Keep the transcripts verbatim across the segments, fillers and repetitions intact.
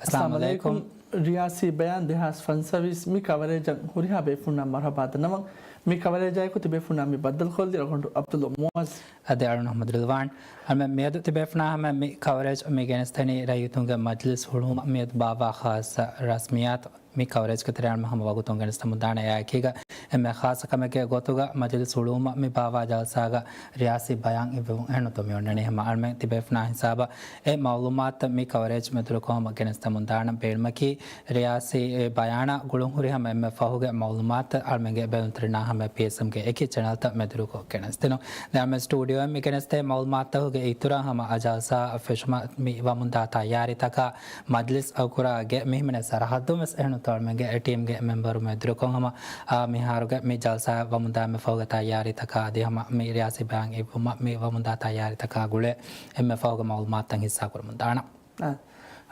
އައްސަލާމު އައްސަލާމު ޢަލައިކުމް. ޢަލައިކުމް. ރިޔާސީ ބަޔާން ދެހާސް ފަންސަވީސް މި ކަވަރޭޖަށް ހުރިހާ ބޭފުންނަށް މަރުޙަބާ ދަންނަވަން. މި ކަވަރޭޖާއެކު ތިބޭފުންނާ މި ބައްދަލުކޮށްލީ ރަގަނޑު ޢަބްދުﷲ މުޢައްޒު. އަދި އަޅުން އަޙްމަދު ރިޟްވާން. އަޅުމެން މިއަދު ތިބޭފުނާ ހަމަ މި ކަވަރޭޖް މި ގެނެސްދެނީ ރައްޔިތުންގެ މަޖިލިސް ހުޅުވުމަށް މިއަދު ބާއްވާ ޚާއްޞަ ރަސްމިއްޔާތު. މި ކަވަރޭޖްގެ ތެރެއަށް ހަމަ ވަގުތުން ގެނެސްދެމުންދާނެ. އެއާއެކީގަ އެންމެ ޚާއްޞަ ކަމެއްގެ ގޮތުގަ މަޖިލިސް ހުޅުވުމަށް މި ބާއްވާ ޖަލްސާގަ ރިޔާސީ ބަޔާން އިއްވެވުން އެހެންނުތޯ މި އޮންނަނީ. ހަމަ އަޅުމެން ތިބޭފުނާ ހިސާބަށް އެ މަޢުލޫމާތުތައް މި ކަވަރޭޖް މެދުވެރިކޮށް ހަމަ ގެނެސްދެމުންދާނަން. ބޭނުމަކީ ރިޔާސީ ބަޔާނާ ގުޅުން ހުރި ހަމަ އެންމެ ފަހުގެ މަޢުލޫމާތު އަޅުމެންގެ ބެލުންތެރިންނާ ހަމަ ޕީއެސްއެމްގެ އެކި ޗެނަލްތައް މެދުވެރިކޮށް ގެނެސްދިނުން. ދެން އަޅުމެން ސްޓޫޑިއޯއިން މި ގެނެސްދޭ މަޢުލޫމާތުތަކުގެ އިތުރަށް ހަމަ އަ ޖަލްސާ ފެށުމަށް މި ވަމުންދާ ތައްޔާރީތަކާ މަޖިލިސް އަގުކުރާ ގެ މިހިމެނޭ ސަރަހައްދުން ވެސް އެހެންނުތޯ އަޅުމެންގެ އެ ޓީމްގެ މެމްބަރު މެދުވެރިކޮށް ހަމަ، އާ، މިހާރުގެ މި ޖަލްސާ ވަމުންދާ އެންމެ ފަހުގެ ތައްޔާރީތަކާ އަދި ހަމަ މި ރިޔާސީ ބަޔާން އިއްވުމަށް މި ވަމުންދާ ތައްޔާރީތަކާ ގުޅޭ އެންމެ ފަހުގެ މަޢުލޫމާތުތައް ހިއްސާ ކުރަމުން ދާނަން. އާ،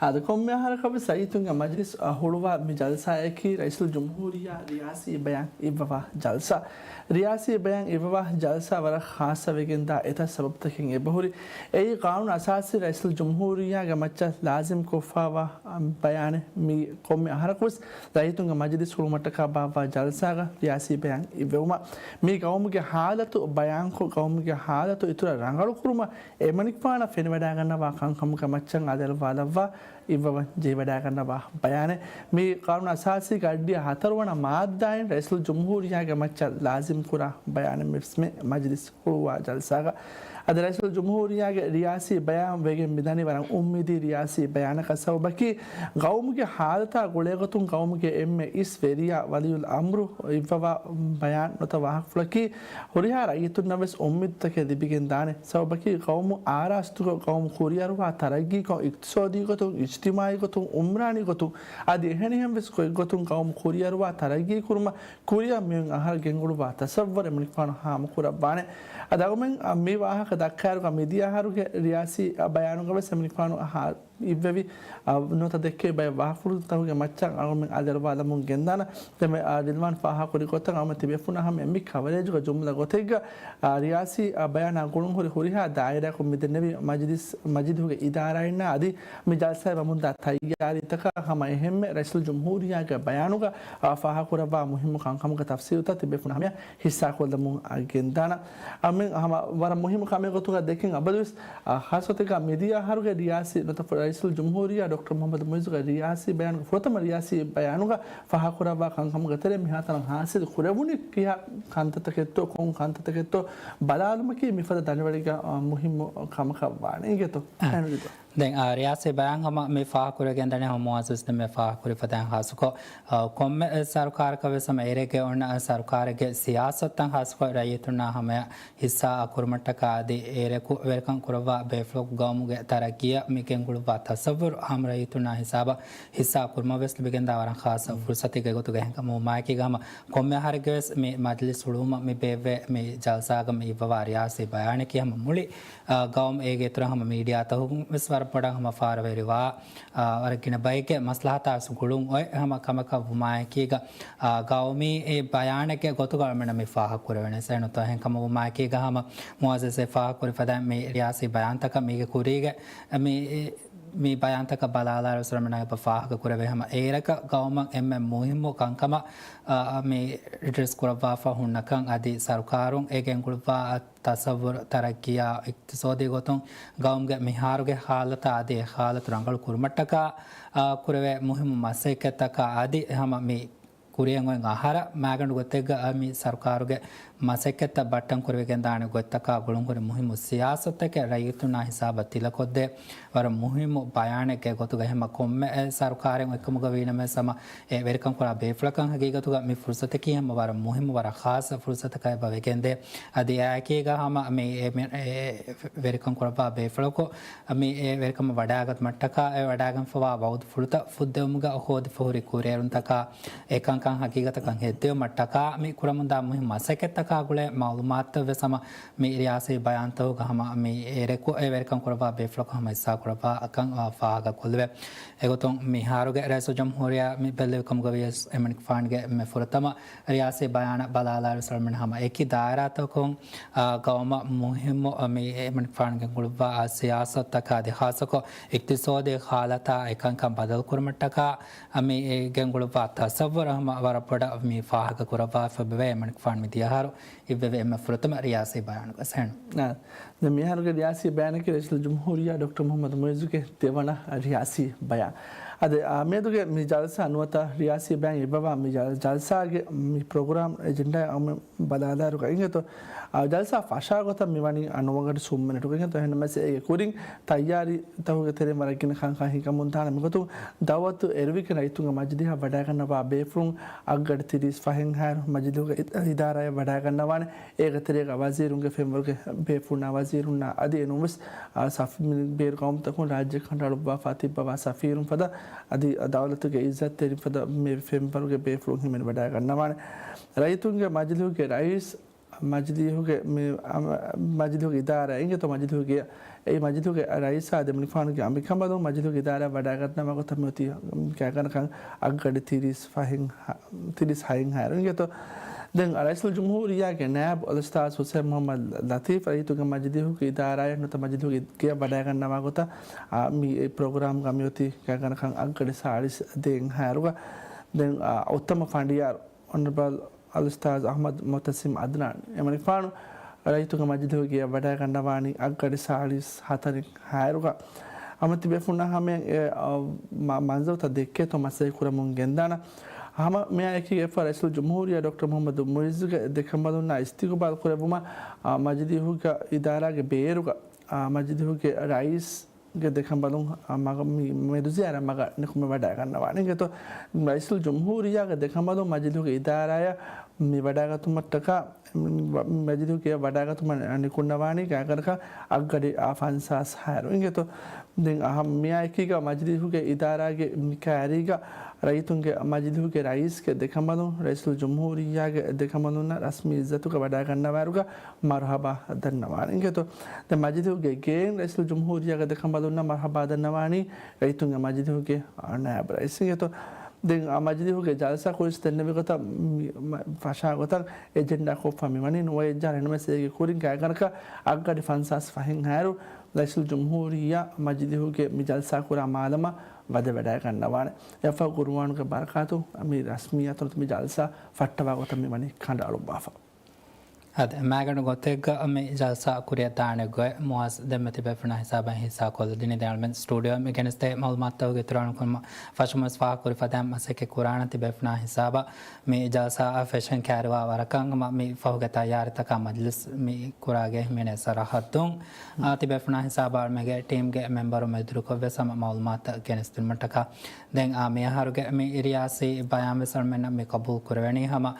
އާދެ، ކޮންމެ އަހަރަކަށް ވެސް ރައްޔިތުންގެ މަޖިލިސް އަށް ހުޅުވާ މި ޖަލްސާއަކީ ރައީސުލްޖުމްހޫރިއްޔާ ރިޔާސީ ބަޔާން އިއްވަވާ ޖަލްސާ. ރިޔާސީ ބަޔާން އިއްވަވާ ޖަލްސާ ވަރަށް ޚާއްޞަވެގެންދާ އެތައް ސަބަބުތަކެއް އެބަހުރި. އެއީ ޤާނޫނު އަސާސީ ރައީސުލްޖުމްހޫރިއްޔާގެ މައްޗަށް ލާޒިމް ކޮށްފާވާ ބަޔާނެއް. މި ކޮންމެ އަހަރަކު ވެސް ރައްޔިތުންގެ މަޖިލިސް ހުޅުވުމަށްޓަކާ ބާއްވާ ޖަލްސާގަ ރިޔާސީ ބަޔާން އިއްވެވުމަށް މި ގައުމުގެ ހާލަތު ބަޔާންކޮށް، ގައުމުގެ ހާލަތު އިތުރަށް ރަނގަޅުކުރުމަށް އެމަނިކުފާނަށް ފެނިވަޑައިގަންނަވާ ކަންކަމުގެ މައްޗަށް އާދެއަލުވާލައްވާ އިއްވަވަން ޖެހިވަޑައިގަންނަވާ ބަޔާނެއް. މި ޤާނޫނު އަސާސީގެ އަށްޑިހަ ހަތަރުވަނަ މާއްދާއިން ރައީސުލްޖުމްހޫރިއްޔާގެ މައްޗަށް ލާޒިމްކުރާ ބަޔާނެއް މި މަޖިލިސް ހުޅުވާ ޖަލްސާގަ. އަދި ރައީސުލްޖުމްހޫރިއްޔާގެ ރިޔާސީ ބަޔާން ވެގެން މިދަނީ ވަރަށް އުއްމީދީ ރިޔާސީ ބަޔާނަކަށް. ސަބަބަކީ ގައުމުގެ ހާލަތާ ގުޅޭގޮތުން ގައުމުގެ އެންމެ އިސް ވެރިޔާ ވަލިއުލް އަމްރު އިއްވަވާ ބަޔާން ނުތަ ވާހަކަފުޅަކީ ހުރިހާ ރައްޔިތުންނަށް ވެސް އުއްމީދުތަކެއް ލިބިގެން ދާނެ. ސަބަބަކީ ގައުމު އާރާސްތުކޮށް، ގައުމު ކުރިއަރުވާ ތަރައްގީކޮށް، އިޤްތިޞާދީ ގޮތުން، އިޖްތިމާޢީ ގޮތުން، އުމްރާނީ ގޮތުން، އަދި އެހެނިހެން ވެސް ގޮތްގޮތުން ގައުމު ކުރިއަރުވާ ތަރައްގީ ކުރުމަށް ކުރިއަށް މިއޮތް އަހަރަށް ގެންގުޅުއްވާ ތަޞައްވުރެއް އެމަނިކުފާނު ހާމަކުރައްވާނެ. އަދި އަޅުމެން މި ވާހަކަ ދައްކާއިރުގަ މިދިޔަ އަހަރުގެ ރިޔާސީ ބަޔާނުގަ ވެސް އެމަނިކުފާނު އިއްވެވި ނުވަތަ ދެއްކެވި ބައެއް ވާހަކަފުޅުތަކުގެ މައްޗަށް އަޅުމެން އާދެއަލުވާލަމުން ގެންދާނަން. ދެންމެ، އާ، ރިލްވާން ފާހަގަކުރި ގޮތަށް އަޅުމެން ތިބޭފުނާ ހަމަ މި ކަވަރޭޖުގަ ޖުމްލަ ގޮތެއްގަ، އާ، ރިޔާސީ، އާ، ބަޔާނާ ގުޅުން ހުރި ހުރިހާ ދާއިރާއަކުން މިދެންނެވި މަޖިލިސް، މަޖިލިހުގެ އިދާރާއިންނާ އަދި މި ޖަލްސާއަށް ވަމުންދާ ތައްޔާރީތަކާ ހަމަ އެހެންމެ ރައީސުލްޖުމްހޫރިއްޔާގެ ބަޔާނުގަ، އާ، ފާހަގަކުރައްވާ މުހިއްމު ކަންކަމުގެ ތަފްސީލުތައް ތިބޭފުނާ ހަމަޔަށް ހިއްސާކޮށްލަމުން ގެންދާނަން. އަމިން ހަމަ ވަރަށް މުހިއްމު ކަމެއް ގޮތުގަ ދެކެން އަބަދުވެސް، އާ، ޚާއްޞަ ގޮތެއްގަ މިދިޔަ އަހަރުގެ ރިޔާސީ ނުވަތަ ރައީސުލްޖުމްހޫރިއްޔާ ޑޮކްޓަރ މުޙައްމަދު މުޢިއްޒުގެ ރިޔާސީ ބަޔާނުގެ ފުރަތަމަ ރިޔާސީ ބަޔާނުގަ ފާހަގަކުރައްވާ ކަންކަމުގެ ތެރެއިން މިހާތަނަށް ހާސިލް ކުރެވުނީ ކިހާ ކަންތައްތަކެއްތޯ، ކޮން ކަންތައްތަކެއްތޯ ބަލާލުމަކީ މިފަދަ ދަނޑިވަޅެއްގެ، އާ، މުހިއްމު ކަމަކަށް ވާނެ. އިނގޭތޯ؟ އާ. އެހެންވީތޯ؟ ދެން، އާ، ރިޔާސީ ބަޔާން ހަމަ މި ފާހަގަކުރެވިގެންދަނީ ހަމަ މުޢައްޒަޒް ދެންމެ ފާހަގަކުރި ފަދައިން ޚާއްޞަކޮށް، އާ، ކޮންމެ ސަރުކާރަކަށް ވެސް ހަމަ އޭރެއްގެ އޮންނަ ސަރުކާރެއްގެ ސިޔާސަތުތައް ޚާއްޞަކޮށް ރައްޔިތުންނާ ހަމަޔަށް ހިއްސާ ކުރުމަށްޓަކާ އަދި އޭރަކު ވެރިކަން ކުރައްވާ ބޭފުޅަކު ގައުމުގެ ތަރައްގީއަށް މި ގެންގުޅުއްވާ ތަޞައްވުރު އާއްމު ރައްޔިތުންނާ ހިސާބަށް ހިއްސާ ކުރުމަށް ވެސް ލިބިގެންދާ ވަރަށް ޚާއްޞަ ފުރުޞަތެއްގެ ގޮތުގަ އެހެންކަމުގަ ވުމާއެކީގަ ހަމަ ކޮންމެ އަހަރެއްގެ ވެސް މި މަޖިލިސް ހުޅުވުމަށް މި ބޭއްވޭ މި ޖަލްސާގަ މި އިއްވަވާ ރިޔާސީ ބަޔާނަކީ ހަމަ މުޅި، އާ، ގައުމު އޭގެ އިތުރަށް ހަމަ މީޑިއާތަކުން ވެސް ވަރަށް ބޮޑަށް ހަމަ ފާރުވެރިވާ، އާ، ވަރަށް ގިނަ ބައެއްގެ މަސްލަހަތާ ވެސް ގުޅުން އޮތް ހަމަ ކަމަކަށް ވުމާއެކީގަ، އާ، ގައުމީ ބަޔާނެއްގެ ގޮތުގަ އަޅުމެންނަށް މި ފާހަގަކުރެވެނީ. އެހެންނުތޯ އެހެންކަމުގަ ވުމާއެކީގަ ހަމަ މުޢައްޒަޒް އެ ފާހަގަކުރި ފަދައިން މި ރިޔާސީ ބަޔާންތަކަށް މީގެ ކުރީގެ މި، މި ބަޔާންތަކަށް ބަލާލާއިރު އަޅުމެންނަށް އެބަ ފާހަގަކުރެވޭ ހަމަ އޭރަކަށް ގައުމަށް އެންމެ މުހިއްމު ކަންކަމަށް، އާ، މި އެޑްރެސް ކުރައްވާފަ ހުންނަކަން އަދި ސަރުކާރުން އެ ގެންގުޅުއްވާ ތަޞައްވުރު ތަރައްގީއާ އިޤްތިޞާދީ ގޮތުން ގައުމުގެ މިހާރުގެ ހާލަތާ އަދި އެ ހާލަތު ރަނގަޅު ކުރުމަށްޓަކާ، އާ، ކުރެވޭ މުހިއްމު މަސައްކަތްތަކާ އަދި ހަމަ މި ކުރިއަށް އޮތް އަހަރަށް މާގަނޑު ގޮތެއްގަ މި ސަރުކާރުގެ މަސައްކަތްތައް ބައްޓަން ކުރެވިގެންދާނެ ގޮތްތަކާ ގުޅުންހުރި މުހިއްމު ސިޔާސަތުތަކެއް ރައްޔިތުންނާ ހިސާބަށް ތިލަކޮށްދޭ ވަރަށް މުހިއްމު ބަޔާނެއްގެ ގޮތުގަ ހަމަ ކޮންމެ ސަރުކާރެއް އޮތްކަމުގަ ވީނަމަވެސް ހަމަ އެ ވެރިކަން ކުރާ ބޭފުޅަކަށް ހަގީގަތުގަ މި ފުރުސަތަކީ ހަމަ ވަރަށް މުހިއްމު ވަރަށް ޚާއްޞަ ފުރުސަތަކަށް އެބަ ވެގެންދޭ. އަދި އެއާއެކީގަ ހަމަ މި އެ، މި އެ ވެރިކަން ކުރައްވާ ބޭފުޅަކު މި އެ ވެރިކަމަށް ވަޑާގަތުމަށްޓަކާ އެ ވަޑާގެންފަވާ ވައުދު ފުޅުތައް ފުއްދެވުމުގަ ހޯދިފަ ހުރި ކުރިއެރުންތަކާ އެކަންކަން ހަގީގަތަކަށް ހެއްދެވުމަށްޓަކާ މި ކުރަމުންދާ މުހިން މަސައްކަތްތައް ގުޅޭ މައުލޫމާތުތައް ވެސް ހަމަ މި ރިޔާސީ ބަޔާންތަކުގަ ހަމަ މި އެ ރެކޯ-، އެ ވެރިކަން ކުރައްވާ ބޭފުޅަކު ހަމަ ހިއްސާ ކުރައްވާ ކަން ފާހަގަ ކޮށްލެވޭ. އެގޮތުން މިހާރުގެ ރައީސުލްޖުމްހޫރިއްޔާ މި ބެއްލެވި ކަމުގަ ވިޔަސް އެމަނިކުފާނުގެ މި ފުރަތަމަ ރިޔާސީ ބަޔާނަށް ބަލާލާއިރު އަޅުމެން ހަމަ އެކި ދާއިރާތަކުން، އާ، ގައުމަށް މުހިއްމު މި އެމަނިކުފާނު ގެންގުޅުއްވާ ސިޔާސަތުތަކާ އަދި ހާއްސަކޮށް އިޤްތިޞާދީ ހާލަތާ އެކަންކަން ބަދަލުކުރުމަށްޓަކާ މި ގެންގުޅުއްވާ ތަސައްވަރު ހަމަ ވަރަށް ބޮޑަށް މި ފާހަގަ ކުރައްވާފަ އެބަވޭ. އެމަނިކުފާނު މި ދިޔަހަރު އިއްވެވި އެންމެ ފުރަތަމަ ރިޔާސީ ބަޔާނުގަ ސެން. އާ، ދެން މިހާރުގެ ރިޔާސީ ބަޔާނަކީ ރައީސުލްޖުމްހޫރިއްޔާ ޑޮކްޓަރ މުޙައްމަދު މުޢިއްޒުގެ ދެވަނަ ރިޔާސީ ބަޔާން. އަދި، އާ، މިއަދުގެ މި ޖަލްސާ ނުވަތަ ރިޔާސީ ބަޔާން އިއްވަވާ މި ޖަލް-، ޖަލްސާގެ މި ޕްރޮގްރާމް އެޖެންޑާ އަޅުމެން ބަލާލާއިރުގަ އިނގޭތޯ، އާ، ޖަލްސާ ފަށާ ގޮތަށް މި ވަނީ އަ ނުވަ ގަޑި ސުން މިނެޓުގަ އިނގޭތޯ. އެހެންނަމަވެސް އޭގެ ކުރިން ތައްޔާރީ ތަކުގެ ތެރެއިން ވަރަށް ގިނަ ކަންކަން ހިނގަމުން ދާނެ. މިގޮތުން ދައުވަތު އެރުވިގެން ރައްޔިތުންގެ މަޖިލީހަށް ވަޑައިގަންނަވާ ބޭފުޅުން އަށްގަޑި ތިރީސް ފަހެއްހާއިރު މަޖިލީހުގެ އި-، އިދާރާއަށް ވަޑައިގަންނަވާނެ. އޭގެ ތެރޭގަ ވަޒީރުންގެ ފެންވަރުގެ ބޭފުޅުންނާ ވަޒީރުންނާ އަދި އެނޫންވެސް، އާ، ސަފް-، މި ބޭރު ގައުމުތަކުން ރާއްޖެ ކަނޑައަޅުއްވާފަ ތިއްބަވާ ސަފީރުން ފަދަ އަދި ދައުލަތުގެ އިއްޒަތްތެރިން ފަދަ މި ފެންވަރުގެ ބޭފުޅުން ހިމެނި ވަޑައިގަންނަވާނެ. ރައްޔިތުންގެ މަޖިލީހުގެ ރައީސް މަޖިލީހުގެ މި، އަ، މަޖިލީހުގެ އިދާރާ އިނގޭތޯ މަޖިލީހުގެ، އެ މަޖިލީހުގެ ރައީސާ ދެމިނިފާނުގެ އަނބިކަނބަލުން މަޖިލީހުގެ އިދާރާ ވަޑައިގަންނަވާ ގޮތަށް މިއޮތީ ކައިގަނޑަކަށް އަށްގަޑި ތިރީސް ފަހެއް ހަ-، ތިރީސް ހައެއްހާއިރު އިނގޭތޯ. ދެން ރައީސުލްޖުމްހޫރިއްޔާގެ ނާއިބު އަލްއުސްތާޛު ހުސެން މުޙައްމަދު ލަތީފް ރައްޔިތުންގެ މަޖިލީހުގެ އިދާރާއަށް ނުވަތަ މަޖިލީހުގެ ގެއަށް ވަޑައިގަންނަވާ ގޮތަށް، އާ، މި ޕްރޮގްރާމްގަ މިއޮތީ ކައިގަނޑަކަށް އަށްގަޑި ސާޅީސް ދޭއްހާއިރުގަ. ދެން، އާ، އުއްތަމަ ފަނޑިޔާރު އޮނަރަބަލް އަލްއުސްތާޛު އަޙްމަދު މުޢުތަސިމް ޢަދްނާން އެމަނިކުފާނު ރައްޔިތުންގެ މަޖިލީހުގެ ގެއަށް ވަޑައިގަންނަވާނީ އަށްގަޑި ސާޅީސް ހަތަރެއްހާއިރުގަ. ހަމަ ތިބޭފުޅުންނާ ހަމަޔަށް އެ، އަ، މަ-، މަންޒަރުތައް ދެއްކޭތޯ މަސައްކަތް ކުރަމުން ގެންދާނަ. ހަމަ މިއާ އެކީގަ އެއްފަހަރު ރައީސުލްޖުމްހޫރިއްޔާ ޑޮކްޓަރ މުޙައްމަދު މުޢިއްޒުގެ ދެކަނބަލުންނާ އިސްތިޤުބާލު ކުރެއްވުމަށް، އަ، މަޖިލީހުގެ އިދާރާގެ ބޭރުގަ، އަ، މަޖިލީހުގެ ރައީސް ގެ ދެކަނބަލުން މަގަށް މި މެދުޒިޔާރަތް މަގަށް ނިކުމެ ވަޑައިގަންނަވާނެ އިނގޭތޯ. ރައީސުލްޖުމްހޫރިއްޔާގެ ދެކަނބަލުން މަޖިލީހުގެ އިދާރާއަށް މި ވަޑައިގަތުމަށްޓަކާ، މަޖިލީހުގެ ވަޑައިގަތުމަށް ނިކުންނަވާނީ ގާތްގަނޑަކަށް އަށްގަޑި ފަންސާސް ހާއިރު އިނގޭތޯ. ދެން އަހަ-، މިއާ އެކީގަ މަޖިލީހުގެ އިދާރާގެ މި ކައިރީގަ ރައްޔިތުންގެ މަޖިލީހުގެ ރައީސްގެ ދެކަނބަލުން ރައީސުލްޖުމްހޫރިއްޔާގެ ދެކަނބަލުންނަށް ރަސްމީ އިއްޒަތުގަ ވަޑައިގަންނަވާއިރުގަ މަރުޙަބާ ދަންނަވާނެ އިނގޭތޯ. ދެން މަޖިލީހުގެ ގެއިން ރައީސުލްޖުމްހޫރިއްޔާގެ ދެކަނބަލުންނަށް މަރުޙަބާ ދަންނަވާނީ ރައްޔިތުންގެ މަޖިލީހުގެ ނާއިބު ރައީސް އިނގޭތޯ. ދެން މަޖިލީހުގެ ޖަލްސާ ކުރިސް ދެންނެވި ގޮތަށް މި-، މަ-، ފަށާ ގޮތަށް އެޖެންޑާ ކޮށްފަ މިވަނީ ނުވައެއްޖާ އެންމެސް އޭގެ ކުރިން ގާތްގަނޑަކަށް އަށްގަޑި ފަންސާސް ފަހެއްހާއިރު ރައީސުލްޖުމްހޫރިއްޔާ މަޖިލީހުގެ މި ޖަލްސާ ކުރާ މާލަމަށް ވަދެ ވަޑައިގަންނަވާނެ. އެއަށްފަހު ޤުރުއާނުގެ ބަރަކާތުން މި ރަސްމިއްޔާތުން މި ޖަލްސާ ފައްޓަވާ ގޮތަށް މި ވަނީ ކަނޑައަޅުއްވާފަ. އަދި މާގަނޑު ގޮތެއްގަ މި ޖަލްސާ ކުރިއަށް ދާނެ ގޮތް މުޢައްޒަ ދެންމެ ތިބޭފުޅުންނާ ހިސާބަށް ހިއްސާ ކޮށްލަދިނީ. ދެން އަޅުމެން ސްޓޫޑިއޯ މި ގެނެސްދޭ މައުލޫމާތުތަކުގެ އިތުރު އަޅުން ފަށުމަސް ފާހަގަކުރި ފަދައިން މަސައްކަތް ކުރާނަ ތިބޭފުޅުންނާ ހިސާބަށް މި ޖަލްސާއަށް ފެށެން ކައިރިވާ ވަރަކަށް ހަމަ މި ފަހުގެ ތައްޔާރީތަކާ މަޖިލިސް މި ކުރާގެ ހިމެނޭ ސަރަހައްދުން، އާ، ތިބޭފުޅުންނާ ހިސާބަށް އަޅުމެންގެ ޓީމްގެ މެމްބަރު މެދުވެރިކޮށްވެސް ހަމަ މައުލޫމާތަށް ގެނެސްދިނުމަށްޓަކާ. ދެން އާ މިއަހަރުގެ މި ރިޔާސީ ބަޔާން ވެސް އަޅުމެންނަށް މި ޤަބޫލު ކުރެވެނީ ހަމަ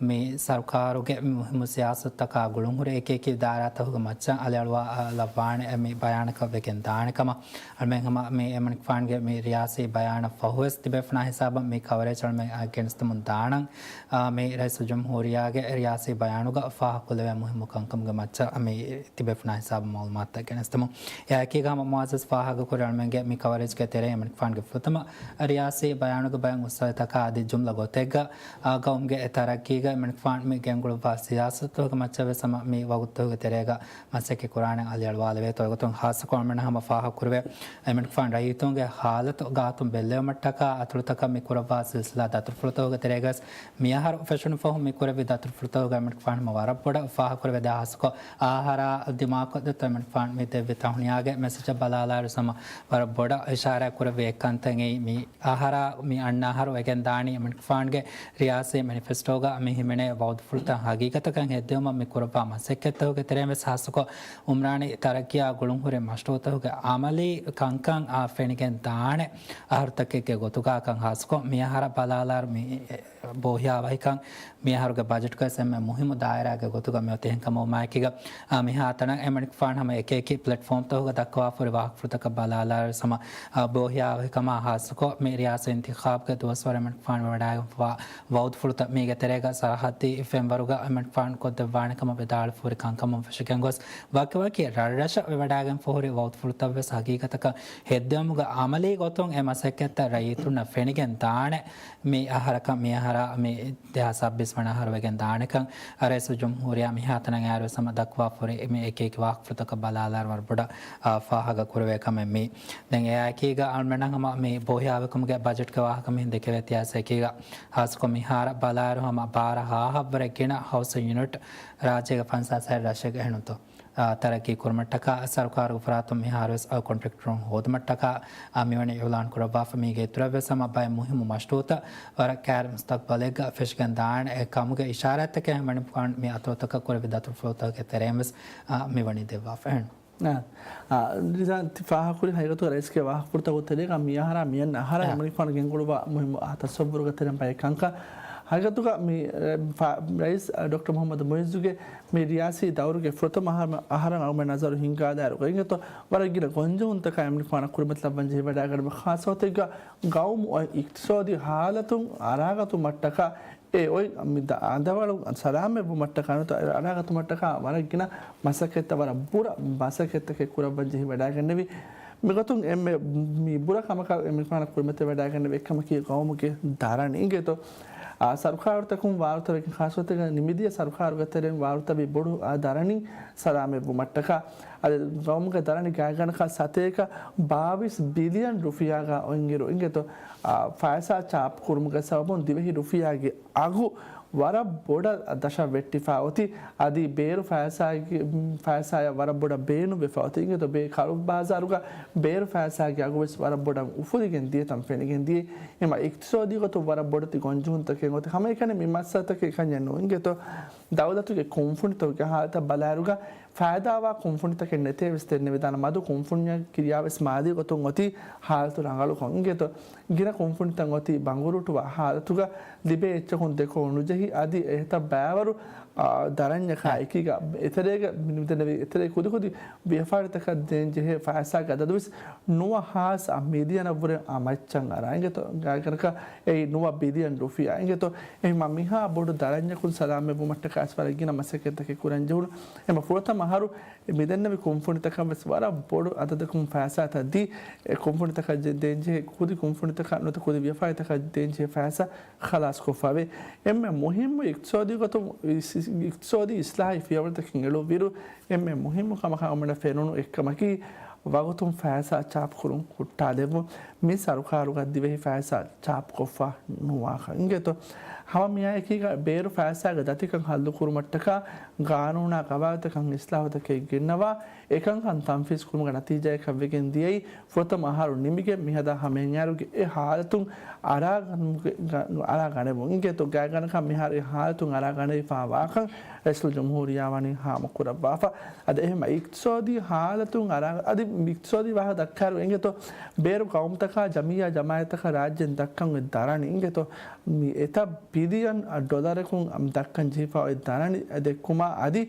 މި ސަރުކާރުގެ މުހިއްމު ސިޔާސަތުތަކާ ގުޅުންހުރި އެކި އެކި ދާއިރާތަކުގެ މައްޗަށް އަލިއަޅުވާ ލައްވާނެ މި ބަޔާނަކަށް ވެގެން ދާނެ ކަމަށް. އަޅުމެން ހަމަ މި އެމަނިކުފާނުގެ މި ރިޔާސީ ބަޔާނަށް ފަހުވެސް ތިބޭފުޅުންނާ ހިސާބަށް މި ކަވަރޭޖް އަޅުމެން ގެނެސްދެމުން ދާނަން. އާ، މި ރައީސުލްޖުމްހޫރިއްޔާގެ ރިޔާސީ ބަޔާނުގަ ފާހަގަކޮށްލެވޭ މުހިއްމު ކަންކަމުގެ މައްޗަށް މި ތިބޭފުޅުންނާ ހިސާބަށް މައުލޫމާތުތައް ގެނެސްދެމުން. އެއާއެކީގަ ހަމަ މުޢައްޒަޒް ފާހަގަކުރި އަޅުމެންގެ މި ކަވަރޭޖްގެ ތެރެއިން އެމަނިކުފާނުގެ ފުރަތަމަ ރިޔާސީ ބަޔާނުގެ ބައެއް އުސްތާޛުތަކާ އަދި ޖުމްލަ ގޮތެއްގަ، އާ، ގައުމުގެ އެ ތަރައްޤީގަ އެމަނިކުފާނު މި ގެންގުޅުއްވާ ސިޔާސަތުގެ މައްޗަށް ވެސް ހަމަ މި ވަގުތުގެ ތެރޭގަ މަސައްކަތް ކުރާނެ އަލިއަޅުވާލެވޭތޯ. އެގޮތުން ޚާއްޞަކޮށް އަޅުމެން ހަމަ ފާހަގަކުރެވޭ އެމަނިކުފާނު ރައްޔިތުންގެ ހާލަތު ގާތުން ބެއްލެވުމަށްޓަކާ އަތޮޅުތަކަށް މި ކުރައްވާ ސިލްސިލާ ދަތުރުފުޅުތަކުގެ ތެރޭގަވެސް މިއަހަރު ފެށުނު ފަހު މި ކުރެއްވި ދަތުރުފުޅުތަކުގަ އެމަނިކުފާނު ހަމަ ވަރަށް ބޮޑަށް ފާހަގަކުރެވޭ. ދެން ޚާއްޞަކޮށް އާހަރާ ދިމާކޮށްދެއްތޯ އެމަނިކުފާނު މި ދެއްވި ތަހުނިޔާގެ މެސެޖަށް ބަލާލާއިރު ހަމަ ވަރަށް ބޮޑަށް އިޝާރާތް ކުރެއްވި އެއްކަންތައް އެއީ މި އަހަރާ މި އަންނަ އަހަރު ވެގެން ދާނީ އެމަނިކުފާނުގެ ރިޔާސީ މެނިފެސްޓޯގަ މި ހިމެނޭ ވައުދުފުޅުތައް ހަގީގަތަކަށް ހެއްދެވުމަށް މި ކުރައްވާ މަސައްކަތްތަކުގެ ތެރެއިން ވެސް ޚާއްޞަކޮށް އުމްރާނީ ތަރައްޤީއާ ގުޅުންހުރި މަޝްރޫޢުތަކުގެ ޢަމަލީ ކަންކަން އާ ފެނިގެން ދާނެ އަހަރުތަކެއްގެ ގޮތުގަ ކަން ޚާއްޞަކޮށް މި އަހަރަށް ބަލާލާއިރު މި ބޯހިޔާވަހިކަން މިއަހަރުގެ ބަޖެޓްގަވެސް އެންމެ މުހިއްމު ދާއިރާގެ ގޮތުގަ މިއޮތީ. އެހެންކަމުގަ މާއެކީގަ، އާ، މިހާތަނަށް އެމަނިކުފާނު ހަމަ އެކި އެކި ޕްލެޓްފޯމްތަކުގަ ދައްކަވާފަހުރި ވާހަކަފުޅުތަކަށް ބަލާލާއިރު ހަމަ، އާ، ބޯހިޔާވަހިކަމާ ޚާއްޞަކޮށް މި ރިޔާސީ އިންތިޚާބުގެ ދުވަސްވަރު އެމަނިކުފާނު ވަޑައިގެންފަވާ ވައުދުފުޅުތައް މީގެ ތެރޭގަ ސަރަހައްދީ ފެންވަރުގަ އެމަނިކުފާނު ކޮށްދެއްވި ވާނެ ކަމަށް ވިދާޅުފަހުރި ކަންކަމުން ފެށިގެން ގޮސް، ވަކިވަކި ރަށްރަށަށް ވެވަޑާގެން ފަހުރި ވައުދުފުޅުތައްވެސް ހަގީގަތަކަށް ހެއްދެވުމުގެ އަމަލީ ގޮތުން އެ މަސައްކަތްތައް ރައްޔިތުންނަށް ފެނިގެން ދާނެ. މި އަހަރަކަށް، މި އަހަރާ މި ދެހާސް ސައްބީސް ވަނަ އަހަރު ވެގެން ދާނެކަން ރައީސުލްޖުމްހޫރިއްޔާ މިހާތަނަށް އައިއިރުވެސް ހަމަ ދައްކަވާފަހުރި މި އެކި އެކި ވާހަކަފުޅުތަކަށް ބަލާލާއިރު ވަރަށް ބޮޑަށް، އާ، ފާހަގަ ކުރެވޭ ކަމެއް މީ. ދެން އެއާއެކީގަ އަޅުމެންނަށް ހަމަ މި ބޯހިޔާވެކަމުގެ ބަޖެޓްގެ ވާހަކަ މިހެން ދެކެވޭތީ އައިސް އެކީގަ ހާއްސަކޮށް މިހާރަށް ބަލާއިރު ހަމަ ބާރަ ހާހަށްވުރެ ގިނަ ހައުސިން ޔުނިޓް ރާއްޖޭގެ ފަންސާސް ހަތް ރަށެއްގަ އެހެނުންތޯ، އާ، ތަރައްގީ ކުރުމަށްޓަކާ ސަރުކާރުގެ ފަރާތުން މިހާރުވެސް ކޮންޓްރެކްޓަރުން ހޯދުމަށްޓަކާ، އާ، މިވަނީ އިއުލާން ކުރައްވާފަ. މީގެ އިތުރަށްވެސް ހަމަ ބައެއް މުހިއްމު މަޝްރޫއުތައް ވަރަށް ކައިރި މުސްތަގްބަލެއްގަ ފެށިގެން ދާނެ ކަމުގެ އިޝާރާތްތަކެއް ހަމަ މި އަތޮޅުތަކަށް ކުރެއްވި ދަތުރުފުޅުތަކުގެ ތެރެއިންވެސް، އާ، މިވަނީ ދެއްވާފަ. އެހެން. އާ، އާ، ނިޒާން ތި ފާހަގަކުރި ހަގީގަތުގަ ރައީސްގެ ވާހަކަފުޅުތަކުގެ ތެރޭގަ މި އަހަރާ މިއަންނަ އަހަރާ އާ. އެމަނިކުފާނު ގެންގުޅުއްވާ މުހިއްމު އާ ތަސައްވުރުގެ ތެރެއިން ބައެއް ކަންކަން. ހަގީގަތުގަ މި، އެ، ފާ-، ރައީސް، އާ، ޑޮކްޓަރ މުޙައްމަދު މުޢިއްޒުގެ މި ރިޔާސީ ދައުރުގެ ފުރަތަމަ އަހަރަށް އަޅުމެން ނަޒަރު ހިންގާލާއިރު އިނގޭތޯ ވަރަށް ގިނަ ގޮންޖެހުންތަކާ އެމަނިކުފާނަށް ކުރިމަތިލައްވަން ޖެހިވަޑައިގަންނަވާ ޚާއްޞަ ގައުމު އިޤްތިޞާދީ ހާލަތުން އަރާގަތުމަށްޓަކާ އެ އޮތް މި ދަ-، އަނދަވަޅު ސަލާމަތްވުމަށްޓަކާ ނުވަތަ އަރާގަތުމަށްޓަކާ ވަރަށް ގިނަ މަސައްކަތްތައް ވަރަށް ބުރަ މަސައްކަތްތަކެއް ކުރައްވަން ޖެހިވަޑައިގެންނެވި. މިގޮތުން އެންމެ މި ބުރަ ކަމަކަށް އެމަނިކުފާނަށް ކުރިމަތިވެވަޑައިގެންނެވި އެއްކަމަކީ ގައުމުގެ ދަރަނި އިނގޭތޯ. އާ، ސަރުކާރުތަކުން ވާރުތަވެގެން ޚާއްޞަތަކަށް ނިމިދިޔަ ސަރުކާރުގެ ތެރެއިން ވާރުތަވި ބޮޑު އާ ދަރަނި ސަލާމަތްވުމަށްޓަކާ އަދި ގައުމުގެ ދަރަނި ގާތްގަނޑަކަށް ސަތޭކަ ބާވީސް ބިލިއަން ރުފިޔާގަ އޮތްއިރު އިނގޭތޯ، އާ، ފައިސާ ޗާޕް ކުރުމުގެ ސަބަބުން ދިވެހި ރުފިޔާގެ އަގު ވަރަށް ބޮޑަށް ދަށަށް ވެއްޓިފަ އޮތީ. އަދި ބޭރު ފައިސާގެ، ފައިސާއަށް ވަރަށް ބޮޑަށް ބޭނުންވެފަ އޮތީ. އިނގޭތޯ ބޭ ކަރުބާޒާރުގަ ބޭރު ފައިސާގެ އަގު ވެސް ވަރަށް ބޮޑަށް އުފުލިގެން ދިޔަތަން ފެނިގެން ދިޔައީ. އެމަ އިޤްތިޞާދީ ގޮތުން ވަރަށް ބޮޑެތި ގޮންޖެހުންތަކެއް އޮތީ. ހަމައެކަނި މި މައްސަލަތަކެއް ކަންޏެއް ނޫން. އިނގޭތޯ ދައުލަތުގެ ކުންފުނިތަކުގެ ހާލަތަށް ބަލާއިރުގަ ފައިދާވާ ކުންފުނިތަކެއް ނެތޭވެސް ދެންނެވިދާނެ. މަދު ކުންފުންޏަކީ ވެސް މާލީ ގޮތުން އޮތީ ހާލަތު ރަނގަޅުކޮށް. އިނގޭތޯ ގިނަ ކުންފުނިތައް އޮތީ ބަނގުރޫޓުވާ ހާލަތުގަ ލިބޭ އެއްޗަކުން ދެކޮޅު ނުޖެހި އަދި އެހެތައް ބައިވަރު، އާ، ދަރަންޏަކާ އެކީގަ އެތެރޭގަ މިދެންނެވި އެތެރޭ ކުދިކުދި ވިޔަފާރިތަކަށް ދޭންޖެހޭ ފައިސާގެ އަދަދުވެސް ނުވަ ހާސް މިލިއަނަށްވުރެ އާ މައްޗަށް އަރާ އިނގޭތޯ ގާތްގަނޑަކަށް އެއީ ނުވަ ބިލިއަން ރުފިޔާ އިނގޭތޯ. އެހެންމަ މިހާ ބޮޑު ދަރަންޏަކުން ސަލާމަތްވުމަށްޓަކާ ވަރަށް ގިނަ މަސައްކަތްތަކެއް ކުރަން ޖެހުނު. އެމަ ފުރަތަމަ އަހަރު މިދެންނެވި ކުންފުނިތަކަށް ވެސް ވަރަށް ބޮޑު އަދަދަކުން ފައިސާތައް ދީ، އެ ކުންފުނިތަކަށް ޖެ-، ދޭންޖެހޭ ކުދި ކުންފުނިތަކަށް ނުވަތަ ކުދި ވިޔަފާރިތަކަށް ދޭންޖެހޭ ފައިސާ ޚަލާސްކޮށްފަވޭ. އެންމެ މުހިއްމު އިޤްތިޞާދީ ގޮތުން، އިސް-، އިސް-، އިޤްތިޞާދީ އިސްލާހީ ފިޔަވަޅުތަކެއް އެޅުއްވިއިރު، އެންމެ މުހިއްމު ކަމަކަށް އަޅުގަނޑަށް ފެނުނު އެއްކަމަކީ، ވަގުތުން ފައިސާ ޗާޕްކުރުން ހުއްޓާލެއްވުން. މި ސަރުކާރުގަ ދިވެހި ފައިސާ ޗާޕްކޮށްފަ ނުވާކަން އިނގޭތޯ. ހަމަ މިއާއެކީގަ ބޭރު ފައިސާގެ ދަތިކަން ހައްލުކުރުމަށްޓަކާ ގާނޫނާ ގަވާއިދުތަކަށް އިސްލާހުތަކެއް ގެންނަވާ، އެކަންކަން ތަންފީޒްކުރުމުގެ ނަތީޖާއަކަށް ވެގެން ދިޔައީ، ފުރަތަމަ އަހަރު ނިމިގެން މިހަދާ ހަމައެއްއަހަރުގެ އެ ހާލަތުން އަރާގަން-، ގަ-، އަރާގަނެވުން އިނގޭތޯ. ގާތްގަނޑަކަށް މިހާރު އެ ހާލަތުން އަރާގަނެވިފާ ވާކަން ރައީސުލްޖުމްހޫރިއްޔާ ވަނީ ހާމަކުރައްވާފަ. އަދި އެހެންމަ އިޤްތިޞާދީ ހާލަތުން އަރާ-، އަދި އިޤްތިޞާދީ ވާހަކަ ދައްކާއިރު އިނގޭތޯ، ބޭރު ގައުމުތަކާ ޖަމިއްޔާ ޖަމާއަތްތަކަށް ރާއްޖޭން ދައްކަން އޮތް ދަރަނި އިނގޭތޯ، މި އެތައް ބިލިއަން ޑޮލަރަކުން ދައްކަން ޖެހިފަ އޮތް ދަރަނި ދެއްކުމާ އަދި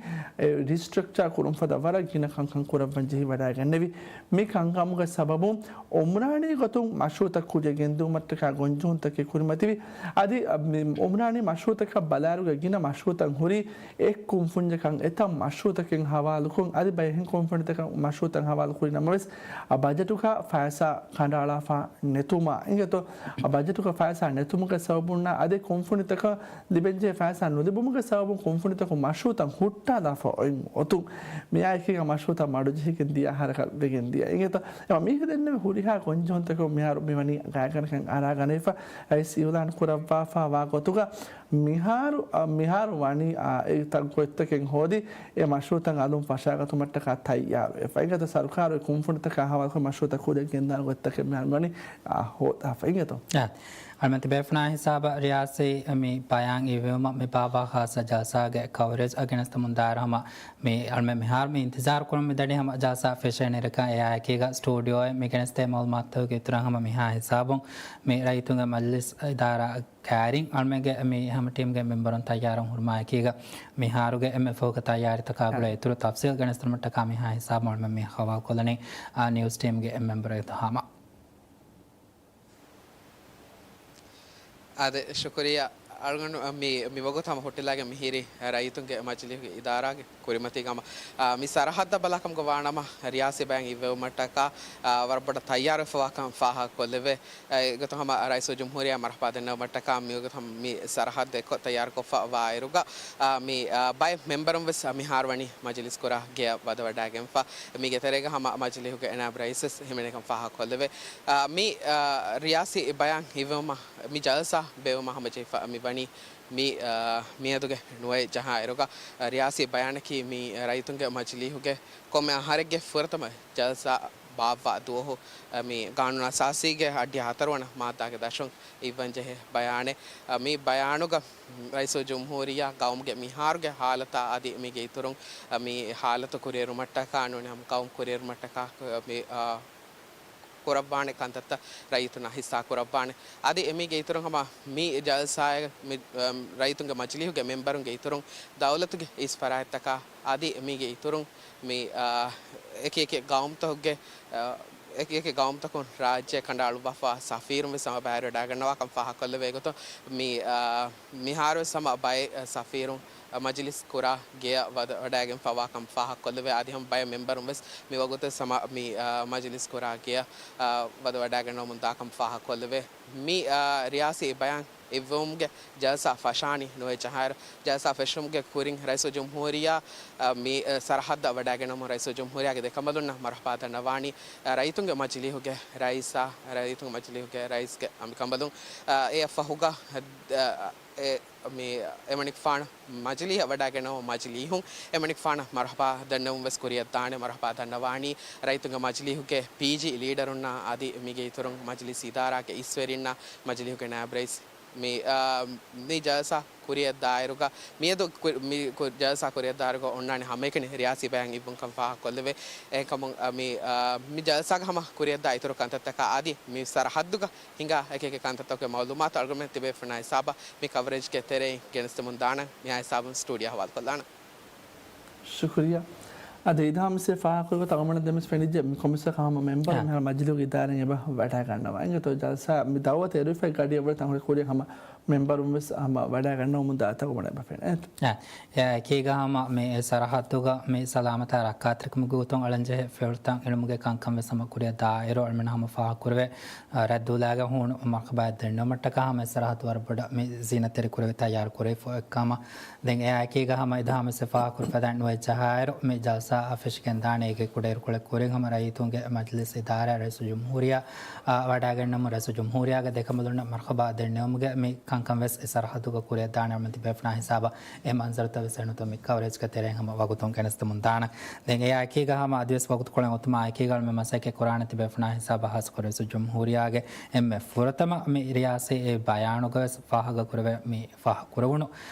ރީސްޓްރަކްޗާ ކުރުން ފަދަ ވަރަށް ގިނަ ކަންކަން ކުރައްވަން ޖެހިވަޑައިގެންނެވި. މި ކަންކަމުގެ ސަބަބުން އުމްރާނީ ގޮތުން މަޝްރޫއުތައް ކުރިއަށް ގެންދިއުމަށްޓަކާ ގޮންޖެހުންތަކެއް ކުރިމަތިވި. އަދި، އަ، މި އުމްރާނީ މަޝްރޫއުތަކަށް ބަލާއިރުގަ ގިނަ މަޝްރޫއުތައް ހުރީ އެއް ކުންފުންޏަކަށް އެތައް މަޝްރޫއުތަކެއް ހަވާލުކޮށް، އަދި ބައެއް އެހެން ކުންފުނިތަކަށް މަޝްރޫއުތައް ހަވާލު ކުރި ނަމަވެސް، އަ، ބަޖެޓުގަ ފައިސާ ކަނޑައަޅާފަ ނެތުމާ އިނގޭތޯ، އަ، ބަޖެޓުގަ ފައިސާ ނެތުމުގެ ސަބަބުންނާ އަދި ކުންފުނިތަކަށް ލިބެންޖެހޭ ފައިސާ ނުލިބުމުގެ ސަބަބުން ކުންފުނިތަކުން މަޝްރޫއުތައް ހުއްޓާލާފަ އޮތް އޮތުން. މިއާއެކީގަ މަޝްރޫއުތައް މަޑުޖެހިގެން ދިޔަ އަހަރަކަށް ވެގެން ދިޔަ އިނގޭތޯ. އެމަ މީހު ދެންނެވި ހުރިހާ ގޮންޖެހުންތަކުން މިހާރު މިވަނީ ގާތްގަނޑަކަށް އަރާގަނެފަ. ރައީސް އިއުލާން ކުރައްވާފަ ވާ ގޮތުގަ މިހާރު، އަ، މިހާރު ވަނީ، އާ، އެތައް ގޮތްތަކެއް ހޯދި އެ މަޝްރޫއުތައް އަލުން ފަށާގަތުމަށްޓަކާ ތައްޔާރުވެފަ. އިނގޭތޯ ސަރުކާރު އެ ކުންފުނިތަކާ ހަވާލުކޮށް މަޝްރޫއުތައް ކުރިއަށް ގެންދާނެ ގޮތްތަކެއް މިހާރު ވަނީ، އާ، ހޯދާފަ އިނގޭތޯ. އާ، އަޅުމެން ތިބޭފުޅާ ހިސާބަށް ރިޔާސީ މި ބަޔާން އިވެވުމަށް މި ބާއްވާ ޚާއްޞަ ޖަލްސާގެ ކަވަރޭޖް އަށް ގެނެސްދެމުން ދާއިރު ހަމަ މި އަޅުމެން މިހާރު މި އިންތިޒާރު ކުރަމުން މިދަނީ ހަމަ ޖަލްސާ ފެށޭނެ ރެކާ އެއާއެކީގަ ސްޓޫޑިއޯއެއް މި ގެނެސްދޭ މައުލޫމާތުތަކުގެ އިތުރަށް ހަމަ މިހާ ހިސާބުން މި ރައްޔިތުންގެ މަޖިލިސް އިދާރާ ކައިރިން އަޅުމެންގެ މި ހަމަ ޓީމްގެ މެމްބަރުން ތައްޔާރުން ހުރުމާއެކީގަ މިހާރުގެ އެންމެ ފަހުގެ ތައްޔާރީތަކާ ގުޅޭ އިތުރު ތަފްސީލް ގެނެސްދިނުމަށްޓަކާ މިހާ ހިސާބުން އަޅުމެން މި ހަވާލުކޮށްލަނީ، އާ، ނިއުސް ޓީމްގެ އެއް މެމްބަރު އިލްހާމަށް. އާދެ، ޝުކުރިއްޔާ. އަޅުގަނޑު މި، މި ވަގުތު ހަމަ ހުއްޓިލާގެން މިހިރީ ރައްޔިތުންގެ މަޖިލީހުގެ އިދާރާގެ ކުރިމަތީގަ ހަމަ، އާ، މި ސަރަހައްދަށް ބަލާކަމުގަ ވާނަމަ، ރިޔާސީ ބަޔަން އިއްވެވުމަށްޓަކާ، އާ، ވަރަށް ބޮޑަށް ތައްޔާރުވެފަވާކަން ފާހަގަކޮށްލެވޭ. އާ، އެގޮތުން ހަމަ ރައީސުލްޖުމްހޫރިއްޔާ މަރުޙަބާ ދެންނެވުމަށްޓަކާ، މިވަގުތު ހަމަ މި ސަރަހައްދު އެއްކޮށް ތައްޔާރުކޮށްފަ ވާއިރުގަ، އާ، މި، އާ، ބައެއް މެމްބަރުން ވެސް މިހާރު ވަނީ މަޖިލިސް ކުރާ ގެޔަށް ވަދެވަޑައިގެންފަ. މީގެ ތެރޭގަ ހަމަ މަޖިލީހުގެ ނާއިބު ރައީސް ވެސް ހިމެނޭކަން ފާހަގަކޮށްލެވޭ. އާ، މި، އާ، ރިޔާސީ ބަޔާން އިއްވެވުމަށް މި ޖަލްސާ ބޭއްވުމަށް ހަމަޖެހިފަ މި ވަނީ މި، އާ، މިއަދުގެ ނުވައެއް ޖަހާއިރުގަ، އާ، ރިޔާސީ ބަޔާނަކީ މި ރައްޔިތުންގެ މަޖިލީހުގެ ކޮންމެ އަހަރެއްގެ ފުރަތަމަ ޖަލްސާ ބާއްވާ ދުވަހު، އާ، މި ގާނޫނު އަސާސީގެ އައްޑިހަ ހަތަރުވަނަ މާއްދާގެ ދަށުން އިއްވަންޖެހޭ ބަޔާނެއް. އާ، މި ބަޔާނުގަ ރައީސުލްޖުމްހޫރިއްޔާ ގައުމުގެ މިހާރުގެ ހާލަތާ އަދި މީގެ އިތުރުން، އާ، މި ހާލަތު ކުރިއެރުމަށްޓަކާ ނޫނީ ހަމަ ގައުމު ކުރިއެރުމަށްޓަކާ މި، އާ، ކުރައްވާނެ ކަންތައްތައް ރައްޔިތުންނާ ހިއްސާ ކުރައްވާނެ. އަދި އެމީގެ އިތުރުން ހަމަ މި ޖަލްސާއެއް މި، އަ، ރައްޔިތުންގެ މަޖިލީހުގެ މެމްބަރުންގެ އިތުރުން ދައުލަތުގެ އިސް ފަރާތްތަކާ އަދި މީގެ އިތުރުން މި، އަ، އެކި އެކި ގައުމުތަކުގެ، އަ، އެކި އެކި ގައުމުތަކުން ރާއްޖެ ކަނޑައަޅުއްވާފަ ސަފީރުން ވެސް ހަމަ ބައިވެރިވެވަޑައިގަންނަވާކަން ފާހަގަކޮށްލެވޭ ގޮތުން މި، އަ، މިހާރު ވެސް ހަމަ ބައެއް ސަފީރުން މަޖިލިސް ކުރާ ގެޔަށް ވަދެ، ވަޑައިގެންފަ ވާކަން ފާހަގަކޮށްލެވޭ. އަދި ހަމަ ބައެއް މެމްބަރުން ވެސް މި ވަގުތު ވެސް ހަމަ މި، އާ، މަޖިލިސް ކުރާ ގެޔަށް، އާ، ވަދެ ވަޑައިގަންނަވަމުން ދާކަން ފާހަގަކޮށްލެވޭ. މި، އާ، ރިޔާސީ ބަޔާން އިއްވުމުގެ ޖަލްސާ ފަށާނީ ނުވައެއް ޖަހާއިރު، ޖަލްސާ ފެށުމުގެ ކުރިން ރައީސުލްޖުމްހޫރިއްޔާ، އާ، މި، އާ، ސަރަހައްދަށް ވަޑައިގެންނަވަމުން ރައީސުލްޖުމްހޫރިއްޔާގެ ދެކަނބަލުންނަށް މަރުޙަބާ ދަންނަވާނީ، އާ، ރައްޔިތުންގެ މަޖިލީހުގެ ރައީސާ، ރައްޔިތުންގެ މަޖިލީހުގެ ރައީސްގެ އަނބިކަނބަލުން، އާ، އެއަށް ފަހުގަ، އާ، އެ، އެ، މި އެމަނިކުފާނު މަޖިލީހަށް ވަޑައިގެންނަވާ މަޖިލީހުން އެމަނިކުފާނަށް މަރުޙަބާ ދަންނެވުން ވެސް ކުރިއަށްދާނެ. މަރުޙަބާ ދަންނަވާނީ ރައްޔިތުންގެ މަޖިލީހުގެ ޕީޖީ ލީޑަރުންނާ އަދި މީގެ އިތުރުން މަޖިލިސް އިދާރާގެ އިސްވެރިންނާ މަޖިލީހުގެ ނާއިބު ރައީސް މި، އާ، މި ޖަލްސާ ކުރިއަށްދާއިރުގަ މިއަދު ކު-، މި ކު-، ޖަލްސާ ކުރިއަށްދާއިރުގަ އޮންނާނެ ހަމައެކަނި ރިޔާސީ ބަޔާން އިއްވުންކަން ފާހަގަކޮށްލެވޭ. އެހެންކަމުން، އާ، މި، އާ، މި ޖަލްސާގަ ހަމަ ކުރިއަށްދާ އިތުރު ކަންތައްތަކާ އަދި މި ސަރަހައްދުގަ ހިނގާ އެކި އެކި ކަންތައްތަކުގެ މައުލޫމާތު އަޅުގަނޑުމެން ތިބޭފުޅުންނާ ހިސާބަށް މި ކަވަރޭޖްގެ ތެރެއިން ގެނެސްދެމުން ދާނަން. މިހާ ހިސާބުން ސްޓޫޑިއޯ ހަވާލުކޮށްލާނަން. ޝުކުރިއްޔާ. އަދި އިދާމިސް ފާހަގަކުރި ގޮތަށް އަޅުގަނޑުމެން ދެންވެސް ފެނިއްޖެ މި ކޮމިސަރ ހަމަ މެމްބަރުން އާ. މިހާރު މަޖިލީހުގެ އިދާރާއިން އެބަ ވަޑައިގަންނަވާ. އިނގޭތޯ ޖަލްސާ މި ދައުވަތު އެރުވިފައި ގަޑިއަށްވުރެ ތަންކޮޅެއް ކުރި ހަމަ މެމްބަރުން ވެސް ހަމަ ވަޑައިގަންނަވަމުން ދާތަކު ބުނެ އެބަ ފެނޭ. އާ. އެކީގަ ހަމަ މި ސަރަހައްދުގަ މި ސަލާމަތާ ރައްކާތެރިކަމުގެ ގޮތުން އަޅަންޖެހޭ ފިޔަވަޅުތައް އެޅުމުގެ ކަންކަން ވެސް ހަމަ ކުރިއަށް ދާއިރު، އަޅުމެން ހަމަ ފާހަގަކުރެވޭ، އަ، ރައްދުލާގެ ހޫނު މަރުޙަބާ ދެންނެވުމަށްޓަކާ ހަމަ ސަރަހައްދު ވަރަށް ބޮޑަށް މި ޒީނަތްތެރި ކުރެވި ތައްޔާރު ކުރެވިފަ އެއްކަމަށް. ދެން އެއާއެކީގަ ހަމަ އިދާމިސް ފާހަގަކުރި ފަދައިން ނުވައެއް ޖަހާއިރު މި ޖަލްސާ އަށް ފެށިގެންދާނެ އޭގެ ކުޑައިރުކޮޅެއް ކުރިން ހަމަ ރައްޔިތުންގެ މަޖިލިސް އިދާރާ ރައީސުލްޖުމްހޫރިއްޔާ، އަ، ވަޑައިގެންނަމުން ރައީސުލްޖުމްހޫރިއްޔާގެ ދެކަނބަލުންނަށް މަރުޙަބާ ދެންނެވުމުގެ މި ކަންކަން ވެސް އެ ސަރަހައްދުގަ ކުރިއަށްދާނެ އަޅުމެން ތިބޭފުޅުންނާ ހިސާބަށް އެ މަންޒަރުތައް ވެސް އެނޫތަ މި ކަވަރޭޖްގެ ތެރެއިން ހަމަ ވަގުތުން ގެނެސްދެމުން ދާނަން. ދެން އެއާއެކީގަ ހަމަ އަދިވެސް ވަގުތުކޮޅެއް އޮތުމާ އެކީގަ އަޅުމެން މަސައްކަތް ކުރާނެ ތިބޭފުޅުންނާ ހިސާބަށް ހާއްސަކޮށް ރައީސުލްޖުމްހޫރިއްޔާގެ އެންމެ ފުރަތަމަ މި ރިޔާސީ ބަޔާނުގަ ވެސް ފާހަގަކުރެވޭ މި ފާހަގަކުރެވުނު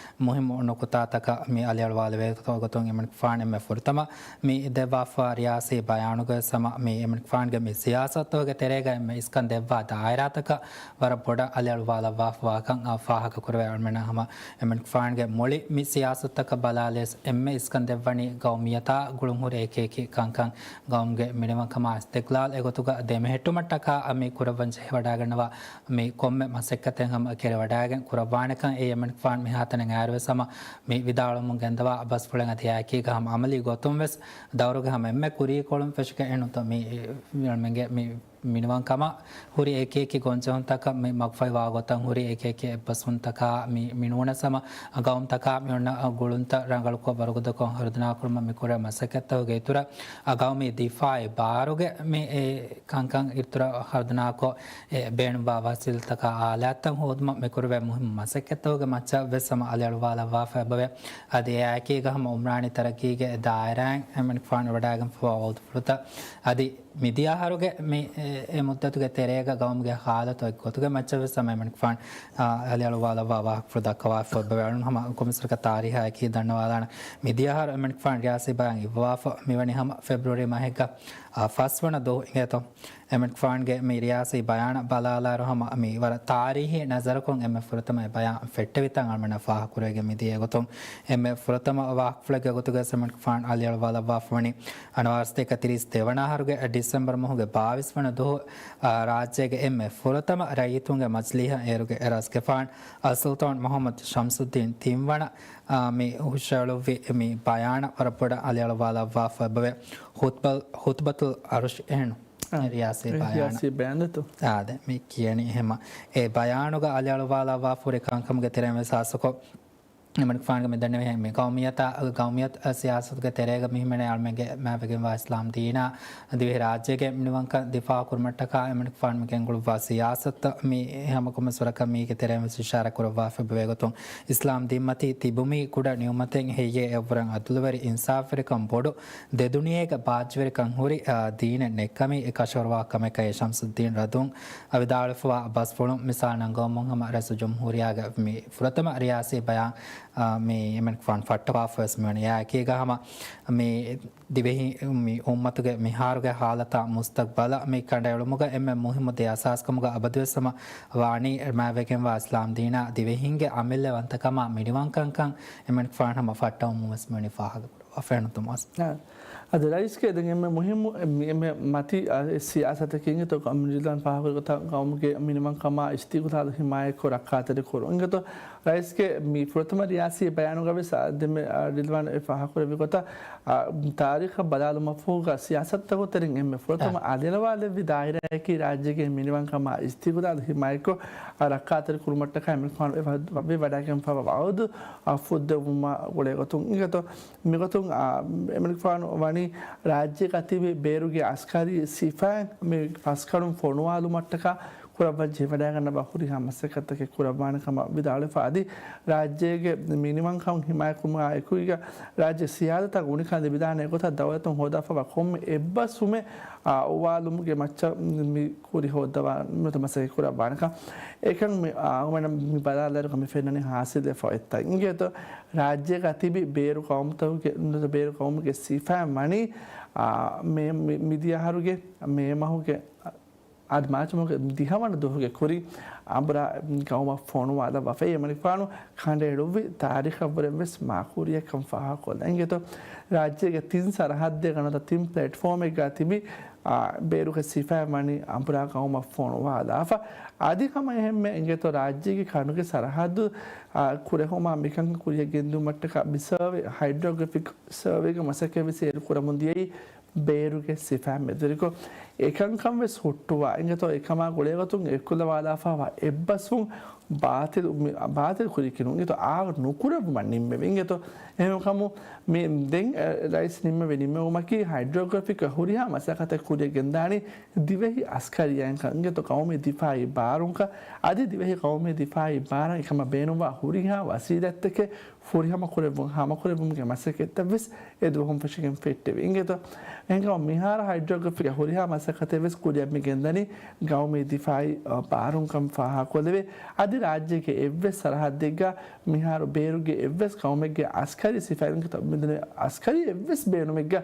މުހިއްމު ނުކުތާތަކަށް މި އަލިއަޅުވާލެވޭ ގޮތުން އެމަނިކުފާނު އެންމެ ފުރަތަމަ މި ދެއްވާފަ ރިޔާސީ ބަޔާނުގަ ވެސް ހަމަ މި އެމަނިކުފާނުގެ މި ސިޔާސަތުގެ ތެރޭގަ އެންމެ އިސްކަން ދެއްވާ ދާއިރާތަކަށް ވަރަށް ބޮޑަށް އަލިއަޅުވާލައްވާފަވާކަން ފާހަގަކުރެވޭ. އަޅުމެންނަށް ހަމަ އެމަނިކުފާނުގެ މުޅި މި ސިޔާސަތުތަކަށް ބަލާލިޔަސް އެންމެ އިސްކަން ދެއްވަނީ ގައުމިއްޔަތާ ގުޅުންހުރި އެކި އެކި ކަންކަން ގައުމުގެ މިނިވަންކަމާ އިސްތިގްލާލް އެގޮތުގަ ދެމެހެއްޓުމަށްޓަކާ މި ކުރައްވަންޖެހިވަޑައިގަންނަވާ މި ކޮންމެ މަސައްކަތެއް ހަމަ ކެރިވަޑައިގެން ކުރައްވާނެކަން އެ އެމަނިކުފާނު މިހާތަނަށް އައިރުވެސް ހަމަ މި ވިދާޅުވަމުން ގެންދަވާ ބަސްފުޅެއް އަދި އެއާއެކީގަ ހަމަ އަމަލީ ގޮތުން ވެސް ދައުރުގެ ހަމަ އެންމެ ކުރީކޮޅުން ފެށިގެން އެނޫތަ މި މި މިނިވަންކަމާ ހުރި އެކި އެކި ގޮންޖެހުންތަކަށް މި މަގުފަހިވާ ގޮތަށް ހުރި އެކި އެކި އެއްބަސްވުންތަކާ މި، މި ނޫނަސް ހަމަ ގައުމުތަކާ މި އޮންނަ ގުޅުންތައް ރަނގަޅުކޮށް ވަރުގަދަކޮށް ހަރުދަނާކުރުމަށް މި ކުރެ މަސައްކަތްތަކުގެ އިތުރަށް ގައުމީ ދިފާއީ ބާރުގެ މި އެ ކަންކަން އިތުރަށް ހަރުދަނާކޮށް އެ ބޭނުންވާ ވަސީލަތަކާ އާލާތްތައް ހޯދުމަށް މި ކުރެވޭ މުހިއްމު މަސައްކަތްތަކުގެ މައްޗަށް ވެސް ހަމަ އަލިއަޅުވާލައްވާފަ އެބަވޭ. އަދި އެއާއެކީގަ ހަމަ އުމްރާނީ ތަރައްގީގެ ދާއިރާއިން އެމަނިކުފާނު ވަޑައިގެންފަވާ ވަގުތުފުޅުތައް އަދި މިދިޔަ އަހަރުގެ މި، އެ، އެ މުއްދަތުގެ ތެރޭގަ ގައުމުގެ ހާލަތު އެއްގޮތުގެ މައްޗަށް ވެސް ހަމަ އެމަނިކުފާނު، އާ، އަލިއަޅުވާލައްވާ ވާހަކަފުޅު ދައްކަވާފަ އެބަވޭ. އަޅުން ހަމަ ކޮމިސަރަކަށް ތާރީހާއެކީ ދަންނަވާލާނަން. މިދިޔަ އަހަރު އެމަނިކުފާނު ރިޔާސީ ބަޔާން އިއްވަވާފަ މިވަނީ ހަމަ ފެބްރުއަރީ މަހެއްގަ، އާ، ފަސްވަނަ ދުވަހު އިނގޭތޯ. އެ، އެމެންގެފާނުގެ މި ރިޔާސީ ބަޔާނަށް ބަލާލާއިރު ހަމަ މި ވަރަށް ތާރީހީ ނަޒަރަކުން އެންމެ ފުރަތަމަ އެ ބަޔާން ފެއްޓެވިތަން އަޅުމެންނަށް ފާހަގަކުރެވިގެން މިދިޔަ ގޮތުން، އެންމެ ފުރަތަމަ ވާހަކަފުޅެއްގެ ގޮތުގައި އެމެންގެފާނު އަލިއަޅުވާލައްވާފަ ވަނީ އަންވާރަ ސަތޭކަ ތިރީސް ދެވަނަ އަހަރުގެ ޑިސެމްބަރު މަހުގެ ބާވީސް ވަނަ ދުވަހު، އާ، ރާއްޖޭގެ އެންމެ ފުރަތަމަ ރައްޔިތުންގެ މަޖިލީހަށް އޭރުގެ ރައީސްގެފާނު އަލްސުލްޠާން މުޙައްމަދު ޝަމްސުއްދީން ތިންވަނަ، އާ، މި ހުށައެޅުއްވި މި ބަޔާނަށް ވަރަށް ބޮޑަށް އަލިއަޅުވާލައްވާފަ އެބަވޭ. ޚުތްބަ-، ޚުތްބަތުލް އަރުޝް އެހެން. ރިޔާސީ ބަޔާން. ރިޔާސީ ބަޔާން ދެތޯ؟ އާދެ، މި ކިޔަނީ އެހެމަ. އެ ބަޔާނުގަ އަލިއަޅުވާލާ ވާފުރި ކަންކަމުގެ ތެރެއިން ވެސް ހާއްސަކޮށް، އެމަނިކުފާނުގެ މި ދަންނެވިހެން މި ގައުމިއްޔަތާ، ގައުމިއްޔަތު ސިޔާސަތުގެ ތެރޭގަ މި ހިމެނޭ އަޅުމެންގެ މާތްވެގެންވާ އިސްލާމް ދީނާ ދިވެހި ރާއްޖޭގެ މިނިވަންކަން ދިފާއު ކުރުމަށްޓަކާ އެމަނިކުފާނު މި ގެންގުޅުއްވާ ސިޔާސަތު މި ހަމަކޮށް ސުރަކަށް މީގެ ތެރެއިން ވެސް އިޝާރާތް ކުރައްވާފަ އެބަވޭ ގޮތުން، އިސްލާމް ދީންމަތީ ތިބުމީ ކުޑަ ނިޢުމަތެއް ހެއްޔޭ އެއަށްވުރެން އަދުލުވެރި އިންސާފުވެރިކަން ބޮޑު ދެދުނިޔޭގެ ބާއްޖަވެރިކަން ހުރި، އާ، ދީނެއް ނެއްކަމީ އެ ކަށަވަރުވާ ކަމެކޭ ޝަމްސުއްދީން ރަދުން އަ، ވިދާޅުވެފަވާ ބަސްފުޅުން މިސާލަށް ނަންގަވަމުން ހަމަ ރައީސުލްޖުމްހޫރިއްޔާގެ މި ފުރަތަމަ ރިޔާސީ ބަޔާން، އާ، މި އެމެނިކުފާނު ފައްޓަވާފަވެސް މިވަނީ. އެއާ އެކީގަ ހަމަ މި ދިވެހި މި އުއްމަތުގެ މިހާރުގެ ހާލަތާ މުސްތަގްބަލަށް މި ކަނޑައެޅުމުގަ އެންމެ މުހިއްމު ދެ އަސާސްކަމުގަ އަބަދުވެސް ހަމަ ވާނީ މާތްވެގެންވާ އިސްލާމް ދީނާ ދިވެހިންގެ އަމިއްލަވަންތަކަމާ މިނިވަންކަންކަން އެމެނިކުފާނު ހަމަ ފައްޓަވަމުން ވެސް މިވަނީ ފާހަގަކުރައްވާފަ އެހެން ތުމާސް. އާ، އަދި ރައީސްގެ ދެން އެންމެ މުހިއްމު އެ-، މި-، އެންމެ މަތީ، އާ، އެ ސިޔާސަތަކީ އިނގޭތޯ ރިޒްވާން ފާހަގަކުރި ގޮތަށް ގައުމުގެ މިނިވަންކަމާ އިސްތިޤުލާލު ހިމާޔަތްކޮށް ރައްކާތެރި ކުރުން. އިނގޭތޯ ރައީސްގެ މި ފުރަތަމަ ރިޔާސީ ބަޔާނުގަ ވެސް، އާ، ދެންމެ، އާ، ރިޒްވާން އެ ފާހަގަކުރެއްވި ގޮތަށް، އާ، ތާރީޚަށް ބަލާލުމަށްފަހުގަ ސިޔާސަތުތަކުގެ ތެރެއިން އެންމެ ފުރަތަމަ އާ. އަލިއަޅުވާލެއްވި ދާއިރާއަކީ ރާއްޖޭގެ މިނިވަންކަމާ އިސްތިޤުލާލު ހިމާޔަތްކޮށް، އާ، ރައްކާތެރި ކުރުމަށްޓަކާ އެމެނިކުފާނު އެ ވަ-، ވަ-، ވެވަޑައިގެންފަވާ ވައުދު، އާ، ފުއްދެވުމާ ގުޅޭ ގޮތުން. އިނގޭތޯ މިގޮތުން، އާ، އެމެނިކުފާނު ވަނީ ރާއްޖޭގަ ތިބި ބޭރުގެ އަސްކަރީ ސިފައިން މި ފަސްކަނުން ފޮނުވާލުމަށްޓަކާ ކުރައްވަން ޖެހިވަޑައިގަންނަވާ ހުރިހާ މަސައްކަތްތަކެއް ކުރައްވާނެ ކަމަށް ވިދާޅުވެފަ އަދި ރާއްޖޭގެ މިނިވަންކަން ހިމާޔަތްކުރުމާ އެކުގަ ރާއްޖޭ ސިޔާދަތަށް ގުނިކަން ލިބިދާނެ ގޮތަށް ދައުލަތުން ހޯދާފަވާ ކޮންމެ އެއްބަސްވުމެއް، އާ، އޮވާލުމުގެ މައްޗަށް މި ކުރި ހޯއްދަވާ ނުވަތަ މަސައްކަތް ކުރައްވާނެކަން. އެކަން މި، އާ، އަޅުގަނޑު މި ބަލާލާއިރު މި ފެންނަނީ ހާސިލްވެފަ އޮތްތަން. އިނގޭތޯ ރާއްޖޭގަ ތިބި ބޭރު ޤައުމުތަކުގެ، ނުވަތަ ބޭރު ޤައުމުގެ ސިފައިން ވަނީ، އާ، މޭ، މި، މިދިޔަ އަހަރުގެ މޭ މަހުގެ އަދި މާޗު މަހުގެ ދިހަވަނަ ދުވަހުގެ ކުރިން އަނބުރާ ގައުމަށް ފޮނުވާލައްވާފައި އެމަނިކުފާނު ކަނޑައެޅުއްވި ތާރީޚަށްވުރެން ވެސް މާކޫރިއެއްކަން ފާހަގަކޮށްލަން. އިނގޭތޯ ރާއްޖޭގެ ތިން ސަރަހައްދެއްގަ ނުވަތަ ތިން ޕްލެޓްފޯމެއްގަ ތިބި، އާ، ބޭރުގެ ސިފައިން ވަނީ އަނބުރާ ގައުމަށް ފޮނުވާލާފަ. އަދި ހަމަ އެހެންމެ އިނގޭތޯ ރާއްޖޭގެ ކަނޑުގެ ސަރަހައްދު، އާ، ކުރެހުމާ މިކަންކަން ކުރިއަށް ގެންދިއުމަށްޓަކާ މި ސަރވޭ، ހައިޑްރޯގްރަފިކް ސަރވޭގެ މަސައްކަތް ވެސް އޭރު ކުރަމުން ދިޔައީ ބޭރުގެ ސިފައިން މެދުވެރިކޮށް، އެކަންކަން ވެސް ހުއްޓުވާ. އިނގޭތޯ އެކަމާ ގުޅޭގޮތުން އެއްކުލަވާލާފަވާ އެއްބަސްވުން ބާތިލް، މި، ބާތިލް ކުރީކީ ނޫން. އިނގޭތޯ އާ ނުކުރެއްވުމަށް ނިންމެވި. އިނގޭތޯ އެހެންކަމުން މި ދެން، އެ، ރައީސް ނިންމެވި ނިންމެވުމަކީ ހައިޑްރޯގްރަފިކް ހުރިހާ މަސައްކަތެއް ކުރިއަށް ގެންދާނީ ދިވެހި އަސްކަރިއްޔާއިންކަން. އިނގޭތޯ ޤައުމީ ދިފާއީ ބާރުންކަން. އަދި ދިވެހި ޤައުމީ ދިފާއީ ބާރަށް އެކަމަށް ބޭނުންވާ ހުރިހާ ވަސީލަތްތަކެއް ފުރިހަމަ ކުރެއްވުން، ހާމަކުރެއްވުމުގެ މަސައްކަތްތައް ވެސް އެ ދުވަހުން ފެށިގެން ފެއްޓެވި. އިނގޭތޯ އެހެންކަމުން މިހާރު ހައިޑްރޯގްރަފިކް ހުރިހާ މަސައްކަތެއް ވެސް ކުރިއަށް މި ގެންދަނީ ގައުމީ ދިފާއީ، އަ، ބާރުންކަން ފާހަގަކޮށްލެވޭ. އަދި ރާއްޖޭގެ އެއްވެސް ސަރަހައްދެއްގަ މިހާރު ބޭރުގެ އެއްވެސް ޤައުމެއްގެ އަސްކަރީ ސިފައިން، މިދެން އަސްކަރީ އެއްވެސް ބޭނުމެއްގަ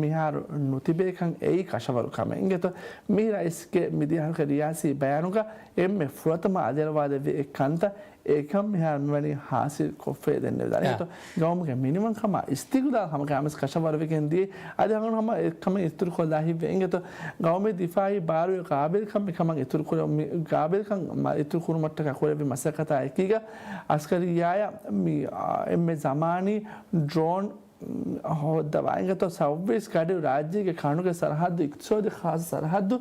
މިހާރު ނުތިބޭކަން އެއީ ކަށަވަރު ކަމެއް. އިނގޭތޯ މި ރައީސްގެ މިދިޔަ އަހަރުގެ ރިޔާސީ ބަޔާނުގަ އެންމެ ފުރަތަމަ އަލިއަޅުވާލެއްވި އެއް ކަންތައް އެކަން މިހާރު މިވަނީ ހާސިލް ކޮށްފައި ދެންނެވިދާނެ. އާ. އިނގޭތޯ ގައުމުގެ މިނިވަންކަމާ އިސްތިޤުލާލް ހަމަ ގާމިސް ކަށަވަރުވެގެން ދިޔައީ. އަދި ހަމަ އެކަމެއް އިތުރުކޮށްލާ ހިތްވެ. އިނގޭތޯ ގައުމީ ދިފާއީ ބާރުގެ ޤާބިލްކަން މިކަމަށް އިތުރުކުރެ-، މި ޤާބިލްކަން މަ-، އިތުރުކުރުމަށްޓަކާ ކުރެއްވި މަސައްކަތާ އެކީގަ އަސްކަރިއްޔާޔަށް މި، އާ، އެންމެ ޒަމާނީ ޑްރޯން ހޯއްދަވާ. އިނގޭތޯ ސައުވީސް ގަޑިއު ރާއްޖޭގެ ކަނޑުގެ ސަރަހައްދު، އިޤްތިޞާދީ ޚާއްޞަ ސަރަހައްދު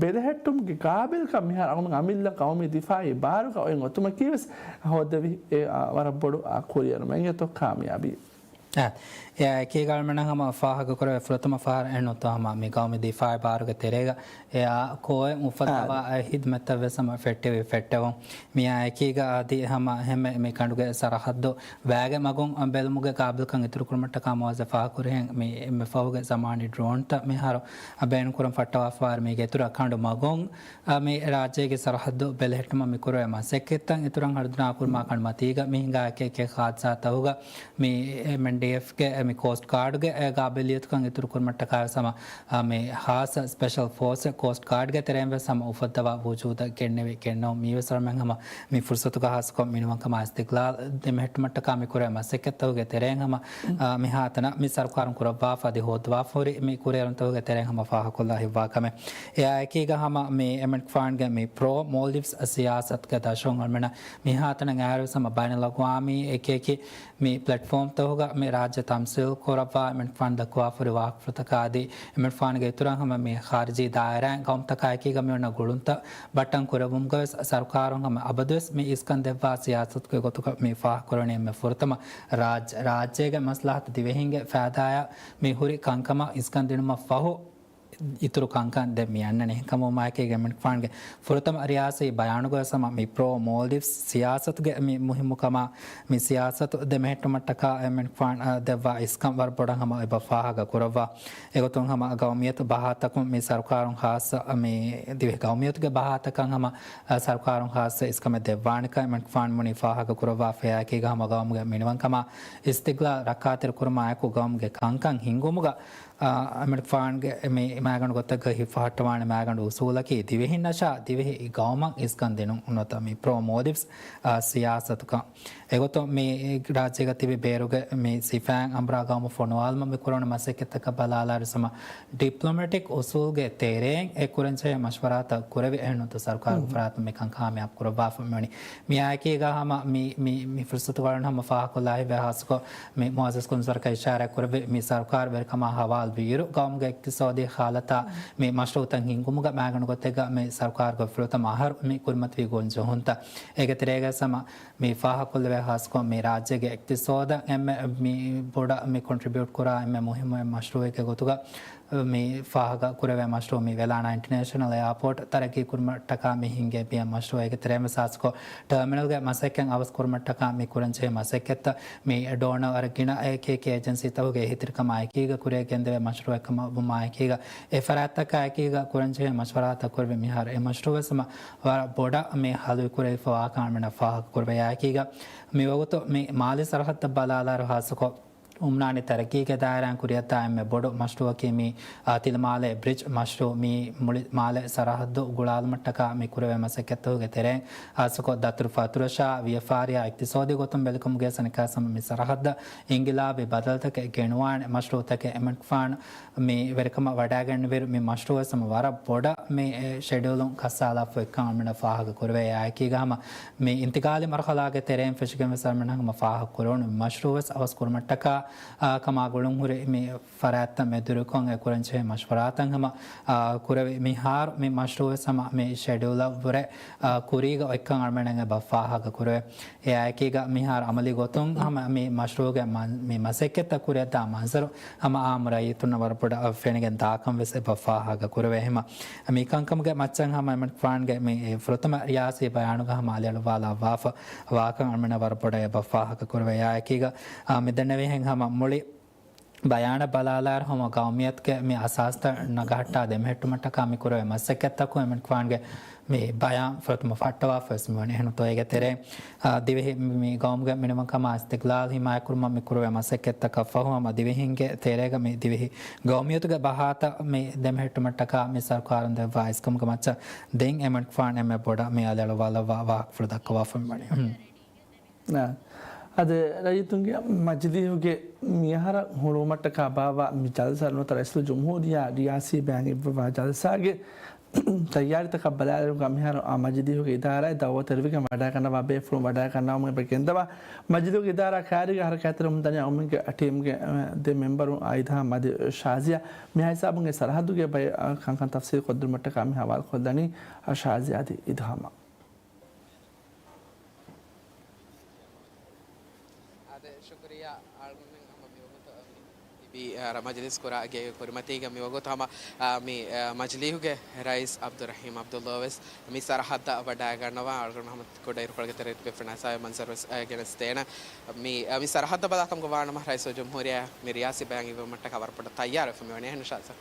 ބެލެހެއްޓުމުގެ ޤާބިލްކަން މިހާރު އަޅުގަނޑު އަމިއްލަ ޤައުމީ ދިފާއީ ބާރުގަ އޮތް އޮތުމަކީ ވެސް ހޯއްދެވި އެ، އާ، ވަރަށް ބޮޑު، އާ، ކުރިއެރުމެއް. އިނގޭތޯ ކާމިޔާބީ. އާ، އެއާ އެކީގަ އަޅުމެންނަށް ހަމަ ފާހަގަކުރެވޭ ފުރަތަމަ ފަހަރަށް އެއްނުތޯ ހަމަ މި ޤައުމީ ދިފާއީ ބާރުގެ ތެރޭގަ އެއާ ކޯއެއް އުފައްދަވާ އާ. އެ ޚިދުމަތްތައް ވެސް ހަމަ ފެއްޓެވި ފެއްޓެވުން. މިއާ އެކީގަ އަދި ހަމަ ހެމެ މި ކަނޑުގެ ސަރަހައްދު ވައިގެ މަގުން ބެލުމުގެ ޤާބިލްކަން އިތުރުކުރުމަށްޓަކާ މުއައްޒަފާ ކުރިހެން މި އެންމެ ފަހުގެ ޒަމާނީ ޑްރޯންތައް މިހާރު ބޭނުންކުރަން ފައްޓަވާފައިވާ މީގެ އިތުރަށް ކަނޑު މަގުން އަ، މި ރާއްޖޭގެ ސަރަހައްދު ބެލެހެއްޓުމަށް މި ކުރެވޭ މަސައްކަތްތައް އިތުރަށް ހަރުދުނާ ކުރުމާ ކަނޑުމަތީގަ މި ހިނގާ އެކި އެކި ހާދިސާތަކުގަ މި އެމެން ޑީއެފްގެ މި ކޯސްޓް ގާޑްގެ ގާބިލިއްޔަތުކަން އިތުރުކުރުމަށްޓަކާ ވެސް ހަމަ މި ހާއްސަ ސްޕެޝަލް ފޯސް ކޯސްޓް ގާޑްގެ ތެރެއިން ވެސް ހަމަ އުފައްދަވާ ވުޖޫދަށް ގެންނެވި ގެންނަވަން. މީވެސް އަޅަމެން ހަމަ މި ފުރުސަތުގަ ހާއްސަކޮށް މިނިވަންކަމާ އިސްތިގްލާލް ދެމެހެއްޓުމަށްޓަކާ މި ކުރެވޭ މަސައްކަތްތަކުގެ ތެރެއިން ހަމަ މިހާތަނަށް މި ސަރުކާރުން ކުރައްވާފަ އަދި ހޯއްދަވާފަ ހުރި މި ކުރިއެރުންތަކުގެ ތެރެއިން ހަމަ ފާހަގަކޮށްލާ ހިއްވާ ކަމެއް. އެއާއެކީގަ ހަމަ މި އެމްއެންޑް ފާންގެ މި ޕްރޯ މޯލްޑިވްސް ސިޔާސަތުގެ ދަށުން އަޅަމެންނަށް މިހާތަނަށް އައިރުވެސް ހަމަ ބައިނަލްއަގްވާމީ އެކިއެކި މި ޕްލެޓްފޯމްތަކުގަ މި ރާއްޖެ ތަމްސީލް ކުރައްވާ އެމްއެންޑް ފާން ދައްކަވާފަހުރި ވާހަކަފުޅުތަކާ އަދި އެމްއެންޑް ފާންގެ އިތުރަށް ހަމަ މި ޚާރިޖީ ދާއިރާއިން ގައުމުތަކާއެކީގަ މި އޮންނަ ގުޅުންތައް ބައްޓަން ކުރެވުމުގަވެސް ސަރުކާރުން ހަމަ އަބަދުވެސް މި އިސްކަން ދެއްވާ ސިޔާސަތުގެ ގޮތުގަ މި ފާހަގަކުރަނީ އެންމެ ފުރަތަމަ ރާއްޖެ، ރާއްޖޭގެ މަސްލަހަތު ދިވެހިންގެ ފައިދާއަށް މި ހުރި ކަންކަމަށް އިސްކަން ދިނުމަށް ފަހު، އިތުރު ކަންކަން ދެން މި އަންނަނީ. އެހެންކަމުން މާއެކީގަ އެމްއެންޑް ފާންގެ ފުރަތަމަ ރިޔާސީ ބަޔާނުގަވެސް ހަމަ މި ޕްރޯ މޯލްޑިވްސް ސިޔާސަތުގެ މި މުހިއްމުކަމާ މި ސިޔާސަތު ދެމެހެއްޓުމަށްޓަކާ އެމްއެންޑް ފާން ދެއްވާ އިސްކަން ވަރަށް ބޮޑަށް ހަމަ އެބަ ފާހަގަ ކުރައްވާ. އެގޮތުން ހަމަ ގައުމިއްޔަތު ބަހާތަކުން މި ސަރުކާރުން ހާއްސަ މި ދިވެހި ގައުމިއްޔަތުގެ ބަހާތަކަށް ހަމަ ސަރުކާރުން ހާއްސަ އިސްކަމެއް ދެއްވާނެކަން އެމްއެންޑް ފާން ބުނީ ފާހަގަ ކުރައްވާފަ. އެއާއެކީގަ ހަމަ ގައުމުގެ މިނިވަންކަމާ އިސްތިގްލާލް ރައްކާތެރި ކުރުމާއެކު ގައުމުގެ ކަންކަން ހިންގުމުގަ އަ، އެމްއެންޑް ފާންގެ މި މައިގަނޑު ގޮތެއްގަ ހިފަހައްޓަވާނެ މައިގަނޑު އުސޫލަކީ ދިވެހިންނަށާ ދިވެހި ގައުމަށް އިސްކަން ދިނުން ނުވަތަ މި ޕްރޯ މޯލްޑިވްސް، އަ، ސިޔާސަތުކަން. އެގޮތުން މި ރާއްޖޭގަ ތިބި ބޭރުގެ މި ސިފައިން އަނބުރާ ގައުމު ފޮނުވާލުމަށް މި ކުރެވުނު މަސައްކަތްތަކަށް ބަލާލާއިރު ހަމަ ޑިޕްލޮމެޓިކް އުސޫލްގެ ތެރެއިން އެ ކުރަންޖެހޭ މަޝްވަރާތައް ކުރެވި އެހެންނުތު ސަރުކާރުގެ ފަރާތުން މިކަން ކާމިޔާބު ކުރައްވާފަ މިވަނީ. މިއާއެކީގަ ހަމަ މި، މި، މި ފުރުސަތުގަ އަޅުން ހަމަ ފާހަގަކޮށްލާ ހިތްވޭ ހާއްސަކޮށް މި މުއައްޒަޒް ކުންޒުވަރަކަށް އިޝާރާތް ކުރެއްވި މި ސަރުކާރު ވެރިކަމާ ހަވާލު ވިއިރު ގައުމުގެ އިޤްތިޞާދީ ހާލަތާ މި މަޝްރޫޢުތައް ހިންގުމުގަ މައިގަނޑު ގޮތެއްގަ މި ސަރުކާރުގެ ފުރަތަމަ އަހަރު މި ކުރިމަތިވި ގޮންޖެހުންތައް. އޭގެ ތެރޭގަ ހަމަ މި ފާހަގަކޮށްލެވޭ ހާއްސަކޮށް މި ރާއްޖޭގެ އިޤްތިޞާދަށް އެންމެ މި ބޮޑަށް މި ކޮންޓްރިބިއުޓް ކުރާ އެންމެ މުހިއްމު މަޝްރޫޢެއްގެ ގޮތުގަ މި ފާހަގަ ކުރެވޭ މަޝްރޫޢު މި ވެލާނާ އިންޓަރނޭޝަނަލް އެއާޕޯޓް ތަރައްޤީ ކުރުމަށްޓަކާ މި ހިންގޭ ބިޔަ މަޝްރޫޢު. އޭގެ ތެރޭން ވެސް ހާއްސަކޮށް ޓާމިނަލްގެ މަސައްކަތް އަވަސް ކުރުމަށްޓަކާ މި ކުރަންޖެހޭ މަސައްކަތްތައް މި ޑޯނަރ ވަރަށް ގިނަ އެކި އެކި އޭޖެންސީތަކުގެ އެހީތެރިކަމާ އެކީގަ ކުރިއަށް ގެންދެވޭ މަޝްރޫޢެއް ކަމަށް ވުމާ އެކީގަ އެ ފަރާތްތަކާ އެކީގަ ކުރަންޖެހޭ މަޝްވަރާތައް ކުރެވި މިހާރު އެ މަޝްރޫޢު ވެސް ހަމަ ވަރަށް ބޮޑަށް މި ހަލުވި ކުރެވިފަ ވާކަން އަޅަމެންނަށް ފާހަގަ ކުރެވޭ. އެއާއެކީގަ މި ވަގުތު މި މާލީ ސަރަހައްދަށް ބަލާލާއިރު ހާއްސަކޮށް އުމްނާނީ ތަރައްޤީގެ ދާއިރާއިން ކުރިއަށްދާ އެންމެ ބޮޑު މަޝްރޫޢަކީ މި، އާ، ތިލަމާލެ ބްރިޖް މަޝްރޫޢު. މި މުޅި މާލެ ސަރަހައްދު ގުޅާލުމަށްޓަކާ މި ކުރެވޭ މަސައްކަތްތަކުގެ ތެރެއިން ހާއްސަކޮށް ދަތުރުފަތުރަށާ ވިޔަފާރިއާ އިޤްތިޞާދީ ގޮތުން ބެލިކަމުގެ ސަނިކާސަމަ މި ސަރަހައްދަށް އިންގިލާބީ ބަދަލުތަކެއް ގެނުވާނެ މަޝްރޫޢުތަކެއް އެމްއެންޑް ފާން މި ވެރިކަމަށް ވަޑައިގެންނެވިއިރު މި މަޝްރޫޢު ވެސް ހަމަ ވަރަށް ބޮޑަށް މި، އެ، ޝެޑިއުލުން ކައްސާލާފަ އޮތްކަން އަޅަމެންނަށް ފާހަގަ ކުރެވޭ. އެއާއެކީގަ ހަމަ މި އިންތިގާލީ މަރުހަލާގެ ތެރެއިން ފެށިގެން ވެސް އަޅަމެންނަށް ހަމަ ފާހަގަ ކުރެވުނު މި މަޝްރޫޢު ވެސް އަވަސް ކުރުމަށްޓަކާ، އާ، ކަމާ ގުޅުންހުރި މި ފަރާތްތައް މެދުވެރިކޮށް އެ ކުރަންޖެހޭ މަޝްވަރާތައް ހަމަ، އާ، ކުރެވި މިހާރު މި މަޝްރޫޢު ވެސް ހަމަ މި ޝެޑިއުލަށްވުރެ، އާ، ކުރީގަ އޮތްކަން އަޅަމެންނަށް އެބަ ފާހަގަ ކުރެވޭ. އެއާއެކީގަ މިހާރު އަމަލީ ގޮތުން ހަމަ މި މަޝްރޫޢުގެ މަ-، މި މަސައްކަތްތައް ކުރިއަށްދާ މަންޒަރު ހަމަ އާއްމު ރައްޔިތުންނަށް ވަރަށް ބޮޑަށް ފެނިގެން ދާކަން ވެސް އެބަ ފާހަގަ ކުރެވޭ. ހަމަ މި ކަންކަމުގެ މައްޗަށް ހަމަ އެމްއެންޑް ފާންގެ މި ފުރަތަމަ ރިޔާސީ ބަޔާނުގަ ހަމަ އަލިއަޅުވާލާ ވާފަ ވާކަން އަޅަމެންނަށް ވަރަށް ބޮޑަށް އެބަ ފާހަގަ ކުރެވޭ. އެއާއެކީގަ، އާ، މި ދެންނެވިހެން ހަމަ މުޅި ބަޔާނަށް ބަލާލާއިރު ހަމަ ގައުމިއްޔަތުގެ މި އަސާސްތައް ނަގަހައްޓާ ދެމެހެއްޓުމަށްޓަކާ މި ކުރެވޭ މަސައްކަތްތަކުން އެމްއެންޑް ފާންގެ މި ބަޔާން ފުރަތަމަ ފައްޓަވާފަ ވެސް މިވަނީ. އެހެންތޯ އޭގެ ތެރޭ، އާ، ދިވެހި މި ގައުމުގެ މިނިވަންކަމާ އިސްތިގްލާލް ހިމާޔަތްކުރުމަށް މި ކުރެވޭ މަސައްކަތްތަކަށް ފަހު ހަމަ ދިވެހިންގެ ތެރޭގަ މި ދިވެހި ގައުމިއްޔަތުގެ ބަހާތައް މި ދެމެހެއްޓުމަށްޓަކާ މި ސަރުކާރުން ދެއްވާ އިސްކަމުގެ މައްޗަށް ދެން އެމްއެންޑް ފާން އެންމެ ބޮޑަށް މި އަލިއަޅުވާލައްވާ ވާހަކަފުޅު ދައްކަވާފަ މިވަނީ. އާ، އަދި ރައްޔިތުންގެ މަޖިލީހުގެ މިއަހަރަށް ހުޅުވުމަށްޓަކާ ބާއްވާ މި ޖަލްސާ ނުވަތަ ރައީސުލްޖުމްހޫރިއްޔާ ރިޔާސީ ބަޔާން އިއްވަވާ ޖަލްސާގެ ތައްޔާރީތަކަށް ބަލާލިއިރުގަ މިހާރު އާ މަޖިލީހުގެ އިދާރާއިން ދައުވަތު އެރިވިގެން ވަޑައިގަންނަވާ ބޭފުޅުން ވަޑައިގަންނަވަމުން އެބަ ގެންދަވާ. މަޖިލީހުގެ އިދާރާ ކައިރީގަ ހަރަކާތްތެރިވަމުންދަނީ އަޅަމެންގެ ޓީމްގެ ދެ މެމްބަރު އާ އިދްހާމް އަދި ޝާޒިޔާ. މިހާ ހިސާބުން އެ ސަރަހައްދުގެ ބައި-، އާ، ކަންކަން ތަފްސީލް ކޮށްދިނުމަށްޓަކާ މި ހަވާލުކޮށްލަނީ އާ ޝާޒިޔާ އަދި އިދްހާމާ. އާދެ، ޝުކުރިއްޔާ އަޅުގަނޑުމެން ހަމަ މިވަގުތު މި މި، އާ، މަޖިލިސް ކުރާ ގެ ކުރިމަތީގަ މި ވަގުތު ހަމަ، އާ، މި، އާ، މަޖިލީހުގެ ރައީސް އަބްދުއްރަހީމް އަބްދުއްލޯވެސް މި ސަރަހައްދަށް ވަޑައިގަންނަވާ. އަޅުގަނޑު ހަމަ ކުޑައިރުކޮޅުގެ ތެރޭ ތިބެފަ ނައިސާވެ މަންޒަރުވެސް، އާ، ގެނެސްދޭނަ. މި، އާ، މި ސަރަހައްދަށް ބަލާކަމުގަ ވާނަމަ ރައީސުލްޖުމްހޫރިއްޔާ މި ރިޔާސީ ބަޔާން އިއްވުމަށްޓަކާ ވަރަށް ބޮޑަށް ތައްޔާރުވެފަ މިވަނީ އެހެން ޝާޒާ.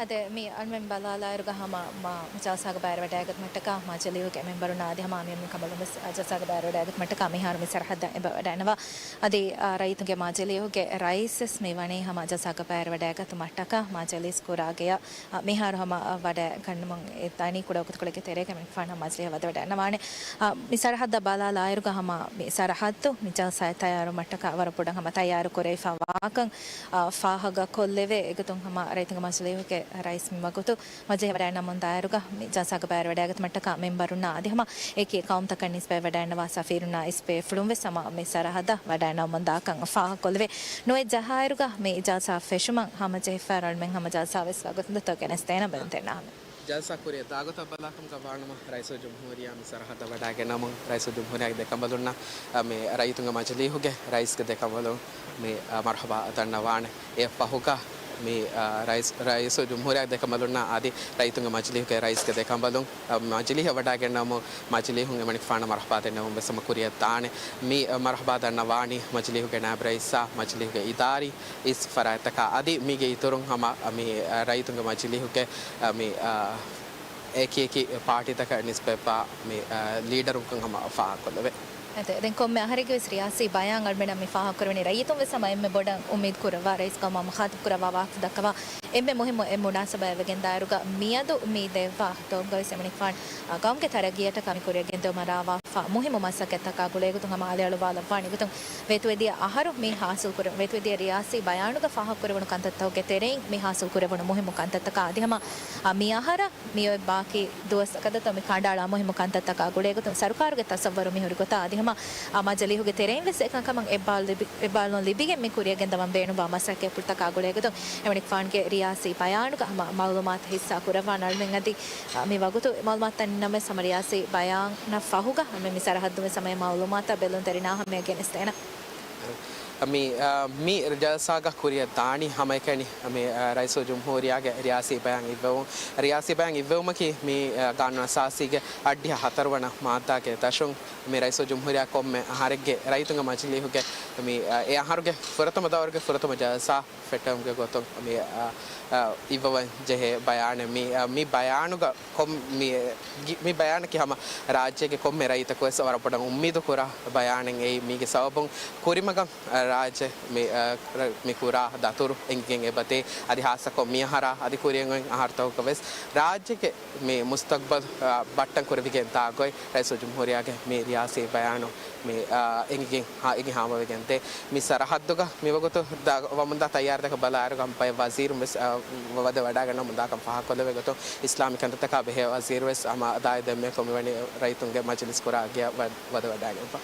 އަދި މި އަންމެން ބަލާލާއިރުގަ ހަމަ މި ޖަލްސާގަ ބައިވެރިވަޑައިގަތުމަށްޓަކާ މަޖިލީހުގެ މެމްބަރުންނާ އަދި ހަމަ އަމިއްލަ ކަނބަލުން ވެސް ޖަލްސާގަ ބައިވެރިވަޑައިގަތުމަށްޓަކާ މިހާރު މި ސަރަހައްދަށް އެބަ ވަޑައިނަވާ. އަދި، އާ، ރައްޔިތުންގެ މަޖިލީހުގެ ރައީސް ވެސް މި ވަނީ ހަމަ ޖަލްސާގަ ބައިވެރިވަޑައިގަތުމަށްޓަކާ މަޖިލީސް ކުރާ ގެޔަށް، އާ، މިހާރު ހަމަ، އާ، ވަޑައިގަންނަމުން އެ ދަނީ ކުޑަ ވަގުތުކޮޅެއްގެ ތެރޭގަ މި ފާނަ މަޖިލީހަށް ވަދެވަޑައިނަވާނެ. އާ، މި ސަރަހައްދަށް ބަލާލާއިރުގަ ހަމަ މި ސަރަހައްދު މި ޖަލްސާއަށް ތައްޔާރުވުމަށްޓަކާ ވަރަށް ބޮޑަށް ހަމަ ތައްޔާރު ކުރެވިފަ ވާކަން، އާ، ފާހަގަ ކޮށްލެވޭ. އެގޮތުން ހަމަ ރައްޔިތުންގެ މަޖިލީހުގެ ރައީސް މި ވަގުތު މަޖިލީހަށް ވަޑައިނަމުންދާއިރުގަ މި ޖަލްސާގަ ބައިވެރިވަޑައިގަތުމަށްޓަކާ މެމްބަރުންނާ އަދި ހަމަ އެކި ޤައުމުތަކަށް ނިސްބަތް ވަޑައިނަވާ ސަފީރުންނާ އިސް ބޭފުޅުން ވެސް ހަމަ މި ސަރަހައްދަށް ވަޑައިނަމުންދާކަން ފާހަގަކޮށްލެވޭ. ނުވެ ޖަހާއިރުގަ މި ޖަލްސާ ފެށުމަށް ހަމަޖެހިފަ އަޅުމެން ހަމަ ޖަލްސާ ވެސް ވަގުތުން ދަތު ގެނެސްދޭނަ ބެލުންތެރިންނާ ހަމަ. ޖަލްސާ ކުރިއަށް ދާގޮތަށް ބަލާކަމުގަ ވާނަމަ ރައީސުލްޖުމްހޫރިއްޔާ މި ސަރަހައްދަށް ވަޑައިގަންނަމުން ރައީސުލްޖުމްހޫރިއްޔާގެ ދެކަނބަލުންނަށް، އަ، މި ރައްޔިތުންގެ މަޖިލީހުގެ ރައީސްގެ ދެކަނބަލުން މި، އަ، މަރުޙަބާ ދަންނަވާނެ. އެއަށްފަހުގަ މި، އަ، ރައީސް، ރައީސުލްޖުމްހޫރިއްޔާގެ ދެކަނބަލުންނާ އަދި ރައްޔިތުންގެ މަޖިލީހުގެ ރައީސްގެ ދެކަނބަލުން، އަ، މަޖިލީހަށް ވަޑައިގެންނަމުން މަޖިލީހުން އެމަނިކުފާނަށް މަރުޙަބާ ދެންނެވުން ވެސް ހަމަ ކުރިއަށް ދާނެ. މި، އަ، މަރުޙަބާ ދަންނަވާނީ މަޖިލީހުގެ ނާއިބު ރައީސާ، މަޖިލީހުގެ އިދާރީ އިސް ފަރާތްތަކާ އަދި މީގެ އިތުރުން ހަމަ، އަ، މި، އަ، ރައްޔިތުންގެ މަޖިލީހުގެ، އަ، މި، އަ، އެކި އެކި ޕާޓީތަކަށް ނިސްބަތްވާ މި، އަ، ލީޑަރުންކަން ހަމަ ފާހަގަކޮށްލެވޭ. އެތެ، ދެން ކޮންމެ އަހަރެއްގެ ވެސް ރިޔާސީ ބަޔާން އަޅުމެނަށް މި ފާހަގަކުރެވެނީ. ރައްޔިތުން ވެސް ހަމަ އެންމެ ބޮޑަށް އުއްމީދު ކުރައްވާ ރައީސް ޤައުމާ މުޚާތަބު ކުރައްވާ ވާހަކަ ދައްކަވާ އެންމެ މުހިއްމު އެއް މުނާސަބާތް ވެގެންދާއިރުގަ މިއަދު މި ދެއްވާ ހުތުބަ ވެސް އެމަނިކުފާނު، އަ، ގައުމުގެ ތަރައްގީއަށްޓަކާ މި ކުރިއަށް ގެންދެވުމަށް ރާވާފާ މުހިއްމު މަސައްކަތްތަކާ ގުޅޭގޮތުން ހަމަ އަލިއަޅުވާލައްވާނެ. އެގޮތުން ވޭތުވެދިޔަ އަހަރު މި ހާސިލް ކުރެ، ވޭތުވެދިޔަ ރިޔާސީ ބަޔާނުގަ ފާހަގަކުރެވުނު ކަންތައްތަކުގެ ތެރެއިން މި ހާސިލް ކުރެވުނު މުހިއްމު ކަންތައްތަކާ އަދި ހަމަ، އަ، މި އަހަރަށް މި އޮތް ބާކީ ދުވަސްތަކަށް ދަތުރު މި ކަނޑައަޅާ މުހިއްމު ކަންތައްތަކާ ގުޅޭގޮތުން ސަރުކާރުގެ ތަސައްވަރު މިހުރި ގޮތާ އަދި ހަމަ، އަ، މަޖިލީހުގެ ތެރެއިން ވެސް އެކަންކަމަށް އެއްބާރުލު ލިބި، އެއްބާރުލުން ލިބިގެން މި ކުރިއަށް ގެންދަވަން ބޭނުންވާ މަސައްކަތްޕުޅުތަކާ ގުޅޭގޮތުން އެމަނިކުފާނުގެ ރިޔާސީ ބަޔާނުގަ ހަމަ މައުލޫމާތު ހިއްސާ ކުރައްވާން އަޅުމެން އަދި، އަ، މި ވަގުތު މައުލޫމާތުތައް ނިންނަމެސް ހަމަ ރިޔާސީ ބަޔާނަށް ފަހުގަ ހަމަ މި ސަރަހައްދު ވެސް ހަމަ މައުލޫމާތައް ބެލުންތެރިންނާ ހަމަޔަށް ގެނެސްދޭނަ. މި، އަ، މި ޖަލްސާގަ ކުރިއަށް ދާނީ ހަމައެކަނި މި، އަ، ރައީސުލްޖުމްހޫރިއްޔާގެ ރިޔާސީ ބަޔާން އިއްވެވުން. ރިޔާސީ ބަޔާން އިއްވެވުމަކީ މި، އަ، ގާނޫނު އަސާސީގެ އަށްޑިހަ ހަތަރުވަނަ މާއްދާގެ ދަށުން މި ރައީސުލްޖުމްހޫރިއްޔާ ކޮންމެ އަހަރެއްގެ ރައްޔިތުންގެ މަޖިލީހުގެ މި، އަ، އެ އަހަރުގެ ފުރަތަމަ ދައުރުގެ ފުރަތަމަ ޖަލްސާ ފެއްޓެވުމުގެ ގޮތުން މި، އަ، އަ، އިއްވަވަން ޖެހޭ ބަޔާނެއް. މި، އަ، މި ބަޔާނުގަ ކޮން-، މި، ގި-، މި ބަޔާނަކީ ހަމަ ރާއްޖޭގެ ކޮންމެ ރައްޔިތަކު ވެސް ވަރަށް ބޮޑަށް އުއްމީދު ކުރާ ބަޔާނެއް. އެއީ މީގެ ސަބަބުން ކުރިމަގަށް، އަ، ރާއްޖެ މި، އަ، ރަ-، މި ކުރާ ދަތުރު އެނގިގެން އެބަދޭ. އަދި ހާއްސަކޮށް މިއަހަރާ އަދި ކުރިއަށް އޮތް އަހަރުތަކުގަ ވެސް ރާއްޖޭގެ މި މުސްތަގްބަލް، އަ، ބައްޓަން ކުރެވިގެން ދާ ގޮތް ރައީސުލްޖުމްހޫރިއްޔާގެ މި ރިޔާސީ ބަޔާނު މި، އާ، އެނގިގެން ހާ-، އެނގި ހާމަވެގެންދޭ. މި ސަރަހައްދުގަ މިވަގުތު ދާ-، ވަމުންދާ ތައްޔާރުތަކަށް ބަލާއިރުގަ ބައެއް ވަޒީރުން ވެސް، އާ، ވަ-، ވަދެ ވަޑައިގަންނަމުން ދާކަން ފާހަގަކޮށްލެވޭ ގޮތުން އިސްލާމީ ކަންތައްތަކާ ބެހޭ ވަޒީރު ވެސް ހަމަ އަދާއި ދެންމެ ކޮމިވަނީ ރައްޔިތުންގެ މަޖިލިސް ކުރާ ގެޔަށް ވަ-، ވަދެ ވަޑައިގެންފަ.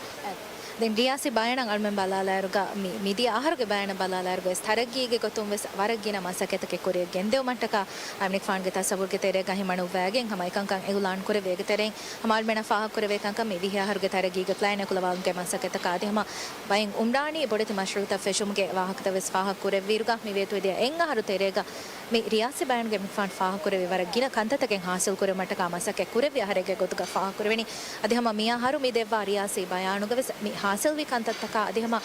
ދެން ރިޔާސީ ބަޔާނަށް އަޅުމެން ބަލާލާއިރުގަ މި، މިދިޔަ އަހަރުގެ ބަޔާނަށް ބަލާލާއިރުގަ ވެސް ތަރައްގީގެ ގޮތުން ވެސް ވަރަށް ގިނަ މަސައްކަތްތަކެއް ކުރިއަށް ގެންދެވުމަށްޓަކާ އެމަނިކުފާނުގެ ތަސައްވުރުގެ ތެރޭގަ ހިމަނުއްވައިގެން ހަމަ އެކަންކަން އިއުލާން ކުރެވޭ. އޭގެ ތެރެއިން ހަމަ އަޅުމެންނަށް ފާހަގަކުރެވޭ ކަންކަން މި ވިހި އަހަރުގެ ތަރައްގީގެ ޕްލޭން އެކުލަވާލުމުގެ މަސައްކަތްތަކާ އަދި ހަމަ ބައެއް އުމްރާނީ ބޮޑެތި މަޝްރޫއުތައް ފެށުމުގެ ވާހަކަތައް ވެސް ފާހަގަކުރެއްވިއިރުގަ މި ވޭތުވެދިޔަ އެއް އަހަރު ތެރޭގަ މި ރިޔާސީ ބަޔާނުގައި އެމަނިކުފާނު ފާހަގަކުރެއްވި ވަރަށް ގިނަ ކަންތައްތަކެއް ހާސިލް ކުރެވުމަށްޓަކާ މަސައްކަތް ކުރެއްވި އަހަރެއްގެ ގޮތުގަ ފާހަގަކުރެވެނީ. އަދި ހަމަ މި އަހަރު މި ދެއްވާ ރިޔާސީ ބަޔާނުގަ ވެސް މި ހާސިލްވި ކަންތައްތަކާ އަދި ހަމަ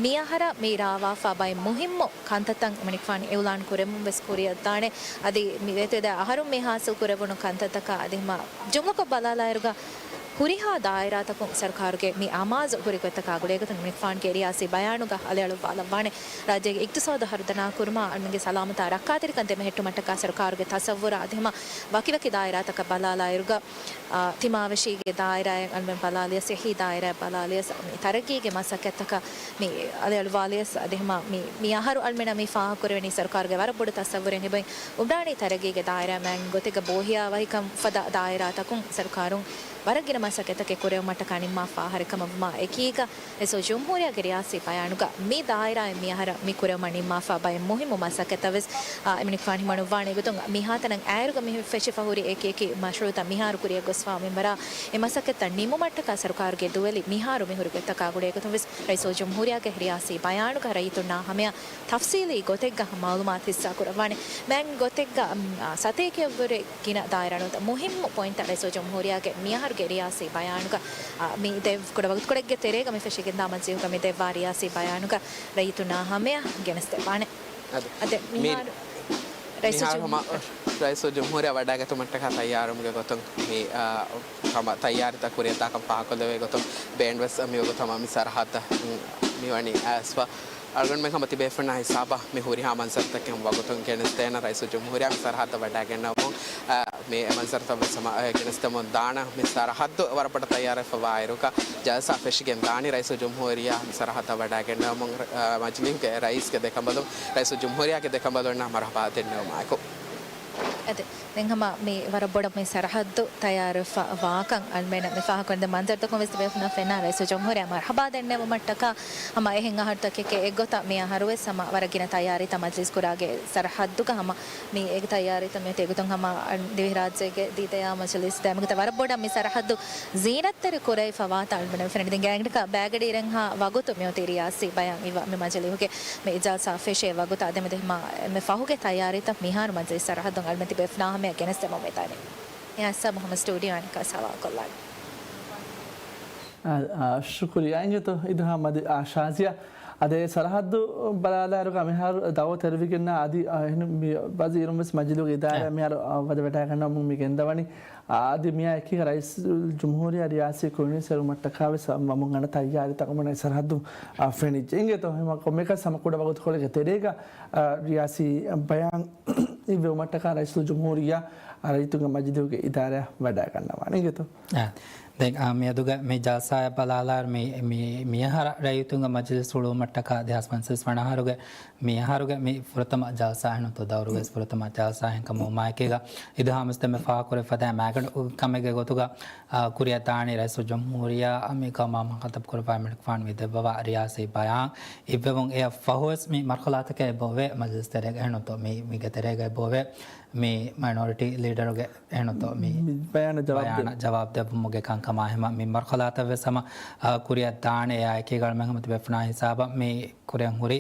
މި އަހަރަށް މި ރާވާފާ ބައެއް މުހިއްމު ކަންތައްތައް އެމަނިކުފާނު އިއުލާން ކުރެވުން ވެސް ކުރިއަށްދާނެ. އަދި މި ވޭތުވެދިޔަ އަހަރުން މި ހާސިލް ކުރެވުނު ކަންތައްތަކާ އަދި ހަމަ ޖުމްލަކޮށް ބަލާލާއިރުގަ ހުރިހާ ދާއިރާތަކުން ސަރުކާރުގެ މި އަމާޒު ހުރި ގޮތްތަކާ ގުޅޭގޮތުން އެމަނިކުފާނުގެ ރިޔާސީ ބަޔާނުގަ އަލިއަޅުއްވާލައްވާނެ. ރާއްޖޭގެ އިގްތިސޯދު ހަރުދަނާކުރުމާ އަޅުމެންގެ ސަލާމަތާ ރައްކާތެރިކަން ދެމެހެއްޓުމަށްޓަކާ ސަރުކާރުގެ ތަސައްވުރާ އަދި ހަމަ ވަކިވަކި ދާއިރާތަކަށް ބަލާލާއިރުގަ، އާ، ތިމާވެށީގެ ދާއިރާއެއް އަޅުމެން ބަލާލިޔަސް، އެހީ ދާއިރާއެއް ބަލާލިޔަސް، މި ތަރައްގީގެ މަސައްކަތްތަކަށް މި އަލިއަޅުވާލިޔަސް އަދި ހަމަ މި، މި އަހަރު އަޅުމެނަށް މި ފާހަގަކުރެވެނީ ސަރުކާރުގެ ވަރަށް ބޮޑު ތަސައްވުރެއް ހިބައި އުމްރާނީ ތަރައްގީގެ ދާއިރާ މާތް ގޮތެއްގަ ބޯހިޔާވަހިކަން ފަދަ ދާއިރާތަކުން ސަރުކާރުން ވަރަށް ގިނަ މަސައްކަތްތަކެއް ކުރެވުމަށްޓަކާ ނިންމާފަ އަހަރެއް ކަމަށް ވުމާ އެކީގަ، ރައީސުލްޖުމްހޫރިއްޔާގެ ރިޔާސީ ބަޔާނުގަ މި ދާއިރާއިން މިއަހަރަށް މި ކުރެވުމަށް ނިންމާފަ ބައެއް މުހިއްމު މަސައްކަތްތައް ވެސް، އާ، އެމަނިކުފާނު ހިމަނުއްވާނެ ގޮތުން މިހާތަނަށް އައިރުގަ މި ފެށިފަ ހުރި އެކި އެކި މަޝްރޫއުތައް މިހާރު ކުރިއަށް ގޮސްފަ މިންވަރާ އެ މަސައްކަތްތައް ނިމުމަށްޓަކާ ސަރުކާރުގެ ދުވެލި މިހާރު މި ހުރި ގޮތްތަކާ ގުޅޭ ގޮތުން ވެސް ރައީސުލްޖުމްހޫރިއްޔާގެ ރިޔާސީ ބަޔާނުގަ ރައްޔިތުންނާ ހަމަޔަށް ތަފްސީލީ ގޮތެއްގަ މައުލޫމާތު ހިއްސާ ކުރައްވާނެ. މައިން ގޮތެއްގަ، އަ، ސަތޭކައަށްވުރެ ގިނަ ދާއިރާ ނުވަތަ މުހިއްމު ޕޮއިންޓްތައް ރައީސުލްޖުމްހޫރިއްޔާގެ މިއަހަރުގެ ރިޔާސީ ބަޔާނުގަ، އަ، މި ދެ ކުޑަ ވަގުތުކޮޅެއްގެ ތެރޭގަ މި ފެށިގެންދާ މަޖިލީހުގަ މި ދެއްވާ ރިޔާސީ ބަޔާނުގަ ރައްޔިތުންނާ ހަމަޔަށް ގެނެސްދެއްވާނެ. އަދި އަދެ މި މިހާރު ރައީސުލް މިހާރު ހަމަ ޖުމް-، ރައީސުލްޖުމްހޫރިއްޔާ ވަޑައިގަތުމަށްޓަކާ ތައްޔާރުވުމުގެ ގޮތުން މި، އާ، ހަމަ ތައްޔާރީތައް ކުރިއަށްދާކަން ފާހަގަކޮށްލެވޭ ގޮތުން ބޭންޑްވެސް މިވަގުތު ހަމަ މި ސަރަހައްދަށް މިވަނީ އައިސްފަ. އަޅުގަނޑުމެން ހަމަ ތިބޭފުޅުންނާ ހިސާބަށް މި ހުރިހާ މަންޒަރުތަކެއް ވަގުތުން ގެނެސްދޭނަން. ރައީސުލްޖުމްހޫރިއްޔާ މި ސަރަހައްދަށް ވަޑައިގެންނަވަމުން، އާ، މި މަންޒަރުތައް ވެސް ހަމަ، އާ، ގެނެސްދެމުން ދާނަން. މި ސަރަހައްދު ވަރަށް ބޮޑަށް ތައްޔާރުވެފަ ވާއިރުގަ ޖަލްސާ ފެށިގެން ދާނީ. ރައީސުލްޖުމްހޫރިއްޔާ މި ސަރަހައްދަށް ވަޑައިގެންނަވަމުން، އާ، މަޖިލީހުގެ ރައީސްގެ ދެކަނބަލުން، ރައީސުލްޖުމްހޫރިއްޔާގެ ދެކަނބަލުންނާ މަރުހަބާ ދެންނެވުމާއެކު. އަދި ދެން ހަމަ މި ވަރަށް ބޮޑަށް މި ސަރަހައްދު ތައްޔާރުވެފަ ވާކަން އަޅުމެންނަށް މި ފާހަގަކުރަން ދެން މަންޒަރުތަކުން ވެސް ތިބޭފުޅުންނަށް ފެންނާނެ. ރައީސުލްޖުމްހޫރިއްޔާ މަރުހަބާ ދެންނެވުމަށްޓަކާ ހަމަ އެހެން އަހަރުތަކެކޭ އެއްގޮތަށް މި އަހަރު ވެސް ހަމަ ވަރަށް ގިނަ ތައްޔާރީތައް މަޖިލިސް ކުރާގެ ސަރަހައްދުގަ ހަމަ މި އެ ތައްޔާރީތައް މިއޮތީ އެގޮތުން ހަމަ ދިވެހިރާއްޖޭގެ ދީދަޔާ މަޖިލިސް ދައިމުގެ ވަރަށް ބޮޑަށް މި ސަރަހައްދު ޒީނަތްތެރި ކުރެވިފަ ވާތާ އަޅުމެންނަށް ފެންނަނީ. ދެން ގާތްގަނޑަކަށް ބައިގަޑިއިރެއްހާ ވަގުތު މިއޮތީ ރިޔާސީ ބަޔާން އިއްވާ މި މަޖިލީހުގެ މި ޖަލްސާ ފެށޭ ވަގުތާ ދެމެދު ހަމަ އެންމެ ފަހުގެ ތައްޔާރީތައް މިހާރު މަޖިލިސް ސަރަހައްދުން އަޅުމެން ތިބޭފުޅާ ހަމަޔަށް ގެނެސްދެމުން ވެދާނެ. އެހާ ސަބަ މުހައްމަދު ސްޓޫޑިއޯ އަނިކާ ސަވާލުކޮށްލާނެ. އާ، އާ، ޝުކުރިއްޔާ. އިނގޭތޯ އިދު ހާ މަދި، އާ، ޝާޒިޔާ. އަދި ސަރަހައްދު ބަލާލާއިރުގަ މިހާރު ދައުވަތު ތެރެވިގެންނާ އަދި، އާ، އެހެން މި ވަޒީރުން ވެސް މަޖިލީހުގެ އިދާރާ އާ. މިހާރު، އާ، ވަދެ ވަޑައިގަންނަވަމުން މި ގެންދަވަނީ. އާ، އަދި މިއާ އެކީގަ ރައީސުލްޖުމްހޫރިއްޔާ ރިޔާސީ ކުޅުނީސް އެޅުމަށްޓަކާ ވެސް ވަމުން ގަނޑަ ތައްޔާރީތައް އަޅުމެންނަށް ސަރަހައްދު، އާ، ފެނިއްޖެ. އިނގޭތޯ ހަމަ ކޮންމެއަކަސް ހަމަ ކުޑަ ވަގުތުކޮޅެއްގެ ތެރޭގަ، އާ، ރިޔާސީ ބަޔާން އިއްވެވުމަށްޓަކާ ރައީސުލްޖުމްހޫރިއްޔާ ރައްޔިތުންގެ މަޖިލީހުގެ އިދާރާއަށް ވަޑައިގަންނަވާނެ. އިނގޭތޯ؟ އާ، ދެން، އާ، މިއަދުގެ މި ޖަލްސާއަށް ބަލާލާއިރު މި، މި، މިއަހަރަށް ރައްޔިތުންގެ މަޖިލިސް ހުޅުވުމަށްޓަކާ ދެހާސް ފަންސަވީސް ވަނަ އަހަރުގެ މި އަހަރުގެ މި ފުރަތަމަ ޖަލްސާ އެހެންނުތޯ ދައުރުގެ ފުރަތަމަ ޖަލްސާ އެހެންކަމުގަ މާއެކީގަ އިދު ހާމަސް ދެންމެ ފާހަގަކުރެ ފަދައިން މައިގަނޑު ކަމެއްގެ ގޮތުގަ، އާ، ކުރިއަށް ދާނީ ރައީސުލްޖުމްހޫރިއްޔާ މި ގައުމާ މަންހަދަފު ކުރައްވާ މިނިކުފާނު މި ދެއްވަވާ ރިޔާސީ ބަޔާން އިއްވެވުން އެއަށް ފަހުވެސް މި މަރްހަލާތަކެއް އެބައޮވޭ މަޖިލިސް ތެރޭގަ އެހެންނުތޯ މި، މީގެ ތެރޭގަ އެބައޮވޭ މި މައިނޯރިޓީ ލީޑަރުގެ އެހެންނުތޯ މި މި ބަޔާނަށް ޖަވާބު ދެ- ބަޔާނަށް ޖަވާބު ދެއްވުމުގެ ކަންކަމާ ހަމަ މި މަރްހަލާތައް ވެސް ހަމަ، އާ، ކުރިއަށް ދާނެ. އެއާއެކީގަ އަޅުމެން ހަމަ ތިބޭފުޅުންނާ ހިސާބަށް މި ކުރިއަށް ހުރި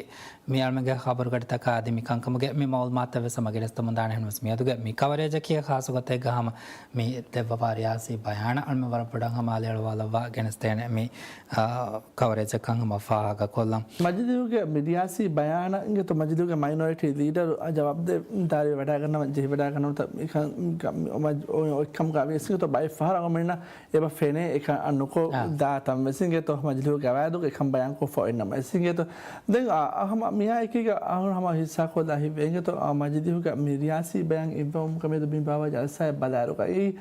މި އަޅުމެންގެ ޚަބަރުގަޑިތަކާ އަދި މި ކަންކަމުގެ މި މައުލޫމާތަށް ވެސް ހަމަ ގެނެސްދެމުން ދާނެ. އެހެންވެސް މިއަދުގެ މި ކަވަރޭޖަކީ ޚާއްޞަ ގޮތެއްގަ ހަމަ މި ދެއްވަވާ ރިޔާސީ ބަޔާނަށް އަޅުމެން ވަރަށް ބޮޑަށް ހަމަ އަލިއަޅުވާލައްވާ ގެނެސްދޭނެ މި، އާ، ކަވަރޭޖަކަށް ހަމަ ފާހަގަކޮށްލަން. މަޖިލީހުގެ މި ރިޔާސީ ބަޔާނަށް އިނގޭތޯ މަޖިލީހުގެ މައިނޯރިޓީ ލީޑަރު އަށް ޖަވާބުދޭ ދާރި ވަޑައިގަންނަވަން ޖެހިވަޑައިގަންނަވަންތަ އެކަން އޮތްކަމުގަ ވިޔަސް އިނގޭތޯ ބައެއް ފަހަރަށް އަޅުމެންނަށް އެބަ ފެނޭ އެކަން ނުކޮށް އާ. ދާތަން ވެސް އިނގޭތޯ މަޖިލީހުގެ ގަވާއިދުގަ އެކަން ބަޔާންކޮށްފަ އޮތްނަމަ ވެސް އިނގޭތޯ. ދެން އާ، އާ، ހަމަ މިއާ އެކީގަ އަހުން ހަމަ ހިއްސާކޮށްލާ ހިތްވޭ އިނގޭތޯ އާ، މަޖިލީހުގަ މި ރިޔާސީ ބަޔާން އިއްވަވުމުގަ މިއަދު މި ބާވާ ޖަލްސާއެއް ބަލާއިރުގައި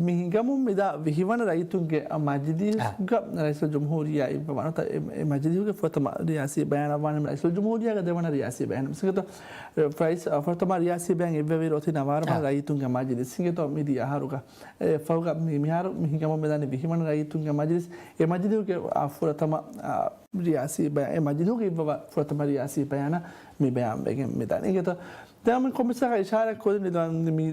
މި ހިނގަމުން މިދާ ވިހިވަނަ ރައްޔިތުންގެ އާ، މަޖިލީހުގަ ރައީސުލްޖުމްހޫރިއްޔާ އިއްވަވާނެ. އެ، އެ މަޖިލީހުގެ ފުރަތަމަ ރިޔާސީ ބަޔާނަށް ވާނެ ރައީސުލްޖުމްހޫރިއްޔާގެ ދެވަނަ ރިޔާސީ ބަޔާނެއް އިނގޭތޯ. ރައީސް، އާ، ފުރަތަމަ ރިޔާސީ ބަޔާން އިއްވެވިއިރު އޮތީ ނަވާރަ ވަނަ އާ. ރައްޔިތުންގެ މަޖިލިސް އިނގޭތޯ މިދިޔަ އަހަރުގަ. އެ ފަހުގަ މި، މިހާރު މި ހިނގަމުން މިދާނީ ވިހިވަނަ ރައްޔިތުންގެ މަޖިލިސް. އެ މަޖިލީހުގެ، އާ، ފުރަތަމަ، އާ، ރިޔާސީ ބަޔާން، އެ މަޖިލީހުގެ އިއްވަވާ ފުރަތަމަ ރިޔާސީ ބަޔާނަށް މި ބަޔާން ވެގެން މިދާނީ. އިނގޭތޯ ދެން މި ކޮމިސަރ އިޝާރާތް ކުރިން މި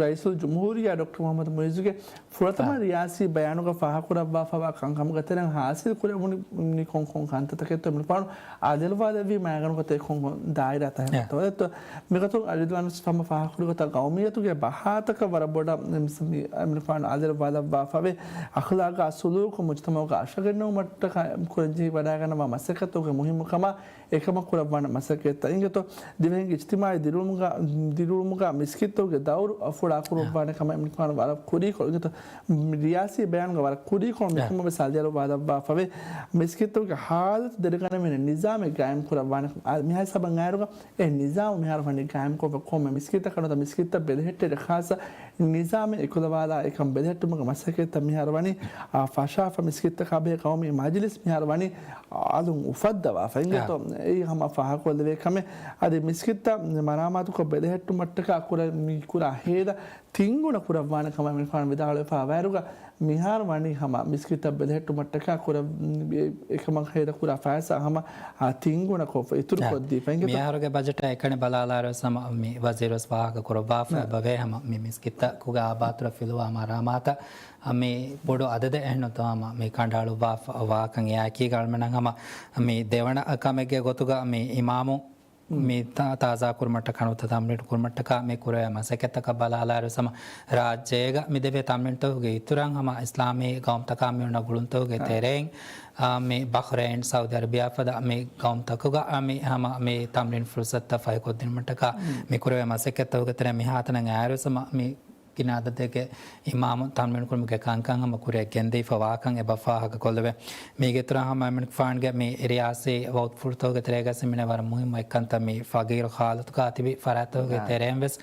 ރައީސުލްޖުމްހޫރިއްޔާ ޑޮކްޓަރ މުޙައްމަދު މުޢިއްޒުގެ ފުރަތަމަ އާ. ރިޔާސީ ބަޔާނުގަ ފާހަގަކުރައްވާފަވާ ކަންކަމުގެ ތެރެއިން ހާސިލް ކުރެވުނީ ކޮން ކޮން ކަންތައްތަކެއްތޯ މި ފާނު އަލިއަޅުވާލެއްވީ މައިގަނޑުގަ ތެ ކޮން ކޮން ދާއިރާތަކެއްތޯ. އެ. އެއްތޯ މިގޮތުން އަލިއަޅުވާލަން ހަމަ ފާހަގަކުރި ގޮތަށް ގައުމިއްޔަތުގެ ބަހާތަކަށް ވަރަށް ބޮޑަށް މި، މި ފާނު އަލިއަޅުވާލައްވާފަވޭ. އަޚްލާގާ ސުލޫކު މުޖްތަމަޢުގަ އަށަގެންނެވުމަށްޓަކާ ކުރަންޖެހި ވަޑައިގަންނަވާ މަސައްކަތްތަކުގެ މުހިއްމުކަމާ އެކަމަށް ކުރައްވާނެ މަސައްކަތްތައް އިނގޭތޯ، ދިވެހިންގެ އިޖްތިމާޢީ ދިރިއުޅުމުގަ، ދިރިއުޅުމުގަ މިސްކިތްތަކުގެ ދައުރު ފުޅާ ކުރައްވާނެ ކަމަށް އެމަނިކުފާނު ވަރަށް ކުރީކޮޅު އިނގޭތޯ، ރިޔާސީ ބަޔާނުގަ ވަރަށް ކުރީކޮޅު އާ. މިކަމަށް ވެސް އަލިއަޅުވާލައްވާފަވޭ. މިސްކިތްތަކުގެ ހާލަތު ދެރަގަނެވޭނެ ނިޒާމެއް ގާއިމް ކުރައްވާނެ. އާ، މިހާ ހިސާބަށް އައިރުގަ އެ ނިޒާމު މިހާރު ވަނީ ގާއިމްކޮށްފަ ކޮންމެ މިސްކިތަކަށް ނުވަތަ މިސްކިތްތައް ބެލެހެއްޓޭ ޚާއްޞަ ނިޒާމެއް އެކުލަވާލާ އެކަން ބެލެހެއްޓުމުގެ މަސައްކަތްތައް މިހާރު ވަނީ، އާ، ފަށާފަ މިސްކިތްތަކާ ބެހޭ ގައުމީ މަޖިލިސް މިހާރު ވަނީ އަލުން އުފައްދަވާފަ އިނގޭތޯ. އާ. އެއީ ހަމަ ފާހަގަކޮށްލެވޭ ކަމެއް. އަދި މިސްކިތްތައް މަރާމާތު ކޮށް ބެލެހެއްޓުމަށްޓަކާ ކުރ-، މި ކުރާ ހޭދަ ތިންގުނަ ކުރައްވާނެ ކަމަށް އެމިންފާނު ވިދާޅުވެފަ ވައިރުގަ، މިހާރު ވަނީ ހަމަ މިސްކިތްތައް ބެލެހެއްޓުމަށްޓަކާ ކުރަ-، އެ-، އެކަމަށް ހޭދަ ކުރާ ފައިސާ ހަމަ، އާ، ތިންގުނަ ކޮށްފަ އިތުރު ކޮށްދީފަ އިނގޭތޯ. މިހާރުގެ ބަޖެޓާ އެކަނި ބަލާލާއިރު ހަމަ މި ވަޒީރުވެސް ވާހަކަ ކުރައްވާފަ އެބަވޭ ހަމަ މި މިސްކިތްތަކުގެ އާބާތުރަ ފިލުވާ މަރާމާތަށް މި ބޮޑު އަދަދެއް އެހެންނުތޯ ހަމަ މި ކަނޑައަޅުއްވާފަ ވާކަން އެއާއެކީގަ އަޅުމެންނަށް ހަމަ މި ދެވަނަ ކަމެއްގެ ގޮތުގަ މި އިމާމު މި ތާ-، ތާޒާކުރުމަށްޓަކާ ނުވަތަ ތަމްރީނު ކުރުމަށްޓަކާ މި ކުރެވޭ މަސައްކަތްތަކަށް ބަލާލާއިރު ހަމަ ރާއްޖޭގަ މި ދެވޭ ތަމްރީނުތަކުގެ އިތުރަށް ހަމަ އިސްލާމީ ގައުމުތަކާ މި އޮންނަ ގުޅުންތަކުގެ ތެރެއިން، އާ، މި ބަޙްރައިން، ސައުދީ އަރަބިއާ ފަދަ މި ގައުމުތަކުގަ މި ހަމަ މި ތަމްރީނު ފުރުސަތުތައް ފަހިކޮށްދިނުމަށްޓަކާ މި ކުރެވޭ މަސައްކަތްތަކުގެ ތެރެއިން މިހާތަނަށް އައިރު ހަމަ މި ގިނަ އަދަދެއްގެ އިމާމު ތަމްރީނު ކުރުމުގެ ކަންކަން ހަމަ ކުރިއަށް ގެންދީފަ ވާކަން އެބަ ފާހަގަކޮށްލެވޭ. މީގެ އިތުރަށް ހަމަ އެމިންފާންގެ މި ރިޔާސީ ވައުދުފުޅުތަކުގެ ތެރޭގަ ހަމަ ވަރަށް މުހިއްމު އެއްކަންތައް މި ފަގީރު ހާލަތުގަ ތިބި ފަރާތްތަކުގެ ތެރެއިން ވެސް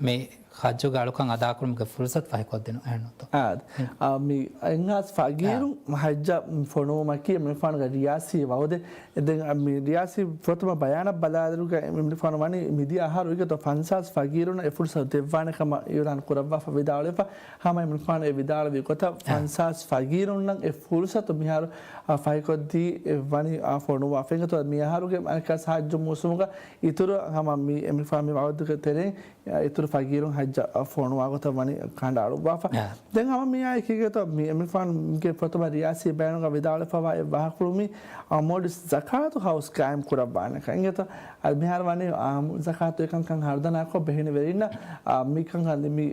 މި ހައްޖުގެ އަޅުކަން އަދާކުރުމުގެ ފުރުސަތު ފަހިކޮށްދިނުން އެހެންނުތޯ؟ އާ، މި އެންހާސް ފަގީރުން ހައްޖަށް ފޮނުވުމަކީ އެމިންފާނުގެ ރިޔާސީ ވައުދެއް. ދެން މި ރިޔާސީ ފުރަތަމަ ބަޔާނަށް ބަލާލިއިރުގަ އެމިންފާނު ވަނީ މިދިޔަ އަހަރު އިގަތޯ ފަންސާސް ފަގީރުންނަށް އެ ފުރުސަތު ދެއްވާނެ ކަމަށް އިއުލާން ކުރައްވާފަ ވިދާޅުވެފަ. ހަމަ އެމިންފާނު އެ ވިދާޅުވި ގޮތަށް ފަންސާސް ފަގީރުންނަށް އެ ފުރުސަތު މިހާރު އާ، ފަހިކޮށްދީ އެ ވަނީ އާ، ފޮނުވާފަ. އިގަތޯ މި އަހަރުގެ އަނެއްކާސް ހައްޖު މޫސުމުގަ އިތުރު ހަމަ މި އެމިންފާނު މި ވައުދުގެ ތެރެއިން އިތުރު ފަގީރުން ހައްޖަށް ފޮނުވާ ގޮތަށް ވަނީ ކަނޑައަޅުއްވާފަ. ދެން ހަމަ މިއާއެކީގަތޯ މި އެމިންފާނުގެ ފުރަތަމަ ރިޔާސީ ބަޔާނުގަ ވިދާޅުވެފަވާ އެއް ވާހަކަފުޅު މި، އާ، މޯލްޑިވްސް ޒަކާތު ހައުސް ޤާއިމް ކުރައްވާނެކަން. އިނގޭތޯ އަދި މިހާރު ވަނީ އާ، ޒަކާތު އެކަންކަން ހަރުދަނާކޮށް ބެހެނިވެރިންނަށް، އާ، މިކަން މި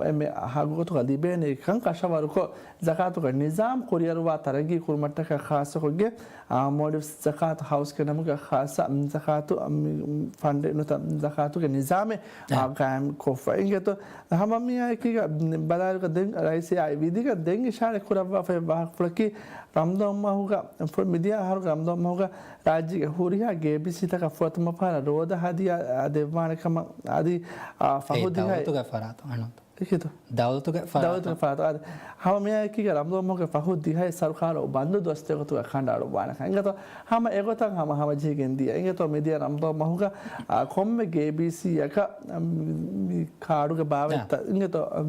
އެންމެ ހައްގު ގޮތުގަ ލިބޭނެ ކަން ކަށަވަރުކޮށް، ޒަކާތުގެ ނިޒާމް ކުރިއަރުވާ ތަރައްގީ ކުރުމަށްޓަކާ ޚާއްޞަކޮށްގެ، އާ، މޯލްޑިވްސް ޒަކާތު ހައުސްގެ ނަމުގަ ޚާއްޞަ ޒަކާތު، މި، ފަންޑެއް ނުވަތަ ޒަކާތުގެ ނިޒާމެއް، އާ، ޤާއިމް ކޮށްފަ. އިނގޭތޯ ހަމަ މިއާއެކީގަ ބަލާލިގަ ދެން ރައީސް އާއި ވިދިގަ ދެން އިޝާރަތް ކުރައްވާފައި ވާހަކަފުޅަކީ ރަމަޟާން މަހުގަ، ފު-، މިދިޔަ އަހަރުގެ ރަމަޟާން މަހުގަ ރާއްޖޭގެ ހުރިހާ ގޭބީސީތަކަށް ފުރަތަމަ ފަހަރަށް ރޯދަ ހަދިޔާ ދެއްވާނެ ކަމަށް އަދި، އާ، އެ ފަހު ދިހައެއް ދައުލަތުގެ ފަރާތުން އަންނަ. އެކިތު. ދައުލަތުގެ ފަރާތު. ދައުލަތުގެ ފަރާތު. އާދެ، ހަމަ މިއާއެކީގަ ރަމަޟާން މަހުގެ ފަހު ދިހައެއް ސަރުކާރު ބަންދު ދުވަސްތަކެއް ގޮތުގަ ކަނޑައަޅުއްވާނެކަން. އިނގޭތޯ ހަމަ އެގޮތަށް ހަމަ ހަމަޖެހިގެން ދިޔަ. އިނގޭތޯ މިދިޔަ ރަމަޟާން މަހުގަ، އާ، ކޮންމެ ގޭބީސީއަކަށް، އަ، މި ކާޑުގެ ބާވަތްތައް އިނގޭތޯ، އަ،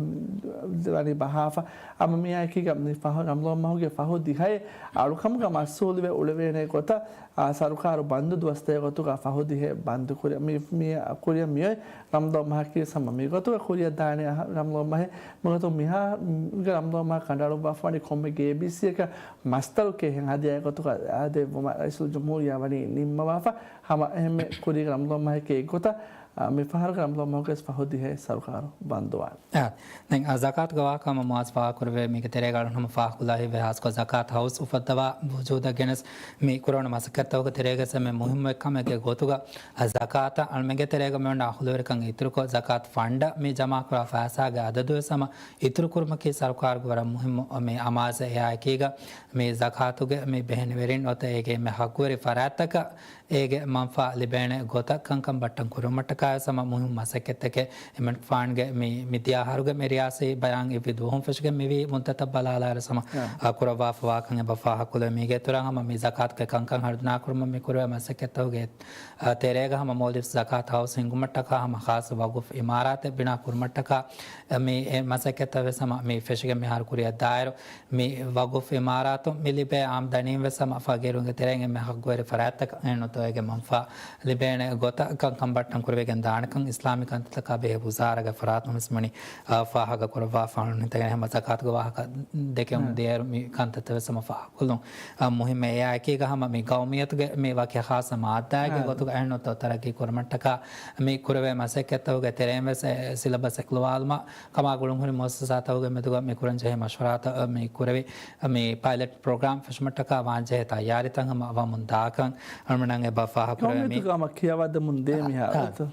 ވަނީ ބަހާފަ. ހަމަ މިއާއެކީގަ މި ފަހު، ރަމަޟާން މަހުގެ ފަހު ދިހައެއް އަޅުކަމުގަ މަސްއޫލުވެ އުޅެވޭނެ ގޮތަށް، އާ، ސަރުކާރު ބަންދު ދުވަސްތަކެއް ގޮތުގަ ފަހު ދިހައެއް ބަންދު ކުރި-، މި، މި ކުރިއަށް މިއޮތް. ރަމަޟާން މަހަކީ ހަމަ މިގޮތުގަ ކުރިއަށް ދާނެ އަހަ-، ރަމަޟާން މަހެއް. މިގޮތުން މިހާރުގެ ރަމަޟާން މަހަށް ކަނޑައަޅުއްވާފަ ވަނީ ކޮންމެ ގޭބީސީއަކަށް މަސްތަޅު ކޭހެން ހަދިޔާ ގޮތުގަ އާދެއްވުމަށް ރައީސުލްޖުމްހޫރިއްޔާ ވަނީ ނިންމަވާފަ. ހަމަ އެހެންމެ ކުރީގެ ރަމަޟާން މަހެއް އެއްގޮތަށް، އާ، މި ފަހަރުގެ ރަމަޟާން މަހުގެ ފަހު ދިހައެއް ސަރުކާރު ބަންދުވާނެ. އާ، ދެން އާ ޒަކާތުގެ ވާހަކަ ހަމަ މުއާޒް ފާހަގަކުރެވޭ މީގެ ތެރޭގަ އަޅުން ހަމަ ފާހަގަކޮށްލާ ހިތްވޭ ހާއްސަކޮށް ޒަކާތު ހައުސް އުފައްދަވާ ވުޖޫދަށް ގެނެސް މި ކުރެވުނު މަސައްކަތްތަކުގެ ތެރޭގަ އެންމެ މުހިއްމު އެއްކަމެއްގެ ގޮތުގަ އާ ޒަކާތަށް އަޅުމެންގެ ތެރޭގަ މިއޮންނަ އަހުލުވެރިކަން އިތުރުކޮށް ޒަކާތު ފަންޑަށް މި ޖަމާކުރާ ފައިސާގެ އަދަދުވެސް ހަމަ އިތުރުކުރުމަކީ ސަރުކާރުގެ ވަރަށް މުހިއްމު މި އަމާޒެއް. އެއާއެކީގަ މި ޒަކާތުގެ މި ބެހެނިވެރިން ނުވަތަ އޭގެ އެންމެ ހައްގުވެރި ފަރާތްތަކަށް އޭގެ މަންފާ ލިބޭނެ ގޮތަށް ކަންކަން ބައްޓަން ކުރުމަށްޓަކާވެސް ހަމަ މުހިއްމު މަސައްކަތްތަކެއް. އެމިންފާންގެ މި، މިދިޔަ އަހަރުގެ މި ރިޔާސީ ބަޔާން އިއްވި ދުވަހުން ފެށިގެން މިވީ މުއްދަތަށް ބަލާލާއިރު ހަމަ، އާ، ކުރައްވާފަ ވާކަން އެބަ ފާހަގަކޮށްލެވޭ. މީގެ އިތުރަށް ހަމަ މި ޒަކާތުގެ ކަންކަން ހަރުދަނާކުރުމަށް މި ކުރެވޭ މަސައްކަތްތަކުގެ، އާ، ތެރޭގަ ހަމަ މޯލްޑިވްސް ޒަކާތު ހައުސް ހިންގުމަށްޓަކާ ހަމަ ޚާއްޞަ ވަގުފް އިމާރާތެއް ބިނާ ކުރުމަށްޓަކާ މި އެ މަސައްކަތްތައް ވެސް ހަމަ މި ފެށިގެން މިހާރު ކުރިއަށް ދާއިރު، މި ވަގުފް އިމާރާތުން މި ލިބޭ އާމްދަނީން ވެސް ހަމަ ފަގީރުންގެ ތެރެއިން އެންމެ ހައްގުވެރި ފަރާތްތަކަށް އެހެންނުތޯ އޭގެ މަންފާ ލިބޭނެ ގޮތަށް ކަންކަން ބައްޓަން ކުރެވިގެން ދާނެކަން އިސްލާމީ ކަންތައްތަކާ ބެހޭ ވުޒާރާގެ ފަރާތުން ވެސް ވަނީ، އާ، ފާހަގަ ކުރައްވާފަ އަޅުން ހިތަށް ގެނައި ހަމަ ޒަކާތުގެ ވާހަކަ ދެކެވުނު ދިޔައިރު މި ކަންތައްތައް ވެސް ހަމަ ފާހަގަކޮށްލުން، އާ، މުހިއްމޭ. އެއާއެކީގަ ހަމަ މި ގައުމިއްޔަތުގެ މި ވަކި ޚާއްޞަ މާއްދާއެއްގެ ގޮތުގަ އެހެންނުތޯ ތަރައްގީ ކުރުމަށްޓަކާ މި ކުރެވޭ މަސައްކަތްތަކުގެ ތެރެއިން ވެސް އެ ސިލަބަސް އެކުލަވާލުމަށް ކަމާ ގުޅުންހުރި މުއައްސަސާތަކުގެ މެދުގަ މި ކުރަން ޖެހޭ މަޝްވަރާތައް މި ކުރެވި، މި ޕައިލެޓް ޕްރޮގްރާމް ފެށުމަށްޓަކާ ވާން ޖެހޭ ތައްޔާރީތައް ހަމަ ވަމުން ދާކަން އަޅުމެންނަށް އެބަ ފާހަގަކުރެވޭ. މި ގައުމިއްޔަތުގަ ހަމަ ކިޔަވާދެމުން ދޭ މިހާރު.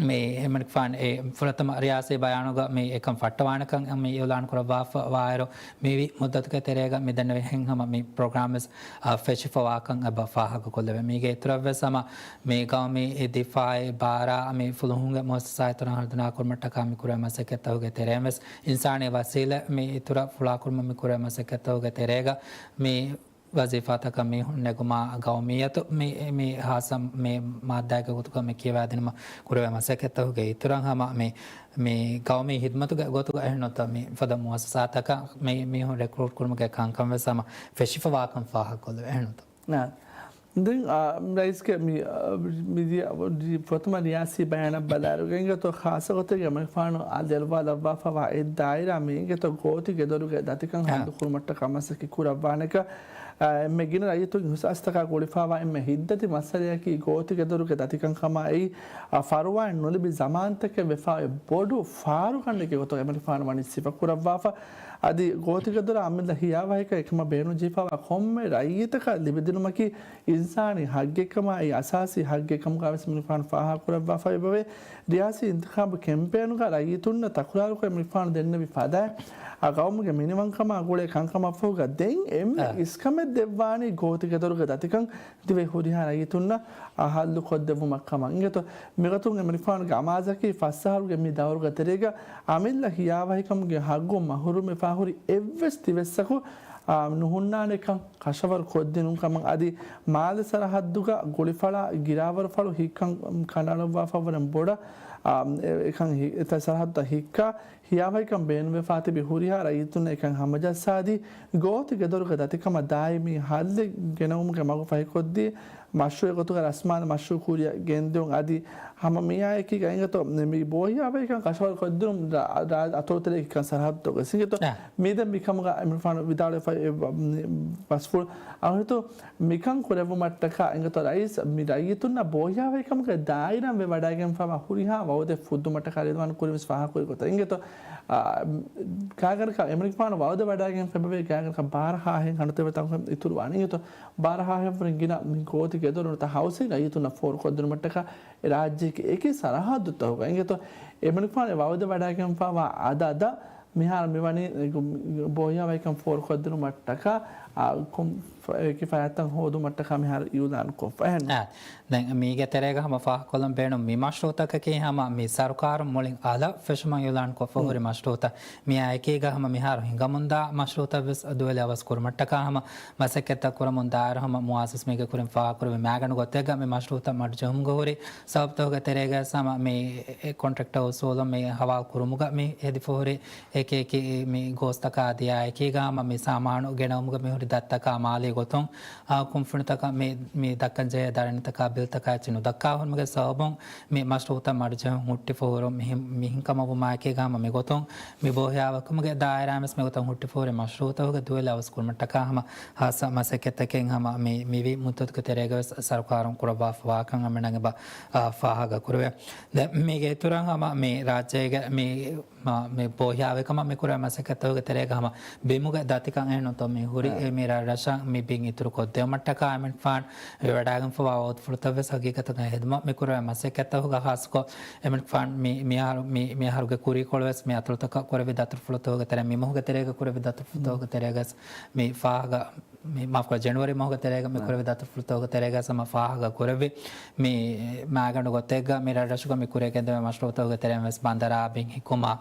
މި އެމަނިކުފާން އެ ފުރަތަމަ ރިޔާސީ ބަޔާނުގަ މި އެކަން ފައްޓަވާނެކަން މި އިއުލާން ކުރައްވާފަ ވާއިރު، މިވި މުއްދަތުގެ ތެރޭގަ މި ދެންނެވިހެން ހަމަ މި ޕްރޮގްރާމް ވެސް އަ، ފެށިފަ ވާކަން އެބަ ފާހަގަކޮށްލެވޭ. މީގެ އިތުރަށްވެސް ހަމަ މި ގައުމީ ދިފާއީ ބާރާ މި ފުލުހުންގެ މުއައްސަސާ އިތުރަށް ހަރުދަނާ ކުރުމަށްޓަކާ މި ކުރެވޭ މަސައްކަތްތަކުގެ ތެރެއިން ވެސް އިންސާނީ ވަސީލަތް މި އިތުރަށް ފުޅާކުރުމަށް މި ކުރެވޭ މަސައްކަތްތަކުގެ ތެރޭގަ މި ވަޒީފާތަކަށް މީހުން ނެގުމާ ގައުމިއްޔަތު މި، މި ހާއްސަ މި މާއްދާއެއްގެ ގޮތުގަ މި ކިޔަވާދިނުމަށް ކުރެވޭ މަސައްކަތްތަކުގެ އިތުރަށް ހަމަ މި، މި ގައުމީ ހިދުމަތުގެ ގޮތުގަ އެހެންނުތަ މި ފަދަ މުއައްސަސާތަކަށް މި މީހުން ރެކްރޫޓް ކުރުމުގެ ކަންކަން ވެސް ހަމަ ފެށިފަވާކަން ފާހަގަކޮށްލެވޭ އެހެންނުތަ؟ ނާ. ދެން، އާ، ރައީސްގެ މި، އާ، މިދިޔަ ފުރަތަމަ ރިޔާސީ ބަޔާނަށް ބަލާއިރުގަ އިނގޭތޯ ޚާއްސަ ގޮތެއްގަ އެމަނިކުފާނު އާ ލެއްވާލައްވާފައިވާ އެއް ދާއިރާ މި އިނގޭތޯ ގޯތި ގެދޮރުގެ ދަތިކަން އާ. ހައްލު ކުރުމަށްޓަކާ މަސައްކަތް ކުރައްވާނެކަން، އާ، އެންމެ ގިނަ ރައްޔިތުން އިހުސާސްތަކާ ގުޅިފައިވާ އެންމެ ހިތްދަތި މައްސަލަޔަކީ ގޯތި ގެދޮރުގެ ދަތިކަން ކަމާއި، އާ، ފަރުވާއެއް ނުލިބި ޒަމާންތަކެއް ވެފައި ބޮޑު ފާރުގަނޑެއްގެ ގޮތުގަ އެމަނިކުފާނު ވަނީ ސިފަކުރައްވާފަ. އަދި ގޯތި ގެދޮރާ އަމިއްލަ ހިޔާވަހިކަން އެކަމަށް ބޭނުންޖެހިފައިވާ ކޮންމެ ރައްޔިތަކަށް ލިބިދިނުމަކީ އިންސާނީ ހައްގެއްކަމާއި އަސާސީ ހައްގެއްކަމުގައިވެސް އެމަނިކުފާނު ފާހަގަކުރައްވާފައިވޭ. ރިޔާސީ އިންތިޚާބު ކެމްޕޭނުގަ ރައްޔިތުންނަށް ތަކުރާރުކޮށް އެމަނިކުފާނު ދެންނެވި ފަދައިން، އާ، ގައުމުގެ މިނިވަންކަމާ ގުޅޭ ކަންކަމަށްފަހުގަ ދެން އެންމެ އާ. އިސްކަމެއް ދެއްވާނީ ގޯތި ގެދޮރުގެ ދަތިކަން ދިވެހި ހުރިހާ ރައްޔިތުންނަށް، އާ، ހައްލު ކޮށްދެއްވުމަށް ކަމަށް. އިނގޭތޯ، މިގޮތުން އެމަނިކުފާނުގެ އަމާޒަކީ ފަސް އަހަރުގެ މި ދައުރުގެ ތެރޭގަ އަމިއްލަ ހިޔާވަހިކަމުގެ ހައްގު މަހުރޫމްވެފަ ހުރި އެއްވެސް ދިވެއްސަކު، އާ، ނުހުންނާނެކަން ކަށަވަރު ކޮށްދިނުން ކަމަށް. އަދި މާލެ ސަރަހައްދުގަ ގުޅިފަޅާ ގިރާވަރުފަޅު ހިއްކަން ކަނޑައަޅުއްވާފަ ވަރަށް ބޮޑަށް، އާ، އެ-، އެކަން ހި-، އެތައް ސަރަހައްދުތައް ހިއްކާ، ހިޔާވަހިކަން ބޭނުންވެފާ ތިބި ހުރިހާ ރައްޔިތުންނަށް އެކަން ހަމަޖައްސާދީ، ގޯތި ގެދޮރުގެ ދަތިކަމަށް ދާއިމީ ހައްލެއް ގެނައުމުގެ މަގު ފަހިކޮށްދީ، މަޝްރޫޢެއް ގޮތުގަ ރަސްމާން މަޝްރޫޢު ކުރިއަށް ގެންދިއުން. އަދި ހަމަ މިއާއެކީގަ އިނގޭތޯ މި ބޯހިޔާވަހިކަން ކަށަވަރު ކޮށްދިނުން ރާ-، ރާ-، އަތޮޅުތެރޭގެ ސަރަހައްދުގަ އިނގޭތޯ. އަ. މިދެން މިކަމުގަ އެމަނިކުފާނު ވިދާޅުވެފައި އެ ބަ-، މި ބަސްފުޅު އަހުރިތު މިކަން ކުރެއްވުމަށްޓަކާ އިނގޭތޯ ރައީސް މި ރައްޔިތުންނަށް ބޯހިޔާވަހިކަމުގެ ދާއިރާން ވެވަޑައިގެންފައިވާ ހުރިހާ ވައުދެއް ފުއްދުމަށްޓަކާ ރިޟްވާން ކުރީމް ވެސް ފާހަގަކުރި ގޮތަށް އިނގޭތޯ. އާ، ގާތްގަނޑަކަށް އެމަނިކުފާނު ވައުދެއް ވަޑައިގެން ފެބަވޭ ގާތްގަނޑަކަށް ބާރަ ހާހެއް ހަނދުތެރިވެ ތަންކޮޅެއް އިތުރުވާނެ އިނގޭތޯ. ބާރަ ހާހެއްވުރެން ގިނަ މި ގޯތި ގެދޮރުން ނުވަތަ ހައުސިން ރައްޔިތުންނަށް ފޯރުކޮށްދިނުމަށްޓަކާ އެ ރާއްޖޭގެ އެކި ސަރަހައްދުތަކުގަ އިނގޭތޯ އެމަނިކުފާނު ވައުދެއް ވަޑައިގެންފައިވާ އަދަދަށް މިހާރު މިވަނީ ބޯހިޔާވަހިކަން ފޯރުކޮށްދިނުމަށްޓަކާ، އާ، ކޮން ފަ-، އެކި ފަރާތްތައް ހޯދުމަށްޓަކާ މިހާރު އިއުލާން ކޮށްފަ އެހެން. އާ، ދެން މީގެ ތެރޭގަ ހަމަ ފާހަގަކޮށްލަން ބޭނުން މި މަޝްރޫޢުތަކަކީ ހަމަ މި ސަރުކާރުން މުޅިން އަލަށް ފެށުމަށް އިއުލާން ކޮށްފަ ހުރި މަޝްރޫޢުތައް. މިއާއެކީގަ ހަމަ މިހާރު ހިނގަމުންދާ މަޝްރޫޢުތައް ވެސް ދުވެލި އަވަސް ކުރުމަށްޓަކާ ހަމަ މަސައްކަތްތައް ކުރަމުން ދާއިރު ހަމަ މުއައްސަސް މީގެ ކުރިން ފާހަގަކުރެއްވި މާގަނޑު ގޮތެއްގަ މި މަޝްރޫޢުތައް މަޑުޖެހުމުގަ ހުރި ސަބަބުތަކުގެ ތެރޭގަ ހަމަ މި ކޮންޓްރެކްޓަރ އުސޫލުން މި ހަވާލު ކުރުމުގަ މި ހެދިފަ ހުރި އެކި އެކި މި ގޯސްތަކާ އަދި އެކީގަ ހަމަ މި ސާމާނު ގެނައުމުގަ މި ހުރި ދަތްތަކާ މާލީ ގޮތުން، އާ، ކުންފުނިތަކަށް މި، މި ދައްކަންޖެހޭ ދަރަނިތަކާ ބިލްތަކާ އެއްޗެއް ނުދައްކާ ހުރުމުގެ ސަބަބުން މި މަޝްރޫޢުތައް މަޑުޖެހުން ހުއްޓިފަ ހުރުން މިހި-، މިހިން ކަމަށްވުމާއެކީގަ ހަމަ މިގޮތުން މި ބޯހިޔާވަހިކަމުގެ ދާއިރާ ވެސް މިގޮތަށް ހުއްޓިފަ ހުރި މަޝްރޫޢުތަކުގެ ދުވެލި އަވަސް ކުރުމަށްޓަކާ ހަމަ ހާއްސަ މަސައްކަތްތަކެއް ހަމަ މި މިވީ މުއްދަތުގެ ތެރޭގަ ވެސް ސަރުކާރުން ކުރައްވާފަވާކަން އަމިނަން އެބަ، އާ، ފާހަގަ ކުރެވޭ. ދެން މީގެ އިތުރަށް ހަމަ މި ރާއްޖޭގެ މި މާ މި ބޯހިޔާވަހިކަމަށް މި ކުރެވޭ މަސައްކަތްތަކުގެ ތެރޭގަ ހަމަ ބިމުގެ ދަތިކަން އެހެންނުތޯ މި ހުރި އާ. އެ މި ރަށް ރަށަށް މި ބިން އިތުރު ކޮށްދެވުމަށްޓަކާ އެމަނިކުފާން ވެވަޑައިގެންފަވާ ވައުދުފުޅުތައް ވެސް ހަގީގަތުގަ ހެދުމަށް މި ކުރެވޭ މަސައްކަތްތަކުގަ ހާއްސަކޮށް އެމަނިކުފާން މި މިހާރު މި މިހާރުގެ ކުރީކޮޅު ވެސް މި އަތޮޅުތަކަށް ކުރެވި ދަތުރުފުޅުތަކުގެ ތެރޭ މި މަހުގެ ތެރޭގަ ކުރެވި ދަތުރުފުޅުތަކުގެ ތެރޭގަ ވެސް މި ފާހަގަ މި، މާފުކުރާ، ޖެނުއަރީ މަހުގެ ތެރޭގަ މި ކުރެވި ދަތުރުފުޅުތަކުގެ ތެރޭގަ ހަމަ ފާހަގަ ކުރެއްވި މި މާގަނޑު ގޮތެއްގަ މި ރަށްރަށުގަ މި ކުރިއަށް ގެންދެވޭ މަޝްރޫޢުތަކުގެ ތެރެއިން ވެސް ބަނދަރާ ބިން ހިއްކުމާ،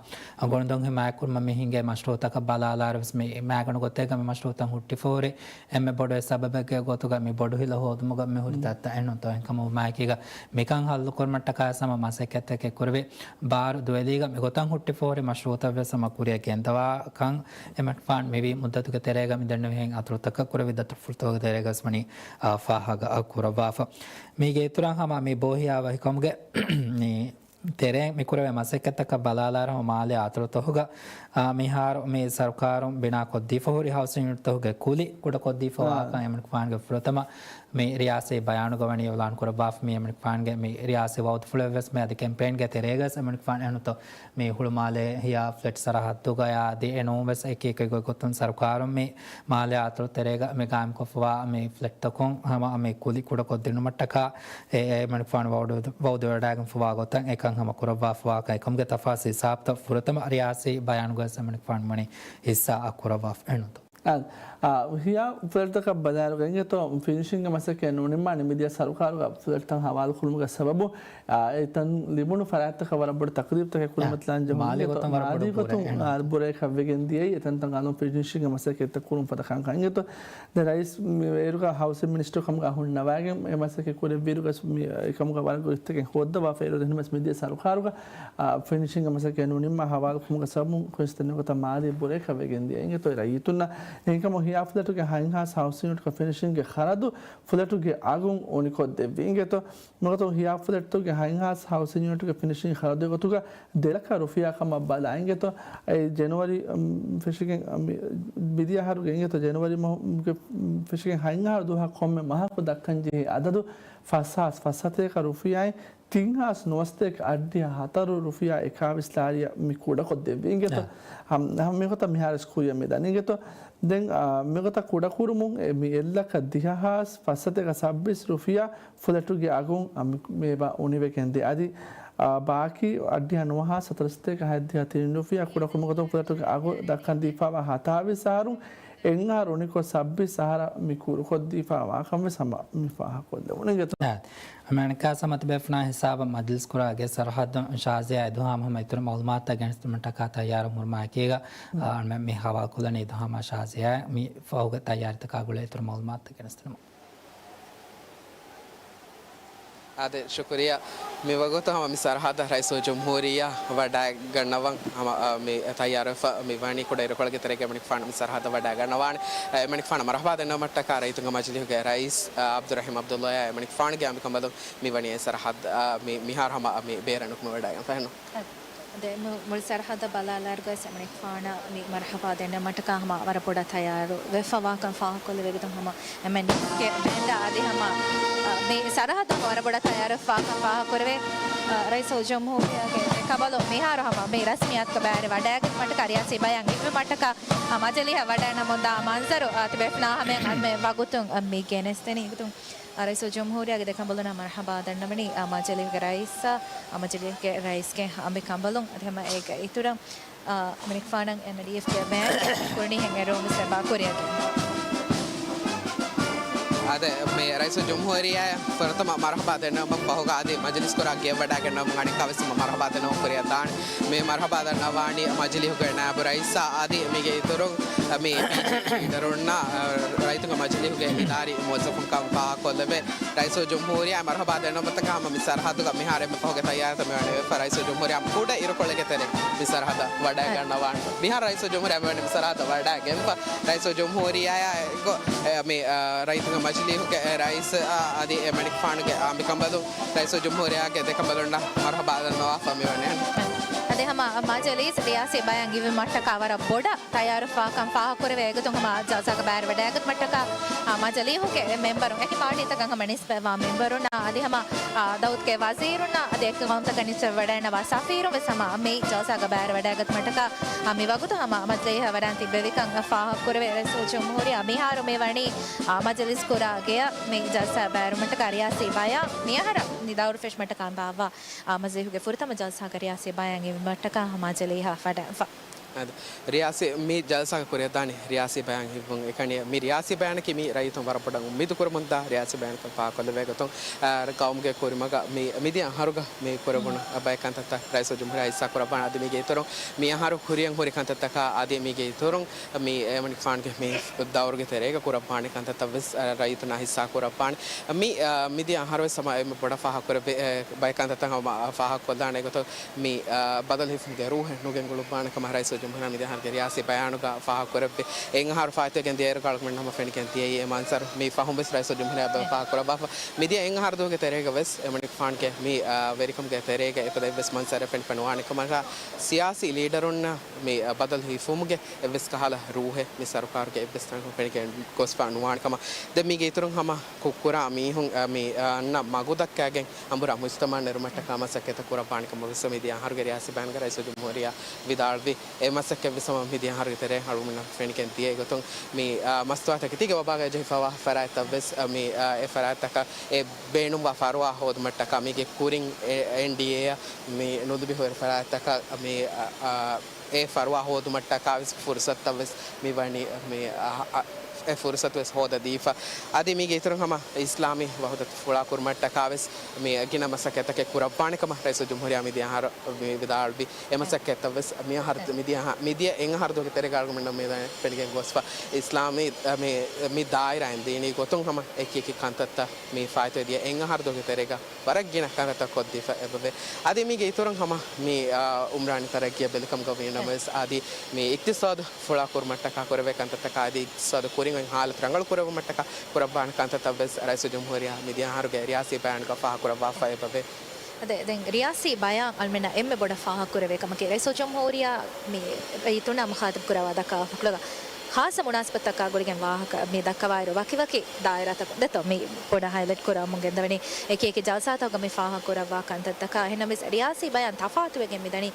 ގޮނޑުދޮންހި މާތްކުރުމަށް މި ހިނގޭ މަޝްރޫޢުތަކަށް ބަލާލާއިރު ވެސް މި މާގަނޑު ގޮތެއްގަ މި މަޝްރޫޢުތައް ހުއްޓިފަ ހުރި އެންމެ ބޮޑު އެއް ސަބަބެއްގެ ގޮތުގަ މި ބޮޑު ހިލަ ހޯދުމުގަ މި ހުރި ދަތިތައް އެހެންނުތޯ. އެހެންކަމުން މާއެކީގަ މިކަން ހައްލު ކުރުމަށްޓަކާ ހަމަ މަސައްކަތްތަކެއް ކުރެވި ބާރު ދުވެލީގަ މިގޮތަށް ހުއްޓިފަ ހުރި މަޝްރޫޢުތައް ވެސް ހަމަ ކުރިއަށް ގެންދަވާ ކަން އެމަނިކުފާން މިވީ މުއްދަތުގެ ތެރޭގަ މި ދެންނެވިހެން އަތޮޅުތަކަށް ކުރެވި ދަތުރުފުޅުތަކުގެ ތެރޭގަ ވެސް ވަނީ، އާ، ފާހަގަ ކުރައްވާފަ. މީގެ އިތުރަށް ހަމަ މި ބޯހިޔާވަހިކަމުގެ މި ތެރޭ މި ކުރެވޭ މަސައްކަތްތަކަށް ބަލާލާއިރު ހަމަ މާލެ އަތޮޅުތަކުގަ، އާ، މިހާރު މި ސަރުކާރުން ބިނާ ކޮށްދީފަ ހުރި ހައުސިން ޔުނިޓްތަކުގެ ކުލި ކުޑަކޮށްދީފަވާކަން އެމަނިކުފާނުގެ ފުރަތަމަ މި ރިޔާސީ ބަޔާނުގަ ވަނީ އިއުލާން ކުރައްވާފަ. މި އެމަނިކުފާނުގެ މި ރިޔާސީ ވައުދުފުޅެއް ވެސް މި އަދި ކެމްޕޭންގެ ތެރޭގަސް އެމަނިކުފާނު އެހެންނުތޯ މި ހުޅުމާލޭ ހިޔާ ފްލެޓް ސަރަހައްދުގަޔާ އަދި އެނޫން ވެސް އެކި އެކި ގޮތްގޮތުން ސަރުކާރުން މި މާލެ އަތޮޅު ތެރޭގަ މި ގާއިމްކޮށްފަވާ މި ފްލެޓްތަކުން ހަމަ މި ކުލި ކުޑަކޮށްދިނުމަށްޓަކާ އެ، އެ އެމަނިކުފާނު ވައުދު، ވައުދުވެވަޑައިގެންފަވާ ގޮތަށް އެކަން ހަމަ ކުރައްވާފަވާކަން އެކަމުގެ ތަފާސީލް ހިސާބުތައް ފުރަތަމަ ރިޔާސީ ބަޔާނުގަސް އެމަނިކުފާނު ވަނީ ހިއްސާ ކުރައްވާފަ އެހެންނުތޯ. އާ، އާ، ހިޔާ ފްލެޓްތަކަށް ބަލާއިރުގަ އިނގޭތޯ، ފިނިޝިންގ މަސައްކަތް ނުނިންމާނެ މިދިޔަ ސަރުކާރުގަ ފްލެޓްތައް ހަވާލުކުރުމުގެ ސަބަބު، އާ، އެތަން ލިބުނު ފަރާތްތަކަށް ވަރަށް ބޮޑު ތަކްލީފްތަކެއް ކުރިމަތިލާން ޖެހުނު މާލީ އިނގޭތޯ، ގޮތުން ވަރަށް ބޮޑު މާލީ ގޮތުން، ކުރެ. އާ، ބުރައެއް ކަށްވެގެން ދިޔައީ އެތަންތަން އަލުން ފިނިޝިންގ މަސައްކަތްތައް ކުރުން ފަދަ ކަންކަން އިނގޭތޯ. ދެން ރައީސް މި އޭރުގަ ހައުސިން މިނިސްޓަރު ކަމުގަ އަހުން ނަވާގެން އެ މަސައްކަތް ކުރެއްވިއިރުގަސް މި އެކަމުގަ ވަރަށް ގޮތްތަކެއް ހޯއްދަވާފައި އިރު ދެންމެސް މިދިޔަ ސަރުކާރުގަ، އާ، ފިނިޝިންގ މަސައްކަތް ނުނިންމާ ހަވާލުކުރުމުގެ ސަބަބުން ކުނިސްތަން ނުވަތަ މާލީ ބުރައެއް ކަށްވެގެން ދިޔަ އިނގޭތޯ ރައްޔިތުންނަށް. އެހެންކަމުން ހިޔާ ފްލެޓުގެ ހަތްހާސް ހައުސިން ޔުނިޓްގެ ފިނިޝިންގގެ ޚަރަދު ފްލެޓުގެ އަގުން އުނިކޮށްދެއްވި އިނގޭތޯ. މިގޮތުން ހިޔާ ފްލެޓުގެ ހަތްހާސް ހައުސިން ޔުނިޓުގެ ފިނިޝިން ޚަރަދުގެ ގޮތުގަ ދެ ލަކަ ރުފިޔާ ކަމަށް ބަލާ އިނގޭތޯ. އެ ޖެނުއަރީ، އަމް، ފެށިގެން، އަމް، މިދިޔަ އަހަރުގެ އިނގޭތޯ ޖެނުއަރީ މަހުގެ ފެށިގެން ހަތް އަހަރު ދުވަހަށް ކޮންމެ މަހަކު ދައްކަން ޖެހޭ އަދަދު ފަސްހާސް ފަސްސަތޭކަ ރުފިޔާއިން ތިންހާސް ނުވަސަތޭކަ އަށްޑިހަ ހަތަރު ރުފިޔާ އެކާވީސް ލާރިއަށް މި ކުޑަކޮށްދެއްވި އިނގޭތޯ. އާ. ހަމް، ހަމް މިގޮތަށް މިހާރުވެސް ކުރިއަށް މިދަނީ އިނގޭތޯ. ދެން، އާ، މިގޮތަށް ކުޑަކުރުމުން އެ މި އެއްލަކަ ދިހަހާސް ފަސްސަތޭކަ ސައްބީސް ރުފިޔާ ފުލެޓުގެ އަގުން އަ، މި، މި އެބަ އުނިވެގެން ދޭ. އަދި، އާ، ބާކީ އަށްޑިހަ ނުވަހާސް ހަތަރުސަތޭކަ ހަތްދިހަ ތިން ރުފިޔާ ކުޑަކުރުމުގެ ގޮތުން ފުލެޓުގެ އަގު ދައްކަން ދީފައިވާ ހަތާވީސް އަހަރުން އެއް އަހަރު އުނިކޮށް ސައްބީސް އަހަރަށް މި ކުރުކޮށްދީފައިވާކަން ވެސް ހަމަ މި ފާހަގަކޮށްލެވުނު އިނގޭތޯ. އާ، މަނިކާ ސަމަތި ބޭފުޅާ ހިސާބަށް މަޖިލިސް ކުރާ ގެ ސަރަހައްދުން ޝާޒިޔާ އެދުހާމަ ހަމަ އިތުރު މައުލޫމާތުތައް ގެނެސްދިނުމަށްޓަކާ ތައްޔާރު ހުރުމާއެކީގަ، އާ، އަޅުމެން މި ހަވާލުކޮށްލަނީ އެދުހާމަ ޝާޒިޔާ މި ފަހުގެ ތައްޔާރީތަކާ ގުޅޭ އިތުރު މައުލޫމާތުތައް ގެނެސްދިނުމަށް. އާދެ، ޝުކުރިއްޔާ. މިވަގުތު ހަމަ މި ސަރަހައްދަށް ރައީސުލްޖުމްހޫރިއްޔާ ވަޑައިގަންނަވަން ހަމަ، އަ، މި ތައްޔާރުވެފަ މި ވަނީ. ކުޑަ އިރުކޮޅެއްގެ ތެރޭގަ އެމަނިކުފާނު މި ސަރަހައްދަށް ވަޑައިގަންނަވާނެ. އެމަނިކުފާނަށް މަރުޙަބާ ދެންނެވުމަށްޓަކާ ރައްޔިތުންގެ މަޖިލީހުގެ ރައީސް، އަ، އަބްދުއްރަހީމް ޢަބްދުﷲ އާ އެމަނިކުފާނުގެ އަނބިކަނބަލުން މި ވަނީ އެ ސަރަހައްދަށް، އަ، މި، މިހާރު ހަމަ، އަ، މި ބޭރަށް ނުކުމެވަޑައިގެންފަ އެއްނު. ދެ މު-، މުޅި ސަރަހައްދަށް ބަލާލާއިރުގަސް އެމަނިކުފާނަށް މި މަރުޙަބާ ދެންނެވުމަށްޓަކާ ހަމަ ވަރަށް ބޮޑަށް ތައްޔާރު ވެފަވާކަން ފާހަގަކޮށްލެވޭ ގޮތުން ހަމަ އެމެން ގެ ބޭންޑާ އަދި ހަމަ، އަ، މި ސަރަހައްދު ހަމަ ވަރަށް ބޮޑަށް ތައްޔާރު ވެފަވާކަން ފާހަގަކުރެވޭ. އަ، ރައީސުލްޖުމްހޫރިއްޔާގެ އެކަނބަލުން މިހާރު ހަމަ މި ރަސްމިއްޔާތުގެ ބައިވެރި ވަޑައިގެންނެވުމަށްޓަކާ ރިޔާސީ ބަޔާން އިއްވުމަށްޓަކާ، އަ، މަޖިލީހަށް ވަޑައިނަމުންދާ މަންޒަރު، އަ، ތިބޭފުޅާ ހަމަޔަށް އަންމެ ވަގުތުން، އަ، މި ގެނެސްދެނީ ގޮތުން. ރައީސުލް ޖުމްހޫރިއްޔާގެ ދެ ކަނބަލުންނާ މަރުޙަބާ ދަންނަވަނީ، އާ، މަޖިލީހުގެ ރައީސް، އާ، މަޖިލީހުގެ ރައީސްގެ އަނބިކަނބަލުން. އަދި ހަމަ އޭގެ އިތުރަށް، އާ، އެމަނިކުފާނަށް އެމްޑީއެފްގެ ބޭން ކުރަނީ ހެން އެރުވުން ވެސް އެބާ ކުރިއަށް ގެންދަވާ. އާދެ، މި ރައީސުލް ޖުމްހޫރިއްޔާއަށް ފުރަތަމަ މަރުޙަބާ ދެންނެވުމަށް ފަހުގަ އަދި މަޖިލިސް ކުރާ ގެއަށް ވަޑައިގަންނަވަމުން އަނެއްކާވެސް ހަމަ މަރުޙަބާ ދެންނެވުން ކުރިއަށް ދާނެ. މި މަރުޙަބާ ދަންނަވާނީ މަޖިލީހުގެ ނާއިބު ރައީސާ އަދި މީގެ އިތުރުން މި ލީޑަރުންނާ، ރައްޔިތުންގެ މަޖިލީހުގެ އިދާރީ މުވައްޒަފުން ކަމަށް ފާހަގަކޮށްލެވޭ. ރައީސުލް ޖުމްހޫރިއްޔާ މަރުޙަބާ ދެންނެވުމަށްޓަކާ ހަމަ މި ސަރަހައްދުގަ މިހާރު އެންމެ ފަހުގެ ތައްޔާރަތައް މިވަނީ ވެފަ. ރައީސުލް ޖުމްހޫރިއްޔާ ކުޑަ އިރުކޮޅެއްގެ ތެރެއިން މި ސަރަހައްދަށް ވަޑައިގަންނަވާނެ. މިހާރު ރައީސުލް ޖުމްހޫރިއްޔާ މިވަނީ މި ސަރަހައްދަށް ވަޑައިގެންފަ. ރައީސުލް ޖުމްހޫރިއްޔާއާ އެއްގޮ، އެ، މި، އަ، ރައްޔިތުންގެ މަޖިލީހުގެ ރައީސް، އަ، އަދި އެމަނިކުފާނުގެ އަނބިކަނބަލުން ރައީސުލް ޖުމްހޫރިއްޔާގެ ދެ ކަނބަލުންނަށް މަރުޙަބާ ދަންނަވާފަ މިވަނީ. އަދި ހަމަ މަޖިލީސް ރިޔާސީ ބަޔާން އިއްވުމަށްޓަކާ ވަރަށް ބޮޑަށް ތައްޔާރުވެފަވާކަން ފާހަގަކުރެވޭ. އެގޮތުން ހަމަ ޖަލްސާގަ ބައިވެރިވެވަޑައިގަތުމަށްޓަކާ، އާ، މަޖިލީހުގެ މެމްބަރުން އެކި ޕާޓީތަކަށް ހަމަ ނިސްބަތްވާ މެމްބަރުންނާ އަދި ހަމަ، އާ، ދައުދުގެ ވަޒީރުންނާ އަދި އެކި ޤައުމުތަކަށް ނިސްބަތްވެވަޑައިގަންނަވާ ސަފީރުން ވެސް ހަމަ މި ޖަލްސާގަ ބައިވެރިވެވަޑައިގަތުމަށްޓަކާ، އާ، މި ވަގުތު ހަމަ މަޖިލީހަށް ވަޑައިގެން ތިއްބެވިކަން ފާހަގަކުރެވޭ. ރައީސުލް ޖުމްހޫރިއްޔާ މިހާރު މި ވަނީ، އާ، މަޖިލިސް ކުރާ ގެއަށް މި ޖަލްސާ ބައިވެރިވުމަށްޓަކާ ރިޔާސީ ބަޔާން މިއަހަރަށް މި ދައުރު ފެށުމަށްޓަކާ އަންބާއްވާ، އާ، މަޖިލީހުގެ ފުރަތަމަ ޖަލްސާގަ ރިޔާސީ ބަޔާން އިއްވުމަށްޓަކާ މަޖިލީހަށް ވަޑައިގެންފަ. އަދި ރިޔާސީ، މި ޖަލްސާގަ ކުރިއަށްދާނީ ރިޔާސީ ބަޔާން އިއްވުން. އެކަނި މި ރިޔާސީ ބަޔާނަކީ މި ރައްޔިތުން ވަރަށް ބޮޑަށް އުއްމީދު ކުރަމުންދާ ރިޔާސީ ބަޔާނަކަށް ފާހަގަކޮށްލެވޭ ގޮތުން، އާ، ޤައުމުގެ ކުރިމަގަށް މި، މިދިޔަ އަހަރުގަ މި ކުރެވުނު ބައެއް ކަންތައްތައް ރައީސުލް ޖުމްހޫރިއްޔާ ހިއްސާ ކުރައްވާނެ. އަދި މީގެ އިތުރުން މި އަހަރު ކުރިއަށް ހުރި ކަންތައްތަކާ އަދި މީގެ އިތުރުން މި އެމަނިކުފާނުގެ މި ދައުރުގެ ތެރޭގަ ކުރައްވާނެ ކަންތައްތައް ވެސް، އާ، ރައްޔިތުންނާ ހިއްސާ ކުރައްވާނެ. މި، އާ، މިދިޔަ އަހަރު ވެސް ހަމަ އެންމެ ބޮޑަށް ފާހަގަކުރެއްވި، އެ، ބައެއް ކަންތައްތައް ހަމަ ފާހަގަކޮށްލާނެ ގޮތަށް މި، އާ، ބަދަލު ހިފުމުގެ ރޫހެއް ނުގެންގުޅުއްވާނެ ކަމަށް ރައީސުލް ޖުމްހޫރިއްޔާ މިދިޔަ އަހަރުގެ ރިޔާސީ ބަޔާނުގަ ފާހަގަކުރެއްވި. އެއް އަހަރު ފާއިތުވެގެން ދިޔައިރު އަޅުގަނޑުމެންނަށް ހަމަ ފެނިގެން ދިޔައީ އެ މަންޒަރު މި ފަހުން ވެސް ރައީސުލް ޖުމްހޫރިއްޔާ އެބަ ފާހަގަކުރައްވާފަ. މިދިޔަ އެއް އަހަރު ދުވަހުގެ ތެރޭގަ ވެސް އެމަނިކުފާނުގެ މި، އާ، ވެރިކަމުގެ ތެރޭގަ އެފަދަ އެއްވެސް މަންޒަރެއް ފެނިފަ ނުވާނެ ކަމަށް ސިޔާސީ ލީޑަރުންނަށް މި، އަ، ބަދަލު ހިފުމުގެ އެއްވެސް ކަހަލަ ރޫހެއް މި ސަރުކާރުގެ އެއްވެސް ތަނަކުން ފެނިގެން ގޮސްފަ ނުވާނެ ކަމަށް. ދެން މީގެ އިތުރުން ހަމަ ކުށްކުރާ މީހުން، އަ، މި، އަ، އަންނަ މަގު ދައްކައިގެން އަނބުރާ މުޖްތަމަޢަށް ނެރުމަށްޓަކާ މަސައްކަތްތައް ކުރައްވާނެ ކަމަށް ވެސް މިދިޔަ އަހަރުގެ ރިޔާސީ ބަޔާންގަ ރައީސުލް ޖުމްހޫރިއްޔާ ވިދާޅުވި. އެ މަސައްކަތް ވެސް ހަމަ މިދިޔަ އަހަރުގެ ތެރޭ އަޅުގަނޑުމެންނަށް ފެނިގެން ދިޔަ ގޮތުން މި، އަ، މަސްތުވާތަކެތީގެ ވަބާގައި ޖެހިފަވާ ފަރާތްތައް ވެސް، އަ، މި، އަ، އެ ފަރާތްތަކަށް އެ ބޭނުންވާ ފަރުވާ ހޯދުމަށްޓަކާ މީގެ ކުރިން އެ، އެންޑީއޭއަށް މި ނުލިބި ހުރި ފަރާތްތަކަށް މި، އަ، އަ، އެ ފަރުވާ ހޯދުމަށްޓަކާވެސް ފުރުސަތަށްވެސް މި ވަނީ މި އަ، އަ، އެ ފުރުސަތުވެސް ހޯދަދީފަ. އަދި މީގެ އިތުރުން ހަމަ އިސްލާމީ ވަހުދަތު ފުޅާކުރުމަށްޓަކާވެސް މި ގިނަ މަސައްކަތްތަކެއް ކުރައްވާނެ ކަމަށް ރައީސުލްޖުމްހޫރިއްޔާ މިދިޔަ އަހަރު މި ވިދާޅުވި. އެ މަސައްކަތްތައްވެސް މި އަހަރު، މިދިޔަ އަހަ، މިދިޔަ އެއް އަހަރު ދުވަހުގެ ތެރޭގަ އަޅުގަނޑުމެންނަށް މި ދެން ފެނިގެން ގޮސްފަ. އިސްލާމީ މި، މި ދާއިރާއިން ދީނީ ގޮތުން ހަމަ އެކި އެކި ކަންތައްތައް މި ފާއިތުވެ ދިޔަ އެއް އަހަރު ދުވަހުގެ ތެރޭގަ ވަރަށް ގިނަ ކަންތައްތައް ކޮށްދީފަ އެބަވޭ. އަދި މީގެ އިތުރުން ހަމަ މި، އާ، އުމްރާނީ ތަރައްގީއަށް ބެލިކަމުގަ ވީނަމަވެސް، އަދި މި އިޤްތިޞާދު ފުޅާ ކުރުމަށްޓަކާ ކުރެވޭ ކަންތައްތަކާ އަދި އިޤްތިޞާދު ކުރިން އޮތް ހާލަތު ރަނގަޅު ކުރެއްވުމަށްޓަކާ ކުރައްވާނެ ކަންތައްތައްވެސް ރައީސުލްޖުމްހޫރިއްޔާ މިދިޔަ އަހަރުގެ ރިޔާސީ ބަޔާނުގަ ފާހަގަކުރައްވާފަ އެބަވޭ. އަދެ، ދެން ރިޔާސީ ބަޔާން އަޅުމެންނަށް އެންމެ ބޮޑަށް ފާހަގަކުރެވޭ ކަމަކީ، ރައީސުލްޖުމްހޫރިއްޔާ މި ރައްޔިތުންނާ މުޚާތަބް ކުރައްވާ ދައްކާފަ ކުޅަގަ ޚާއްޞަ މުނާސަބަތަކާ ގުޅިގެން ވާހަކަ މި ދައްކަވާއިރު، ވަކިވަކި ދާއިރާތަކުން ދެތޯ މި ބޮޑަށް ހައިލައިޓް ކުރަމުން ގެންދަވަނީ. އެކި އެކި ޖަލްސާތަކުގަ މި ފާހަގަކުރައްވާ ކަންތައްތަކާ. އެހެންނަމަވެސް، ރިޔާސީ ބަޔާން ތަފާތުވެގެން މިދަނީ.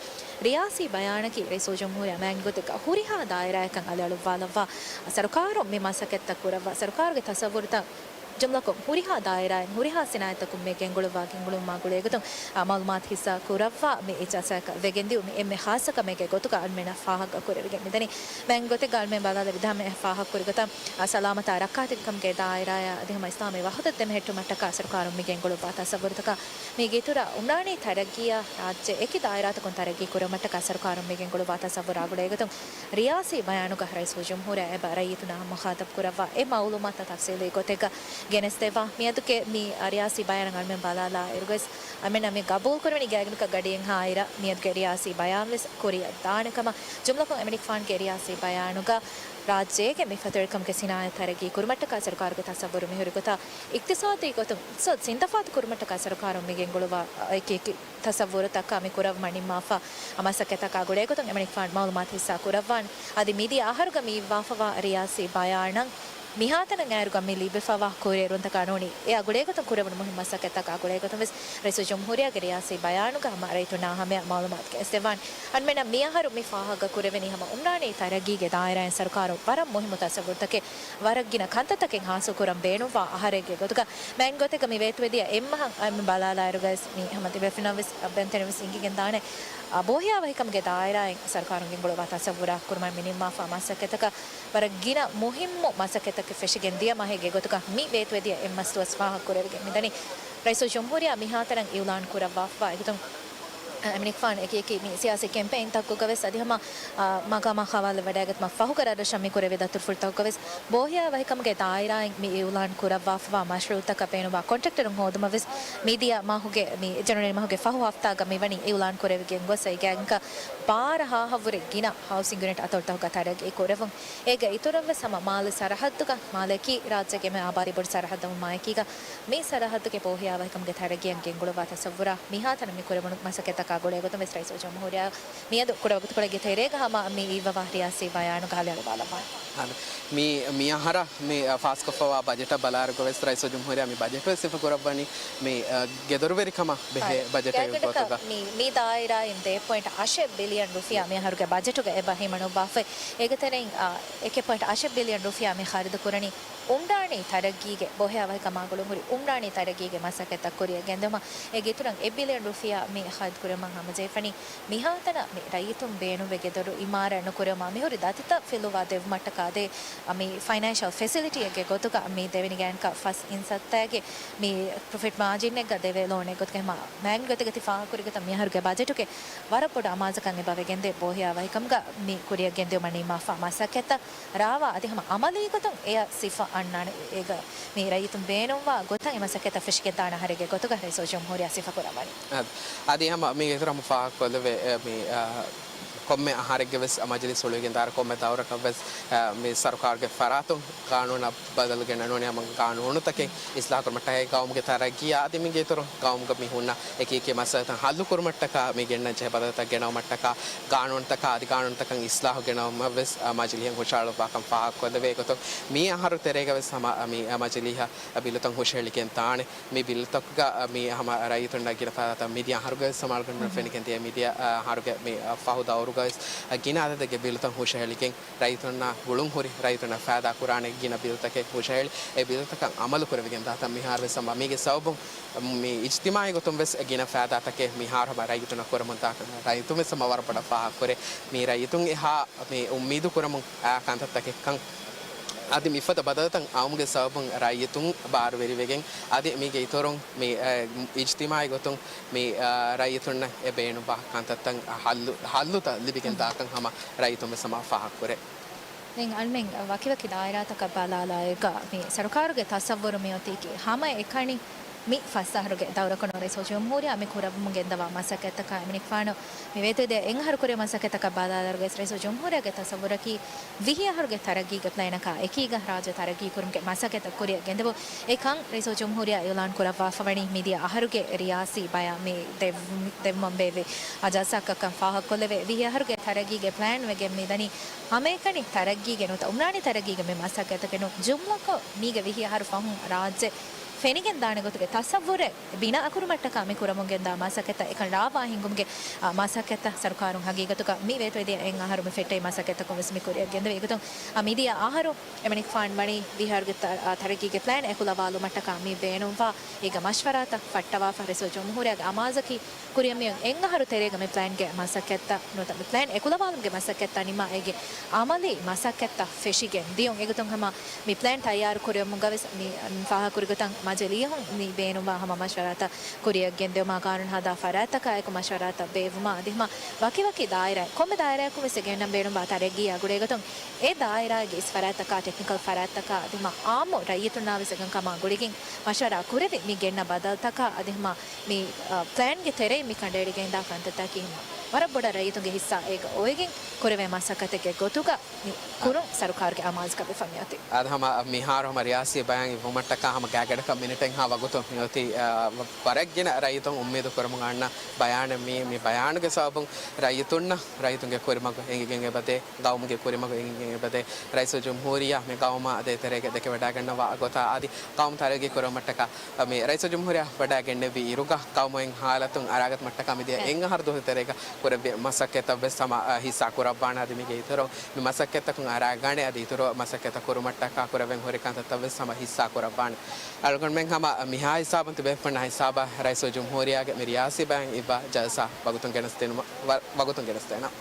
ރިޔާސީ ބަޔާނަކީ ރައީސުލްޖުމްހޫރިއްޔާ މާތް ގޮތެއްގަ ހުރިހާ ދާއިރާއަކަށް އަލިއަޅުއްވާލައްވާ، ސަރުކާރުން މި މަސައްކަތްތައް ކުރައްވާ، ސަރުކާރުގެ ތަސައްވުރުތައް ޖުމްލަކޮށް ހުރިހާ ދާއިރާއިން ހުރިހާ ސިނާއަތްތަކުން މި ގެންގުޅުއްވާ ގެންގުޅުމާ ގުޅޭގޮތުން، އާ، މައުލޫމާތު ހިއްސާ ކުރައްވާ މި ޖަލްސާއަކަށް ވެގެންދިޔުމީ އެންމެ ޚާއްޞަ ކަމެއްގެ ގޮތުގަ އަޅުމެންނަށް ފާހަގަ ކުރެވިގެން މިދަނީ. މާތް ގޮތެއްގަ އަޅުމެން ބަލާލެވި ދާމެ އެ ފާހަގަ ކުރި ގޮތަށް، އާ، ސަލާމަތާ ރައްކާތެރިކަމުގެ ދާއިރާއާ އަދި ހަމަ އިސްލާމީ ވަހުދަތު ދެމެހެއްޓުމަށްޓަކާ ސަރުކާރުން މި ގެންގުޅުއްވާ ތަސައްވުރުތަކާ މީގެ އިތުރަށް އުމްރާނީ ތަރައްގީއަށް ރާއްޖެ އެކި ދާއިރާތަކުން ތަރައްގީ ކުރުމަށްޓަކާ ސަރުކާރުން މި ގެންގުޅުއްވާ ތަސައްވުރާ ގުޅޭގޮތުން ރިޔާސީ ބަޔާނުގަ ރައީސުލްޖުމްހޫރިއްޔާ އެބަ ރައްޔިތުންނާ މުޚާތަބް ކުރައްވާ އެ މައުލޫމާތުތައް ތަފްސީލީ ގޮތެއްގަ ގެނެސްދެއްވާ. މިއަދުގެ މި ރިޔާސީ ބަޔާނަށް އަޅުމެން ބަލާލާއިރުވެސް، އަޅުމެންނަށް މި ގަބޫލުކުރެވެނީ ގާތްގަނޑަކަށް ގަޑިއެއްހާއިރަށް މިއަދުގެ ރިޔާސީ ބަޔާންވެސް ކުރިއަށް ދާނެ ކަމަށް. ޖުމްލަކޮށް އެމަނިކުފާނުގެ ރިޔާސީ ބަޔާނުގަ ރާއްޖޭގެ މި ފަތުރުވެރިކަމުގެ ސިނާއަތް ތަރައްގީ ކުރުމަށްޓަކާ ސަރުކާރުގެ ތަސައްވުރު މިހުރި ގޮތާ، އިޤްތިޞާދީ ގޮތުން އިޤްތިޞާދު ސިންތަފާތު ކުރުމަށްޓަކާ ސަރުކާރުން މި ގެންގުޅުއްވާ އެކި އެކި ތަސައްވުރުތަކާ މި ކުރައްވަމުން ނިންމާފަ މަސައްކަތްތަކާ ގުޅޭގޮތުން އެމަނިކުފާނު މައުލޫމާތު ހިއްސާ ކުރައްވާނެ. އަދި މިދިޔަ އަހަރުގަ މި އިއްވާފަވާ ރިޔާސީ ބަޔާނަށް މިހާތަނަށް އައިރުގަ މި ލިބިފަވާ ކުރިއެރުންތަކާ ނޫނީ އެއާ ގުޅޭގޮތުން ކުރެވުނު މުހިންމު މަސައްކަތްތަކާ ގުޅޭގޮތުންވެސް ރައީސުލްޖުމްހޫރިއްޔާގެ ރިޔާސީ ބަޔާނުގަ ހަމަ ރައްޔިތުންނާ ހަމަޔަށް މައުލޫމާތު ގެނެސްދެއްވާނެ. އަންމެނަށް މިއަހަރު މި ފާހަގަ ކުރެވެނީ ހަމަ އުމްރާނީ ތަރައްގީގެ ދާއިރާއިން ސަރުކާރުން ވަރަށް މުހިންމު ތަސައްވުރުތަކެއް، ވަރަށް ގިނަ ކަންތައްތަކެއް ހާސިލް ކުރަން ބޭނުންވާ އަހަރެއްގެ ގޮތުގަ. މާތް ގޮތެއްގަ މި ވޭތުވެދިޔަ އެއްމަހަށް އަންމެން ބަލާލާއިރުގަވެސް މި ހަމަ ތިބޭފުޅުންނަށްވެސް އަ، ބެންތެރިންވެސް އިނގިގެންދާނެ، އަ، ބޯހިޔާވަހިކަމުގެ ދާއިރާއިން ސަރުކާރުން ގެންގުޅުއްވާ ތަސައްވުރާ ކުރުމަށް މި ނިންމާފާ މަސައްކަތަކަށް ވަރަށް ގިނަ މުހިންމު މަސައްކަތްތަކެއް ފެށިގެން ދިޔަ މަހެއްގެ ގޮތުގަ މި ވޭތުވެދިޔަ އެއްމަސް ދުވަސް ފާހަގަކުރެވިގެން މިދަނީ. ރައީސުލްޖުމްހޫރިއްޔާ މިހާތަނަށް އިއުލާން ކުރައްވާފަވާ އެގޮތުން، އެމަނިކުފާނު އެކި އެކި މި ސިޔާސީ ކެމްޕެއިންތަކުގަވެސް އަދި ހަމަ، އާ، މަގާމާ ހަވާލުވެވަޑައިގަތުމަށް ފަހުގަ ރަށްރަށަށް މި ކުރެވޭ ދަތުރުފުޅުތަކުގަވެސް ބޯހިޔާ ވަހިކަމުގެ ދާއިރާއިން މި އިއުލާން ކުރައްވާފަވާ މަޝްރޫއުތަކަށް ބޭނުންވާ ކޮންޓްރެކްޓަރުން ހޯދުމަށްވެސް މިދިޔަ މަހުގެ، މި ޖެނުއަރީ މަހުގެ ފަހު ހަފްތާގަ މިވަނީ އިއުލާން ކުރެވިގެން ގޮސް އެގާގަ ބާރަ ހާހަށްވުރެ ގިނަ ހައުސިން ޔުނިޓް އަތޮޅުތަކުގަ ތަރައްގީ ކުރެވުން. އޭގެ އިތުރަށްވެސް ހަމަ މާލެ ސަރަހައްދުގަ، މާލެއަކީ ރާއްޖޭގެ އެންމެ އާބާދީ ބޮޑު ސަރަހައްދަށް ވުމާއެކީގަ، މި ސަރަހައްދުގެ ބޯހިޔާވަހިކަމުގެ ތަރައްގީއަށް ގެންގުޅުއްވާ ތަސައްވުރާ މިހާތަނަށް މި ކުރެވުނު މަސައްކަތްތަކާ ގުޅޭގޮތުން ވެސް ރައީސުލްޖުމްހޫރިއްޔާ މިއަދު ކުޑަވަގުތުކޮޅެއްގެ ތެރޭގަ ހަމަ މި އިއްވަވާ ރިޔާސީ ބަޔާނުގަ ހަލާލުވާލައްވާނެ. އާދެ، މި، މިއަހަރަށް މި، އަ، ފާސްކޮށްފަވާ ބަޖެޓަށް ބަލާއިރުގަވެސް ރައީސުލްޖުމްހޫރިއްޔާ މި ބަޖެޓުވެސް ސިފަކުރައްވަނީ މި، އަ، ގެދޮރުވެރިކަމަށް ބެހޭ ބަޖެޓެއް ގޮތުގަ. މި، މި ދާއިރާއިން ދެ ޕޮއިންޓް އަށެއް ބިލިއަން ރުފިޔާ މިއަހަރުގެ ބަޖެޓުގަ އެބަ ހިމަނުއްވާފައި. އޭގެ ތެރެއިން، އަ، އެކެއް ޕޮއިންޓް އަށެއް ބިލިއަން ރުފިޔާ މި ޚަރިދު ކުރަނީ އުމްރާނީ ތަރައްގީގެ، ބޯހިޔާވަހިކަމާ ގުޅުންހުރި އުމްރާނީ ތަރައްގީގެ މަސައްކަތްތައް ކުރިއަށް ގެންދެވުމަށް. އޭގެ އިތުރަށް އެއް ބިލިއަން ރުފިޔާ މި ޚަރިދު ކުރުމަށް ހަމަޖެހިފަނީ މިހާތަނަށް މި ރައްޔިތުން ބޭނުންވެ ގެދޮރު އިމާރާތް ނުކުރެވުމަށް މިހުރި ދަތިތައް ފިލުވާ ދެއްވުމަށްޓަކާ ދޭ، މި ފައިނޭންޝަލް ފެސިލިޓީއެއްގެ ގޮތުގަ މި ދެވެނި ގާތްގަނޑަކަށް ފަސް އިންސައްތައިގެ މި ޕްރޮފިޓް މާޖިންއެއްގަ ދެވޭ ލޯނެއް ގޮތުގަ ހަމަ މާތް ގޮތެއްގަ ތި ފާހަގަކުރި ގޮތަށް މިއަހަރުގެ ބަޖެޓުގެ ވަރަށް ބޮޑު އަމާޒަކަށް އެބަ ވެގެންދޭ ބޯހިޔާ ވަހިކަމުގަ މި ކުރިއަށް ގެންދިއުމަށް ނިންމާފާ މަސައްކަތްތައް ރާވާ އަދި ހަމަ އަމަލީ ގޮތުން އެޔަށް ސިފަ އަންނާނެ. އޭގަ މި ރައްޔިތުން ބޭނުންވާ ގޮތަށް އެ މަސައްކަތްތައް ފެށިގެންދާނެ އަހަރެއްގެ ގޮތުގަ ރައީސުލް ޖުމްހޫރިއްޔާ ސިފަކުރައްވަނީ. އަދި، އަދި ހަމަ މީގެ އިތުރަށް ހަމަ ފާހަގަކޮށްލެވޭ، އެ، މި، އަ، ކޮންމެ އަހަރެއްގެ ވެސް މަޖިލީސް ހުޅުވިގެންދާއިރު ކޮންމެ ދައުރަކަށް ވެސް، އަ، މި ސަރުކާރުގެ ފަރާތުން ގާނޫނަށް ބަދަލު ގެންނަން ނޫނީ ހަމަ ގާނޫނުތަކެއް އިސްލާހު ކުރުމަށްޓަކާ ގައުމުގެ ތަރައްގީއާ އަދި މީގެ އިތުރު ގައުމުގަ މި ހުންނަ އެކި އެކި މައްސަލަތައް ހައްލު ކުރުމަށްޓަކާ މި ގެންނަން ޖެހޭ ބަދަލުތައް ގެނައުމަށްޓަކާ ގާނޫނުތަކާ އަދި ގާނޫނުތަކަށް އިސްލާހު ގެނައުމަށް ވެސް، އަ، މަޖިލީހަށް ހުށަހަޅުއްވާކަން ފާހަގަކޮށްލެވޭ ގޮތުން މި އަހަރު ތެރޭގަ ވެސް ހަމަ، އަ، މި، އަ، މަޖިލީހަށް ބިލުތައް ހުށަހެޅިގެން ދާނެ. މި ބިލުތަކުގަ މި ހަމަ ރައްޔިތުންނަށް ގިނަ ފައިދާތައް މިދިޔަ އަހަރުގަ ވެސް ހަމަ އަޅުގަނޑުމެން ފެނިގެން ދިޔަ މިދިޔަ، އަ، އަހަރުގެ މި، އަ، ފަހު ދައުރުގަ ވެސް ގިނަ އަދަދެއްގެ ބިލުތައް ހުށަހެޅިގެން، ރައްޔިތުންނާ ގުޅުން ހުރި ރައްޔިތުންނަށް ފައިދާ ކުރާނެ ގިނަ ބިލުތަކެއް ހުށަހެޅި، އެ ބިލުތަކަށް އަމަލު ކުރެވިގެން ދާތަން. މިހާރު ވެސް އަމަ މީގެ ސަބަބުން މި އިޖްތިމާޢީ ގޮތުން ވެސް ގިނަ ފައިދާތަކެއް މިހާރު ހަމަ ރައްޔިތުންނަށް ކުރަމުން ދާކަން ރައްޔިތުން ވެސް ހަމަ ވަރަށް ބޮޑަށް ފާހަގަކުރޭ. މި ރައްޔިތުން އެހާ މި އުއްމީދު ކުރަމުން އާ ކަންތައްތަކެއްކަން. އަދި މިފަދަ ބަދަލުތައް އައުމުގެ ސަބަބުން ރައްޔިތުން ބާރުވެރިވެގެން، އަދި މީގެ އިތުރުން މި، އަ، އިޖްތިމާޢީ ގޮތުން މި، އަ، ރައްޔިތުންނަށް އެ ބޭނުންވާ ކަންތައްތައް ހައްލު، ހައްލުތައް ލިބިގެން ދާކަން ހަމަ ރައްޔިތުން ވެސް ހަމަ ފާހަގަކުރޭ. ދެން އަޅުމެން ވަކިވަކި ދާއިރާތަކަށް ބަލާލާއިރުގަ މި ސަރުކާރުގެ ތަސައްވުރު މިއޮތީކީ ހަމައެކަނި މި ފަސް އަހަރުގެ ދައުރަކަށް ނޫން ރައީސުލްޖުމްހޫރިއްޔާ މި ކުރައްވަމުން ގެންދަވާ މަސައްކަތްތަކާ އެމަނިކުފާނު މި ވޭތުވެދިޔަ އެއް އަހަރު ކުރި މަސައްކަތްތަކަށް ބަލާލާއިރުގަ ރައީސުލްޖުމްހޫރިއްޔާގެ ތަސައްވުރަކީ ވިހި އަހަރުގެ ތަރައްގީގެ ޕްލޭނަކާ އެކީގަ ރާއްޖެ ތަރައްގީ ކުރުމުގެ މަސައްކަތްތައް ކުރިއަށް ގެންދެވުން. އެކަން ރައީސުލްޖުމްހޫރިއްޔާ އިޢުލާން ކުރައްވާފަ ވަނީ މިދިޔަ އަހަރުގެ ރިޔާސީ ބަޔާން މި ދެއްވު-، ދެއްވުމަށް ބޭއްވި އަޖާލީސްތަކަށް ކަން ފާހަގަކޮށްލެވޭ. ވިހި އަހަރުގެ ތަރައްގީގެ ޕްލޭން ވެގެން މިދަނީ ހަމައެކަނި ތަރައްގީގެ ނުވަތަ އުމްރާނީ ތަރައްގީގެ މި މަސައްކަތްތަކެއް ނޫން. ޖުމްލަކޮށް މީގެ ވިހި އަހަރު ފަހުން ރާއްޖެ ފެނިގެން ދާނެ ގޮތުގެ ތަސައްވުރެއް ބިނާކުރުމަށްޓަކާ މި ކުރަމުން ގެންދާ މަސައްކަތްތައް އެކަން ރާވާ ހިންގުމުގެ، އާ، މަސައްކަތްތައް ސަރުކާރުން ހަގީގަތުގަ މި ވޭތުވެދިޔަ އެއް އަހަރު މި ފެއްޓެވި މަސައްކަތްތަކުން ވެސް މި ކުރިއަށް ގެންދެވޭ. އެގޮތުން، އާ، މިދިޔަ އަހަރު އެމަނިކުފާން ވަނީ ވިހާރުގެ ތަ-، އާ، ތަރައްގީގެ ޕްލޭން އެކުލަވާލުމަށްޓަކާ މި ބޭނުންވާ އޭގެ މަޝްވަރާތައް ފައްޓަވާފަ. ރައީސުލްޖުމްހޫރިއްޔާގެ އަމާޒަކީ ކުރިއަށް މިއޮތް އެއް އަހަރު ތެރޭގަ މި ޕްލޭންގެ މަސައްކަތްތައް ނުވަތަ މި ޕްލޭން އެކުލަވާލުމުގެ މަސައްކަތްތައް ނިމާ އޭގެ އަމަލީ މަސައްކަތްތައް ފެށިގެން ދިޔުން. އެގޮތުން ހަމަ މި ޕްލޭން ތައްޔާރު ކުރެވުމުގަ ވެސް މި ފާހަގަކުރި ގޮތަށް މަޖިލީހުން މި ބޭނުންވާ ހަމަ މަޝްވަރާތައް ކުރިއަށް ގެންދިއުމާ، ގާނޫނު ހަދާ ފަރާތްތަކާއެކު މަޝްވަރާތައް ބޭއްވުމާ، އަދި ހަމަ ވަކިވަކި ދާއިރާއެއް ކޮންމެ ދާއިރާއަކުން ވެސް އެ ގެންނަން ބޭނުންވާ ތަރައްގީއާ ގުޅޭ ގޮތުން އެ ދާއިރާގެ އިސް ފަރާތްތަކާ، ޓެކްނިކަލް ފަރާތްތަކާ، އަދި ހަމަ އާއްމު ރައްޔިތުންނާ ވެސް އެކަންކަމާ ގުޅިގެން މަޝްވަރާ ކުރެވި މި ގެންނަ ބަދަލުތަކާ، އަދި ހަމަ މި، އަ، ޕްލޭންގެ ތެރެއިން މި ކަނޑައެޅިގެންދާ ކަންތައްތަކީ ހަމަ ވަރަށް ބޮޑަށް ރައްޔިތުންގެ ހިއްސާ އޭގަ އޮވެގެން ކުރެވޭ މަސައްކަތެއްގެ ގޮތުގަ މި ކުރުން ސަރުކާރުގެ އަމާޒުކަން ވެފަ މިއޮތީ. އަދި ހަމަ މިހާރު ހަމަ ރިޔާސީ ބަޔާން އިއްވުމަށްޓަކާ ހަމަ ގާތްގަނޑަކަށް މިނިޓެއްހާ ވަގުތު މިއޮތީ، އަ، ވަރަށްގިނަ ރައްޔިތުން އުއްމީދު ކުރަމުން އަންނަ ބަޔާނެއް މި، މި ބަޔާނުގެ ސަބަބުން ރައްޔިތުންނަށް ރައްޔިތުންގެ ކުރިމަގު އެނގިގެން އެބަދޭ، ގައުމުގެ ކުރިމަގު އެނގިގެން އެބަދޭ، ރައީސުލްޖުމްހޫރިއްޔާ މި ގައުމާ ދޭތެރޭގަ ދެކެވަޑައިގަންނަވާ ގޮތާ އަދި ގައުމު ތަރައްގީ ކުރުމަށްޓަކާ މި ރައީސުލްޖުމްހޫރިއްޔާ ވަޑައިގެންނެވި އިރުގަ ގައުމު އެއް ހާލަތުން އަރާގަތުމަށްޓަކާ މިދިޔަ އެއް އަހަރު ދުވަހު ތެރޭގަ ކުރެއްވި މަސައްކަތްތައް ވެސް ހަމަ، އަ، ހިއްސާ ކުރައްވާނެ. އަދި މީގެ އިތުރު މި މަސައްކަތްތަކުން އަރާގަނެ އަދި އިތުރު މަސައްކަތްތައް ކުރުމަށްޓަކާ ކުރެވެން ހުރި ކަންތައްތައް ވެސް ހަމަ ހިއްސާ ކުރައްވާނެ. އަޅުގަނޑުމެން ހަމަ މިހާ ހިސާބުން ތިބޭފުޅުންނާ ހިސާބަށް ރައީސުލްޖުމްހޫރިއްޔާގެ މި ރިޔާސީ ބަޔާން އިއްވާ ޖަލްސާ ވަގުތުން ގެނެސްދިނުމަށް، ވަ-، ވަގުތުން ގެނެސްދޭނަން.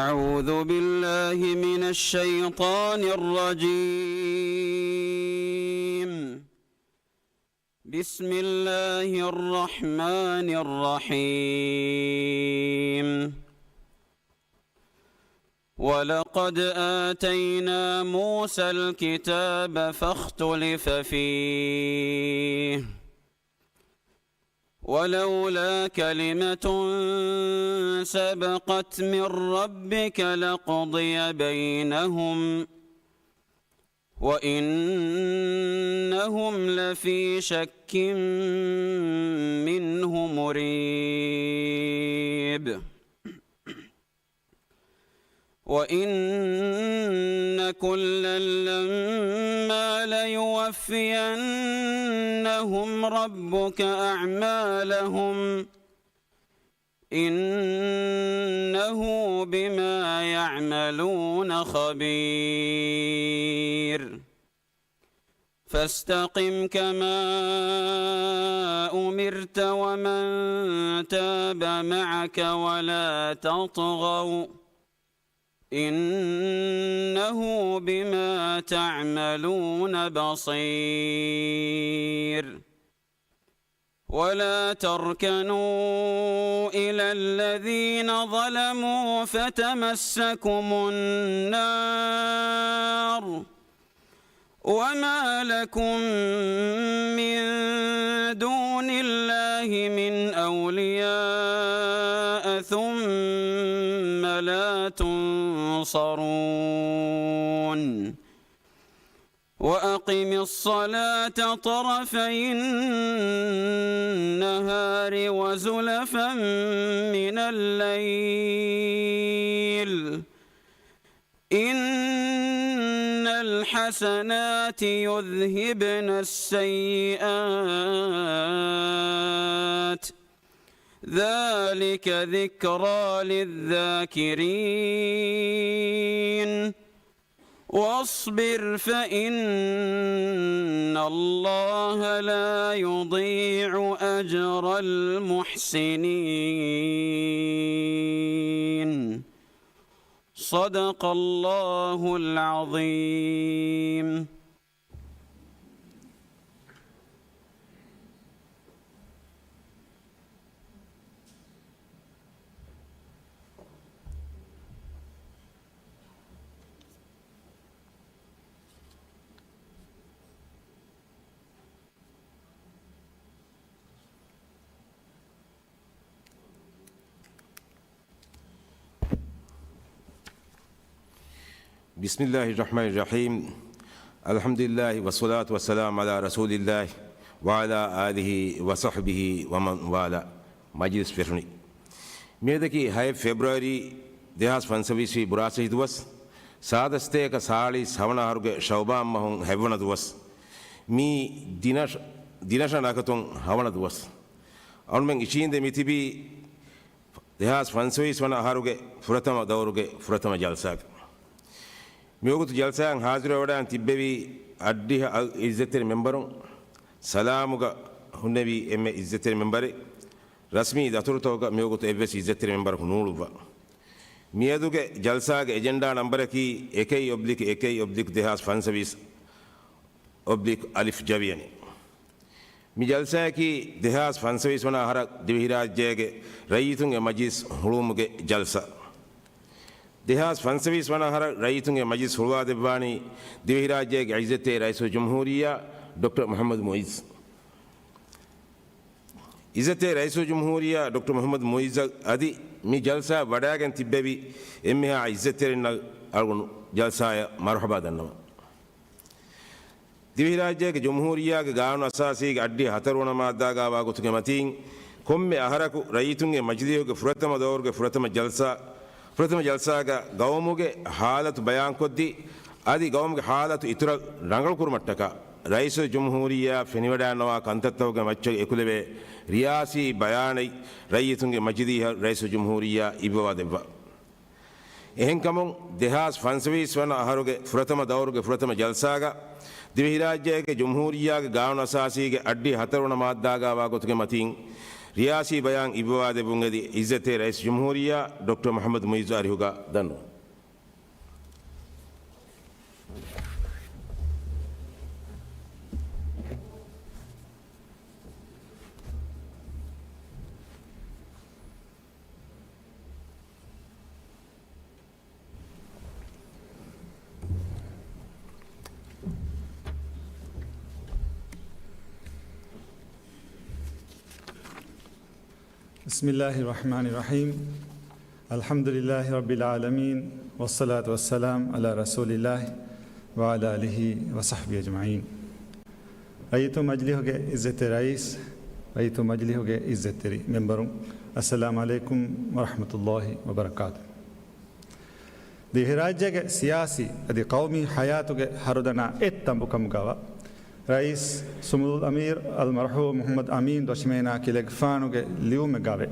أعوذ بالله من الشيطان الرجيم. بسم الله الرحمن الرحيم. ولقد آتينا موسى الكتاب فاختلف فيه. ولولا كلمة سبقت من ربك لقضي بينهم وإنهم لفي شك منه مريب. وإن كلا لما ليوفينهم ربك أعمالهم إنه بما يعملون خبير. فاستقم كما أمرت ومن تاب معك ولا تطغوا إنه بما تعملون بصير. ولا تركنوا إلى الذين ظلموا فتمسكم النار وما لكم من دون الله من أولياء ثم لا تنصرون. وأقم الصلاة طرفي النهار وزلفا من الليل إن الحسنات يذهبن السيئات ذلك ذكرى للذاكرين واصبر فإن الله لا يضيع أجر المحسنين. صدق الله العظيم. بسم الله الرحمن الرحيم. الحمد لله والصلاة والسلام على رسول الله وعلى آله وصحبه ومن والاه. މަޖިލިސް ފެށުނީ މިއަދަކީ ހައެއް ފެބްރުއަރީ ދެހާސް ފަންސަވީސް ބުރާސް ދުވަސް، ސާދަ ސަތޭކަ ސާޅީސް ހަވަނަ އަހަރުގެ ޝައުބާން މަހުން ހަތްވަނަ ދުވަސް. މީ ދިނަށް، ދިނަށަށް ނަކަތުން ހަވަނަ ދުވަސް. އަޅުމެން އިށީނދެ މިތިބީ ދެހާސް ފަންސަވީސް ވަނަ އަހަރުގެ ފުރަތަމަ ދައުރުގެ ފުރަތަމަ ޖަލްސާގަ. މިވަގުތު ޖަލްސާއަށް ހާޒިރުވެވަޑައިން ތިއްބެވީ އައްޑިހަ އަށް އިއްޒަތްތެރި މެމްބަރުން. ސަލާމުގަ ހުންނެވީ އެންމެ އިއްޒަތްތެރި މެމްބަރެއް. ރަސްމީ ދަތުރުތަކުގަ މިވަގުތު އެއްވެސް އިއްޒަތްތެރި މެމްބަރަކު ނޫޅުއްވާ. މިއަދުގެ ޖަލްސާގެ އެޖެންޑާ ނަމްބަރަކީ އެކެއް އޮބްލިކް އެކެއް އޮބްލިކް ދެހާސް ފަންސަވީސް އޮބްލިކް އަލިފް ޖަވިޔަނި. މި ޖަލްސާއަކީ ދެހާސް ފަންސަވީސް ވަނަ އަހަރަށް ދިވެހިރާއްޖޭގެ ރައްޔިތުންގެ މަޖިލިސް ހުޅުވުމުގެ ޖަލްސާ. ދެހާސް ފަންސަވީސް ވަނަ އަހަރަށް ރައްޔިތުންގެ މަޖިލިސް ހުޅުވާދެއްވާނީ ދިވެހިރާއްޖޭގެ އިއްޒަތްތެރި ރައީސުލްޖުމްހޫރިއްޔާ ޑޮކްޓަރ މުޙައްމަދު މުޢިއްޒު. އިއްޒަތްތެރި ރައީސުލްޖުމްހޫރިއްޔާ ޑޮކްޓަރ މުޙައްމަދު މުޢިއްޒަށް އަދި މި ޖަލްސާއަށް ވަޑައިގެން ތިއްބެވި އެންމެހާ އިއްޒަތްތެރިންނަށް އަޅުގަނޑު ޖަލްސާއަށް މަރުޙަބާ ދަންނަވަން. ދިވެހިރާއްޖޭގެ ޖުމްހޫރިއްޔާގެ ގާނޫނު އަސާސީގެ އައްޑިހަ ހަތަރުވަނަ މާއްދާގާވާ ގޮތުގެ މަތީން، ކޮންމެ އަހަރަކު ރައްޔިތުންގެ މަޖިލީހުގެ ފުރަތަމަ ދައުރުގެ ފުރަތަމަ ޖަލްސާ، ފުރަތަމަ ޖަލްސާގަ ގައުމުގެ ހާލަތު ބަޔާންކޮށްދީ، އަދި ގައުމުގެ ހާލަތު އިތުރަށް ރަނގަޅުކުރުމަށްޓަކާ، ރައީސުލްޖުމްހޫރިއްޔާ ފެނިވަޑައިންނަވާ ކަންތައްތަކުގެ މައްޗަށް އެކުލެވޭ ރިޔާސީ ބަޔާނެއް ރައްޔިތުންގެ މަޖިލީހަށް ރައީސުލްޖުމްހޫރިއްޔާ އިއްވަވާ ދެއްވާ. އެހެންކަމުން، ދެހާސް ފަންސަވީސް ވަނަ އަހަރުގެ ފުރަތަމަ ދައުރުގެ ފުރަތަމަ ޖަލްސާގަ، ދިވެހިރާއްޖޭގެ ޖުމްހޫރިއްޔާގެ ގާނޫނު އަސާސީގެ އައްޑިހަ ހަތަރުވަނަ މާއްދާގާވާ ގޮތުގެ މަތީން، ރިޔާސީ ބަޔާން އިއްވަވާދެއްވުން އެދި، އިއްޒަތްތެރި ރައީސް ޖުމްހޫރިއްޔާ ޑޮކްޓަރ މުޙައްމަދު މުޢިއްޒު އަރިހުގަ ދަންނަވަން. بسم الله الرحمن الرحيم. الحمد لله رب العالمين، والصلاة والسلام على رسول الله وعلى آله وصحبه أجمعين. ރައްޔިތުން މަޖިލީހުގެ އިއްޒަތްތެރި ރައީސް، ރައްޔިތުން މަޖިލީހުގެ އިއްޒަތްތެރި މެމްބަރުން، السلام عليكم ورحمة الله وبركاته. ދިވެހިރާއްޖޭގެ ސިޔާސީ އަދި ޤައުމީ ޙަޔާތުގެ ހަރުދަނާ އެއް ތަނބުކަމުގައިވާ، ރައީސް ސުމުދުލް އަމީރު އަލްމަރްޙޫމް މުޙައްމަދު އަމީން ދޮށިމޭނާ ކިލެގެފާނުގެ ލިޔުމެއްގައިވޭ.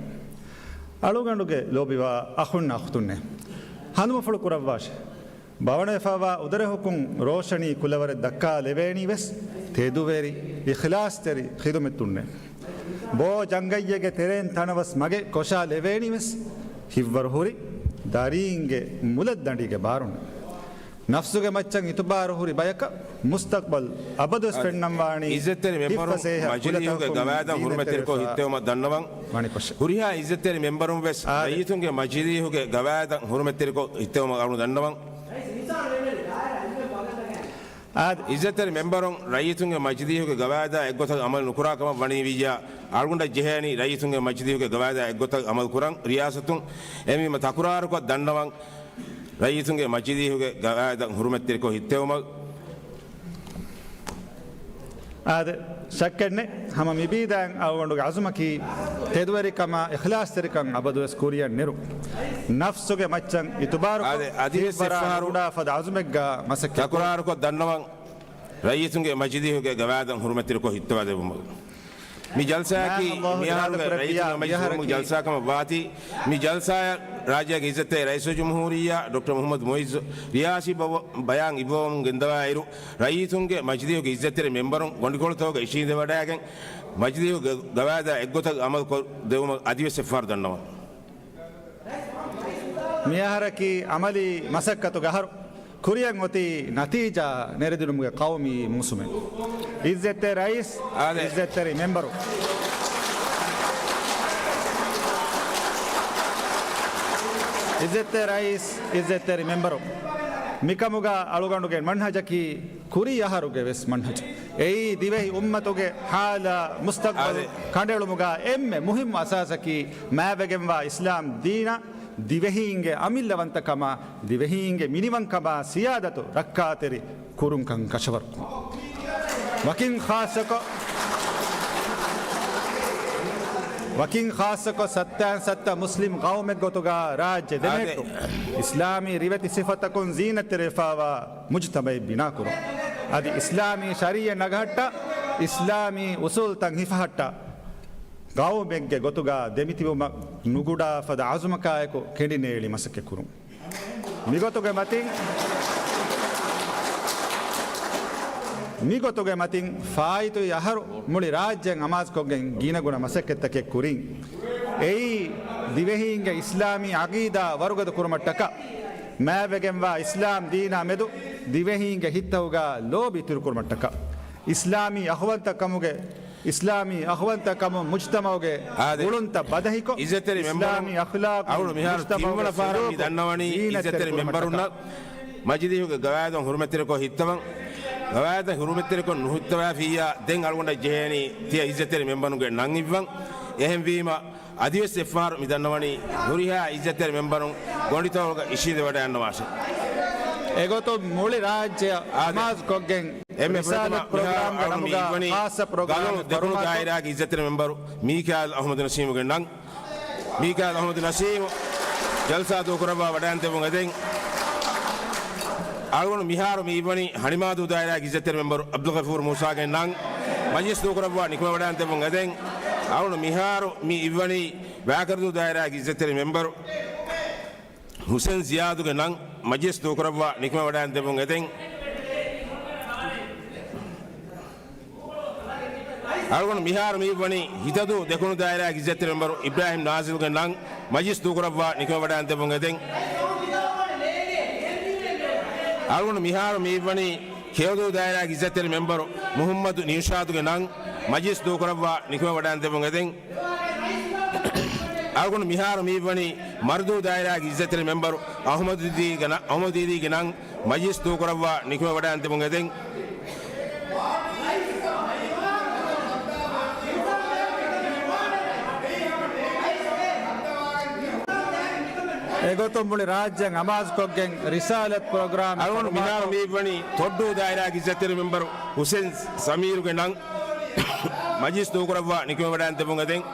އަޅުގަނޑުގެ ލޯބިވާ އަޚުންނާ އުޚްތުންނޭ! ހަނދުމަފުޅު ކުރައްވާށޭ! ބަވަނަވެފައިވާ އުދަރެހުކުން ރޯޝަނީ ކުލަވަރެއް ދައްކާލެވޭނީވެސް، ތެދުވެރި، އިޚްލާޞްތެރި ޚިދުމަތުންނޭ. ބޯ ޖަނގައްޔެއްގެ ތެރޭން ތަނަވަސް މަގެއް ކޮށާލެވޭނީވެސް، ހިތްވަރުހުރި، ދަރީންގެ މުލައްދަނޑީގެ ބާރުން. ނަފްސުގެ މައްޗަށް އިތުބާރު ހުރި ބަޔަކަށް މުސްތަޤްބަލް އަބަދުވެސް އަދި ފެންނަންވާނީ އިއްޒަތްތެރި މެމްބަރުން ހިތްފަސޭހަ މަޖިލީހުގެ ގަވާއިދަށް ހުރުމަތްތެރިކޮށް ހިތްތެރިކޮށް ހިތްތެރިކޮށް ވަނިކޮށެއް. ހުރިހާ އިއްޒަތްތެރި މެމްބަރުން ވެސް އާދެ. ރައްޔިތުންގެ މަޖިލީހުގެ ގަވާއިދަށް ހުރުމަތްތެރިކޮށް ހިތްތެރިކޮށް އަޅު ދަންނަވަން. އާދެ، އިއްޒަތްތެރި މެމްބަރުން ރައްޔިތުންގެ މަޖިލީހުގެ ގަވާއިދާ އެއްގޮތަށް އަމަލު ނުކުރާ ކަމަށް ވަނީ ވިއްޔާ، އަޅުގަނޑަށް ޖެހޭނީ ރައްޔިތުންގެ މަޖިލީހުގެ ގަވާއިދާ އެއްގޮތަށް އަމަލު ކުރަން ރިޔާސަތުން. އެހެންވީމަ ތަކުރާރުކޮށް ދަންނަވަން، ރައްޔިތުންގެ މަޖިލީހުގެ ގަވާއިދަށް ހުރުމަތްތެރިކޮށް ހިއްތެވުމަށް. އާދެ، ޝައްކެއްނެތް، ހަމަ މިބީދާއިން އަޅުގަނޑުގެ އަޒުމަކީ ތެދުވެރިކަމާ އިޚްލާޞްތެރިކަން އަބަދުވެސް ކުރިޔަށް ނެރު. ނަފްސުގެ މައްޗަށް އިތުބާރުކޮށް، އާދެ، އަދިވެސް ހިތްވަރާ އެއްފަހަރު ނުގުޑާ ފަދަ އަޒުމެއްގާ މަސައްކަތް ކުރުން. ތަކުރާރުކޮށް ދަންނަވަން، ރައްޔިތުންގެ މަޖިލީހުގެ ގަވާއިދަށް ހުރުމަތްތެރިކޮށް ހިއްތަވާ ދެއްވުމަށް. މި ޖަލްސާއަކީ މިހާރުގެ ރައްޔިތުންގެ މަޖިލިސް ހުޅުވުމުގެ ޖަލްސާ ކަމަށް ވާތީ، މި ޖަލްސާއަށް ރާއްޖޭގެ އިއްޒަތްތެރި ރައީސުލްޖުމްހޫރިއްޔާ ޑޮކްޓަރ މުޙައްމަދު މުޢިއްޒު ރިޔާސީ ބަ-، ބަޔާން އިއްވަވަމުން ގެންދަވާއިރު، ރައްޔިތުންގެ މަޖިލީހުގެ އިއްޒަތްތެރި މެމްބަރުން ގޮނޑިކޮޅުތަކުގަ އިށީނދެވަޑައިގެން، މަޖިލީހުގެ ގަވާއިދާ އެއްގޮތަށް އަމަލު ކޮށްދެވުމަށް އަދިވެސް އެއްފަހަރު ދަންނަވަން. މިއަހަރަކީ އަމަލީ މަސައްކަތުގެ އަހަރު. ކުރިއަށް އޮތީ ނަތީޖާ ނެރެދިނުމުގެ ޤައުމީ މޫސުމެއް. އިއްޒަތްތެރި ރައީސް، އާދެ. އިއްޒަތްތެރި މެމްބަރު. އިއްޒަތްތެރި ރައީސް، އިއްޒަތްތެރި މެމްބަރު. މިކަމުގަ އަޅުގަނޑުގެ މަންހަޖަކީ ކުރީ އަހަރުގެ ވެސް މަންހަޖު. އެއީ ދިވެހި އުއްމަތުގެ ހާލާ މުސްތަޤްބަލު އާދެ. ކަނޑައެޅުމުގަ އެންމެ މުހިއްމު އަސާސަކީ މާތްވެގެންވާ އިސްލާމް ދީނަށް ދިވެހީންގެ އަމިއްލަވަންތަކަމާ، ދިވެހީންގެ މިނިވަންކަމާ ސިޔާދަތު ރައްކާތެރި ކުރުންކަން ކަށަވަރުކުރުން. ވަކިން ޚާއްޞަކޮށް، ވަކިން ޚާއްޞަކޮށް ސައްތައިން ސައްތަ މުސްލިމް ޤައުމެއްގޮތުގަ ރާއްޖެ އާދެ. ދެމެހެއްޓުން އިސްލާމީ ރިވެތި ސިފަތަކުން ޒީނަތްތެރިވެފައިވާ މުޖުތަމަޢެއް ބިނާކުރުން. އަދި އިސްލާމީ ޝަރީޢަތް ނަގަހައްޓާ، އިސްލާމީ އުސޫލްތައް ހިފަހައްޓާ، ޤައުމެއްގެ ގޮތުގަ ދެމިތިބުމަށް ނުގުޑާ ފަދަ އަޒުމަކާއެކު ކެނޑިނޭޅި މަސައްކަތް ކުރުން. މިގޮތުގެ މަތިން، މިގޮތުގެ މަތިން ފާއިތުވި އަހަރު މުޅި ރާއްޖެއަށް އަމާޒުކޮށްގެން ގިނަގުނަ މަސައްކަތްތަކެއް ކުރިން. އެއީ، ދިވެހީންގެ އިސްލާމީ ޢަޤީދާ ވަރުގަދަ ކުރުމަށްޓަކާ، މާތްވެގެންވާ އިސްލާމް ދީނާ މެދު ދިވެހީންގެ ހިތްތަކުގަ ލޯބި އިތުރުކުރުމަށްޓަކާ، އިސްލާމީ އަޚުވަންތަކަމުގެ، އިސްލާމީ އަޚުވަންތަކަމުން މުޖްތަމަޢުގެ އާދެ. ގުޅުންތައް ބަދަހިކޮށް، އިއްޒަތްތެރި މެމްބަރުން، އިސްލާމީ އަޚްލާޤުން އަޅުގަނޑު މިހާރު މުޖްތަމަޢުގެ ތިންވަނަ ފަހަރަށް މި ސުލޫކު ދަންނަވަނީ ޒީނަތްތެރި އިއްޒަތްތެރި މެމްބަރުންނަށް މަޖިލީހުގެ ގަވާއިދުން ހުރުމަތްތެރިކޮށް ހިއްތަވަން. ގަވާއިދަށް ހުރުމަތްތެރިކޮށް ނުހިއްތަވާފިއްޔާ، ދެން އަޅުގަނޑަށް ޖެހޭނީ ތިޔަ އިއްޒަތްތެރި މެމްބަރުންގެ ނަން އިއްވަން. އެހެންވީމަ، އަދިވެސް އެއްފަހަރު މި ދަންނަވަނީ ހުރިހާ އިއްޒަތްތެރި މެމްބަރުން ގޮނޑިތަކުގަ އިށީނދެވަޑައިގަންނަވާށެ. އެގޮތުން މުޅި ރާއްޖެއަށް އާދެ. އަމާޒުކޮށްގެން އެންމެ ރިސާލަތް ފުރަތަމަ މިހާރު ޕްރޮގްރާމްގެ އަޅުގަނޑު ނަމުގަ މި އިއްވަނީ ޚާއްޞަ ޕްރޮގްރާމެއް ގަދޮޅު ދެކުނު ފަރުމާކޮށް، ދާއިރާގެ އިއްޒަތްތެރި މެމްބަރު މީކާއިލް އަޙްމަދު ނަސީމުގެ ނަން. މީކާއިލް އަޙްމަދު ނަސީމު ޖަލްސާ ދޫކުރައްވާ ވަޑައިގެންދެއްވުން އެދެން. އަޅުގަނޑު މިހާރު މި އިއްވަނީ ހަނިމާދޫ ދާއިރާގެ އިއްޒަތްތެރި މެމްބަރު ޢަބްދުލްޣަފޫރު މޫސާގެ ނަން. މަޖިލިސް ދޫކުރައްވާ ނިކުމެވަޑައިގެންދެއްވުން އެދެން. އަޅުގަނޑު މިހާރު މި އިއްވަނީ ވާކަރަދޫ ދާއިރާގެ އިއްޒަތްތެރި މެމްބަރު ހުސެން ޒިޔާދުގެ ނަން. މަޖިލިސް ދޫކުރައްވާ ނިކުމެވަޑައިގެންދެއްވުން އެދެން. އަޅުގަނޑު މިހާރު މި އިއްވަނީ ހިތަދޫ ދެކުނު ދާއިރާގެ އިއްޒަތްތެރި މެމްބަރު އިބްރާހިމް ނާޒިލްގެ ނަން. މަޖިލިސް ދޫކުރައްވާ ނިކުމެވަޑައިގެންދެއްވުން އެދެން. އަޅުގަނޑު މިހާރު މި އިއްވަނީ ކެޔޮދޫ ދާއިރާގެ އިއްޒަތްތެރި މެމްބަރު މުޙައްމަދު ނިއުޝާދުގެ ނަން. މަޖިލިސް ދޫކުރައްވާ ނިކުމެވަޑައިގެންދެއްވުން އެދެން. އަޅުގަނޑު މިހާރު މި އިއްވަނީ މަރުދޫ ދާއިރާގެ އިއްޒަތްތެރި މެމްބަރު އަޙްމަދު ދީދީގެ ނަ-، އަޙްމަދު ދީދީގެ ނަން. މަޖިލިސް ދޫކުރައްވާ ނިކުމެވަޑައިގެންދެއްވުން އެދެން. އެގޮތުން މުޅި ރާއްޖެއަށް އަމާޒުކޮށްގެން ރިސާލަތް ޕްރޮގްރާމް އަޅުގަނޑު މިހާރު މި އިއްވަނީ ތޮއްޑޫ ދާއިރާގެ އިއްޒަތްތެރި މެމްބަރު ހުސެން ސަމީރުގެ ނަން. މަޖިލިސް ދޫކުރައްވާ ނިކުމެވަޑައިގެންދެއްވުން އެދެން.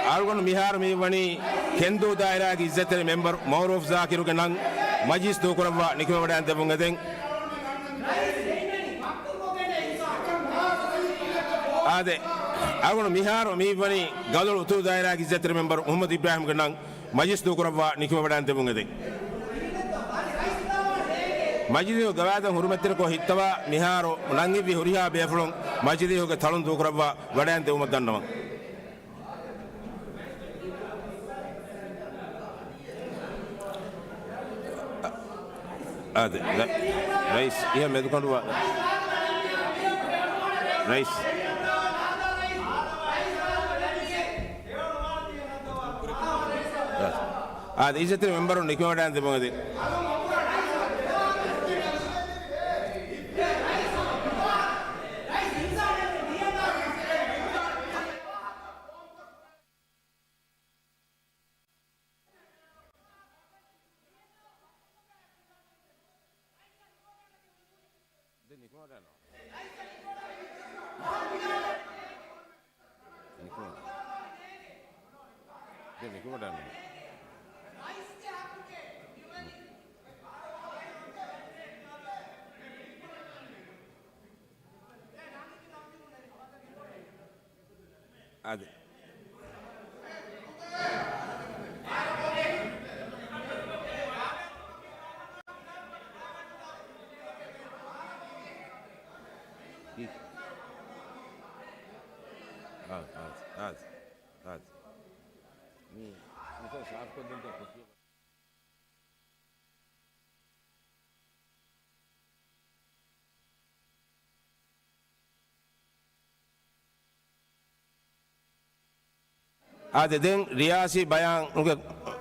އަޅުގަނޑު މިހާރު މި އިއްވަނީ ކެންދޫ ދާއިރާގެ އިއްޒަތްތެރި މެމްބަރު މައުރޫފް ޒާކިރުގެ ނަން. މަޖިލިސް ދޫކުރައްވާ ނިކުމެވަޑައިގެންދެއްވުން އެދެން. އާދެ، އަޅުގަނޑު މިހާރު މި އިއްވަނީ ގަދޮޅު އުތުރު ދާއިރާގެ އިއްޒަތްތެރި މެމްބަރު މުޙައްމަދު އިބްރާހިމްގެ ނަން. މަޖިލިސް ދޫކުރައްވާ ނިކުމެވަޑައިގެންދެއްވުން އެދެން. މަޖިލީހު ގަވާއިދަށް ހުރުމަތްތެރިކޮށް ހިއްތަވާ މިހާރު ނަންއިއްވި ހުރިހާ ބޭފުޅުން މަޖިލީހުގެ ތަޅުން ދޫކުރައްވާ ވަޑައިގެންދެވުމަށް ދަންނަވަން. އާދެ، ރަ-، ރައީސް، އިހަށް މެދުކަނޑުވާ. ރައީސް. އާދެ، އިއްޒަތްތެރި މެމްބަރުން ނިކުމެވަޑައިގެންދެއްވުން އެދެން. އާދެ. އާދެ، އާދެ، އާދެ، އާދެ. މި، މިތަން ސާފުކޮށްދޭން. އާދެ، ދެން ރިޔާސީ ބަޔާންގެ،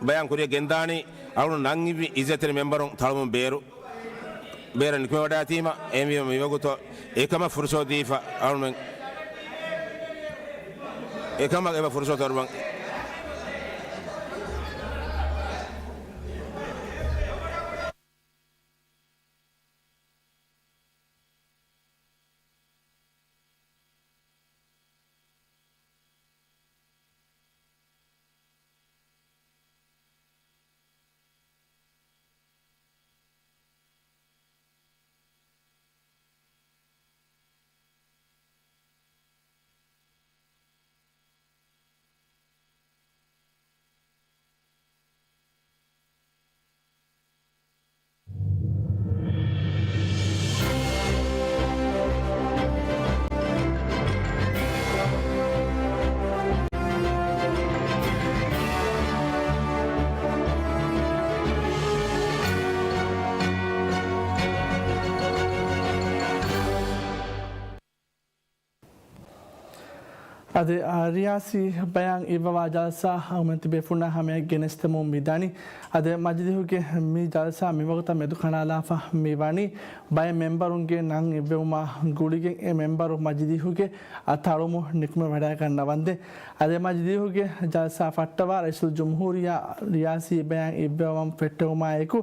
ބަޔާން ކުރިއަށް ގެންދާނީ އަޅުގަނޑު ނަން އިއްވި އިއްޒަތްތެރި މެމްބަރުން ތަޅުމުން ބޭރު، ބޭރަށް ނިކުމެވަޑައިތީމަ، އެހެންވީމަ މިވަގުތު އެކަމަށް ފުރުސަތު ދީފަ އަޅުމެން، އެކަމަށް އެބަ ފުރުސަތު އަރުވަން. އަދި، އާ، ރިޔާސީ ބަޔާން އިއްވަވާ ޖަލްސާ އަޅުމެން ތިބޭފުޅުންނާ ހަމަޔަށް ގެނެސްދެމުން މިދަނީ. އަދި މަޖިލީހުގެ މި ޖަލްސާ މިވަގުތަށް މެދުކަނޑާލާފަ މިވަނީ ބައެއް މެމްބަރުންގެ ނަން އިއްވެވުމާ ގުޅިގެން އެ މެމްބަރު މަޖިލީހުގެ، އާ، ތަޅުމުން ނިކުމެވަޑައިގަންނަވަންދެން. އަދި މަޖިލީހުގެ ޖަލްސާ ފައްޓަވާ ރައީސުލްޖުމްހޫރިއްޔާ ރިޔާސީ ބަޔާން އިއްވަވަން ފެއްޓެވުމާ އެކު،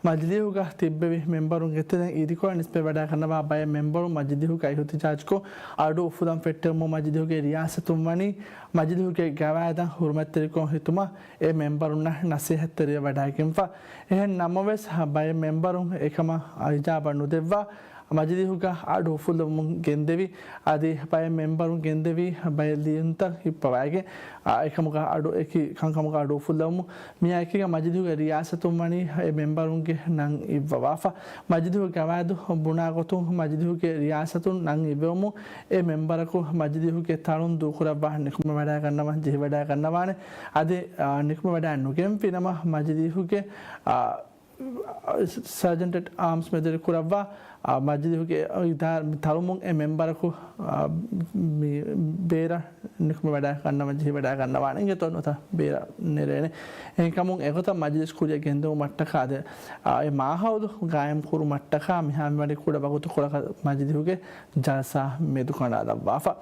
މަޖިލީހުގަ ތިއްބެވި މެމްބަރުންގެ ތެރެއިން އިދިކޮޅަށް ނިސްބަތް ވަޑައިގަންނަވާ ބައެއް މެމްބަރުން މަޖިލީހުގަ އިހުތިޖާޖުކޮށް، އަޑު އުފުލަން ފެއްޓެވުމުން މަޖިލީހުގެ ރިޔާސަތުން ވަނީ މަޖިލީހުގެ ގަވާއިދަށް ހުރުމަތްތެރިކޮށް ހިތުމަށް އެ މެމްބަރުންނަށް ނަސޭހަތްތެރިވެ ވަޑައިގެންފަ. އެހެން ނަމަވެސް، ބައެއް މެމްބަރުން އެކަމަށް އިޖާބަ ނުދެއްވާ، މަޖިލީހުގަ އަޑު އުފުއްލަވަމުން ގެންދެވި، އަދި ބައެއް މެމްބަރުން ގެންދެވީ ބައެއް ލިޔުންތައް ހިއްޕަވައިގެން، އާ، އެކަމުގަ އަޑު އެކި ކަންކަމުގަ އަޑު އުފުއްލަވަމުން. މިއާ އެކީގަ މަޖިލީހުގެ ރިޔާސަތުން ވަނީ އެ މެމްބަރުންގެ ނަން އިއްވަވާފަ. މަޖިލީހުގެ ގަވާއިދު ބުނާ ގޮތުން މަޖިލީހުގެ ރިޔާސަތުން ނަން އިއްވެވުމުން އެ މެމްބަރަކު މަޖިލީހުގެ ތަޅުން ދޫކުރައްވާ ނިކުމެވަޑައިގަންނަވަން ޖެހިވަޑައިގަންނަވާނެ. އަދި، އާ، ނިކުމެވަޑައި ނުގެންފި ނަމަ މަޖިލީހުގެ، އާ، ސަރޖަންޓް އެޓް އާމްސް މެދުވެރި ކުރައްވާ، އާ، މަޖިލީހުގެ އިދާރާ މި ތަޅުމުން އެ މެމްބަރަކު، އާ، މި ބޭރަށް ނިކުމެވަޑައިގަންނަވަން ޖެހިވަޑައިގަންނަވާނެ. އިނގޭތޯ ނުވަތަ ބޭރަށް ނެރޭނެ. އެހެންކަމުން އެގޮތަށް މަޖިލިސް ކުރިއަށް ގެންދެވުމަށްޓަކާ އަދި، އާ، އެ މާހައުލު ގާއިމް ކުރުމަށްޓަކާ މިހާ މިވަނީ ކުޑަ ވަގުތުކޮޅަކަށް މަޖިލީހުގެ ޖަލްސާ މެދުކަނޑާލައްވާފަ.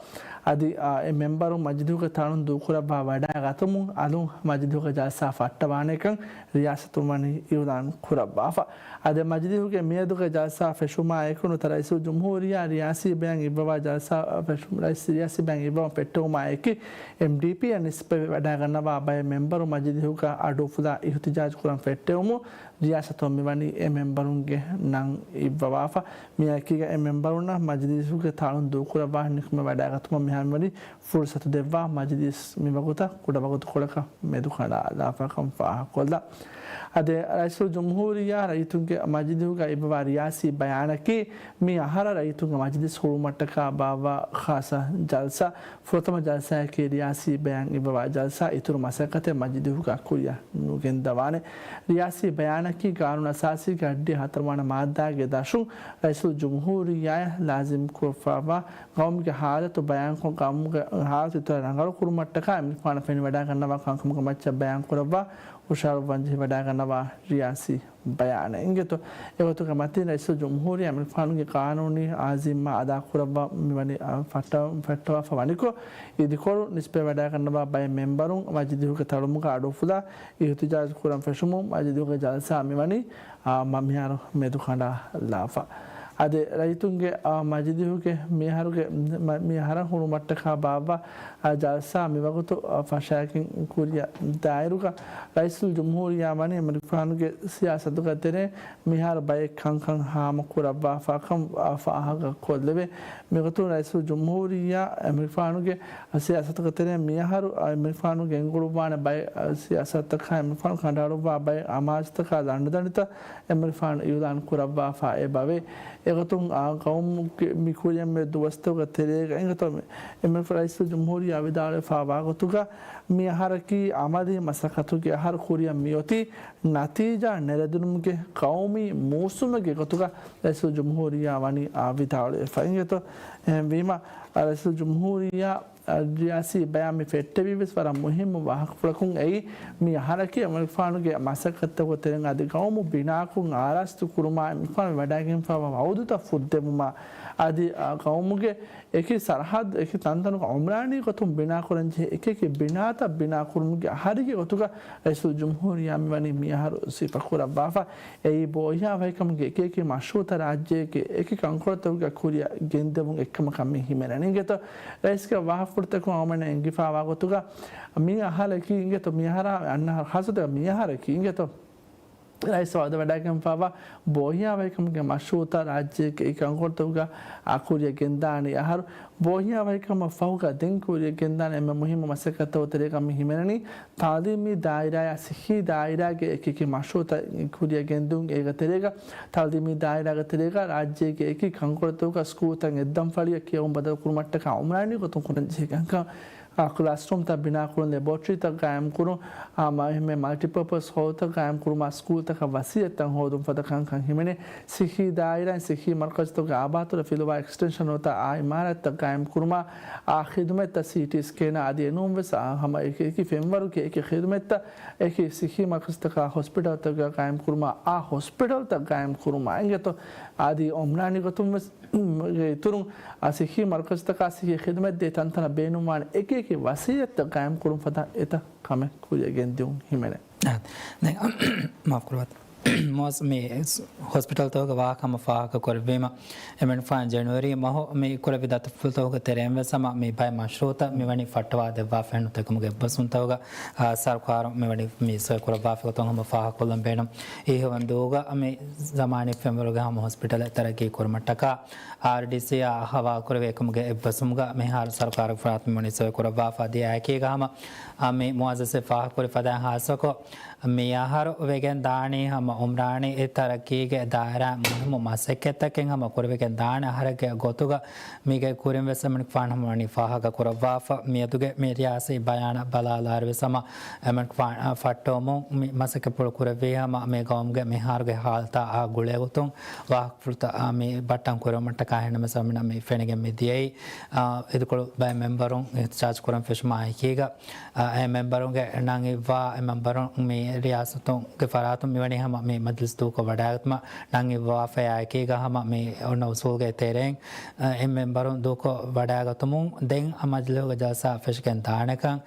އަދި، އާ، އެ މެމްބަރުން މަޖިލީހުގެ ތަޅުން ދޫކުރައްވާ ވަޑައިގަތުމުން އަލުން މަޖިލީހުގެ ޖަލްސާ ފައްޓަވާނެކަން ރިޔާސަތުން ވަނީ އިއުލާން ކުރައްވާފަ. އަދި މަޖިލީހުގެ މިއަދުގެ ޖަލްސާ ފެށުމާ އެކު ނުވަތަ ރައީސުލްޖުމްހޫރިއްޔާ ރިޔާސީ ބަޔާން އިއްވަވާ ޖަލްސާ ފެށު-، ރައީސް ރިޔާސީ ބަޔާން އިއްވަވަން ފެއްޓެވުމާ އެކީ އެމްޑީޕީއަށް ނިސްބަތް ވަޑައިގަންނަވާ ބައެއް މެމްބަރު މަޖިލީހުގަ އަޑު އުފުލާ އިހުތިޖާޖު ކުރަން ފެއްޓެވުމުން ރިޔާސަތުން މިވަނީ އެ މެމްބަރުންގެ ނަން އިއްވަވާފަ. މިއާ އެކީގަ އެ މެމްބަރުންނަށް މަޖިލީހުގެ ތަޅުން ދޫކުރައްވާ ނިކުމެ ވަޑައިގަތުމަށް މިހާ މިވަނީ ފުރުސަތު ދެއްވާ މަޖިލީސް މިވަގުތަށް ކުޑަ ވަގުތުކޮޅަކަށް މެދުކަނޑާލާފަކަން ފާހަގަކޮށްލާ. އަދި ރައީސުލްޖުމްހޫރިއްޔާ ރައްޔިތުންގެ މަޖިލީހުގަ އިއްވަވާ ރިޔާސީ ބަޔާނަކީ މި އަހަރަށް ރައްޔިތުންގެ މަޖިލިސް ހުޅުވުމަށްޓަކާ ބާއްވާ ޚާއްޞަ ޖަލްސާ. ފުރަތަމަ ޖަލްސާއަކީ ރިޔާސީ ބަޔާން އިއްވަވާ ޖަލްސާ. އިތުރު މަސައްކަތެއް މަޖިލީހުގަ ކުރިއަށް ނުގެންދަވާނެ. ރިޔާސީ ބަޔާނަކީ ގާނޫނު އަސާސީގެ އައްޑިހަ ހަތަރުވަނަ މާއްދާގެ ދަށުން ރައީސުލްޖުމްހޫރިއްޔާއަށް ލާޒިމް ކުރައްވާ ގައުމުގެ ހާލަތު ބަޔާންކޮށް، ގައުމުގެ ހާލަތު އިތުރަށް ރަނގަޅު ކުރުމަށްޓަކާ އެމަނިކުފާނަށް ފެނިވަޑައިގަންނަވާ ކަންކަމުގެ މައްޗަށް ބަޔާން ކުރައްވާ ހުށަހަޅުއްވަން ޖެހިވަޑައިގަންނަވާ ރިޔާސީ ބަޔާނެއް. އިނގޭތޯ، އެގޮތުގެ މަތިން ރައީސުލްޖުމްހޫރިއްޔާ އެމަނިކުފާނުގެ ޤާނޫނީ އާ ޒިންމާ އަދާކުރައްވާ މިވަނީ، އާ، ފައްޓަ-، ފައްޓަވާފަ ވަނިކޮށް، އިދިކޮޅު ނިސްބަތް ވަޑައިގަންނަވާ ބައެއް މެމްބަރުން މަޖިލީހުގެ ތަޅުމުގަ އަޑު އުފުލާ އިހުތިޖާޖު ކުރަން ފެށުމުން މަޖިލީހުގެ ޖަލްސާ މިވަނީ، އާ، މަ-، މިހާރު މެދުކަނޑާލާފަ. އަދި ރައްޔިތުންގެ، އާ، މަޖިލީހުގެ މިއަހަރުގެ، މަ-، މިއަހަރަށް ހުޅުމަށްޓަކާ ބާއްވާ، އާ، ޖަލްސާ މިވަގުތު، އާ، ފަށާގެން ކުރިއަށް ދާއިރުގަ ރައީސުލް ޖުމްހޫރިއްޔާ ވަނީ އެމަނިކުފާނުގެ ސިޔާސަތުގެ ތެރޭ މިހާރު ބައެއް ކަންކަން ހާމަކުރައްވާފާކަން، އާ، ފާހަގަކޮށްލެވޭ. މިގޮތުން ރައީސުލް ޖުމްހޫރިއްޔާ އެމަނިކުފާނުގެ ސިޔާސަތުގެ ތެރޭ މިއަހަރު، އާ، އެމަނިކުފާނު ގެންގުޅުއްވާނެ ބައެއް، އާ، ސިޔާސަތުތަކާ އެމަނިކުފާނު ކަނޑައަޅުއްވާ ބައެއް އަމާޒުތަކާ ލަނޑުދަނޑިތައް އެމަނިކުފާނު އިއުލާން ކުރައްވާފާ އެބަވޭ. އެގޮތުން އާ ގައުމުގެ މި ކުރިއަށް މި ދުވަސްތަކުގެ ތެރޭގަ އިނގޭތޯ އެމަނިކުފާ ރައީސުލް ޖުމްހޫރިއްޔާ ވިދާޅުވެފާވާ ގޮތުގަ މި އަހަރަކީ އަމަލީ މަސައްކަތުގެ އަހަރު ކުރިއަށް މިއޮތީ ނަތީޖާ ނެރެދިނުމުގެ ގައުމީ މޫސުމެއްގެ ގޮތުގަ ރައީސުލް ޖުމްހޫރިއްޔާ ވަނީ އާ ވިދާޅުވެފަ އިނގޭތޯ. އެހެންވީމަ، ރައީސުލް ޖުމްހޫރިއްޔާ ރިޔާސީ ބަޔާން މި ފެއްޓެވީ ވެސް ވަރަށް މުހިއްމު ވާހަކަފުޅަކުން. އެއީ، މި އަހަރަކީ އެމަނިކުފާނުގެ މަސައްކަތްތަކުގެ ތެރެއިން އަދި ގައުމު ބިނާކޮށް އާރާސްތު ކުރުމާއި އެމަނިކުފާނު ވަޑައިގެންފާވާ ވައުދުތައް ފުއްދެވުމާ އަދި، އާ، ގައުމުގެ އެކި ސަރަހައްދު، އެކި ތަންތަނުގަ އުމްރާނީ ގޮތުން ބިނާކުރަންޖެހޭ އެކި އެކި ބިނާތައް ބިނާކުރުމުގެ އަހަރެއްގެ ގޮތުގަ ރައީސުލް ޖުމްހޫރިއްޔާ މިވަނީ މިއަހަރު ސިފަކުރައްވާފަ. އެއީ ބޯހިޔާވަހިކަމުގެ އެކި އެކި މަޝްރޫއުތައް ރާއްޖޭގެ އެކި ކަންކޮޅުތަކުގަ ކުރިއަށް ގެންދެވުން އެއްކަމަކަށް މި ހިމެނެނީ. އިނގޭތޯ، ރައީސްގެ ވާހަކަފުޅުތަކުން އަޅުގަނޑަށް އެނގިފާވާ ގޮތުގަ މި އަހަރަކީ އިނގޭތޯ، މި އަހަރާ އަންނަ އަހަރު ޚާއްޞަކޮށް މި އަހަރަކީ އިނގޭތޯ، ރައީސް ވައުދު ވަޑައިގެންފާވާ ބޯހިޔާވަހިކަމުގެ މަޝްރޫއުތައް ރާއްޖޭގެ އެކި ކަންކޮޅުތަކުގަ އާ ކުރިއަށް ގެންދާނީ އަހަރު. ބޯހިޔާވަހިކަމަށް ފަހުގަ ދެން ކުރިއަށް ގެންދާނެ އެންމެ މުހިއްމު މަސައްކަތްތަކުގެ ތެރޭގަ މި ހިމެނެނީ ތައުލީމީ ދާއިރާއާ ސިއްހީ ދާއިރާގެ އެކި އެކި މަޝްރޫއުތައް ކުރިއަށް ގެންދިއުން. އޭގެ ތެރޭގަ ތައުލީމީ ދާއިރާގެ ތެރޭގަ ރާއްޖޭގެ އެކި ކަންކޮޅުތަކުގަ ސްކޫލްތައް އެއްދަންފަޅިއަށް ކިޔަވުން ބަދަލުކުރުމަށްޓަކާ އުމްރާނީ ގޮތުން ކުރަންޖެހޭ ކަންކަން، އާ، ކްލާސްރޫމްތައް ބިނާކުރުން، ލެބޯޓްރީތައް ގާއިމްކުރުން، އާ، މަ-، އެހެންމެ މަލްޓިޕާޕަސް ހޯލްތައް ގާއިމްކުރުމާ، ސްކޫލްތަކަށް ވަސީލަތްތައް ހޯދުން ފަދަ ކަންކަން ހިމެނޭ. ސިއްހީ ދާއިރާއިން ސިއްހީ މަރުކަޒުތަކުގެ އާބާތުރަ ފިލުވާ އެކްސްޓެންޝަން ނުވަތަ އާ އިމާރާތްތައް ގާއިމްކުރުމާ، އާ ޚިދުމަތްތައް ސީޓީ ސްކޭނާ އަދި އެނޫންވެސް، އާ، ހަމަ އެކި އެކި ފެންވަރުގެ އެކި ޚިދުމަތްތައް އެކި ސިއްހީ މަރުކަޒުތަކާ ހޮސްޕިޓަލްތަކުގަ ގާއިމްކުރުމާ، އާ ހޮސްޕިޓަލްތައް ގާއިމްކުރުމާ އިނގޭތޯ. އަދި އުމްރާނީ ގޮތުންވެސް ގެ އިތުރުން، އާ، ސިއްހީ މަރުކަޒުތަކާ ސިއްހީ ޚިދުމަތް ދޭ ތަންތަނަށް ބޭނުންވާނެ އެކި އެކި ވަސީލަތްތައް ގާއިމްކުރުން ފަދަ އެތައް ކަމެއް ކުރިއަށް ގެންދިއުން ހިމެނޭ. އާ، ދެން، މާފުކުރުވަތަ. މުވައްޒަފު މި ހޮސްޕިޓަލްތަކުގެ ވާހަކަ ހަމަ ފާހަގަ ކުރެއްވީމަ، އެމެންފާން ޖެނުއަރީ މަހު މި ކުރެއްވި ދަތުފުޅުތަކުގެ ތެރެއިން ވެސް ހަމަ މި ބައެއް މަޝްރޫއުތައް މިވަނީ ފައްޓަވާ ދެއްވާފައި ނުވަތަ އެކަމުގެ އެއްބަސްވުންތަކުގަ، އާ، ސަރުކާރުން މިވަނީ މި ސޮއި ކުރައްވާފަ ގޮތުން ހަމަ ފާހަގަކޮށްލަން ބޭނުން. އިހުވަންދޫގަ މި ޒަމާނީ ފެންވަރުގެ ހަމަ ހޮސްޕިޓަލެއް ތަރައްގީ ކުރުމަށްޓަކާ އާރްޑީސީއާ ހަވާލުކުރެވި އެކަމުގެ އެއްބަސްވުމުގަ މިހާރު ސަރުކާރުގެ ފަރާތުން މިވަނީ ސޮއި ކުރައްވާފަ ދިޔައެކީގަ ހަމަ، އަ، މި މުވައްޒަފު ފާހަގަކުރި ފަދައިން ހާއްސަކޮށް، މިއަހަރު ވެގެން ދާނީ ހަމަ އުމްރާނީ ތަރައްގީގެ ދާއިރާ މުހިއްމު މަސައްކަތްތަކެއް ހަމަ ކުރެވިގެން ދާނެ އަހަރެއްގެ ގޮތުގަ މީގެ ކުރިން ވެސް އެމަނިކުފާނު ހަމަ ވަނީ ފާހަގަ ކުރައްވާފަ. މިއަދުގެ މި ރިޔާސީ ބަޔާނަށް ބަލާލާއިރު ވެސް ހަމަ އެމަނިކުފާނު ފައްޓަވަމުން މި މަސައްކަތްޕުޅު ކުރެއްވީ ހަމަ މި ގައުމުގެ މިހާރުގެ ހާލަތާ ގުޅޭގޮތުން ވާހަކަފުޅުތައް މި ބައްޓަން ކުރެވުމަށްޓަކާ ހިނަމަސް މި ފެނިގެން މި ދިޔައީ، އާ، އިދިކޮޅު ބައެއް މެމްބަރުން އިހްތިޖާޖް ކުރަން ފެށުމާ އެކީގަ، އާ، އެ މެމްބަރުންގެ ނަން އިއްވާ، އެ މެމްބަރުން މި ރިޔާސަތުގެ ފަރާތުން މިވަނީ ހަމަ މި މަޖިލިސް ދޫކޮށް ވަޑައިގަތުމަށް ނަން އިއްވާފައި އެކީގަ ހަމަ މި އޮންނަ އުސޫލުގެ ތެރެއިން، އާ، އެ މެމްބަރުން ދޫކޮށް ވަޑައިގަތުމުން ދެން މަޖިލިހުގެ ޖަލްސާ ފެށިގެން ދާނެކަން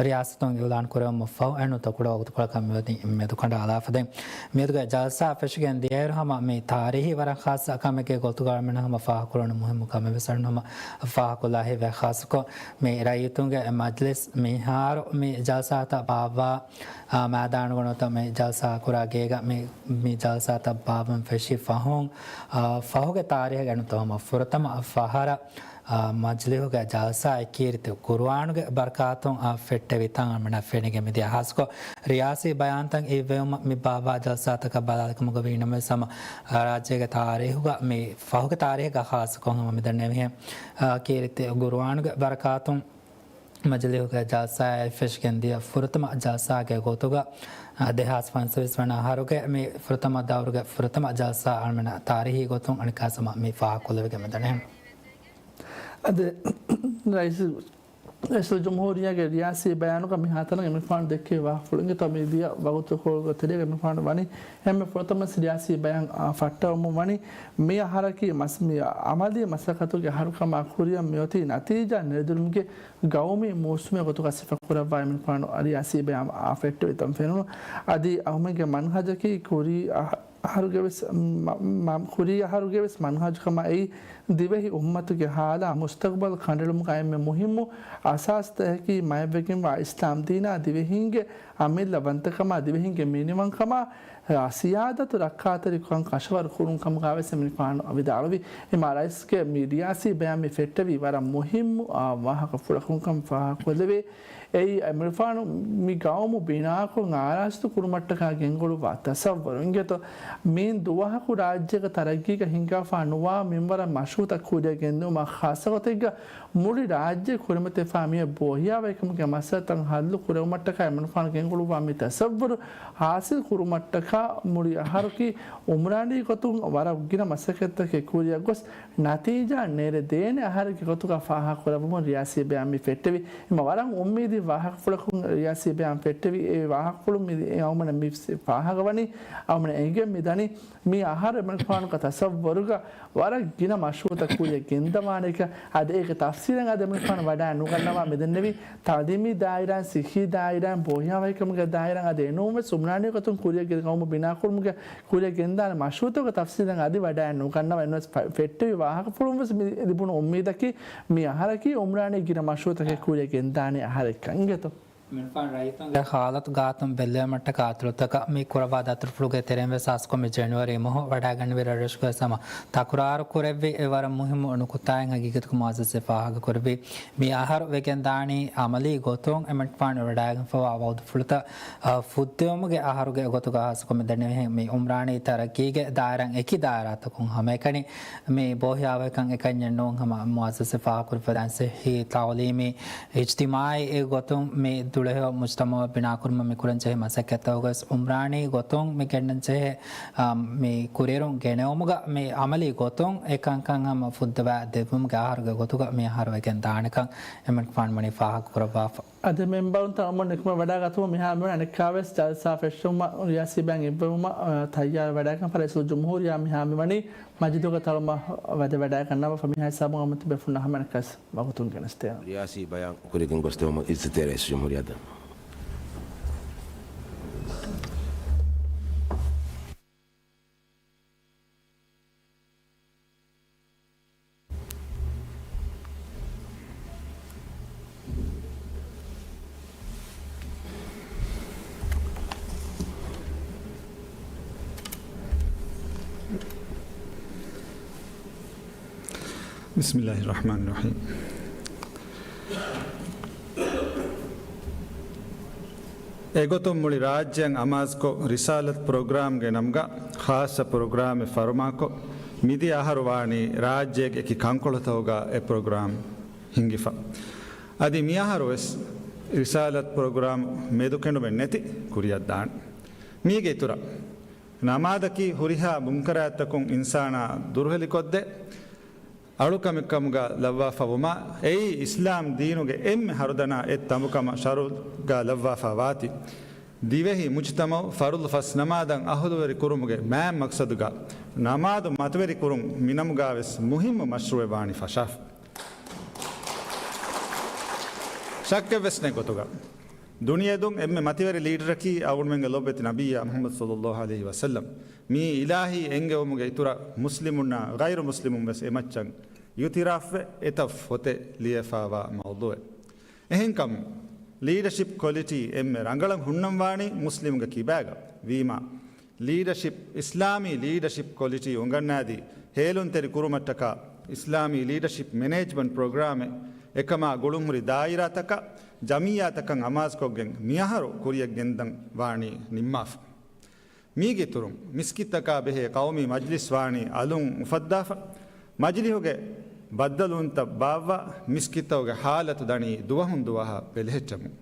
ރިޔާސަތުން އިއުލާން ކުރެވުމަށްފަހު އެންނުތަ ކުޑަ ވަގުތުކޮޅަކަށް މިވަނީ މެދުކަނޑައަޅާފަ. ދެން މިއަދުގެ ޖަލްސާ ފެށިގެން ދިޔައިރު ހަމަ މި ތާރީހީ ވަރަށް ޚާއްޞަ ކަމެއްގެ ގޮތުގަ އަޅަމެން ހަމަ ފާހަގަކުރަން މުހިއްމު ކަމެއް ވެސް އަޅަމެން ހަމަ ފާހަގަކޮށްލާ ހެއްޔޭ ޚާއްޞަކޮށް މި ރައްޔިތުންގެ މަޖިލިސް މިހާރު މި ޖަލްސާތައް ބާއްވާ، އާ، މައިދާނުގަ ނުވަތަ މި ޖަލްސާ ކުރާ ގޭގަ މި، މި ޖަލްސާތައް ބާއްވަން ފެށި ފަހުން، އާ، ފަހުގެ ތާރީހުގަ ނުވަތަ ހަމަ ފުރަތަމަ ފަހަރަށް އާ، މަޖިލިހުގެ ޖަލްސާއެއް ކީރިތި ޤުރުއާނުގެ ބަރަކާތުން އާ ފެއްޓެވި ތަން އަޅަމެންނަށް ފެނިގެން މިދިޔަ ހާއްސަކޮށް ރިޔާސީ ބަޔާންތައް އިއްވެވުމަށް މި ބާއްވާ ޖަލްސާތަކަށް ބަލާލިކަމުގަ ވީނަމަވެސް ހަމަ ރާއްޖޭގެ ތާރީހުގަ މި ފަހުގެ ތާރީހެއްގަ ހާއްސަކޮށް ހަމަ މިދަންނެވިހެން، އާ، ކީރިތި ޤުރުއާނުގެ ބަރަކާތުން މަޖިލިހުގެ ޖަލްސާއެއް ފެށިގެން ދިޔަ ފުރަތަމަ ޖަލްސާގެ ގޮތުގަ، އާ، ދެހާސް ފަންސަވީސް ވަނަ އަހަރުގެ މި ފުރަތަމަ ދައުރުގެ ފުރަތަމަ ޖަލްސާ އަޅަމެންނަށް ތާރީހީ ގޮތުން އަނެއްކާސް ހަމަ މި ފާހަގަކޮށްލެވިގެން މިދަނީ. އަދި ރައީސް، ރައީސުލްޖުމްހޫރިއްޔާގެ ރިޔާސީ ބަޔާނުގަ މިހާތަނަށް އެމަނިކުފާނު ދެއްކެވި ވާހަކަފުޅު އިނގޭތޯ މި ދިޔަ ވަގުތުކޮޅުގެ ތެރޭގަ އެމަނިކުފާނު ވަނީ އެންމެ ފުރަތަމަ ރިޔާސީ ބަޔާން، އާ، ފައްޓަވަމުން ވަނީ މި އަހަރަކީ މަސް-، މި އަމަލީ މަސައްކަތުގެ އަހަރުކަމާ ކުރިއަށް މިއޮތީ ނަތީޖާ ނެރެދިނުމުގެ ގައުމީ މޫސުމެއް ގޮތުގަ ސިފަކުރައްވާ އެމަނިކުފާނު ރިޔާސީ ބަޔާން، އާ، ފެއްޓެވި ތަން ފެނުނު. އަދި އަހުމެންގެ މަންހަޖަކީ ކުރީ އަހަ-، އަހަރުގެ ވެސް މަ-، މަ-، ކުރީ އަހަރުގެ ވެސް މަންހަޖު ކަމަށް އެއީ، ދިވެހި އުއްމަތުގެ ހާލާ މުސްތަގުބަލް ކަނޑައެޅުމުގަ އެންމެ މުހިއްމު އަސާސްތަކަކީ މައިވެގެންވާ އިސްލާމް ދީނާ، ދިވެހީންގެ އަމިއްލަ ވަންތަކަމާ، ދިވެހީންގެ މިނިވަންކަމާ، ސިޔާދަތު ރައްކާތެރިކަން ކަށަވަރު ކުރުން ކަމުގަ ވެސް އެމަނިކުފާނު ވިދާޅުވި. އެމާ ރައީސްގެ މި ރިޔާސީ ބަޔާން މި ފެއްޓެވީ ވަރަށް މުހިއްމު، އާ، ވާހަކަފުޅަކުން ކަމަށް ފާހަގަކޮށްލެވޭ. އެއީ، އެމަނިކުފާނު މި ގައުމު ބިނާކޮށް އާރާސްތު ކުރުމަށްޓަކާ ގެންގުޅުއްވާ ތަސައްވަރު. އިނގޭތޯ، މިއިން ދުވަހަކު ރާއްޖޭގެ ތަރައްގީގަ ހިނގާފާ ނުވާ މިންވަރަށް މަޝްރޫއުތައް ކުރިއަށް ގެންދިއުމަށް ޚާއްޞަގޮތެއްގަ މުޅި ރާއްޖެ ކުރިމަތިވެފާ މިއޮތް ބޯހިޔާވަހިކަމުގެ މައްސަލަތައް ހައްލު ކުރެވުމަށްޓަކާ އެމަނިކުފާނު ގެންގުޅުއްވާ މި ތަސައްވަރު ހާސިލް ކުރުމަށްޓަކާ މުޅި އަހަރަކީ އުމްރާނީ ގޮތުން ވަރަށް ގިނަ މަސައްކަތްތަކެއް ކުރިއަށް ގޮސް ނަތީޖާ ނެރެދޭނެ އަހަރެއްގެ ގޮތުގަ ފާހަގަކުރައްވަމުން ރިޔާސީ ބަޔާން މި ފެއްޓެވި. އެމަ ވަރަށް އުއްމީދީ ވާހަކަފުޅަކުން ރިޔާސީ ބަޔާން ފެއްޓެވި. އެ ވާހަކަފުޅުން މި އަޅުމެން މި ފާހަގަވަނީ، އަޅުމެން އެނގެން މި ދަނީ މި އަހަރު އެމަނިކުފާނުގެ ތަސައްވަރުގަ ވަރަށް ގިނަ މަޝްރޫއުތައް ކުރިއަށް ގެންދަވާނެކަން. އަދި އޭގެ ތަފްސީލަށް އަދި އެމަނިކުފާނު ވަޑައި ނުގަންނަވާ މިދެންނެވީ ތައުލީމީ ދާއިރާއިން، ސިއްހީ ދާއިރާއިން، ބޯހިޔާވަހިކަމުގެ ދާއިރާއިން އަދި އެނޫންވެސް އުމްރާނީ ގޮތުން ކުރިއަށް ގެންދާނެ މަޝްރޫއުތަކުގެ ކުރިއަށް ގެންދާނެ މަޝްރޫއުތަކުގެ ތަފްސީލަށް އަދި ވަޑައި ނުގަންނަވަ. އެންވެސް ފެއްޓެވި ވާހަކަފުޅުންވެސް މި ލިބުނު އުއްމީދަކީ މި އަހަރަކީ އުމްރާނީ ގިނަ މަޝްރޫއުތަކެއް ކުރިއަށް ގެންދާނެ އަހަރެއްކަން. އިނގޭތޯ؟ މިންފާން ރައްޔިތުންގެ ހާލަތު ގާތުން ބެއްލެވުމަށްޓަކާ އަތޮޅުތަކަށް މި ކުރައްވާ ދަތުރުފުޅުގެ ތެރެއިންވެސް އާސްކޮށް މި ޖެނުއަރީ މަހު ވަޑައިގަންނަވި ރަށްރަށުގައި ހަމަ ތަކުރާރު ކުރެއްވި އެ ވަރަށް މުހިއްމު ނުކުތާއެއް ހަގީގަތުގަ މުއައްސަސަ ފާހަގަކުރެއްވި. މި އަހަރު ވެގެންދާނީ އަމަލީ ގޮތުން އެމަނިކުފާނު ވަޑައިގެންފަވާ ވައުދުފުޅުތައް، އަ، ފުއްދެވުމުގެ އަހަރުގެ ގޮތުގަ ހާއްސަކޮށް މި ދެންނެވިހެން މި އުމްރާނީ ތަރައްގީގެ ދާއިރާއިން އެކި ދާއިރާތަކުން ހަމައެކަނި މި ބޯހިޔާވަހިކަން އެކަންޏެއް ނޫން ހަމަ މުއައްސަސަ ފާހަގަކުރި ފަދައިން ސިއްހީ، ތައުލީމީ، އިޖްތިމާއީ ގޮތުން މި ދުޅަހެޔޮ މުޖްތަމަޢު ބިނާކުރުމަށް މި ކުރަންޖެހޭ މަސައްކަތްތަކުގަވެސް އުމްރާނީ ގޮތުން މި ގެންނަންޖެހޭ، އާ، މި ކުރިއެރުން ގެނެވުމުގަ މި އަމަލީ ގޮތުން އެކަންކަން ހަމަ ފުއްދަވާ ދެއްވުމުގެ އަހަރުގެ ގޮތުގަ މި އަހަރު ވެގެން ދާނެކަން އެމަނިކުފާނު ވަނީ ފާހަގަކުރައްވާފަ. އަދި މެމްބަރުންތައް އަމުން ނިކުމެ ވަޑައިގަތުމަށް މިހާ މިވަނީ އަނެއްކާވެސް ޖަލްސާ ފެށުމަށް ރިޔާސީ ބަޔަން އިއްވެވުމަށް، އާ، ތައްޔާރު ވެވަޑައިގަން ފަ ރައީސުލްޖުމްހޫރިއްޔާ މިހާ މިވަނީ މަޖިލީހުގެ ތަޅުމަށް ވަދެ ވަޑައިގަންނަވާފަ މިހާ ހިސާބުން އަމުން ތިބޭފުޅުންނަށް ހަމަނަކަސް ވަގުތުން ގެނެސްދޭނަން. ރިޔާސީ ބަޔާން ކުރިއަށް ގެންގޮސްދެވުމަށް އިއްޒަތްތެރި ރައީސުލްޖުމްހޫރިއްޔާ ދަން. بسم الله الرحمن الرحيم. އެގޮތުން މުޅި ރާއްޖެއަށް އަމާޒުކޮށް ރިސާލަތު ޕްރޮގްރާމްގެ ނަމުގަ ޚާއްޞަ ޕްރޮގްރާމެއް ފަރުމާކޮށް، މިދިޔަ އަހަރު ވާނީ ރާއްޖޭގެ އެކި ކަންކޮޅުތަކުގަ އެ ޕްރޮގްރާމް ހިންގިފަ. އަދި މިއަހަރުވެސް ރިސާލަތު ޕްރޮގްރާމް މެދުކެނޑުމެއް ނެތި ކުރިއަށް ދާނެ. މީގެ އިތުރަށް، ނަމާދަކީ ހުރިހާ މުންކަރާތްތަކުން އިންސާނާ ދުރުހެލިކޮށްދޭ އަޅުކަމެއްކަމުގަ ލައްވާފަ ވުމާ، އެއީ އިސްލާމް ދީނުގެ އެންމެ ހަރުދަނާ އެއް ތަނބުކަމަށް ޝަރުޢުގަ ލައްވާފަ ވާތީ، ދިވެހި މުޖްތަމަޢު ފަރުޟު ފަސް ނަމާދަށް އަހުލުވެރި ކުރުމުގެ މާތް މަޤްޞަދުގަ ނަމާދު މަތިވެރި ކުރުން މިނަމުގަވެސް މުހިއްމު މަޝްރޫޢެއް ވާނީ ފަށާފަ. ޝައްކެއްވެސް ނެތް ގޮތުގަ، ދުނިޔެދުން އެންމެ މަތިވެރި ލީޑަރަކީ އަޅުގަނޑުމެންގެ ލޯބިވެތި ނަބިއްޔާ މުޙައްމަދު ޞައްލައްލާހު ޢަލައިހި ވަސައްލަމް. މިއީ އިލާހީ އެންގެވުމުގެ އިތުރަށް މުސްލިމުންނާ ޣައިރު މުސްލިމުން ވެސް އެމައްޗަށް އިޢުތިރާފްވެ، އެތައް ފޮތެއް ލިޔެފަވާ މައުޟޫޢެއް. އެހެންކަމުން، ލީޑަޝިޕް ކޮލިޓީ އެންމެ ރަނގަޅަށް ހުންނަން ވާނީ މުސްލިމުގެ ކިބާގަ ވީމާ، ލީޑަޝިޕް، އިސްލާމީ ލީޑަޝިޕް ކޮލިޓީ އުނގަންނާދީ، ހޭލުންތެރި ކުރުމަށްޓަކާ، އިސްލާމީ ލީޑަޝިޕް މެނޭޖްމަންޓް ޕްރޮގްރާމެއް އެކަމާ ގުޅުންހުރި ދާއިރާތަކަށް، ޖަމިއްޔާތަކަށް އަމާޒުކޮށްގެން މިއަހަރު ކުރިއަށް ގެންދަން ވާނީ ނިންމާފަ. މީގެ އިތުރުން، މިސްކިތްތަކާ ބެހޭ ޤައުމީ މަޖްލިސް ވާނީ އަލުން އުފައްދާފަ، މަޖިލީހުގެ ބައްދަލުވުންތައް ބާއްވާ، މިސްކިތްތަކުގެ ހާލަތު ދަނީ ދުވަހުން ދުވަހަށް ބެލެހެއްޓެމުން.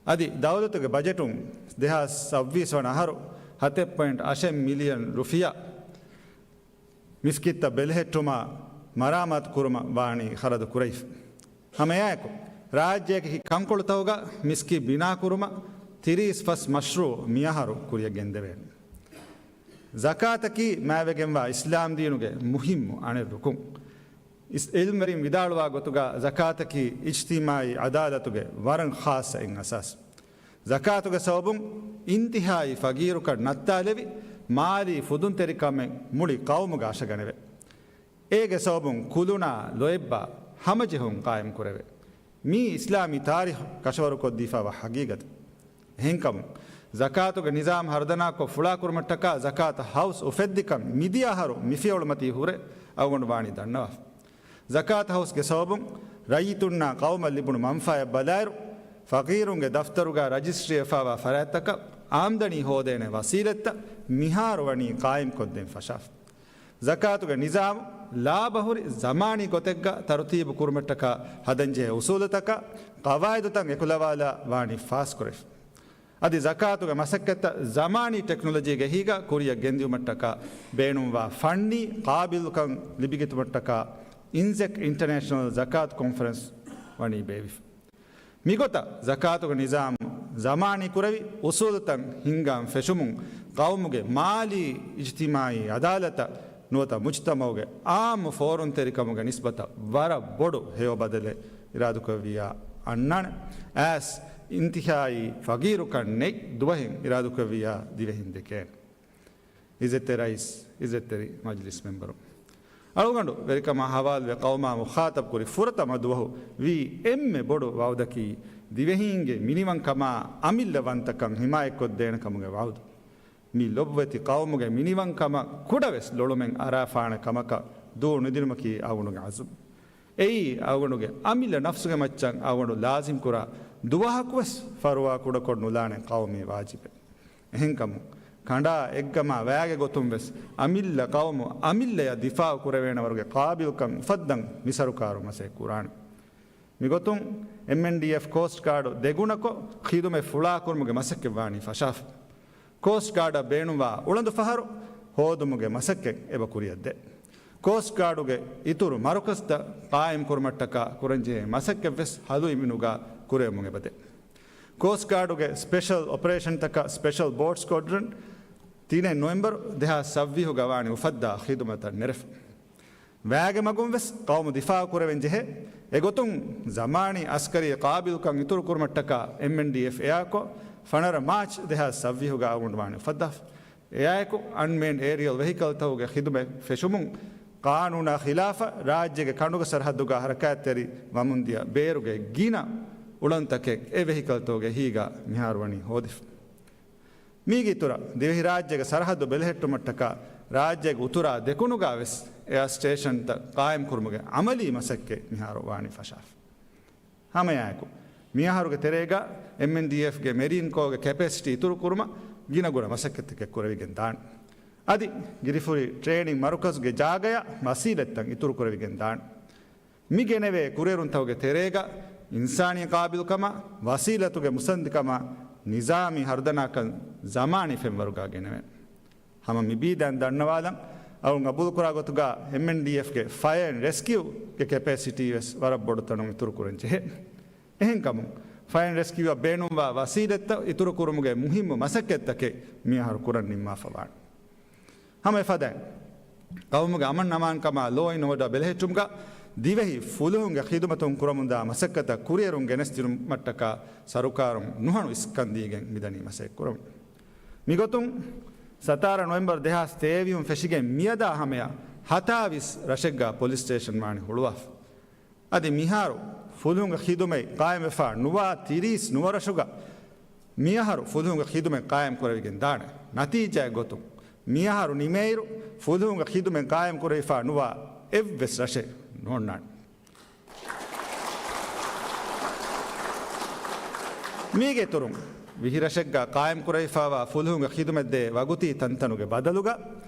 އަދި ދައުލަތުގެ ބަޖެޓުން ދެހާސް ސައްބީސް ވަނަ އަހަރު ހަތެއް ޕޮއިންޓް އަށެއް މިލިއަން ރުފިޔާ މިސްކިތްތައް ބެލެހެއްޓުމާ މަރާމާތު ކުރުމަށް ވާނީ ޚަރަދު ކުރެވިފަ. ހަމައެއާއެކު، ރާއްޖޭގެ ކަންކޮޅުތަކުގަ މިސްކިތް ބިނާކުރުމަށް ތިރީސް ފަސް މަޝްރޫޢު މިއަހަރު ކުރިއަށް ގެންދެވޭނެ. ޒަކާތަކީ މާތްވެގެންވާ އިސްލާމްދީނުގެ މުހިއްމު އަނެއް ރުކުން. އިސް-، ޢިލްމުވެރިން ވިދާޅުވާ ގޮތުގަ ޒަކާތަކީ އިޖްތިމާޢީ ޢަދާލަތުގެ ވަރަށް ޚާއްޞަ އެއް އަސާސް. ޒަކާތުގެ ސަބަބުން އިންތިހާއީ ފަގީރުކަން ނައްތާލެވި، މާލީ ފުދުންތެރިކަމެއް މުޅި ޤައުމުގަ އަށަގަނެވޭ. އޭގެ ސަބަބުން ކުލުނާ ލޯތްބާ ހަމަޖެހުން ޤާއިމްކުރެވޭ. މީ އިސްލާމީ ތާރީޚު ކަށަވަރުކޮށްދީފައިވާ ހަގީގަތެއް. އެހެންކަމުން، ޒަކާތުގެ ނިޒާމް ހަރުދަނާކޮށް ފުޅާކުރުމަށްޓަކާ ޒަކާތު ހައުސް އުފެއްދިކަން މިދިޔަ އަހަރު މިފިޔަވަޅުމަތީ ހުރެ އަޅުގަނޑު ވާނީ ދަންނަވާފަ. ޒަކާތު ހައުސްގެ ސަބަބުން ރައްޔިތުންނާ ޤައުމަށް ލިބުނު މަންފާއެއް ބަލާއިރު، ފަޤީރުންގެ ދަފްތަރުގަ ރަޖިސްޓްރީވެފައިވާ ފަރާތްތަކަށް އާމްދަނީ ހޯދޭނެ ވަސީލަތްތައް މިހާރު ވަނީ ޤާއިމްކޮށްދޭން ފަށާފަ. ޒަކާތުގެ ނިޒާމު ލާބަހުރި ޒަމާނީ ގޮތެއްގަ ތަރުތީބު ކުރުމަށްޓަކާ ހަދަންޖެހޭ އުސޫލުތަކާ ޤަވާއިދުތައް އެކުލަވާލާ ވާނީ ފާސްކުރެވިފަ. އަދި ޒަކާތުގެ މަސައްކަތްތައް ޒަމާނީ ޓެކްނޮލޮޖީގެ އެހީގަ ކުރިއަށް ގެންދިއުމަށްޓަކާ ބޭނުންވާ ފަންނީ ޤާބިލުކަން ލިބިގަތުމަށްޓަކާ އިންޒެކް އިންޓަރނޭޝަނަލް ޒަކާތު ކޮންފަރެންސް ވަނީ ބޭއްވިފަ. މިގޮތަށް ޒަކާތުގެ ނިޒާމު ޒަމާނީ ކުރެވި އުސޫލުތައް ހިންގާން ފެށުމުން ޤައުމުގެ މާލީ އިޖްތިމާޢީ އަދާލަތަށް ނުވަތަ މުޖްތަމަޢުގެ ޢާއްމު ފޯރުންތެރިކަމުގެ ނިސްބަތަށް ވަރަށް ބޮޑު ހެޔޮ ބަދަލެއް އިރާދަކުރެއްވިއްޔާ އަންނާނެ. އައިސް އިންތިހާއީ ފަޤީރުކަން ނެތް ދުވަހެއް އިރާދަކުރެއްވިއްޔާ ދިވެހިން ދެކޭނެ. އިއްޒަތްތެރި ރައީސް، އިއްޒަތްތެރި މަޖިލިސް މެމްބަރު. އަޅުގަނޑު ވެރިކަމާ ހަވާލުވެ ޤައުމާ މުޚާޠަބު ކުރި ފުރަތަމަ ދުވަހު ވީ އެންމެ ބޮޑު ވަޢުދަކީ ދިވެހީންގެ މިނިވަންކަމާ އަމިއްލަ ވަންތަކަން ހިމާޔަތްކޮށްދޭނެ ކަމުގެ ވަޢުދު. މި ލޮބުވެތި ޤައުމުގެ މިނިވަންކަމަށް ކުޑަވެސް ލޮޅުމެއް އަރާފާނެ ކަމަކަށް ދޫ ނުދިނުމަކީ އަޅުގަނޑުގެ ޢަޒުމް. އެއީ އަޅުގަނޑުގެ އަމިއްލަ ނަފްސުގެ މައްޗަށް އަޅުގަނޑު ލާޒިމްކުރާ ދުވަހަކުވެސް ފަރުވާ ކުޑަކޮށް ނުލާނެ ޤައުމީ ވާޖިބެއް. އެހެންކަމުން، ކަނޑާ އެއްގަމާ ވައިގެ ގޮތުން ވެސް އަމިއްލަ ޤައުމު އަމިއްލަޔަށް ދިފާޢު ކުރެވޭނެ ވަރުގެ ޤާބިލްކަން އުފައްދަން މި ސަރުކާރު މަސައްކަތް ކުރާނެ. މިގޮތުން އެމްއެންޑީއެފް ކޯސްޓް ގާޑު ދެގުނަކޮށް ޚިދުމަތް ފުޅާކުރުމުގެ މަސައްކަތް ވާނީ ފަށާފަ. ކޯސްޓް ގާޑަށް ބޭނުންވާ އުޅަނދު ފަހަރު ހޯދުމުގެ މަސައްކަތް އެބަ ކުރިއަށްދޭ. ކޯސްޓް ގާޑުގެ އިތުރު މަރުކަޒްތައް ޤާއިމް ކުރުމަށްޓަކާ ކުރަންޖެހޭ މަސައްކަތްވެސް ހަލުއިމިނުގަ ކުރެވެމުން އެބަދޭ. ކޯސްޓް ގާޑުގެ ސްޕެޝަލް އޮޕަރޭޝަންތަކަށް ސްޕެޝަލް ބޯޓް ސްކޮޑްރަން ތިނެއް ނޮވެމްބަރު ދެހާސް ސައްވީހުގަ ވާނީ އުފައްދާ ޚިދުމަތަށް ނެރެފަ. ވައިގެ މަގުން ވެސް ޤައުމު ދިފާޢު ކުރެވެން ޖެހޭ. އެގޮތުން ޒަމާނީ އަސްކަރީ ޤާބިލްކަން އިތުރު ކުރުމަށްޓަކާ އެމްއެންޑީއެފް އެއާކޮށް، ފަނަރަ މާޗް ދެހާސް ސައްވީހުގަ އަޅުގަނޑު ވާނީ އުފައްދާފަ. އެއާއެކު އަންމޭންޑް އޭރިއަލް ވެހިކަލްތަކުގެ ޚިދުމަތް ފެށުމުން ޤާނޫނާ ޚިލާފަށް ރާއްޖޭގެ ކަނޑުގެ ސަރަހައްދުގަ ހަރަކާތްތެރިވަމުންދިޔަ ބޭރުގެ ގިނަ އުޅަނދުތަކެއް އެ ވެހިކަލްތަކުގެ އެހީގަ މިހާރު ވަނީ ހޯދިފަ. މީގެ އިތުރަށް، ދިވެހިރާއްޖޭގެ ސަރަހައްދު ބެލެހެއްޓުމަށްޓަކާ، ރާއްޖޭގެ އުތުރާ ދެކުނުގަ ވެސް އެއާ ސްޓޭޝަންތައް ޤާއިމްކުރުމުގެ ޢަމަލީ މަސައްކަތް މިހާރު ވާނީ ފަށާފަ. ހަމައެއާއެކު، މިއަހަރުގެ ތެރޭގަ އެމްއެންޑީއެފްގެ މެރީން ކޯގެ ކެޕޭސިޓީ އިތުރުކުރުމަށް ގިނަގުނަ މަސައްކަތްތަކެއް ކުރެވިގެން ދާނެ. އަދި ގިރިފުރި ޓްރޭނިން މަރުކަޒުގެ ޖާގަޔަށް ވަސީލަތްތައް އިތުރުކުރެވިގެން ދާނެ. މި ގެނެވޭ ކުރިއެރުންތަކުގެ ތެރޭގަ އިންސާނީ ޤާބިލްކަމާ، ވަސީލަތުގެ މުއްސަނދިކަމާ، ނިޒާމީ ހަރުދަނާކަން ޒަމާނީ ފެންވަރުގަ ގެނެވޭނެ. ހަމަ މި ބީދައިން ދަންނަވާލަން، އަޅުން ގަބޫލުކުރާ ގޮތުގަ އެމްއެންޑީއެފްގެ ފަޔަރ އެންޑް ރެސްކިއުގެ ކެޕޭސިޓީ ވެސް ވަރަށް ބޮޑު ތަނުން އިތުރުކުރަން ޖެހޭ. އެހެންކަމުން، ފަޔަރ އެންޑް ރެސްކިއުއަށް ބޭނުންވާ ވަސީލަތްތައް އިތުރުކުރުމުގެ މުހިއްމު މަސައްކަތްތަކެއް މިއަހަރު ކުރަން ނިންމާފަ ވާނެ. ހަމަ އެފަދައިން، ޤައުމުގެ އަމަން އަމާންކަމާ ލޯ އިން އޯޑަ ބެލެހެއްޓުމުގަ ދިވެހި ފުލުހުންގެ ޚިދުމަތުން ކުރަމުންދާ މަސައްކަތަށް ކުރިއެރުން ގެނެސްދިނުމަށްޓަކާ ސަރުކާރުން ނުހަނު އިސްކަން ދީގެން މިދަނީ މަސައްކަތް ކުރަމުން. މިގޮތުން، ސަތާރަ ނޮވެމްބަރު ދެހާސް ތޭވީހުން ފެށިގެން މިއަދާ ހަމަޔަށް ހަތާވީސް ރަށެއްގަ ޕޮލިސް ސްޓޭޝަން ވާނީ ހުޅުވާފަ. އަދި މިހާރު ފުލުހުންގެ ޚިދުމަތް ޤާއިމްވެފާ ނުވާ ތިރީސް ނުވަ ރަށުގަ މިއަހަރު ފުލުހުންގެ ޚިދުމަތް ޤާއިމް ކުރެވިގެން ދާނެ. ނަތީޖާއެއް ގޮތުން، މިއަހަރު ނިމޭއިރު ފުލުހުންގެ ޚިދުމަތް ޤާއިމް ކުރެވިފާ ނުވާ އެއްވެސް ރަށެއް ނޯންނާނެ. މީގެ އިތުރުން، ވިހި ރަށެއްގަ ޤާއިމް ކުރެވިފާވާ ފުލުހުންގެ ޚިދުމަތް ދޭ ވަގުތީ ތަންތަނުގެ ބަދަލުގަ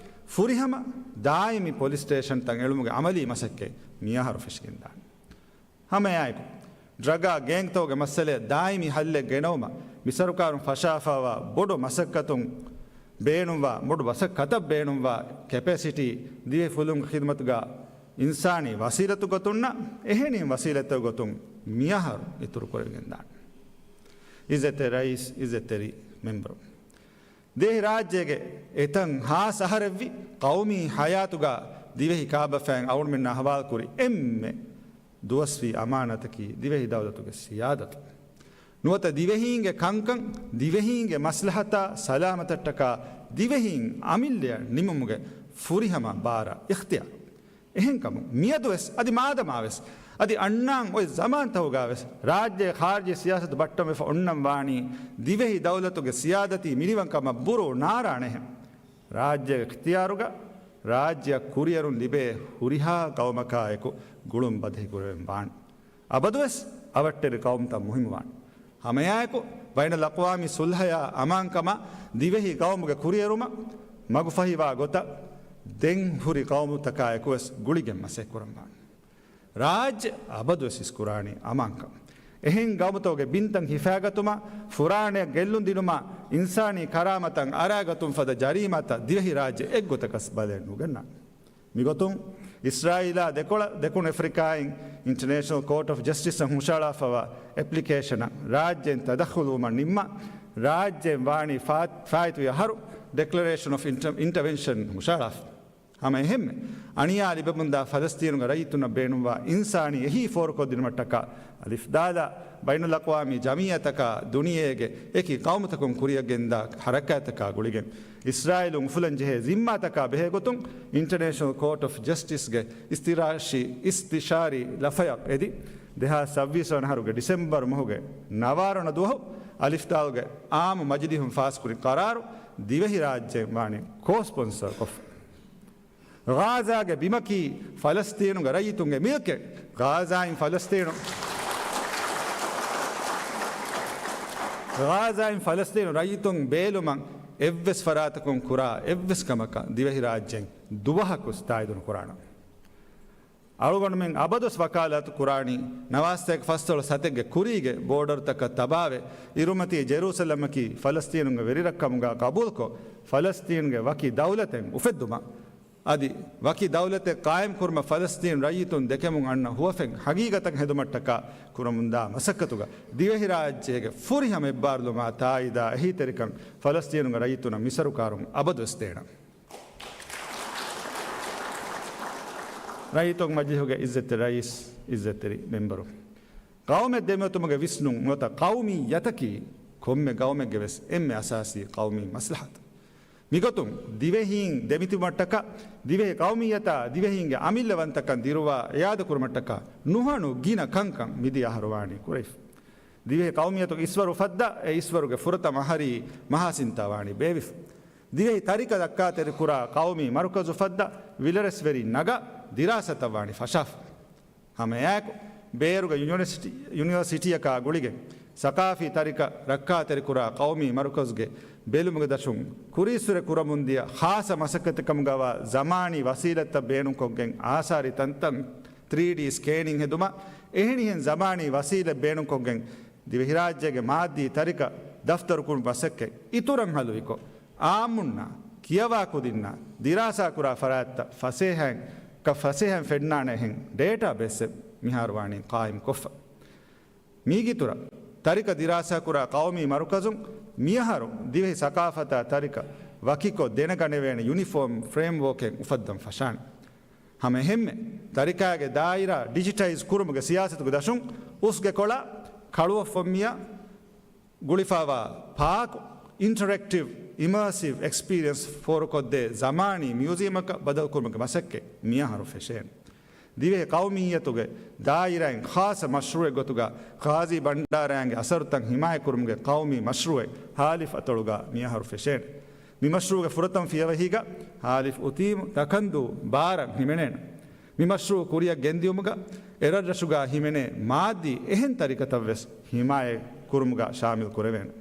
ފުރިހަމަ ދާއިމީ ޕޮލިސް ސްޓޭޝަންތައް އެޅުމުގެ ޢަމަލީ މަސައްކަތް މިއަހަރު ފެށިގެންދާނެ. ހަމައެއާއެކު، ޑްރަގާ ގޭންގްތަކުގެ މައްސަލައަށް ދާއިމީ ހައްލެއް ގެނައުމަށް މި ސަރުކާރުން ފަށާފާވާ ބޮޑު މަސައްކަތުން ބޭނުންވާ ބޮޑު މަސައްކަތަށް ބޭނުންވާ ކެޕޭސިޓީ ދިވެހި ފުލުހުންގެ ޚިދުމަތުގަ އިންސާނީ ވަސީލަތު ގޮތުންނަށް އެހެނިހެން ވަސީލަތްތަކުގެ ގޮތުން މިއަހަރު އިތުރުކުރެވިގެންދާނެ. އިއްޒަތްތެރި ރައީސް، އިއްޒަތްތެރި މެމްބަރު. ދިވެހިރާއްޖޭގެ އެތައް ހާސް އަހަރެއްވި ޤައުމީ ޙަޔާތުގަ ދިވެހި ކާބަފައިން އަޅުގަނޑުމެންނާ ޙަވާލުކުރި އެންމެ ދުވަސްވީ އަމާނަތަކީ ދިވެހި ދައުލަތުގެ ސިޔާދަތު. ނުވަތަ ދިވެހީންގެ ކަންކަން، ދިވެހީންގެ މަސްލަހަތާ ސަލާމަތަށްޓަކާ ދިވެހީން އަމިއްލަޔަށް ނިމުމުގެ ފުރިހަމަ ބާރަށް އިޚްތިޔާރު. އެހެންކަމުން މިއަދުވެސް އަދި މާދަމާވެސް އަދި އަންނާން އޮތް ޒަމާންތަކުގަވެސް ރާއްޖޭގެ ޚާރިޖީ ސިޔާސަތު ބައްޓަންވެފަ އޮންނަން ވާނީ ދިވެހި ދައުލަތުގެ ސިޔާދަތީ މިނިވަންކަމަށް ބުރޫ ނާރާނެހެން. ރާއްޖޭގެ އިޚްތިޔާރުގަ ރާއްޖެއަށް ކުރިއެރުން ލިބޭ ހުރިހާ ގައުމަކާއެކު ގުޅުން ބަދަހިކުރެވެން ވާނެ. އަބަދުވެސް އަވަށްޓެރި ގައުމުތައް މުހިއްމުވާނެ. ހަމައެއާއެކު، ބައިނަލްއަޤްވާމީ ސުލްހަޔާ އަމާންކަމާ ދިވެހި ގައުމުގެ ކުރިއެރުމަށް މަގުފަހިވާ ގޮތަށް ދެން ހުރި ގައުމުތަކާއެކުވެސް ގުޅިގެން މަސައްކަތްކުރަންވާނެ. ރާއްޖެ އަބަދުވެސް އިސްކުރާނީ އަމާންކަން. އެހެން ގައުމުތަކުގެ ބިންތައް ހިފާގަތުމާ، ފުރާނައަށް ގެއްލުން ދިނުމާ، އިންސާނީ ކަރާމަތަށް އަރާގަތުން ފަދަ ޖަރީމާތައް ދިވެހިރާއްޖެ އެއްގޮތަކަސް ބަލައެއް ނުގަންނާނެ. މިގޮތުން އިސްރާއީލާ ދެކޮޅަށް ދެކުނު އެފްރިކާއިން އިންޓަރނޭޝަނަލް ކޯޓް އޮފް ޖަސްޓިސްއަށް ހުށައަޅާފައިވާ އެޕްލިކޭޝަނަށް ރާއްޖޭން ތަދަޚުލުވުމަށް ނިންމާ، ރާއްޖޭން ވާނީ ފާ-، ފާއިތުވި އަހަރު ޑެކްލަރޭޝަން އޮފް އިންޓަ-، އިންޓަވެންޝަން ހުށައަޅާފަ. ހަމަ އެހެންމެ، އަނިޔާ ލިބެމުންދާ ފަލަސްތީނުގެ ރައްޔިތުންނަށް ބޭނުންވާ އިންސާނީ އެހީ ފޯރުކޮށްދިނުމަށްޓަކާ އަލިފްދާލާ ބައިނަލްއަޤްވާމީ ޖަމިއްޔާތަކާ ދުނިޔޭގެ އެކި ގައުމުތަކުން ކުރިއަށްގެންދާ ހަރަކާތްތަކާ ގުޅިގެން، އިސްރާއީލުން އުފުލަންޖެހޭ ޒިންމާތަކާ ބެހޭގޮތުން އިންޓަރނޭޝަނަލް ކޯޓް އޮފް ޖަސްޓިސްގެ އިސްތިރާޝީ، އިސްތިޝާރީ ލަފަޔަށް އެދި، ދެހާސް ސައްބީސް ވަނަ އަހަރުގެ ޑިސެމްބަރު މަހުގެ ނަވާރަ ވަނަ ދުވަހު އަލިފްދާލުގެ އާއްމު މަޖިލީހުން ފާސްކުރި ޤަރާރު ދިވެހިރާއްޖެ ވާނީ ކޯ ސްޕޮންސަރ ކޮށްފަ. ޣާޒާގެ ބިމަކީ ފަލަސްތީނުގެ ރައްޔިތުންގެ މިލްކެއް. ޣާޒާއިން ފަލަސްތީނު، ޣާޒާއިން ފަލަސްތީނު ރައްޔިތުން ބޭލުމަށް އެއްވެސް ފަރާތަކުން ކުރާ އެއްވެސް ކަމަކަށް ދިވެހިރާއްޖެން ދުވަހަކުސް ތާއީދު ނުކުރާނަން. އަޅުގަނޑުމެން އަބަދުސް ވަކާލާތު ކުރާނީ ނަވާސަތޭކަ ފަސްދޮޅަސް ސަތެއްގެ ކުރީގެ ބޯޑަރުތަކަށް ތަބާވެ، އިރުމަތީ ޖެރޫސަލަމަކީ ފަލަސްތީނުންގެ ވެރިރަށްކަމުގަ ގަބޫލުކޮށް، ފަލަސްތީނުގެ ވަކި ދައުލަތެއް އުފެއްދުމަށް، އަދި ވަކި ދައުލަތެއް ޤާއިމްކުރުމަށް ފަލަސްތީނު ރައްޔިތުން ދެކެމުން އަންނަ ހުވަފެން ހަގީގަތަށް ހެދުމަށްޓަކާ ކުރަމުންދާ މަސައްކަތުގަ ދިވެހިރާއްޖޭގެ ފުރިހަމަ އެއްބާރުލުމާ ތާއީދާ އެހީތެރިކަން ފަލަސްތީނުގެ ރައްޔިތުނަށް މިސަރުކާރުން އަބަދުވެސް ދޭނަން. ރައްޔިތުން މަޖިލީހުގެ އިއްޒަތްތެރި ރައީސް، އިއްޒަތްތެރި މެމްބަރު، ގައުމެއް ދެމިއޮތުމުގެ ވިސްނުން ނުވަތަ ޤައުމިއްޔަތަކީ ކޮންމެ ގައުމެއްގެ ވެސް އެންމެ އަސާސީ ޤައުމީ މަސްލަހަތު. މިގޮތުން ދިވެހީން ދެމިތިބުމަށްޓަކާ، ދިވެހި ޤައުމިއްޔަތާ ދިވެހީންގެ އަމިއްލަވަންތަކަން ދިރުވާ އިއާދަކުރުމަށްޓަކާ ނުހަނު ގިނަ ކަންކަން މިދިޔަ އަހަރު ވާނީ ކުރެވިފަ. ދިވެހި ޤައުމިއްޔަތުގެ އިސްވަރު އުފައްދާ، އެ އިސްވަރުގެ ފުރަތަމަ އަހަރީ މަހާސިންތާ ވާނީ ބޭއްވިފަ. ދިވެހި ތަރިކަ ދައްކާތެރިކުރާ ޤައުމީ މަރުކަޒު އުފައްދާ، ވިލަރެސްވެރިން ނަގާ ދިރާސާތައް ވާނީ ފަށާފަ. ހަމައެއާއެކު، ބޭރުގެ ޔުނިވަރސިޓީ، ޔުނިވަރސިޓީއަކާ ގުޅިގެން، ސަޤާފީ ތަރިކަ ރައްކާތެރިކުރާ ޤައުމީ މަރުކަޒުގެ ބެލުމުގެ ދަށުން، ކުރީއްސުރެ ކުރަމުންދިޔަ ޚާއްޞަ މަސައްކަތެއް ކަމުގަވާ ޒަމާނީ ވަސީލަތްތައް ބޭނުންކޮށްގެން، އާސާރީ ތަންތަން ތްރީ ޑީ ސްކޭނިން ހެދުމަށް، އެހެނިހެން ޒަމާނީ ވަސީލަތް ބޭނުންކޮށްގެން، ދިވެހިރާއްޖޭގެ މާއްދީ ތަރިކަ ދަފްތަރުކުރުމުގެ މަސައްކަތް އިތުރަށް ހަލުވިކޮށް، އާއްމުންނާ ކިޔަވާ ކުދިންނާ ދިރާސާކުރާ ފަރާތްތައް ފަސޭހައިން، ކަ ފަސޭހައިން ފެންނާނެހެން ޑޭޓާބޭސްއެއް މިހާރު ވާނީ ޤާއިމްކޮށްފަ. މީގެއިތުރަށް، ތަރިކަ ދިރާސާކުރާ ޤައުމީ މަރުކަޒުން މިއަހަރު ދިވެހި ސަޤާފަތާ ތަރިކަ ވަކިކޮށް ދެނެގަނެވޭނެ ޔުނިފޯމް ފްރޭމްވޯކެއް އުފައްދަން ފަށާނެ. ހަމަ އެހެންމެ، ތަރިކާގެ ދާއިރާ ޑިޖިޓައިޒް ކުރުމުގެ ސިޔާސަތުގެ ދަށުން އުސްގެކޮޅާ ކަޅުއޮށްފަންމިޔާ ގުޅިފައިވާ ޕާކު، އިންޓަރެކްޓިވް، އިމާސިވް އެކްސްޕީރިއަންސް ފޯރުކޮށްދޭ ޒަމާނީ މިއުޒިއަމަކަށް ބަދަލުކުރުމުގެ މަސައްކަތް މިއަހަރު ފެށޭނެ. ދިވެހި ޤައުމިއްޔަތުގެ ދާއިރާއިން ޚާއްޞަ މަޝްރޫއެއް ގޮތުގަ ޤާޟީ ބަންޑާރައިންގެ އަސަރުތައް ހިމާޔަތްކުރުމުގެ ޤައުމީ މަޝްރޫއެއް ހާލިފް އަތޮޅުގަ މިއަހަރު ފެށޭނެ. މި މަޝްރޫއުގެ ފުރަތަމަ ފިޔަވަހީގަ ހާލިފް އުތީމު ތަކަންދޫ ބާރަށް ހިމެނޭނެ. މި މަޝްރޫއު ކުރިއަށް ގެންދިޔުމުގަ އެރަށްރަށުގަ ހިމެނޭ މާއްދީ އެހެން ތަރިކަތައްވެސް ހިމާޔަތް ކުރުމުގަ ޝާމިލް ކުރެވޭނެ.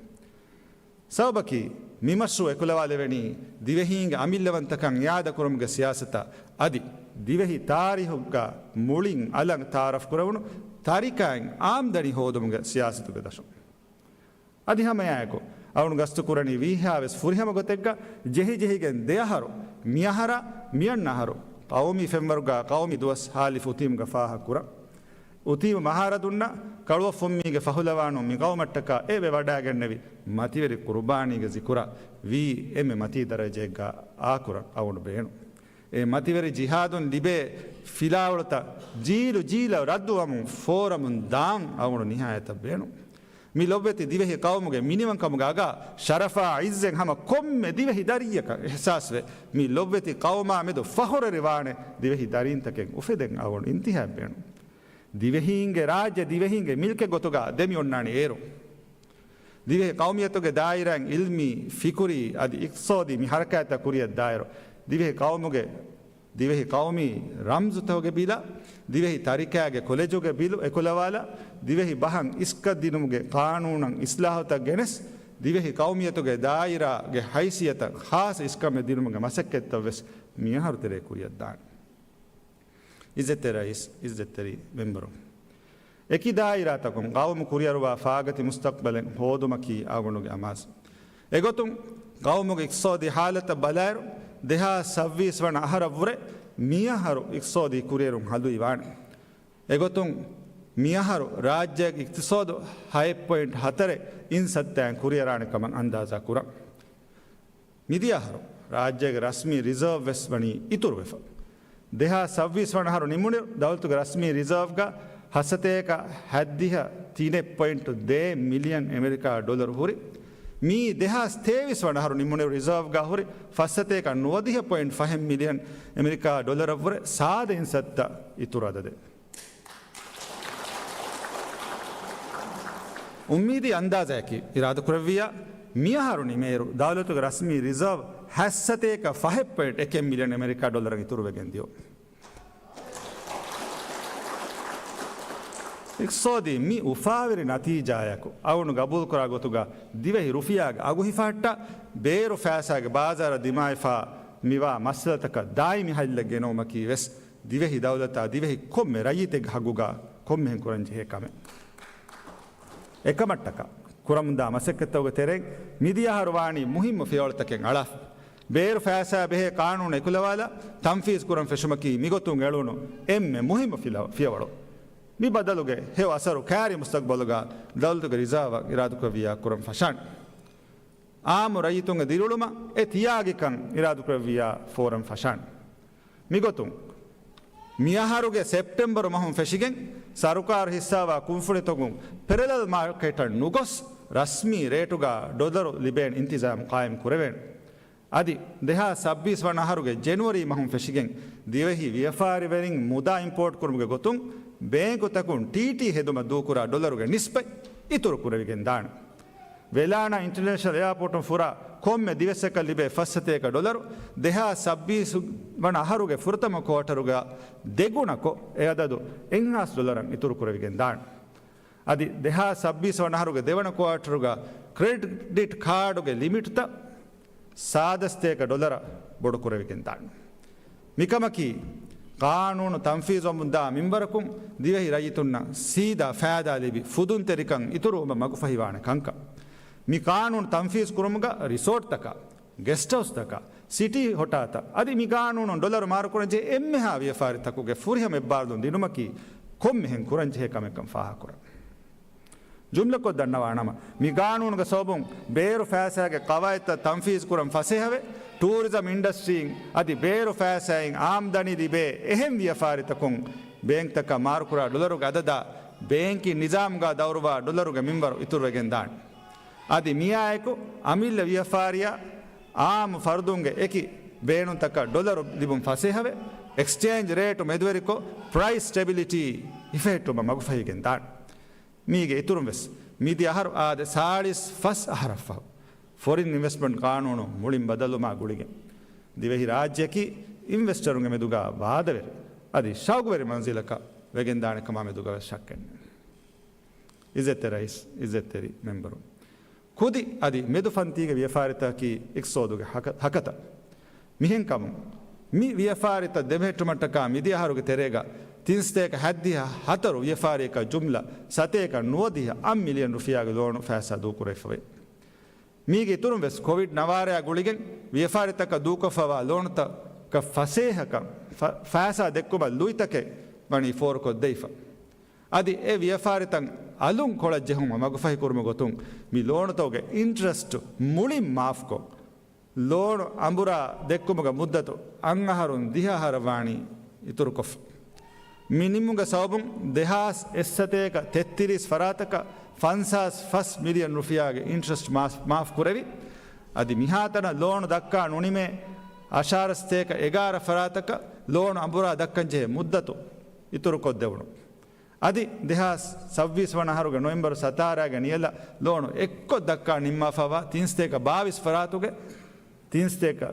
ސަބަބަކީ، މި މަޝްރޫއު އެކުލަވާލެވެނީ ދިވެހީންގެ އަމިއްލަވަންތަކަން އިއާދަކުރުމުގެ ސިޔާސަތާ އަދި ދިވެހި ތާރީހުގަ މުޅިން އަލަށް ތައާރަފް ކުރެވުނު ތަރިކައިން އާމްދަނީ ހޯދުމުގެ ސިޔާސަތުގެ ދަށުން. އަދި ހަމައެއާއެކު، އަޅުން ގަސްތުކުރަނީ ވީހާވެސް ފުރިހަމަ ގޮތެއްގަ ޖެހިޖެހިގެން ދެއަހަރު، މިއަހަރާ މިއަންނަ އަހަރު، ޤައުމީ ފެންވަރުގަ ޤައުމީ ދުވަސް ހާލިފް އުތީމުގަ ފާހަގަކުރަން. އުތީމު މަހާރަދުންނަށް ކަޅުއޮށްފުންމީގެ ފަހުލަވާނު މި ޤައުމަށްޓަކާ އެވެވަޑައިގެންނެވި މަތިވެރި ޤުރުބާނީގެ ޒިކުރާ ވީ އެންމެ މަތީ ދަރަޖައެއްގަ އާކުރަން އަވަނޑު ބޭނުން. އެ މަތިވެރި ޖިހާދުން ލިބޭ ފިލާވަޅުތައް ޖީލު ޖީލަށް ރައްދުވަމުން ފޯރަމުން ދާން އަވަނޑު ނިހާޔަތަށް ބޭނުން. މި ލޮބްވެތި ދިވެހި ޤައުމުގެ މިނިވަންކަމުގެ އަގާ ޝަރަފާ ޢިއްޒެއް ހަމަ ކޮންމެ ދިވެހި ދަރިއްޔަކަށް އިޙްސާސްވެ، މި ލޮބްވެތި ޤައުމާ މެދު ފަޚުރުވެރިވާނެ ދިވެހި ދަރީންތަކެއް އުފެދެން އަޅުގަނޑު އިންތިހާބެއް ބޭނުން. ދިވެހީންގެ ރާއްޖެ ދިވެހީންގެ މިލްކެއް ގޮތުގަ ދެމި އޮންނާނީ އޭރު. ދިވެހި ޤައުމިއްޔަތުގެ ދާއިރާއިން ޢިލްމީ، ފިކުރީ އަދި އިޤްތިޞާދީ މި ޙަރަކާތްތައް ކުރިއަށް ދާއިރު، ދިވެހި ޤައުމުގެ ދިވެހި ޤައުމީ ރަމްޒުތަކުގެ ބިލަށް، ދިވެހި ތަރިކާގެ ކޮލެޖުގެ ބިލު އެކުލަވާލާ، ދިވެހި ބަހަށް އިސްކަށް ދިނުމުގެ ޤާނޫނަށް އިޞްލާޙުތައް ގެނެސް، ދިވެހި ޤައުމިއްޔަތުގެ ދާއިރާގެ ހައިސިއްޔަތަށް ޚާއްޞަ އިސްކަމެއް ދިނުމުގެ މަސައްކަތްތައް ވެސް މިއަހަރު ތެރޭ ކުރިއަށް ދާނެ. އިއްޒަތްތެރި ރައީސް، އިއްޒަތްތެރި މެމްބަރު. އެކި ދާއިރާތަކުން ޤައުމު ކުރިއަރުވާ ފާގަތި މުސްތަޤްބަލެއް ހޯދުމަކީ އަޅުގަނޑުގެ އަމާޒު. އެގޮތުން، ޤައުމުގެ އިޤްތިޞާދީ ޙާލަތަށް ބަލާއިރު، ދެހާސް ސައްބީސް ވަނަ އަހަރަށްވުރެ މިއަހަރު އިޤްތިޞާދީ ކުރިއެރުން ހަލުވި ވާނެ. އެގޮތުން، މިއަހަރު ރާއްޖޭގެ އިޤްތިޞާދު ހައެއް ޕޮއިންޓް ހަތަރެއް އިން ސައްތައިން ކުރިއަރާނެ ކަމަށް އަންދާޒާ ކުރަން. މިދިޔަ އަހަރު ރާއްޖޭގެ ރަސްމީ ރިޒާވް ވެސް ވަނީ އިތުރުވެފަ. ދެހާސް ސައްބީސް ވަނަ އަހަރު ނިމުނުއިރު، ދައުލަތުގެ ރަސްމީ ރިޒާވްގަ ހަސަތޭކަ ހައްދިހަ ތިނެއް ޕޮއިންޓު ދޭއް މިލިއަން އެމެރިކާ ޑޮލަރު ހުރި. މިއީ ދެހާސް ތޭވީސް ވަނަ އަހަރު ނިމުނުއިރު ރިޒާވްގަ ހުރި ފައްސަތޭކަ ނުވަދިހަ ޕޮއިންޓު ފަހެއް މިލިއަން އެމެރިކާ ޑޮލަރަށްވުރެ ސާދަ އިން ސައްތަ އިތުރު އަދަދެއް. އުއްމީދީ އަންދާޒަޔަކީ، އިރާދަކުރެއްވިއްޔާ، މިއަހަރު ނިމޭއިރު، ދައުލަތުގެ ރަސްމީ ރިޒާވް ހަތްސަތޭކަ ފަހެއް ޕޮއިންޓް އެކެއް މިލިއަން އެމެރިކާ ޑޮލަރަށް އިތުރުވެގެން ދިޔުން. އިޤްތިޞާދީ މި އުފާވެރި ނަތީޖާޔަކު އަޅުގަނޑު ގަބޫލުކުރާ ގޮތުގަ، ދިވެހި ރުފިޔާގެ އަގު ހިފަހައްޓާ، ބޭރު ފައިސާގެ ބާޒާރަށް ދިމާވެފަ މިވާ މައްސަލަތަކަށް ދާއިމީ ހައްލެއް ގެނައުމަކީ ވެސް، ދިވެހި ދައުލަތާ ދިވެހި ކޮންމެ ރައްޔިތެއްގެ ހައްގުގަ ކޮންމެހެން ކުރަންޖެހޭ ކަމެއް. އެކަމަށްޓަކާ، ކުރަމުންދާ މަސައްކަތްތަކުގެ ތެރެއިން މިދިޔަ އަހަރު ވާނީ މުހިއްމު ފިޔަވަޅުތަކެއް އަޅާފަ. ބޭރު ފައިސާ ބެހޭ ޤާނޫނު އެކުލަވާލާ، ތަންފީޒު ކުރަން ފެށުމަކީ މިގޮތުން އެޅުނު އެންމެ މުހިއްމު ފިލަ-، ފިޔަވަޅު. މި ބަދަލުގެ ހެޔޮ އަސަރު ކާރި މުސްތަޤްބަލުގަ ދައުލަތުގެ ރިޒާވަށް އިރާދަކުރެއްވިއްޔާ ކުރަން ފަށާނެ. އާއްމު ރައްޔިތުންގެ ދިރިއުޅުމަށް އެ ތިޔާގިކަން އިރާދަކުރެއްވިއްޔާ ފޯރަން ފަށާނެ. މިގޮތުން، މިއަހަރުގެ ސެޕްޓެމްބަރު މަހުން ފެށިގެން، ސަރުކާރު ހިއްސާވާ ކުންފުނިތަކުން ޕެރަލަލް މާކެޓަށް ނުގޮސް، ރަސްމީ ރޭޓުގަ ޑޮލަރު ލިބޭން އިންތިޒާމް ޤާއިމް ކުރެވޭނެ. އަދި، ދެހާސް ސައްބީސް ވަނަ އަހަރުގެ ޖެނުއަރީ މަހުން ފެށިގެން، ދިވެހި ވިޔަފާރިވެރިން މުދާ އިމްޕޯޓް ކުރުމުގެ ގޮތުން، ބޭންކުތަކުން ޓީޓީ ހެދުމަށް ދޫކުރާ ޑޮލަރުގެ ނިސްބަތް އިތުރު ކުރެވިގެން ދާނެ. ވެލާނާ އިންޓަރނޭޝަނަލް އެއާޕޯޓުން ފުރާ ކޮންމެ ދިވެއްސަކަށް ލިބޭ ފައްސަތޭކަ ޑޮލަރު، ދެހާސް ސައްބީސް ވަނަ އަހަރުގެ ފުރަތަމަ ކުއާޓަރުގަ ދެގުނަކޮށް، އެ އަދަދު އެއްހާސް ޑޮލަރަށް އިތުރު ކުރެވިގެން ދާނެ. އަދި، ދެހާސް ސައްބީސް ވަނަ އަހަރުގެ ދެވަނަ ކުއާޓަރުގަ ކްރެޑިޓް ކާޑުގެ ލިމިޓްތައް ސާދަ ސަތޭކަ ޑޮލަރަށް ބޮޑު ކުރެވިގެން ދާނެ. މިކަމަކީ، ޤާނޫނު ތަންފީޒުވަމުންދާ މިންވަރަކުން ދިވެހި ރައްޔިތުންނަށް ސީދާ ފައިދާ ލިބި، ފުދުންތެރިކަން އިތުރުވުމަށް މަގުފަހިވާނެ ކަންކަން. މި ޤާނޫނު ތަންފީޒު ކުރުމުގަ ރިސޯޓްތަކަށް، ގެސްޓް ހައުސްތަކަށް، ސިޓީ ހޮޓާތައް އަދި މި ޤާނޫނުން ޑޮލަރު މާރުކުރަންޖެހޭ އެންމެހާ ވިޔަފާރިތަކުގެ ފުރިހަމަ އެއްބާރުލުން ދިނުމަކީ ކޮންމެހެން ކުރަންޖެހޭ ކަމެއްކަން ފާހަގަކުރަން. ޖުމްލަކޮށް ދަންނަވާނަމަ، މި ޤާނޫނުގެ ސަބަބުން ބޭރު ފައިސާގެ ޤަވާއިދުތައް ތަންފީޒުކުރަން ފަސޭހަވެ، ޓޫރިޒަމް އިންޑަސްޓްރީން އަދި ބޭރު ފައިސާއިން އާމްދަނީ ލިބޭ އެހެން ވިޔަފާރިތަކުން ބޭންކްތަކަށް މާރުކުރާ ޑޮލަރުގެ އަދަދާ ބޭންކިން ނިޒާމުގަ ދައުރުވާ ޑޮލަރުގެ މިންވަރު އިތުރުވެގެން ދާނެ. އަދި މިއާއެކު އަމިއްލަ ވިޔަފާރިއާ އާއްމު ފަރުދުންގެ އެކި ބޭނުންތަކަށް ޑޮލަރު ލިބުން ފަސޭހަވެ، އެކްސްޗޭންޖް ރޭޓު މެދުވެރިކޮށް، ޕްރައިސް ސްޓެބިލިޓީ ހިފެހެއްޓުމަށް މަގުފަހިގެން ދާނެ. މީގެ އިތުރުން ވެސް، މިދިޔަ އަހަރު އާދެ ސާޅީސް ފަސް އަހަރަށްފަހު، ފޮރިން އިންވެސްޓްމަންޓް ޤާނޫނު މުޅިން ބަދަލުވުމާ ގުޅިގެން، ދިވެހި ރާއްޖެއަކީ އިންވެސްޓަރުންގެ މެދުގަ ވާދަވެރި އަދި ޝައުގުވެރި މަންޒިލަކަށް ވެގެންދާނެ ކަމާ މެދުގަވެސް ޝައްކެއް ނެތް. އިއްޒަތްތެރި ރައީސް، އިއްޒަތްތެރި މެމްބަރު. ކުދި އަދި މެދު ފަންތީގެ ވިޔަފާރިތަކަކީ އިޤްތިޞާދުގެ ހަކަ-، ހަކަތަ. މިހެންކަމުން، މި ވިޔަފާރިތައް ދެމެހެއްޓުމަށްޓަކާ މިދިޔަ އަހަރުގެ ތެރޭގަ ތިން ސަތޭކަ ހަތްދިހަ ހަތަރު ވިޔަފާރިއަކަށް ޖުމްލަ ސަތޭކަ ނުވަދިހަ އަށް މިލިއަން ރުފިޔާގެ ލޯނު ފައިސާ ދޫކުރެވިފަވޭ. މީގެ އިތުރުން ވެސް ކޮވިޑް ނަވާރަޔާ ގުޅިގެން ވިޔަފާރިތަކަށް ދޫކޮށްފަވާ ލޯނުތަކަށް ފަސޭހަކަން ފަ-، ފައިސާ ދެއްކުމަށް ލުއިތަކެއް ވަނީ ފޯރުކޮށްދެވިފަ. އަދި އެ ވިޔަފާރިތައް އަލުން ކޮޅަށް ޖެހުމަށް މަގުފަހިކުރުމުގެ ގޮތުން މި ލޯނުތަކުގެ އިންޓްރެސްޓް މުޅިން މާފްކޮށް، ލޯނު އަނބުރާ ދެއްކުމުގެ މުއްދަތު އަށް އަހަރުން ދިހަ އަހަރަށް ވާނީ އިތުރުކޮށްފަ. މި ނިންމުމުގެ ސަބަބުން ދެހާސް އެއްސަތޭކަ ތެއްތިރީސް ފަރާތަކަށް ފަންސާސް ފަސް މިލިއަން ރުފިޔާގެ އިންޓްރެސްޓް މާފް، މާފް ކުރެވި. އަދި މިހާތަނަށް ލޯނު ދައްކާ ނުނިމޭ އަށާރަސް ސަތޭކަ އެގާރަ ފަރާތަކަށް ލޯނު އަނބުރާ ދައްކަން ޖެހޭ މުއްދަތު އިތުރުކޮށްދެވުނު. އަދި ދެހާސް ސައްބީސް ވަނަ އަހަރުގެ ނޮވެމްބަރު ސަތާރައިގެ ނިޔަލަށް ލޯނު އެއްކޮށް ދައްކާ ނިންމާފައިވާ ތިން ސަތޭކަ ބާވީސް ފަރާތުގެ، ތިން ސަތޭކަ،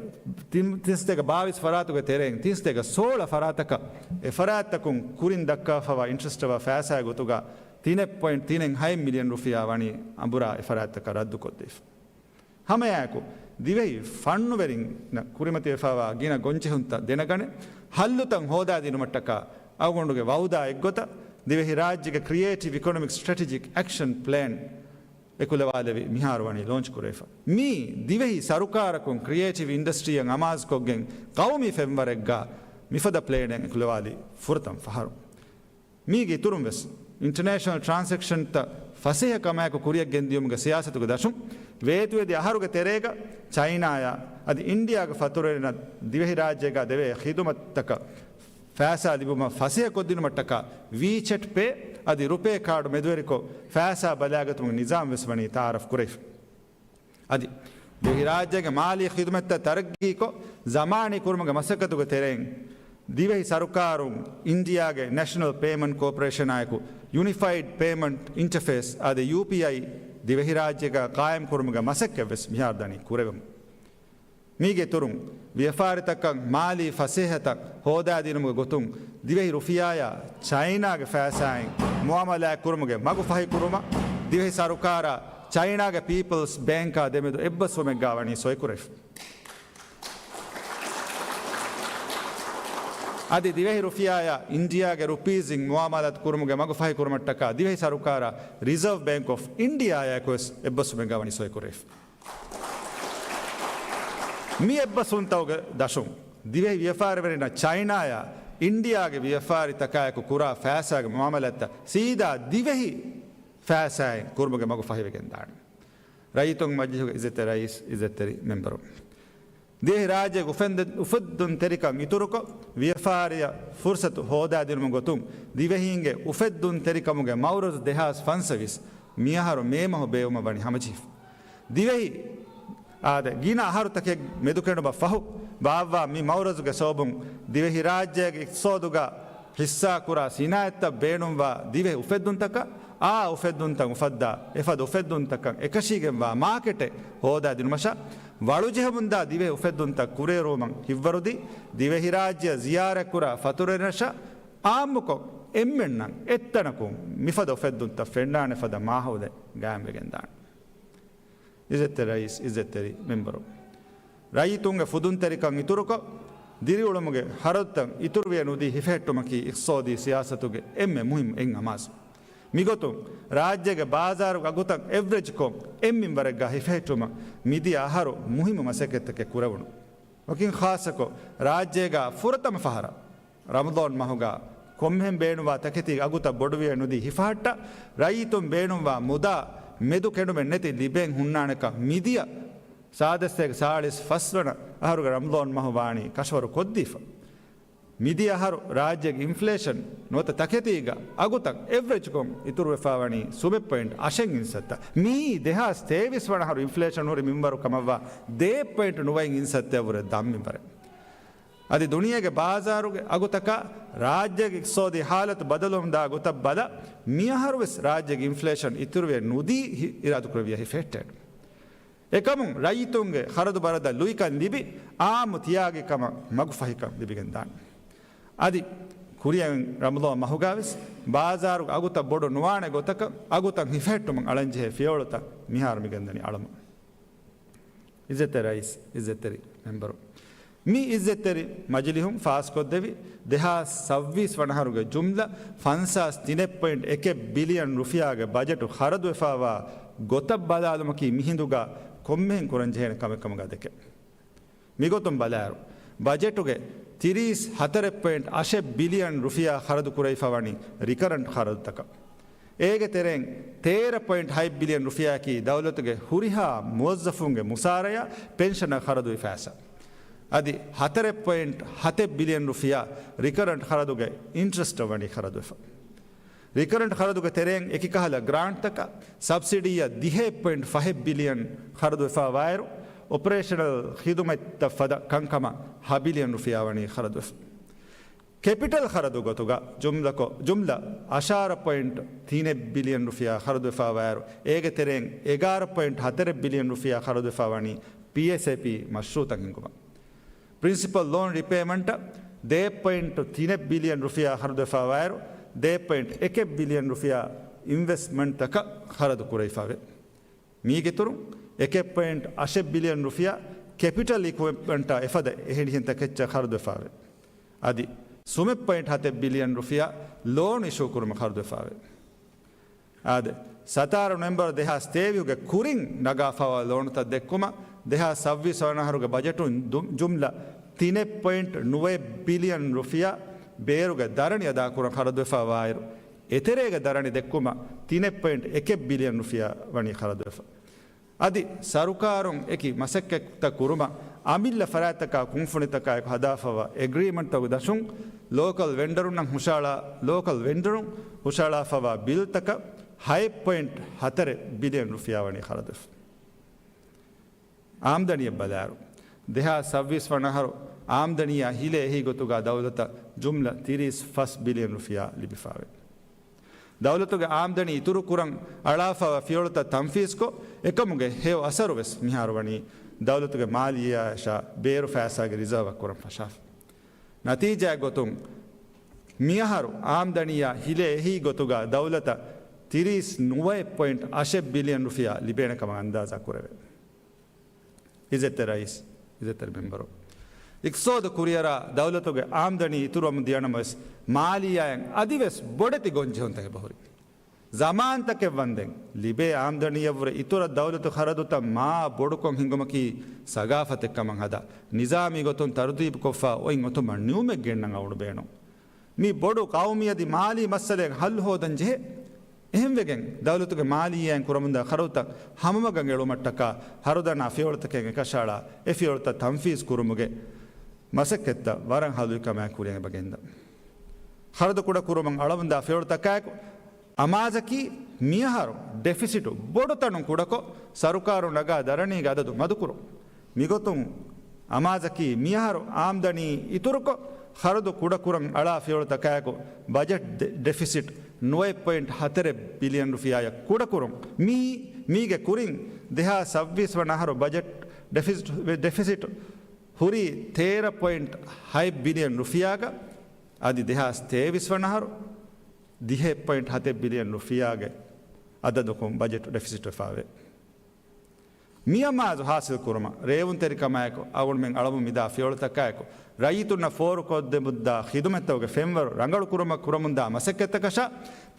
ތިން، ތިން ސަތޭކަ ބާވީސް ފަރާތުގެ ތެރެއިން ތިން ސަތޭކަ ސޯޅަ ފަރާތަކަށް އެ ފަރާތްތަކުން ކުރިން ދައްކާފައިވާ އިންޓްރެސްޓަށް ފައިސާގެ ގޮތުގަ ތިނެއް ޕޮއިންޓް ތިނެއް ހައެއް މިލިއަން ރުފިޔާ ވަނީ އަނބުރާ އެ ފަރާތްތަކަށް ރައްދުކޮށްދީފަ. ހަމައެއާއެކު، ދިވެހި ފަންނުވެރިންނަށް ކުރިމަތިވެފައިވާ ގިނަ ގޮންޖެހުންތައް ދެނެގަނެ، ހައްލުތައް ހޯދާދިނުމަށްޓަކާ އަޅުގަނޑުގެ ވައުދާ އެއްގޮތަށް، ދިވެހިރާއްޖޭގެ ކްރިއޭޓިވް އިކޮނޮމިކް ސްޓްރެޓެޖިކް އެކްޝަން ޕްލޭން އެކުލަވާލެވި މިހާރު ވަނީ ލޯންޗް ކުރެވިފަ. މީ ދިވެހި ސަރުކާރަކުން ކްރިއޭޓިވް އިންޑަސްޓްރީއަށް އަމާޒުކޮށްގެން ޤައުމީ ފެންވަރެއްގަ މިފަދަ ޕްލޭނެއް އެކުލަވާލި ފުރަތަމަ ފަހަރު. މީގެ އިތުރުން ވެސް އިންޓަރނޭޝަނަލް ޓްރާންސެކްޝަންތައް ފަސޭހަ ކަމާއެކު ކުރިއަށް ގެންދިޔުމުގެ ސިޔާސަތުގެ ދަށުން، ވޭތުވެދި އަހަރުގެ ތެރޭގަ ޗައިނާއާ އަދި އިންޑިއާގެ ފަތުރުވެރިންނަށް ދިވެހިރާއްޖޭގަ ދެވޭ ޚިދުމަތްތަކަށް ފައިސާ ލިބުމަށް ފަސޭހަކޮށްދިނުމަށްޓަކާ ވީޗެޓް ޕޭ އަދި ރުޕޭ ކާޑު މެދުވެރިކޮށް ފައިސާ ބަލާގަތުމުގެ ނިޒާމް ވެސް ވަނީ ތައާރަފް ކުރެވިފަ. އަދި ދިވެހިރާއްޖޭގެ މާލީ ޚިދުމަތްތައް ތަރައްގީކޮށް، ޒަމާނީ ކުރުމުގެ މަސައްކަތުގެ ތެރެއިން، ދިވެހި ސަރުކާރުން އިންޑިއާގެ ނެޝަނަލް ޕޭމަންޓް ކޯޕަރޭޝަނާއެކު ޔުނިފައިޑް ޕޭމަންޓް އިންޓަފޭސް އާދެ، ޔޫޕީއައި، ދިވެހިރާއްޖޭގަ ޤާއިމްކުރުމުގެ މަސައްކަތްވެސް މިހާރު ދަނީ ކުރެވެމުން. މީގެ އިތުރުން، ވިޔަފާރިތަކަށް މާލީ ފަސޭހަތައް ހޯދާދިނުމުގެ ގޮތުން، ދިވެހި ރުފިޔާއާ ޗައިނާގެ ފައިސާއިން މުއާމަލާތް ކުރުމުގެ މަގު ފަހިކުރުމަށް، ދިވެހި ސަރުކާރާ ޗައިނާގެ ޕީޕަލްސް ބޭންކާ ދެމެދު އެއްބަސްވުމެއްގާ ވަނީ ސޮއިކުރެވިފަ. އަދި ދިވެހި ރުފިޔާއާ އިންޑިއާގެ ރުޕީޒްއިން މުއާމަލާތު ކުރުމުގެ މަގު ފަހިކުރުމަށްޓަކާ ދިވެހި ސަރުކާރާ ރިޒަރވް ބޭންކް އޮފް އިންޑިއާއާއެކު ވެސް އެއްބަސްވުމެއްގާ ވަނީ ސޮއިކުރެވިފަ. މި އެއްބަސްވުންތަކުގެ ދަށުން، ދިވެހި ވިޔަފާރިވެރިންނަށް ޗައިނާއާ އިންޑިއާގެ ވިޔަފާރިތަކާއެކު ކުރާ ފައިސާގެ މުއާމަލާތްތައް ސީދާ ދިވެހި ފައިސާއިން ކުރުމުގެ މަގު ފަހިވެގެންދާނެ. ރައްޔިތުންގެ މަޖިލީހުގެ އިއްޒަތްތެރި ރައީސް، އިއްޒަތްތެރި މެމްބަރު. ދިވެހިރާއްޖޭގެ އުފެންދެ-، އުފެއްދުންތެރިކަން އިތުރުކޮށް، ވިޔަފާރިއަށް ފުރުސަތު ހޯދާދިނުމުގެ ގޮތުން، ދިވެހީންގެ އުފެއްދުންތެރިކަމުގެ މައުރަޒު ދެހާސް ފަންސަވީސް މިއަހަރު މޭ މަހު ބޭއްވުމަށް ވަނީ ހަމަޖެހިފަ. ދިވެހި އާދެ، ގިނަ އަހަރުތަކެއް މެދުކެނޑުމަށް ފަހު ބާއްވާ މި މައުރަޒުގެ ސަބަބުން ދިވެހިރާއްޖޭގެ އިޤްތިޞާދުގަ ޙިއްޞާކުރާ ސިނާއަތްތައް ބޭނުންވާ ދިވެހި އުފެއްދުންތަކަށް، އާ އުފެއްދުންތައް އުފައްދާ، އެފަދަ އުފެއްދުންތަކަށް އެކަށީގެންވާ މާކެޓެއް ހޯދާދިނުމަށާ، ވަޅުޖެހެމުންދާ ދިވެހި އުފެއްދުންތައް ކުރިއެރުވުމަށް ހިތްވަރުދީ، ދިވެހިރާއްޖެއަށް ޒިޔާރަތްކުރާ ފަތުރުވެރިންނަށާ، އާއްމުކޮށް އެންމެންނަށް އެއްތަނަކުން މިފަދަ އުފެއްދުންތައް ފެންނާނެ ފަދަ މާހައުލެއް ގާއިމްވެގެންދާނެ. އިއްޒަތްތެރި ރައީސް، އިއްޒަތްތެރި މެމްބަރު. ރައްޔިތުންގެ ފުދުންތެރިކަން އިތުރުކޮށް، ދިރިއުޅުމުގެ ޚަރަދުތައް އިތުރުވިޔަ ނުދީ ހިފެހެއްޓުމަކީ އިޤްތިޞާދީ ސިޔާސަތުގެ އެންމެ މުހިއްމު އެއް އަމާޒު. މިގޮތުން، ރާއްޖޭގެ ބާޒާރުގެ އަގުތައް އެވްރެޖްކޮށް، އެއްމިންވަރެއްގާ ހިފެހެއްޓުމަށް މިދިޔަ އަހަރު މުހިއްމު މަސައްކަތްތަކެއް ކުރެވުނު. ވަކިން ޚާއްޞަކޮށް، ރާއްޖޭގާ ފުރަތަމަ ފަހަރަށް ރަމަޟާން މަހުގާ ކޮންމެހެން ބޭނުންވާ ތަކެތީގެ އަގުތައް ބޮޑުވިޔަ ނުދީ ހިފަހައްޓާ، ރައްޔިތުން ބޭނުންވާ މުދާ މެދު ކެނޑުމެއް ނެތި ލިބޭން ހުންނާނެކަން މިދިޔަ ސާދަ ސަތޭކަ ސާޅީސް ފަސްވަނަ އަހަރުގެ ރަމަޟާން މަހު ވާނީ ކަށަވަރު ކޮށްދީފަ. މިދިޔަ އަހަރު ރާއްޖޭގެ އިންފްލޭޝަން ނުވަތަ ތަކެތީގަ އަގުތައް އެވްރެޖްކޮށް އިތުރުވެފާވަނީ ސުމެއް ޕޮއިންޓް އަށެއް އިންސައްތަ. މިއީ ދެހާސް ތޭވީސް ވަނަ އަހަރު އިންފްލޭޝަން ހުރި މިންވަރު ކަމަށްވާ ދޭއް ޕޮއިންޓް ނުވައިން އިންސައްތައަށްވުރެ ދަށް މިންވަރެއް. އަދި ދުނިޔޭގެ ބާޒާރުގެ އަގުތަކާ ރާއްޖޭގެ އިޤްތިޞާދީ ހާލަތު ބަދަލުވަމުންދާ ގޮތަށް ބަލާ، މިއަހަރުވެސް ރާއްޖޭގެ އިންފްލޭޝަން އިތުރުވެ ނުދީ ހި-، އިރާދަކުރެއްވިޔަ ހިފެހެއްޓޭނެ. އެކަމުން ރައްޔިތުންގެ ޚަރަދު ބަރަދަށް ލުއިކަން ލިބި، އާއްމު ތިޔާގި ކަމަށް މަގުފަހިކަން ލިބިގެންދާނެ. އަދި ކުރިއަށް ރަމަޟާން މަހުގާވެސް ބާޒާރުގެ އަގުތައް ބޮޑު ނުވާނެ ގޮތަކަށް އަގުތައް ހިފެހެއްޓުމަށް އަޅަންޖެހޭ ފިޔަވަޅުތައް މިހާރު މިގެންދަނީ އަޅަމުން. އިއްޒަތްތެރި ރައީސް، އިއްޒަތްތެރި މެމްބަރު. މި އިއްޒަތްތެރި މަޖިލިހުން ފާސްކޮށްދެވި ދެހާސް ސައްބީސް ވަނަ އަހަރުގެ ޖުމްލަ ފަންސާސް ތިނެއް ޕޮއިންޓް އެކެއް ބިލިއަން ރުފިޔާގެ ބަޖެޓު ޚަރަދުވެފައިވާ ގޮތަށް ބަލާލުމަކީ މިހިނދުގަ ކޮންމެހެން ކުރަންޖެހޭނެ ކަމެއް ކަމުގަ ދެކެން. މިގޮތުން ބަލާއިރު، ބަޖެޓުގެ ތިރީސް ހަތަރެއް ޕޮއިންޓް އަށެއް ބިލިއަން ރުފިޔާ ޚަރަދު ކުރެވިފަ ވަނީ ރިކަރަންޓް ޚަރަދުތަކަށް. އޭގެ ތެރެއިން ތޭރަ ޕޮއިންޓް ހަތް ބިލިއަން ރުފިޔާއަކީ ދައުލަތުގެ ހުރިހާ މުވައްޒަފުންގެ މުސާރަޔާ ޕެންޝަނަށް ޚަރަދުވި ފައިސާ. އަދި ހަތަރެއް ޕޮއިންޓް ހަތެއް ބިލިއަން ރުފިޔާ ރިކަރަންޓް ޚަރަދުގެ އިންޓްރެސްޓަށް ވަނީ ޚަރަދުވެފަ. ރިކަރަންޓް ޚަރަދުގެ ތެރެއިން އެކި ކަހަލަ ގްރާންޓްތަކަށް ސަބްސިޑީއަށް ދިހައެއް ޕޮއިންޓް ފަހެއް ބިލިއަން ޚަރަދުވެފަ ވާއިރު، އޮޕަރޭޝަނަލް ޚިދުމަތްތައް ފަދަ ކަންކަމަށް ހަ ބިލިއަން ރުފިޔާ ވަނީ ޚަރަދުވެފަ. ކެޕިޓަލް ޚަރަދު ގޮތުގަ ޖުމްލަކޮށް، ޖުމްލަ އަށާރަ ޕޮއިންޓް ތިނެއް ބިލިއަން ރުފިޔާ ޚަރަދުވެފަ ވާއިރު، އޭގެ ތެރެއިން އެގާރަ ޕޮއިންޓް ހަތަރެއް ބިލިއަން ރުފިޔާ ޚަރަދުވެފަ ވަނީ ޕީއެސްއޭޕީ މަޝްރޫއުތައް ހިންގުމަށް. ޕްރިންސިޕަލް ލޯން ރިޕޭމަންޓަށް ދޭއް ޕޮއިންޓް ތިނެއް ބިލިއަން ރުފިޔާ ޚަރަދުވެފަ ވާއިރު، ދޭއް ޕޮއިންޓް އެކެއް ބިލިއަން ރުފިޔާ އިންވެސްޓްމަންޓްތަކަށް ޚަރަދު ކުރެވިފަވޭ. މީގެއިތުރުން އެކެއް ޕޮއިންޓް އަށެއް ބިލިއަން ރުފިޔާ ކެޕިޓަލް އިކުއިޕްމަންޓާ އެފަދަ އެހެނިހެންތަކެއްޗަށް ޚަރަދުވެފަވޭ. އަދި ސުމެއް ޕޮއިންޓް ހަތެއް ބިލިއަން ރުފިޔާ ލޯން އިޝޫ ކުރުމަށް ޚަރަދުވެފަވޭ. އާދެ، ސަތާރަ ނޮވެމްބަރު ދެހާސް ތޭވީހުގެ ކުރިން ނަގާފަވާ ލޯނުތައް ދެއްކުމަށް ދެހާސް ސައްބީސް ވަނަ އަހަރުގެ ބަޖެޓުން ދު-، ޖުމްލަ ތިނެއް ޕޮއިންޓް ނުވައެއް ބިލިއަން ރުފިޔާ ބޭރުގެ ދަރަނި އަދާކުރަން ޚަރަދުވެފަ ވާއިރު، އެތެރޭގެ ދަރަނި ދެއްކުމަށް ތިނެއް ޕޮއިންޓް އެކެއް ބިލިއަން ރުފިޔާ ވަނީ ޚަރަދުވެފަ. އަދި ސަރުކާރުން އެކި މަސައްކަތްތައް ކުރުމަށް އަމިއްލަ ފަރާތްތަކާ ކުންފުނިތަކާއެކު ހަދާފަވާ އެގްރީމަންޓްތަކުގެ ދަށުން ލޯކަލް ވެންޑަރުންނަށް ހުށަހަޅާ، ލޯކަލް ވެންޑަރުން ހުށަހަޅާފަވާ ބިލްތަކަށް ހައެއް ޕޮއިންޓް ހަތަރެއް ބިލިއަން ރުފިޔާ ވަނީ ޚަރަދުވެފަ. އާމްދަނީއަށް ބަލާއިރު، ދެހާސް ސައްބީސް ވަނަ އަހަރު އާމްދަނީއާ ހިލޭ އެހީ ގޮތުގަ ދައުލަތަށް ޖުމްލަ ތިރީސް ފަސް ބިލިއަން ރުފިޔާ ލިބިފަވޭ. ދައުލަތުގެ އާމްދަނީ އިތުރުކުރަން އަޅާފަވާ ފިޔަވަޅުތައް ތަންފީޒްކޮށް، އެކަމުގެ ހެޔޮ އަސަރު ވެސް މިހާރު ވަނީ ދައުލަތުގެ މާލިއްޔާއަށާ ބޭރު ފައިސާގެ ރިޒާވަށް ކުރަން ފަށާފަ. ނަތީޖާއެއް ގޮތުން، މިއަހަރު އާމްދަނީއާ ހިލޭ އެހީ ގޮތުގަ ދައުލަތަށް ތިރީސް ނުވައެއް ޕޮއިންޓް އަށެއް ބިލިއަން ރުފިޔާ ލިބޭނެ ކަމަށް އަންދާޒާ ކުރެވޭ. އިއްޒަތްތެރި ރައީސް، އިއްޒަތްތެރި މެމްބަރު، އިޤްތިޞާދު ކުރިއަރާ ދައުލަތުގެ އާމްދަނީ އިތުރުވަމުން ދިޔަނަމަވެސް، މާލިއްޔާއިން އަދިވެސް ބޮޑެތި ގޮންޖެހުންތަކެއް އެބަހުރި. ޒަމާންތަކެއް ވަންދެން ލިބޭ އާމްދަނީއަށްވުރެ އިތުރަށް ދައުލަތު ޚަރަދުތައް މާ ބޮޑުކޮށް ހިނގުމަކީ ސަގާފަތެއް ކަމަށް ހަދާ، ނިޒާމީ ގޮތުން ތަރުތީބުކޮށްފަ އޮތް އޮތުމަށް ނިމުމެއް ގެންނަން އަޅުގަނޑު ބޭނުން. މި ބޮޑު ޤައުމީ އަދި މާލީ މައްސަލައެއް ހައްލު ހޯދަން ޖެހޭ. އެހެންވެގެން، ދައުލަތުގެ މާލިއްޔާއިން ކުރަމުންދާ ޚަރަދުތައް ހަމަމަގަށް އެޅުމަށްޓަކާ، ހަރުދަނާ ފިޔަވަޅުތަކެއް އެކަށައަޅާ، އެ ފިޔަވަޅުތައް ތަންފީޒް ކުރުމުގެ މަސައްކަތްތައް ވަރަށް ހަލުވި ކަމާއެކު ކުރިއަށް އެބަ ގެންދަން. ޚަރަދު ކުޑަކުރުމަށް އަޅަމުންދާ ފިޔަވަޅުތަކާއެކު، އަމާޒަކީ މިއަހަރު ޑެފިސިޓު ބޮޑުތަނުން ކުޑަކޮށް، ސަރުކާރުން ނަގާ ދަރަނީގެ އަދަދު މަދުކުރުން. މިގޮތުން އަމާޒަކީ މިއަހަރު އާމްދަނީ އިތުރުކޮށް، ޚަރަދު ކުޑަކުރަން އަޅާ ފިޔަވަޅުތަކާއެކު، ބަޖެޓް ޑެ-، ޑެފިސިޓް ނުވައެއް ޕޮއިންޓް ހަތަރެއް ބިލިއަން ރުފިޔާއަށް ކުޑަކުރުން. މީ، މީގެ ކުރިން ދެހާސް ސައްބީސް ވަނަ އަހަރު ބަޖެޓް ޑެފިސިޓް، ޑެފިސިޓް ހުރީ ތޭރަ ޕޮއިންޓް ހަތް ބިލިއަން ރުފިޔާގަ، އަދި ދެހާސް ތޭވީސް ވަނަ އަހަރު ދިހައެއް ޕޮއިންޓް ހަތެއް ބިލިއަން ރުފިޔާގެ އަދަދަކުން ބަޖެޓް ޑެފިސިޓް ވެފައެވެ. މި އަމާޒު ހާސިލް ކުރުމަށް ރޭވުންތެރިކަމާއެކު އަޅުގަނޑުމެން އަޅަމުން މިދާ ފިޔަވަޅުތަކާއެކު ރައްޔިތުންނަށް ފޯރުކޮށްދެމުންދާ ޚިދުމަތްތަކުގެ ފެންވަރު ރަނގަޅުކުރުމަށް ކުރަމުންދާ މަސައްކަތްތަކަށާ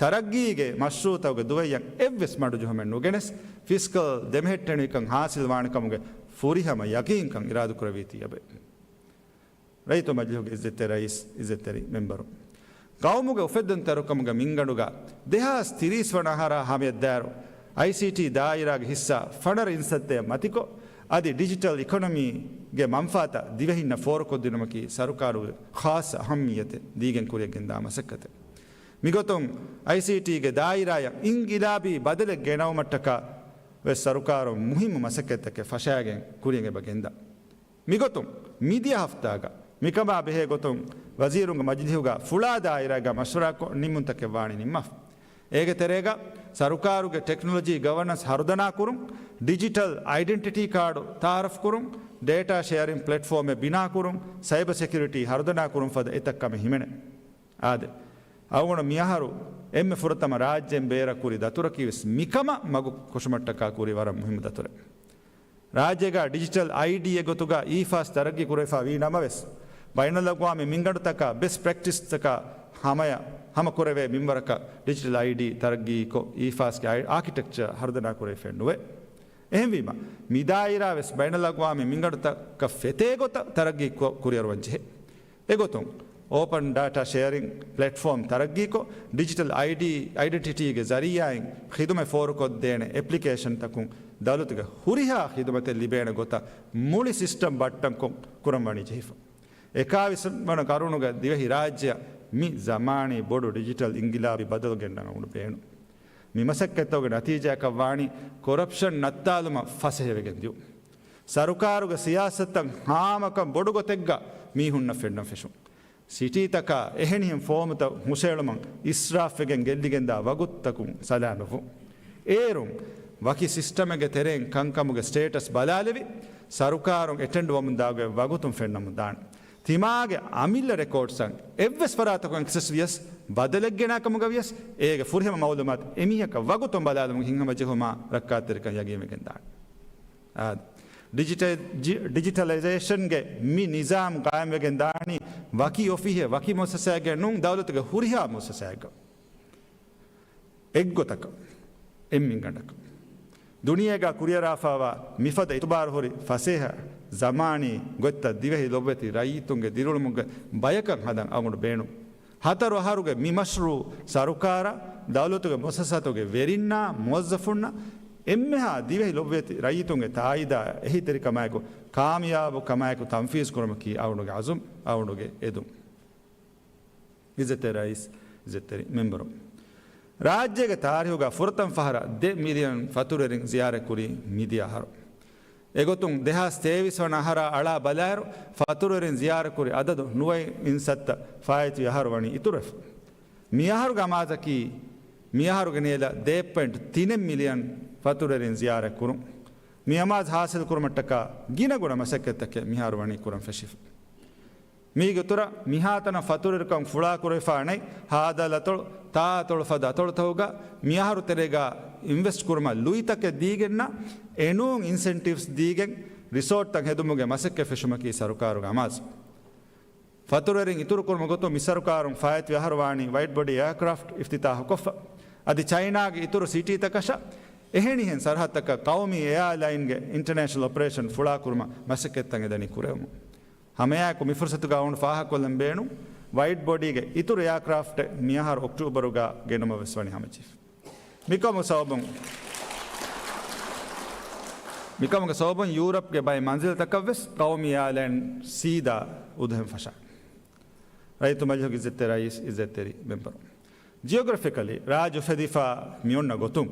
ތަރައްގީގެ މަޝްރޫއުތަކުގެ ދުވައްޔަށް އެއްވެސް މަޑުޖެހުމެއް ނުގެނެސް، ފިސްކަލް ދެމެހެއްޓެނިވިކަން ހާސިލް ވާނެ ކަމުގެ ފުރިހަމަ ޔަގީންކަން އިރާދަކުރެވީތީ އެބަ. ރައްޔިތު މަޖިލީހުގެ އިއްޒަތްތެރި ރައީސް، އިއްޒަތްތެރި މެމްބަރު، ގައުމުގެ އުފެއްދުންތެރިކަމުގެ މިންގަނޑުގަ ދެހާސް ތިރީސް ވަނަ އަހަރާ ހަމަޔަށްދާއިރު، އައިސީޓީ ދާއިރާގެ ހިއްސާ ފަނަރަ އިންސައްތައަށް މަތިކޮށް، އަދި ޑިޖިޓަލް އިކޮނޮމީގެ މަންފާތައް ދިވެހިންނަށް ފޯރުކޮށްދިނުމަކީ ސަރުކާރުގެ ޚާއްޞަ އަހައްމިއްޔަތެއް ދީގެން ކުރިއަށް ގެންދާ މަސައްކަތެއް. މިގޮތުން އައިސީޓީގެ ދާއިރާއަށް އިންގިލާބީ ބަދަލެއް ގެނައުމަށްޓަކާ ވެސް ސަރުކާރުން މުހިއްމު މަސައްކަތްތަކެއް ފަށާގެން ކުރިއަށް އެބަ ގެންދާ. މިގޮތުން، މިދިޔަ ހަފްތާގަ މިކަމާ ބެހޭ ގޮތުން ވަޒީރުންގެ މަޖިލީހުގަ ފުޅާ ދާއިރާގަ މަޝްވަރާކޮށް ނިންމުންތަކެއް ވާނީ ނިންމާފަ. އޭގެ ތެރޭގަ ސަރުކާރުގެ ޓެކްނޮލޮޖީ ގަވަނަންސް ހަރުދަނާކުރުން، ޑިޖިޓަލް އައިޑެންޓިޓީ ކާޑު ތައާރަފްކުރުން، ޑޭޓާ ޝެއަރިން ޕްލެޓްފޯމެއް ބިނާކުރުން، ސައިބަ ސެކިއުރިޓީ ހަރުދަނާކުރުން ފަދަ އެތައް ކަމެއް ހިމެނޭ. އާދެ، އަޅުގަނޑު މިއަހަރު އެންމެ ފުރަތަމަ ރާއްޖޭން ބޭރަށް ކުރި ދަތުރަކީ ވެސް މިކަމަށް މަގު ކޮށުމަށްޓަކާ ކުރި ވަރަށް މުހިއްމު ދަތުރެއް. ރާއްޖޭގަ ޑިޖިޓަލް އައިޑީއެއް ގޮތުގަ އީފާސް ތަރައްގީ ކުރެވިފަ ވީ ނަމަވެސް، ބައިނަލްއަގްވާމީ މިންގަނޑުތަކާ ބެސްޓް ޕްރެކްޓިސްތަކާ ހަމަޔަށް ހަމަ ކުރެވޭ މިންވަރަކަށް ޑިޖިޓަލް އައިޑީ ތަރައްގީކޮށް، އީފާސްގެ އާ-، އާކިޓެކްޗަރ ހަރުދަނާ ކުރެވިފައެއް ނުވޭ. އެހެންވީމަ، މިދާއިރާ ވެސް ބައިނަލްއަގްވާމީ މިންގަނޑުތަކަށް ފެތޭ ގޮތަށް ތަރައްގީ ކު-، ކުރިއަރުވަން ޖެހޭ. އެގޮތުން، އޯޕަން ޑާޓާ ޝެއަރިން ޕްލެޓްފޯމް ތަރައްގީކޮށް، ޑިޖިޓަލް އައިޑީ، އައިޑެންޓިޓީގެ ޒަރީއާއިން ޚިދުމަތް ފޯރުކޮށްދޭނެ އެޕްލިކޭޝަންތަކުން ދައުލަތުގެ ހުރިހާ ޚިދުމަތެއް ލިބޭނެ ގޮތަށް މުޅި ސިސްޓަމް ބައްޓަންކޮށް ކުރަން ވަނީ ޖެހިފަ. އެކާވީސް ވަނަ ގަރުނުގަ ދިވެހި ރާއްޖެއަށް މި ޒަމާނީ ބޮޑު ޑިޖިޓަލް އިންގިލާބީ ބަދަލު ގެންނަން އަޅުގަނޑު ބޭނުން. މި މަސައްކަތްތަކުގެ ނަތީޖާއަކަށް ވާނީ ކޮރަޕްޝަން ނައްތާލުމަށް ފަސޭހަވެގެން ދިޔުން. ސަރުކާރުގެ ސިޔާސަތުތައް ހާމަކަން ބޮޑު ގޮތެއްގަ މީހުންނަށް ފެންނަން ފެށުން. ސިޓީތަކާ އެހެނިހެން ފޯމުތައް ހުށައެޅުމަށް އިސްރާފްވެގެން ގެއްލިގެންދާ ވަގުތުތަކުން ސަލާމަތްވުން. އޭރުން ވަކި ސިސްޓަމެއްގެ ތެރެއިން ކަންކަމުގެ ސްޓޭޓަސް ބަލާލެވި، ސަރުކާރުން އެޓެންޑް ވަމުންދާ ގޮތް ވަގުތުން ފެންނަމުން ދާނެ. ތިމާގެ އަމިއްލަ ރެކޯޑްސްއަށް އެއްވެސް ފަރާތަކުން އެކްސެސް ވިޔަސް، ބަދަލެއްގެނާ ކަމުގަ ވިޔަސް، އޭގެ ފުރިހަމަ މައުލޫމާތު އެމީހަކަށް ވަގުތުން ބަލާލުމުގެ ހިތްހަމަޖެހުމާ ރައްކާތެރިކަން ޔަގީންވެގެންދާނެ. އާދެ. ޑިޖިޓަ-، ޖި-، ޑިޖިޓަލައިޒޭޝަންގެ މި ނިޒާމް ގާއިމްވެގެން ދާނީ ވަކި އޮފީހެއް، ވަކި މުއައްސަސާއެއްގަ ނޫން، ދައުލަތުގެ ހުރިހާ މުއައްސަސާއެއްގަ. އެއްގޮތަކަށް އެންމެންގަނޑަކަށް. ދުނިޔޭގަ ކުރިއަރާފައިވާ މިފަދަ އިތުބާރުހުރި ފަސޭހަ ޒަމާނީ ގޮތްތައް ދިވެހި ލޮބުވެތި ރައްޔިތުންގެ ދިރިއުޅުމުގެ ބަޔަކަށް ހަދަން އަޅުގަނޑު ބޭނުން. ހަތަރު އަހަރުގެ މި މަޝްރޫއު ސަރުކާރަށް، ދައުލަތުގެ މުއައްސަސާތަކުގެ ވެރިންނާ، މުވައްޒަފުންނަށް، އެންމެހާ ދިވެހި ލޮބުވެތި ރައްޔިތުންގެ ތާއީދާ އެހީތެރިކަމާއެކު ކާމިޔާބު ކަމާއެކު ތަންފީޒު ކުރުމަކީ އަޅުގަނޑުގެ އަޒުމް، އަޅުގަނޑުގެ އެދުން. އިއްޒަތްތެރި ރައީސް، އިއްޒަތްތެރި މެމްބަރު. ރާއްޖޭގެ ތާރީހުގަ ފުރަތަމަ ފަހަރަށް ދެ މިލިއަން ފަތުރުވެރިން ޒިޔާރަތްކުރީ މިދިޔަ އަހަރު. އެގޮތުން ދެހާސް ތޭވީސް ވަނަ އަހަރާ އަޅާ ބަލާއިރު، ފަތުރުވެރިން ޒިޔާރަތްކުރި އަދަދު ނުވައި އިން ސައްތަ ފާއިތުވި އަހަރު ވަނީ އިތުރުވެފަ. މި އަހަރުގެ އަމާޒަކީ، މި އަހަރުގެ ނޭލަ ދެ ޕޮއިންޓް ތިނެއް މިލިއަން ފަތުރުވެރިން ޒިޔާރަތްކުރުން. މި އަމާޒު ހާސިލްކުރުމަށްޓަކާ ގިނަގުނަ މަސައްކަތްތަކެއް މިހާރު ވަނީ ކުރަން ފެށިފަ. މީގެ އިތުރަށް މިހާތަނަށް ފަތުރުވެރިކަން ފުޅާކުރެވިފާ ނެތް ހާދަ އަތޮޅު، ތާ އަތޮޅު ފަދަ އަތޮޅުތަކުގަ މިއަހަރު ތެރޭގަ އިންވެސްޓް ކުރުމަށް ލުއިތަކެއް ދީގެންނަށް އެނޫން އިންސެންޓިވްސް ދީގެން ރިސޯޓްތައް ހެދުމުގެ މަސައްކަތް ފެށުމަކީ ސަރުކާރުގެ އަމާޒު. ފަތުރުވެރިން އިތުރުކުރުމުގެ ގޮތުން މި ސަރުކާރުން ފާއިތުވި އަހަރު ވާނީ ވައިޑް ބޮޑީ އެއާކްރާފްޓް އިފްތިތާހުކޮށްފަ. އަދި ޗައިނާގެ އިތުރު ސިޓީތަކަށަށް އެހެނިހެން ސަރަހައްދަކަށް ޤައުމީ އެއާލައިންގެ އިންޓަރނޭޝަނަލް އޮޕަރޭޝަން ފުޅާކުރުމަށް މަސައްކަތްތައް އެދަނީ ކުރެވުމުން. ހަމައެއާއެކު މި ފުރުސަތުގަ އަޅުގަނޑު ފާހަގަކޮށްލަން ބޭނުން، ވައިޑް ބޮޑީގެ އިތުރު އެއާކްރާފްޓެއް މިއަހަރު އޮކްޓޫބަރުގަ ގެނުމަށް ވެސް ވަނީ ހަމަޖެހިފަ. މިކަމުގެ ސަބަބުން، މިކަމުގެ ސަބަބުން ޔޫރަޕްގެ ބައެއް މަންޒިލްތަކަށް ވެސް ޤައުމީ އެއާލައިން ސީދާ އުދުހެން ފަށާނެ. ރައްޔިތު މަޖިލީހުގެ އިއްޒަތްތެރި ރައީސް، އިއްޒަތްތެރި މެމްބަރު. ޖިއޮގްރަފިކަލީ ރާއްޖެ އުފެދިފަ މިއޮންނަ ގޮތުން،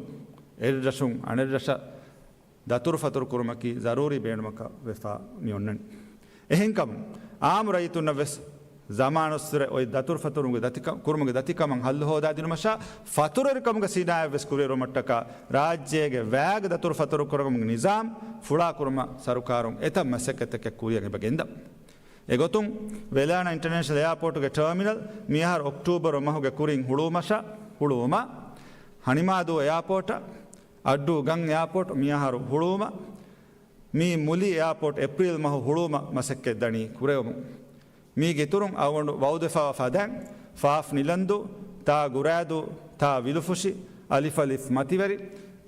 އެއްރަށުން އަނެއްރަށަށް ދަތުރުފަތުރު ކުރުމަކީ ޒަރޫރީ ބޭނުމަކަށް ވެފަ މި އޮންނަނީ. އެހެންކަމުން، އާއްމު ރައްޔިތުންނަށް ވެސް ޒަމާނުއްސުރެ އޮތް ދަތުރުފަތުރުންގެ ދަތިކަ-، ކުރުމުގެ ދަތިކަމަށް ހައްލު ހޯދާދިނުމަށާ، ފަތުރުވެރިކަމުގެ ސިނާއަތް ވެސް ކުރިއެރުމަށްޓަކާ، ރާއްޖޭގެ ވައިގެ ދަތުރުފަތުރު ކުރުމުގެ ނިޒާމް ފުޅާކުރުމަށް ސަރުކާރުން އެތައް މަސައްކަތްތަކެއް ކުރިއަށް އެބަ ގެންދަން. އެގޮތުން، ވެލާނާ އިންޓަރނޭޝަނަލް އެއާޕޯޓުގެ ޓާމިނަލް މިއަހަރު އޮކްޓޫބަރު މަހުގެ ކުރިން ހުޅުވުމަށާ، ހުޅުވުމަށް، ހަނިމާދޫ އެއާޕޯޓަށް، އައްޑޫ ގަން އެއާޕޯޓް މިއަހަރު ހުޅުވުމަށް، މީ މުލި އެއާޕޯޓް އޭޕްރީލް މަހު ހުޅުވުމަށް މަސައްކަތް ދަނީ ކުރެވުމުން. މީގެ އިތުރުން އަޅުގަނޑު ވައުދުވެފައިވާ ފަދައިން، ފާފް ނިލަންދޫ، ތާ ގުރާދޫ، ތާ ވިލުފުށި، އަލިފް އަލިފް މަތިވެރި،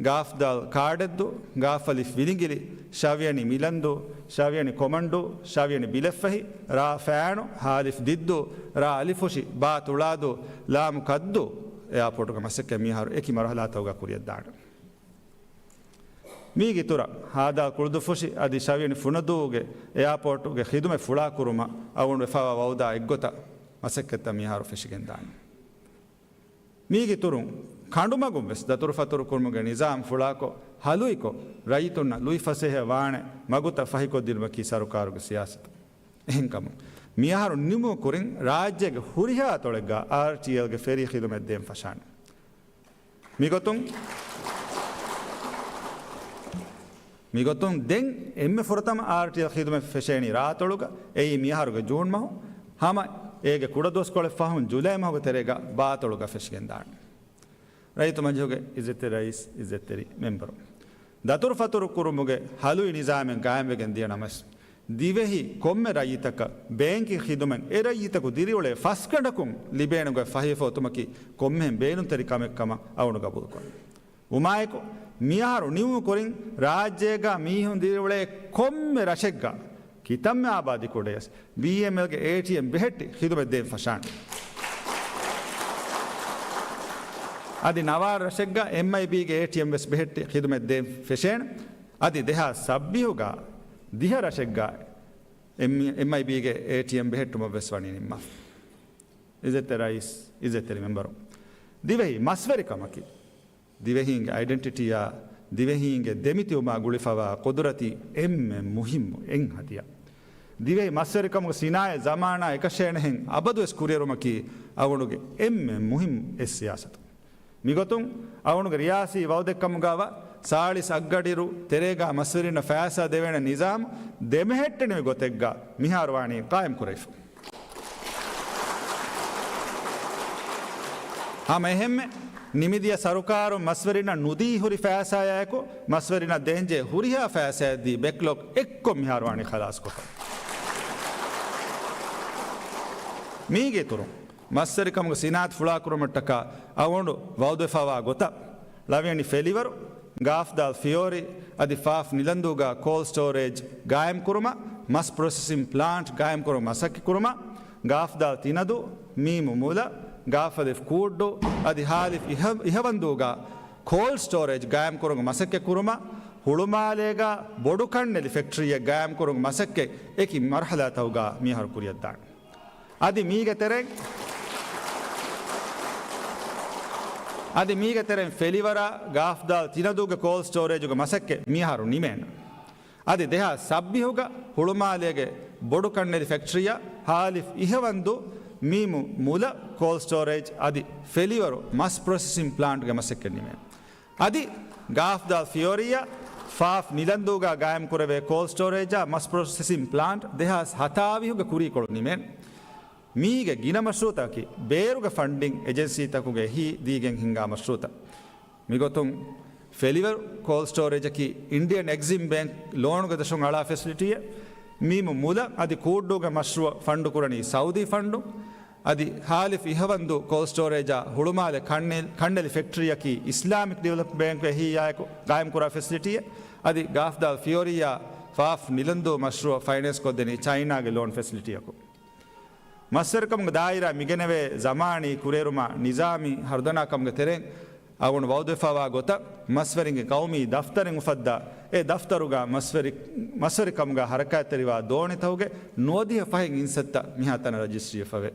ގާފް ދާލް ކާޑެއްދޫ، ގާފް އަލިފް ވިލިނގިލި، ޝަވިޔަނި މިލަންދޫ، ޝަވިޔަނި ކޮމަންޑޫ، ޝަވިޔަނި ބިލެއްފަހި، ރާ ފައިނު، ހާ އަލިފް ދިއްދޫ، ރާ އަލިފުށި، ބާ ތުޅާދޫ، ލާމް ކައްދޫ އެއާޕޯޓުގެ މަސައްކަތް މިހާރު އެކި މަރުހަލާތަކުގަ ކުރިއަށްދާނެ. މީގެ އިތުރަށް، ހާދާ ކުޅުދުއްފުށި އަދި ޝަވިޔަނި ފުނަދޫގެ އެއާޕޯޓުގެ ޚިދުމަތް ފުޅާކުރުމަށް އަޅުގަނޑު ވެފައިވާ ވައުދާ އެއްގޮތަށް މަސައްކަތްތައް މިހާރު ފެށިގެންދާނެ. މީގެ އިތުރުން، ކަނޑުމަގުން ވެސް ދަތުރުފަތުރު ކުރުމުގެ ނިޒާމް ފުޅާކޮށް، ހަލުއިކޮށް، ރައްޔިތުންނަށް ލުއިފަސޭހަ ވާނެ މަގުތައް ފަހިކޮށްދިނުމަކީ ސަރުކާރުގެ ސިޔާސަތު. އެހެންކަމުން، މިއަހަރު ނިމުމުގެ ކުރިން ރާއްޖޭގެ ހުރިހާ އަތޮޅެއްގަ އާރްޓީއެލްގެ ފެރީ ޚިދުމަތް ދޭން ފަށާނެ. މިގޮތުން، މިގޮތުން ދެން އެންމެ ފުރަތަމަ އާރްޓީއެލް ޚިދުމަތް ފެށޭނީ ރާއަތޮޅުގަ، އެއީ މިއަހަރުގެ ޖޫން މަހު، ހަމަ އޭގެ ކުޑަދުވަސްކޮޅެއް ފަހުން ޖުލައި މަހުގެ ތެރޭގަ ބާއަތޮޅުގަ ފެށިގެންދާނެ. ރައްޔިތު މަޖިލީހުގެ އިއްޒަތްތެރި ރައީސް، އިއްޒަތްތެރި މެމްބަރު. ދަތުރުފަތުރު ކުރުމުގެ ހަލުއި ނިޒާމެއް ގާއިމްވެގެން ދިޔަ ނަމަވެސް، ދިވެހި ކޮންމެ ރައްޔިތަކަށް ބޭންކިން ޚިދުމަތް އެ ރައްޔިތަކު ދިރިއުޅޭ ފަސްގަނޑަކުން ލިބޭނެ ގޮތް ފަހިވެފަ އޮތުމަކީ ކޮންމެހެން ބޭނުންތެރި ކަމެއް ކަމަށް އަޅުގަނޑު ގަބޫލުކުރަން. ވުމާއެކު، މިއަހަރު ނިމުމުގެ ކުރިން ރާއްޖޭގަ މީހުން ދިރިއުޅޭ ކޮންމެ ރަށެއްގަ ކިތަންމެ އާބާދީ ކުޑަޔަސް ބީއެމްއެލްގެ އޭޓީއެމް ބެހެއްޓި ޚިދުމަތް ދޭން ފަށާނެ. އަދި ނަވާރަ ރަށެއްގަ އެމްއައިބީގެ އޭޓީއެމް ވެސް ބެހެއްޓި ޚިދުމަތް ދޭން ފެށޭނެ. އަދި ދެހާސް ސައްބީހުގަ ދިހަ ރަށެއްގަ އެމް-، އެމްއައިބީގެ އޭޓީއެމް ބެހެއްޓުމަށް ވެސް ވަނީ ނިންމާފަ. އިއްޒަތްތެރި ރައީސް، އިއްޒަތްތެރި މެމްބަރު، ދިވެހި މަސްވެރިކަމަކީ ދިވެހީންގެ އައިޑެންޓިޓީއާ ދިވެހީންގެ ދެމިތިބުމާ ގުޅިފަވާ ޤުދުރަތީ އެންމެ މުހިއްމު އެއް ހަދިޔާ. ދިވެހި މަސްވެރިކަމުގެ ސިނާއަތް ޒަމާނާ އެކަށޭނަހެން އަބަދުވެސް ކުރިއެރުމަކީ އަޅުގަނޑުގެ އެންމެ މުހިއްމު އެއް ސިޔާސަތު. މިގޮތުން އަޅުގަނޑުގެ ރިޔާސީ ވައުދެއްކަމުގާވާ ސާޅީސް އަށްގަޑިއިރު ތެރޭގާ މަސްވެރިންނަށް ފައިސާ ދެވޭނެ ނިޒާމު ދެމެހެއްޓެނިވި ގޮތެއްގާ މިހާރު ވާނީ ޤާއިމްކުރެވިފަ. ހަމަ އެހެންމެ ނިމިދިޔަ ސަރުކާރުން މަސްވެރިންނަށް ނުދީ ހުރި ފައިސާއާއެކު މަސްވެރިންނަށް ދޭންޖެހޭ ހުރިހާ ފައިސާއެއްދީ ބެކްލޮގް އެއްކޮށް މިހާރު ވާނީ ޚަލާސްކޮށްފަ. މީގެ އިތުރުން މަސްވެރިކަމުގެ ސިނާއަތު ފުޅާކުރުމަށްޓަކާ އަޅުގަނޑު ވައުދުވެފަވާ ގޮތަށް، ޅ. ފެލިވަރު، ގ. ދ. ފިޔޯރި އަދި ފ. ނިލަންދޫގަ ކޯލްޑް ސްޓޯރޭޖް ގާއިމްކުރުމަށް، މަސް ޕްރޮސެސިން ޕްލާންޓް ގާއިމްކުރުމަށް މަސައްކަތްކުރުމަށް، ގ. ދ. ތިނަދޫ، މ. މުލަ، ގ. ކޫއްޑޫ އަދި ހ. އިހަ-، އިހަވަންދޫގަ ކޯލްޑް ސްޓޯރޭޖް ގާއިމްކުރުމަށް މަސައްކަތްކުރުމަށް، ހުޅުމާލޭގަ ބޮޑުކަންނެލި ފެކްޓްރީއެއް ގާއިމްކުރުމަށް މަސައްކަތް އެކި މަރުހަލާތަކުގަ މިހާރު ކުރިއަށްދާނެ. އަދި މީގެ ތެރެއިން، އަދި މީގެ ތެރެއިން ފެލިވަރާ، ގ. ދ. ތިނަދޫގެ ކޯލްޑް ސްޓޯރޭޖުގެ މަސައްކަތް މިހާރު ނިމޭނެ. އަދި ދެހާސް ސައްބީހުގަ ހުޅުމާލޭގެ ބޮޑުކަންނެލި ފެކްޓްރީއާ، ހ. އިހަވަންދޫ، މ. މުލަ ކޯލްޑް ސްޓޯރޭޖް އަދި ފެލިވަރު މަސް ޕްރޮސެސިން ޕްލާންޓްގެ މަސައްކަތް ނިމޭނެ. އަދި ގ. ދ. ފިޔޯރިއާ، ފ. ނިލަންދޫގަ ގާއިމްކުރެވޭ ކޯލްޑް ސްޓޯރޭޖާ މަސް ޕްރޮސެސިން ޕްލާންޓް ދެހާސް ހަތާވީހުގެ ކުރީކޮޅު ނިމޭނެ. މީގެ ގިނަ މަޝްރޫއުތަކަކީ ބޭރުގެ ފަންޑިން އެޖެންސީތަކުގެ އެހީ ދީގެން ހިންގާ މަޝްރޫއުތައް. މިގޮތުން ފެލިވަރު ކޯލްޑް ސްޓޯރޭޖަކީ އިންޑިއަން އެގްޒިމް ބޭންކް ލޯނުގެ ދަށުން އަޅާ ފެސިލިޓީއެއް. މ. މުލަ އަދި ކޫއްޑޫގެ މަޝްރޫއަށް ފަންޑު ކުރަނީ ސައުދީ ފަންޑުން. އަދި ހ. އިހަވަންދޫ ކޯލްޑް ސްޓޯރޭޖާ ހުޅުމާލެ ކަންނެ-، ކަންނެލި ފެކްޓްރީއަކީ އިސްލާމިކް ޑިވެލޮޕްމަންޓް ބޭންކު އެހީއާއެކު ގާއިމްކުރާ ފެސިލިޓީއެއް. އަދި ގ. ދ. ފިޔޯރިއާ، ފ. ނިލަންދޫ މަޝްރޫއަށް ފައިނޭންސް ކޮށްދެނީ ޗައިނާގެ ލޯން ފެސިލިޓީއަކު. މަސްވެރިކަމުގެ ދާއިރާ މިގެނެވޭ ޒަމާނީ ކުރިއެރުމާ ނިޒާމީ ހަރުދަނާކަމުގެ ތެރެއިން އަޅުގަނޑު ވައުދުވެފަވާ ގޮތަށް މަސްވެރިންގެ ޤައުމީ ދަފްތަރެއް އުފައްދާ، އެ ދަފްތަރުގަ މަސްވެރި-، މަސްވެރިކަމުގަ ހަރަކާތްތެރިވާ ދޯނިތަކުގެ ނުވަދިހަ ފަހެއް އިންސައްތަ މިހާތަނަށް ރަޖިސްޓްރީވެފަވޭ.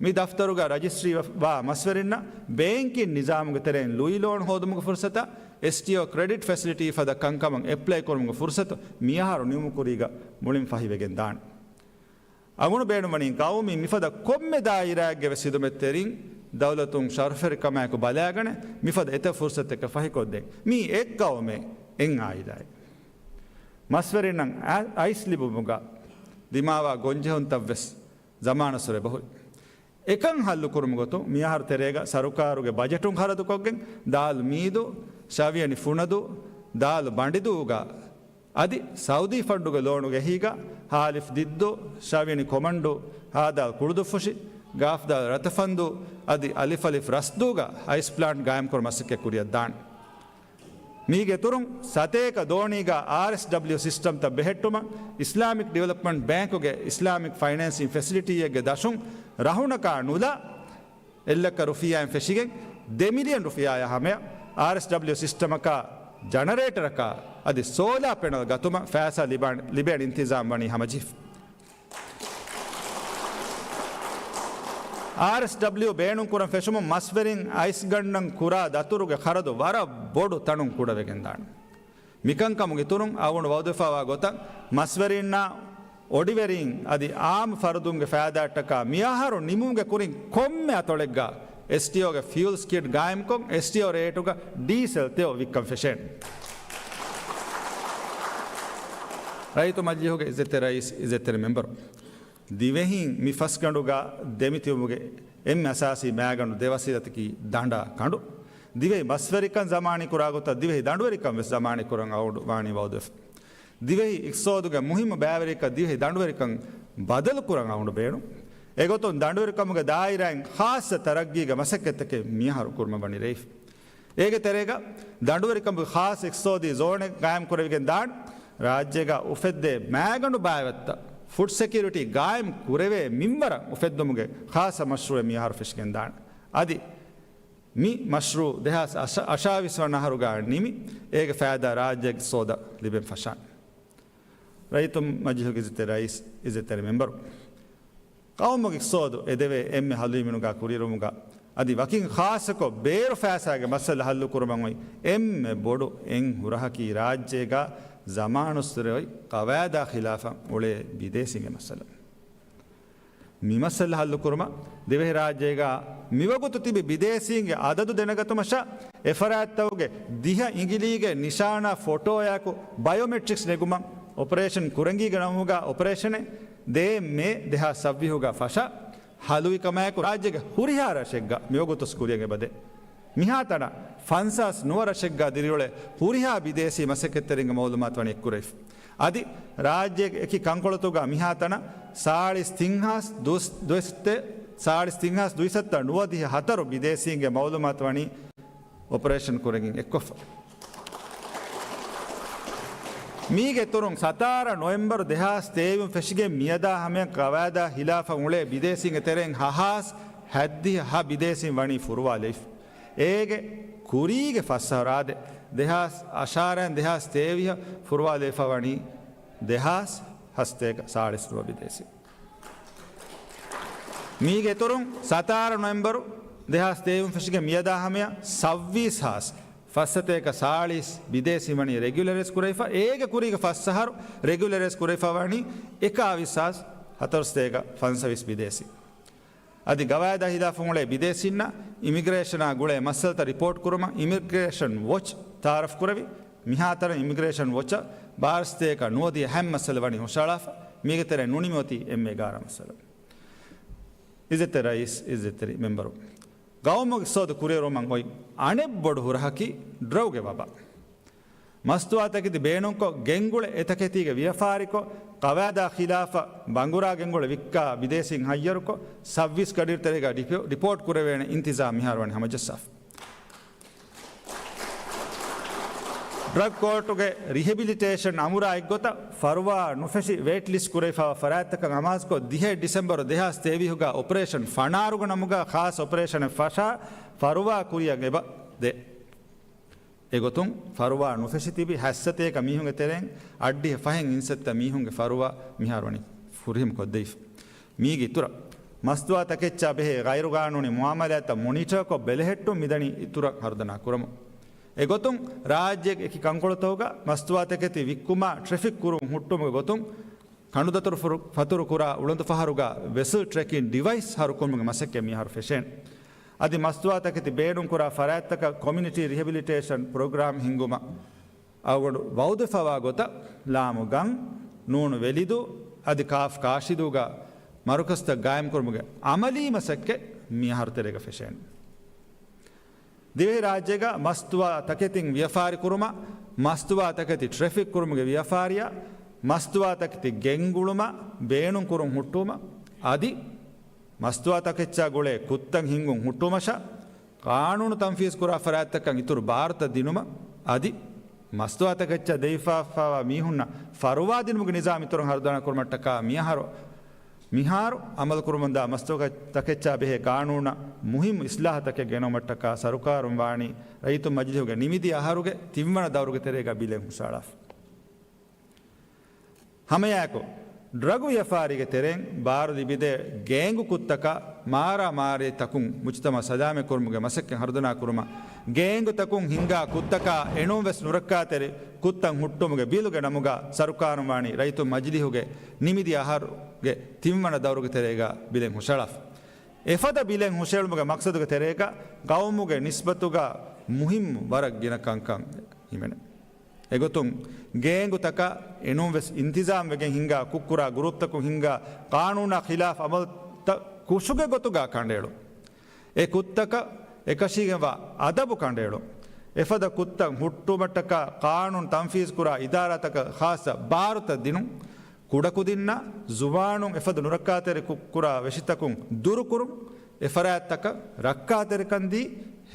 މި ދަފްތަރުގަ ރަޖިސްޓްރީވެ-، ވާ މަސްވެރިންނަށް ބޭންކިން ނިޒާމުގެ ތެރެއިން ލުއި ލޯން ހޯދުމުގެ ފުރުސަތާ، އެސްޓީއޯ ކްރެޑިޓް ފެސިލިޓީ ފަދަ ކަންކަމަށް އެޕްލައި ކުރުމުގެ ފުރުސަތު މިއަހަރު ނިމުމުކުރީގަ މުޅިން ފަހިވެގެން ދާނެ. އަޅުގަނޑު ބޭނުންވަނީ ޤައުމީ މިފަދަ ކޮންމެ ދާއިރާއެއްގެ ވެސް ހިދުމަތްތެރިން ދައުލަތުން ޝަރުފެރިކަމާއެކު ބަލާގަނެ، މިފަދަ އެތައް ފުރުސަތެއްގެ ފަހިކޮށްދޭން. މީ އެއް ޤައުމެއް، އެއް އާއިލާއެއް. މަސްވެރިންނަށް އަ-، އައިސް ލިބުމުގަ ދިމާވާ ގޮންޖެހުންތައްވެސް ޒަމާނަށް ސުރެ ބަހުރި. އެކަން ހައްލުކުރުމުގެ ގޮތުން މިއަހަރު ތެރޭގަ ސަރުކާރުގެ ބަޖެޓުން ޚަރަދުކޮށްގެން ދާލު މީދޫ، ޝަވިޔަނި ފުނަދޫ، ދާލު ބަނޑިދޫގަ އަދި ސައުދީ ފަންޑުގެ ލޯނުގެ އެހީގަ ހ. އަލިފް ދިއްދޫ، ޝަވިޔަނި ކޮމަންޑޫ، ހ. ދާލު ކުޅުދުއްފުށި، ގ. ދާލު ރަތަފަންދޫ އަދި އ. އަލިފް ރަސްދޫގަ އައިސް ޕްލާންޓް ގާއިމްކުރުމަށް މަސައްކަތް ކުރިއަށްދާނެ. މީގެ އިތުރުން ސަތޭކަ ދޯނީގަ އާރްއެސްޑަބްލިޔު ސިސްޓަމްތައް ބެހެއްޓުމަށް އިސްލާމިކް ޑިވެލޮޕްމަންޓް ބޭންކުގެ އިސްލާމިކް ފައިނޭންސިން ފެސިލިޓީއެއްގެ ދަށުން ރަހުނަކާ ނުލާ އެއްލައްކަ ރުފިޔާއިން ފެށިގެން ދެ މިލިއަން ރުފިޔާއާ ހަމަޔަށް އާރްއެސްޑަބްލިޔު ސިސްޓަމަކާ ޖަނަރޭޓަރަކާ އަދި ސޯލާ ޕެނަލް ގަތުމަށް ފައިސާ ލިބާން-، ލިބޭނެ އިންތިޒާމް ވަނީ ހަމަޖެހިފަ. އާރްއެސްޑަބްލިޔު ބޭނުންކުރަން ފެށުމުން މަސްވެރިން އައިސްގަންނަން ކުރާ ދަތުރުގެ ޚަރަދު ވަރަށް ބޮޑު ތަނުން ކުޑަވެގެންދާނެ. މިކަންކަމުގެ އިތުރުން އަޅުގަނޑު ވައުދުވެފަވާ ގޮތަށް މަސްވެރިންނާ އޮޑިވެރިން އަދި އާއްމު ފަރުދުންގެ ފައިދާއަށްޓަކާ މިއަހަރު ނިމުމުގެ ކުރިން ކޮންމެ އަތޮޅެއްގަ އެސްޓީއޯގެ ފިއުލް ސްކިޑް ގާއިމްކޮށް، އެސްޓީއޯ ރޭޓުގަ ޑީސެލް ތެޔޮ ވިއްކަން ފެށޭނެ. ރައްޔިތު މަޖިލީހުގެ އިއްޒަތްތެރި ރައީސް، އިއްޒަތްތެރި މެމްބަރު، ދިވެހީން މި ފަސްގަނޑުގަ ދެމިތިބުމުގެ އެންމެ އަސާސީ މައިގަނޑު ދެ ވަސީލަތަކީ ދަނޑާ ކަނޑު. ދިވެހި މަސްވެރިކަން ޒަމާނީ ކުރާ ގޮތަށް ދިވެހި ދަނޑުވެރިކަން ވެސް ޒަމާނީ ކުރަން އަޅުގަނޑު ވާނީ ވައުދުވެފަ. ދިވެހި އިޤްތިޞާދުގެ މުހިއްމު ބައިވެރިޔަކަށް ދިވެހި ދަނޑުވެރިކަން ބަދަލު ކުރަން އަޅުގަނޑު ބޭނުން. އެގޮތުން ދަނޑުވެރިކަމުގެ ދާއިރާއިން ޚާއްޞަ ތަރައްގީގެ މަސައްކަތްތަކެއް މިއަހަރު ކުރުމަށް ވަނީ ރޭވި. އޭގެ ތެރޭގަ ދަނޑުވެރިކަމުގެ ޚާއްޞަ އިޤްތިޞާދީ ޒޯނެއް ގާއިމް ކުރެވިގެން ދާން، ރާއްޖޭގަ އުފެއްދޭ މައިގަނޑު ބާވަތްތައް ފުޑް ސެކިއުރިޓީ ގާއިމް ކުރެވޭ މިންވަރަށް އުފެއްދުމުގެ ޚާއްޞަ މަޝްރޫއެއް މިއަހަރު ފެށިގެން ދާނެ. އަދި މި މަޝްރޫއު ދެހާސް އަށާވީސް ވަނަ އަހަރުގަ ނިމި، އޭގެ ފައިދާ ރާއްޖޭގެ އިޤްތިޞާދަށް ލިބެން ފަށާނެ. ރައްޔިތު މަޖިލީހުގެ އިއްޒަތްތެރި ރައީސް، އިއްޒަތްތެރި މެމްބަރު، ޤައުމުގެ އިޤްތިޞާދު އެދެވޭ އެންމެ ހަލުވިމިނުގާ ކުރިއެރުމުގަ އަދި ވަކިން ޚާއްޞަކޮށް ބޭރު ފައިސާގެ މައްސަލަ ހައްލުކުރުމަށް އޮތް އެންމެ ބޮޑު އެއް ހުރަހަކީ ރާއްޖޭގަ ޒަމާނުއްސުރެ އޮތް ޤަވާއިދާ ޚިލާފަށް އުޅޭ ބިދޭސީންގެ މައްސަލަ. މި މައްސަލަ ހައްލުކުރުމަށް ދިވެހިރާއްޖޭގަ މިވަގުތު ތިބި ބިދޭސީންގެ އަދަދު ދެނެގަތުމަށަށް އެފަރާތްތަކުގެ ދިހަ އިނގިލީގެ ނިޝާނާ ފޮޓޯއާއެކު ބަޔޮމެޓްރިކްސް ނެގުމަށް އޮޕަރޭޝަން ކުރެންގީގެ ނަމުގަ އޮޕަރޭޝަނެއް ދޭއް މޭ ދެހާސް ސައްބީހުގަ ފަށާ ހަލުވިކަމާއެކު ރާއްޖޭގެ ހުރިހާ ރަށެއްގަ މިވަގުތު ކުރިޔަށް އެބަދޭ. މިހާތަނަށް ފަންސާސް ނުވަ ރަށެއްގަ ދިރިއުޅޭ ހުރިހާ ބިދޭސީ މަސައްކަތްތެރިންގެ މައުލޫމާތު ވަނީ އެއްކުރެވިފަ. އަދި ރާއްޖޭގެ އެކި ކަންކޮޅުތަކުގަ މިހާތަނަށް ސާޅީސް ތިން ހާސް ދުވަސް-، ދުވަސްތެ-، ސާޅީސް ތިން ހާސް ދުއިސައްތަ ނުވަދިހަ ހަތަރު ބިދޭސީންގެ މައުލޫމާތު ވަނީ އޮޕަރޭޝަން ކުރެގެން އެއްކޮށްފަ. މީގެ އިތުރުން ސަތާރަ ނޮވެމްބަރު ދެހާސް ތޭވީސް ފެށިގެން މިއަދާ ހަމަޔަށް ޤަވާއިދާ ޚިލާފަށް އުޅޭ ބިދޭސީންގެ ތެރެއިން ހަ ހާސް ހަތްދިހަ ހަ ބިދޭސީން ވަނީ ފުރުވާލެވިފަ. އޭގެ ކުރީގެ ފަސް އަހަރު އާދެ، ދެހާސް އަށާރައިން ދެހާސް ތޭވީސް ފުރުވާލެވިފަ ވަނީ ދެހާސް ހަސަތޭކަ ސާޅީސް ނުވަ ބިދޭސީން. މީގެ އިތުރުން ސަތާރަ ނޮވެމްބަރު ދެހާސް ތޭވީސް ފެށިގެން މިއަދާ ހަމަޔަށް ސައްބީސް ހާސް ފަސްސަތޭކަ ސާޅީސް ބިދޭސީން ވަނީ ރެގިއުލަރައިޒް ކުރެވިފަ. އޭގެ ކުރީގެ ފަސް އަހަރު ރެގިއުލަރައިޒް ކުރެވިފަ ވަނީ އެކާވީސް ހާސް ހަތަރުސަތޭކަ ފަންސަވީސް ބިދޭސީން. އަދި ގަވާއިދާ ހިލާފުން އުޅޭ ބިދޭސީންނަށް އިމިގްރޭޝަނާ ގުޅޭ މައްސަލަތައް ރިޕޯޓް ކުރުމަށް އިމިގްރޭޝަން ވޮޗް ތައާރަފް ކުރެވި، މިހާތަނަށް އިމިގްރޭޝަން ވޮޗަށް ބާރަ ސަތޭކަ ނުވަދިހަ ހަތް މައްސަލަ ވަނީ ހުށަހަޅާފަ. މީގެ ތެރެއިން ނުނިމި އޮތީ އެންމެ އެގާރަ މައްސަލަ. އިއްޒަތްތެރި ރައީސް، އިއްޒަތްތެރި މެމްބަރު، ގައުމުގެ އިޤްތިޞާދު ކުރިއެރުމަށް އޮތް އަނެއް ބޮޑު ހުރަހަކީ ޑްރަގުގެ ވަބާ. މަސްތުވާތަކެތި ބޭނުންކޮށް، ގެންގުޅެ އެތަކެތީގެ ވިޔަފާރިކޮށް، ޤަވާއިދާ ޚިލާފަށް ބަނގުރާ ގެންގުޅެ ވިއްކާ ބިދޭސީން ހައްޔަރުކޮށް، ސައްބީސް ގަޑިއިރު ތެރޭގަ ޑިޕޯ-، ޑިޕޯޓް ކުރެވޭނެ އިންތިޒާމް މިހާރު ވަނީ ހަމަޖައްސާފަ. ޑްރަގް ކޯޓުގެ ރިހެބިލިޓޭޝަން އަމުރާ އެއްގޮތަށް، ފަރުވާ ނުފެށި ވޭޓް ލިސްޓް ކުރެވިފައިވާ ފަރާތްތަކަށް އަމާޒުކޮށް، ދިހައެއް ޑިސެމްބަރު ދެހާސް ތޭވީހުގަ އޮޕަރޭޝަން ފަނާރުގެ ނަމުގަ ޚާއްޞަ އޮޕަރޭޝަނެއް ފަށާ، ފަރުވާ ކުރިއަށް އެބަ ދޭ. އެގޮތުން ފަރުވާ ނުފެށި ތިބި ހަތްސަތޭކަ މީހުންގެ ތެރެއިން އަށްޑިހަ ފަހެއް އިންސައްތަ މީހުންގެ ފަރުވާ މިހާރު ވަނީ ފުރިހަމަ ކޮށްދެވިފަ. މީގެ އިތުރަށް، މަސްތުވާ ތަކެއްޗާ ބެހޭ ޣައިރުގާނޫނީ މުއާމަލާތްތައް މޮނިޓަރކޮށް ބެލެހެއްޓުން މިދަނީ އިތުރަށް ހަރުދަނާ ކުރަމުން. އެގޮތުން، ރާއްޖޭގެ އެކި ކަންކޮޅުތަކުގަ މަސްތުވާ ތަކެތި ވިއްކުމާ ޓްރެފިކް ކުރުން ހުއްޓުމުގެ ގޮތުން، ކަނޑުދަތުރު ފުރު-، ފަތުރު ކުރާ އުޅަނދު ފަހަރުގަ ވެސަލް ޓްރެކިން ޑިވައިސް ހަރުކުރުމުގެ މަސައްކަތް މިހާރު ފެށޭނެ. އަދި މަސްތުވާ ތަކެތި ބޭނުން ކުރާ ފަރާތްތަކަށް ކޮމިއުނިޓީ ރިހެބިލިޓޭޝަން ޕްރޮގްރާމް ހިންގުމަށް އަޅުގަނޑު ވައުދުވެފައިވާ ގޮތަށް، ލާމު ގަން، ނޫނު ވެލިދޫ އަދި ކާފް ކާށިދޫގަ މަރުކަޒުތައް ގާއިމްކުރުމުގެ އަމަލީ މަސައްކަތް މިއަހަރު ތެރޭގަ ފެށޭނެ. ދިވެހިރާއްޖޭގަ މަސްތުވާ ތަކެތިން ވިޔަފާރި ކުރުމަށް، މަސްތުވާ ތަކެތި ޓްރެފިކް ކުރުމުގެ ވިޔަފާރިއަށް، މަސްތުވާ ތަކެތި ގެންގުޅުމަށް ބޭނުން ކުރުން ހުއްޓުވުމަށް، އަދި މަސްތުވާ ތަކެއްޗާ ގުޅޭ ކުށްތައް ހިންގުން ހުއްޓުވުމަށަށް، ޤާނޫނު ތަންފީޒު ކުރާ ފަރާތްތަކަށް އިތުރު ބާރުތައް ދިނުމަށް، އަދި މަސްތުވާ ތަކެއްޗަށް ދެވިފައިވާ މީހުންނަށް ފަރުވާ ދިނުމުގެ ނިޒާމް އިތުރަށް ހަރުދަނާ ކުރުމަށްޓަކާ މިއަހަރު، މިހާރު އަމަލުކުރަމުންދާ މަސްތުވާ ތަކެއްޗާ ބެހޭ ޤާނޫނަށް މުހިއްމު އިސްލާހަތަކެއް ގެނައުމަށްޓަކާ ސަރުކާރުން ވާނީ ރައްޔިތު މަޖިލީހުގެ ނިމިދިޔަ އަހަރުގެ ތިންވަނަ ދައުރުގެ ތެރޭގަ ބިލެއް ހުށަހަޅާފަ. ހަމައެއާއެކު، ޑްރަގު ވިޔަފާރީގެ ތެރެއިން ބާރު ލިބިދޭ ގޭންގު ކުށްތަކާ މާރާމާރީ ތަކުން މުޖްތަމަޢު ސަލާމަތް ކުރުމުގެ މަސައްކަތް ހަރުދަނާ ކުރުމަށް، ގޭންގު ތަކުން ހިންގާ ކުށްތަކާ އެނޫން ވެސް ނުރައްކާތެރި ކުށްތައް ހުއްޓުމުގެ ބިލުގެ ނަމުގަ ސަރުކާރުން ވާނީ ރައްޔިތު މަޖިލީހުގެ ނިމިދިޔަ އަހަރުގެ ތިންވަނަ ދައުރުގެ ތެރޭގަ ބިލެއް ހުށަހަޅާފަ. އެފަދަ ބިލެއް ހުށަހެޅުމުގެ މަޤްޞަދުގެ ތެރޭގަ ޤައުމުގެ ނިސްބަތުގަ މުހިއްމު ވަރަށް ގިނަ ކަންކަން ހިމެނޭ. އެގޮތުން، ގޭންގުތަކަށް އެނޫން ވެސް އިންތިޒާމް ވެގެން ހިންގާ ކުށްކުރާ ގުރޫޕްތަކުން ހިންގާ ޤާނޫނާ ޚިލާފް އަމަލުތައް ކުށުގެ ގޮތުގަ ކަނޑައެޅުން. އެ ކުށްތަކަށް އެކަށީގެންވާ އަދަބު ކަނޑައެޅުން. އެފަދަ ކުށްތައް ހުއްޓުވުމަށްޓަކާ ޤާނޫނު ތަންފީޒުކުރާ އިދާރާތަކަށް ޚާއްޞަ ބާރުތައް ދިނުން. ކުޑަކުދިންނަށް، ޒުވާނުން އެފަދަ ނުރައްކާތެރި ކުށްކުރާ ވެށިތަކުން ދުރުކުރުން. އެ ފަރާތްތަކަށް ރައްކާތެރިކަން ދީ،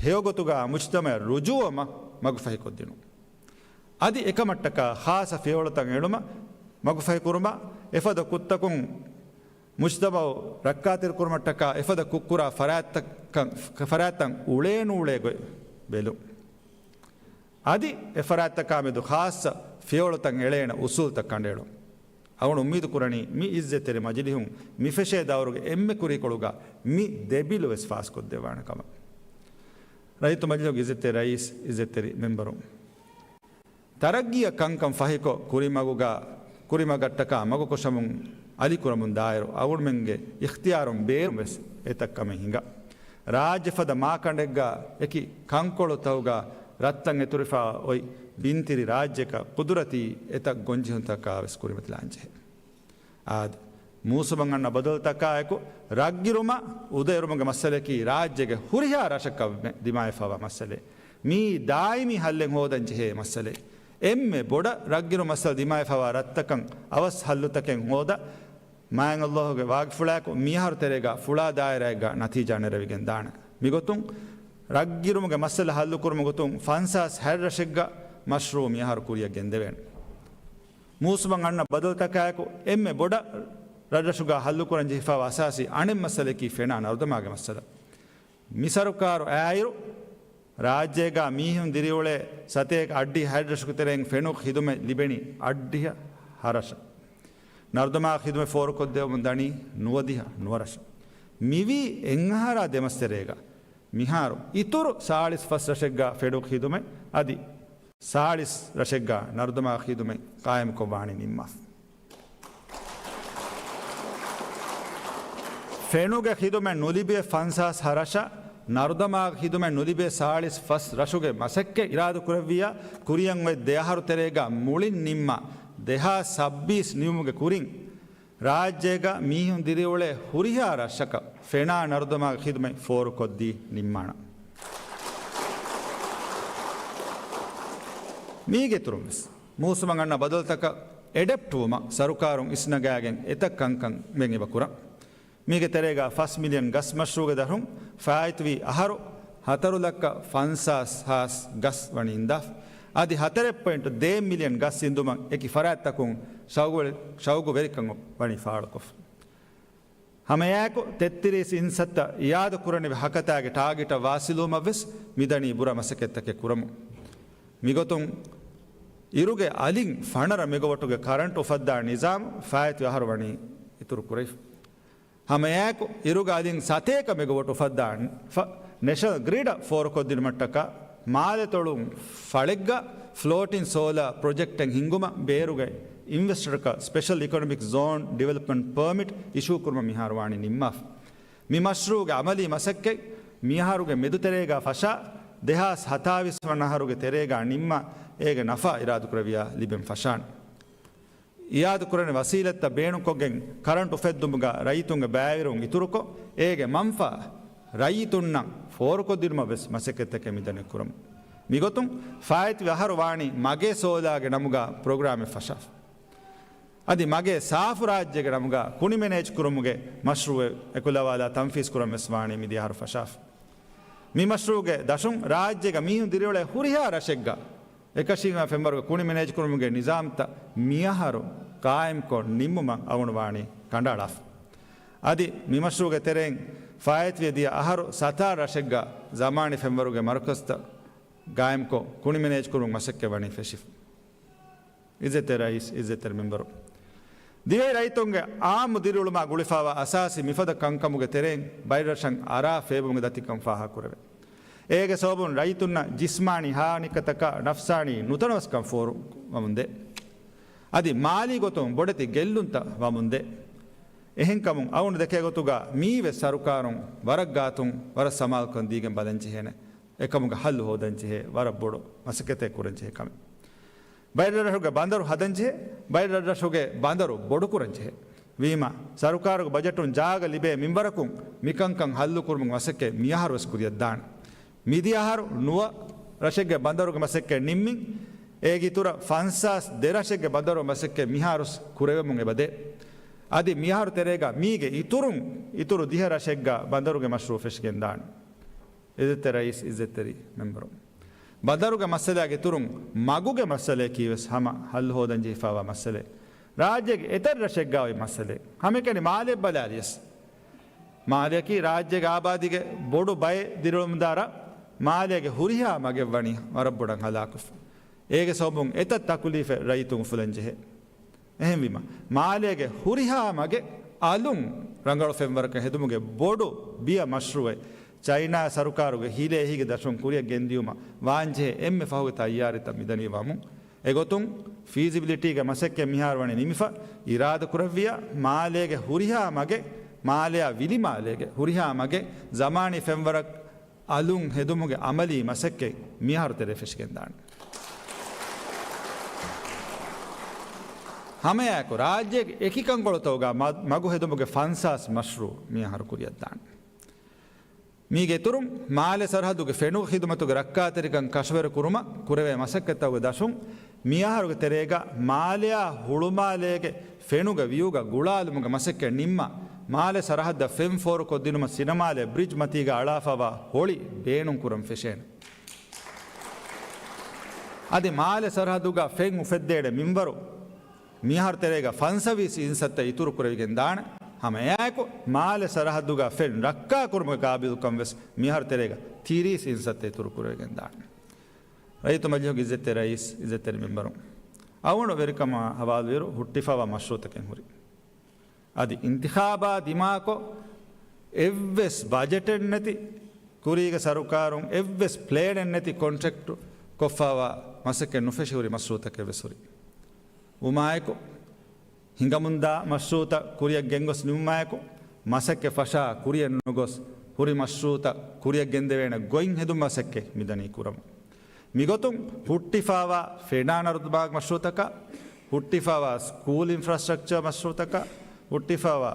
ހެޔޮގޮތުގަ މުޖްތަމަޢަށް ރުޖޫޢަވުމަށް މަގުފަހިކޮށްދިނުން. އަދި އެކަމަށްޓަކާ ޚާއްޞަ ފިޔަވަޅުތައް އެޅުމަށް މަގުފަހިކުރުމަށް، އެފަދަ ކުށްތަކުން މުޖްތަމަޢު ރައްކާތެރިކުރުމަށްޓަކާ އެފަދަ ކުށްކުރާ ފަރާތްތަކަށް، ފަރާތްތައް އުޅޭނޫޅޭ ގޮތް ބެލުން. އަދި އެ ފަރާތްތަކާމެދު ޚާއްޞަ ފިޔަވަޅުތައް އެޅޭނެ އުސޫލުތައް ކަނޑައެޅުން. އަޅުގަނޑު އުއްމީދު ކުރަނީ މި އިއްޒަތްތެރި މަޖިލިހުން މި ފެށޭ ދައުރުގެ އެންމެ ކުރީކޮޅުގަ މި ދެބިލު ވެސް ފާސްކޮށްދެއްވާނެ ކަމަށް. ރައްޔިތު މަޖިލިހުގެ އިއްޒަތްތެރި ރައީސް، އިއްޒަތްތެރި މެމްބަރުން. ތަރައްގީއަށް ކަންކަން ފަހިކޮށް، ކުރިމަގުގަ، ކުރިމަގަށްޓަކާ މަގުކޮށަމުން އަލިކުރަމުން ދާއިރު، އަޅުގަނޑުމެންގެ އިޚްތިޔާރުން ބޭރުން ވެސް އެތައް ކަމެއް ހިނގާ. ރާއްޖެ ފަދަ މާކަނޑެއްގަ އެކި ކަންކޮޅުތަކުގަ ރަށްތައް އެތުރިފަ އޮތް ބިންތިރި ރާއްޖެއަކަށް ޤުދުރަތީ އެތައް ގޮންޖެހުންތަކާ ވެސް ކުރިމަތިލާންޖެހޭ. އާދެ، މޫސުމަށް އަންނަ ބަދަލުތަކާއެކު، ރަށްގިރުމަށް އުދައެރުމަގެ މައްސަލައަކީ ރާއްޖޭގެ ހުރިހާ ރަށަކަށް ދިމާވެފަވާ މައްސަލައެއް. މިއީ ދާއިމީ ހައްލެއް ހޯދަން ޖެހޭ މައްސަލައެއް. އެންމެ ބޮޑަށް ރަށްގިރު މައްސަލަ ދިމާވެފަވާ ރަށްތަކަށް އަވަސް ހައްލުތަކެއް ހޯދަ، މާތް ﷲ ގެ ވާގިފުޅާއެކު މިއަހަރު ތެރޭގަ ފުޅާ ދާއިރާއެއްގަ ނަތީޖާ ނެރެވިގެން ދާނެ. މިގޮތުން، ރަށްގިރުމުގެ މައްސަލަ ހައްލުކުރުމުގެ ގޮތުން ފަންސާސް ހަތް ރަށެއްގަ މަޝްރޫޢު މިއަހަރު ކުރިއަށް ގެންދެވޭނެ. މޫސުމަށް އަންނަ ބަދަލުތަކާއެކު އެންމެ ބޮޑަށް ރަށްރަށުގަ ހައްލުކުރަން ޖެހިފަވާ އަސާސީ އަނެއް މައްސަލައަކީ ފެނާ ނަރުދަމާގެ މައްސަލަ. މި ސަރުކާރު އައިއިރު، ރާއްޖޭގަ މީހުން ދިރިއުޅޭ ސަތޭކަ އަށްޑިހަ ހަތް ރަށުގެ ތެރެއިން ފެނުގެ ޚިދުމަތް ލިބެނީ އަށްޑިހަ ހަ ރަށަށް. ނަރުދަމާގެ ޚިދުމަތް ފޯރުކޮށްދެވެމުން ދަނީ ނުވަދިހަ ނުވަ ރަށަށް. މިވީ އެއްއަހަރާ ދެމަސްތެރޭގަ. މިހާރު އިތުރު ސާޅީސް ފަސް ރަށެއްގަ ފެނުގެ ޚިދުމަތް އަދި ސާޅީސް ރަށެއްގަ ނަރުދަމާގެ ޚިދުމަތް ޤާއިމުކޮށް ވާނީ ނިންމާފަ. ފެނުގެ ޚިދުމަތް ނުލިބޭ ފަންސާސް ހަ ރަށަށް، ނަރުދަމާގެ ޚިދުމަތް ނުލިބޭ ސާޅީސް ފަސް ރަށުގެ މަސައްކަތް އިރާދަކުރެއްވިއްޔާ، ކުރިއަށް އޮތް ދެ އަހަރު ތެރޭގަ މުޅިން ނިންމާ، ދެހާސް ސައްބީސް ނިމުމުގެ ކުރިން، ރާއްޖޭގަ މީހުން ދިރިއުޅޭ ހުރިހާ ރަށަކަށް ފެނާ ނަރުދަމާގެ ޚިދުމަތް ފޯރުކޮށްދީ ނިންމާނަން. މީގެ އިތުރުން ވެސް މޫސުމަށް އަންނަ ބަދަލުތަކަށް އެޑެޕްޓް ވުމަށް ސަރުކާރުން އިސްނަގާގެން އެތައް ކަންކަން ވެން އެބަ ކުރަން. މީގެ ތެރޭގަ ފަސް މިލިއަން ގަސް މަޝްރޫޢުގެ ދަށުން ފާއިތުވި އަހަރު ހަތަރު ލައްކަ ފަންސާސް ހާސް ގަސް ވަނީ އިންދާފަ. އަދި ހަތަރެއް ޕޮއިންޓު ދޭއް މިލިއަން ގަސް އިންދުމަށް އެކި ފަރާތްތަކުން ޝައުގުވެ-، ޝައުގުވެރިކަން ވަނީ ފާޅުކޮށްފަ. ހަމައެއާއެކު ތެއްތިރީސް އިންސައްތަ އިއާދަކުރަނިވި ހަކަތާގެ ޓާގެޓަށް ވާސިލުވުމަށް ވެސް މިދަނީ ބުރަ މަސައްކަތްތަކެއް ކުރަމުން. މިގޮތުން އިރުގެ އަލިން ފަނަރަ މެގަވޮޓުގެ ކަރަންޓް އުފައްދާ ނިޒާމް ފާއިތުވި އަހަރު ވަނީ އިތުރު ކުރެވިފަ. ހަމައެއާއެކު އިރުގެ އަލިން ސަތޭކަ މެގަވޮޓް އުފައްދާ ނެ-، ފަ-، ނެޝަނަލް ގްރިޑަށް ފޯރުކޮށްދިނުމަށްޓަކާ މާލެތޮޅުން ފަޅެއްގަ ފްލޯޓިން ސޯލާ ޕްރޮޖެކްޓެއް ހިންގުމަށް ބޭރުގެ އިންވެސްޓަރަކަށް ސްޕެޝަލް އިކޮނޮމިކް ޒޯން ޑިވެލޮޕްމަންޓް ޕަރމިޓް އިޝޫ ކުރުމަށް މިހާރު ވާނީ ނިންމާފަ. މި މަޝްރޫޢުގެ އަމަލީ މަސައްކަތް މިއަހަރުގެ މެދުތެރޭގަ ފަށާ، ދެހާސް ހަތާވީސް ވަނަ އަހަރުގެ ތެރޭގަ ނިންމާ، އޭގެ ނަފާ އިރާދަކުރެއްވިޔާ ލިބެން ފަށާނެ. އިއާދަކުރަނިވި ވަސީލަތްތައް ބޭނުންކޮށްގެން ކަރަންޓް އުފެއްދުމުގަ ރައްޔިތުންގެ ބައިވެރިވުން އިތުރުކޮށް، އޭގެ މަންފާ ރައްޔިތުންނަށް ފޯރުކޮށްދިނުމަށް ވެސް މަސައްކަތްތަކެއް މިދަނީ ކުރަމުން. މިގޮތުން ފާއިތުވި އަހަރު ވާނީ މަގޭ ސޯލާގެ ނަމުގަ ޕްރޮގްރާމެއް ފަށާފަ. އަދި މަގޭ ސާފު ރާއްޖޭގެ ނަމުގަ ކުނި މެނޭޖް ކުރުމުގެ މަޝްރޫޢެއް އެކުލަވާލާ ތަންފީޒް ކުރަން ވެސް ވާނީ މިދިޔަ އަހަރު ފަށާފަ. މި މަޝްރޫޢުގެ ދަށުން ރާއްޖޭގަ މީހުން ދިރިއުޅޭ ހުރިހާ ރަށެއްގަ އެކަށީގެންވާ ފެންވަރުގެ ކުނި މެނޭޖްކުރުމުގެ ނިޒާމްތައް މިއަހަރު ޤާއިމްކޮށް ނިންމުމަށް އަޅުގަނޑު ވާނީ ކަނޑައަޅާފަ. އަދި މި މަޝްރޫޢުގެ ތެރެއިން ފާއިތުވި ދިޔަ އަހަރު ސަތާރަ ރަށެއްގަ ޒަމާނީ ފެންވަރުގެ މަރުކަޒްތައް ޤާއިމްކޮށް، ކުނި މެނޭޖްކުރުމުގެ މަސައްކަތް ވަނީ ފެށިފަ. އިއްޒަތްތެރި ރައީސް، އިއްޒަތްތެރި މެމްބަރު. ދިވެހި ރައްޔިތުންގެ އާއްމު ދިރިއުޅުމާ ގުޅިފަވާ އަސާސީ މިފަދަ ކަންކަމުގެ ތެރެއިން ބައެއް ރަށަށް އަރާ ފޭބުމުގެ ދަތިކަން ފާހަގަކުރެވޭ. އޭގެ ސަބަބުން ރައްޔިތުންނަށް ޖިސްމާނީ ހާނިއްކަތަކާ ނަފްސާނީ ނުތަނަވަސްކަން ފޯރުވަމުންދޭ. އަދި މާލީ ގޮތުން ބޮޑެތި ގެއްލުންތައް ވަމުންދޭ. އެހެންކަމުން އަޅުގަނޑު ދެކޭ ގޮތުގަ މިއީވެސް ސަރުކާރުން ވަރަށް ގާތުން ވަރަށް ސަމާލުކަން ދީގެން ބަލަންޖެހޭނެ. އެކަމުގެ ހައްލު ހޯދަންޖެހޭ ވަރަށް ބޮޑު މަސައްކަތެއް ކުރަންޖެހޭ ކަމެއް. ބައެއް ރަށްރަށުގެ ބަނދަރު ހަދަންޖެހޭ، ބައެއް ރަށްރަށުގެ ބަނދަރު ބޮޑުކުރަންޖެހޭ. ވީމާ، ސަރުކާރުގެ ބަޖެޓުން ޖާގަ ލިބޭ މިންވަރަކުން މިކަންކަން ހައްލުކުރުމުގެ މަސައްކަތް މިއަހަރުވެސް ކުރިއަށްދާނެ. މިދިޔަ އަހަރު ނުވަ ރަށެއްގެ ބަނދަރުގެ މަސައްކަތް ނިންމިން، އޭގެ އިތުރަށް ފަންސާސް ދެ ރަށެއްގެ ބަނދަރުގެ މަސައްކަތް މިހާރުވެސް ކުރެވެމުން އެބަދޭ. އަދި މިއަހަރު ތެރޭގަ މީގެ އިތުރުން އިތުރު ދިހަ ރަށެއްގަ ބަނދަރުގެ މަޝްރޫޢު ފެށިގެންދާނެ. އިއްޒަތްތެރި ރައީސް، އިއްޒަތްތެރި މެމްބަރު. ބަނދަރުގެ މައްސަލައިގެ އިތުރުން މަގުގެ މައްސަލަޔަކީ ވެސް ހަމަ ހައްލު ހޯދަން ޖެހިފައިވާ މައްސަލައެއް. ރާއްޖޭގެ އެތައް ރަށެއްގަ އޮތް މައްސަލައެއް. ހަމައެކަނި މާލެ ބަލާލިޔަސް. މާލެއަކީ ރާއްޖޭގެ އާބާދީގެ ބޮޑު ބައެއް ދިރިއުޅުމުންދާ ރަށް. މާލޭގެ ހުރިހާ މަގެއް ވަނީ ވަރަށް ބޮޑަށް ހަލާކުވެފަ. އޭގެ ސަބަބުން އެތައް ތަކުލީފެއް ރައްޔިތުން އުފުލަން ޖެހޭ. އެހެންވީމަ، މާލޭގެ ހުރިހާ މަގެއް އަލުން ރަނގަޅު ފެންވަރަކަށް ހެދުމުގެ ބޮޑު ބިޔަ މަޝްރޫއެއް ޗައިނާ ސަރުކާރުގެ ހިލޭ އެހީގެ ދަށުން ކުރިއަށް ގެންދިޔުމަށް ވާންޖެހޭ އެންމެ ފަހުގެ ތައްޔާރީތައް މިދަނީ ވަމުން. އެގޮތުން، ފީޒިބިލިޓީގެ މަސައްކަތް މިހާރު ވަނީ ނިމިފަ، އިރާދަކުރެއްވިޔާ، މާލޭގެ ހުރިހާ މަގެއް، މާލެއާ ވިލި މާލޭގެ ހުރިހާ މަގެއް ޒަމާނީ ފެންވަރަށް އަލުން ހެދުމުގެ އަމަލީ މަސައްކަތް މިހާރު ތެރޭ ފެށިގެންދާނެ. ހަމައެއާއެކު، ރާއްޖޭގެ އެކި ކަންކޮޅުތަކުގަ މަ-، މަގު ހެދުމުގެ ފަންސާސް މަޝްރޫއު މިހާރު ކުރިއަށްދާނެ. މީގެ އިތުރުން، މާލެ ސަރަހައްދުގެ ފެނުގެ ޚިދުމަތުގެ ރައްކާތެރިކަން ކަށަވަރު ކުރުމަށް ކުރެވޭ މަސައްކަތްތަކުގެ ދަށުން، މިއަހަރުގެ ތެރޭގަ މާލެއާ ހުޅުމާލޭގެ ފެނުގެ ވިއުގަ ގުޅާލުމުގެ މަސައްކަތް ނިންމާ، މާލެ ސަރަހައްދަށް ފެން ފޯރުކޮށްދިނުމަށް ސިނަމާލެ ބްރިޖް މަތީގަ އަޅާފައިވާ ހޮޅި ބޭނުންކުރަން ފެށޭނެ. އަދި މާލެ ސަރަހައްދުގަ ފެން އުފެއްދޭނެ މިންވަރު މިހާރު ތެރޭގަ ފަންސަވީސް އިންސައްތަ އިތުރު ކުރެވިގެން ދާނެ. ހަމަ އެއާއެކު، މާލެ ސަރަހައްދުގަ ފެން ރައްކާ ކުރުމުގެ ގާބިލުކަން ވެސް މިހާރު ތެރޭގަ ތިރީސް އިންސައްތަ އިތުރު ކުރެވިގެން ދާނެ. ރައްޔިތު މަޖިލީހުގެ އިއްޒަތްތެރި ރައީސް، އިއްޒަތްތެރި މެމްބަރުން، އަޅުގަނޑު ވެރިކަމާ ހަވާލުވިއިރު ހުއްޓިފައިވާ މަޝްރޫއުތަކެއް ހުރި. އަދި އިންތިޚާބާ ދިމާކޮށް، އެއްވެސް ބަޖެޓެއް ނެތި، ކުރީގެ ސަރުކާރުން އެއްވެސް ޕްލޭނެއް ނެތި ކޮންޓްރެކްޓު ކޮށްފައިވާ މަސައްކަތް ނުފެށި ހުރި މަޝްރޫއުތަކެއް ވެސް ހުރި. ވުމާއެކު، ހިނގަމުންދާ މަޝްރޫއުތައް ކުރިއަށް ގެންގޮސް ނިމުމާއެކު، މަސައްކަތް ފަށާ ކުރިއަށް ނުގޮސް، ހުރި މަޝްރޫއުތައް ކުރިއަށް ގެންދެވޭނެ ގޮތް ހެދުމުގެ މަސައްކަތް މިދަނީ ކުރަމުން. މިގޮތުން ހުއްޓިފައިވާ ފެނާނަރުދުބާގެ މަޝްރޫއުތަކާ، ހުއްޓިފައިވާ ސްކޫލް އިންފްރާސްޓްރަކްޗަރ މަޝްރޫއުތަކާ، ހުއްޓިފައިވާ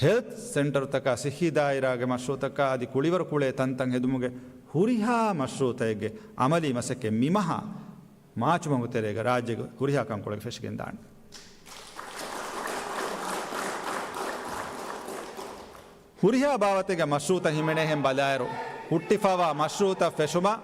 ހެލްތް ސެންޓަރުތަކާ، ސިއްހީ ދާއިރާގެ މަޝްރޫއުތަކާ އަދި ކުޅިވަރު ކުޅޭ ތަންތަން ހެދުމުގެ ހުރިހާ މަޝްރޫއުތަކެއްގެ އަމަލީ މަސައްކަތް މިމަހާ މާޗުމަހުގެ ތެރޭގަ ރާއްޖޭގެ ހުރިހާ ކަންކޮޅެއްގަ ފެށިގެންދާނެ. ހުރިހާ ބާވަތެއްގެ މަޝްރޫއުތައް ހިމެނޭހެން ބަލާއިރު، ހުއްޓިފައިވާ މަޝްރޫއުތައް ފެށުމަށް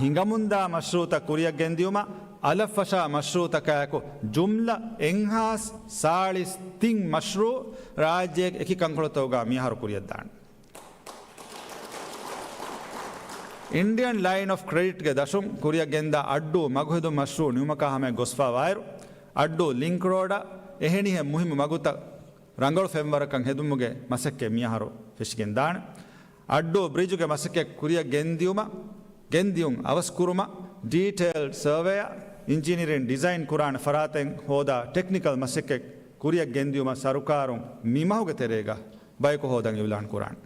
ހިނގަމުންދާ މަޝްރޫއުތައް ކުރިއަށް ގެންދިޔުމަށް އަލަށްފަށާ މަޝްރޫއުތަކާއެކު ޖުމްލަ އެއްހާސް ސާޅީސް ތިން މަޝްރޫއު ރާއްޖޭގެ އެކި ކަންކޮޅުތަކުގަ މިއަހަރު ކުރިއަށްދާނެ. އިންޑިއަން ލައިން އޮފް ކްރެޑިޓްގެ ދަށުން ކުރިއަށް ގެންދާ އައްޑޫ މަގުހެދުން މަޝްރޫއު ނިމުމަކާ ހަމަޔަށް ގޮސްފައިވާއިރު، އައްޑޫ ލިންކް ރޯޑަށް އެހެނިހެން މުހިއްމު މަގުތައް ރަނގަޅު ފެންވަރަކަށް ހެދުމުގެ މަސައްކަތް މިއަހަރު ފެށިގެންދާނެ. އައްޑޫ ބްރިޖުގެ މަސައްކަތް ކުރިއަށް ގެންދިޔުމަށް، ގެންދިޔުން އަވަސްކުރުމަށް ޑީޓެއިލްޑް ސަރވޭއަށް އިންޖިނިއަރިން ޑިޒައިން ކުރާނެ ފަރާތެއް ހޯދާ ޓެކްނިކަލް މަސައްކަތް ކުރިއަށް ގެންދިޔުމަށް ސަރުކާރުން މި މަހުގެ ތެރޭގަ ބަޔަކު ހޯދަން އިއުލާން ކުރާނެ.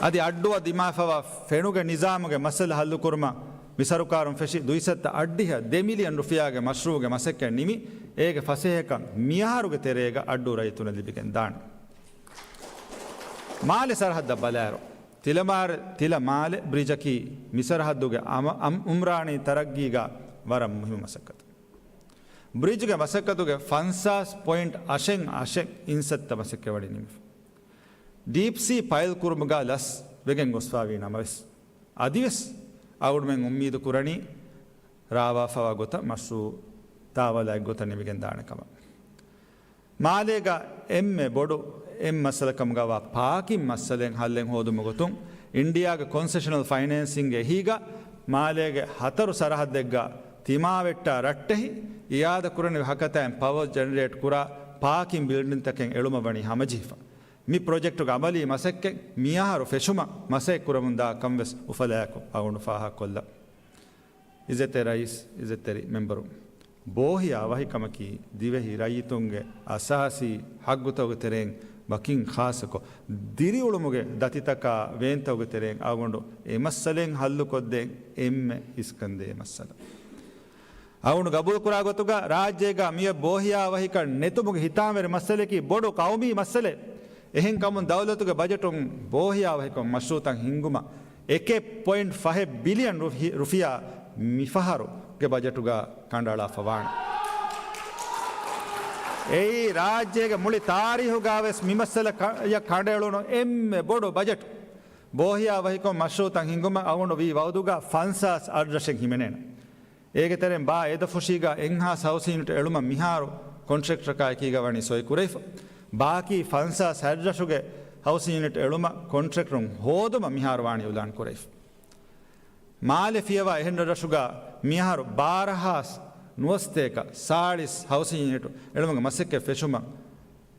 އަދި އައްޑޫއަށް ދިމާފައިވާ ފެނުގެ ނިޒާމުގެ މައްސަލަ ހައްލުކުރުމަށް މި ސަރުކާރުން ފެށި ދުއިސައްތަ އަށްޑިހަ ދެ މިލިއަން ރުފިޔާގެ މަޝްރޫއުގެ މަސައްކަތް ނިމި، އޭގެ ފަސޭހަކަން މިއަހަރުގެ ތެރޭގަ އައްޑޫ ރައްޔިތުންނަށް ލިބިގެން ދާނެ. މާލެ ސަރަހައްދަށް ބަލާއިރު، ތިލަމާރ-، ތިލަ މާލެ ބްރިޖަކީ މި ސަރަހައްދުގެ އަމ-، އަމް-، އުމްރާނީ ތަރައްގީގަ ވަރަށް މުހިއްމު މަސައްކަތެއް. ބްރިޖުގެ މަސައްކަތުގެ ފަންސާސް ޕޮއިންޓް އަށެއް އަށެއް އިންސައްތަ މަސައްކަތް ވަނީ ނިމިފަ. ޑީޕްސީ ފައިލް ކުރުމުގަ ލަސް ވެގެން ގޮސްފައިވީ ނަމަވެސް، އަދިވެސް އަޅުގަނޑުމެން އުއްމީދު ކުރަނީ ރާވާފައިވާ ގޮތަށް މަޝްރޫއު ތާވަލާ އެއްގޮތަށް ނިމިގެން ދާނެ ކަމަށް. މާލޭގަ އެންމެ ބޮޑު އެއް މައްސަލަ ކަމުގަ ވާ ޕާކިން މައްސަލައެއް ހައްލެއް ހޯދުމުގެ ގޮތުން، އިންޑިއާގެ ކޮންސެޝަނަލް ފައިނޭންސިންގ އެހީގަ މާލޭގެ ހަތަރު ސަރަހައްދެއްގަ ތިމާވެއްޓާ ރައްޓެހި އިއާދަ ކުރަނިވި ހަކަތައިން ޕަވަރ ޖެނެރޭޓް ކުރާ ޕާކިން ބިލްޑިންތަކެއް އެޅުމަށް ވަނީ ހަމަޖެހިފަ. މި ޕްރޮޖެކްޓުގެ އަމަލީ މަސައްކަތް މިއަހަރު ފެށުމަށް މަސައްކަތް ކުރަމުންދާ ކަން ވެސް އުފަލާއެކު އަޅުގަނޑު ފާހަގަކޮށްލަން. އިއްޒަތްތެރި ރައީސް، އިއްޒަތްތެރި މެމްބަރުން، ބޯހިޔާ ވަހިކަމަކީ ދިވެހި ރައްޔިތުންގެ އަސާސީ ހައްގުތަކުގެ ތެރެއިން ވަކިން ޚާއްޞަކޮށް، ދިރިއުޅުމުގެ ދަތިތަކާ ވޭންތަކުގެ ތެރެއިން އަޅުގަނޑު އެ މައްސަލައިން ހައްލުކޮށްދޭން އެންމެ އިސްކަންދޭ މައްސަލަ. އަޅުގަނޑު ގަބޫލުކުރާ ގޮތުގަ ރާއްޖޭގަ މިއޮތް ބޯހިޔާ ވަހިކަން ނެތުމުގެ ހިތާމަވެރި މައްސަލައަކީ ބޮޑު ޤައުމީ މައްސަލައެއް. އެހެންކަމުން ދައުލަތުގެ ބަޖެޓުން ބޯހިޔާ ވަހިކަން މަޝްރޫއުތައް ހިންގުމަށް އެކެއް ޕޮއިންޓް ފަހެއް ބިލިއަން ރުފި-، ރުފިޔާ މިފަހަރުގެ ބަޖެޓުގަ ކަނޑައަޅާފަ ވާނެ. އެއީ ރާއްޖޭގެ މުޅި ތާރީހުގަވެސް މި މައްސަލަ ކަ-، ޔަށް ކަނޑައެޅުނު އެންމެ ބޮޑު ބަޖެޓު. ބޯހިޔާ ވަހިކަން މަޝްރޫއުތައް ހިންގުމަށް އަޅުގަނޑު ވީ ވައުދުގަ ފަންސާސް އަށްރަށެއް ހިމެނޭނެ. އޭގެ ތެރެއިން ބާ އެދަފުށީގަ އެއްހާސް ހައުސިން ޔުނިޓް އެޅުމަށް މިހާރު ކޮންޓްރެކްޓަރަކާ އެކީގަ ވަނީ ސޮއި ކުރެވިފަ. ބާކީ ފަންސާސް ހަތްރަށުގެ ހައުސިން ޔުނިޓް އެޅުމަށް ކޮންޓްރެކްޓަރުން ހޯދުމަށް މިހާރު ވާނީ އިއުލާން ކުރެވިފަ. މާލެ ފިޔަވާ އެހެން ރަށްރަށުގަ މިހާރު ބާރަ ހާސް ނުވަސަތޭކަ ސާޅީސް ހައުސިން ޔުނިޓު އެޅުމުގެ މަސައްކަތް ފެށުމަށް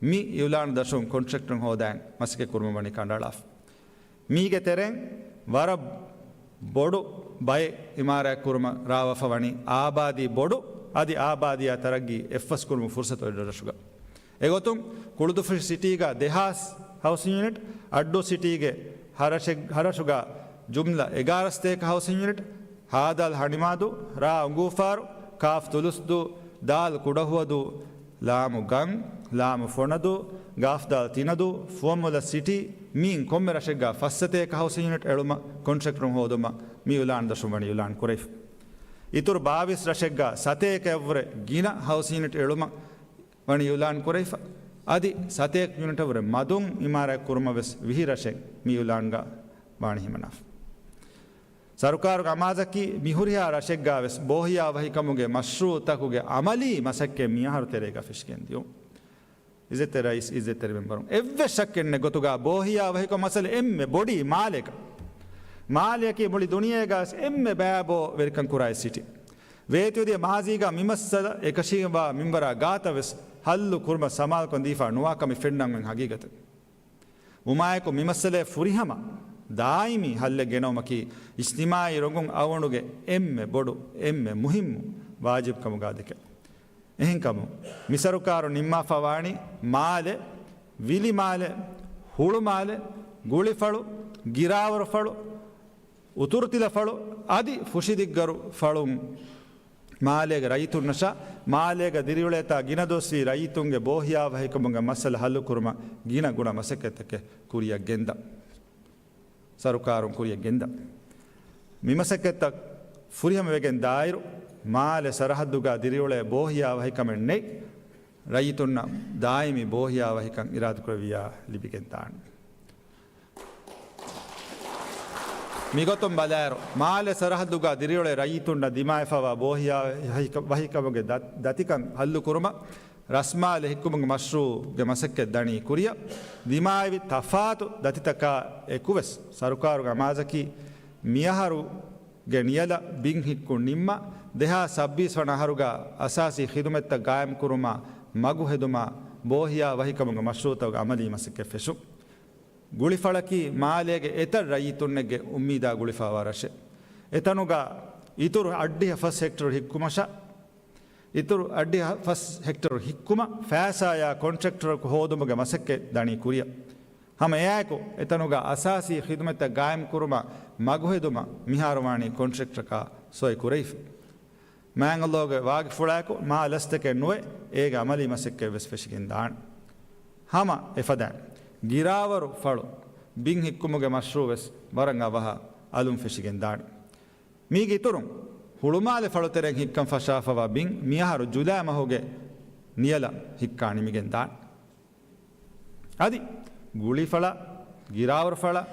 މި އިއުލާން ދަށުން ކޮންޓްރެކްޓަރުން ހޯދައިން މަސައްކަތް ކުރުމަށް ވަނީ ކަނޑައަޅާފަ. މީގެ ތެރެއިން ވަރަށް ބޮޑު ބައެއް އިމާރާތް ކުރުމަށް ރާވާފަ ވަނީ އާބާދީ ބޮޑު، އަދި އާބާދީއާ ތަރައްގީ އެއްފަސް ކުރުމުގެ ފުރުސަތު އޮތް ރަށުގަ. އެގޮތުން ކުޅުދުފުށި ސިޓީގަ ދެހާސް ހައުސިން ޔުނިޓް، އައްޑޫ ސިޓީގެ ހަރަށެއް-، ހަރަށުގަ ޖުމްލަ އެގާރަ ސަތޭކަ ހައުސިން ޔުނިޓް، ހދ. ހަނިމާދޫ، ރ. އުނގޫފާރު، ކ. ދުލުސްދޫ، ދ. ކުޑަހުވަދޫ، ލ. ގ، ލ. ފޮނަދޫ، ގ. ދ. ތިނަދޫ، ފުވައްމުލައް ސިޓީ، މިއިން ކޮންމެ ރަށެއްގަ ފަސް ސަތޭކަ ހައުސިން ޔުނިޓް އެޅުމަށް ކޮންޓްރެކްޓަރުން ހޯދުމަށް މި އިއުލާން ދަށުން ވަނީ އިއުލާން ކުރެވިފަ. އިތުރު ބާވީސް ރަށެއްގަ ސަތޭކައަށްވުރެ ގިނަ ހައުސިން ޔުނިޓް އެޅުމަށް ވަނީ އިއުލާން ކުރެވިފަ. އަދި ސަތޭކަ ޔުނިޓަށްވުރެ މަދުން އިމާރާތް ކުރުމަށް ވެސް ވިހި ރަށެއް މި އިއުލާންގަ ވާނީ ހިމަނާފަ. ސަރުކާރުގެ އަމާޒަކީ މިހުރިހާ ރަށެއްގަ ވެސް ބޯހިޔާ ވަހިކަމުގެ މަޝްރޫއުތަކުގެ އަމަލީ މަސައްކަތް މިއަހަރު ތެރޭގަ ފެށިގެން ދިޔުން. އިއްޒަތްތެރި ރައީސް، އިއްޒަތްތެރި މެމްބަރުން، އެއްވެސް ޝައްކެއް ނެތް ގޮތުގަ ބޯހިޔާ ވަހިކަމުގެ މައްސަލަ އެންމެ ބޮޑީ މާލޭގަ، މާލެއަކީ މުޅި ދުނިޔޭގަ ވެސް އެންމެ ބައިބޯ ވެރިކަން ކުރާ ސިޓީ. ވޭތުވެދިޔަ މާޒީގަ މި މައްސަލަ އެކަށީގެންވާ މިންވަރާ ގާތަށް ވެސް ހައްލު ކުރުމަށް ސަމާލުކަން ދީފަ ނުވާ ކަމެއް ފެންނަން އޮތް ހަގީގަތެއް. ވުމާއެކު މި މައްސަލައަށް ފުރިހަމަ ދާއިމީ ހައްލެއް ގެނައުމަކީ އިޖްތިމާއީ ރޮނގުން އަޅުގަނޑުގެ އެންމެ ބޮޑު، އެންމެ މުހިއްމު ވާޖިބު ކަމުގަ ދެކެ. އެހެންކަމުން، މި ސަރުކާރު ނިންމާފަ ވާނީ މާލެ، ވިލިމާލެ، ހުޅުމާލެ، ގުޅިފަޅު، ގިރާވަރުފަޅު، އުތުރުތިލަފަޅު އަދި ފުށިދިއްގަރު ފަޅުން މާލޭގެ ރައްޔިތުންނަށާ، މާލޭގަ ދިރިއުޅޭތާ ގިނަ ދުވަސްވީ ރައްޔިތުންގެ ބޯހިޔާ ވަހިކަމުގެ މައްސަލަ ހައްލުކުރުމަށް ގިނަ ގުނަ މަސައްކަތްތަކެއް ކުރިއަށް ގެންދަން. ސަރުކާރުން ކުރިއަށް ގެންދަން. މި މަސައްކަތްތައް ފުރިހަމަވެގެން ދާއިރު، މާލެ ސަރަހައްދުގަ ދިރިއުޅޭ ބޯހިޔާ ވަހިކަމެއް ނެތް ރައްޔިތުންނަށް ދާއިމީ ބޯހިޔާ ވަހިކަން އިރާދަކުރެއްވިއްޔާ ލިބިގެން ދާނެ. މިގޮތުން ބަލާއިރު، މާލެ ސަރަހައްދުގަ ދިރިއުޅޭ ރައްޔިތުންނަށް ދިމާވެފައިވާ ބޯހިޔާ ވަހިކަ-، ވަހިކަމުގެ ދަ-، ދަތިކަން ހައްލުކުރުމަށް ރަސްމާލެ ހިއްކުމުގެ މަޝްރޫއުގެ މަސައްކަތް ދަނީ ކުރިއަށް. ދިމާވި ތަފާތު ދަތިތަކާ އެކުވެސް، ސަރުކާރުގެ އަމާޒަކީ މިއަހަރުގެ ނިޔަލަށް ބިން ހިއްކުން ނިންމާ، ދެހާސް ސައްބީސް ވަނަ އަހަރުގަ އަސާސީ ޚިދުމަތްތައް ގާއިމްކުރުމާ، މަގު ހެދުމާ، ބޯހިޔާ ވަހިކަމުގެ މަޝްރޫއުތަކުގެ އަމަލީ މަސައްކަތް ފެށުން. ގުޅިފަޅަކީ މާލޭގެ އެތައް ރައްޔިތުންނެއްގެ އުއްމީދާ ގުޅިފައިވާ ރަށެއް. އެތަނުގަ އިތުރު އައްޑިހަ ފަސް ހެކްޓަރު ހިއްކުމަށާ، އިތުރު އައްޑިހަ ފަސް ހެކްޓަރު ހިއްކުމަށް ފައިސާޔާ ކޮންޓްރެކްޓަރަކު ހޯދުމުގެ މަސައްކަތް ދަނީ ކުރިއަށް. ހަމަ އެއާއެކު، އެތަނުގަ އަސާސީ ޚިދުމަތްތައް ގާއިމްކުރުމަށް މަގުހެދުމަށް މިހާރު ވާނީ ކޮންޓްރެކްޓަރަކާ ސޮއި ކުރެވިފަ. މާނގަލޯގެ ވާގިފުޅާއެކު މާ ލަސްތަކެއް ނުވެ، އޭގެ އަމަލީ މަސައްކަތް ވެސް ފެށިގެން ދާނެ. ހަމަ އެފަދައިން، ގިރާވަރު ފަޅު ބިން ހިއްކުމުގެ މަޝްރޫއު ވެސް ވަރަށް އަވަހަށް އަލުން ފެށިގެން ދާނެ. މީގެ އިތުރުން، ހުޅުމާލެ ފަޅު ތެރެއިން ހިއްކަން ފަށާފަވާ ބިން މިއަހަރު ޖުލައި މަހުގެ ނިޔަލަށް ހިއްކާ ނިމިގެން ދާނެ. އަދި ގުޅިފަޅަށް، ގިރާވަރުފަޅަށް،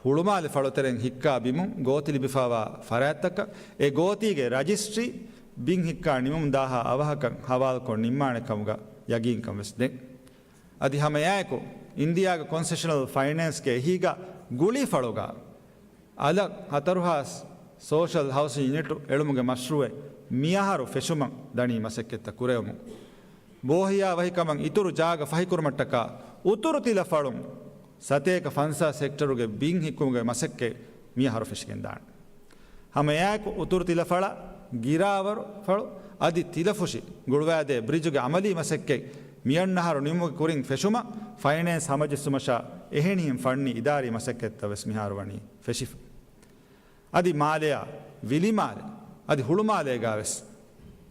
ހުޅުމާލެ ފަޅުތެރެއިން ހިއްކާ ބިމުން ގޯތި ލިބިފައިވާ ފަރާތްތަކަށް އެ ގޯތީގެ ރަޖިސްޓްރީ ބިން ހިއްކާ ނިމުމުން ދާހާ އަވަހަކަށް ހަވާލުކޮށް ނިންމާނެ ކަމުގަ ޔަގީންކަން ވެސް ދޭން. އަދި ހަމައެއާއެކު އިންޑިއާގެ ކޮންސެޝަނަލް ފައިނޭންސްގެ އެހީގަ ގުޅިފަޅުގަ އަލަށް ހަތަރުހާސް ސޯޝަލް ހައުސިން ޔުނިޓު އެޅުމުގެ މަޝްރޫއެއް މިއަހަރު ފެށުމަށް ދަނީ މަސައްކަތްތައް ކުރެވެމުން. ބޯހިޔާ ވަހިކަމަށް އިތުރު ޖާގަ ފަހިކުރުމަށްޓަކާ އުތުރު ތިލަ ފަޅުން ސަތޭކަ ފަންސާސް ހެކްޓަރުގެ ބިން ހިއްކުމުގެ މަސައްކަތް މިއަހަރު ފެށިގެންދާނެ. ހަމައެއާއެކު އުތުރު ތިލަ ފަޅަށް، ގިރާވަރު ފަޅު އަދި ތިލަފުށި ގުޅުވާދޭ ބްރިޖުގެ އަމަލީ މަސައްކަތް މިއަންނަ އަހަރު ނިމުމުގެ ކުރިން ފެށުމަށް ފައިނޭންސް ހަމަޖެއްސުމަށާ އެހެނިހެން ފަންނީ އިދާރީ މަސައްކަތްތައް ވެސް މިހާރު ވަނީ ފެށިފަ. އަދި މާލެއާ، ވިލިމާލެ އަދި ހުޅުމާލޭގަ ވެސް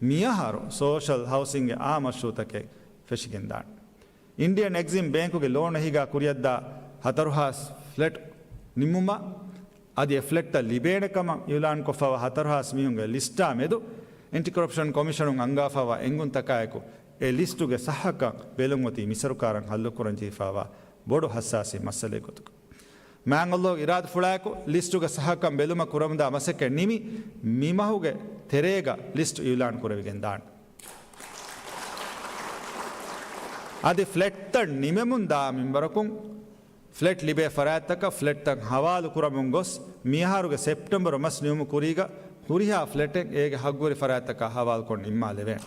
މިއަހަރު ސޯޝަލް ހައުސިންގެ އާ މަޝްރޫއުތަކެއް ފެށިގެންދާނެ. އިންޑިއަން އެގްޒިމް ބޭންކުގެ ލޯން އެހީގަ ކުރިއަށްދާ ހަތަރުހާސް ފްލެޓް ނިމުމަށް އަދި އެ ފްލެޓްތައް ލިބޭނެ ކަމަށް އިއުލާންކޮށްފައިވާ ހަތަރުހާސް މީހުންގެ ލިސްޓާ މެދު އެންޓި ކޮރަޕްޝަން ކޮމިޝަނުން އަންގާފައިވާ އެންގުންތަކާއެކު އެ ލިސްޓުގެ ސައްހަކަން ބެލުން އޮތީ މިސަރުކާރަށް ހައްލުކުރަންޖެހިފައިވާ ބޮޑު ހައްސާސީ މައްސަލައެއް ގޮތުގަ. މާނގަލޯގެ އިރާދަފުޅާއެކު ލިސްޓުގެ ސައްހަކަން ބެލުމަށް ކުރަމުންދާ މަސައްކަތް ނިމި މިމަހުގެ ތެރޭގަ ލިސްޓް އިއުލާން ކުރެވިގެން ދާނެ. އަދި ފްލެޓްތައް ނިމެމުން ދާ މިންވަރަކުން ފްލެޓް ލިބޭ ފަރާތްތަކަށް ފްލެޓްތައް ހަވާލު ކުރަމުން ގޮސް، މިއަހަރުގެ ސެޕްޓެމްބަރު މަސް ނިމުމު ކުރީގަ ހުރިހާ ފްލެޓެއް އޭގެ ހައްގުވެރި ފަރާތްތަކާ ހަވާލުކޮށް ނިންމާލެވޭނެ.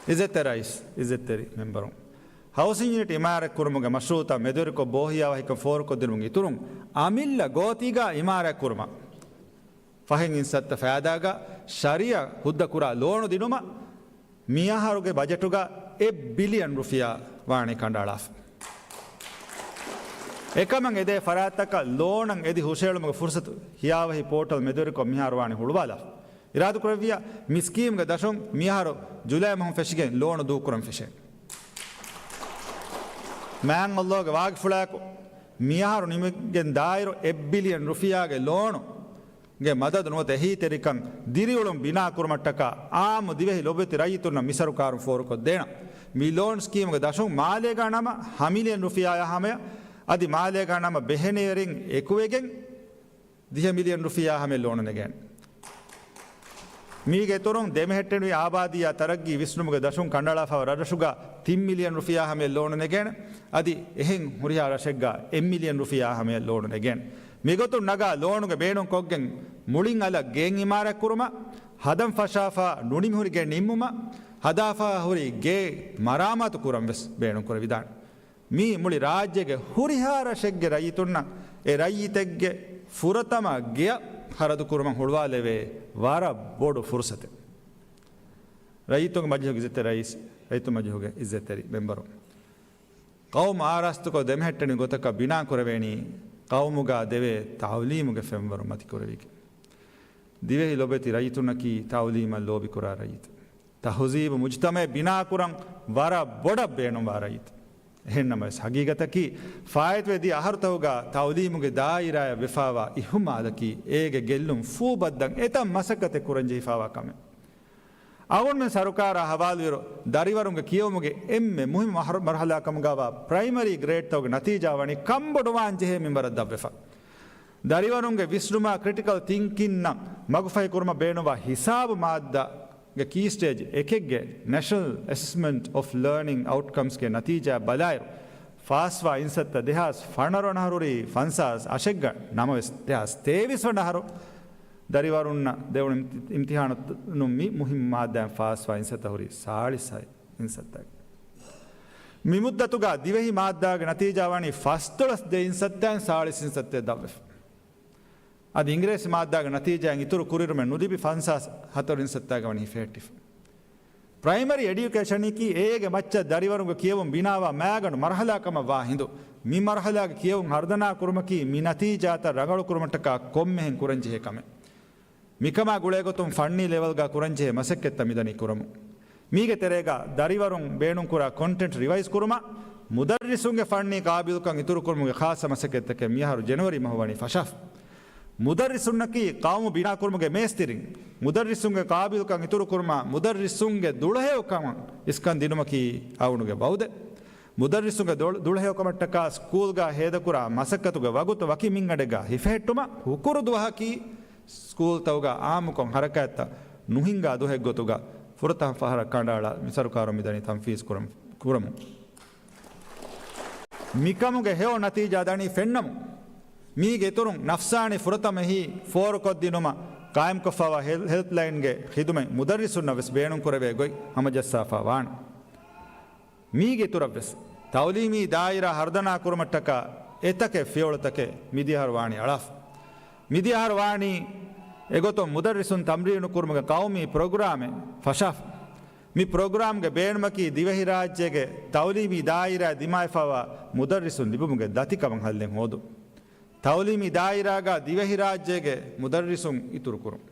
އިއްޒަތްތެރި ރައީސް، އިއްޒަތްތެރި މެމްބަރުން، ހައުސިން ޔުނިޓް އިމާރާތްކުރުމުގެ މަޝްރޫއުތައް މެދުވެރިކޮށް ބޯހިޔާވަހިކަން ފޯރުކޮށްދިނުމުގެ އިތުރުން، އަމިއްލަ ގޯތީގަ އިމާރާތްކުރުމަށް ފަހެ އިން ސައްތަ ފައިދާގަ ޝަރިއަ ހުއްދަ ކުރާ ލޯނު ދިނުމަށް މިއަހަރުގެ ބަޖެޓުގަ އެއް ބިލިއަން ރުފިޔާ ވާނީ ކަނޑައަޅާފަ. އެކަމަށް އެދޭ ފަރާތްތަކަށް ލޯނަށް އެދި ހުށައެޅުމުގެ ފުރުސަތު ހިޔާވަހި ޕޯޓަލް މެދުވެރިކޮށް މިހާރު ވާނީ ހުޅުވާލާފަ. އިރާދަކުރެއްވިއްޔާ، މި ސްކީމްގެ ދަށުން މިއަހަރު ޖުލައި މަހުން ފެށިގެން ލޯނު ދޫކުރަން ފެށޭ. މާތް ﷲ ގެ ވާގިފުޅާއެކު މިއަހަރު ނިމިގެން ދާއިރު އެއް ބިލިއަން ރުފިޔާގެ ލޯނު ގެ މަދަދު ނުވަތަ އެހީތެރިކަން ދިރިއުޅުން ބިނާ ކުރުމަށްޓަކާ އާއްމު ދިވެހި ލޮބުވެތި ރައްޔިތުންނަށް މި ސަރުކާރުން ފޯރުކޮށްދޭނަން. މި ލޯން ސްކީމުގެ ދަށުން މާލޭގާ ނަމަ ހަ މިލިއަން ރުފިޔާއާ ހަމަޔަށް އަދި މާލޭގާ ނަމަ ބެހެނޭވެރިން އެކުވެގެން ދިހަ މިލިއަން ރުފިޔާ ހަމަޔަށް ލޯނު ނެގޭނެ. މީގެ އިތުރުން ދެމެހެއްޓެނިވި އާބާދީއާ ތަރައްގީ ވިސްނުމުގެ ދަށުން ކަނޑައަޅާފައިވާ ރަށްރަށުގަ ތިން މިލިއަން ރުފިޔާ ހަމަޔަށް ލޯނު ނެގޭނެ. އަދި އެހެން ހުރިހާ ރަށެއްގަ އެއް މިލިއަން ރުފިޔާ ހަމަޔަށް ލޯނު ނެގޭނެ. މިގޮތުން ނަގާ ލޯނުގެ ބޭނުން ކޮށްގެން މުޅިން އަލަށް ގެއެއް އިމާރާތް ކުރުމަށް، ހަދަން ފަށާފަ ނުނިމިހުރި ގެ ނިންމުމަށް، ހަދާފަ ހުރި ގެ މަރާމާތު ކުރަން ވެސް ބޭނުން ކުރެވިދާނެ. މީ މުޅި ރާއްޖޭގެ ހުރިހާ ރަށެއްގެ ރައްޔިތުންނަށް އެ ރައްޔިތެއްގެ ފުރަތަމަ ގެއަށް ޚަރަދު ކުރުމަށް ހުޅުވާލެވޭ ވަރަށް ބޮޑު ފުރުސަތެއް. ރައްޔިތުންގެ މަޖިލީހުގެ އިއްޒަތްތެރި ރައީސް، ރައްޔިތުންގެ މަޖިލީހުގެ އިއްޒަތްތެރި މެމްބަރުން، ޤައުމު އާރާސްތުކޮށް ދެމެހެއްޓެނި ގޮތަކަށް ބިނާކުރެވޭނީ ޤައުމުގަ ދެވޭ ތަޢުލީމުގެ ފެންވަރު މަތިކުރެވިގެން. ދިވެހި ލޮބުވެތި ރައްޔިތުންނަކީ ތަޢުލީމަށް ލޯބިކުރާ ރައްޔިތުން. ތަހުޒީބު މުޖްތަމަޢެއް ބިނާކުރަން ވަރަށް ބޮޑަށް ބޭނުންވާ ރައްޔިތުން. އެހެންނަމަވެސް، ހަގީގަތަކީ، ފާއިތުވެ ދިޔަ އަހަރުތަކުގަ ތަޢުލީމުގެ ދާއިރާއަށް ވެފައިވާ އިހުމާލަކީ އޭގެ ގެއްލުން ފޫބައްދަން އެތައް މަސައްކަތެއް ކުރަންޖެހިފައިވާ ކަމެއް. އަޅުގަނޑުމެން ސަރުކާރާ ހަވާލުއިރު، ދަރިވަރުންގެ ކިޔެވުމުގެ އެންމެ މުހިއްމު މަރު-، މަރުހަލާކަމުގަވާ ޕްރައިމަރީ ގްރޭޑްތަކުގެ ނަތީޖާ ވަނީ ކަންބޮޑުވާން ޖެހޭ މިންވަރަށް ދަށްވެފަ. ދަރިވަރުންގެ ވިސްނުމާ ކްރިޓިކަލް ތިންކިންއަށް މަގުފަހިކުރުމަށް ބޭނުންވާ ހިސާބު މާއްދާގެ ކީ ސްޓޭޖް އެކެއްގެ ނެޝަނަލް އެސެސްމަންޓް އޮފް ލާނިން އައުޓްކަމްސްގެ ނަތީޖާ ބަލާއިރު، ފާސްވާ އިންސައްތަ ދެހާސް ފަނަރަ ވަނަ އަހަރު ހުރީ ފަންސާސް އަށެއްގަ ނަމަވެސް، ދެހާސް ތޭވީސް ވަނަ އަހަރު ދަރިވަރުންނަށް ދެވުނު އިމްތި-، އިމްތިހާނުން މި މުހިއްމު މާއްދާއިން ފާސްވާ އިންސައްތަ ހުރީ ސާޅީސް އިންސައްތައެއް. މި މުއްދަތުގަ ދިވެހި މާއްދާގެ ނަތީޖާ ވަނީ ފަސްދޮޅަސް ދެ އިންސައްތައިން ސާޅީސް އިންސައްތައެއް ދަށްވެފަ. އަދި އިނގިރޭސި މާއްދާގެ ނަތީޖާއިން އިތުރު ކުރިއެރުމެއް ނުލިބި ފަންސާސް ހަތަރު އިންސައްތައިގަ ވަނީ ހިފެހެއްޓިފަ. ޕްރައިމަރީ އެޑިއުކޭޝަނަކީ އޭގެ މައްޗަށް ދަރިވަރުންގެ ކިޔެވުން ބިނާވާ މައިގަނޑު މަރުހަލާ ކަމަށް ވާ ހިނދު، މި މަރުހަލާގެ ކިޔެވުން ހަރުދަނާ ކުރުމަކީ މި ނަތީޖާތައް ރަނގަޅު ކުރުމަށްޓަކާ ކޮންމެހެން ކުރަންޖެހޭ ކަމެއް. މިކަމާ ގުޅޭގޮތުން ފަންނީ ލެވެލްގަ ކުރަންޖެހޭ މަސައްކަތްތައް މިދަނީ ކުރަމުން. މީގެ ތެރޭގަ ދަރިވަރުން ބޭނުންކުރާ ކޮންޓެންޓް ރިވައިޒް ކުރުމަށް، މުދައްރިސުންގެ ފަންނީ ޤާބިލުކަން އިތުރުކުރުމުގެ ޚާއްޞަ މަސައްކަތްތަކެއް މިއަހަރު ޖެނުއަރީ މަހު ވަނީ ފަށާފަ. މުދައްރިސުންނަކީ ޤައުމު ބިނާކުރުމުގެ މޭސްތިރިން. މުދައްރިސުންގެ ޤާބިލުކަން އިތުރުކުރުމަށް މުދައްރިސުންގެ ދުޅަހެޔޮކަމަށް އިސްކަން ދިނުމަކީ އަޅުގަނޑުގެ ވައުދެއް. މުދައްރިސުންގެ ދުޅަ-، ދުޅަހެޔޮކަމަށްޓަކާ ސްކޫލްގަ ހޭދަކުރާ މަސައްކަތުގެ ވަގުތު ވަކި މިންގަނޑެއްގަ ހިފެހެއްޓުމަށް ހުކުރު ދުވަހަކީ ސްކޫލްތަކުގަ އާއްމުކޮށް ހަރަކާތްތައް ނުހިންގާ ދުވަހެއްގޮތުގަ ފުރަތަމަ ފަހަރަށް ކަނޑައަޅާ މި ސަރުކާރުން މިދަނީ ތަންފީޒް ކުރަމު-، ކުރަމުން. މިކަމުގެ ހެޔޮ ނަތީޖާ ދަނީ ފެންނަމުން. މީގެ އިތުރުން ނަފްސާނީ ފުރަތަމަ އެހީ ފޯރުކޮށްދިނުމަށް ޤާއިމްކޮށްފައިވާ ހެލް-، ހެލްޕްލައިންގެ ޚިދުމަތް މުދައްރިސުންނަށް ވެސް ބޭނުންކުރެވޭ ގޮތް ހަމަޖައްސާފަ ވާނެ. މީގެ އިތުރަށްވެސް، ތައުލީމީ ދާއިރާ ހަރުދަނާ ކުރުމަށްޓަކާ އެތަކެއް ފިޔަވަޅުތަކެއް މިދިޔައަހަރު ވާނީ އަޅާފަ. މިދިޔައަހަރު ވާނީ އެގޮތުން މުދައްރިސުން ތަމްރީނު ކުރުމުގެ ޤައުމީ ޕްރޮގްރާމެއް ފަށާފަ. މި ޕްރޮގްރާމްގެ ބޭނުމަކީ ދިވެހިރާއްޖޭގެ ތައުލީމީ ދާއިރާއަށް ދިމާވެފައިވާ މުދައްރިސުން ލިބުމުގެ ދަތިކަމަށް ހައްލެއް ހޯދުން. ތައުލީމީ ދާއިރާގަ ދިވެހިރާއްޖޭގެ މުދައްރިސުން އިތުރުކުރުން.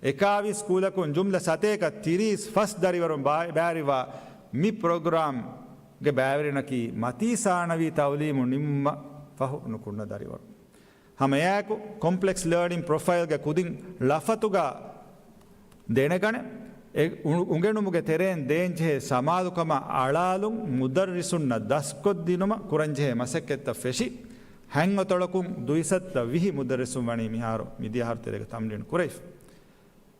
އެކާވީސް ސްކޫލަކުން ޖުމްލަ ސަތޭކަ ތިރީސް ފަސް ދަރިވަރުން ބާ-، ބައިވެރިވާ މި ޕްރޮގްރާމްގެ ބައިވެރިންނަކީ މަތީ ސާނަވީ ތައުލީމު ނިމުމަށް ފަހު ނުކުންނަ ދަރިވަރުން. ހަމައެއާއެކު، ކޮމްޕްލެކްސް ލާނިން ޕްރޮފައިލްގެ ކުދިން ޅަފަތުގަ ދެނެގަނެ، އެ އު-، އުނގެނުމުގެ ތެރެއިން ދޭންޖެހޭ ސަމާލުކަމަށް އަޅާލުން މުދައްރިސުންނަށް ދަސްކޮށްދިނުމަށް ކުރަންޖެހޭ މަސައްކަތްތައް ފެށި، ހަތް އަތޮޅަކުން ދުއިސައްތަ ވިހި މުދައްރިސުން ވަނީ މިހާރު މިދިޔަ އަހަރު ތެރޭގަ ތަމްރީނު ކުރެވިފަ.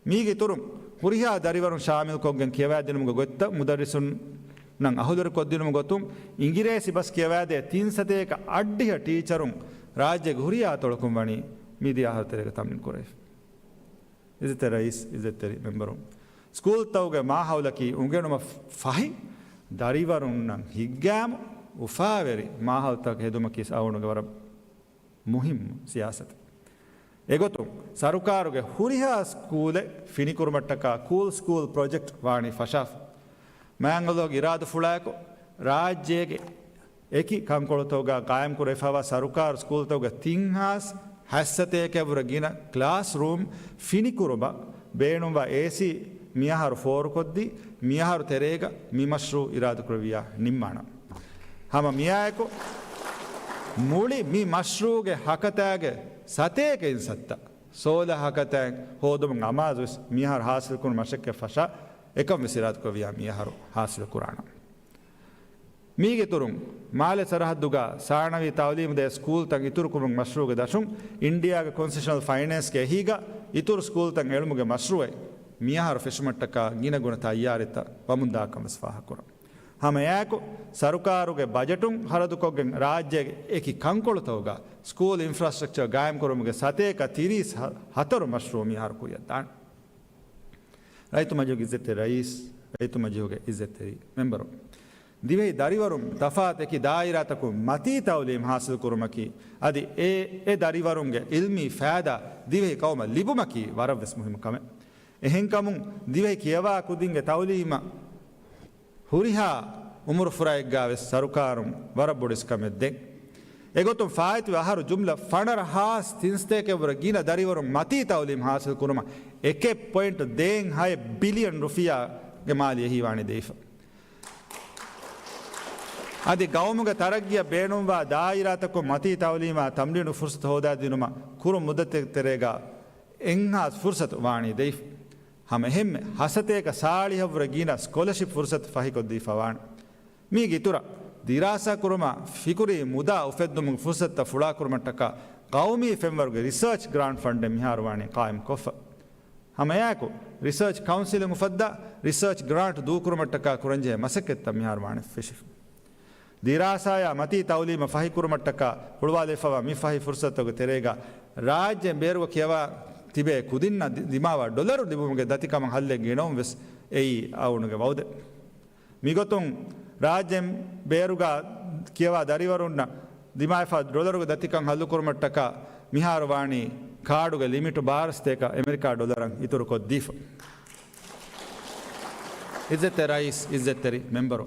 މީގެ އިތުރުން، ހުރިހާ ދަރިވަރުން ޝާމިލްކޮށްގެން ކިޔަވައިދިނުމުގެ ގޮތްތައް މުދައްރިސުންނަށް އަހުލުވެރިކޮށްދިނުމުގެ ގޮތުން، އިނގިރޭސި ބަސް ކިޔަވައިދޭ ތިން ސަތޭކަ އަށްޑިހަ ޓީޗަރުން ރާއްޖޭގެ ހުރިހާ އަތޮޅަކުން ވަނީ މިދިޔަ އަހަރު ތެރޭގަ ތަމްރީން ކުރެވިފަ. އިއްޒަތްތެރި ރައީސް، އިއްޒަތްތެރި މެމްބަރުން، ސްކޫލްތަކުގެ މާހައުލަކީ އުނގެނުމަށް ފަހި، ދަރިވަރުންނަށް ހިތްގައިމު އުފާވެރި މާހައުލުތަކަށް ހެދުމަކީ އަޅުގަނޑުގެ ވަރަށް މުހިއްމު ސިޔާސަތެއް. އެގޮތުން، ސަރުކާރުގެ ހުރިހާ ސްކޫލެއް ފިނިކުރުމަށްޓަކާ ކޫލް ސްކޫލް ޕްރޮޖެކްޓް ވާނީ ފަށާފަ. މާތް އަލްލާހުގެ އިރާދަފުޅާއެކު، ރާއްޖޭގެ އެކި ކަންކޮޅުތަކުގަ ގާއިމްކުރެވިފައިވާ ސަރުކާރު ސްކޫލްތަކުގެ ތިން ހާސް ހަތްސަތޭކައަށްވުރެ ގިނަ ކްލާސްރޫމް ފިނިކުރުމަށް ބޭނުންވާ އޭސީ މިއަހަރު ފޯރުކޮށްދީ، މިއަހަރު ތެރޭގަ މި މަޝްރޫޢު އިރާދަކުރެއްވިއްޔާ ނިންމާނަން. ހަމަ މިއާއެކު މުޅި މި މަޝްރޫޢުގެ ހަކަތާގެ ސަތޭކަ އިންސައްތަ ސޯލަ ހަކަތައިން ހޯދުމުގެ އަމާޒުވެސް މިއަހަރު ހާސިލްކުރުނު މަސައްކަތް ފަށާ، އެކަން ވެސް އިރާދަކުރެއްވިއްޔާ މިއަހަރު ހާސިލްކުރާނަން. މީގެ އިތުރުން، މާލެ ސަރަހައްދުގަ ސާނަވީ ތައުލީމު ދޭ ސްކޫލްތައް އިތުރުކުރުމުގެ މަޝްރޫޢުގެ ދަށުން އިންޑިއާގެ ކޮންސެޝަނަލް ފައިނޭންސްގެ އެހީގަ އިތުރު ސްކޫލްތައް އެޅުމުގެ މަޝްރޫޢެއް މިއަހަރު ފެށުމަށްޓަކާ ގިނަގުނަ ތައްޔާރީތައް ވަމުންދާކަން ވެސް ފާހަގަކުރަން. ހަމައެއާއެކު، ސަރުކާރުގެ ބަޖެޓުން ހަރަދުކޮށްގެން ރާއްޖޭގެ އެކި ކަންކޮޅުތަކުގަ ސްކޫލް އިންފްރާސްޓްރަކްޗަރ ގާއިމްކުރުމުގެ ސަތޭކަ ތިރީސް ހަ-، ހަތަރު މަޝްރޫޢު މިއަހަރު ކުރިއަށްދާނެ. ރައްޔިތު މަޖިލިހުގެ އިއްޒަތްތެރި ރައީސް، ރައްޔިތު މަޖިލިހުގެ އިއްޒަތްތެރި މެމްބަރު، ދިވެހި ދަރިވަރުން ތަފާތު އެކި ދާއިރާތަކުން މަތީ ތައުލީމް ހާސިލްކުރުމަކީ، އަދި އެ، އެ ދަރިވަރުންގެ އިލްމީ ފައިދާ ދިވެހި ޤައުމަށް ލިބުމަކީ ވަރަށްވެސް މުހިއްމު ކަމެއް. އެހެންކަމުން، ދިވެހި ކިޔަވާ ކުދިންގެ ތައުލީމަށް ހުރިހާ އުމުރުފުރާއެއްގަވެސް ސަރުކާރުން ވަރަށް ބޮޑު އިސްކަމެއް ދޭން. އެގޮތުން ފާއިތުވި އަހަރު ޖުމްލަ ފަނަރަ ހާސް ތިންސަތޭކައަށްވުރެ ގިނަ ދަރިވަރުން މަތީ ތައުލީމް ހާސިލް ކުރުމަށް އެކެއް ޕޮއިންޓު ދޭއް ހައެއް ބިލިއަން ރުފިޔާގެ މާލެ އެހީވާނީ ދެވިފަ. އަދި ގައުމުގެ ތަރައްގީއަށް ބޭނުންވާ ދާއިރާތަކުން މަތީ ތައުލީމާ ތަމްރީނު ފުރުސަތު ހޯދާދިނުމަށް ކުރު މުއްދަތެއް ތެރޭގަ އެއްހާސް ފުރުސަތު ވާނީ ދެވިފަ. ހަމަ އެހެންމެ ހަސަތޭކަ ސާޅީހަށްވުރެ ގިނަ ސްކޮލަޝިޕް ފުރުސަތު ފަހިކޮށްދީފަ ވާނެ. މީގެ އިތުރަށް، ދިރާސާ ކުރުމަށް ފިކުރީ މުދާ އުފެއްދުމުގެ ފުރުސަތުތައް ފުޅާކުރުމަށްޓަކާ ޤައުމީ ފެންވަރުގެ ރިސާޗް ގްރާންޓް ފަންޑެއް މިހާރު ވާނީ ޤާއިމްކޮށްފަ. ހަމައެއާއެކު، ރިސާޗް ކައުންސިލުން އުފައްދާ ރިސާޗް ގްރާންޓް ދޫކުރުމަށްޓަކާ ކުރަންޖެހޭ މަސައްކަތްތައް މިހާރު ވާނީ ފެށިފަ. ދިރާސާޔާ މަތީ ތައުލީމަށް ފަހިކުރުމަށްޓަކާ ހުޅުވާލެވިފައިވާ މި ފަހި ފުރުސަތުގެ ތެރޭގަ ރާއްޖޭން ބޭރުގަ ކިޔަވާ ތިބޭ ކުދިންނަށް ދި-، ދިމާވާ ޑޮލަރު ލިބުމުގެ ދަތިކަމަށް ހައްލެއް ގެނައުން ވެސް އެއީ އަޅުގަނޑުގެ ވައުދެއް. މިގޮތުން ރާއްޖޭން ބޭރުގަ ކިޔަވާ ދަރިވަރުންނަށް ދިމާވެފަ ޑޮލަރުގެ ދަތިކަން ހައްލުކުރުމަށްޓަކާ މިހާރު ވާނީ ކާޑުގެ ލިމިޓު ބާރަ ސަތޭކަ އެމެރިކާ ޑޮލަރަށް އިތުރުކޮށްދީފަ. އިއްޒަތްތެރި ރައީސް، އިއްޒަތްތެރި މެމްބަރު،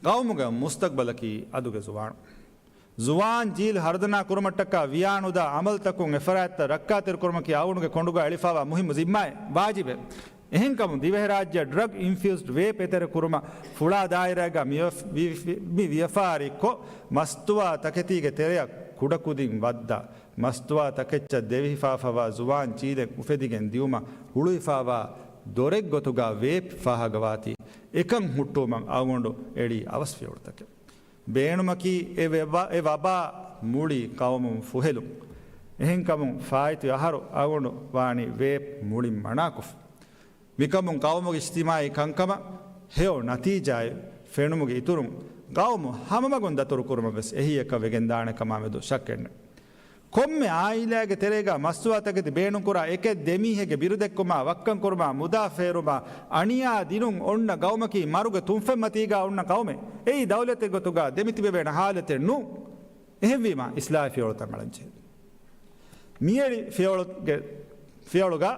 ގައުމުގެ މުސްތަގްބަލަކީ އަދުގެ ޒުވާނު. ޒުވާން ޖީލް ހަރުދަނާ ކުރުމަށްޓަކާ ވިޔާނުދާ އަމަލުތަކުން އެފަރާތްތައް ރައްކާތެރިކުރުމަކީ އަޅުގަނޑުގެ ކޮނޑުގަ އެޅިފައިވާ މުހިއްމު ޒިންމާއެއް، ވާޖިބެއް. އެހެންކަމުން ދިވެހިރާއްޖެއަށް ޑްރަގް އިންފިއުސްޑް ވޭޕް އެތެރެކުރުމަށް ފުޅާ ދާއިރާގަ މި ވި-، ވި-، ވި-، މި ވިޔަފާރިކޮށް، މަސްތުވާ ތަކެތީގެ ތެރެއަށް ކުޑަކުދިން ވައްދާ، މަސްތުވާ ތަކެއްޗަށް ދެވިފާފަވާ ޒުވާން ޖީލެއް އުފެދިގެން ދިއުމަށް ހުޅުވިފާވާ ދޮރެއްގޮތުގަ ވޭޕް ފާހަގަވާތީ، އެކަން ހުއްޓުވުމަށް އަޅުގަނޑު އެޅީ އަވަސް ފިޔަވަޅުތަކެއް. ބޭނުމަކީ އެ ވެބާ-، އެ ވަބާ މުޅި ޤައުމުން ފުހެލުން. އެހެންކަމުން ފާއިތުވި އަހަރު އަޅުގަނޑު ވާނީ ވޭޕް މުޅިން މަނާކޮށްފަ. މިކަމުން ޤައުމުގެ އިޖްތިމާޢީ ކަންކަމަށް ހެޔޮ ނަތީޖާއެއް ފެނުމުގެ އިތުރުން، ޤައުމު ހަމަމަގުން ދަތުރުކުރުމަށް ވެސް އެހީއަކަށް ވެގެންދާނެ ކަމާމެދު ޝައްކެއް ނެތް. ކޮންމެ އާއިލާގެ ތެރޭގަ މަސްތުވާ ތަކެތި ބޭނުންކުރާ އެކެއް ދެމީހެއްގެ ބިރުދެއްކުމާ، ވައްކަންކުރުމާ، މުދާ ފޭރުމާ، އަނިޔާ ދިނުން އޮންނަ ޤައުމަކީ މަރުގެ ތުންފަތްމަތީގަ އޮންނަ ޤައުމެއް. އެއީ ދައުލަތެއް ގޮތުގަ ދެމިތިބެވޭނެ ޙާލަތެއް ނޫން. އެހެންވީމާ، އިސްލާހީ ފިޔަވަޅުތައް އަޅަންޖެހޭ. މިއެޅި ފިޔަވަޅުގެ، ފިޔަވަޅުގަ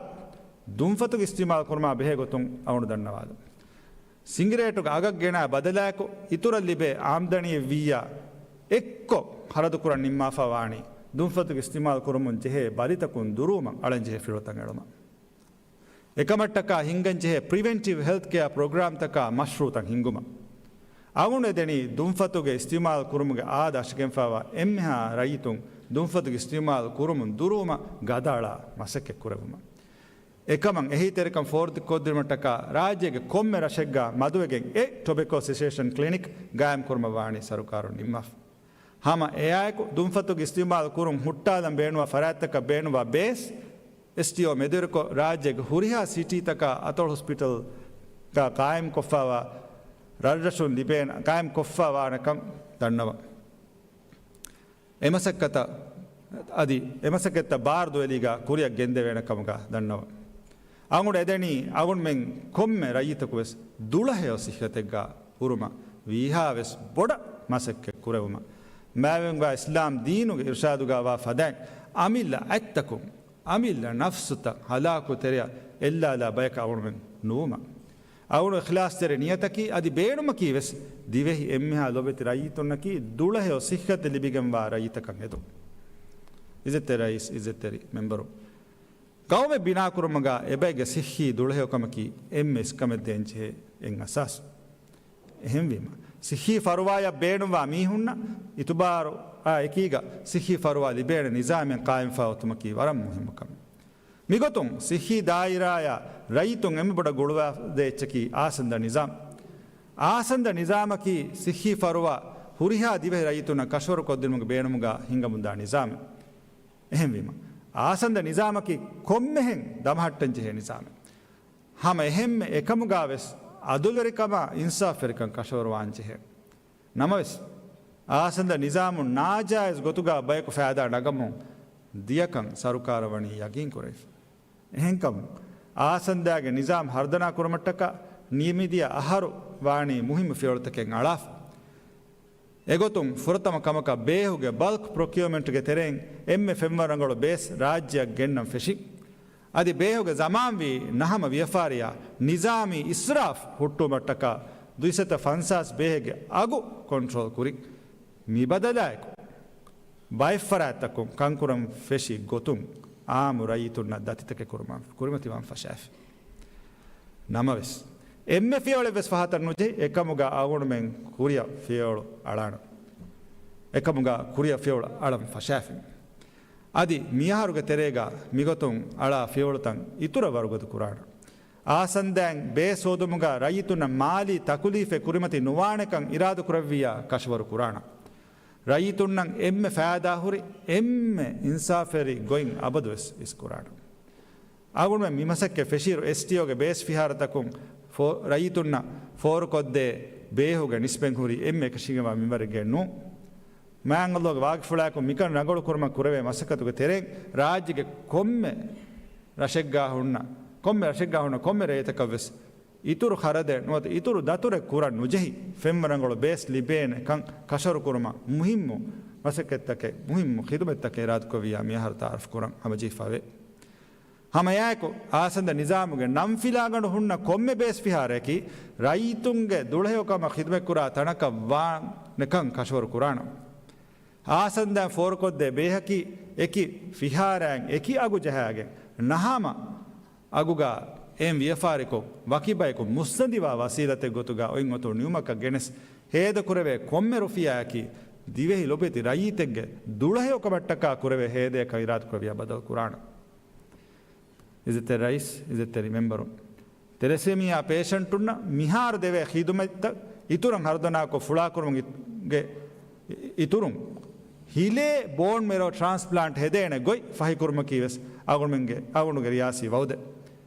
ދުންފަތުގެ އިސްތިޢުމާލު ކުރުމާ ބެހޭ ގޮތުން އަޅުގަނޑު ދަންނަވާލަން. ސިނގިރޭޓުގެ އަގަށް ގެނާ ބަދަލާއެކު އިތުރަށް ލިބޭ އާމްދަނީއެއް ވިއްޔާ އެއްކޮށް ޚަރަދުކުރަން ނިންމާފަ ވާނީ، ދުންފަތުގެ އިސްތިޢުމާލު ކުރަމުން ޖެހޭ ބަލިތަކުން ދުރުވުމަށް އަޅަންޖެހޭ ފިޔަވަޅުތައް އެޅުމަށް. އެކަމަށްޓަކާ ހިންގަން ޖެހޭ ޕްރިވެންޓިވް ހެލްތް ކެއާ ޕްރޮގްރާމްތަކާ މަޝްރޫޢުތައް ހިންގުމަށް. އަޅުގަނޑު އެދެނީ ދުންފަތުގެ އިސްތިޢުމާލު ކުރުމުގެ އާދަ އަށިގެންފައިވާ އެންމެހާ ރައްޔިތުން ދުންފަތުގެ އިސްތިޢުމާލު ކުރުމުން ދުރުވުމަށް ގަދައަޅާ މަސައްކަތް ކުރެއްވުމަށް. އެކަމަށް އެހީތެރިކަން ފޯރުކޮށްދިނުމަށްޓަކާ ރާއްޖޭގެ ކޮންމެ ރަށެއްގަ މަދުވެގެން އެ ޓޮބެކޯ ސެސޭޝަން ކްލިނިކް ގާއިމްކުރުމަށް ވާނީ ސަރުކާރުން ނިންމާފަ. ހަމަ އެއާއެކު، ދުންފަތުގެ އިސްތިޢުމާލު ކުރުން ހުއްޓާލަން ބޭނުންވާ ފަރާތްތަކަށް ބޭނުންވާ ބޭސް، އެސްޓީއޯ މެދުވެރިކޮށް، ރާއްޖޭގެ ހުރިހާ ސިޓީތަކާ އަތޮޅު ހޮސްޕިޓަލްގަ ޤާއިމްކޮށްފައިވާ ރަށްރަށުން ލިބޭނެ، ޤާއިމްކޮށްފަ ވާނެކަން ދަންނަވަން. އެމަސައްކަތަށް އަދި އެމަސައްކަތްތައް ބާރު ދުވެލީގާ ކުރިއަށް ގެންދެވޭނެ ކަމުގާ ދަންނަވަން. އަޅުގަނޑު އެދެނީ އަޅުގަނޑުމެން ކޮންމެ ރައްޔިތަކުވެސް ދުޅަހެޔޮ ސިއްހަތެއްގާ ހުރުމަށް ވީހާވެސް ބޮޑަށް މަސައްކަތް ކުރެވުމަށް. މާތްވެގެންވާ އިސްލާމް ދީނުގެ އިރުޝާދުގާ ވާ ފަދައިން އަމިއްލަ އަތްތަކުން، އަމިއްލަ ނަފްސުތައް ހަލާކު ތެރެއަށް އެއްލާލާ ބަޔަކަށް އަޅުގަނޑުމެން ނުވުމަށް. އަޅުގަނޑު އިޚްލާޞްތެރި ނިޔަތަކީ އަދި ބޭނުމަކީ ވެސް ދިވެހި އެންމެހާ ލޮބެތި ރައްޔިތުންނަކީ ދުޅަހެޔޮ ސިއްހަތެއް ލިބިގެންވާ ރައްޔިތަކަށް ހެދުން. އިއްޒަތްތެރި ރައީސް، އިއްޒަތްތެރި މެމްބަރު، ގައުމެއް ބިނާކުރުމުގާ އެބައެއްގެ ސިއްހީ ދުޅަހެޔޮކަމަކީ އެންމެ އިސްކަމެއް ދޭންޖެހޭ އެއް އަސާސް. އެހެންވީމަ، ސިއްހީ ފަރުވާޔަށް ބޭނުންވާ މީހުންނަށް އިތުބާރުއާ އެކީގަ ސިއްހީ ފަރުވާ ލިބޭނެ ނިޒާމެއް ޤާއިމްފާ އޮތުމަކީ ވަރަށް މުހިއްމު ކަމެއް. މިގޮތުން ސިއްހީ ދާއިރާޔާ ރައްޔިތުން އެންމެ ބޮޑަށް ގުޅުވާދޭ އެއްޗަކީ އާސަންދަ ނިޒާމް. އާސަންދަ ނިޒާމަކީ ސިއްހީ ފަރުވާ ހުރިހާ ދިވެހި ރައްޔިތުންނަށް ކަށަވަރު ކޮށްދިނުމުގެ ބޭނުމުގާ ހިންގަމުންދާ ނިޒާމެއް. އެހެންވީމަ، އާސަންދަ ނިޒާމަކީ ކޮންމެހެން ދަމަހައްޓަން ޖެހޭ ނިޒާމެއް. ހަމަ އެހެންމެ އެކަމުގާ ވެސް އަދުލުވެރިކަމާ އިންސާފްވެރިކަން ކަށަވަރުވާން ޖެހޭ. ނަމަވެސް، އާސަންދަ ނިޒާމުން ނާޖާއިޒް ގޮތުގާ ބަޔަކު ފައިދާ ނަގަމުން ދިޔަކަން ސަރުކާރަށް ވަނީ ޔަގީން ކުރެވިފަ. އެހެންކަމުން، އާސަންދާގެ ނިޒާމް ހަރުދަނާ ކުރުމަށްޓަކާ ނިމިދިޔަ އަހަރު ވާނީ މުހިއްމު ފިޔަވަޅުތަކެއް އަޅާފަ. އެގޮތުން ފުރަތަމަ ކަމަކަށް ބޭހުގެ ބަލްކް ޕްރޮކިއުމަންޓްގެ ތެރެއިން އެންމެ ފެންވަރަނގަޅު ބޭސް ރާއްޖެއަށް ގެންނަން ފެށި. އަދި ބޭހުގެ ޒަމާންވީ ނަހަމަ ވިޔަފާރިއާ ނިޒާމީ އިސްރާފް ހުއްޓުވުމަށްޓަކާ ދުއިސައްތަ ފަންސާސް ބޭހެއްގެ އަގު ކޮންޓްރޯލް ކުރި. މި ބަދަލާއެކު، ބައެއްފަރާތްތަކުން ކަންކުރަން ފެށި ގޮތުން އާއްމު ރައްޔިތުންނަށް ދަތިތަކެއް ކުރުމަށް ކުރިމަތިވާން ފަށާފި. ނަމަވެސް، އެންމެ ފިޔަވަޅެއްވެސް ފަހަތަށް ނުޖެހި، އެކަމުގަ އަޅުގަނޑުމެން ކުރިއަށް ފިޔަވަޅު އަޅާނަ. އެކަމުގަ ކުރިއަށް ފިޔަވަޅު އަޅަން ފަށާފި. އަދި މިއަހަރުގެ ތެރޭގަ މިގޮތުން އަޅާ ފިޔަވަޅުތައް އިތުރަށް ވަރުގަދަ ކުރާނަ. އާސަންދައިން ބޭސް ހޯދުމުގަ ރައްޔިތުންނަށް މާލީ ތަކުލީފެއް ކުރިމަތި ނުވާނެކަން އިރާދަކުރެއްވިއްޔާ ކަށަވަރު ކުރާނަ. ރައްޔިތުންނަށް އެންމެ ފައިދާހުރި، އެންމެ އިންސާފްވެރި ގޮތް އަބަދުވެސް އިސްކުރާނަ. އަޅުގަނޑުމެން މި މަސައްކަތް ފެށިއިރު، އެސްޓީއޯގެ ބޭސް ފިހާރަތަކުން ފޯ-، ރައްޔިތުންނަށް ފޯރުކޮށްދޭ ބޭހުގެ ނިސްބަތް ހުރީ އެންމެ އެކަށީގެންވާ މިންވަރެއްގައެއް ނޫން. މާތް ﷲގެ ވާގިފުޅާއެކު މިކަން ރަނގަޅު ކުރުމަށް ކުރެވޭ މަސައްކަތުގެ ތެރެއިން ރާއްޖޭގެ ކޮންމެ ރަށެއްގާ ހުންނަ، ކޮންމެ ރަށެއްގާ ހުންނަ ކޮންމެ ރައްޔިތަކަށްވެސް އިތުރު ޚަރަދެއް ނުވަތަ އިތުރު ދަތުރެއް ކުރަން ނުޖެހި، ފެންވަރަނގަޅު ބޭސް ލިބޭނެ ކަން ކަށަވަރު ކުރުމަށް މުހިއްމު މަސައްކަތްތަކެއް، މުހިއްމު ޚިދުމަތްތަކެއް އިރާދަކުރެއްވިއްޔާ މިއަހަރު ތައާރަފް ކުރަން ހަމަޖެހިފަވޭ. ހަމައެއާއެކު، އާސަންދަ ނިޒާމުގެ ނަންފިލާގަނޑު ހުންނަ ކޮންމެ ބޭސް ފިހާރައަކީ، ރައްޔިތުންގެ ދުޅަހެޔޮކަމަށް ޚިދުމަތްކުރާ ތަނަކަށް ވާނެކަން ކަށަވަރު ކުރާނަ. އާސަންދައިން ފޯރުކޮށްދޭ ބޭހަކީ، އެކި ފިހާރައިން އެކި އަގު ޖަހާގެން، ނަހަމަ އަގުގަ އެން ވިޔަފާރިކޮށް، ވަކި ބަޔަކު މުއްސަނދިވާ ވަސީލަތެއް ގޮތުގަ އޮތް އޮތޯ ނިމުމަކަށް ގެނެސް، ހޭދަކުރެވޭ ކޮންމެ ރުފިޔާއަކީ، ދިވެހި ލޮބުވެތި ރައްޔިތެއްގެ ދުޅަހެޔޮކަމަށްޓަކާ ކުރެވޭ ހޭދައަކަށް އިރާދަކުރެއްވިއްޔާ ބަދަލު ކުރާނަ. އިއްޒަތްތެރި ރައީސް، އިއްޒަތްތެރި މެމްބަރުން، ތެލެސީމިއާ ޕޭޝަންޓުންނަށް މިހާރު ދެވޭ ޚިދުމަތްތައް އިތުރަށް ހަރުދަނާކޮށް ފުޅާކުރުމުގެ އިތުރުން، ހިލޭ ބޯން މެރޯ ޓްރާންސްޕްލާންޓް ހެދޭނެ ގޮތް ފަހިކުރުމަކީ ވެސް އަޅުގަނޑުމެންގެ، އަޅުގަނޑުގެ ރިޔާސީ ވައުދެއް.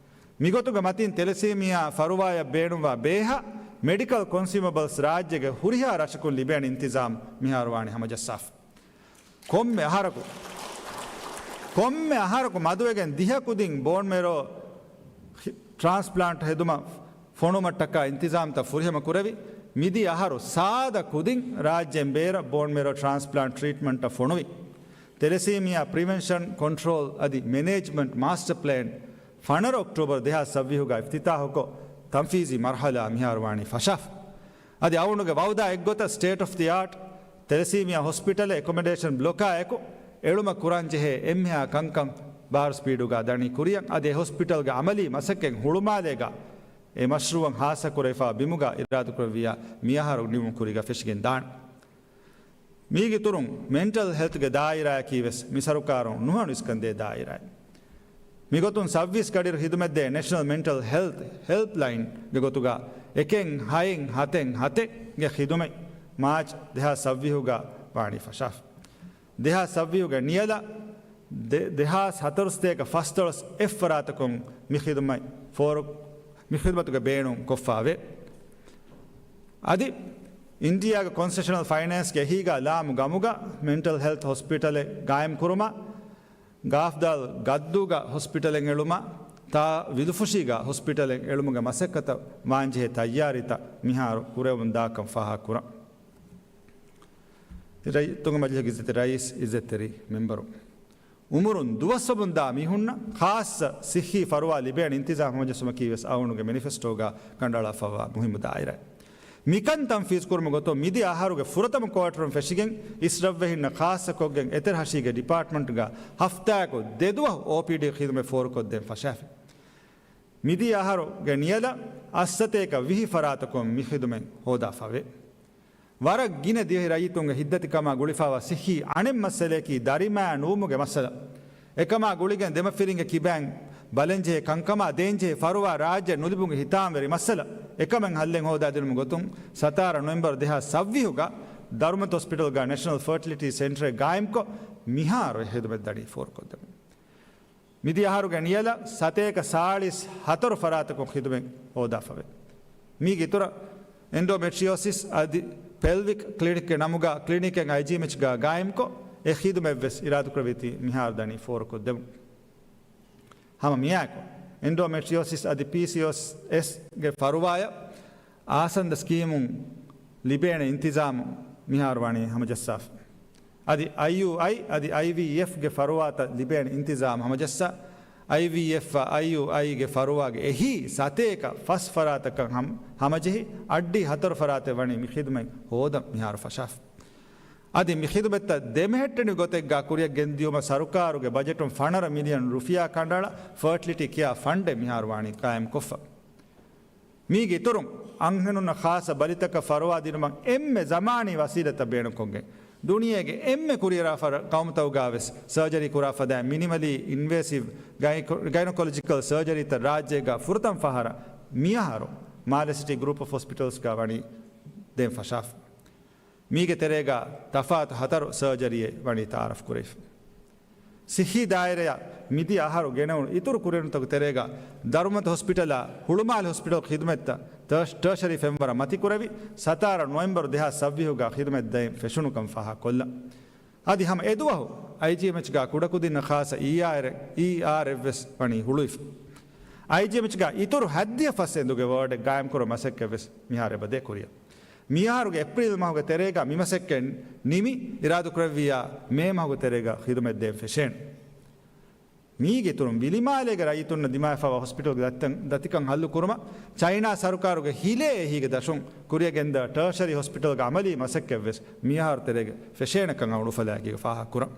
މިގޮތުގެ މަތިން ތެލެސީމިއާ ފަރުވާޔަށް ބޭނުންވާ ބޭހަށް މެޑިކަލް ކޮންސިއުމަބަލްސް ރާއްޖޭގެ ހުރިހާ ރަށަކުން ލިބޭނެ އިންތިޒާމް މިހާރު ވާނީ ހަމަޖައްސާފަ. ކޮންމެ އަހަރަކު، ކޮންމެ އަހަރަކު މަދުވެގެން ދިހަ ކުދިން ބޯން މެރޯ ޓްރާންސްޕްލާންޓް ހެދުމަށް ފޮނުވުމަށްޓަކާ އިންތިޒާމްތައް ފުރިހަމަ ކުރެވި، މިދިޔަ އަހަރު ސާދަ ކުދިން ރާއްޖޭން ބޭރަށް ބޯން މެރޯ ޓްރާންސްޕްލާންޓް ޓްރީޓްމަންޓަށް ފޮނުވި. ތެލެސީމިއާ ޕްރިވެންޝަން، ކޮންޓްރޯލް އަދި މެނޭޖްމަންޓް މާސްޓަރ ޕްލޭން ފަނަރަ އޮކްޓޯބަރު ދެހާސް ސައްވީހުގަ އިފްތިތާހުކޮށް، ތަންފީޒީ މަރުހަލާ މިހާރު ވާނީ ފަށާފަ. އަދި އަޅުގަނޑުގެ ވައުދާ އެއްގޮތަށް ސްޓޭޓް އޮފް ދި އާޓް ތެލެސީމިއާ ހޮސްޕިޓަލެއް އެކޮމޮޑޭޝަން ބްލޮކާއެކު އެޅުމަށް ކުރަންޖެހޭ އެންމެހާ ކަންކަން ބާރު ސްޕީޑުގަ ދަނީ ކުރިއަށް. އަދި އެ ހޮސްޕިޓަލްގެ އަމަލީ މަސައްކަތް ހުޅުމާލޭގަ އެ މަޝްރޫއަށް ހާއްސަކުރެވިފާ ބިމުގަ އިރާދަކުރެއްވިއްޔާ މިއަހަރު ނިމުމުގެ ކުރީގަ ފެށިގެން ދާނެ. މީގެ އިތުރުން މެންޓަލް ހެލްތުގެ ދާއިރާއަކީ ވެސް މި ސަރުކާރުން ނުހަނު އިސްކަންދޭ ދާއިރާއެއް. މިގޮތުން ސައުވީސް ގަޑިއިރު ހިދުމަތްދޭ ނެޝަނަލް މެންޓަލް ހެލްތު ހެލްޕްލައިންގެ ގޮތުގަ އެކެއް ހައެއް ހަތެއް ހަތެއްގެ ޚިދުމަތް މާޗް ދެހާސް ސައްވީހުގަ ވާނީ ފަށާފަ. ދެހާސް ސައްވީހުގެ ނިޔަލަށް ދެ-، ދެހާސް ހަތަރުސަތޭކަ ފަސްދޮޅަސް އެއްފަރާތަކުން މި ޚިދުމަތް ފޯރު-، މި ޚިދުމަތުގެ ބޭނުން ކޮށްފައިވޭ. އަދި އިންޑިއާގެ ކޮންސެޝަނަލް ފައިނޭންސްގެ އެހީގަ ލާމު ގަމުގަ މެންޓަލް ހެލްތް ހޮސްޕިޓަލެއް ގާއިމް ކުރުމަށް، ގާފްދާލް ގައްދޫގަ ހޮސްޕިޓަލެއް އެޅުމަށް، ތާ ވިލުފުށީގަ ހޮސްޕިޓަލެއް އެޅުމުގެ މަސައްކަތަށް ވާންޖެހޭ ތައްޔާރީތައް މިހާރު ކުރެވެމުން ދާކަން ފާހަގަކުރަން. ރައްޔިތުންގެ މަޖިލީހުގެ އިއްޒަތްތެރި ރައީސް، އިއްޒަތްތެރި މެންބަރު. އުމުރުން ދުވަސްވަމުންދާ މީހުންނަށް ޚާއްޞަ ސިއްހީ ފަރުވާ ލިބޭނެ އިންތިޒާމް ހަމަޖެއްސުމަކީ ވެސް އަޅުގަނޑުގެ މެނިފެސްޓޯގަ ކަނޑައަޅާފައިވާ މުހިއްމު ދާއިރާއެއް. މިކަން ތަންފީޒު ކުރުމުގެ ގޮތުން މިދިޔަ އަހަރުގެ ފުރަތަމަ ކުއާޓަރުން ފެށިގެން އިސްރަށްވެހިންނަށް ޚާއްޞަކޮށްގެން އެތެރެ ހަށީގެ ޑިޕާޓްމަންޓްގަ ހަފްތާއަކު ދެދުވަހު އޯޕީޑީ ޚިދުމަތް ފޯރުކޮށްދޭން ފަށާފި. މިދިޔަ އަހަރުގެ ނިޔަލަށް އަށްސަތޭކަ ވިހި ފަރާތަކުން މި ޚިދުމަތް ހޯދާފަވޭ. ވަރަށް ގިނަ ދިވެހި ރައްޔިތުންގެ ހިތްދަތިކަމާ ގުޅިފައިވާ ސިއްހީ އަނެއް މައްސަލަޔަކީ ދަރިމައި ނުވުމުގެ މައްސަލަ. އެކަމާ ގުޅިގެން ދެމަފިރިންގެ ކިބައިން ބަލަންޖެހޭ ކަންކަމާ ދޭންޖެހޭ ފަރުވާ ރާއްޖެ ނުލިބުމުގެ ހިތާމަވެރި މައްސަލަ. އެކަމެއް ހައްލެއް ހޯދާދިނުމުގެ ގޮތުން ސަތާރަ ނޮވެމްބަރު ދެހާސް ސައްވީހުގަ ދަރުމަތު ހޮސްޕިޓަލްގަ ނެޝަނަލް ފަރޓިލިޓީ ސެންޓަރެއް ގާއިމްކޮށް، މިހާރު އެ ޚިދުމަތް ދަނީ ފޯރުކޮށްދެމުން. މިދިޔަ އަހަރުގެ ނިޔަލަށް ސަތޭކަ ސާޅީސް ހަތަރު ފަރާތަކުން ޚިދުމަތް ހޯދާފަވޭ. މީގެ އިތުރަށް އެންޑޯމެޓްރިއޯސިސް އަދި ޕެލްވިކް ކްލިނިކްގެ ނަމުގަ ކްލިނިކެއް އައިޖީއެމްއެޗްގަ ގާއިމްކޮށް، އެ ޚިދުމަތްވެސް އިރާދަކުރެއްވީތީ މިހާރު ދަނީ ފޯރުކޮށްދެމުން. ހަމަ މިއާއެކު، އެންޑޯމެޓްރިއޯސިސް އަދި ޕީސީއޯއެސްގެ ފަރުވާޔަށް އާސަންދަ ސްކީމުން ލިބޭނެ އިންތިޒާމު މިހާރު ވަނީ ހަމަޖައްސާފަ. އަދި އައިޔޫއައި އަދި އައިވީއެފްގެ ފަރުވާތައް ލިބޭނެ އިންތިޒާމު ހަމަޖައްސާ، އައިވީއެފްއާ އައިޔޫއައިގެ ފަރުވާގެ އެހީ ސަތޭކަ ފަސް ފަރާތަކަށް ހަމަ-، ހަމަޖެހި އައްޑިހަ ހަތަރު ފަރާތެއް ވަނީ މި ޚިދުމަތް ހޯދަން މިހާރު ފަށާފަ. އަދި މި ޚިދުމަތްތައް ދެމެހެއްޓެނިވި ގޮތެއްގަ ކުރިއަށް ގެންދިޔުމަށް ސަރުކާރުގެ ބަޖެޓުން ފަނަރަ މިލިއަން ރުފިޔާ ކަނޑައަޅާ ފަރޓިލިޓީ ކެއާ ފަންޑެއް މިހާރު ވާނީ ގާއިމްކޮށްފަ. މީގެ އިތުރުން، އަންހެނުންނަށް ޚާއްޞަ ބަލިތަކަށް ފަރުވާ ދިނުމަށް އެންމެ ޒަމާނީ ވަސީލަތްތައް ބޭނުންކޮށްގެން، ދުނިޔޭގެ އެންމެ ކުރިއަރާފަ ޤައުމުތަކުގަ ވެސް ސަރޖަރީ ކުރާފަ ދާ މިނިމަލީ އިންވޭސިވް ގައި-، ގައިނޮކޮލޮޖިކަލް ސަރޖަރީތައް ރާއްޖޭގަ ފުރަތަމަ ފަހަރަށް މިއަހަރު މާލެ ސިޓީ ގްރޫޕް އޮފް ހޮސްޕިޓަލްސްގަ ވަނީ ދޭން ފަށާފަ. މީގެ ތެރޭގަ ތަފާތު ހަތަރު ސަރޖަރީއެއް ވަނީ ތައާރަފް ކުރެވިފަ. ސިއްހީ ދާއިރާއަށް މިދިޔަ އަހަރު ގެނެވުނު އިތުރު ކުރިއެރުންތަކުގެ ތެރޭގަ ދަރުމަތު ހޮސްޕިޓަލާ ހުޅުމާލެ ހޮސްޕިޓަލް ޚިދުމަތްތައް ޓަރ-، ޓާޝަރީ ފެންވަރަށް މަތިކުރެވި، ސަތާރަ ނޮވެމްބަރު ދެހާސް ސައްވީހުގަ ޚިދުމަތް ދޭން ފެށުނުކަން ފާހަގަކޮށްލަން. އަދި ހަމަ އެދުވަހު އައިޖީއެމްއެޗްގަ ކުޑަކުދިންނަށް ޚާއްޞަ އީއާރް-، އީއާރްއެފް ވެސް ވަނީ ހުޅުވިފަ. އައިޖީއެމްއެޗްގަ އިތުރު ހައްދިހަ ފަސް އެނދުގެ ވޯޑެއް ގާއިމްކުރުމަށް މަސައްކަތްވެސް މިހާރު އެބަދޭ ކުރިއަށް. މިއަހަރުގެ އޭޕްރީލް މަހުގެ ތެރޭގަ މިމަސައްކަތް ނިމި، އިރާދަކުރެއްވިއްޔާ މޭ މަހުގެ ތެރޭގަ ޚިދުމަތް ދޭން ފެށޭނެ. މީގެ އިތުރުން ވިލިމާލޭގެ ރައްޔިތުންނަށް ދިމާވެފައިވާ ހޮސްޕިޓަލްގެ ދަތިތައް-، ދަތިކަން ހައްލުކުރުމަށް ޗައިނާ ސަރުކާރުގެ ހިލޭ އެހީގެ ދަށުން ކުރިއަށް ގެންދާ ޓާޝަރީ ހޮސްޕިޓަލްގެ އަމަލީ މަސައްކަތްވެސް މިއަހަރު ތެރޭގަ ފެށޭނެކަން އަޅުގަނޑު އުފަލާގެއިގެ ފާހަގަކުރަން.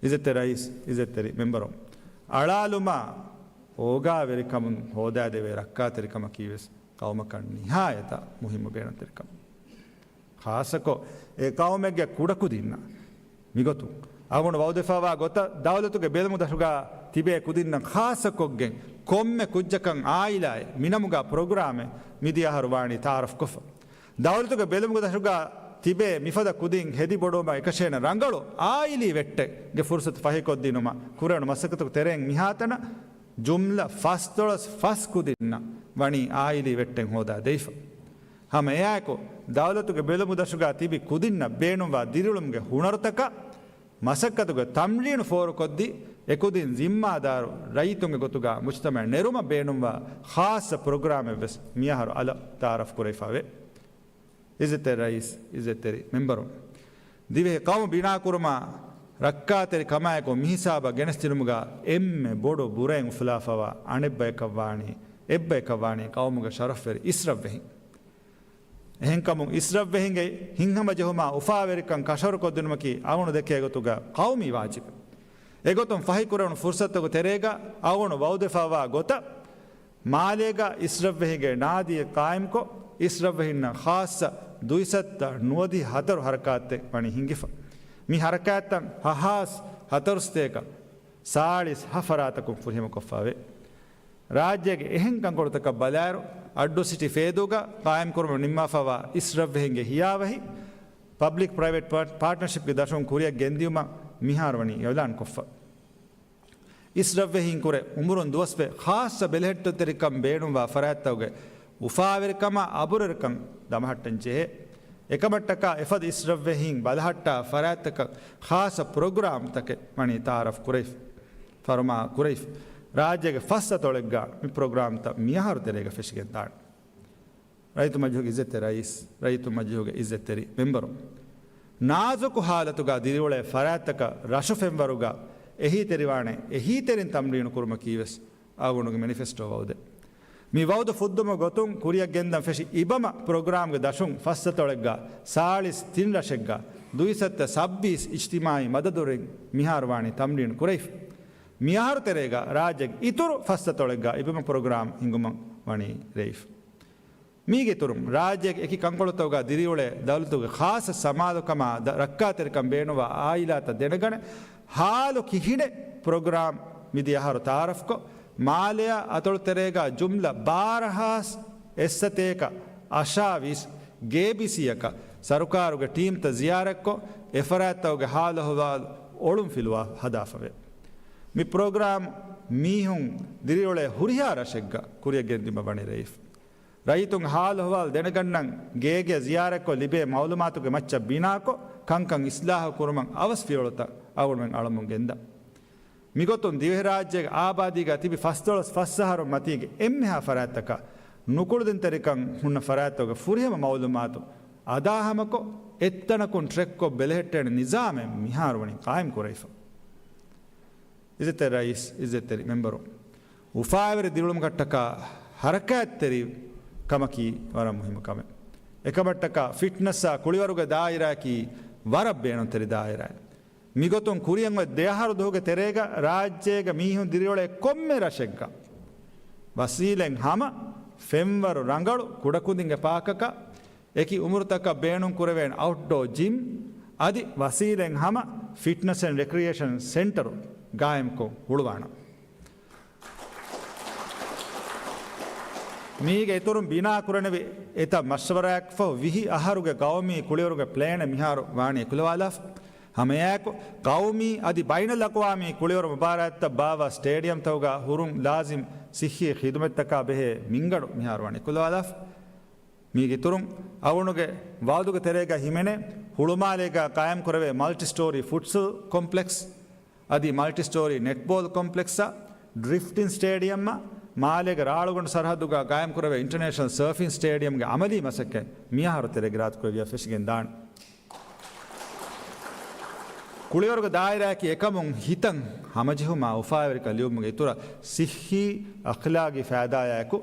އިއްޒަތްތެރި ރައީސް، އިއްޒަތްތެރި މެންބަރު، އަޅާލުމާ އޯގާވެރިކަމުން ހޯދާދެވޭ ރައްކާތެރިކަމަކީވެސް ޤައުމަކަށް ނިހާޔަތަށް މުހިއްމު ބޭނުންތެރިކަމެއް. ޚާއްޞަކޮށް، އެ ޤައުމެއްގެ ކުޑަކުދިންނަށް މިގޮތުން އަޅުގަނޑު ވައުދެފައިވާ ގޮތަށް ދައުލަތުގެ ބެލުމުގެ ދަށުގަ ތިބޭ ކުދިންނަށް ޚާއްޞަކޮށްގެން ކޮންމެ ކުއްޖަކަށް އާއިލާއެއް މިނަމުގަ ޕްރޮގްރާމެއް މިދިޔަ އަހަރު ވާނީ ތައާރަފްކޮށްފަ. ދައުލަތުގެ ބެލުމުގެ ދަށުގަ ތިބޭ މިފަދަ ކުދިން ހެދި ބޮޑުވުމަށް އެކަށޭނެ ރަނގަޅު އާއިލީ ވެއްޓެއްގެ ފުރުސަތު ފަހިކޮށްދިނުމަށް ކުރެވުނު މަސައްކަތުގެ ތެރެއިން މިހާތަނަށް ޖުމްލަ ފަސްދޮޅަސް ފަސް ކުދިންނަށް ވަނީ އާއިލީ ވެއްޓެއް ހޯދާ ދެވިފަ. ހަމަ އެއާއެކު، ދައުލަތުގެ ބެލުމުގެ ދަށުގަ ތިބި ކުދިންނަށް ބޭނުންވާ ދިރިއުޅުމުގެ ހުނަރުތަކާ، މަސައްކަތުގެ ތަމްރީނު ފޯރުކޮށްދީ، އެކުދިން ޒިންމާދާރު ރައްޔިތުންގެ ގޮތުގަ މުޖްތަމައަށް ނެރުމަށް ބޭނުންވާ ޚާއްޞަ ޕްރޮގްރާމެއްވެސް މިއަހަރު އަލަށް ތައާރަފް ކުރެވިފައެވެ. އިއްޒަތްތެރި ރައީސް، އިއްޒަތްތެރި މެންބަރުން، ދިވެހި ޤައުމު ބިނާކުރުމާ، ރައްކާތެރި ކަމާއެކު މިހިސާބަށް ގެނެސްދިނުމުގަ އެންމެ ބޮޑު ބުރައެއް އުފުލާފައިވާ އަނެއްބަޔަކަށް ވާނީ، އެއްބަޔަކަށް ވާނީ ޤައުމުގެ ޝަރަފްވެރި އިސްރަށްވެހިން. އެހެންކަމުން އިސްރަށްވެހިންގެ ހިތްހަމަޖެހުމާ އުފާވެރިކަން ކަށަވަރުކޮށްދިނުމަކީ އަޅުގަނޑު ދެކޭ ގޮތުގަ ޤައުމީ ވާޖިބެއް. އެގޮތުން ފަހިކުރެވުނު ފުރުސަތުގެ ތެރޭގަ އަޅުގަނޑު ވައުދެފައިވާ ގޮތަށް، މާލޭގަ އިސްރަށްވެހިންގެ ނާދީއެއް ޤާއިމްކޮށް، އިސްރަށްވެހިންނަށް ޚާއްޞަ ދުއިސައްތަ ނުވަދިހަ ހަތަރު ހަރަކާތްތައް ވަނީ ހިންގިފަ. މި ހަރަކާތްތައް ހަ-، ހާސް ހަތަރުސަތޭކަ ސާޅީސް ހަ ފަރާތަކުން ފުރިހަމަކޮށްފައެވެ. ރާއްޖޭގެ އެހެން ކަންކޮޅުތަކަށް ބަލާއިރު، އައްޑޫ ސިޓީ ފޭދޫގަ ޤާއިމްކުރުމަށް ނިންމާފައިވާ އިސްރަށްވެހިންގެ ހިޔާވަހި، ޕަބްލިކް ޕްރައިވެޓް ޕާޓް-، ޕާޓްނަރޝިޕްގެ ދަށުން ކުރިއަށް ގެންދިއުމަށް މިހާރު ވަނީ އިޢުލާންކޮށްފަ. އިސްރަށްވެހިންކުރެ އުމުރުން ދުވަސްވެ ޚާއްޞަ ބެލެހެއްޓުންތެރިކަން ބޭނުންވާ ފަރާތްތަކުގެ އުފާވެރިކަމާ އަބުރުވެރިކަން ދަމަހައްޓަން ޖެހޭ. އެކަމަށްޓަކާ އެފަދަ އިސްރަށްވެހީން ބަލަހައްޓާ ފަރާތްތަކަށް ޚާއްޞަ ޕްރޮގްރާމްތަކެއް ވަނީ ތައާރަފް ކުރެވިފަ، ފަރުމާ ކުރެވިފަ. ރާއްޖޭގެ ފަސް އަތޮޅެއްގަ މި ޕްރޮގްރާމްތައް މިއަހަރު ތެރޭގަ ފެށިގެންދާނެ. ރައްޔިތު މަޖިހުގެ އިއްޒަތްތެރި ރައީސް، ރައްޔިތު މަޖިހުގެ އިއްޒަތްތެރި މެމްބަރު، ނާޒުކު ހާލަތުގަ ދިރިއުޅޭ ފަރާތްތަކަށް ރަށު ފެންވަރުގަ އެހީތެރިވާނެ އެހީތެރިން ތަމްރީނު ކުރުމަކީވެސް އަޅުގަނޑުގެ މެނިފެސްޓޯ ވައުދެއް. މި ވައުދު ފުއްދުމުގެ ގޮތުން ކުރިއަށް ގެންދަން ފެށި އިބަމަ ޕްރޮގްރާމްގެ ދަށުން ފަސް އަތޮޅެއްގަ ސާޅީސް ތިން ރަށެއްގަ ދުއިސައްތަ ސައްބީސް އިޖްތިމާއީ މަދަދުވެރިން މިހާރު ވާނީ ތަމްރީނު ކުރެވިފަ. މިއަހަރު ތެރޭގަ ރާއްޖޭގެ އިތުރު ފަސް އަތޮޅެއްގަ އިބަމަ ޕްރޮގްރާމް ހިނގުމަށް ވަނީ ރޭވިފަ. މީގެ އިތުރުން، ރާއްޖޭގެ އެކި ކަންކޮޅުތަކުގަ ދިރިއުޅޭ ދައުލަތުގެ ޚާއްޞަ ސަމާލުކަމާ ދަ-، ރައްކާތެރިކަން ބޭނުންވާ އާއިލާތައް ދެނެގަނެ، ހާލު ކިހިނެއް ޕްރޮގްރާމް މިދިޔަ އަހަރު ތައާރަފްކޮށް، މާލެއާ އަތޮޅުތެރޭގަ ޖުމްލަ ބާރަ ހާސް އެއްސަތޭކަ އަށާވީސް ގޭބީސީއަކަށް ސަރުކާރުގެ ޓީމްތައް ޒިޔާރަތްކޮށް، އެފަރާތްތަކުގެ ހާލު އަހުވާލު އޮޅުން ފިލުވާ ހަދާފަވޭ. މި ޕްރޮގްރާމް މީހުން ދިރިއުޅޭ ހުރިހާ ރަށެއްގަ ކުރިއަށް ގެންދިއުމަށް ވަނީ ރޭވިފަ. ރައްޔިތުން ހާލު އަހުވާލު ދެނެގަންނަން ގޭގެ ޒިޔާރަތްކޮށް ލިބޭ މައުލޫމާތުގެ މައްޗަށް ބިނާކޮށް، ކަންކަން އިސްލާހު ކުރުމަށް އަވަސް ފިޔަވަޅުތައް އަޅުގަނޑުމެން އަޅަމުން ގެންދަން. މިގޮތުން ދިވެހިރާއްޖޭގެ އާބާދީގަ ތިބި ފަސްދޮޅަސް ފަސް އަހަރު މަތީގެ އެންމެހާ ފަރާތްތަކަށް ނުކުޅެދުންތެރިކަން ހުންނަ ފަރާތްތަކުގެ ފުރިހަމަ މައުލޫމާތު އަދާހަމަކޮށް، އެއްތަނަކުން ޓްރެކްކޮށް ބެލެހެއްޓޭނެ ނިޒާމެއް މިހާރު ވަނީ ޤާއިމް ކުރެވިފަ. އިއްޒަތްތެރި ރައީސް، އިއްޒަތްތެރި މެމްބަރު، އުފާވެރި ދިރިއުޅުމަކަށްޓަކާ ހަރަކާތްތެރި ކަމަކީ ވަރަށް މުހިއްމު ކަމެއް. އެކަމަށްޓަކާ ފިޓްނަސްއާ ކުޅިވަރުގެ ދާއިރާއަކީ ވަރަށް ބޭނުންތެރި ދާއިރާއެއް. މިގޮތުން ކުރިއަށް އޮތް ދެއަހަރު ދުވަހުގެ ތެރޭގަ ރާއްޖޭގަ މީހުން ދިރިއުޅޭ ކޮންމެ ރަށެއްގަ ވަސީލަތް ހަމަ ފެންވަރު ރަނގަޅު ކުޑަކުދިންގެ ޕާކަކަށް، އެކި އުމުރުތަކަށް ބޭނުން ކުރެވޭނެ އައުޓްޑޯ ޖިމް އަދި ވަސީލަތް ހަމަ ފިޓްނަސް އެންޑް ރެކްރިއޭޝަން ސެންޓަރު ގާއިމްކޮށް ހުޅުވާނަން. މީގެ އިތުރުން ބިނާ ކުރަނިވި އެތައް މަޝްވަރާއަކަށްފަހު ވިހި އަހަރުގެ ގައުމީ ކުޅިވަރުގެ ޕްލޭނެއް މިހާރު ވާނީ އެކުލަވާލާފަ. ހަމައެއާއެކު، ގައުމީ އަދި ބައިނަލްއަޤްވާމީ ކުޅިވަރު މުބާރާތްތައް ބާއްވާ ސްޓޭޑިއަމްތަކުގަ ހުރުން ލާޒިމް ސިއްހީ ޚިދުމަތްތަކާ ބެހޭ މިންގަނޑު މިހާރު ވަނީ އެކުލަވާލާފަ. މީގެ އިތުރުން، އަޅުގަނޑުގެ ވައުދުގެ ތެރޭގަ ހިމެނޭ ހުޅުމާލޭގަ ޤާއިމް ކުރެވޭ މަލްޓި ސްޓޯރީ ފުޓްސަލް ކޮމްޕްލެކްސް އަދި މަލްޓި ސްޓޯރީ ނެޓްބޯލް ކޮމްޕްލެކްސްއާ، ޑްރިފްޓިން ސްޓޭޑިއަމްއާ، މާލޭގެ ރާޅުގަނޑު ސަރަހައްދުގަ ޤާއިމް ކުރެވޭ އިންޓަރނޭޝަނަލް ސަރފިން ސްޓޭޑިއަމްގެ އަމަލީ މަސައްކަތް މިއަހަރު ތެރޭގަ އިރާދަކުރެއްވިޔާ ފެށިގެން ދާނެ. ކުޅިވަރުގެ ދާއިރާއަކީ އެކަމުން ހިތަށް ހަމަޖެހުމާ އުފާވެރިކަން ލިބުމުގެ އިތުރަށް ސިއްހީ، އަޚްލާގީ ފައިދާއާއެކު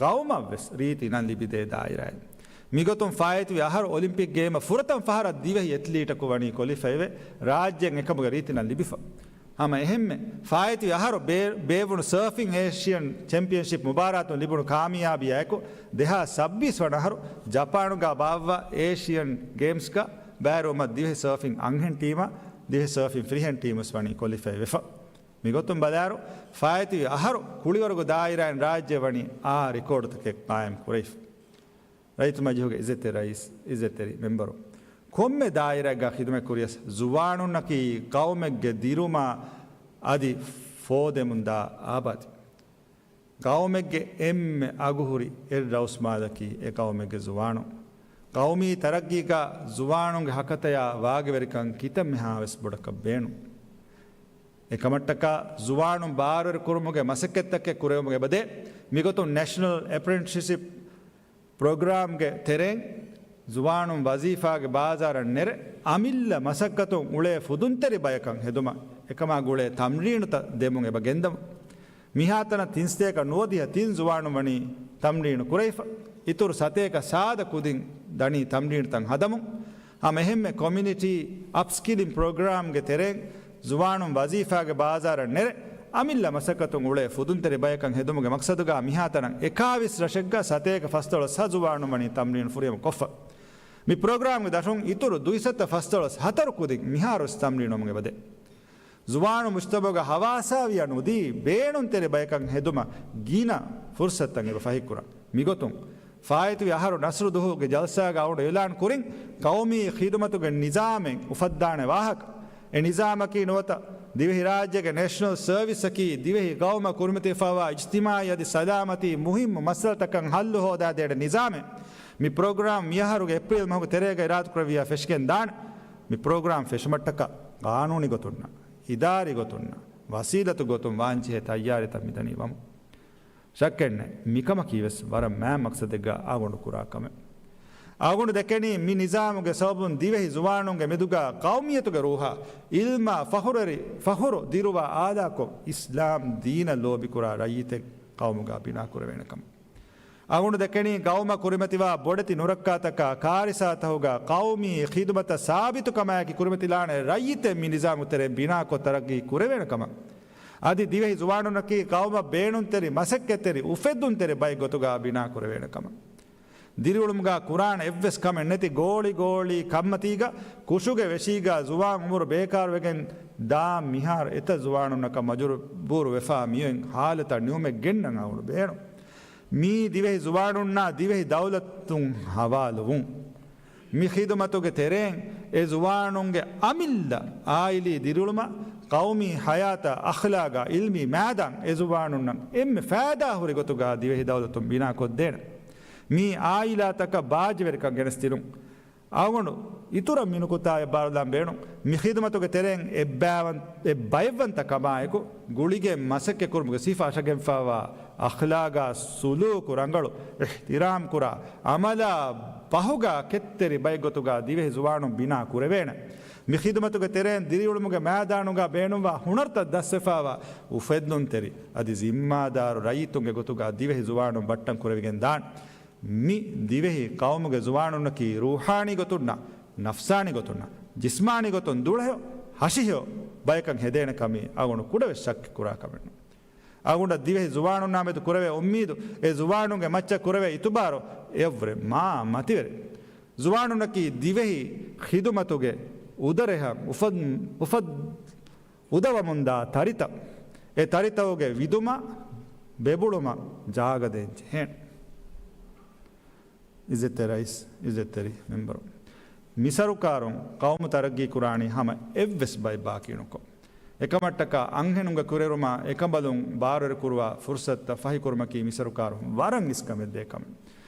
ޤައުމަށްވެސް ރީތި އިން ލިބިދޭ ދާއިރާއެއް. މިގޮތުން ފާއިތުވި އަހަރު އޮލިމްޕިކް ގޭމަށް ފުރަތަމަ ފަހަރަށް ދިވެހި އެތްލީޓަކު ވަނީ ކޮލިފައިވެ، ރާއްޖޭން އެކަމުގެ ރީތި އިން ލިބިފަ. ހަމަ އެހެންމެ، ފާއިތުވި އަހަރު ބޭ-، ބޭއްވުނު ސަރފިން އޭޝިއަން ޗެމްޕިއަންޝިޕް މުބާރާތުން ލިބުނު ކާމިޔާބީއާއެކު، ދެހާސް ސައްބީސް ވަނަ އަހަރު ޖަޕާނުގަ ބާއްވާ އޭޝިއަން ގޭމްސްގަ ބައިވެރިވުމަށް ދިވެހި ސަރފިން އަންހެން ޓީމާ، ދިވެހި ސަރފިން ފިރިހެން ޓީމުވެސް ވަނީ ކޮލިފައިވެފަ. މިގޮތުން ބަލާއިރު، ފާއިތުވި އަހަރު ކުޅިވަރުގެ ދާއިރާއިން ރާއްޖެ ވަނީ އާ ރެކޯޑުތަކެއް ޤާއިމް ކުރެވިފަ. ރައްޔިތު މަޖިހުގެ އިއްޒަތްތެރި ރައީސް، އިއްޒަތްތެރި މެމްބަރު، ކޮންމެ ދާއިރާއެއްގަ ޚިދުމަތް ކުރިޔަސް، ޒުވާނުންނަކީ ޤައުމެއްގެ ދިރުމާ އަދި ފޯދެމުންދާ އާބާދެއް. ޤައުމެއްގެ އެންމެ އަގުހުރި އެއް ރައުސްމާލަކީ އެ ޤައުމެއްގެ ޒުވާނުން. ޤައުމީ ތަރައްގީގަ ޒުވާނުންގެ ހަކަތަޔާ ވާގިވެރިކަން ކިތައްމެހާވެސް ބޮޑަކަށް ބޭނުން. އެކަމަށްޓަކާ ޒުވާނުން ބާރުވެރިކުރުމުގެ މަސައްކަތްތަކެއް ކުރެވުމުގެ އެބަދޭ. މިގޮތުން ނެޝަނަލް އެޕްރެންޓިސިޕް ޕްރޮގްރާމްގެ ތެރެއިން ޒުވާނުން ވަޒީފާގެ ބާޒާރަށް ނެރެ، އަމިއްލަ މަސައްކަތުން އުޅޭ ފުދުންތެރި ބަޔަކަށް ހެދުމަށް އެކަމާ ގުޅޭ ތަމްރީނުތައް ދެމުން އެބަ ގެންދަމުން. މިހާތަނަށް ތިން ސަތޭކަ ނުވަދިހަ ތިން ޒުވާނުން ވަނީ ތަމްރީނު ކުރެވިފަ. އިތުރު ސަތޭކަ ސާދަ ކުދިން ދަނީ ތަމްރީނުތައް ހަދަމުން. ހަމަ އެހެންމެ ކޮމިއުނިޓީ އަޕްސްކިލިން ޕްރޮގްރާމްގެ ތެރެއިން ޒުވާނުން ވަޒީފާގެ ބާޒާރަށް ނެރެ، އަމިއްލަ މަސައްކަތުން އުޅޭ ފުދުންތެރި ބަޔަކަށް ހެދުމުގެ މަޤްޞަދުގަ މިހާތަނަށް އެކާވީސް ރަށެއްގަ ސަތޭކަ ފަސްދޮޅަސް ހަ ޒުވާނުން ވަނީ ތަމްރީނު ފުރިހަމަ ކޮށްފަ. މި ޕްރޮގްރާމްގެ ދަށުން އިތުރު ދުއިސައްތަ ފަސްދޮޅަސް ހަތަރު ކުދިން މިހާރުވެސް ތަމްރީނު އޮމުން އެބަދޭ. ޒުވާނު މުޖްތަމަޢުގަ ހަވާސާވިޔާ ނުދީ ބޭނުންތެރި ބަޔަކަށް ހެދުމަށް ގިނަ ފުރުޞަތުތައް އެބަ ފަހިކުރަން. މިގޮތުން، ފާއިތުވި އަހަރު ނަސްރު ދުހުގެ ޖަލްސާގަ އަޅުގަނޑު އިޢުލާން ކުރިން، ޤައުމީ ޚިދުމަތުގެ ނިޒާމެއް އުފައްދާނެ ވާހަކަ. އެ ނިޒާމަކީ ނުވަތަ ދިވެހިރާއްޖޭގެ ނޭޝަނަލް ސަރވިސްއަކީ ދިވެހި ޤައުމަށް ކުރިމަތިވެފައިވާ އިޖްތިމާޢީ އަދި ސަލާމަތީ މުހިއްމު މައްސަލަތަކަށް ޙައްލު ހޯދާދޭނެ ނިޒާމެއް. މި ޕްރޮގްރާމް މިއަހަރުގެ އޭޕްރީލް މަހުގެ ތެރޭގަ އިރާދަކުރެއްވިޔާ ފެށިގެން ދާނެ. މި ޕްރޮގްރާމް ފެށުމަށްޓަކާ ޤާނޫނީ ގޮތުންނާ، އިދާރީ ގޮތުންނާ، ވަސީލަތު ގޮތުން ވާންޖެހޭ ތައްޔާރީތައް މިދަނީ ވަމުން. ޝައްކެއްނެތް، މިކަމަކީވެސް ވަރަށް މާތް މަޤްޞަދެއްގަ އަޅުގަނޑު ކުރާ ކަމެއް. އަޅުގަނޑު ދެކެނީ މި ނިޒާމުގެ ސަބަބުން ދިވެހި ޒުވާނުންގެ މެދުގަ ޤައުމިއްޔަތުގެ ރޫޙާ، އިލްމާ ފަޚުރުވެރި، ފަޚުރު ދިރުވާ އާލާކޮށް، އިސްލާމް ދީނަށް ލޯބިކުރާ ރައްޔިތެއް ޤައުމުގަ ބިނާކުރެވޭނެ ކަމަށް. އަޅުގަނޑު ދެކެނީ ޤައުމަށް ކުރިމަތިވާ ބޮޑެތި ނުރައްކާތަކާ ކާރިސާތަކުގަ ޤައުމީ ޚިދުމަތަށް ސާބިތުކަމާއެކީ ކުރިމަތިލާނެ ރައްޔިތެއް މި ނިޒާމުގެ ތެރެއިން ބިނާކޮށް ތަރައްޤީ ކުރެވޭނެ ކަމަށް. އަދި ދިވެހި ޒުވާނުންނަކީ ޤައުމަށް ބޭނުންތެރި، މަސައްކަތްތެރި، އުފެއްދުންތެރި ބައެއް ގޮތުގަ ބިނާކުރެވޭނެ ކަމަށް. ދިރިއުޅުމުގަ ކުރާނެ އެއްވެސް ކަމެއް ނެތި ގޯޅި ގޯޅީ ކަންމަތީގަ ކުށުގެ ވެށީގަ ޒުވާން އުމުރު ބޭކާރުވެގެން ދާ މިހާރު އެތައް ޒުވާނުންނަކަށް މަޖުބޫރު ވެފަ މިއޮތް ހާލަތަށް ނިއުމެއް ގެންނަން އަޅުގަނޑު ބޭނުން. މީ ދިވެހި ޒުވާނުންނާ ދިވެހި ދައުލަތުން ހަވާލުވުން. މި ޚިދުމަތުގެ ތެރެއިން އެ ޒުވާނުންގެ އަމިއްލަ އާއިލީ ދިރިއުޅުމަށް، ޤައުމީ ޙަޔާތަށް، އަޚްލާގަށް، އިލްމީ މައިދާން އެ ޒުވާނުންނަށް އެންމެ ފައިދާހުރި ގޮތުގަ ދިވެހި ދައުލަތުން ބިނާކޮށްދޭނެ. މި އާއިލާތަކަށް ބާއްޖަވެރިކަން ގެނެސްދިނުން. އަޅުގަނޑު އިތުރަށް މި ނުކުތާއަށް ބާރުލާން ބޭނުން. މި ޚިދުމަތުގެ ތެރެއިން އެއްބައިވަން-، އެއްބައެއްވަންތަ ކަމާއެކު، ގުޅިގެން މަސައްކަތް ކުރުމުގެ ސިފަ އަށަގެންފާވާ އަޚްލާގާ ސުލޫކު ރަނގަޅު، އިޙްތިރާމް ކުރާ، އަމަލާ ބަހުގާ ކެތްތެރި ބައެއްގޮތުގާ ދިވެހި ޒުވާނުން ބިނާ ކުރެވޭނެ. މި ޚިދުމަތުގެ ތެރެއިން ދިރިއުޅުމުގެ މައިދާނުގާ ބޭނުންވާ ހުނަރުތައް ދަސްވެފާވާ އުފެއްދުންތެރި، އަދި ޒިންމާދާރު ރައްޔިތުންގެ ގޮތުގާ ދިވެހި ޒުވާނުން ބައްޓަން ކުރެވިގެން ދާނެ. މި ދިވެހި ޤައުމުގެ ޒުވާނުންނަކީ ރޫޙާނީ ގޮތުންނާ، ނަފްސާނީ ގޮތުންނާ، ޖިސްމާނީ ގޮތުން ދުޅަހެޔޮ، ހަށިހެޔޮ ބަޔަކަށް ހެދޭނެ ކަމީ އަޅުގަނޑު ކުޑަވެސް ޝައްކެއް ކުރާ ކަމެއް ނޫން. އަޅުގަނޑަށް ދިވެހި ޒުވާނުންނާ މެދު ކުރެވޭ އުއްމީދު، އެ ޒުވާނުންގެ މައްޗަށް ކުރެވޭ އިތުބާރު އެއަށްވުރެ މާ މަތިވެރި. ޒުވާނުންނަކީ ދިވެހި ޚިދުމަތުގެ އުދަރެހަށް އުފަދް-، އުފަދް-، އުދަވަމުންދާ ތަރިތައް. އެ ތަރިތަކުގެ ވިދުމަށް، ބެބުޅުމަށް ޖާގަ ދޭން ޖެހޭނެ. އިއްޒަތްތެރި ރައީސް، އިއްޒަތްތެރި މެމްބަރު. މި ސަރުކާރުން ޤައުމު ތަރައްގީ ކުރާނީ ހަމަ އެއްވެސް ބައެއް ބާކީނުކޮށް. އެކަމަށްޓަކާ އަންހެނުންގެ ކުރިއެރުމާ އެކަނބަލުން ބާރުވެރިކުރުވާ ފުރުޞަތުތައް ފަހިކުރުމަކީ މި ސަރުކާރުން ވަރަށް އިސްކަމެއް ދޭ ކަމެއް.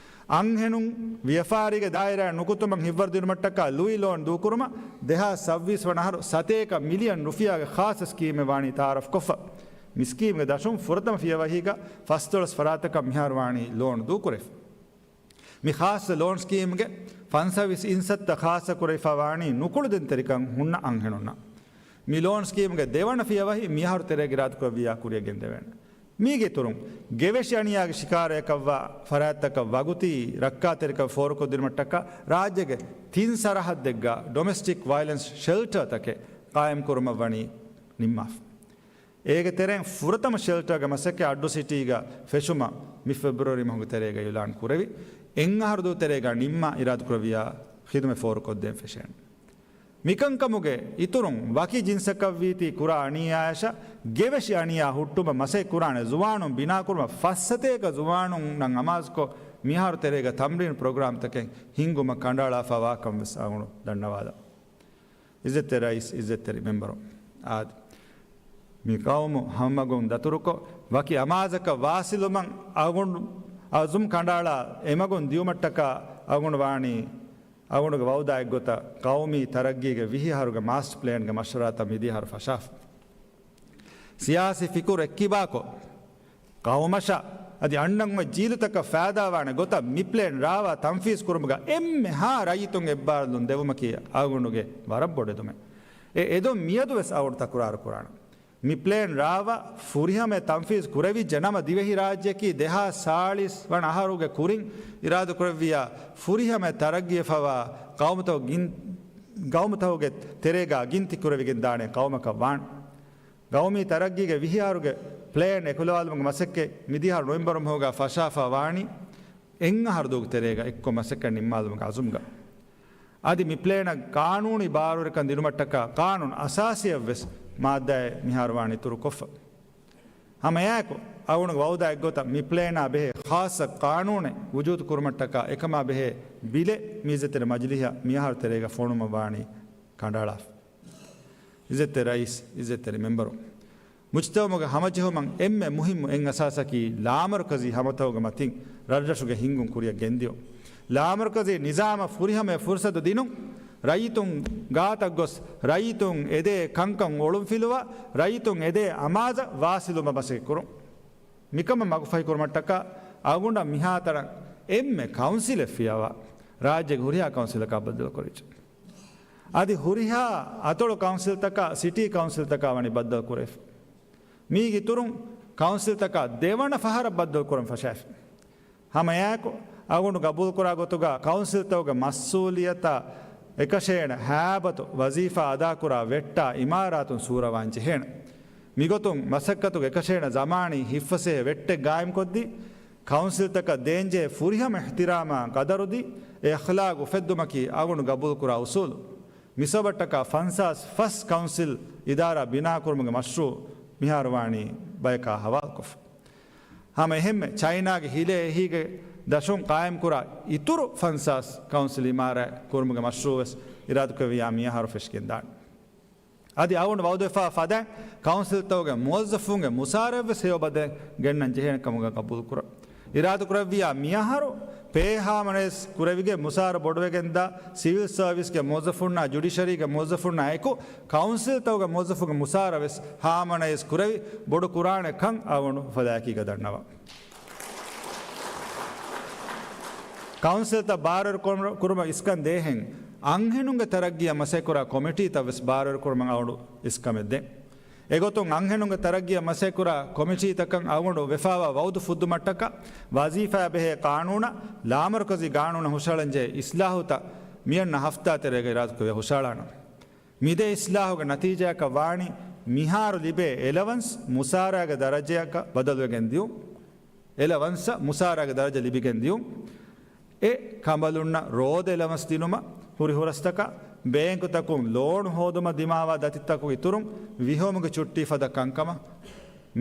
އަންހެނުން ވިޔަފާރީގެ ދާއިރާއަށް ނުކުތުމަށް ހިތްވަރުދިނުމަށްޓަކާ ލުއި ލޯން ދޫކުރުމަށް ދެހާސް ސައްބީސް ވަނަ އަހަރު ސަތޭކަ މިލިއަން ރުފިޔާގެ ޚާއްޞަ ސްކީމެއް ވާނީ ތައާރަފްކޮށްފަ. މި ސްކީމްގެ ދަށުން ފުރަތަމަ ފިޔަވަހީގަ ފަސްދޮޅަސް ފަރާތަކަށް މިހާރު ވާނީ ލޯން ދޫކުރެވިފަ. މި ޚާއްޞަ ލޯން ސްކީމްގެ ފަންސަވީސް އިންސައްތަ ޚާއްޞަ ކުރެވިފަ ވާނީ ނުކުޅެދުންތެރިކަން ހުންނަ އަންހެނުންނަށް. މި ލޯން ސްކީމްގެ ދެވަނަ ފިޔަވަހި މިއަހަރު ތެރޭގަ އިރާދަކުރެއްވިޔާ ކުރިއަށް ގެންދެވޭނެ. މީގެ އިތުރުން، ގެވެށި އަނިޔާގެ ޝިކާރައަކަށްވާ ފަރާތްތަކަށް ވަގުތީ ރައްކާތެރިކަން ފޯރުކޮށްދިނުމަށްޓަކާ ރާއްޖޭގެ ތިން ސަރަހައްދެއްގަ ޑޮމެސްޓިކް ވަޔަލެންސް ޝެލްޓަރ ތަކެއް ޤާއިމް ކުރުމަށް ވަނީ ނިންމާފަ. އޭގެ ތެރެއިން ފުރަތަމަ ޝެލްޓަރގެ މަސައްކަތް އައްޑޫ ސިޓީގަ ފެށުމަށް މި ފެބްރުއަރީ މަހުގެ ތެރޭގަ އިޢުލާން ކުރެވި، އެއް އަހަރު ދޫ ތެރޭގަ ނިންމާ އިރާދަކުރެއްވިޔާ ޚިދުމަތް ފޯރުކޮށްދޭން ފެށޭނެ. މިކަންކަމުގެ އިތުރުން ވަކި ޖިންސަކަށްވީތީ ކުރާ އަނިޔާއަށް ގެވެށި އަނިޔާ ހުއްޓުމަށް މަސައްކަތް ކުރާނެ ޒުވާނުން ބިނާކުރުމަށް ފަސް ސަތޭކަ ޒުވާނުންނަށް އަމާޒުކޮށް، މިއަހަރު ތެރޭގަ ތަމްރީން ޕްރޮގްރާމްތަކެއް ހިންގުމަށް ކަނޑައަޅާފަ ވާކަން ވެސް އަޅުގަނޑު ދަންނަވާލަން. އިއްޒަތްތެރި ރައީސް، އިއްޒަތްތެރި މެމްބަރު. އާދެ، މި ޤައުމު ހަމަގޮން ދަތުރުކޮށް، ވަކި އަމާޒަކަށް ވާސިލުމަށް އަޅުގަނޑު އަޒުމް ކަނޑައަޅާ އެމަގުން ދިޔުމަށްޓަކާ އަޅުގަނޑު ވާނީ، އަޅުގަނޑުގެ ވައުދާ އެއްގޮތަށް ޤައުމީ ތަރައްގީގެ ވިހި އަހަރުގެ މާސްޓަ ޕްލޭންގެ މަޝްވަރާތައް މިދިޔަ އަހަރު ފަށާފަ. ސިޔާސީ ފިކުރު އެއްކިބާކޮށް، ޤައުމަށާ އަދި އަންނަން އޮތް ޖީލުތަކަށް ފައިދާވާނެ ގޮތަށް މި ޕްލޭން ރާވާ ތަންފީޒު ކުރުމުގަ އެންމެހާ ރައްޔިތުން އެއްބާރުލުން ދެވުމަކީ އަޅުގަނޑުގެ ވަރަށް ބޮޑެތި އެދުމެއް. އެ އެދުން މިއަދުވެސް އަޅުގަނޑު ތަކުރާރު ކުރާނަން. މި ޕްލޭން ރާވާ ފުރިހަމަޔަށް ތަންފީޒު ކުރެވިއްޖެ ނަމަ، ދިވެހިރާއްޖެއަކީ ދެހާސް ސާޅީސް ވަނަ އަހަރުގެ ކުރިން އިރާދަކުރެއްވިޔާ ފުރިހަމަޔަށް ތަރައްގީވެފަވާ ޤައުމުތަކު ގިން-، ޤައުމުތަކުގެ ތެރޭގަ ގިންތި ކުރެވިގެންދާނެ ޤައުމަކަށް ވާން. ޤައުމީ ތަރައްގީގެ ވިހި އަހަރުގެ ޕްލޭން އެކުލަވާލުމުގެ މަސައްކަތް މިދިހަ ނޮވެމްބަރު މަހުގަ ފަށާފަ ވާނީ އެއް އަހަރު ދުވަހުގެ ތެރޭގަ އެއްކޮށް މަސައްކަތް ނިންމާލުމުގެ އަޒުމްގަ. އަދި މި ޕްލޭނަށް ޤާނޫނީ ބާރުވެރިކަން ދިނުމަށްޓަކާ ޤާނޫނު އަސާސީއަށްވެސް މާއްދާއެއް މިހާރު ވާނީ އިތުރުކޮށްފަ. ހަމައެއާއެކު، އަޅުގަނޑުގެ ވައުދާ އެއްގޮތަށް މި ޕްލޭނާ ބެހޭ ޚާއްޞަ ޤާނޫނެއް ވުޖޫދު ކުރުމަށްޓަކާ އެކަމާ ބެހޭ ބިލެއް މިއިއްޒަތްތެރި މަޖިލީހަށް މިއަހަރު ތެރޭގަ ފޮނުވުމަށް ވާނީ ކަނޑައަޅާފަ. އިއްޒަތްތެރި ރައީސް، އިއްޒަތްތެރި މެމްބަރު. މުޖްތަމަޢުގެ ހަމަޖެހުމަށް އެންމެ މުހިއްމު އެއް އަސާސަކީ ލާމަރުކަޒީ ހަމަތަކުގެ މަތިން ރަށްރަށުގެ ހިންގުން ކުރިއަށް ގެންދިޔުން. ލާމަރުކަޒީ ނިޒާމަށް ފުރިހަމަޔަށް ފުރުސަތު ދިނުން، ރައްޔިތުން ގާތަށް ގޮސް ރައްޔިތުން އެދޭ ކަންކަން އޮޅުންފިލުވާ، ރައްޔިތުން އެދޭ އަމާޒަށް ވާސިލުމަށް މަސައްކަތް ކުރުން. މިކަމަށް މަގުފަހިކުރުމަށްޓަކާ އަޅުގަނޑަށް މިހާތަނަށް އެންމެ ކައުންސިލެއް ފިޔަވާ ރާއްޖޭގެ ހުރިހާ ކައުންސިލަކާ ބައްދަލުކުރެވިއްޖެ. އަދި ހުރިހާ އަތޮޅު ކައުންސިލްތަކާ ސިޓީ ކައުންސިލްތަކާ ވަނީ ބައްދަލުކުރެވިފަ. މީގެ އިތުރުން ކައުންސިލްތަކާ ދެވަނަ ފަހަރަށް ބައްދަލުކުރަން ފަށާފި. ހަމައެއާއެކު، އަޅުގަނޑު ގަބޫލުކުރާ ގޮތުގަ ކައުންސިލްތަކުގެ މަސްއޫލިއްޔަތާ އެކަށޭނަ ހައިބަތު ވަޒީފާ އަދާކުރާ ވެއްޓާ އިމާރާތުން ސޫރަވާން ޖެހޭނެ. މިގޮތުން މަސައްކަތުގެ އެކަށޭނަ ޒަމާނީ ހިތްފަސޭހަ ވެއްޓެއް ގާއިމްކޮށްދީ، ކައުންސިލްތަކަށް ދޭންޖެހޭ ފުރިހަމަ އިޙްތިރާމާ ޤަދަރުދީ، އެ އަޚްލާގު އުފެއްދުމަކީ އަޅުގަނޑު ގަބޫލުކުރާ އުސޫލު. މިސަބަބަށްޓަކާ ފަންސާސް ފަސް ކައުންސިލް އިދާރާ ބިނާކުރުމުގެ މަޝްރޫޢު މިހާރު ވާނީ ބަޔަކާ ހަވާލުކޮށްފަ. ހަމަ އެހެންމެ ޗައިނާގެ ހިލޭ އެހީގެ ދަށުން ޤާއިމްކުރާ އިތުރު ފަންސާސް ކައުންސިލް އިމާރާތް ކުރުމުގެ މަޝްރޫޢުވެސް އިރާދަކުރެއްވިޔާ މިއަހަރު ފެށިގެންދާނެ. އަދި އަޅުގަނޑު ވައުދުވެފާ ފަދައިން ކައުންސިލްތަކުގެ މުވައްޒަފުންގެ މުސާރަވެސް ހެޔޮ ބަދަލެއް ގެންނަން ޖެހޭނެ ކަމުގަ ގަބޫލުކުރަން. އިރާދަކުރެއްވިޔާ މިއަހަރު ޕޭ ހާމަނައިޒް ކުރެވިގެން މުސާރަ ބޮޑުވެގެންދާ ސިވިލް ސަރވިސްގެ މުވައްޒަފުންނާ ޖުޑިޝަރީގެ މުވައްޒަފުންނާ އެކު ކައުންސިލްތަކުގެ މުވައްޒަފުންގެ މުސާރަވެސް ހާމަނައިޒް ކުރެވި ބޮޑު ކުރާނެ ކަން އަޅުގަނޑު އުފަލާއެކީގަ ދަންނަވަން. ކައުންސިލްތައް ބާރުވެރި ކުރުމަށް އިސްކަން ދޭހެން، އަންހެނުންގެ ތަރައްގީއަށް މަސައްކަތްކުރާ ކޮމިޓީތައް ވެސް ބާރުވެރި ކުރުމަށް އަޅުގަނޑު އިސްކަމެއް ދޭން. އެގޮތުން އަންހެނުންގެ ތަރައްގީއަށް މަސައްކަތްކުރާ ކޮމިޓީތަކަށް އަޅުގަނޑު ވެފާވާ ވައުދު ފުއްދުމަށްޓަކާ، ވަޒީފާއާ ބެހޭ ޤާނޫނާ، ލާމަރުކަޒީ ޤާނޫނާ ހުށަހަޅަންޖެހޭ އިސްލާހުތައް މިއަންނަ ހަފްތާ ތެރޭގަ އިރާދަކުރެވިޔާ ހުށަހަޅާނަން. މިދެ އިސްލާހުގެ ނަތީޖާއަކަށް ވާނީ، މިހާރު ލިބޭ އެލަވަންސް މުސާރާގެ ދަރަޖަޔަކަށް ބަދަލުވެގެން ދިޔުން. އެލަވަންސަށް މުސާރާގެ ދަރަޖަ ލިބިގެން ދިޔުން. އެ ކަނބަލުންނަށް ރޯދަ އެލަވަންސް ދިނުމަށް ހުރި ހުރަސްތަކާ، ބޭންކުތަކުން ލޯނު ހޯދުމަށް ދިމާވާ ދަތިތަކުގެ އިތުރުން ވިހޯމުގެ ޗުއްޓީ ފަދަ ކަންކަމަށް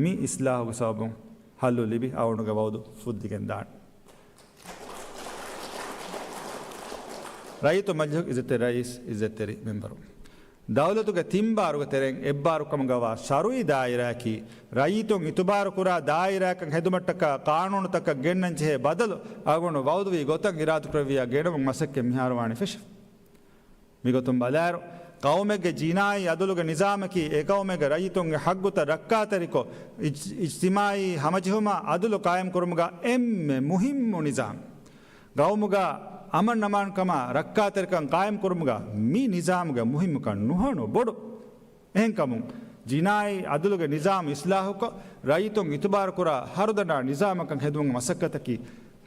މި އިސްލާހުގެ ސަބަބުން ހައްލު ލިބި އަޅުގަނޑުގެ ވައުދު ފުއްދިގެން ދާނެ. ރައްޔިތު މަޖިލިހުގެ އިއްޒަތްތެރި ރައީސް، އިއްޒަތްތެރި މެންބަރު. ދައުލަތުގެ ތިން ބާރުގެ ތެރެއިން އެއްބާރު ކަމުގަވާ ޝަރުއީ ދާއިރާއަކީ، ރައްޔިތުން އިތުބާރުކުރާ ދާއިރާއަކަށް ހެދުމަށްޓަކާ ޤާނޫނުތަކަށް ގެންނަން ޖެހޭ ބަދަލު އަޅުގަނޑު ވައުދުވީ ގޮތަށް އިރާދަކުރެއްވިޔާ ގެނައުމުގެ މަސައްކަތް މިހާރު ވާނީ ފެށިފަ. މިގޮތުން ބަލާއިރު، ޤައުމެއްގެ ޖިނާއީ އަދުލުގެ ނިޒާމަކީ އެ ޤައުމެއްގެ ރައްޔިތުންގެ ޙައްޤުތައް ރައްކާތެރިކޮށް، އިޖް-، އިޖްތިމާޢީ ހަމަޖެހުމާ އަދުލު ޤާއިމްކުރުމުގަ އެންމެ މުހިއްމު ނިޒާމް. ޤައުމުގަ އަމަންއަމާންކަމާ ރައްކާތެރިކަން ޤާއިމްކުރުމުގަ މި ނިޒާމުގެ މުހިއްމުކަން ނުހަނު ބޮޑު. އެހެންކަމުން، ޖިނާއީ އަދުލުގެ ނިޒާމް އިސްލާހުކޮށް، ރައްޔިތުން އިތުބާރުކުރާ ހަރުދަނާ ނިޒާމަކަށް ހެދުމުގެ މަސައްކަތަކީ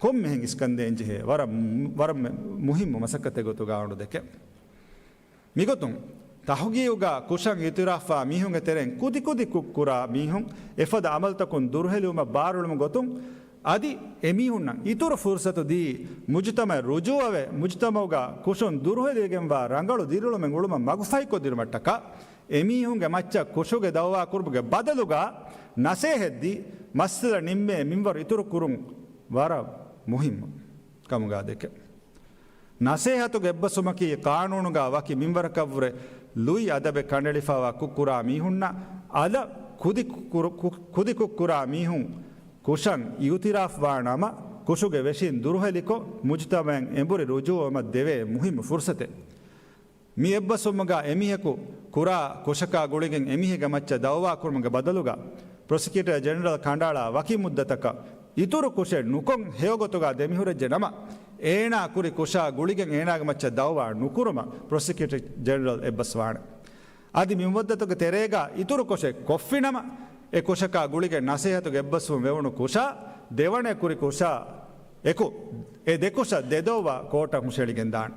ކޮންމެހެން އިސްކަންދޭންޖެހޭ ވަރަށް، ވަރަށް މުހިއްމު މަސައްކަތެއް ގޮތުގަ އަޅުގަނޑު ދެކެން. މިގޮތުން، ތަހުގީގުގަ ކުށަށް އިއުތިރާފްވާ މީހުންގެ ތެރެއިން ކުދިކުދި ކުށްކުރާ މީހުން އެފަދަ އަމަލުތަކުން ދުރުހެލިވުމަށް ބާރުއެޅުމުގެ ގޮތުން، އަދި އެމީހުންނަށް އިތުރު ފުރުސަތު ދީ، މުޖުތަމަޢަށް ރުޖޫޢަވެ، މުޖުތަމަޢުގަ ކުށުން ދުރުހެލިވެގެންވާ ރަނގަޅު ދިރިއުޅުމެއް އުޅުމަށް މަގުފަހިކޮށްދިނުމަށްޓަކާ، އެމީހުންގެ މައްޗަށް ކުށުގެ ދައުވާ ކުރުމުގެ ބަދަލުގަ ނަސޭހަތްދީ، މައްސަލަ ނިންމޭ މިންވަރު އިތުރު ކުރުން ވަރަށް މުހިއްމު ކަމުގަ ދެކެ. ނަސޭހަތުގެ އެއްބަސްވުމަކީ ޤާނޫނުގަ ވަކި މިންވަރަކަށްވުރެ ލުއި އަދަބެއް ކަނޑައެޅިފައިވާ ކުށްކުރާ މީހުންނަށް އަލަށް ކުދި ކު-، ކުރު-، ކު-، ކުދި ކުށްކުރާ މީހުން ކުށަށް އިއުތިރާފްވާ ނަމަ، ކުށުގެ ވެށިން ދުރުހެލިކޮށް، މުޖުތަމަޢަށް އެނބުރި ރުޖޫޢަވުމަށް ދެވޭ މުހިއްމު ފުރުސަތެއް. މި އެއްބަސްވުމުގަ އެމީހަކު ކުރާ ކުށަކާ ގުޅިގެން އެމީހެއްގެ މައްޗަށް ދައުވާ ކުރުމުގެ ބަދަލުގަ، ޕްރޮސިކިއުޓަރ ޖެނެރަލް ކަނޑައަޅާ ވަކި މުއްދަތަކަށް އިތުރު ކުށެއް ނުކޮށް ހެޔޮގޮތުގަ ދެމިހުރެއްޖެ ނަމަ، އޭނާ ކުރި ކުށާ ގުޅިގެން އޭނާގެ މައްޗަށް ދައުވާ ނުކުރުމަށް ޕްރޮސިކިއުޓަރ ޖެނެރަލް އެއްބަސްވާނެ. އަދި މި މުއްދަތުގެ ތެރޭގަ އިތުރު ކުށެއް ކޮށްފިނަމަ، އެ ކުށަކާ ގުޅިގެން ނަސޭހަތުގެ އެއްބަސްވުން ވެވުނު ކުށާ، ދެވަނަ ކުރި ކުށާ އެކު، އެ ދެ ކުށަށް ދެ ދައުވާ ކޯޓަށް ހުށައެޅިގެން ދާނެ.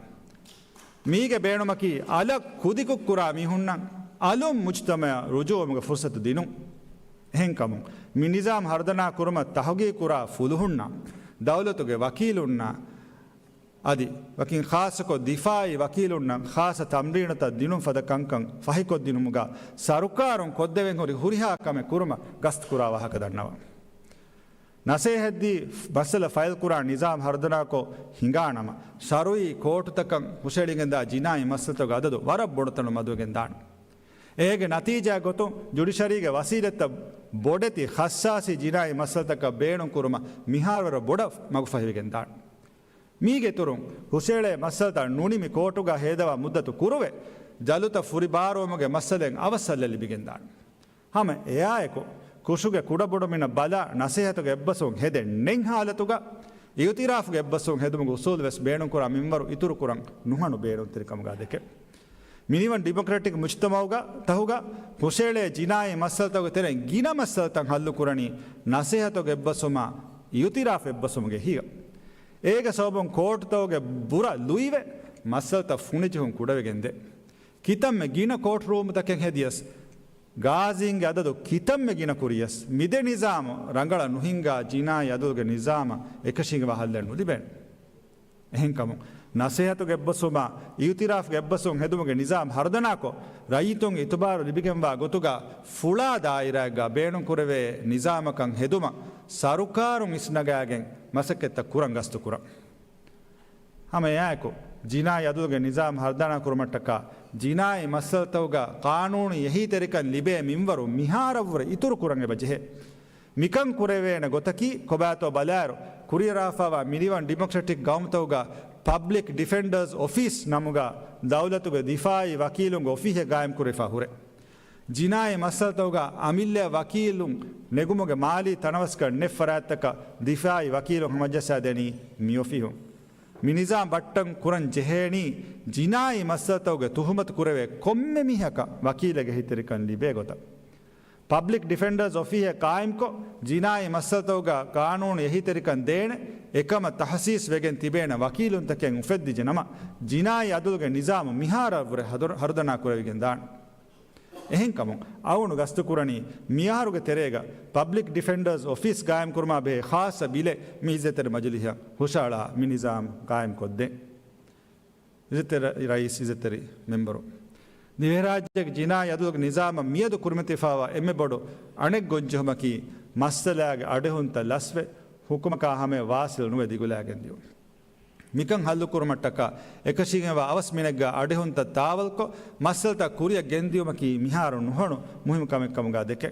މީގެ ބޭނުމަކީ، އަލަށް ކުދިކުށް ކުރާ މީހުންނަށް އަލުން މުޖުތަމަޢަށް ރުޖޫޢަވުމުގެ ފުރުސަތު ދިނުން. އެހެންކަމުން، މި ނިޒާމް ހަރުދަނާ ކުރުމަށް ތަހުގީގު ކުރާ ފުލުހުންނަށް، ދައުލަތުގެ ވަކީލުންނަށް، އަދި ވަކިން ޚާއްޞަކޮށް ދިފާޢީ ވަކީލުންނަށް ޚާއްޞަ ތަމްރީނުތައް ދިނުން ފަދަ ކަންކަން ފަހިކޮށްދިނުމުގަ ސަރުކާރުން ކޮށްދެވެން ހުރި ހުރިހާ ކަމެއް ކުރުމަށް ގަސްތުކުރާ ވާހަކަ ދަންނަވަން. ނަސޭހަތްދީ މައްސަލަ ފައިލްކުރާ ނިޒާމް ހަރުދަނާކޮށް ހިނގާނަމަ، ޝަރުއީ ކޯޓުތަކަށް ހުށައެޅިގެންދާ ޖިނާއީ މައްސަލަތަކުގެ އަދަދު ވަރަށް ބޮޑުތަނުން މަދުވެގެންދާނެ. އޭގެ ނަތީޖާ ގޮތުން ޖުޑިޝަރީގެ ވަސީލަތްތައް ބޮޑެތި ޚައްސާސީ ޖިނާއީ މައްސަލަތަކަށް ބޭނުންކުރުމަށް މިހާރުވަރަށް ބޮޑަށް މަގުފަހިވެގެންދާނެ. މީގެ އިތުރުން ހުށައެޅޭ މައްސަލަތައް ނުނިމި ކޯޓުގަ ހޭދަވާ މުއްދަތު ކުރުވެ، ޖަލުތައް ފުރިބާރުވުމުގެ މައްސަލައިން އަވަސް ހައްލެއް ލިބިގެންދާނެ. ހަމަ އެއާއެކު، ކުށުގެ ކުޑަބޮޑުމިނަށް ބަލާ، ނަސޭހަތުގެ އެއްބަސްވުން ހެދެން ނެތް ހާލަތުގަ، އިއުތިރާފުގެ އެއްބަސްވުން ހެދުމުގެ އުސޫލު ވެސް ބޭނުންކުރާ މިންވަރު އިތުރުކުރަން ނުހަނު ބޭނުންތެރިކަމުގަ ދެކެ. މިނިވަން ޑިމޮކްރެޓިކް މުޖްތަމައުގަ، ތަހުގަ، ހުށައެޅޭ ޖިނާއީ މައްސަލަތަކުގެ ތެރެއިން ގިނަ މައްސަލަތައް ހައްލުކުރަނީ، ނަސޭހަތުގެ އެއްބަސްވުމާ، އިއުތިރާފު އެއްބަސްވުމުގެ އެހީގަ. އޭގެ ސަބަބުން ކޯޓުތަކުގެ ބުރަ ލުއިވެ، މައްސަލަތައް ފުނިޖެހުން ކުޑަވެގެންދޭ. ކިތަންމެ ގިނަ ކޯޓް ރޫމްތަކެއް ހެދިޔަސް، ގާޒީންގެ އަދަދު ކިތަންމެ ގިނަ ކުރިޔަސް، މިދެ ނިޒާމު ރަނގަޅަށް ނުހިނގާ، ޖިނާއީ އަދުލުގެ ނިޒާމަށް އެކަށީގެންވާ ހައްލެއް ނުލިބޭނެ. އެހެންކަމުން، ނަސޭހަތުގެ އެއްބަސްވުމާ، އިއުތިރާފުގެ އެއްބަސްވުން ހެދުމުގެ ނިޒާމް ހަރުދަނާކޮށް، ރައްޔިތުން އިތުބާރު ލިބިގެންވާ ގޮތުގަ، ފުޅާ ދާއިރާއެއްގަ ބޭނުންކުރެވޭ ނިޒާމަކަށް ހެދުމަށް ސަރުކާރުން އިސްނަގާގެން މަސައްކަތްތައް ކުރަން ގަސްތުކުރަން. ހަމައެއާއެކު، ޖިނާއީ އަދުލުގެ ނިޒާމް ހަރުދަނާ ކުރުމަށްޓަކާ، ޖިނާއީ މައްސަލަތަކުގަ ޤާނޫނީ އެހީތެރިކަން ލިބޭ މިންވަރު މިހާރަށްވުރެ އިތުރު ކުރަން އެބަ ޖެހޭ. މިކަން ކުރެވޭނެ ގޮތަކީ، ކޮބާތޯ ބަލާއިރު، ކުރިއަރާފައިވާ މިނިވަން ޑިމޮކްރެޓިކް ގައުމުތަކުގަ ޕަބްލިކް ޑިފެންޑަރސް އޮފީސް ނަމުގަ ދައުލަތުގެ ދިފާއީ ވަކީލުންގެ އޮފީހެއް ގާއިމްކުރެވިފަ ހުރޭ. ޖިނާއީ މައްސަލަތަކުގަ އަމިއްލައަށް ވަކީލުން ނެގުމުގެ މާލީ ތަނަވަސްކަން ނެތް ފަރާތްތަކަށް ދިފާއީ ވަކީލުން ހަމަޖައްސާދޭނީ މި އޮފީހުން. މި ނިޒާމް ބައްޓަން ކުރަން ޖެހޭނީ، ޖިނާއީ މައްސަލަތަކުގެ ތުހުމަތު ކުރެވޭ ކޮންމެ މީހަކަށް ވަކީލެއްގެ އެހީތެރިކަން ލިބޭ ގޮތަށް. ޕަބްލިކް ޑިފެންޑަރސް އޮފީހެއް ޤާއިމްކޮށް، ޖިނާއީ މައްސަލަތަކުގަ ޤާނޫނީ އެހީތެރިކަން ދޭނެ، އެކަމަށް ތަހަސީސް ވެގެން ތިބޭނެ ވަކީލުންތަކެއް އުފެއްދިއްޖެ ނަމަ، ޖިނާއީ އަދުލުގެ ނިޒާމު މިހާރަށްވުރެ ހަދުރ-، ހަރުދަނާ ކުރެވިގެން ދާނެ. އެހެންކަމުން، އައުނު ގަސްތުކުރަނީ، މިއަހަރުގެ ތެރޭގަ ޕަބްލިކް ޑިފެންޑަރސް އޮފީސް ގާއިމްކުރުމާ ބެހޭ ޚާއްޞަ ބިލެއް މި އިއްޒަތްތެރި މަޖިލީހަށް ހުށައަޅާ މި ނިޒާމް ގާއިމްކޮށްދޭން. އިއްޒަތްތެރި ރައީސް، އިއްޒަތްތެރި މެމްބަރު. ދިވެހިރާއްޖޭގެ ޖިނާއީ އަދުލުގެ ނިޒާމަށް މިއަދު ކުރިމަތިވެފައިވާ އެންމެ ބޮޑު އަނެއްގޮތްޖެހުމަކީ، މައްސަލާގެ އަޑެހުންތައް ލަސްވެ، ހުކުމަކާ ހަމަޔަށް ވާސިލް ނުވެ ދިގުލާގެން ދިޔުން. މިކަން ހައްލުކުރުމަށްޓަކާ، އެކަށީގެންވާ އަވަސް މިނެއްގަ އަޑެހުންތައް ތާވަލްކޮށް، މައްސަލަތައް ކުރިއަށް ގެންދިޔުމަކީ މިހާރު ނުހަނު މުހިންމު ކަމެއްކަމުގަ ދެކެ.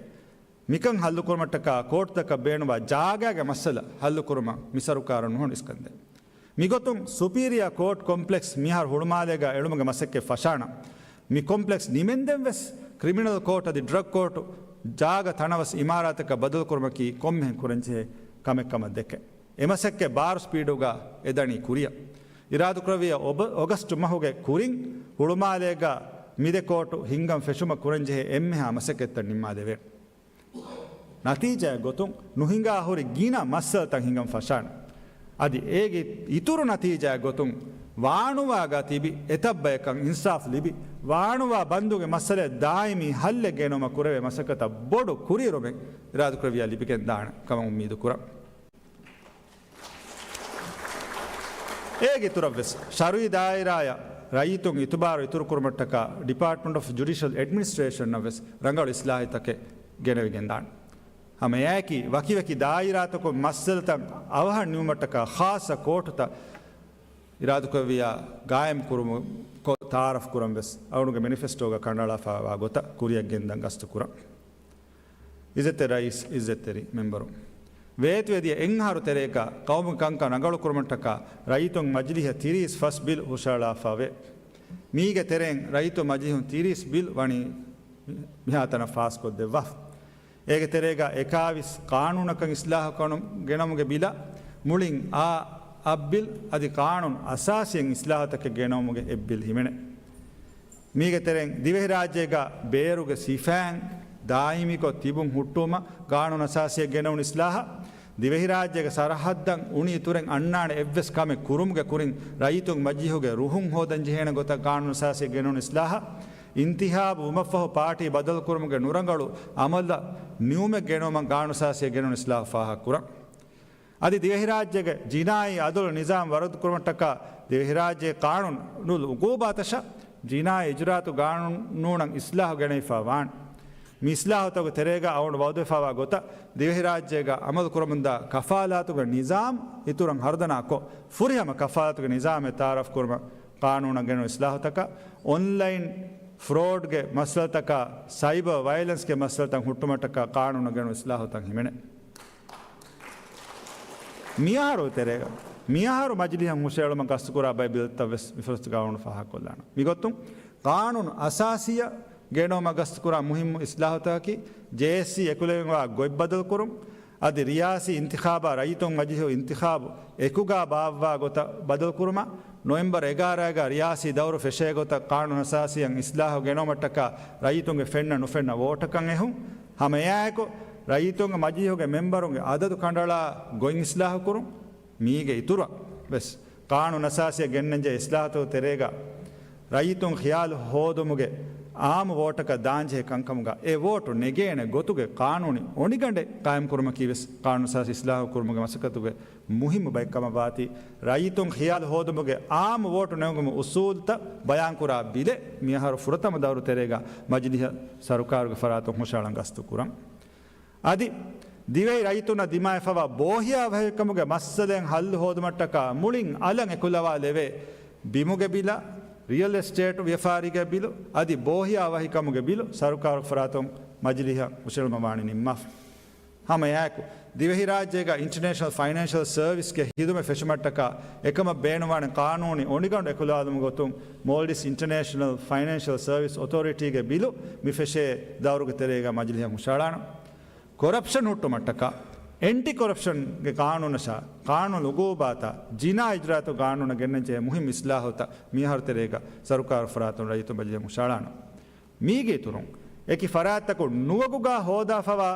މިކަން ހައްލުކުރުމަށްޓަކާ، ކޯޓުތަކަށް ބޭނުންވާ ޖާގާގެ މައްސަލަ ހައްލުކުރުމަށް މި ސަރުކާރުން ނުހަނު އިސްކަންދޭ. މިގޮތުން، ސުޕީރިއާ ކޯޓް ކޮމްޕްލެކްސް މިހާރު ހުޅުމާލޭގަ އެޅުމުގެ މަސައްކަތް ފަށާނަން. މި ކޮމްޕްލެކްސް ނިމެންދެން ވެސް، ކްރިމިނަލް ކޯޓް އަދި ޑްރަގް ކޯޓު ޖާގަ ތަނަވަސް އިމާރާތަކަށް ބަދަލުކުރުމަކީ ކޮންމެހެން ކުރަންޖެހޭ ކަމެއް ކަމަށް ދެކެ. އެ މަސައްކަތް ބާރު ސްޕީޑުގަ އެދަނީ ކުރިއަށް. އިރާދަކުރެއްވިއްޔާ އޮބ-، އޮގަސްޓް މަހުގެ ކުރިން ހުޅުމާލޭގަ މިދެ ކޯޓު ހިންގަން ފެށުމަށް ކުރަންޖެހޭ އެންމެހާ މަސައްކަތްތައް ނިންމާލެވޭ. ނަތީޖާއެއް ގޮތުން ނުހިނގާ ހުރި ގިނަ މައްސަލަތައް ހިނގަން ފަށާނެ. އަދި އޭގެ އިތުރު ނަތީޖާއެއް ގޮތުން ވާނުވާގަ ތިބި އެތައްބަޔަކަށް އިންސާފް ލިބި، ވާނުވާ ބަންދުގެ މައްސަލައަށް ދާއިމީ ހައްލެއް ގެނައުމަށް ކުރެވޭ މަސައްކަތަށް ބޮޑު ކުރިއެރުމެއް އިރާދަކުރެއްވިއްޔާ ލިބިގެން ދާނެ ކަމަށް އުއްމީދު ކުރަން. އޭގެ އިތުރަށްވެސް، ޝަރުއީ ދާއިރާއަށް ރައްޔިތުން އިތުބާރު އިތުރުކުރުމަށްޓަކާ، ޑިޕާޓްމަންޓް އޮފް ޖުޑިޝަލް އެޑްމިނިސްޓްރޭޝަނަށްވެސް ރަނގަޅު އިސްލާހިތަކެއް ގެނެވިގެންދާނެ. ހަމައެއާއެކީ، ވަކިވަކި ދާއިރާތަކުން މައްސަލަތައް އަވަހަށް ނިމުމަށްޓަކާ، ޚާއްޞަ ކޯޓުތައް އިރާދަކުރެއްވިއްޔާ ގާއިމް ކުރުމު ކޮށް ތައާރަފް ކުރަން ވެސް އަޅުގަނޑުގެ މެނިފެސްޓޯގަ ކަނޑައަޅާފައިވާ ގޮތަށް ކުރިއަށް ގެންދަން ގަސްތު ކުރަން. އިއްޒަތްތެރި ރައީސް، އިއްޒަތްތެރި މެމްބަރު. ވޭތުވެދިޔަ އެއްއަހަރު ތެރޭގަ ޤައުމުގެ ކަންކަން ރަނގަޅުކުރުމަށްޓަކާ ރައްޔިތުން މަޖިލީހަށް ތިރީސް ފަސް ބިލް ހުށައަޅާފައިވޭ. މީގެ ތެރެއިން ރައްޔިތުން މަޖިލީހުން ތިރީސް ބިލް ވަނީ މިހާތަނަށް ފާސްކޮށްދެއްވާފަ. އޭގެ ތެރޭގަ އެކާވީސް ޤާނޫނަކަށް އިސްލާހު ކަނު-، ގެނަމުގެ ބިލަށް މުޅިން އާ އަށް ބިލް އަދި ޤާނޫނު އަސާސީއަށް އިސްލާހުތަކެއް ގެނައުމުގެ އެއް ބިލް ހިމެނޭ. މީގެ ތެރެއިން ދިވެހިރާއްޖޭގަ ބޭރުގެ ސިފައިން ދާއިމީކޮށް ތިބުން ހުއްޓުވުމަށް ޤާނޫނު އަސާސީއަށް ގެނައުނު އިސްލާހަށް، ދިވެހިރާއްޖޭގެ ސަރަހައްދަށް އުނި އިތުރެއް އަންނާނެ އެއްވެސް ކަމެއް ކުރުމުގެ ކުރިން ރައްޔިތުން މަޖިލީހުގެ ރުހުން ހޯދަން ޖެހޭނެ ގޮތަށް ޤާނޫނު އަސާސީއަށް ގެނައުނު އިސްލާހަށް، އިންތިހާބު ވުމަށްފަހު ޕާޓީ ބަދަލުކުރުމުގެ ނުރަނގަޅު އަމަލަށް ނިއުމެއް ގެނައުމަށް ޤާނޫނު އަސާސީއަށް ގެނައުނު އިސްލާހު ފާހަގަކުރަން. އަދި ދިވެހިރާއްޖޭގެ ޖިނާއީ އަދުލު ނިޒާމް ވަރަދުކުރުމަށްޓަކާ ދިވެހިރާއްޖޭ ޤާނޫނުލް އުޤޫބާތަށަށް ޖިނާއީ އިޖުރާތު ޤާނޫނަށް އިސްލާހު ގެނެވިފައި ވާނެ. މި އިސްލާހުތަކުގެ ތެރޭގަ އަޅުގަނޑު ވައުދުވެފައިވާ ގޮތަށް ދިވެހިރާއްޖޭގަ އަމަލު ކުރަމުންދާ ކަފާލާތުގެ ނިޒާމް އިތުރަށް ހަރުދަނާކޮށް، ފުރިހަމަ ކަފާލާތުގެ ނިޒާމެއް ތައާރަފް ކުރުމަށް ޤާނޫނަށް ގެނައު އިސްލާހުތަކަށް، އޮންލައިން ފްރޯޑްގެ މައްސަލަތަކާ، ސައިބަރ ވަޔަލެންސްގެ މައްސަލަތައް ހުއްޓުމަށްޓަކާ ޤާނޫނަށް ގެނައު އިސްލާހުތައް ހިމެނޭ. މިއަހަރު ތެރޭގަ މިއަހަރު މަޖިލީހަށް ހުށައެޅުމަށް ގަސްތުކުރާ ބައެއް ބިލްތައް ވެސް މިފުރަސަތުގަ އަޅުގަނޑު ފާހަގަކޮށްލާނަން. މިގޮތުން، ޤާނޫނު އަސާސީއަށް ގެނައުމަށް ގަސްތުކުރާ މުހިއްމު އިސްލާހުތަކަކީ، ޖޭއެސްސީ އެކުލެވިފައިވާ ގޮތް ބަދަލުކުރުން، އަދި ރިޔާސީ އިންތިޚާބާ ރައްޔިތުން މަޖިލީހު އިންތިޚާބު އެކުގާ ބާއްވާ ގޮތަށް ބަދަލުކުރުމަށް، ނޮވެމްބަރު އެގާރައިގަ ރިޔާސީ ދައުރު ފެށޭ ގޮތަށް ޤާނޫނު އަސާސީއަށް އިސްލާހު ގެނައުމަށްޓަކާ ރައްޔިތުންގެ ފެންނަ ނުފެންނަ ވޯޓަކަށް އެހުން. ހަމަ އެއާއެކު، ރައްޔިތުންގެ މަޖިލީހުގެ މެމްބަރުންގެ އަދަދު ކަނޑައަޅާ ގޮތް އިސްލާހުކުރުން. މީގެ އިތުރަށް ވެސް ޤާނޫނު އަސާސީއަށް ގެންނަންޖެހޭ އިސްލާހުތަކުގެ ތެރޭގަ ރައްޔިތުން ޚިޔާލު ހޯދުމުގެ އާއްމު ވޯޓަކަށް ދާންޖެހޭ ކަންކަމުގަ އެ ވޯޓު ނެގޭނެ ގޮތުގެ ޤާނޫނީ އޮނިގަނޑެއް ޤާއިމްކުރުމަކީ ވެސް ޤާނޫނު އަސާސީ އިސްލާހު ކުރުމުގެ މަސައްކަތުގެ މުހިއްމު ބައެއް ކަމަށް ވާތީ، ރައްޔިތުން ޚިޔާލު ހޯދުމުގެ އާއްމު ވޯޓު ނެގުމުގެ އުސޫލުތައް ބަޔާންކުރާ ބިލެއް މިއަހަރު ފުރަތަމަ ދައުރު ތެރޭގަ މަޖިލީހަށް ސަރުކާރުގެ ފަރާތުން ހުށައަޅަން ގަސްތު ކުރަން. އަދި ދިވެހި ރައްޔިތުންނަށް ދިމާވެފައިވާ ބޯހިޔާވަހިކަމުގެ މައްސަލައިން ހައްލު ހޯދުމަށްޓަކާ މުޅިން އަލަށް އެކުލަވާލެވޭ ބިމުގެ ބިލާ، ރިއަލް އެސްޓޭޓް ވިޔަފާރީގެ ބިލު އަދި ބޯހިޔާވަހިކަމުގެ ބިލު ސަރުކާރުގެ ފަރާތުން މަޖިލީހަށް ހުށައެޅުމަށް ވާނީ ނިންމާފަ. ހަމައެއާއެކު، ދިވެހިރާއްޖޭގަ އިންޓަރނޭޝަނަލް ފައިނޭންޝަލް ސަރވިސްގެ ހިދުމަތް ފެށުމަށްޓަކާ އެކަމަށް ބޭނުންވާނެ ޤާނޫނީ އޮނިގަނޑު އެކުލަވާލުމުގެ ގޮތުން މޯލްޑިވްސް އިންޓަރނޭޝަނަލް ފައިނޭންޝަލް ސަރވިސް އޮތޯރިޓީގެ ބިލު މި ފެށޭ ދައުރުގެ ތެރޭގަ މަޖިލީހަށް ހުށައަޅާނަން. ކޮރަޕްޝަން ހުއްޓުމަށްޓަކާ އެންޓި ކޮރަޕްޝަންގެ ޤާނޫނަށާ ޤާނޫނު އުގޫބާތާ ޖިނާ އިޖުރާއަތު ޤާނޫނަށް ގެންނަންޖެހޭ މުހިއްމު އިސްލާހުތައް މިއަހަރު ތެރޭގަ ސަރުކާރު ފަރާތުން ރައްޔިތުން މަޖިލީހަށް ހުށައަޅާނަން. މީގެ އިތުރުން، އެކި ފަރާތްތަކުން ނުވަގުގާ ހޯދާފަވާ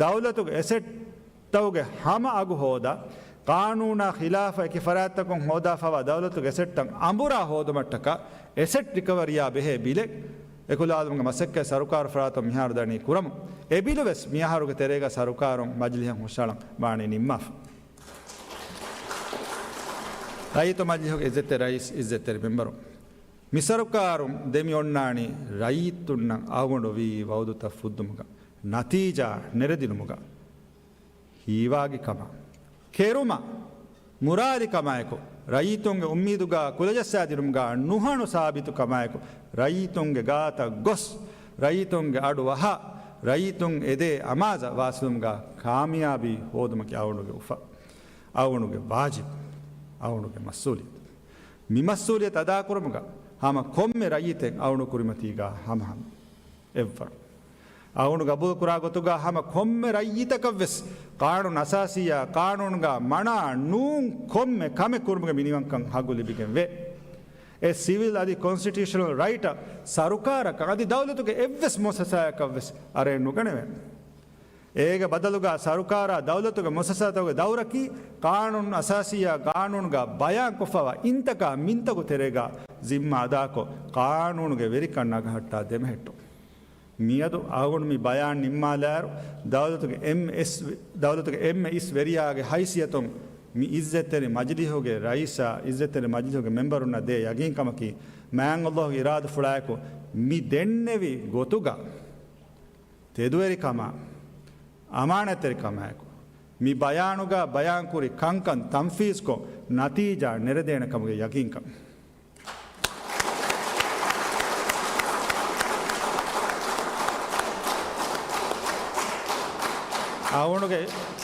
ދައުލަތުގެ އެސެޓްތަކުގެ ހަމަ އަގު ހޯދާ، ޤާނޫނާ ޚިލާފަށް އެކި ފަރާތްތަކުން ހޯދާފަވާ ދައުލަތުގެ އެސެޓްތައް އަނބުރާ ހޯދުމަށްޓަކާ އެސެޓް ރިކަވަރީއާ ބެހޭ ބިލެއް އެކުލާލުމުގެ މަސައްކަތް ސަރުކާރު ފަރާތުން މިހާރު ދަނީ ކުރަމުން. އެ ބިލު ވެސް މިއަހަރުގެ ތެރޭގަ ސަރުކާރުން މަޖިލީހަށް ހުށައަޅަން ވާނީ ނިންމާފަ. ރައްޔިތު މަޖިލީހުގެ އިއްޒަތްތެރި ރައީސް، އިއްޒަތްތެރި މެމްބަރު، މި ސަރުކާރުން ދެމި އޮންނާނީ ރައްޔިތުންނަށް އަޅުގަނޑު ވީ ވައުދުތައް ފުއްދުމުގަ، ނަތީޖާ ނެރެދިނުމުގަ، ހީވާގި ކަމަށް، ކެރުމަށް، މުރާލި ކަމާއެކު، ރައްޔިތުންގެ އުއްމީދުގަ ކުލަޖައްސާދިނުމުގަ ނުހަނު ސާބިތު ކަމާއެކު، ރައްޔިތުންގެ ގާތަށް ގޮސް، ރައްޔިތުންގެ އަޑު ވަހާ، ރައްޔިތުން އެދޭ އަމާޒަށް ވާސިލުމުގަ ކާމިޔާބީ ހޯދުމަކީ އަޅުގަނޑުގެ އުފަ، އަޅުގަނޑުގެ ވާޖިބު، އަޅުގަނޑުގެ މަސްއޫލިއްޔަތު. މި މަސްއޫލިއްޔަތު އަދާކުރުމުގަ ހަމަ ކޮންމެ ރައްޔިތެއް އަޅުގަނޑު ކުރިމަތީގަ ހަމަހަމަ އެއްވަރު. އަޅުގަނޑު ގަބޫލުކުރާ ގޮތުގަ ހަމަ ކޮންމެ ރައްޔިތަކަށްވެސް ޤާނޫނު އަސާސީއާ ޤާނޫނުގަ މަނާ ނޫން ކޮންމެ ކަމެއް ކުރުމުގެ މިނިވަންކަން ހައްގު ލިބިގެން ވޭ. އެ ސިވިލް އަދި ކޮންސްޓިޓިއުޝަނަލް ރައިޓަށް ސަރުކާރަކަށް އަދި ދައުލަތުގެ އެއްވެސް މުއައްސަސާއަކަށްވެސް އަރައެއް ނުގަނެވޭ. އޭގެ ބަދަލުގަ ސަރުކާރާ ދައުލަތުގެ މުއައްސަސާތަކުގެ ދައުރަކީ ޤާނޫނު އަސާސީއާ ޤާނޫނުގަ ބަޔާންކޮށްފައިވާ އިންތަކާ މިންތަކުގެ ތެރޭގަ ޒިންމާ އަދާކޮށް، ޤާނޫނުގެ ވެރިކަން ނަގަހައްޓާ ދެމެހެއްޓުން. މިއަދު އަޅުގަނޑު މި ބަޔާން ނިންމާލާއިރު، ދައުލަތުގެ އެމް އެސް، ދައުލަތުގެ އެމް އެސް ވެރިޔާގެ ހައިސިއްޔަތުން މި އިއްޒަތްތެރި މަޖިލީހުގެ ރައީސާ، އިއްޒަތްތެރި މަޖިލީހުގެ މެމްބަރުންނަށް ދޭ ޔަގީންކަމަކީ، މާތް ﷲގެ އިރާދަފުޅާއެކު މި ދެންނެވި ގޮތުގަ ތެދުވެރިކަމާ، އަމާނާތްތެރިކަމާއެކު، މި ބަޔާނުގަ ބަޔާންކުރި ކަންކަން ތަންފީޒުކޮށް، ނަތީޖާ ނެރެދޭނެ ކަމުގެ ޔަގީންކަން. އަޅުގަނޑުގެ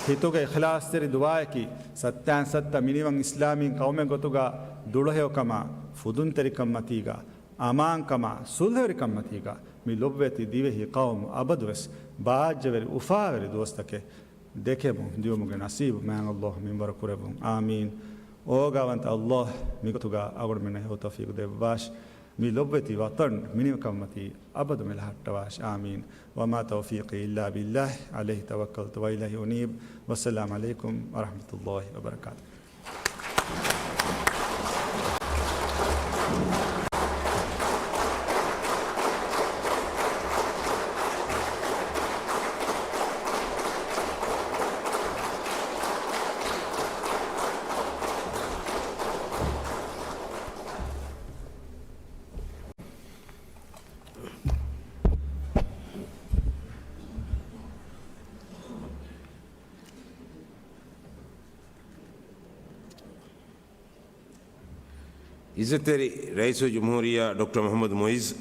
ހިތުގެ އިޚްލާޞްތެރި ދުޢާއަކީ، ސައްތައިން ސައްތަ މިނިވަން އިސްލާމީ ޤައުމެއް ގޮތުގަ ދުޅަހެޔޮކަމާ، ފުދުންތެރިކަންމަތީގަ، އަމާންކަމާ، ޞުލްޙުވެރިކަންމަތީގަ މި ލޮބުވެތި ދިވެހި ޤައުމު އަބަދުވެސް ބާއްޖަވެރި އުފާވެރި ދުވަސްތަކެއް ދެކެމުން ދިއުމުގެ ނަސީބު މާތް ﷲ މިންވަރު ކުރެއްވުން. އާމީން. އޯގާވަންތަ ﷲ މިގޮތުގަ އަޅުގަނޑުމެންނަށް ހެޔޮ ތައުފީޤު ދެއްވާށި. މި ލޮބުވެތި ވަޠަން މިނިވަންކަންމަތީ އަބަދުމެ ލަހައްޓަވާށި. އާމީން. وما توفيقي إلا بالله عليه توكلت وإليه أنيب. والسلام عليكم ورحمة الله وبركاته. އިއްޒަތްތެރި ރައީސުލްޖުމްހޫރިއްޔާ ޑޮކްޓަރ މުޙައްމަދު މުޢިއްޒު،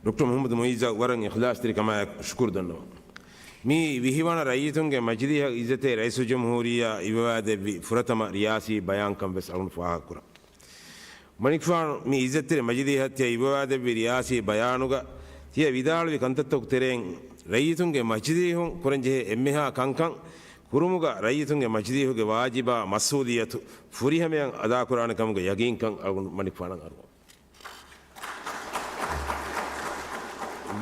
ޑޮކްޓަރ މުޙައްމަދު މުޢިއްޒަށް ވަރަށް އިޚްލާޞްތެރިކަމާއެކު ޝުކުރު ދަންނަވަން. މި ވިހިވަނަ ރައްޔިތުންގެ މަޖިލީހަށް އިއްޒަތްތެރި ރައީސުލްޖުމްހޫރިއްޔާ އިއްވަވާދެއްވި ފުރަތަމަ ރިޔާސީ ބަޔާންކަން ވެސް އަޅުން ފާހަގަކުރަން. މަނިކުފާނު މި އިއްޒަތްތެރި މަޖިލީހަށް ތިޔަ އިއްވަވާދެއްވި ރިޔާސީ ބަޔާނުގަ ތިޔަ ވިދާޅުވި ކަންތައްތަކު ތެރެއިން ރައްޔިތުންގެ މަޖިލީހުން ކުރަންޖެހޭ އެންމެހާ ކަންކަން ކުރުމުގަ ރައްޔިތުންގެ މަޖިލީހުގެ ވާޖިބާ މަސްއޫލިއްޔަތު ފުރިހަމަޔަށް އަދާކުރާނެ ކަމުގެ ޔަގީންކަން އަޅުގަނޑު މަނިކުފާނަށް އަރުވަން.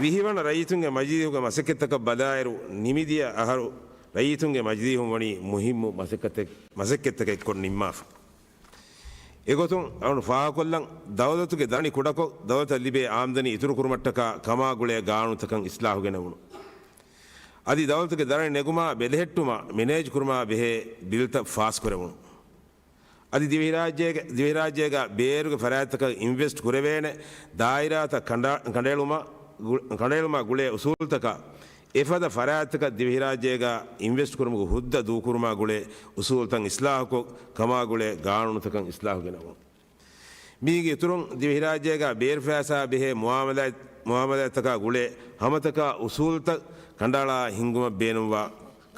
ވިހިވަނަ ރައްޔިތުންގެ މަޖިލީހުގެ މަސައްކަތްތަކަށް ބަލާއިރު، ނިމިދިޔަ އަހަރު ރައްޔިތުންގެ މަޖިލީހުން ވަނީ މުހިއްމު މަސައްކަތެއް، މަސައްކަތްތަކެއްކޮށް ނިންމާފަ. އެގޮތުން އަޅުން ފާހަގަކޮށްލަން، ދައުލަތުގެ ދަރަނި ކުޑަކޮށް، ދައުލަތަށް ލިބޭ އާމްދަނީ އިތުރުކުރުމަށްޓަކާ ކަމާ ގުޅޭ ގާނޫނުތަކަށް އިސްލާހު ގެނެވުނު. އަދި ދައުލަތުގެ ދަރަނި ނެގުމާ ބެލެހެއްޓުމާ މެނޭޖް ކުރުމާ ބެހޭ ބިލްތައް ފާސްކުރެވުނު. އަދި ދިވެހިރާއްޖޭގެ، ދިވެހިރާއްޖޭގަ ބޭރުގެ ފަރާތްތަކަށް އިންވެސްޓް ކުރެވޭނެ ދާއިރާތައް ކަނޑާ-، ކަނޑައެޅުމަށް ގު-، ކަނޑައެޅުމަށް ގުޅޭ އުސޫލުތަކާ، އެފަދަ ފަރާތްތަކަށް ދިވެހިރާއްޖޭގަ އިންވެސްޓް ކުރުމުގެ ހުއްދަ ދޫކުރުމާ ގުޅޭ އުސޫލުތައް އިސްލާހުކޮށް، ކަމާ ގުޅޭ ގާނޫނުތަކަށް އިސްލާހު ގެނައުން. މީގެ އިތުރުން، ދިވެހިރާއްޖޭގަ ބޭރު ފައިސާއާ ބެހޭ މުއާމަލާތް-، މުއާމަލާތްތަކާ ގުޅޭ ހަމަތަކާ އުސޫލުތައް ކަނޑައަޅާ ހިންގުމަށް ބޭނުންވާ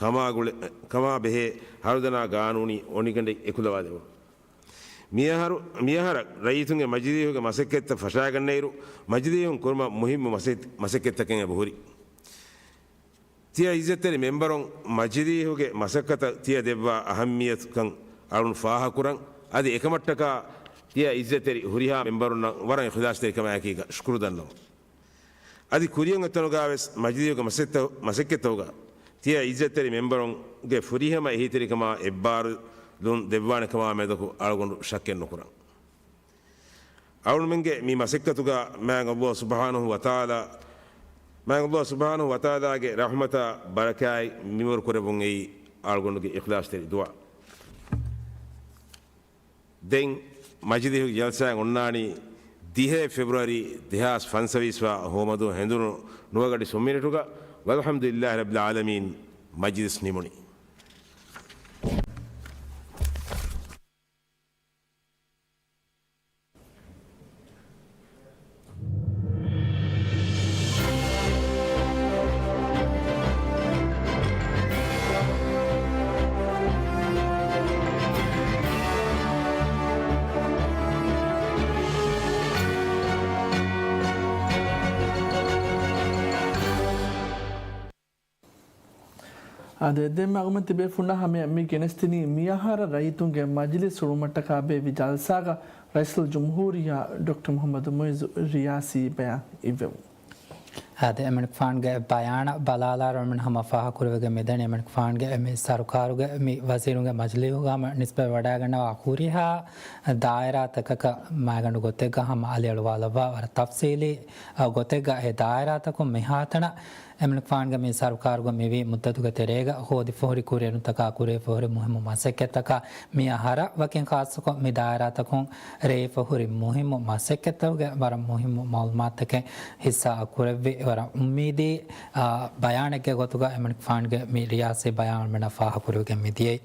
ކަމާ ގުޅެ-، ކަމާ ބެހޭ ހަރުދަނާ ގާނޫނީ އޮނިގަނޑެއް އެކުލަވާދެވުން. މިއަހަރު، މިއަހަރަށް ރައްޔިތުންގެ މަޖިލީހުގެ މަސައްކަތްތައް ފަށާގަންނައިރު، މަޖިލީހުން ކުރުމަށް މުހިއްމު މަސެ-، މަސައްކަތްތަކެއް އެބަހުރި. ތިޔަ އިއްޒަތްތެރި މެމްބަރުން މަޖިލީހުގެ މަސައްކަތަށް ތިޔަ ދެއްވާ އަހައްމިއްޔަތުކަން އަޅުން ފާހަގަކުރަން. އަދި އެކަމަށްޓަކާ ތިޔަ އިއްޒަތްތެރި ހުރިހާ މެމްބަރުންނަށް ވަރަށް އިޚްލާޞްތެރިކަމާއެކީގަ ޝުކުރު ދަންނަވަން. އަދި ކުރިއަށް އޮތްތަނުގަ ވެސް މަޖިލީހުގެ މަސައްކަތްތައް-، މަސައްކަތްތަކުގަ ތިޔަ އިއްޒަތްތެރި މެމްބަރުންގެ ފުރިހަމަ އެހީތެރިކަމާ އެއްބާރުލުން ދެއްވާނެ ކަމާ މެދަކު އަޅުގަނޑު ޝައްކެއް ނުކުރަން. އަޅުގަނޑުމެންގެ މި މަސައްކަތުގަ މާތް ﷲ ސުބްޙާނަހޫ ވަތަޢާލާ، މާތް ﷲ ސުބްޙާނަހޫ ވަތަޢާލާގެ ރަޙްމަތާ ބަރަކާތް މިވަރު ކުރެއްވުން އެއީ އަޅުގަނޑުގެ އިޚްލާޞްތެރި ދުޢާ. ދެން މަޖިލީހުގެ ޖަލްސާއެއް އޮންނާނީ ދިހައެއް ފެބްރުއަރީ ދެހާސް ފަންސަވީސް ވާ ހޯމަދުވަހު ހެނދުނު ނުވަގަޑި ސުންމިނެޓުގަ. ވަލްޙަމްދުލިއްލާހި ރައްބިލް ޢާލަމީން. މަޖިލިސް ނިމުނީ. އާދެ، ދެން މަގުމެން ތިބޭފުންނާ ހަމަޔަށް މި ގެނެސްދިނީ މިއަހަރަށް ރައްޔިތުންގެ މަޖިލިސް ހުޅުވުމަށްޓަކާ ބޭއްވި ޖަލްސާގަ ރައީސުލްޖުމްހޫރިއްޔާ ޑޮކްޓަރ މުޙައްމަދު މުޢިއްޒު ރިޔާސީ ބަޔާން އިއްވެވުން. އާދެ، އެމަނިކުފާނުގެ ބަޔާނަށް ބަލާލާއިރު، އެމަނިކު ހަމަ ފާހަގަކުރެވިގެން މިދަނީ އެމަނިކުފާނުގެ މި ސަރުކާރުގެ މި ވަޒީރުންގެ މަޖިލީހުގަ ހަމަ ނިސްބަތް ވަޑައިގަންނަވާ ހުރިހާ ދާއިރާތަކަކަށް މައިގަނޑު ގޮތެއްގަ ހަމަ އަލިއަޅުވާލައްވާ ވަރަށް ތަފްސީލީ، އަ، ގޮތެއްގަ އެ ދާއިރާތަކުން މިހާތަނަށް އެމަނިކުފާނުގެ މި ސަރުކާރުގެ މިވީ މުއްދަތުގެ ތެރޭގަ ހޯދިފަހުރި ކުރިއެރުންތަކާ ކުރެވިފަހުރި މުހިއްމު މަސައްކަތްތަކާ މި އަހަރަށް ވަކިން ޚާއްޞަކޮށް މި ދާއިރާތަކުން ރޭވިފަހުރި މުހިއްމު މަސައްކަތްތަކުގެ ވަރަށް މުހިއްމު މަޢުލޫމާތުތަކެއް ހިއްސާ ކުރެއްވި ވަރަށް އުއްމީދީ، އާ، ބަޔާނެއްގެ ގޮތުގަ އެމަނިކުފާނުގެ މި ރިޔާސީ ބަޔާން އަޅުމެންނަށް ފާހަގަކުރެވިގެން މިދިޔައީ.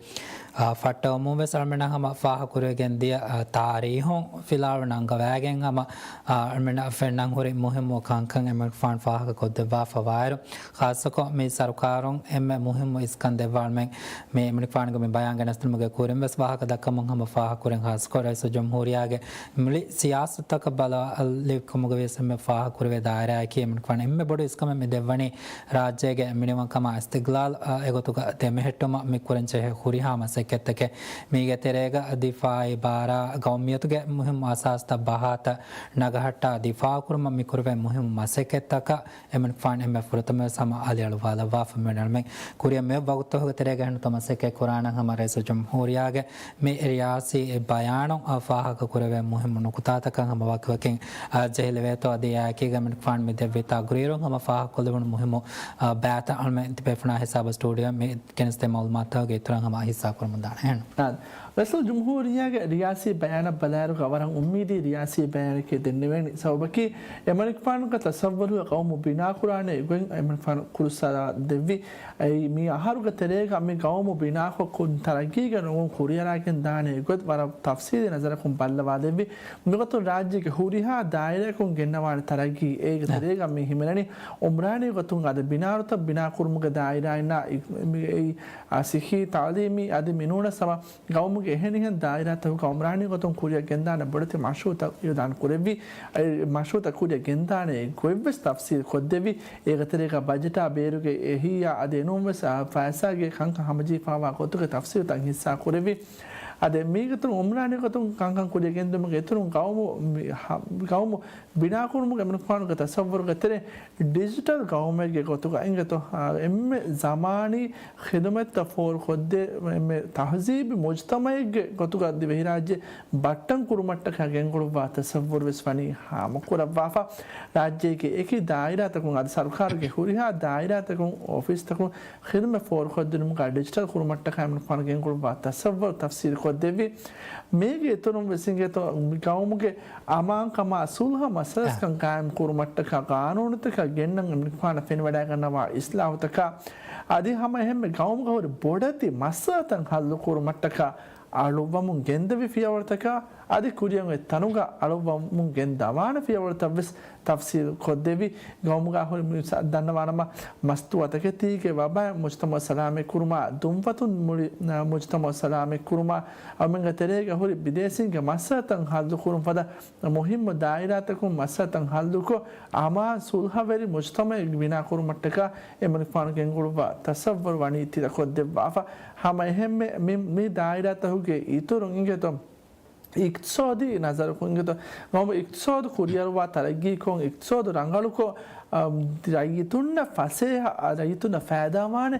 އާ، ފައްޓަވަމުން ވެސް އަޅުމެންނަށް ހަމަ ފާހަގަކުރެވިގެން ދިޔަ، އާ، ތާރީހުން ފިލާވަޅު ނަންގަވައިގެން ހަމަ، އާ، އަޅުމެންނަށް ފެންނަން ހުރި މުހިއްމު ކަންކަން އެމަނިކުފާނު ފާހަގަ ކޮށްދެއްވާފަ ވާއިރު، ޚާއްޞަކޮށް މި ސަރުކާރުން އެންމެ މުހިއްމު އިސްކަން ދެއްވާ އަޅުމެން މި އެމަނިކުފާނުގެ މި ބަޔާން ގެނެސްދިނުމުގެ ކުރިން ވެސް ވާހަކަ ދައްކަމުން ހަމަ ފާހަގަކުރިން ޚާއްޞަކޮށް ރައީސުލްޖުމްހޫރިއްޔާގެ މުޅި ސިޔާސަތުތަކަށް ބަލާލިކަމުގަ ވިޔަސް އެންމެ ފާހަގަކުރެވޭ ދާއިރާއަކީ އެމަނިކުފާނު އެންމެ ބޮޑު އިސްކަމެއް މި ދެއްވަނީ ރާއްޖޭގެ މިނިވަންކަމާ އިސްތިގްލާލް، އާ، އެގޮތުގަ ދެމެހެއްޓުމަށް މި ކުރަންޖެހޭ ހުރިހާ މަސައްކަތްތަކެއް. މީގެ ތެރޭގަ ދިފާއީ ބާރާ ގައުމިއްޔަތުގެ މުހިއްމު އަސާސްތައް ބަހާތައް ނަގަހައްޓާ ދިފާއުކުރުމަށް މިކުރެވޭ މުހިއްމު މަސައްކަތްތަކަށް އެމަނިކުފާނު އެންމެ ފުރަތަމަވެސް ހަމަ އަލިއަޅުވާލައްވާފަ މިއޮތް އަޅުމެން ކުރިއަށް މި ވަގުތު ތެރޭގަ އެހެން މަސައްކަތް ކުރާނަން ހަމަ ރައީސުލްޖުމްހޫރިއްޔާގެ މި ރިޔާސީ ބަޔާނުން ފާހަގަ ކުރެވޭ މުހިއްމު ނުކުތާތަކަށް ހަމަ ވަކިވަކިން ޖެހިލެވޭތޯ. އަދި އެއާއެކީގަ އެމަނިކުފާނު މި ދެއްވި ތަގުރީރުން ހަމަ ފާހަގަކޮށްލެވުނު މުހިއްމު ބައިތައް އަޅުމެން ތިބޭފުޅާ ހިސާބަށް ސްޓޫޑިއޯއަށް މި ގެނެސްދޭ މައުލޫމާތުތަކުގެ އިތުރަށް ހަމަ ހިއްސާ ކުރަމުން ދާނެ. އެހެން. ރައީސުލްޖުމްހޫރިއްޔާގެ ރިޔާސީ ބަޔާނަށް ބަލާއިރުގަ ވަރަށް އުއްމީދީ ރިޔާސީ ބަޔާނެކޭ ދެންނެވޭނީ. ސަބަބަކީ އެމަނިކުފާނުގެ ތަސައްވަރުގެ ގައުމު ބިނާކުރާނެ ގޮތް އެމަނިކުފާނު ކުރުއްސާލާ ދެއްވި. އެއީ މި އަހަރުގެ ތެރޭގަ މި ގައުމު ބިނާކޮށް ތަރައްގީގަ ނުވަން ކުރިއަރާގެން ދާނެ ގޮތް ވަރަށް ތަފްސީލީ ނަޒަރަކުން ބައްލަވާ ދެއްވި. މިގޮތުން ރާއްޖޭގެ ހުރިހާ ދާއިރާއަކުން ގެންނަވާނެ ތަރައްގީ. އޭގެ ތެރޭގަ މި ހިމެނެނީ އުމްރާނީ ގޮތުން އަދި ބިނާރުތައް ބިނާކުރުމުގެ ދާއިރާއިންނާ އި-، މި އެއީ، އާ، ސިއްހީ ތައުލީމީ އަދި މިނޫނަސް ހަމަ ގައުމުގެ އެހެނިހެން ދާއިރާތަކުގަ އުމްރާނީ ގޮތުން ކުރިއަށް ގެންދާނެ ބޮޑެތި މަޝްރޫއުތައް އިއުލާން ކުރެއްވި. އެ މަޝްރޫއުތައް ކުރިއަށް ގެންދާނެ ގޮތްވެސް ތަފްސީލް ކޮށްދެއްވި. އޭގެ ތެރޭގަ ބަޖެޓާ ބޭރުގެ އެހީއާ އަދި އެނޫންވެސް، އާ، ފައިސާގެ ކަންކަން ހަމަޖެހިފާވާ ގޮތުގެ ތަފްސީލްތައް ހިއްސާ ކުރެއްވި. އަދި މީގެ އިތުރުން އުމްރާނީ ގޮތުން ކަންކަން ކުރިއަށް ގެންދިއުމުގެ އިތުރުން ގައުމު، މި، ހަ-، ގައުމު ބިނާކުރުމުގެ އެމަނިކުފާނުގެ ތަސައްވަރުގެ ތެރޭ ޑިޖިޓަލް ގައުމެއްގެ ގޮތުގަ އިނގޭތޯ، އާ، އެންމެ ޒަމާނީ ޚިދުމަތްތައް ފޯރުކޮށްދޭ، އެންމެ ތަހުޒީބީ މުޖްތަމައެއްގެ ގޮތުގަ ދިވެހިރާއްޖެ ބައްޓަން ކުރުމަށްޓަކާ ގެންގުޅުއްވާ ތަސައްވަރުވެސް ވަނީ ހާމަކުރައްވާފަ. ރާއްޖޭގެ އެކި ދާއިރާތަކުން އަދި ސަރުކާރުގެ ހުރިހާ ދާއިރާތަކުން އޮފީސްތަކުން ޚިދުމަތް ފޯރުކޮށްދިނުމުގަ ޑިޖިޓަލް ކުރުމަށްޓަކާ އެމަނިކުފާނު ގެންގުޅުއްވާ ތަސައްވަރު ތަފްސީލް ކޮށްދެއްވި. މީގެ އިތުރުން ވެސް އިނގޭތޯ ގައުމުގެ އަމާންކަމާ ސުލްހަ މަސަލަސްކަން ގާއިމް ކުރުމަށްޓަކާ ގާނޫނުތަކާ ގެންނަން އެމަނިކުފާނަށް ފެނިވަޑައިގަންނަވާ އިސްލާހުތަކާ އަދި ހަމަ އެހެންމެ ގައުމުގަ ހުރި ބޮޑެތި މައްސަލަތައް ހައްލު ކުރުމަށްޓަކާ އަޅުއްވަމުން ގެންދެވި ފިޔަވަޅުތަކާ އަދި ކުރިއަށް އޮތް ތަނުގަ އަޅުއްވަމުން ގެންދަވާނެ ފިޔަވަޅުތައް ވެސް ތަފްސީލް ކޮށްދެއްވި. ގައުމުގަ ހުރި މި ދަންނަވާނަމަ، މަސްތުވާތަކެތީގެ ވަބާއިން މުޖްތަމައު ސަލާމަތްކުރުމާ، ދުންފަތުން މުޅި، އަ، މުޖްތަމައު ސަލާމަތްކުރުމާ، އަމެންގެ ތެރޭގަ ހުރި ބިދޭސީންގެ މައްސަލަތައް ހައްލުކުރުން ފަދަ މުހިއްމު ދާއިރާތަކުން މައްސަލަތައް ހައްލުކޮށް، އަމާން ސުލްހަވެރި މުޖްތަމައެއް ބިނާކުރުމަށްޓަކާ އެމަނިކުފާނު ގެންގުޅުއްވާ ތަސައްވަރު ވަނީ ތިލަކޮށްދެއްވާފަ. ހަމަ އެހެންމެ މި، މި ދާއިރާތަކުގެ އިތުރުން އިނގޭތޯ، އިޤްތިޞާދީ ނަޒަރަކުން އިނގޭތޯ، ގައުމު އިޤްތިޞާދު ކުރިއަރުވާ ތަރައްގީކޮށް، އިޤްތިޞާދު ރަނގަޅުކޮށް، އަ، ރައްޔިތުންނަށް ފަސޭހަ، އަ، ރައްޔިތުންނަށް ފައިދާވާނެ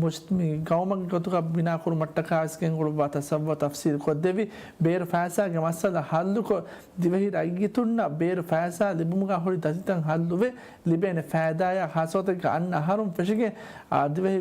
މުޖް-، މި ގައުމެއްގެ ގޮތުގަ ބިނާކުރުމަށްޓަކާ ވެސް ގެންގުޅުއްވާ ތަސައްވަރު ތަފްސީލް ކޮށްދެއްވި. ބޭރު ފައިސާގެ މައްސަލަ ހައްލުކޮށް، ދިވެހި ރައްޔިތުންނަށް ބޭރު ފައިސާ ލިބުމުގަ ހުރި ދަތިތައް ހައްލުވެ، ލިބޭނެ ފައިދާއާ ޚާއްޞަ ގޮތެއްގަ އަންނަ އަހަރުން ފެށިގެން، އާ، ދިވެހި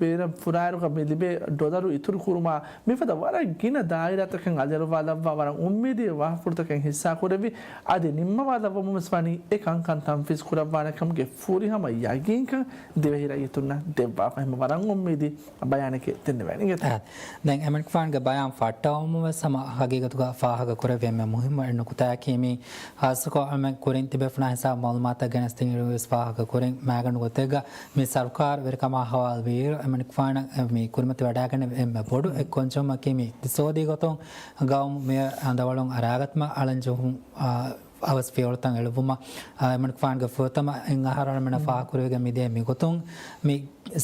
ބޭރަށް ފުރާއިރުގަ މި ލިބޭ ޑޮލަރު އިތުރު ކުރުމާ، މިފަދަ ވަރަށް ގިނަ ދާއިރާތަކަށް އަލިއަޅުވާލައްވާ ވަރަށް އުއްމީދީ ވާހަކަފުޅުތަކެއް ހިއްސާކުރެއްވި. އަދި ނިންމަވާލައްވަމުން ވެސް ވަނީ އެ ކަންކަން ތަންފީޒް ކުރައްވާނެ ކަމުގެ ފުރިހަމަ ޔަގީންކަން ދިވެހި ރައްޔިތުންނަށް ދެއްވާފަ. އެހެންމެ ވަރަށް އުއްމީދީ ބަޔާނެކޭ ދެންނެވޭނީ. އާ، ދެން އެމަނިކުފާނުގެ ބަޔާން ފައްޓަވަމުން ވެސް ހަމަ ހަގީގަތުގަ ފާހަގަ ކުރެއްވި އެންމެ މުހިއްމު އެއް ނުކުތާއަކީ މި ޚާއްޞަކޮށް އެންމެ ކުރިން ތިބޭފުޅުންނާ ހިސާބު މައުލޫމާތުތައް ގެނެސްދިން އިރު ވެސް ފާހަގަ ކުރިން މައިގަނޑު ގޮތެއްގަ މި ސަރުކާރު ވެރިކަމާ ހަވާލުވި އިރު އެމަނިކުފާނަށް މި ކުރިމަތިވެވަޑައިގަންނަވި އެންމެ ބޮޑު އެއް ކޮންޖެހުމަކީ މި އިޤްތިޞާދީ ގޮތުން ގައުމު މި އަނދަވަޅުން އަރާގަތުމަށް އަޅަންޖެހުން، އަ، އަވަސް ފިޔަވަޅުތައް އެޅުއްވުމަށް، އަ، އެމަނިކުފާނުގެ ފުރަތަމަ އެއް އަހަރު އަޅަމެންނަށް ފާހަގަކުރެވިގެން މިދިޔަ މިގޮތުން މި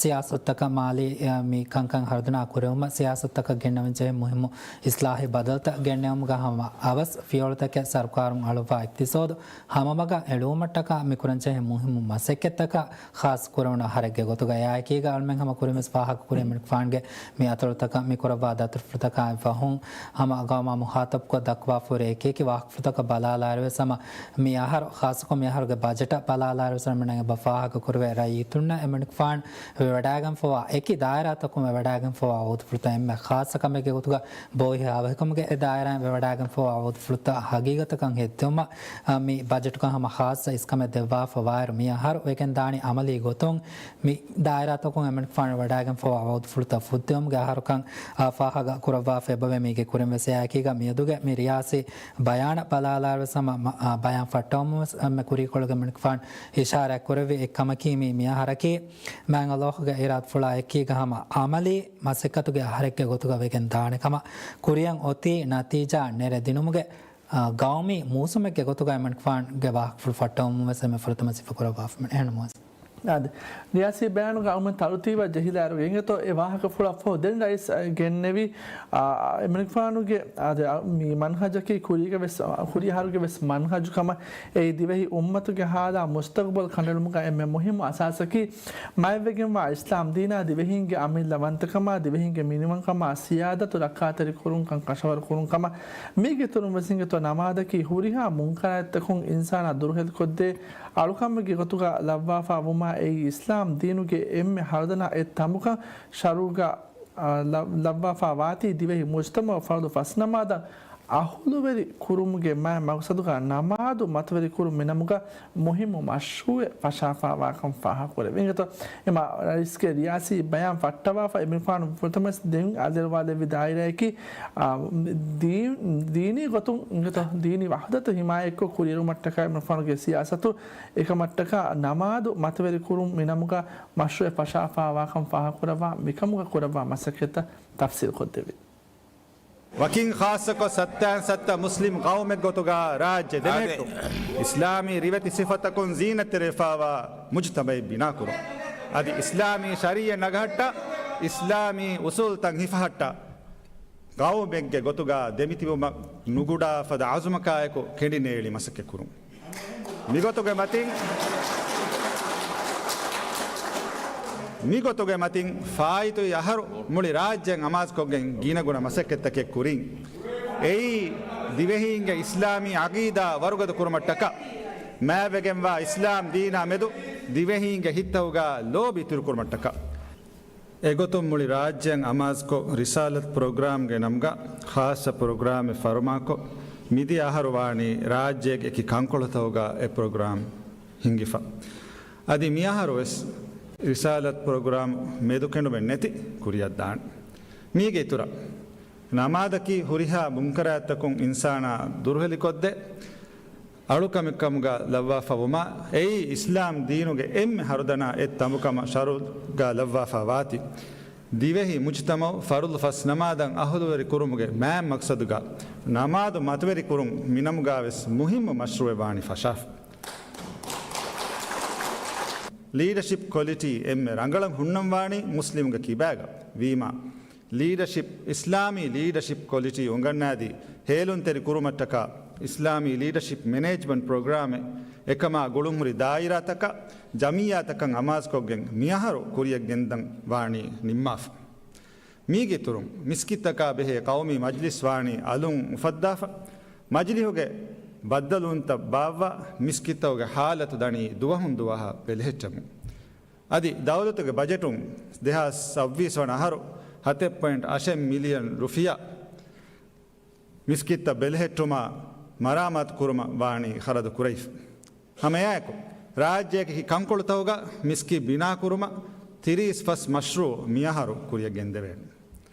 ސިޔާސަތުތަކަށް މާލީ، އަ، މި ކަންކަން ހަރުދަނާ ކުރެވުމަށް ސިޔާސަތުތަކަށް ގެންނަވަންޖެހޭ މުހިއްމު އިސްލާހީ ބަދަލުތައް ގެންނެވުމުގަ ހަމަ އަވަސް ފިޔަވަޅުތަކެއް ސަރުކާރުން އަޅުއްވާ އިޤްތިޞާދު ހަމަމަގަށް އެޅުވުމަށްޓަކާ މި ކުރަންޖެހޭ މުހިއްމު މަސައްކަތްތަކަށް ޚާއްޞަ ކުރެވުނު އަހަރެއްގެ ގޮތުގަ އެއާއެކީގަ އަޅަމެން ހަމަ ކުރިންވެސް ފާހަގަކުރި އެމަނިކުފާނުގެ މި އަތޮޅުތަކަށް މި ކުރައްވާ ދަތުރުފުޅުތަކާއި ފަހުން ހަމަ ގައުމާ މުޚާޠަބުކޮށް ދައްކަވާފަ ހުރި އެކި އެކި ވާހަކަފުޅުތަކަށް ބަލާލާއިރުވެސް ހަމަ މި އަހަރު ޚާއްޞަކޮށް މި އަހަރުގެ ބަޖެޓަށް ބަލާލާއިރުވެސް އަޅަމެންނަށް އެބަ ފާހަގަކުރެވޭ ރައްޔިތުންނަށް އެމަނިކުފާނު ވެވަޑައިގެންފަވާ އެކި ދާއިރާތަކުން ވެވަޑައިގެންފަވާ ވައުދުފުޅުތައް އެންމެ ޚާއްޞަ ކަމެއްގެ ގޮތުގަ ބޯހި ހާވަހިކަމުގެ އެ ދާއިރާއިން ވެވަޑައިގެންފަވާ ވައުދުފުޅުތައް ހަގީގަތަކަށް ހެއްދެވުމަށް، އަ، މި ބަޖެޓުގަ ހަމަ ޚާއްޞަ އިސްކަމެއް ދެއްވާފަ ވާއިރު މި އަހަރު ވެގެން ދާނީ އަމަލީ ގޮތުން މި ދާއިރާތަކުން އެމަނިކުފާނު ވެވަޑައިގެންފަވާ ވައުދުފުޅުތައް ފުއްދެވުމުގެ އަހަރުކަން، އަ، ފާހަގަ ކުރައްވާފަ އެބަވޭ. މީގެ ކުރިން ވެސް އެއާއެކީގަ މިއަދުގެ މި ރިޔާސީ ބަޔާނަށް ބަލާލާއިރުވެސް ހަމަ، އަ، ބަޔާން ފައްޓަވަމުން ވެސް އެންމެ ކުރީކޮޅުގަ އެމަނިކުފާނު އިޝާރާތް ކުރެއްވި އެއްކަމަކީ މި، މި އަހަރަކީ މާތް ﷲ ގެ އިރާދަފުޅާ އެކީގަ ހަމަ އަމަލީ މަސައްކަތުގެ އަހަރެއްގެ ގޮތުގަ ވެގެން ދާނެ ކަމަށް، ކުރިއަށް އޮތީ ނަތީޖާ ނެރެދިނުމުގެ، އާ، ގައުމީ މޫސުމެއްގެ ގޮތުގަ އެމަނިކުފާނުގެ ވާހަކަފުޅު ފައްޓަވަމުން ވެސް އެންމެ ފުރަތަމަ ސިފަކުރައްވާފަ އެހެން ނުވަސް. އާދެ، ރިޔާސީ ބަޔާނުގަ އަޅަމެން ތަރުތީބަށް ޖެހިލާއިރު އިނގޭތޯ އެ ވާހަކަފުޅަށް ފަހު ދެން ރައީސް ގެންނެވި، އާ، އެމަނިކުފާނުގެ އާދެ، އާ، މި މަންހަޖަކީ ކުރީގެ ވެސް، ކުރި އަހަރުގެ ވެސް މަންހަޖު ކަމަށް. އެއީ ދިވެހި އުއްމަތުގެ ހާލާ މުސްތަގުބަލް ކަނޑައެޅުމުގަ އެންމެ މުހިއްމު އަސާސަކީ، މަތިވެގެންވާ އިސްލާމް ދީނާ ދިވެހީންގެ އަމިއްލަވަންތަކަމާ، ދިވެހީންގެ މިނިވަންކަމާ، ސިޔާދަތު ރައްކާތެރި ކުރުންކަން، ކަށަވަރު ކުރުންކަމަށް. މީގެ އިތުރުން ވެސް އިނގޭތޯ ނަމާދަކީ ހުރިހާ މުންކަރާތްތަކުން އިންސާނާ ދުރުހެލިކޮށްދޭ އަޅުކަމެއްގެ ގޮތުގަ ލައްވާފަ ވުމާ، އެއީ އިސްލާމް ދީނުގެ އެންމެ ހަރުދަނާ އެއް ތަނބުކަން ޝަރުޢުގަ އާ، ލަ-، ލައްވާފާ ވާތީ ދިވެހި މުޖްތަމަޢު ފަރުޟު ފަސް ނަމާދަށް އަހުލުވެރި ކުރުމުގެ މާތް މަގްސަދުގަ ނަމާދު މަތިވެރި ކުރުން މިނަމުގަ މުހިއްމު މަޝްރޫޢެއް ފަށާފާވާކަން ފާހަގަކުރެވޭ. އިނގޭތޯ، އެމާ ރައީސްގެ ރިޔާސީ ބަޔާން ފައްޓަވާފަ އެމީހުން ފުރަތަމަވެސް ދެން އަލިއަޅުވާލެއްވި ދާއިރާއަކީ، އާ، ދީ-، ދީނީ ގޮތުން، އިނގޭތޯ، ދީނީ ވަޙުދަތު ހިމާޔަތްކޮށް ކުރިއެރުމަށްޓަކާ އެމީހުންގެ ސިޔާސަތު އެކަމަށްޓަކާ ނަމާދު މަތިވެރި ކުރުން މިނަމުގަ މަޝްރޫޢެއް ފަށާފާވާކަން ފާހަގަކުރައްވާ މިކަމުގަ ކުރައްވާ މަސައްކަތްތައް ތަފްސީލްކޮށްދެއްވި. ވަކިން ޚާއްޞަކޮށް ސައްތައިން ސައްތަ މުސްލިމް ޤައުމެއްގޮތުގަ ރާއްޖެ ދެމެހެއްޓުން އިސްލާމީ ރިވެތި ސިފަތަކުން ޒީނަތްތެރިވެފާވާ މުޖްތަމަޢެއް ބިނާކުރުން. އަދި އިސްލާމީ ޝަރީޢަތް ނަގަހައްޓާ، އިސްލާމީ އުސޫލުތައް ހިފަހައްޓާ، ޤައުމެއްގެ ގޮތުގަ ދެމިތިބުމަށް ނުގުޑާ ފަދަ އަޒުމަކާއެކު ކެނޑިނޭޅި މަސައްކަތްކުރުން. މިގޮތުގެ މަތިން، މިގޮތުގެ މަތިން ފާއިތުވި އަހަރު މުޅި ރާއްޖެއަށް އަމާޒުކޮށްގެން ގިނަގުނަ މަސައްކަތްތަކެއް ކުރިން. އެއީ، ދިވެހީންގެ އިސްލާމީ ޢަޤީދާ ވަރުގަދަ ކުރުމަށްޓަކާ، މާތްވެގެންވާ އިސްލާމް ދީނާ މެދު ދިވެހީންގެ ހިތްތަކުގަ ލޯބި އިތުރުކުރުމަށްޓަކާ. އެގޮތުން މުޅި ރާއްޖެއަށް އަމާޒުކޮށް ރިސާލަތު ޕްރޮގްރާމްގެ ނަމުގަ ޚާއްޞަ ޕްރޮގްރާމެއް ފަރުމާކޮށް، މިދިޔަ އަހަރު ވާނީ ރާއްޖޭގެ އެކި ކަންކޮޅުތަކުގަ އެ ޕްރޮގްރާމް ހިންގިފަ. އަދި މިއަހަރު ވެސް ރިސާލަތު ޕްރޮގްރާމް މެދުކެނޑުމެއް ނެތި ކުރިއަށްދާނެ. މީގެ އިތުރަށް، ނަމާދަކީ ހުރިހާ މުންކަރާތްތަކުން އިންސާނާ ދުރުހެލިކޮށްދޭ އަޅުކަމެއްކަމުގަ ލައްވާފަވުމާ، އެއީ އިސްލާމް ދީނުގެ އެންމެ ހަރުދަނާ އެއް ތަނބުކަމަށް ޝަރުޢުގަ ލައްވާފާ ވާތީ. ދިވެހި މުޖްތަމަޢު ފަރުޟު ފަސް ނަމާދަށް އަހުލުވެރި ކުރުމުގެ މާތް މަޤްޞަދުގަ ނަމާދު މަތިވެރި ކުރުން މިނަމުގަ ވެސް މުހިއްމު މަޝްރޫޢެއް ވާނީ ފަށާފަ. ލީޑަޝިޕް ކޮލިޓީ އެންމެ ރަނގަޅަށް ހުންނަން ވާނީ މުސްލިމުގެ ކިބާގަ ވީމާ، ލީޑަޝިޕް، އިސްލާމީ ލީޑަޝިޕް ކޮލިޓީ އުނގަންނާދީ ހޭލުންތެރި ކުރުމަށްޓަކާ، އިސްލާމީ ލީޑަޝިޕް މެނޭޖްމަންޓް ޕްރޮގްރާމެއް އެކަމާ ގުޅުންހުރި ދާއިރާތަކާ، ޖަމިއްޔާތަކަށް އަމާޒުކޮށްގެން މިއަހަރު ކުރިއަށް ގެންދަން ވާނީ ނިންމާފަ. މީގެއިތުރުން، މިސްކިތްތަކާ ބެހޭ ޤައުމީ މަޖްލިސް ވާނީ އަލުން އުފައްދާފަ، މަޖިލީހުގެ ބައްދަލުވުންތައް ބާއްވާ، މިސްކިތްތަކުގެ ހާލަތު ދަނީ ދުވަހުން ދުވަހަށް ބެލެހެއްޓެމުން. އަދި ދައުލަތުގެ ބަޖެޓުން ދެހާސް ސައްބީސް ވަނަ އަހަރު ހަތެއް ޕޮއިންޓް އަށެއް މިލިއަން ރުފިޔާ މިސްކިތްތައް ބެލެހެއްޓުމާ މަރާމާތު ކުރުމަށް ވާނީ ޚަރަދު ކުރެވިފަ. ހަމައެއާއެކު، ރާއްޖޭގެ ކަންކޮޅުތަކުގަ މިސްކިތް ބިނާކުރުމަށް ތިރީސް ފަސް މަޝްރޫޢު މިއަހަރު ކުރިއަށް ގެންދެވޭނެ.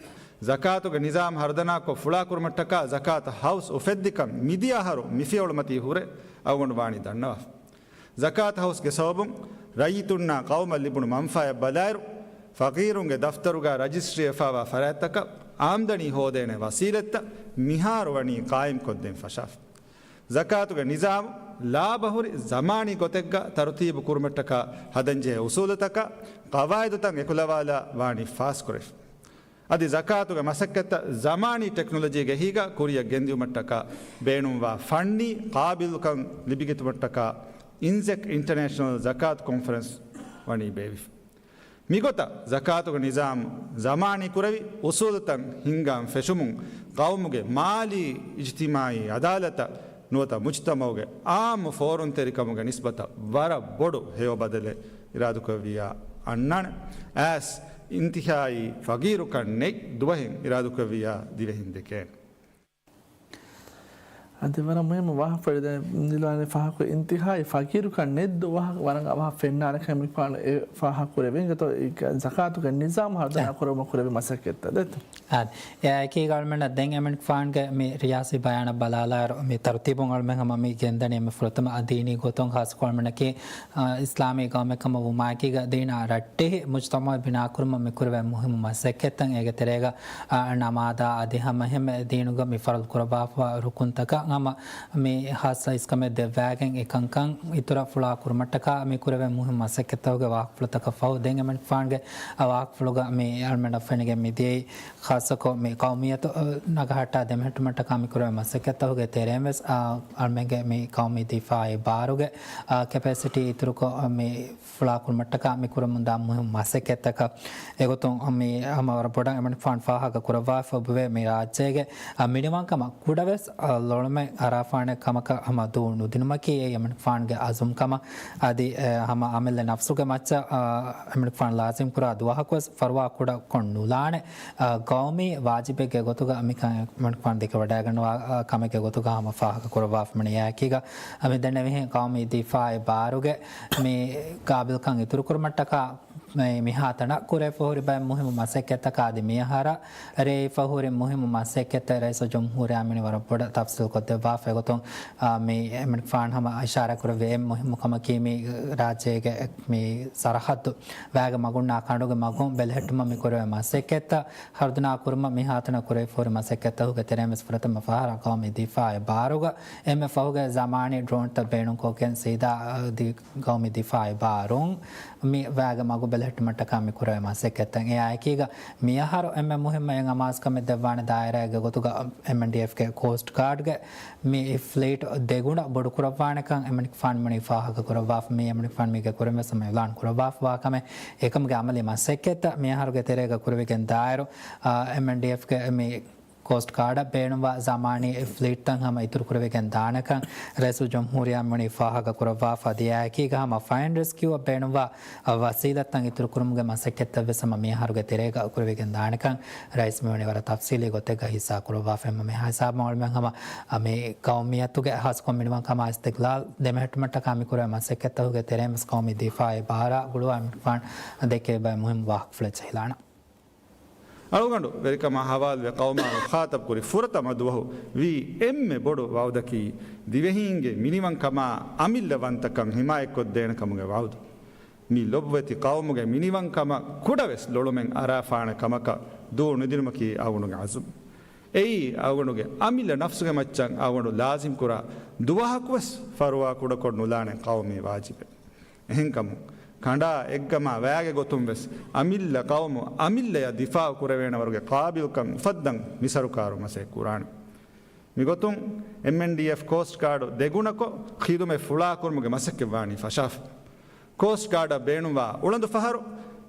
ޒަކާތުގެ ނިޒާމް ހަރުދަނާކޮށް ފުޅާކުރުމަށްޓަކާ ޒަކާތު ހައުސް އުފެއްދިކަން މިދިޔަ އަހަރު މިފިޔަވަޅުމަތީ ހުރެ އަޅުގަނޑު ވާނީ ދަންނަވާފަ. ޒަކާތު ހައުސްގެ ސަބަބުން ރައްޔިތުންނާ ޤައުމަށް ލިބުނު މަންފާއަށް ބަލާއިރު، ފަޤީރުންގެ ދަފްތަރުގަ ރަޖިސްޓްރީވެފާވާ ފަރާތްތަކަށް އާމްދަނީ ހޯދޭނެ ވަސީލަތްތައް މިހާރު ވަނީ ޤާއިމްކޮށްދޭން ފަށާފަ. ޒަކާތުގެ ނިޒާމު ލާބަހުރި ޒަމާނީ ގޮތެއްގަ ތަރުތީބު ކުރުމަށްޓަކާ ހަދަންޖެހޭ އުސޫލުތަކާ ޤަވާއިދުތައް އެކުލަވާލާ ވާނީ ފާސްކުރެފަ. އަދި ޒަކާތުގެ މަސައްކަތްތައް ޒަމާނީ ޓެކްނޮލޮޖީގެ އެހީގަ ކުރިއަށް ގެންދިއުމަށްޓަކާ ބޭނުންވާ ފަންނީ ޤާބިލުކަން ލިބިގަތުމަށްޓަކާ އިންޒެކް އިންޓަރނޭޝަނަލް ޒަކާތު ކޮންފަރެންސް ވަނީ ބޭއްވިފަ. މިގޮތަށް ޒަކާތުގެ ނިޒާމު ޒަމާނީ ކުރެވި، އުސޫލުތައް ހިންގާން ފެށުމުން ޤައުމުގެ މާލީ އިޖްތިމާޢީ އަދާލަތަށް ނުވަތަ މުޖްތަމަޢުގެ އާއްމު ފޯރުންތެރިކަމުގެ ނިސްބަތަށް ވަރަށް ބޮޑު ހެޔޮ ބަދަލެއް އިރާދަކުރެއްވިއްޔާ އަންނާނެ. އައިސް އިންތިހާއީ ފަގީރުކަން ނެތް ދުވަހެއް އިރާދަކުރެއްވިއްޔާ ދިވެހިން ދެކޭނެ. އަދި ވަރަށް މުހިއްމު ވާހަކަ ދެން ނިލާނީ ފާހަގަކުރެ އިންތިހާއީ ފަގީރުކަން ނެތް ދުވަހަށް ވަރަށް އަވަހަށް ފެންނާނެ ކަމެއް ފާހަގަކުރެވޭ. އިނގޭތޯ ޒަކާތުގެ ނިޒާމް ހަރުދަނާ ކުރުމަށް ކުރެވި މަސައްކަތްތައް ދެއްތޯ؟ އާދެ. އެއާއެކީގަ އަޅުމެންނަށް ދެން އެމިން ފާންގެ މި ރިޔާސީ ބަޔާނަށް ބަލާލާއިރު، މި ތަރުތީބުން އަޅުމެން ހަމަ މި ގެންދަނީ މި ފުރަތަމަ ދީނީ ގޮތުން ޚާއްޞަކޮށް އަޅުމެންނަކީ، އާ، އިސްލާމީ ގައުމެއް ކަމަށް ވުމާއެކީގަ ދީނާ ރައްޓެހި މުޖްތަމަޢެއް ބިނާކުރުމަށް މި ކުރެވޭ މުހިއްމު މަސައްކަތްތައް. އޭގެ ތެރޭގަ، އާ، ނަމާދާ އަދި ހަމަ އެހެންމެ ދީނުގަ މި ފަރުޟު ކުރައްވާފަ ރުކުންތަކަށް ހަމަ މި ހާއްސަ އިސްކަމެއް ދެއްވާގެން އެކަންކަން އިތުރަށް ފުޅާ ކުރުމަށްޓަކާ މި ކުރެވޭ މުހިއްމު މަސައްކަތްތަކުގެ ވާހަކަފުޅުތަކަށް ފަހު ދެން އެމިން ފާންގެ ވާހަކަފުޅުގަ މި އަޅުމެންނަށް ފެނިގެން މިދިޔައީ ޚާއްޞަކޮށް މި ޤައުމިއްޔަތު، އަ، ނަގަހައްޓާ ދެމެހެއްޓުމަށްޓަކާ މި ކުރެވޭ މަސައްކަތްތަކުގެ ތެރެއިން ވެސް، އަ، އަޅުމެންގެ މި ޤައުމީ ދިފާޢީ ބާރުގެ، އަ، ކެޕޭސިޓީ އިތުރުކޮށް، އަ، މި ފުޅާކުރުމަށްޓަކާ މި ކުރަމުންދާ މުހިއްމު މަސައްކަތްތަކަށް. އެގޮތުން މި ހަމަ ވަރަށް ބޮޑަށް އެމަނިކުފާނު ފާހަގަ ކުރައްވާފަ އޮބުވޭ މި ރާއްޖޭގެ، އަ، މިނިވަންކަމަށް ކުޑަވެސް، އަ، ލޮޅު އަރާފާނެ ކަމަކަށް ހަމަ ދޫ ނުދިނުމަކީ އެ އެމަނިކުފާނުގެ އަޒުމް ކަމަށް. އަދި އެ، ހަމަ އަމިއްލަ ނަފްސުގެ މައްޗަށް، އާ، އެމަނިކުފާނު ލާޒިމް ކުރާ ދުވަހަކުވެސް ފަރުވާ ކުޑަ ކޮށް ނުލާނެ، އާ، ގައުމީ ވާޖިބެއްގެ ގޮތުގަ މިކަން އެމަނިކުފާނު ދެކެވަޑައިގަންނަވާ، އާ، ކަމެއްގެ ގޮތުގަ ހަމަ ފާހަގަ ކުރައްވާފަ މި އެއާއެކީގަ، އަ، މި ދެންނެވިހެން ގައުމީ ދިފާއީ ބާރުގެ މި ގާބިލްކަން އިތުރުކުރުމަށްޓަކާ މި، މިހާތަނަށް ކުރެވިފަ ހުރި ބައެއް މުހިއްމު މަސައްކަތްތަކާ އަދި މިއަހަރަށް ރޭވިފަ ހުރި މުހިއްމު މަސައްކަތްތައް ރައީސުލްޖުމްހޫރިއްޔާ މިނިވަރަށް ބޮޑަށް ތަފްސީލް ކޮށްދެއްވާފަ އެގޮތުން، އާ، މި އެމަނިކުފާނު ހަމަ އިޝާރާތް ކުރެއްވި އެއް މުހިއްމު ކަމަކީ މި ރާއްޖޭގެ މި ސަރަހައްދު ވައިގެ މަގުންނާ ކަނޑުގެ މަގުން ބެލެހެއްޓުމަށް މި ކުރެވޭ މަސައްކަތްތައް ހަރުދަނާ ކުރުމަށް މިހާތަނަށް ކުރެވިފަ ހުރި މަސައްކަތްތަކުގެ ތެރެއިން ވެސް ފުރަތަމަ ފަހަރަށް ގައުމީ ދިފާއީ ބާރުގަ އެންމެ ފަހުގެ ޒަމާނީ ޑްރޯންތައް ބޭނުންކޮށްގެން ސީދާ، އާ، ދި-، ގައުމީ ދިފާއީ ބާރުން މި ވައިގެ މަގު ބެލެހެއްޓުމަށްޓަކާ މި ކުރެވޭ މަސައްކަތްތައް. އެއާއެކީގަ މިއަހަރު އެންމެ މުހިއްމު އެއް އަމާޒުކަމެއް ދެއްވާނެ ދާއިރާއެއްގެ ގޮތުގަ އެމްއެންޑީއެފްގެ ކޯސްޓް ގާޑްގެ މި ފްލީޓް ދެގުނަ ބޮޑުކުރައްވާނެކަން އެމަނިކުފާނު މި ފާހަގަ ކުރައްވާފަ، މި އެމަނިކުފާނު މީގެ ކުރިން ވެސް ހަމަ އިޢުލާން ކުރައްވާފަވާ ކަމެއް. އެކަމުގެ އަމަލީ މަސައްކަތްތައް މިއަހަރުގެ ތެރޭގަ ކުރެވިގެން ދާއިރު، އާ، އެމްއެންޑީއެފްގެ މި ކޯސްޓް ގާޑަށް ބޭނުންވާ ޒަމާނީ ފްލީޓްތައް ހަމަ އިތުރުކުރެވިގެން ދާނެކަން ރައީސުލްޖުމްހޫރިއްޔާ މިވަނީ ފާހަގަ ކުރައްވާފަ. އަދި އެއާއެކީގަ ހަމަ ފަޔަރ އެންޑް ރެސްކިއުއަށް ބޭނުންވާ ވަސީލަތްތައް އިތުރުކުރުމުގެ މަސައްކަތްތައް ވެސް ހަމަ މިއަހަރުގެ ތެރޭގަ ކުރެވިގެން ދާނެކަން ރައީސް މިވަނީ ވަރަށް ތަފްސީލީ ގޮތެއްގަ ހިއްސާ ކުރައްވާފަ. އެންމެ މިހާ ހިސާބު މައުޅިމެން ހަމަ މި ގައުމިއްޔަތުގެ ހާއްސަކޮށް މިނިވަންކަމާ އިސްތިގްލާލް ދެމެހެއްޓުމަށްޓަކާ މި ކުރެވޭ މަސައްކަތްތަކުގެ ތެރެއިން ވެސް ގައުމީ ދިފާއީ ބާރާ ގުޅުވާ އެމަނިކުފާނު ދެކެވި ބައެއް މުހިއްމު ވާހަކަފުޅެއް ޖެހިލާނަން. އަޅުގަނޑު ވެރިކަމާ ހަވާލުވެ ޤައުމާ މުޚާޠަބު ކުރި ފުރަތަމަ ދުވަހު ވީ އެންމެ ބޮޑު ވަޢުދަކީ ދިވެހީންގެ މިނިވަންކަމާ އަމިއްލަވަންތަކަން ޙިމާޔަތްކޮށްދޭނެ ކަމުގެ ވަޢުދު. މި ލޮބުވެތި ޤައުމުގެ މިނިވަންކަމަށް ކުޑަވެސް ލޮޅުމެއް އަރާފާނެ ކަމަކަށް ދޫ ނުދިނުމަކީ އަޅުގަނޑުގެ ޢަޒުމް. އެއީ އަޅުގަނޑުގެ އަމިއްލަ ނަފްސުގެ މައްޗަށް އަޅުގަނޑު ލާޒިމް ކުރާ ދުވަހަކުވެސް ފަރުވާ ކުޑަކޮށް ނުލާނެ ޤައުމީ ވާޖިބެއް. އެހެންކަމުން، ކަނޑާ އެއްގަމާ ވައިގެ ގޮތުން ވެސް އަމިއްލަ ޤައުމު އަމިއްލަޔަށް ދިފާޢު ކުރެވޭނެ ވަރުގެ ޤާބިލްކަން އުފައްދަން މި ސަރުކާރުން މަސައްކަތް ކުރާނެ. މިގޮތުން އެމްއެންޑީއެފް ކޯސްޓް ގާޑު ދެގުނަކޮށް ޚިދުމަތް ފުޅާކުރުމުގެ މަސައްކަތް ވާނީ ފަށާފަ. ކޯސްޓް ގާޑަށް ބޭނުންވާ އުޅަނދު ފަހަރު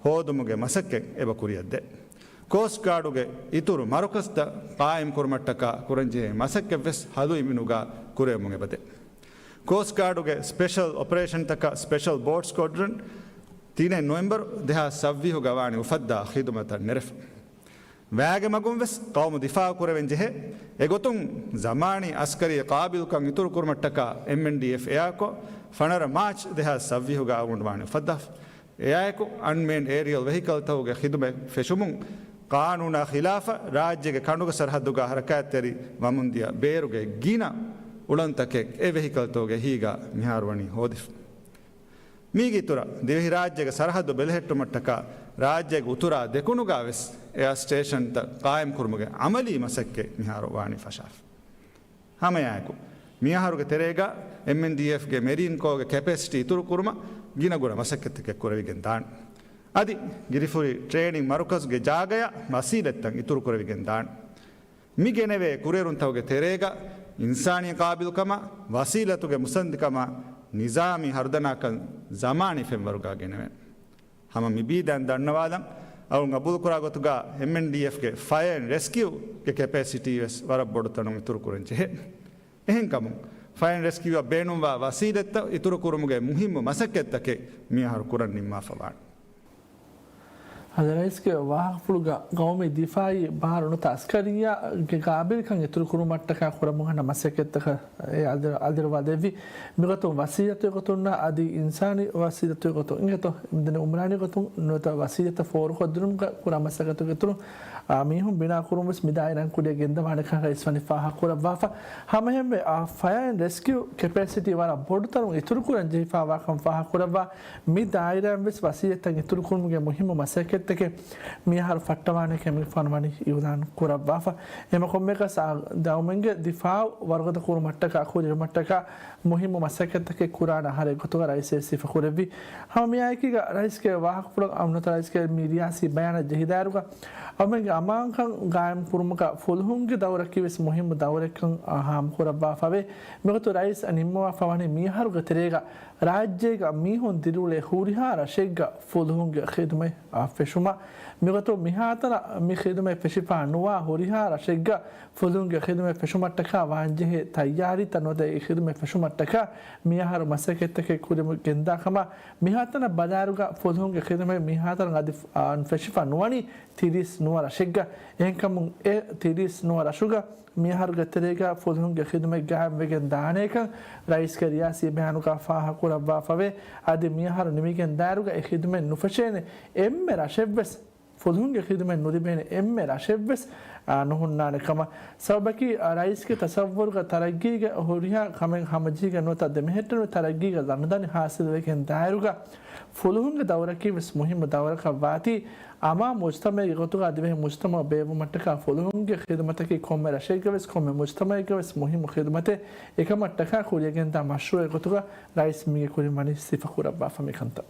ހޯދުމުގެ މަސައްކަތް އެބަ ކުރިއަށް ދޭ. ކޯސްޓް ގާޑުގެ އިތުރު މަރުކަޒްތައް ޤާއިމް ކުރުމަށްޓަކާ ކުރަންޖެހޭ މަސައްކަތް ވެސް ހަލުއިމިނުގަ ކުރެވެމުން އެބަދޭ. ކޯސްޓް ގާޑުގެ ސްޕެޝަލް އޮޕަރޭޝަންތަކަށް ސްޕެޝަލް ބޯޓް ސްކޮޑްރަން ތިނެއް ނޮވެމްބަރު ދެހާސް ސައްވީހުގަ ވާނީ އުފައްދާ ޚިދުމަތަށް ނެރެފަ. ވައިގެ މަގުން ވެސް ޤައުމު ދިފާޢު ކުރެވެން ޖެހޭ. އެގޮތުން ޒަމާނީ އަސްކަރީ ޤާބިލްކަން އިތުރު ކުރުމަށްޓަކާ އެމްއެންޑީއެފް އެއާކޮށް، ފަނަރަ މާޗް ދެހާސް ސައްވީހުގަ އަޅުގަނޑު ވާނީ އުފައްދާފަ. އެއާއެކު އަންމޭންޑް އޭރިއަލް ވެހިކަލްތަކުގެ ޚިދުމަތް ފެށުމުން ޤާނޫނާ ޚިލާފަށް ރާއްޖޭގެ ކަނޑުގެ ސަރަހައްދުގަ ހަރަކާތްތެރި ވަމުންދިޔަ ބޭރުގެ ގިނަ އުޅަނދުތަކެއް އެ ވެހިކަލްތަކުގެ އެހީގަ މިހާރު ވަނީ ހޯދިފަ. މީގެ އިތުރަށް، ދިވެހިރާއްޖޭގެ ސަރަހައްދު ބެލެހެއްޓުމަށްޓަކާ، ރާއްޖޭގެ އުތުރާ ދެކުނުގަ ވެސް އެއާ ސްޓޭޝަންތައް ޤާއިމްކުރުމުގެ އަމަލީ މަސައްކަތް މިހާރު ވާނީ ފަށާފަ. ހަމައެއާއެކު، މިއަހަރުގެ ތެރޭގަ އެމްއެންޑީއެފްގެ މެރީން ކޯގެ ކެޕޭސިޓީ އިތުރުކުރުމަށް ގިނަގުނަ މަސައްކަތްތަކެއް ކުރެވިގެން ދާނެ. އަދި ގިރިފުރި ޓްރޭނިން މަރުކަޒުގެ ޖާގަޔަށް ވަސީލަތްތައް އިތުރުކުރެވިގެން ދާނެ. މި ގެނެވޭ ކުރިއެރުންތަކުގެ ތެރޭގަ އިންސާނީ ޤާބިލްކަމާ، ވަސީލަތުގެ މުސަނދިކަމާ، ނިޒާމީ ހަރުދަނާކަން ޒަމާނީ ފެންވަރުގަ ގެނެވޭނެ. ހަމަ މި ބީދައިން ދަންނަވާލަން، އަޅުން ގަބޫލުކުރާ ގޮތުގަ އެމްއެންޑީއެފްގެ ފަޔަރ އެންޑް ރެސްކިއުގެ ކެޕޭސިޓީ ވެސް ވަރަށް ބޮޑު ތަނުން އިތުރު ކުރަން ޖެހޭ. އެހެންކަމުން، ފަޔަރ އެންޑް ރެސްކިއުއަށް ބޭނުންވާ ވަސީލަތްތައް އިތުރު ކުރުމުގެ މުހިއްމު މަސައްކަތްތަކެއް މިއަހަރު ކުރަން ނިންމާފަ ވާނެ. އަދި ރައީސްގެ ވާހަކަފުޅުގަ ގައުމީ ދިފާއީ ބާރު ނުވަތަ އަސްކަރިއްޔާގެ ގާބިލްކަން އިތުރުކުރުމަށްޓަކާ ކުރަމުން ހަންނަ މަސައްކަތްތަކަށް އެ އަލި-، އަލިއިރުވާ ދެއްވި. މިގޮތުން ވަސީލަތުގެ ގޮތުންނާ އަދި އިންސާނީ ވަސީލަތުގެ ގޮތުން އިނގޭތޯ، އެމްދިން އުމްރާނީ ގޮތުން ނުވަތަ ވަސީލަތަށް ފޯރުކޮށްދިނުމުގަ ކުރާ މަސައްކަތުގެ އިތުރުން، އާ، މީހުން ބިނާކުރުން ވެސް މި ދާއިރާއިން ކުރިއަށް ގެންދަވާނެކަން ރައީސް ވަނީ ފާހަގަކުރައްވާފަ. ހަމައެހެންމެ، އާ، ފަޔަރ އެންޑް ރެސްކިއު ކެޕޭސިޓީ ވަރަށް ބޮޑު ތަނުން އިތުރުކުރަން ޖެހިފައިވާކަން ފާހަގަކުރައްވާ، މި ދާއިރާއިން ވެސް ވަސީލަތްތައް އިތުރުކުރުމުގެ މުހިއްމު މަސައްކަތްތަކެއް މިއަހަރު ފައްޓަވާނެކަން އެމަނިކުފާނު ވަނީ އިޢުލާން ކުރައްވާފަ. އެހެން ކޮންމެއަކަސް، އާ، ގައުމެއްގެ ދިފާޢު ވަރުގަދަ ކުރުމަށްޓަކާ، ކުރިއެރުމަށްޓަކާ މުހިއްމު މަސައްކަތްތަކެއް ކުރާނެ އަހަރެއް ގޮތުގަ ރައީސް ސިފަކުރެއްވި. ހަމަ މިއާއެކީގަ ރައީސްގެ ވާހަކަފުޅަށް އަމްނުތަ ރައީސްގެ މި ރިޔާސީ ބަޔާނަށް ޖެހިދާއިރުގަ، އަޅުމެންގެ އަމާންކަން ގާއިމް ކުރުމުގަ ފުލުހުންގެ ދައުރަކީ ވެސް މުހިއްމު ދައުރެއްކަން ހާމަކުރައްވާފަވޭ. މިގޮތުން ރައީސް ނިންމަވާފަވަނީ މިއަހަރުގެ ތެރޭގަ ރާއްޖޭގަ މީހުން ދިރިއުޅޭ ހުރިހާ ރަށެއްގަ ފުލުހުންގެ ޚިދުމަތް ފެށުމަށް. މިގޮތުން މިހާތަނަށް މި ޚިދުމަތް ފެށިފަ ނުވާ ހުރިހާ ރަށެއްގަ ފުލުހުންގެ ޚިދުމަތް ފެށުމަށްޓަކާ ވާންޖެހޭ ތައްޔާރީތައް ނުވަތަ އެ ޚިދުމަތް ފެށުމަށްޓަކާ މިއަހަރު މަސައްކަތްތަކެއް ކުރިމަގެންދާ ކަމަށް. މިހާތަނަށް ބަލާއިރުގަ ފުލުހުންގެ ޚިދުމަތް މިހާތަނަށް އަދި ފެށިފަ ނުވަނީ ތިރީސް ނުވަ ރަށެއްގަ. އެހެންކަމުން އެ ތިރީސް ނުވަ ރަށުގަ މިއަހަރުގެ ތެރޭގަ ފުލުހުންގެ ޚިދުމަތް ގާއިމްވެގެން ދާނޭކަން ރައީސްގެ ރިޔާސީ ބަޔާނުގަ ފާހަގަކުރައްވާފަވޭ. އަދި މިއަހަރު ނިމިގެން ދާއިރުގަ އެ ޚިދުމަތް ނުފެށޭނެ އެންމެ ރަށެއްވެސް، ފުލުހުންގެ ޚިދުމަތް ނުލިބޭނެ އެންމެ ރަށެއްވެސް، އާ، ނުހުންނާނެ ކަމަށް. ސަބަބަކީ، އާ، ރައީސްގެ ތަސައްވުރުގަ ތަރައްގީގެ ހުރިހާ ކަމެއް ހަމަޖެހިގެން ނުވަތަ ދެމެހެއްޓެނިވި ތަރައްގީގެ ދަނޑުދަނޑި ހާސިލްވެގެން ދާއިރުގަ ފުލުހުންގެ ދައުރަކީ ވެސް މުހިއްމު ދައުރަކަށް ވާތީ، އަމާ މުޖްތަމައެއްގެ ގޮތުގަ ދިވެހި މުޖްތަމައު ބޭއްވުމަށްޓަކާ ފުލުހުންގެ ޚިދުމަތަކީ ކޮންމެ ރަށެއްގެ ވެސް ކޮންމެ މުޖްތަމައެއްގެ ވެސް މުހިއްމު ޚިދުމަތެއް. އެކަމަށްޓަކާ ކުރިޔަށްގެންދާ މަޝްރޫއެއް ގޮތުގަ ރައީސް މީގެ ކުރިން ވަނީ ސިފަކުރައްވާފަ މިކަންތައް.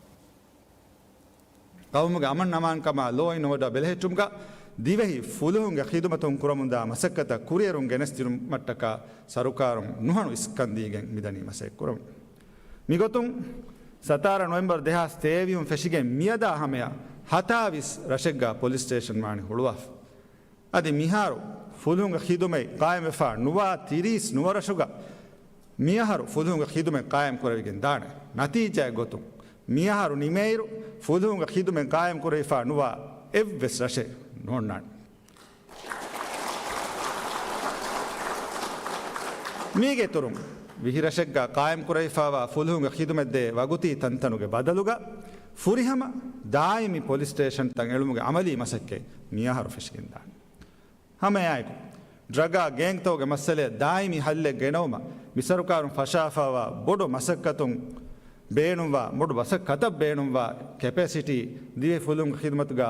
ޤައުމުގެ އަމަން އަމާންކަމާ ލޯ އެންޑް އޯޑަރ ބެލެހެއްޓުމުގަ ދިވެހި ފުލުހުންގެ ޚިދުމަތުން ކުރަމުންދާ މަސައްކަތަށް ކުރިއެރުން ގެނެސްދިނުމަށްޓަކާ ސަރުކާރުން ނުހަނު އިސްކަން ދީގެން މިދަނީ މަސައްކަތް ކުރަމުން. މިގޮތުން ސަތާރަ ނޮވެމްބަރު ދެހާސް ތޭވީހުން ފެށިގެން މިއަދާ ހަމަޔަށް ހަތާވީސް ރަށެއްގަ ޕޮލިސް ސްޓޭޝަން ވާނީ ހުޅުވާފަ. އަދި މިހާރު ފުލުހުންގެ ޚިދުމަތް ޤާއިމްވެފަ ނުވާ ތިރީސް ނުވަ ރަށުގަ މިއަހަރު ފުލުހުންގެ ޚިދުމަތް ޤާއިމް ކުރެވިގެން ދާނެ. ނަތީޖާއެއް ގޮތުން، މިއަހަރު ނިމޭއިރު ފުލުހުންގެ ޚިދުމަތް ޤާއިމް ކުރެވިފަ ނުވާ އެއްވެސް ރަށެއް ނޯންނާނެ. މީގެ އިތުރުން، ވިހި ރަށެއްގަ ޤާއިމް ކުރެވިފައިވާ ފުލުހުންގެ ޚިދުމަތް ދޭ ވަގުތީ ތަންތަނުގެ ބަދަލުގަ ފުރިހަމަ ދާއިމީ ޕޮލިސް ސްޓޭޝަންތައް އެޅުމުގެ އަމަލީ މަސައްކަތް މިއަހަރު ފެށިގެންދާނެ. ހަމައެއާއެކު، ޑްރަގާ ގޭންގްތަކުގެ މައްސަލައަށް ދާއިމީ ހައްލެއް ގެނައުމަށް މި ސަރުކާރުން ފަށާފައިވާ ބޮޑު މަސައްކަތުން ބޭނުންވާ، ބޮޑު މަސައްކަތަށް ބޭނުންވާ ކެޕޭސިޓީ ދިވެހި ފުލުހުންގެ ޚިދުމަތުގަ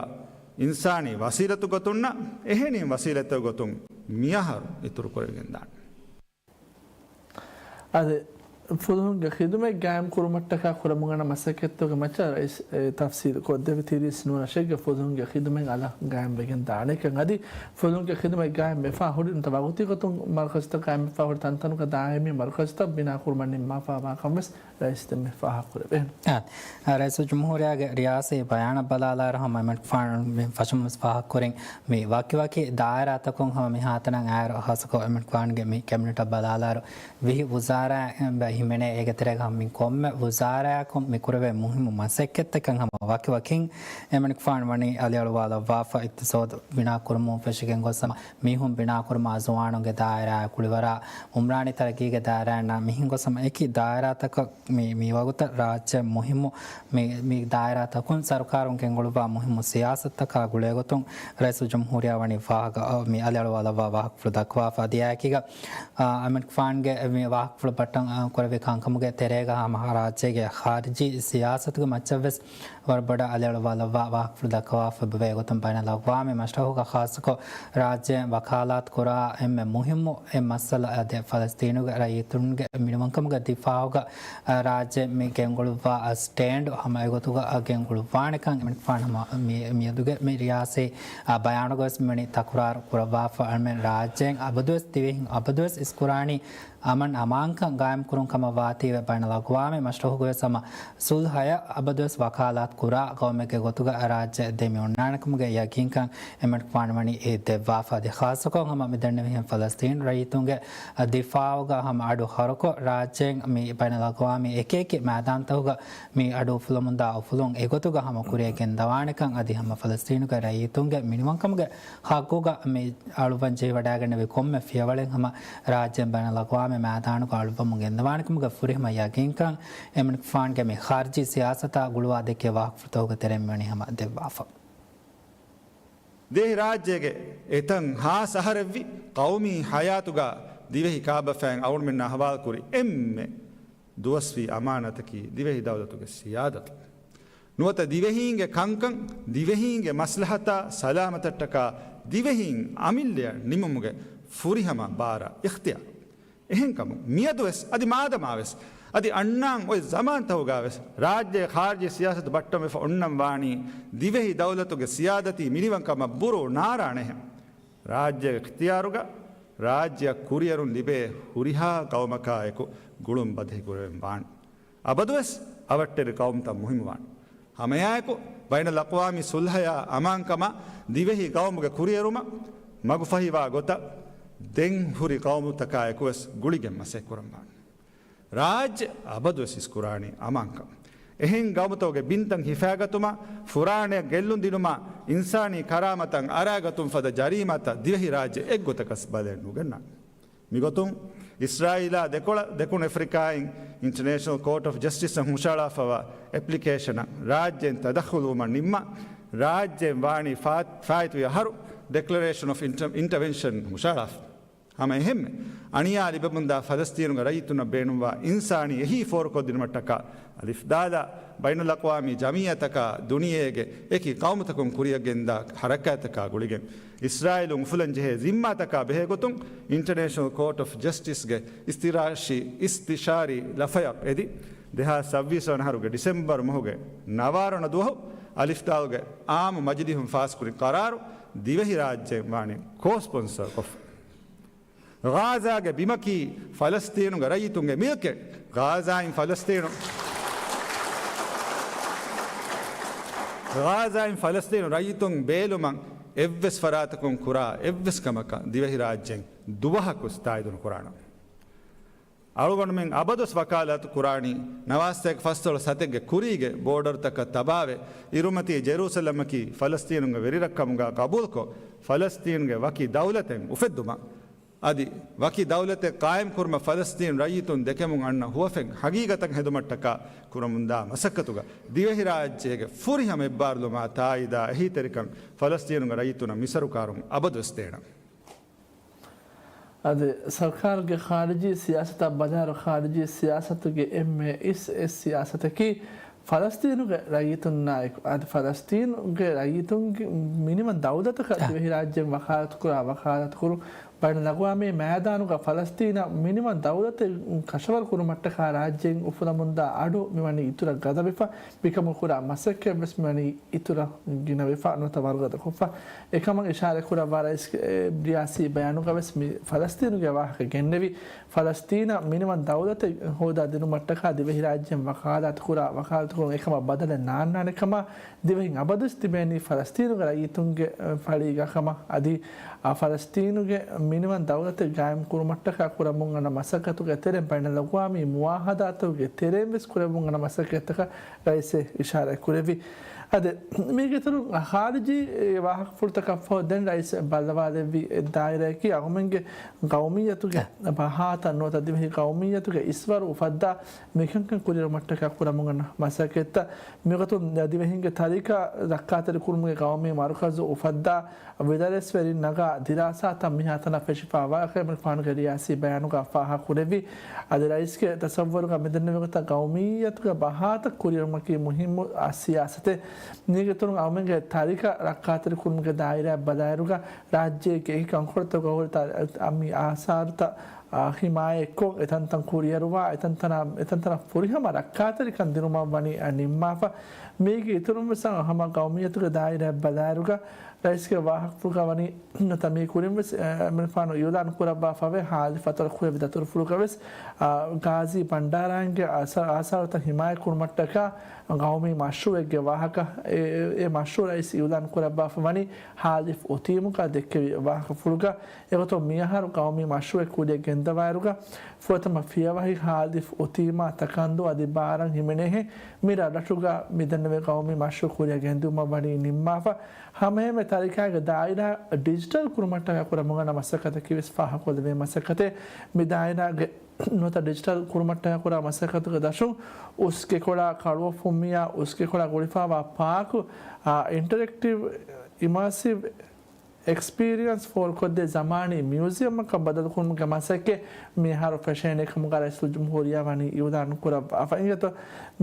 އިންސާނީ ވަސީލަތު ގޮތުންނަށް އެހެނިހެން ވަސީލަތެއް ގޮތުން މިއަހަރު އިތުރު ކުރެވިގެންދާނެ. އަދި ފުލުހުންގެ ޚިދުމަތް ގާއިމް ކުރުމަށްޓަކާ ކުރަމުން އަންނަ މަސައްކަތްތަކުގެ މައްޗަށް ރައީސް، އެ، ތަފްސީލު ކޮށްދެއްވި ތިރީސް ނުވަ ރަށެއްގެ ފުލުހުންގެ ޚިދުމަތް އަލަށް ގާއިމްވެގެން ދާނެކަން އަދި ފުލުހުންގެ ޚިދުމަތް ގާއިމް ވެފަ ހުރި ނުވަތަ ވަގުތީ ގޮތުން މަރުކަޒުތައް ގާއިމް ވެފަ ހުރި ތަންތަނުގަ ދާއިމީ މަރުކަޒުތައް ބިނާ ކުރުމަށް ނިންމާފައިވާ ކަން ވެސް ރައީސް ދެންމެ ފާހަގަކުރެވޭ. އާ، ރައީސުލްޖުމްހޫރިއްޔާގެ ރިޔާސީ ބަޔާނަށް ބަލާލާއިރު ހަމަ އެމެން ފާން ފަށަމުން ފާހަގަކުރިން މި ވަކިވަކި ދާއިރާތަކުން ހަމަ މިހާތަނަށް އާއިރު ހާއްސަކޮށް އެމެން ފާންގެ މި ކެބިނެޓަށް ބަލާލާއިރު ވިހި ވުޒާރާ ހިމެނޭ. އޭގެ ތެރޭގަ ހަމަ މި ކޮންމެ ވުޒާރާއަކުން މި ކުރެވޭ މުހިއްމު މަސައްކަތްތަކަށް ހަމަ ވަކިވަކިން އެމެނިކުފާނު ވަނީ އަލިއަޅުވާލައްވާފަ. އިޤްތިޞާދު ބިނާކުރުމުން ފެށިގެން ގޮސް ހަމަ މީހުން ބިނާކުރުމާ، ޒުވާނުންގެ ދާއިރާއާ ކުޅިވަރާ، އުމްރާނީ ތަރައްގީގެ ދާއިރާއިންނާ މިހެން ގޮސް ހަމަ އެކި ދާއިރާތަކަށް މި، މި ވަގުތަށް ރާއްޖެ މުހިއްމު މި، މި ދާއިރާތަކުން ސަރުކާރުން ގެންގުޅުއްވާ މުހިއްމު ސިޔާސަތުތަކާ ގުޅޭގޮތުން ރައީސުލްޖުމްހޫރިއްޔާ ވަނީ ފާހަގަ، މި އަލިއަޅުވާލައްވާ ވާހަކަފުޅު ދައްކަވާފަ. އަދި އެއާއެކީގަ، އާ، އެމެނިކުފާންގެ މި ވާހަކަފުޅު ބައްޓަން، އާ، ކުރެވި ކަންކަމުގެ ތެރޭގަ ހަމަ ރާއްޖޭގެ ޚާރިޖީ ސިޔާސަތުގެ މައްޗަށްވެސް ވަރަށް ބޮޑަށް އަލިއަޅުވާލައްވާ ވާހަކަފުޅު ދައްކަވާފަ. އެގޮތުން ބައިނަލްއަގްވާމީ މަސްރަހުގަ ޚާއްޞަކޮށް ރާއްޖޭން ވަކާލާތު ކުރާ އެންމެ މުހިއްމު އެއް މައްސަލަ އަދި ފަލަސްތީނުގެ ރައްޔިތުންގެ މިނިވަންކަމުގެ ދިފާއުގަ، އަ، ރާއްޖެ މި ގެންގުޅުއްވާ ސްޓޭންޑް ހަމަ އެގޮތުގަ ގެންގުޅުއްވާނެކަން އެމެނިކުފާނު ހަމަ މި، މިއަދުގެ މި ރިޔާސީ، އަ، ބަޔާނުގަވެސް މިވަނީ ތަކުރާރު ކުރައްވާފަ. އަޅަމެން ރާއްޖޭން އަބަދުވެސް ދިވެހިން އަބަދުވެސް އިސްކުރާނީ އަމަން އަމާންކަން ގާއިމްކުރުން ކަމަށް ވާތީވެ ބައިނަލްއަގްވާމީ މަސްރަހުގަވެސް ހަމަ ސުލްހަޔަށް އަބަދުވެސް ވަކާލާތު ކުރާ ގައުމެއްގެ ގޮތުގަ ރާއްޖެ ދެމި އޮންނާނެކަމުގެ ޔަގީންކަން އެމެނިކުފާނު ވަނީ އެ ދެއްވާފަ. އަދި ޚާއްޞަކޮށް ހަމަ މިދެންނެވިހެން ފަލަސްތީނު ރައްޔިތުންގެ ދިފާއުގަ ހަމަ އަޑު ހަރުކޮށް ރާއްޖޭން މި ބައިނަލްއަގްވާމީ އެކި އެކި މައިދާންތަކުގަ މި އަޑު އުފުލަމުންދާ އުފުލުން އެގޮތުގަ ހަމަ ކުރިއަށް ގެންދަވާނެކަން އަދި ހަމަ ފަލަސްތީނުގެ ރައްޔިތުންގެ މިނިވަންކަމުގެ ހައްގުގަ މި އަޅުއްވަން ޖެހިވަޑައިގެންނެވި ކޮންމެ ފިޔަވަޅެއް ހަމަ ރާއްޖޭން ބައިނަލްއަގްވާމީ މައިދާނުގަ އަޅުއްވަމުން ގެންދަވާނެކަމުގެ ފުރިހަމަ ޔަގީންކަން އެމެނިކުފާންގެ މި ޚާރިޖީ ސިޔާސަތާ ގުޅުވާ ދެއްކޭ ވާހަކަފުޅުތަކުގެ ތެރެއިން މިވަނީ ހަމަ ދެއްވާފަ. ދިވެހި ރާއްޖޭގެ އެތަން ހާސް އަހަރެއްވި ޤައުމީ ހަޔާތުގަ ދިވެހި ކާބަފައިން އަޅުގަނޑުމެންނާ ހަވާލުކުރި އެންމެ ދުވަސްވީ އަމާނަތަކީ ދިވެހި ދައުލަތުގެ ސިޔާދަތު. ނުވަތަ ދިވެހީންގެ ކަންކަން، ދިވެހީންގެ މަސްލަހަތާ ސަލާމަތަށްޓަކާ ދިވެހީން އަމިއްލަޔަށް ނިމުމުގެ ފުރިހަމަ ބާރަށް އިޚްތިޔާރު. އެހެންކަމުން މިއަދުވެސް އަދި މާދަމާވެސް އަދި އަންނާން އޮތް ޒަމާންތަކުގަ ވެސް ރާއްޖޭ ޚާރިޖީ ސިޔާސަތު ބައްޓަންވެފަ އޮންނަން ވާނީ ދިވެހި ދައުލަތުގެ ސިޔާދަތީ މިނިވަންކަމަށް ބުރޫ ނާރާނެހެން. ރާއްޖޭގެ އިޚްތިޔާރުގަ ރާއްޖެއަށް ކުރިއެރުން ލިބޭ ހުރިހާ ގައުމަކާއެކު ގުޅުން ބަދަހިކުރެވެން ވާނެ. އަބަދުވެސް އަވަށްޓެރި ގައުމުތައް މުހިއްމުވާނެ. ހަމައެއާއެކު، ބައިނަލްއަޤްވާމީ ސުލްހަޔާ އަމާންކަމާ ދިވެހި ގައުމުގެ ކުރިއެރުމަށް މަގުފަހިވާ ގޮތަށް ދެން ހުރި ގައުމުތަކާއެކުވެސް ގުޅިގެން މަސައްކަތްކުރަންވާނެ. ރާއްޖެ އަބަދުވެސް އިސްކުރާނީ އަމާންކަން. އެހެން ގައުމުތަކުގެ ބިންތައް ހިފާގަތުމަށް، ފުރާނައަށް ގެއްލުން ދިނުމަށް، އިންސާނީ ކަރާމަތަށް އަރާގަތުމަށް ފަދަ ޖަރީމާތައް ދިވެހި ރާއްޖެ އެއްގޮތަކަސް ބަލައެއް ނުގަންނާނެ. މިގޮތުން އިސްރާއީލާ ދެކޮޅަށް ދެކުނު އެފްރިކާއިން އިންޓަރނޭޝަނަލް ކޯޓް އޮފް ޖަސްޓިސްއަށް ހުށަހަޅާފައިވާ އެޕްލިކޭޝަނަށް ރާއްޖޭން ތަދަޚުލުވުމަށް ނިންމާ، ރާއްޖޭން ވާނީ ފާ-، ފާއިތުވި އަހަރު ޑެކްލަރޭޝަން އޮފް އިންޓަ-، އިންޓަވެންޝަން ހުށަހަޅާފަ. ހަމަ އެހެންމެ، އަނިޔާ ލިބެމުންދާ ފަލަސްތީނުގެ ރައްޔިތުންނަށް ބޭނުންވާ އިންސާނީ އެހީ ފޯރުކޮށްދިނުމަށްޓަކާ އަލިފްދާލާ ބައިނަލްއަޤްވާމީ ޖަމިއްޔާތަކާ ދުނިޔޭގެ އެކި ގައުމުތަކުން ކުރިއަށް ގެންދާ ހަރަކާތްތަކާ ގުޅިގެން، އިސްރާއީލުން އުފުލަންޖެހޭ ޒިންމާތަކާ ބެހޭގޮތުން އިންޓަރނޭޝަނަލް ކޯޓް އޮފް ޖަސްޓިސްގެ އިސްތިޝާރީ، އިސްތިޝާރީ ލަފަޔަށް އެދި، ދެހާސް ސައްބީސް ވަނަ އަހަރުގެ ޑިސެމްބަރު މަހުގެ ނަވާރަ ވަނަ ދުވަހު އަލިފްދާލުގެ އާއްމު މަޖިލީހުން ފާސްކުރި ޤަރާރު ދިވެހިރާއްޖެއިން ވާނީ ކޯ ސްޕޮންސަރ ކޮށްފަ. ޣާޒާގެ ބިމަކީ ފަލަސްތީނުގެ ރައްޔިތުންގެ މިލްކެއް. ޣާޒާއިން ފަލަސްތީނު، ޣާޒާއިން ފަލަސްތީނު ރައްޔިތުން ބޭލުމަށް އެއްވެސް ފަރާތަކުން ކުރާ އެއްވެސް ކަމަކަށް ދިވެހިރާއްޖެއިން ދުވަހަކު ތާއީދު ނުކުރާނަން. އަޅުގަނޑުމެން އަބަދުވެސް ވަކާލާތު ކުރާނީ ނަވާސްތޭކަ ފަސްދޮޅަސް ސަތެއްގެ ކުރީގެ ބޯޑަރުތަކަށް ތަބާވެ، އިރުމަތީ ޖެރޫސަލަމަކީ ފަލަސްތީނުންގެ ވެރިރައްކަމުގަ ގަބޫލުކޮށް، ފަލަސްތީނުގެ ވަކި ދައުލަތެއް އުފެއްދުމަށް، އަދި ވަކި ދައުލަތެއް ޤާއިމްކުރުމަށް ފަލަސްތީނު ރައްޔިތުން ދެކެމުން އަންނަ ހުވަފެން ހަގީގަތަށް ހެދުމަށްޓަކާ ކުރަމުންދާ މަސައްކަތުގަ ދިވެހިރާއްޖޭގެ ފުރިހަމަ އެއްބާރުލުމާ ތާއީދާ އެހީތެރިކަން ފަލަސްތީނުގެ ރައްޔިތުންނަށް މިސަރުކާރުން އަބަދުވެސް ދޭނަން. އަދި ސަރުކާރުގެ ޚާރިޖީ ސިޔާސަތާ ބަލާއިރު، ޚާރިޖީ ސިޔާސަތުގެ އެންމެ އިސް އެއް ސިޔާސަތަކީ ފަލަސްތީނުގެ ރައްޔިތުންނާއެކު، އަދި ފަލަސްތީނުގެ ރައްޔިތުންގެ މިނިވަން ދައުލަތަކަށް ދިވެހިރާއްޖެއިން ވަކާލަތުކުރާ، ވަކާލަތުކުރުން، ބައިނަލްއަގްވާމީ މައިދާނުގަ ފަލަސްތީނަށް މިނިވަން ދައުލަތެއް ކަށަވަރުކުރުމަށްޓަކާ ރާއްޖޭން އުފުލަމުންދާ އަޑު މިވަނީ އިތުރަށް ގަދަވެފަ، މިކަމުން ކުރާ މަސައްކަތްވެސް މިވަނީ އިތުރަށް ގިނަވެފަ، ނުވަތަ ވަރުގަދަކޮށްފަ. އެކަމަށް އިޝާރަތްކުރައްވާ ރައީސްގެ ރިޔާސީ ބަޔާނުގަވެސް މި ފަލަސްތީނުގެ ވާހަކަ ގެންނެވި، ފަލަސްތީނަށް މިނިވަން ދައުލަތެއް ހޯދާ ދިނުމަށްޓަކާ ދިވެހިރާއްޖެއިން ވަކާލާތުކުރާ ވަކާލާތުކުރުން އެކަމަށް ބަދަލެއް ނާންނާނެ ކަމަށް ދިވެހިން އަބަދުވެސް ތިބޭނީ ފަލަސްތީނުގެ ރައްޔިތުންގެ ފަޅީގަ ކަމަށް. އަދި އާ ފަލަސްތީނުގެ މިނިވަން ދައުލަތެއް ގާއިމްކުރުމަށްޓަކާ ކުރަމުން އަންނަ މަސައްކަތުގެ ތެރެއިން ބައިނަލްއަގްވާމީ މުއާހަދާތުގެ ތެރެއިން ވެސް ކުރެވުން އަންނަ މަސައްކަތްތަކަށް ރައީސް އިޝާރާތް ކުރެއްވި. އަދި މީގެ އިތުރުން ޚާރިޖީ ވާހަކަފުޅުތަކަށްފަހު ދެން ރައީސް ބައްލަވާލެއްވި ދާއިރާއަކީ ގައުމެއްގެ ގައުމިއްޔަތުގެ ބަހާތައް ނުވަތަ ދިވެހި ގައުމިއްޔަތުގެ އިސްވަރު އުފައްދާ މިކަންކަން ކުރިއެރުމަށްޓަކާ ކުރަމުން އަންނަ މަސައްކަތްތައް. މިގޮތުން ދިވެހިންގެ ތާރީޚާ ރައްކާތެރިކުރުމުގެ ގައުމީ މަރުކަޒު އުފައްދާ ވިދާޅުވެރިން ނަގާ ދިރާސާތައް މިހާތަނަށް ފެށިފައިވާކަން އެމިންފާނުގެ ރިޔާސީ ބަޔާނުގަ ފާހަގަކުރެއްވި. އަދި ރައީސްގެ ތަސައްވަރުގަ މިދެންނެވި ގޮތަށް ގައުމިއްޔަތުގެ ބަހާތައް ކުރިއެރުމަކީ މުހިއްމު ސިޔާސަތެއް. މީގެ އިތުރުން ގައުމެއްގެ ތާރީޚާ ރައްކާތެރިކުރުމުގެ ދާއިރާއަށް ބަލާއިރުގަ ރާއްޖޭގެ އެކި ކަންކޮޅުތަކުގަ ހުރި ތަ-، އަ، މި އާސާރުތައް، އާ، ހިމާޔަތްކޮށް އެތަންތަން ކުރިއަރުވާ، އެތަންތަނަށް، އެތަންތަނަށް ފުރިހަމަ ރައްކާތެރިކަން ދިނުމަށް ވަނީ، އަ، ނިންމާފަ. މީގެ އިތުރުން ވެސް ހަމަ ގައުމިއްޔަތުގެ ދާއިރާއަށް ބަލާއިރުގަ ރައީސްގެ ވާހަކަފުޅުގަ ވަނީ ނުވަތަ މީ ކުރިން ވެސް، އެ، އެމިންފާނު އިއުލާން ކުރައްވާފަވޭ ހާލިފް އަތޮޅު ކުރެއްވި ދަތުރުފުޅުގަ ވެސް، އާ، ގާޒީ ބަންޑާރާއިންގެ އާސާ-، އާސާރުތައް ހިމާޔަތް ކުރުމަށްޓަކާ ގައުމީ މަޝްރޫއެއްގެ ވާހަކަ، އެ، އެ، އެ މަޝްރޫ ރައީސް އިއުލާން ކުރައްވާފަ ވަނީ ހާލިފް އުތީމުގަ ދެއްކެވި ވާހަކަފުޅުގަ. އެގޮތުން މިއަހަރު ގައުމީ މަޝްރޫއެއް ކުރިއަށް ގެންދަވާއިރުގަ، ފުރަތަމަ ފިޔަވަހި ހާލިފް އުތީމާ ތަކާނދޫ އަދި ބާރަން ހިމެނޭހެން މި ރަށްރަށުގަ މިދެންނެވި ގައުމީ މަޝްރޫއު ކުރިއަށް ގެންދިއުމަށް ވަނީ ނިންމާފަ. ހަމައެހެންމެ ތާރީޚާގެ ދާއިރާ ޑިޖިޓަލް ކުރުމަށްޓަކާ ކުރަމުން އަންނަ މަސައްކަތަކީ ވެސް ފާހަގަކޮށްލެވޭ މަސައްކަތެއް. މި ދާއިރާގެ ނުވަތަ ޑިޖިޓަލް ކުރުމަށްޓަކާ ކުރާ މަސައްކަތުގެ ދަށުން އުސްގެކޮޅާ ކަޅުއޮފުންމިޔާ އުސްގެކޮޅާ ގުޅިފައިވާ ޕާކު، އާ، އިންޓަރެކްޓިވް އިމާސިވް އެކްސްޕީރިއަންސް ފޯރުކޮށްދޭ ޒަމާނީ މިއުޒިއަމަކަށް ބަދަލުކުރުމުގެ މަސައްކަތް މިއަހަރު ފެށޭނެ ކަމުގަ ރައީސުލްޖުމްހޫރިއްޔާ ވަނީ އިއުލާން ކުރައްވާފަ. އިނގޭތޯ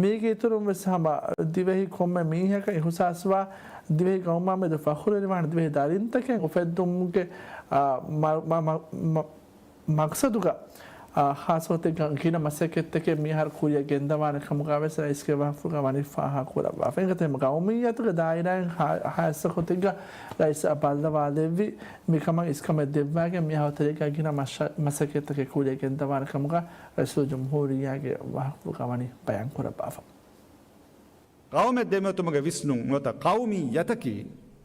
މީގެ އިތުރުން ވެސް ހަމަ ދިވެހި ކޮންމެ މީހަކަށް އިހުސާސްވާ ދިވެހި ގައުމާމެދު ފަޚުރުވެރިވާނެ ދިވެހި ދަރިންތަކެއް އުފެއްދުމުގެ، އާ، މަ-، މަ-، މަ-، މަ-، މަގްސަދުގަ އާ، ޚާއްޞަ ގޮތެއްގަ ގިނަ މަސައްކަތްތަކެއް މިހާރު ކުރިއަށް ގެންދަވާނެ ކަމުގަ ވެސް ރައީސްގެ ވަގުތުގަ ވަނީ ފާހަގަ ކުރައްވާފަ. އެގޮތަށް ގައުމިއްޔަތުގެ ދާއިރާއިން ޚާ-، ޚާއްޞަ ގޮތެއްގަ ރައީސް ބައްލަވާލެއްވި މިކަމަށް އިސްކަމެއް ދެއްވާގެން މިހާ ތެރޭގަ ގިނަ މަސަ-، މަސައްކަތްތަކެއް ކުރިއަށް ގެންދަވާނެ ކަމުގަ ރައީސުލްޖުމްހޫރިއްޔާގެ ވަގުތުގަ ވަނީ ބަޔާން ކުރައްވާފަ. ޤައުމެއް ދެމިއޮތުމުގެ ވިސްނުން ނުވަތަ ޤައުމިއްޔަތަކީ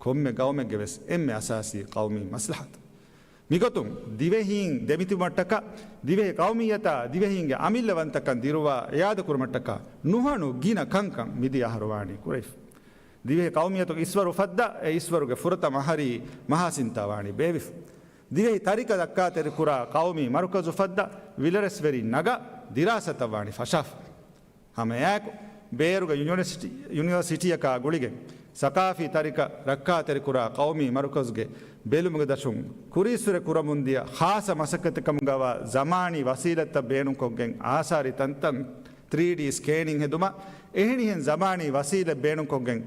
ކޮންމެ ޤައުމެއްގެ ވެސް އެންމެ އަސާސީ ޤައުމީ މަސްލަހަތު. މިގޮތުން ދިވެހީން ދެމިތިބުމަށްޓަކާ، ދިވެހި ޤައުމިއްޔަތާ ދިވެހީންގެ އަމިއްލަވަންތަކަން ދިރުވާ އިއާދަކުރުމަށްޓަކާ ނުހަނު ގިނަ ކަންކަން މިދިޔަ އަހަރު ވާނީ ކުރެވިފަ. ދިވެހި ޤައުމިއްޔަތުގެ އިސްވަރު ފައްދާ އެ އިސްވަރުގެ ފުރަތަމަ އަހަރީ މަހާސިންތާ ވާނީ ބޭއްވިފަ. ދިވެހި ތަރިކަ ރައްކާތެރިކުރާ ޤައުމީ މަރުކަޒު ފައްދާ ވިލަރެސްވެރިން ނަގާ ދިރާސާތައް ވާނީ ފަށާފަ. ހަމައެއާއެކު، ބޭރުގެ ޔުނިވަރސިޓީ، ޔުނިވަރސިޓީއަކާ ގުޅިގެން، ސަޤާފީ ތަރިކަ ރައްކާތެރިކުރާ ޤައުމީ މަރުކަޒުގެ ބެލުމުގެ ދަށުން ކުރީއްސުރެ ކުރަމުންދިޔަ ޚާއްޞަ މަސައްކަތެއް ކަމުގަވާ ޒަމާނީ ވަސީލަތްތައް ބޭނުންކޮށްގެން އާސާރީ ތަންތަން ތްރީޑީ ސްކޭނިން ހެދުމަށް އެހެނިހެން ޒަމާނީ ވަސީލަތް ބޭނުންކޮށްގެން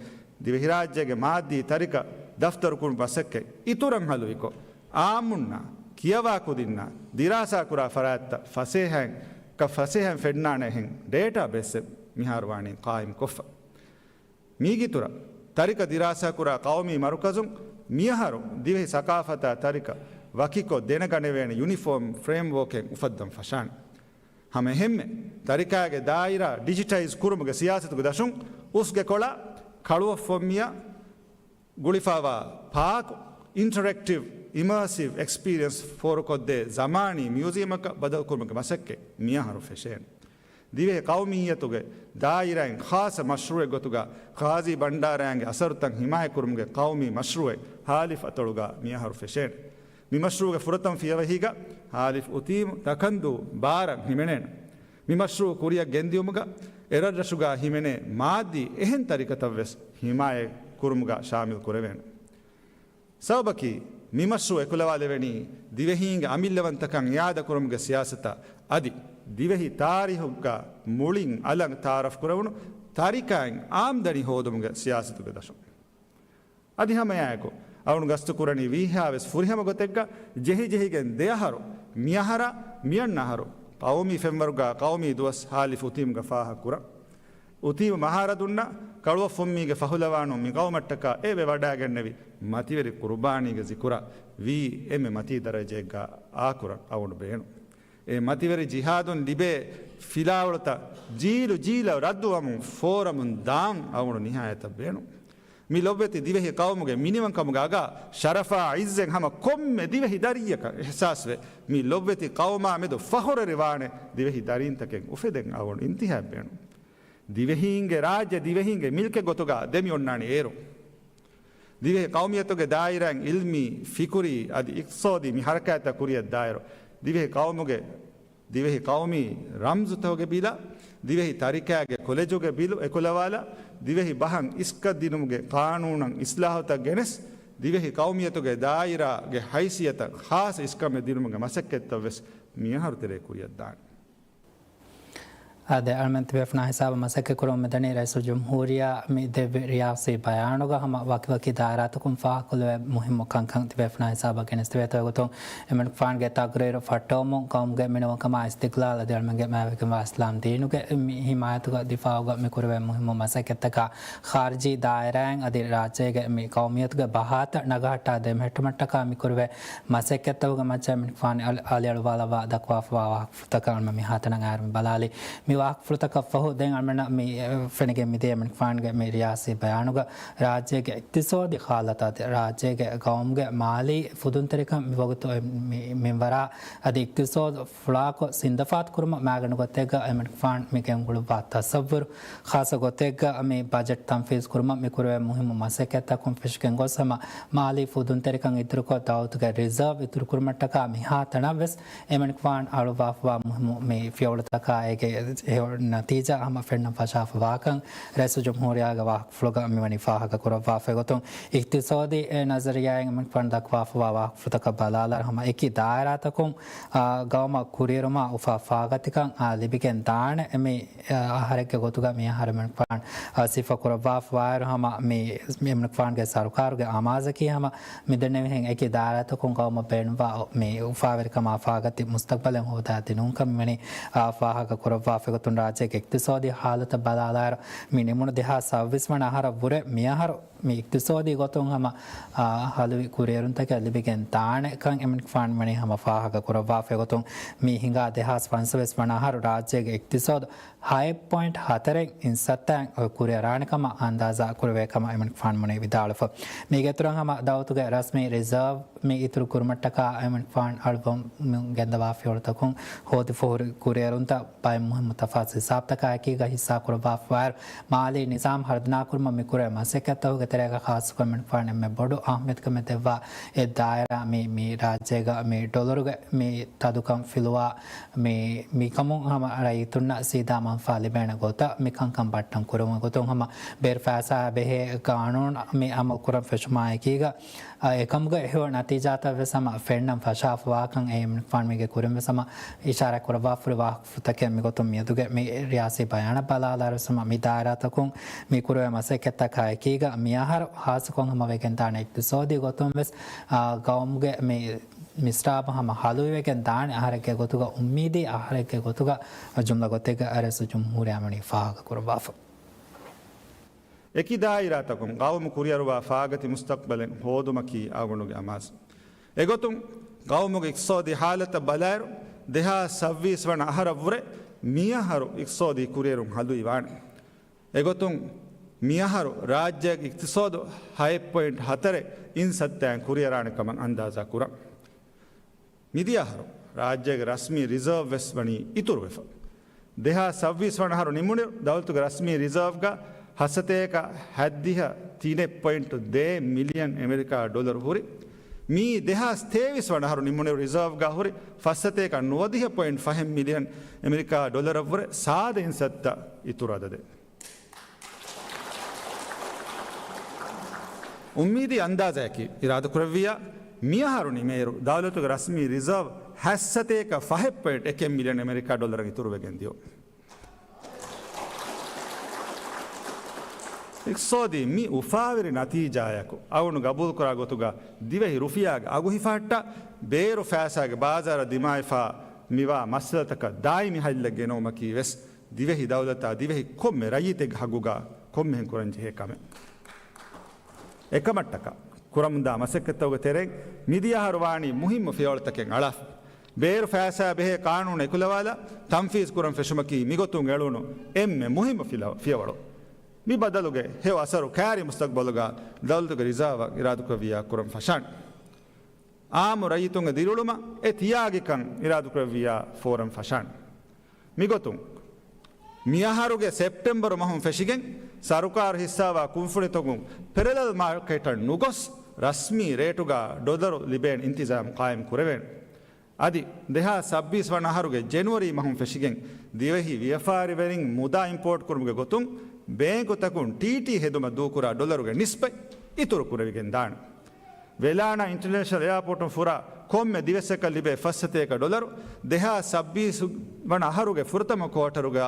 ދިވެހިރާއްޖޭގެ މާއްދީ ތަރިކަ ދަފްތަރުކުރުމުގެ މަސައްކަތް އިތުރަށް ހަލުވިކޮށް، އާއްމުންނާ، ކިޔަވާ ކުދިންނާ ދިރާސާކުރާ ފަރާތްތައް ފަސޭހައިން، ކަ ފަސޭހައިން ފެންނާނެހެން ޑޭޓާބޭސްއެއް މިހާރު ވާނީ ޤާއިމްކޮށްފަ. މީގެއިތުރަށް، ތަރިކަ ދިރާސާކުރާ ޤައުމީ މަރުކަޒުން މިއަހަރު ދިވެހި ސަޤާފަތާ ތަރިކަ ވަކިކޮށް ދެނެގަނެވޭނެ ޔުނިފޯމް ފްރޭމްވޯކެއް އުފައްދަން ފަށާނެ. ހަމައެހެންމެ، ތަރިކާގެ ދާއިރާ ޑިޖިޓައިޒް ކުރުމުގެ ސިޔާސަތުގެ ދަށުން އުސްގެ ކޮޅާ ކަޅުއޮށްފައްމިޔާ ގުޅިފައިވާ ޕާކު، އިންޓަރެކްޓިވް، އިމާސިވް އެކްސްޕީރިއަންސް ފޯރުކޮށްދޭ ޒަމާނީ މިއުޒިއަމަކަށް ބަދަލުކުރުމުގެ މަސައްކަތް މިއަހަރު ފެށޭނެ. ދިވެހި ޤައުމިއްޔަތުގެ ދާއިރާއިން ޚާއްޞަ މަޝްރޫޢެއް ގޮތުގަ ޤާޟީ ބަންޑާރައިންގެ އަސަރުތައް ހިމާޔަތްކުރުމުގެ ޤައުމީ މަޝްރޫޢެއް ހާލިފް އަތޮޅުގަ މިއަހަރު ފެށޭނެ. މި މަޝްރޫޢުގެ ފުރަތަމަ ފިޔަވަހީގަ ހާލިފް އުތީމް ދަކަންދޫ ބާރަށް ހިމެނޭނެ. މި މަޝްރޫޢު ކުރިއަށް ގެންދިއުމުގަ އެރަށްރަށުގަ ހިމެނޭ މާއްދީ އެހެން ތަރިކަތައް ވެސް ހިމާޔަތް ކުރުމުގަ ޝާމިލް ކުރެވޭނެ. ސަބަބަކީ، މި މަޝްރޫޢު އެކުލަވާލެވެނީ ދިވެހީންގެ އަމިއްލަވަންތަކަން އިއާދަކުރުމުގެ ސިޔާސަތާ އަދި ދިވެހި ތާރީޚުގަ މުޅިން އަލަށް ތަޢާރަފް ކުރެވުނު ތަރިކައިން އާމްދަނީ ހޯދުމުގެ ސިޔާސަތުގެ ދަށުން. އަދި ހަމައެއާއެކު، އަޅުން ގަސްތުކުރަނީ ވީހާވެސް ފުރިހަމަ ގޮތެއްގަ ޖެހިޖެހިގެން ދެއަހަރު، މިއަހަރާ މިއަންނަ އަހަރު، ޤައުމީ ފެންވަރުގަ ޤައުމީ ދުވަސް ހާލިފް އުތީމްގަ ފާހަގަކުރަން. އުތީމް މަހާރަދުންނަށް ކަޅުއޮށްފުންމީގެ ފަހުލަވާނުން މި ޤައުމަށްޓަކާ އެވެވަޑައިގެންނެވި މަތިވެރި ޤުރުބާނީގެ ޒިކުރާ ވީ އެންމެ މަތީ ދަރަޖައެއްގަ އާކުރަން އަވަން ބޭނުން. އެ މަތިވެރި ޖިހާދުން ލިބޭ ފިލާވަޅުތައް ޖީލު ޖީލަށް ރައްދުވަމުން ފޯރަމުން ދާން އަވަން ނިހާޔަތަށް ބޭނުން. މި ލޮބްވެތި ދިވެހި ޤައުމުގެ މިނިވަންކަމުގެ އަގާ ޝަރަފާ ޢިއްޒެއް ހަމަ ކޮންމެ ދިވެހި ދަރިއްޔަކަށް އިޙްސާސްވެ، މި ލޮބްވެތި ޤައުމާ މެދު ފަޚުރެރިވާނެ ދިވެހި ދަރީންތަކެއް އުފެދެން އަވަން އިންތިހާބް ބޭނުން. ދިވެހީންގެ ރާއްޖެ ދިވެހީންގެ މިލްކެއް ގޮތުގަ ދެމިއޮންނާނީ އޭރު. ދިވެހި ޤައުމިއްޔަތުގެ ދާއިރާއިން ޢިލްމީ، ފިކުރީ އަދި އިޤްތިޞާދީ މި ޙަރަކާތްތައް ކުރިއަށް ދާއިރު، ދިވެހި ޤައުމުގެ، ދިވެހި ޤައުމީ ރަމްޒުތަކުގެ ބިލަށް، ދިވެހި ތަރިކާގެ ކޮލެޖުގެ ބިލު އެކުލަވާލާ، ދިވެހި ބަހަށް އިސްކަށް ދިނުމުގެ ޤާނޫނަށް އިޞްލާޙުތައް ގެނެސް، ދިވެހި ޤައުމިއްޔަތުގެ ދާއިރާގެ ހައިސިއްޔަތަށް ޚާއްޞަ އިސްކަމެއް ދިނުމުގެ މަސައްކަތްތައް ވެސް މިއަހަރު ތެރޭ ކުރިއަށްދާނެ. އާދެ، އަޅުމެން ތިބޭފުޅުންނާ ހިސާބަށް މަސައްކަތް ކުރަމުން މިދަނީ ރައީސުލްޖުމްހޫރިއްޔާ މި ދެއްވި ރިޔާސީ ބަޔާނުގަ ހަމަ ވަކިވަކި ދާއިރާތަކުން ފާހަގަކޮށްލެވޭ މުހިއްމު ކަންކަން ތިބޭފުޅުންނާ ހިސާބަށް ގެނެސްދެވޭތޯ އެގޮތުން އެމަނިކުފާނުގެ ތަޤްރީރު ފައްޓަވަމުން ޤައުމުގެ މިނިވަންކަމާ އިސްތިޤްލާލް އަދި އަޅުމެންގެ މާތްވެގެންވާ އިސްލާމް ދީނުގެ މި ހިމާޔަތުގަ ދިފާޢުގަ މި ކުރެވޭ މުހިއްމު މަސައްކަތްތަކާ ޚާރިޖީ ދާއިރާއިން އަދި ރާއްޖޭގެ މި ޤައުމިއްޔަތުގެ ބަހާތައް ނަގަހައްޓާ ދެމެހެއްޓުމަށްޓަކާ މި ކުރެވޭ މަސައްކަތްތަކުގެ މައްޗަށް އެމަނިކުފާނު އަލި، އަލިއަޅުވާލައްވާ ދައްކަވާފައިވާ ވާހަކަފުޅުތަކަށް އަޅުމެން މިހާތަނަށް އައިރު މި ބަލާލީ. މި ވާހަކަފުޅުތަކަށް ފަހު ދެން އަޅުމެންނަށް މި، އެ، ފެނިގެން މިދިޔަ އެމަނިކުފާނުގެ މި ރިޔާސީ ބަޔާނުގަ ރާއްޖޭގެ އިޤްތިޞާދީ ޙާލަތާ އަދި ރާއްޖޭގެ ޤައުމުގެ މާލީ ފުދުންތެރިކަން މި ވަގުތު އެ މި މިންވަރާ އަދި އިޤްތިޞާދު ފުޅާކޮށް ސިންދަފާތު ކުރުމަށް މައިގަނޑު ގޮތެއްގަ އެމަނިކުފާނު މި ގެންގުޅުއްވާ ތަޞައްވުރު، ޚާއްޞަ ގޮތެއްގަ މި ބަޖެޓް ތަންފީޒު ކުރުމަށް މި ކުރެވޭ މުހިއްމު މަސައްކަތްތަކުން ފެށިގެން ގޮސް ހަމަ މާލީ ފުދުންތެރިކަން އިތުރުކޮށް، ދައުލަތުގެ ރިޒާވް އިތުރުކުރުމަށްޓަކާ މިހާތަނަށް ވެސް އެމަނިކުފާނު އަޅުވާފައިވާ މުހިއްމު މި ފިޔަވަޅުތަކާ އޭގެ އެ ނަތީޖާ ހަމަ ފެންނަން ފަށާފަ ވާކަން ރައީސުލްޖުމްހޫރިއްޔާގެ ވާހަކަފުޅުގަ މިވަނީ ފާހަގަ ކުރައްވާފައި ގޮތުން، އިޤްތިޞާދީ ނަޒަރިއްޔާއިން އެމަނިކުފާނު ދައްކަވާފަވާ ވާހަކަފުޅުތަކަށް ބަލާލާއިރު ހަމަ އެކި ދާއިރާތަކުން، އާ، ގައުމަށް ކުރިއެރުމާ އުފާ ފާގަތިކަން، އާ، ލިބިގެން ދާނެ. މި، އާ، އަހަރެއްގެ ގޮތުގަ މި އަހަރު އެމަނިކުފާނު، އާ، ސިފަ ކުރައްވާފަވާއިރު ހަމަ މި، މި އެމަނިކުފާނުގެ ސަރުކާރުގެ އަމާޒަކީ ހަމަ މިދެންނެވިހެން އެކި ދާއިރާތަކުން ގައުމަށް ބޭނުންވާ މި އުފާވެރިކަމާ ފާގަތި މުސްތަޤްބަލެއް ހޯދާ ދިނުންކަން މިވަނީ، އާ، ފާހަގަ ކުރައްވާފައި ގޮތުން ރާއްޖޭގެ އިޤްތިޞާދީ ހާލަތަށް ބަލާލާއިރު، މި ނިމުނު ދެހާސް ސައްބީސް ވަނަ އަހަރަށް ވުރެ މިއަހަރު މި އިޤްތިޞާދީ ގޮތުން ހަމަ، އާ، ހަލުވި ކުރިއެރުންތަކެއް ލިބިގެން ދާނެ ކަން އެމަނިކުފާނު މިވަނީ ހަމަ ފާހަގަ ކުރައްވާފައި ގޮތުން، މި ހިނގާ ދެހާސް ފަންސަވީސް ވަނަ އަހަރު ރާއްޖޭގެ އިޤްތިޞާދު ހައެއް ޕޮއިންޓް ހަތަރެއް އިން ސައްތައިން އޮތް ކުރިއަރާނެ ކަމަށް އަންދާޒާ ކުރެވޭ ކަމަށް އެމަނިކުފާނު މުނި ވިދާޅުފަ. މީގެ އިތުރަށް ހަމަ ދައުލަތުގެ ރަސްމީ ރިޒާވް މި އިތުރު ކުރުމަށްޓަކާ އެމަނިކުފާނު އަޅުގަނޑު ގެންދަވާފައި އޮޅުތަކުން ހޯދިފަހުރި ކުރިއެރުންތައް ބައެއް މުހިއްމު ތަފާސް ހިސާބުތަކާ އެކީގަ ހިއްސާ ކުރައްވާފަވާއިރު، މާލީ ނިޒާމް ހަރުދަނާ ކުރުމަށް މި ކުރެވޭ މަސައްކަތްތަކުގެ ތެރޭގަ ޚާއްޞަކޮށް އެމަނިކުފާނު އެންމެ ބޮޑު އަހައްމިޔަތުކަމެއް ދެއްވާ އެއް ދާއިރާ މި، މި ރާއްޖޭގަ މި ޑޮލަރުގެ މި ތަދުކަން ފިލުވާ، މި، މިކަމުން ހަމަ ރައްޔިތުންނަށް ސީދާ މަންފާ ލިބޭނެ ގޮތަށް މި ކަންކަން ބައްޓަން ކުރުމުގެ ގޮތުން ހަމަ ބޭރު ފައިސާ ބެހޭ ގާނޫނު މި އަމަލު ކުރަން ފެށުމާ އެކީގަ، އަ، އެކަމުގެ ހެޔޮ ނަތީޖާތައް ވެސް ހަމަ ފެންނަން ފަށާފަވާކަން އެމަނިކުފާނު މީގެ ކުރިން ވެސް ހަމަ އިޝާރާތް ކުރައްވާފަހުރި ވާހަކަފުޅުތަކެއް މިގޮތުން މިއަދުގެ މި ރިޔާސީ ބަޔާނަށް ބަލާލާއިރު ވެސް ހަމަ މި ދާއިރާތަކުން މި ކުރެވޭ މަސައްކަތްތަކާ އެކީގަ މިއަހަރު ހާއްސަކޮށް ހަމަވެގެންދާނެ އިޤްތިޞާދީ ގޮތުން ވެސް، އާ، ގައުމުގެ މި މިސްރާބު ހަމަ ހަލުވިވެގެން ދާނެ އަހަރެއްގެ ގޮތުގަ، އުއްމީދީ އަހަރެއްގެ ގޮތުގަ ޖުމްލަ ގޮތެއްގަ ރައީސުލްޖުމްހޫރިއްޔާ މިވަނީ ފާހަގަ ކުރައްވާފަ. އެކި ދާއިރާތަކުން ގައުމު ކުރިއަރުވާ ފާގަތި މުސްތަޤްބަލެއް ހޯދުމަކީ އަޅުގަނޑުގެ އަމާޒު. އެގޮތުން ގައުމުގެ އިޤްތިޞާދީ ހާލަތަށް ބަލާއިރު، ދެހާސް ސައްބީސް ވަނަ އަހަރަށްވުރެ މިއަހަރު އިޤްތިޞާދީ ކުރިއެރުން ހަލުވި ވާނެ. އެގޮތުން މިއަހަރު ރާއްޖޭގެ އިޤްތިޞާދު ހައެއް ޕޮއިންޓް ހަތަރެއް އިން ސައްތައިން ކުރިއަރާނެ ކަމަށް އަންދާޒާ ކުރަން. މިދިޔަ އަހަރު ރާއްޖޭގެ ރަސްމީ ރިޒާވް ވެސް ވަނީ އިތުރުވެފަ. ދެހާސް ސައްބީސް ވަނަ އަހަރު ނިމުނު ދައުލަތުގެ ރަސްމީ ރިޒާވްގަ ހަސަތޭކަ ހަތްދިހަ ތިނެއް ޕޮއިންޓު ދޭއް މިލިއަން އެމެރިކާ ޑޮލަރު ހުރި. މިއީ ދެހާސް ތޭވީސް ވަނަ އަހަރު ނިމުނު ރިޒާވްގަ ހުރި ފަސްސަތޭކަ ނުވަދިހަ ޕޮއިންޓު ފަހެއް މިލިއަން އެމެރިކާ ޑޮލަރަށްވުރެ ސާދަ އިން ސައްތަ އިތުރު އަދަދެއް. އުއްމީދީ އަންދާޒަޔަކީ އިރާދަކުރެއްވިއްޔާ، މިއަހަރު ނިމޭއިރު ދައުލަތުގެ ރަސްމީ ރިޒާވް ހަތްސަތޭކަ ފަހެއް ޕޮއިންޓް އެކެއް މިލިއަން އެމެރިކާ ޑޮލަރަށް އިތުރުވެގެން ދިޔުން. އިޤްތިޞާދީ މި އުފާވެރި ނަތީޖާޔަކު އަޅުގަނޑު ގަބޫލުކުރާ ގޮތުގަ ދިވެހި ރުފިޔާގެ އަގު ހިފަހައްޓާ، ބޭރު ފައިސާގެ ބާޒާރަށް ދިމާވެފާ މިވާ މައްސަލަތަކަށް ދާއިމީ ހައްލެއް ގެނައުމަކީ ވެސް ދިވެހި ދައުލަތާ ދިވެހި ކޮންމެ ރައްޔިތެއްގެ ހައްގުގަ ކޮންމެހެން ކުރަންޖެހޭ ކަމެއް. އެކަމަށްޓަކާ، ކުރަމުންދާ މަސައްކަތްތަކުގެ ތެރެއިން މިދިޔަ އަހަރު ވާނީ މުހިއްމު ފިޔަވަޅުތަކެއް އަޅާފަ. ބޭރު ފައިސާ ބެހޭ ޤާނޫނު އެކުލަވާލާ ތަންފީޒު ކުރަން ފެށުމަކީ މިގޮތުން އެޅުނު އެންމެ މުހިއްމު ފިލަ-، ފިޔަވަޅު. މި ބަދަލުގެ ހެޔޮ އަސަރު ކާރި މުސްތަޤްބަލުގަ ދައުލަތުގެ ރިޒާވަށް އިރާދަކުރެއްވިއްޔާ ކުރަން ފަށާނެ. އާއްމު ރައްޔިތުންގެ ދިރިއުޅުމަށް އެ ތިޔާގިކަން އިރާދަކުރެއްވިއްޔާ ފޯރަން ފަށާނެ. މިގޮތުން، މިއަހަރުގެ ސެޕްޓެމްބަރު މަހުން ފެށިގެން، ސަރުކާރު ހިއްސާވާ ކުންފުނިތަކުން ޕެރަލަލް މާކެޓަށް ނުގޮސް، ރަސްމީ ރޭޓުގަ ޑޮލަރު ލިބޭނެ އިންތިޒާމް ޤާއިމް ކުރެވޭނެ. އަދި، ދެހާސް ސައްބީސް ވަނަ އަހަރުގެ ޖެނުއަރީ މަހުން ފެށިގެން، ދިވެހި ވިޔަފާރިވެރިން މުދާ އިމްޕޯޓް ކުރުމުގެ ގޮތުން، ބޭންކުތަކުން ޓީޓީ ހެދުމަށް ދޫކުރާ ޑޮލަރުގެ ނިސްބަތް އިތުރު ކުރެވިގެން ދާނެ. ވެލާނާ އިންޓަރނޭޝަނަލް އެއާޕޯޓުން ފުރާ ކޮންމެ ދިވެއްސަކަށް ލިބޭ ފަސްސަތޭކަ ޑޮލަރު، ދެހާސް ސައްބީސް ވަނަ އަހަރުގެ ފުރަތަމަ ކުއާޓަރުގަ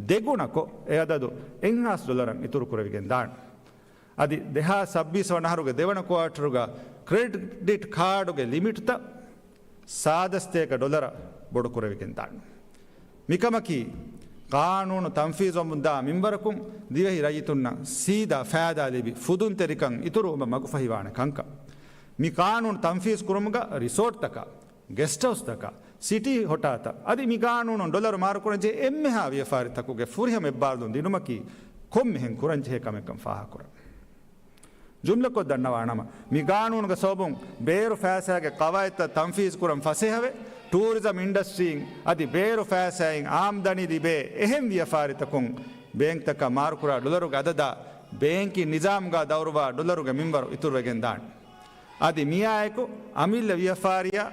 ދެގުނަކޮށް، އެ އަދަދު އެއްހާސް ޑޮލަރަށް އިތުރު ކުރެވިގެން ދާނެ. އަދި، ދެހާސް ސައްބީސް ވަނަ އަހަރުގެ ދެވަނަ ކުއާޓަރުގަ ކްރެޑިޓް ކާޑުގެ ލިމިޓްތައް ސާދަ ސަތޭކަ ޑޮލަރަށް ބޮޑުކުރެވިގެން ދާނެ. މިކަމަކީ، ޤާނޫނު ތަންފީޒުވަމުންދާ މިންވަރަކުން ދިވެހި ރައްޔިތުންނަށް ސީދާ ފައިދާ ލިބި، ފުދުންތެރިކަން އިތުރުވުމަށް މަގުފަހިވާނެ ކަންކަން. މި ޤާނޫނު ތަންފީޒު ކުރުމުގަ ރިސޯޓްތަކަށް، ގެސްޓް ހައުސްތަކަށް، ސިޓީ ހޮޓާތައް އަދި މި ޤާނޫނުން ޑޮލަރު މާރުކުރަންޖެހޭ އެންމެހާ ވިޔަފާރިތަކުގެ ފުރިހަމަ އެއްބާރުލުން ދިނުމަކީ ކޮންމެހެން ކުރަންޖެހޭ ކަމެއްކަން ފާހަގަކުރަން. ޖުމްލަކޮށް ދަންނަވާނަމަ، މި ޤާނޫނުގެ ސަބަބުން ބޭރު ފައިސާގެ ޤަވާއިދުތައް ތަންފީޒު ކުރަން ފަސޭހަވެ، ޓޫރިޒަމް އިންޑަސްޓްރީން އަދި ބޭރު ފައިސާއިން އާމްދަނީ ލިބޭ އެހެން ވިޔަފާރިތަކުން ބޭންކްތަކަށް މާރުކުރާ ޑޮލަރުގެ އަދަދާ ބޭންކިން ނިޒާމުގަ ދައުރުވާ ޑޮލަރުގެ މިންވަރު އިތުރުވެގެން ދާނެ. އަދި މިއާއެކު އަމިއްލަ ވިޔަފާރިއާ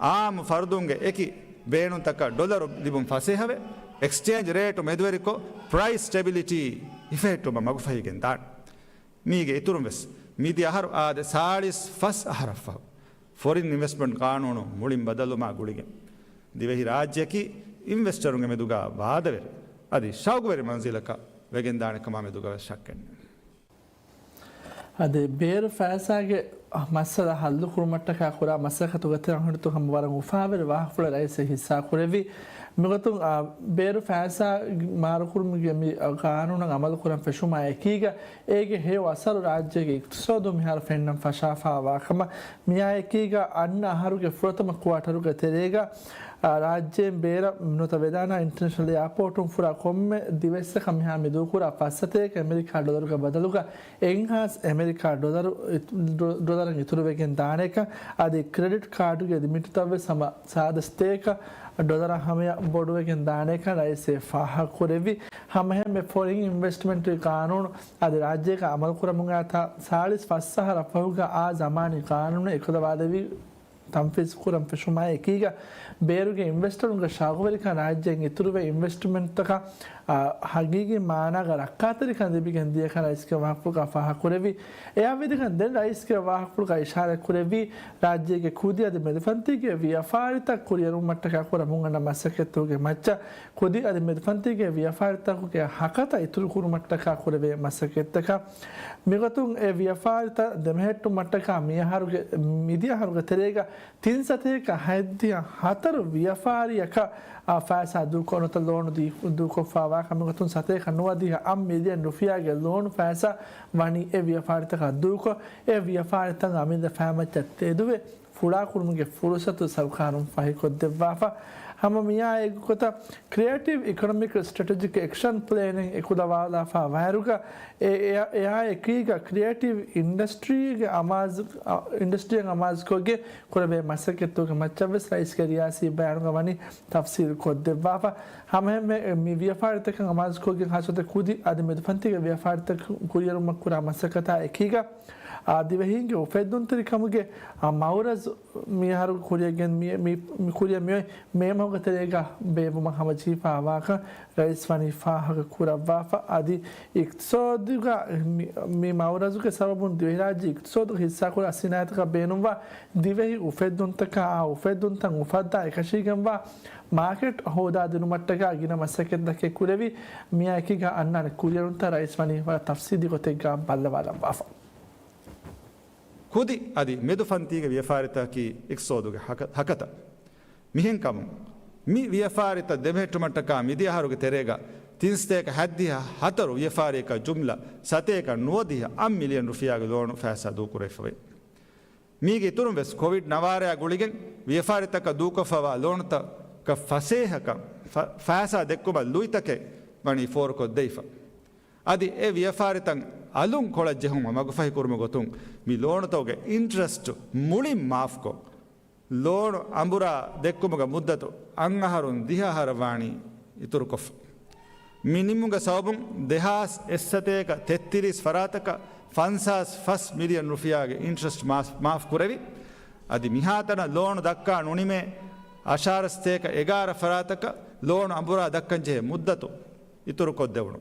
އާއްމު ފަރުދުންގެ އެކި ބޭނުންތަކަށް ޑޮލަރު ލިބުން ފަސޭހަވެ، އެކްސްޗޭންޖް ރޭޓު މެދުވެރިކޮށް، ޕްރައިސް ސްޓެބިލިޓީ ހިފެހެއްޓުމަށް މަގުފަހިގެން ދާނެ. މީގެ އިތުރުން ވެސް މިދިޔަ އަހަރު އާދެ ސާޅީސް ފަސް އަހަރަށްފަހު، ފޮރިން އިންވެސްޓްމަންޓް ގާނޫނު މުޅިން ބަދަލުވުމާ ގުޅިގެން، ދިވެހި ރާއްޖެއަކީ އިންވެސްޓަރުންގެ މެދުގަ ވާދަވެރި، އަދި ޝައުގުވެރި މަންޒިލަކަށް ވެގެންދާނެ ކަމާ މެދުގަ ވެސް ޝައްކެއް ނެތް. އަދި ބޭރު ފައިސާގެ މައްސަލަ ހައްލު ކުރުމަށްޓަކާ ކުރާ މަސައްކަތުގެ ތެރެއިން ހިނދު ހަމަ ވަރަށް އުފާވެރި ވާހަކަފުޅެއް ރައީސް ހިއްސާ ކުރެއްވި. މިގޮތުން، އާ، ބޭރު ފައިސާ މާރުކުރުމުގެ މި ޤާނޫނަށް އަމަލު ކުރަން ފެށުމާ އެކީގަ، އޭގެ ހެޔޮ އަސަރު ރާއްޖޭގެ އިޤްތިޞާދު މިހާރު ފެންނަން ފަށާފާ ވާކަމަށް، މިއާ އެކީގަ އަންނަ އަހަރުގެ ފުރަތަމަ ކުއާޓަރުގެ ތެރޭގަ، އާ، ރާއްޖޭން ބޭރަށް ނުވަތަ ވެދާނާ އިންޓަރނޭޝަނަލް އެއާޕޯޓުން ފުރާ ކޮންމެ ދިވެއްސަކަށް މިހާ މި ދޫކުރާ ފައްސަތޭކަ އެމެރިކާ ޑޮލަރުގެ ބަދަލުގަ އެއްހާސް އެމެރިކާ ޑޮލަރު، ޑޮ-، ޑޮލަރުން އިތުރުވެގެން ދާނެކަން، އަދި ކްރެޑިޓް ކާޑުގެ ލިމިޓުތައް ވެސް ހަމަ ސާދަ ސަތޭކަ ޑޮލަރަށް ހަމަޔަށް ބޮޑުވެގެން ދާނެކަން ރައީސް ފާހަގަކުރެއްވި. ހަމައެހެންމެ ފޮރިން އިންވެސްޓްމަންޓް ގާނޫނު އަދި ރާއްޖޭގަ އަމަލުކުރަމުން އައިތާ ސާޅީސް ފަސް އަހަރަށް ފަހުގަ އާ ޒަމާނީ ގާނޫނު އެކުލަވާލެވި ތަންފީޒު ކުރަން ފެށުމާ އެކީގަ، ބޭރުގެ އިންވެސްޓަރުންގެ ޝައުގުވެރިކަން ރާއްޖޭން އިތުރުވެ އިންވެސްޓްމަންޓްތަކަށް، އާ، ހަގީގީ މާނާގަ ރައްކާތެރިކަން ލިބިގެން ދިޔަކަން ރައީސްގެ ވާހަކަފުޅުގަ ފާހަގަކުރެއްވި. އެއާ ވެދިގެން ދެން ރައީސްގެ ވާހަކަފުޅުގަ އިޝާރާތް ކުރެއްވީ، ރާއްޖޭގެ ކުދި އަދި މެދުފަންތީގެ ވިޔަފާރިތައް ކުރިއެރުމަށްޓަކާ ކުރަމުން އަންނަ މަސައްކަތްތަކުގެ މައްޗަށް ކުދި އަދި މެދުފަންތީގެ ވިޔަފާރިތަކުގެ ހަކަތަ އިތުރުކުރުމަށްޓަކާ ކުރެވޭ މަސައްކަތްތަކަށް. މިގޮތުން އެ ވިޔަފާރިތައް ދެމެހެއްޓުމަށްޓަކާ މިއަހަރުގެ، މިދިޔަ އަހަރުގެ ތެރޭގަ ތިން ސަތޭކަ ހަތްދިހަ ހަތަރު ވިޔަފާރިއަކަށް، އާ، ފައިސާ ދޫކޮށް ނުވަތަ ލޯނު ދީ-، ދޫކޮށްފާވާ ކަމުގަތުން ސަތޭކަ ނުވަދިހަ އަށް މިލިއަން ރުފިޔާގެ ލޯނު ފައިސާ ވަނީ އެ ވިޔަފާރިތަކަށް ދޫކޮށް، އެ ވިޔަފާރިތައް އަމިއްލަ ފައިމައްޗަށް ތެދުވެ، ފުޅާކުރުމުގެ ފުރުސަތު ސަރުކާރުން ފަހިކޮށްދެއްވާފަ. ހަމަ މިއާ އެއްގޮތަށް ކްރިއޭޓިވް އިކޮނޮމިކް ސްޓްރެޓެޖިކް އެކްޝަން ޕްލޭނެއް އެކުލަވާލާފާ ވައިރުގަ އެ-، އެ-، އެއާ އެކީގަ ކްރިއޭޓިވް އިންޑަސްޓްރީގެ އަމާޒު-، އަ، އިންޑަސްޓްރީއަށް އަމާޒުކޮށްގެން ކުރެވޭ މަސައްކަތްތަކުގެ މައްޗަށްވެސް ރައީސްގެ ރިޔާސީ ބަޔާނުގަ ވަނީ ތަފްސީލު ކޮށްދެއްވާފަ. ހަމައެހެންމެ މި ވިޔަފާރިތަކަށް އަމާޒުކޮށްގެން ހާއްސަތައް ކުދި އަދި މެދުފަންތީގެ ވިޔަފާރިތައް ކުރިއެރުމަށް ކުރާ މަސައްކަތާ އެކީގަ، އާ، ދިވެހީންގެ އުފެއްދުންތެރިކަމުގެ، އާ، މައުރަޒު މިއަހަރު ކުރިއަށް ގެން މި-، މި-، މި ކުރިއަށް މިއޮތް މޭ މަހުގެ ތެރޭގަ ބޭއްވުމަށް ހަމަޖެހިފާވާކަން ރައީސް ވަނީ ފާހަގަ ކުރައްވާފަ. އަދި އިޤްތިޞާދުގަ މި-، މި މައުރަޒުގެ ސަބަބުން ދިވެހިރާއްޖެ އިޤްތިޞާދުގަ ހިއްސާކުރާ ސިނާއަތަކަށް ބޭނުންވާ ދިވެހި އުފެއްދުންތަކާ އާ އުފެއްދުންތައް އުފައްދާ އެކަށީގެންވާ މާކެޓް ހޯދާދިނުމަށްޓަކާ ގިނަ މަސައްކަތްތަކެއް ކުރެވި، މިއާ އެކީގަ އަންނާނެ ކުރިއެރުންތައް ރައީސް ވަނީ ވަރަށް ތަފްސީލީ ގޮތެއްގަ ބައްލަވާލައްވާފަ. ކުދި އަދި މެދުފަންތީގެ ވިޔަފާރިތަކީ އިޤްތިޞާދުގެ ހަކަ-، ހަކަތަ. މިހެންކަމުން، މި ވިޔަފާރިތައް ދެމެހެއްޓުމަށްޓަކާ މިދިޔަ އަހަރުގެ ތެރޭގަ ތިން ސަތޭކަ ހަތްދިހަ ހަތަރު ވިޔަފާރިއަކަށް ޖުމްލަ ސަތޭކަ ނުވަދިހަ އަށް މިލިއަން ރުފިޔާގެ ލޯނު ފައިސާ ދޫކުރެވިފަވޭ. މީގެ އިތުރުން ވެސް ކޮވިޑް ނަވާރަޔާ ގުޅިގެން ވިޔަފާރިތަކަށް ދޫކޮށްފަވާ ލޯނުތަކަށް ފަސޭހަކަން ފަ-، ފައިސާ ދެއްކުމަށް ލުއިތަކެއް ވަނީ ފޯރުކޮށްދެވިފަ. އަދި އެ ވިޔަފާރިތައް އަލުން ކޮޅަށް ޖެހުމަށް މަގުފަހި ކުރުމުގެ ގޮތުން މި ލޯނުތަކުގެ އިންޓްރެސްޓް މުޅިން މާފްކޮށް، ލޯނު އަނބުރާ ދެއްކުމުގެ މުއްދަތު އަށް އަހަރުން ދިހަ އަހަރަށް ވާނީ އިތުރުކޮށްފަ. މި ނިންމުމުގެ ސަބަބުން ދެހާސް އެއްސަތޭކަ ތެއްތިރީސް ފަރާތަކަށް ފަންސާސް ފަސް މިލިއަން ރުފިޔާގެ އިންޓްރެސްޓް މާފް، މާފް ކުރެވި، އަދި މިހާތަނަށް ލޯނު ދައްކާ ނުނިމޭ އަށާރަ ސަތޭކަ އެގާރަ ފަރާތަކަށް ލޯނު އަނބުރާ ދައްކަން ޖެހޭ މުއްދަތު އިތުރުކޮށްދެވުނު.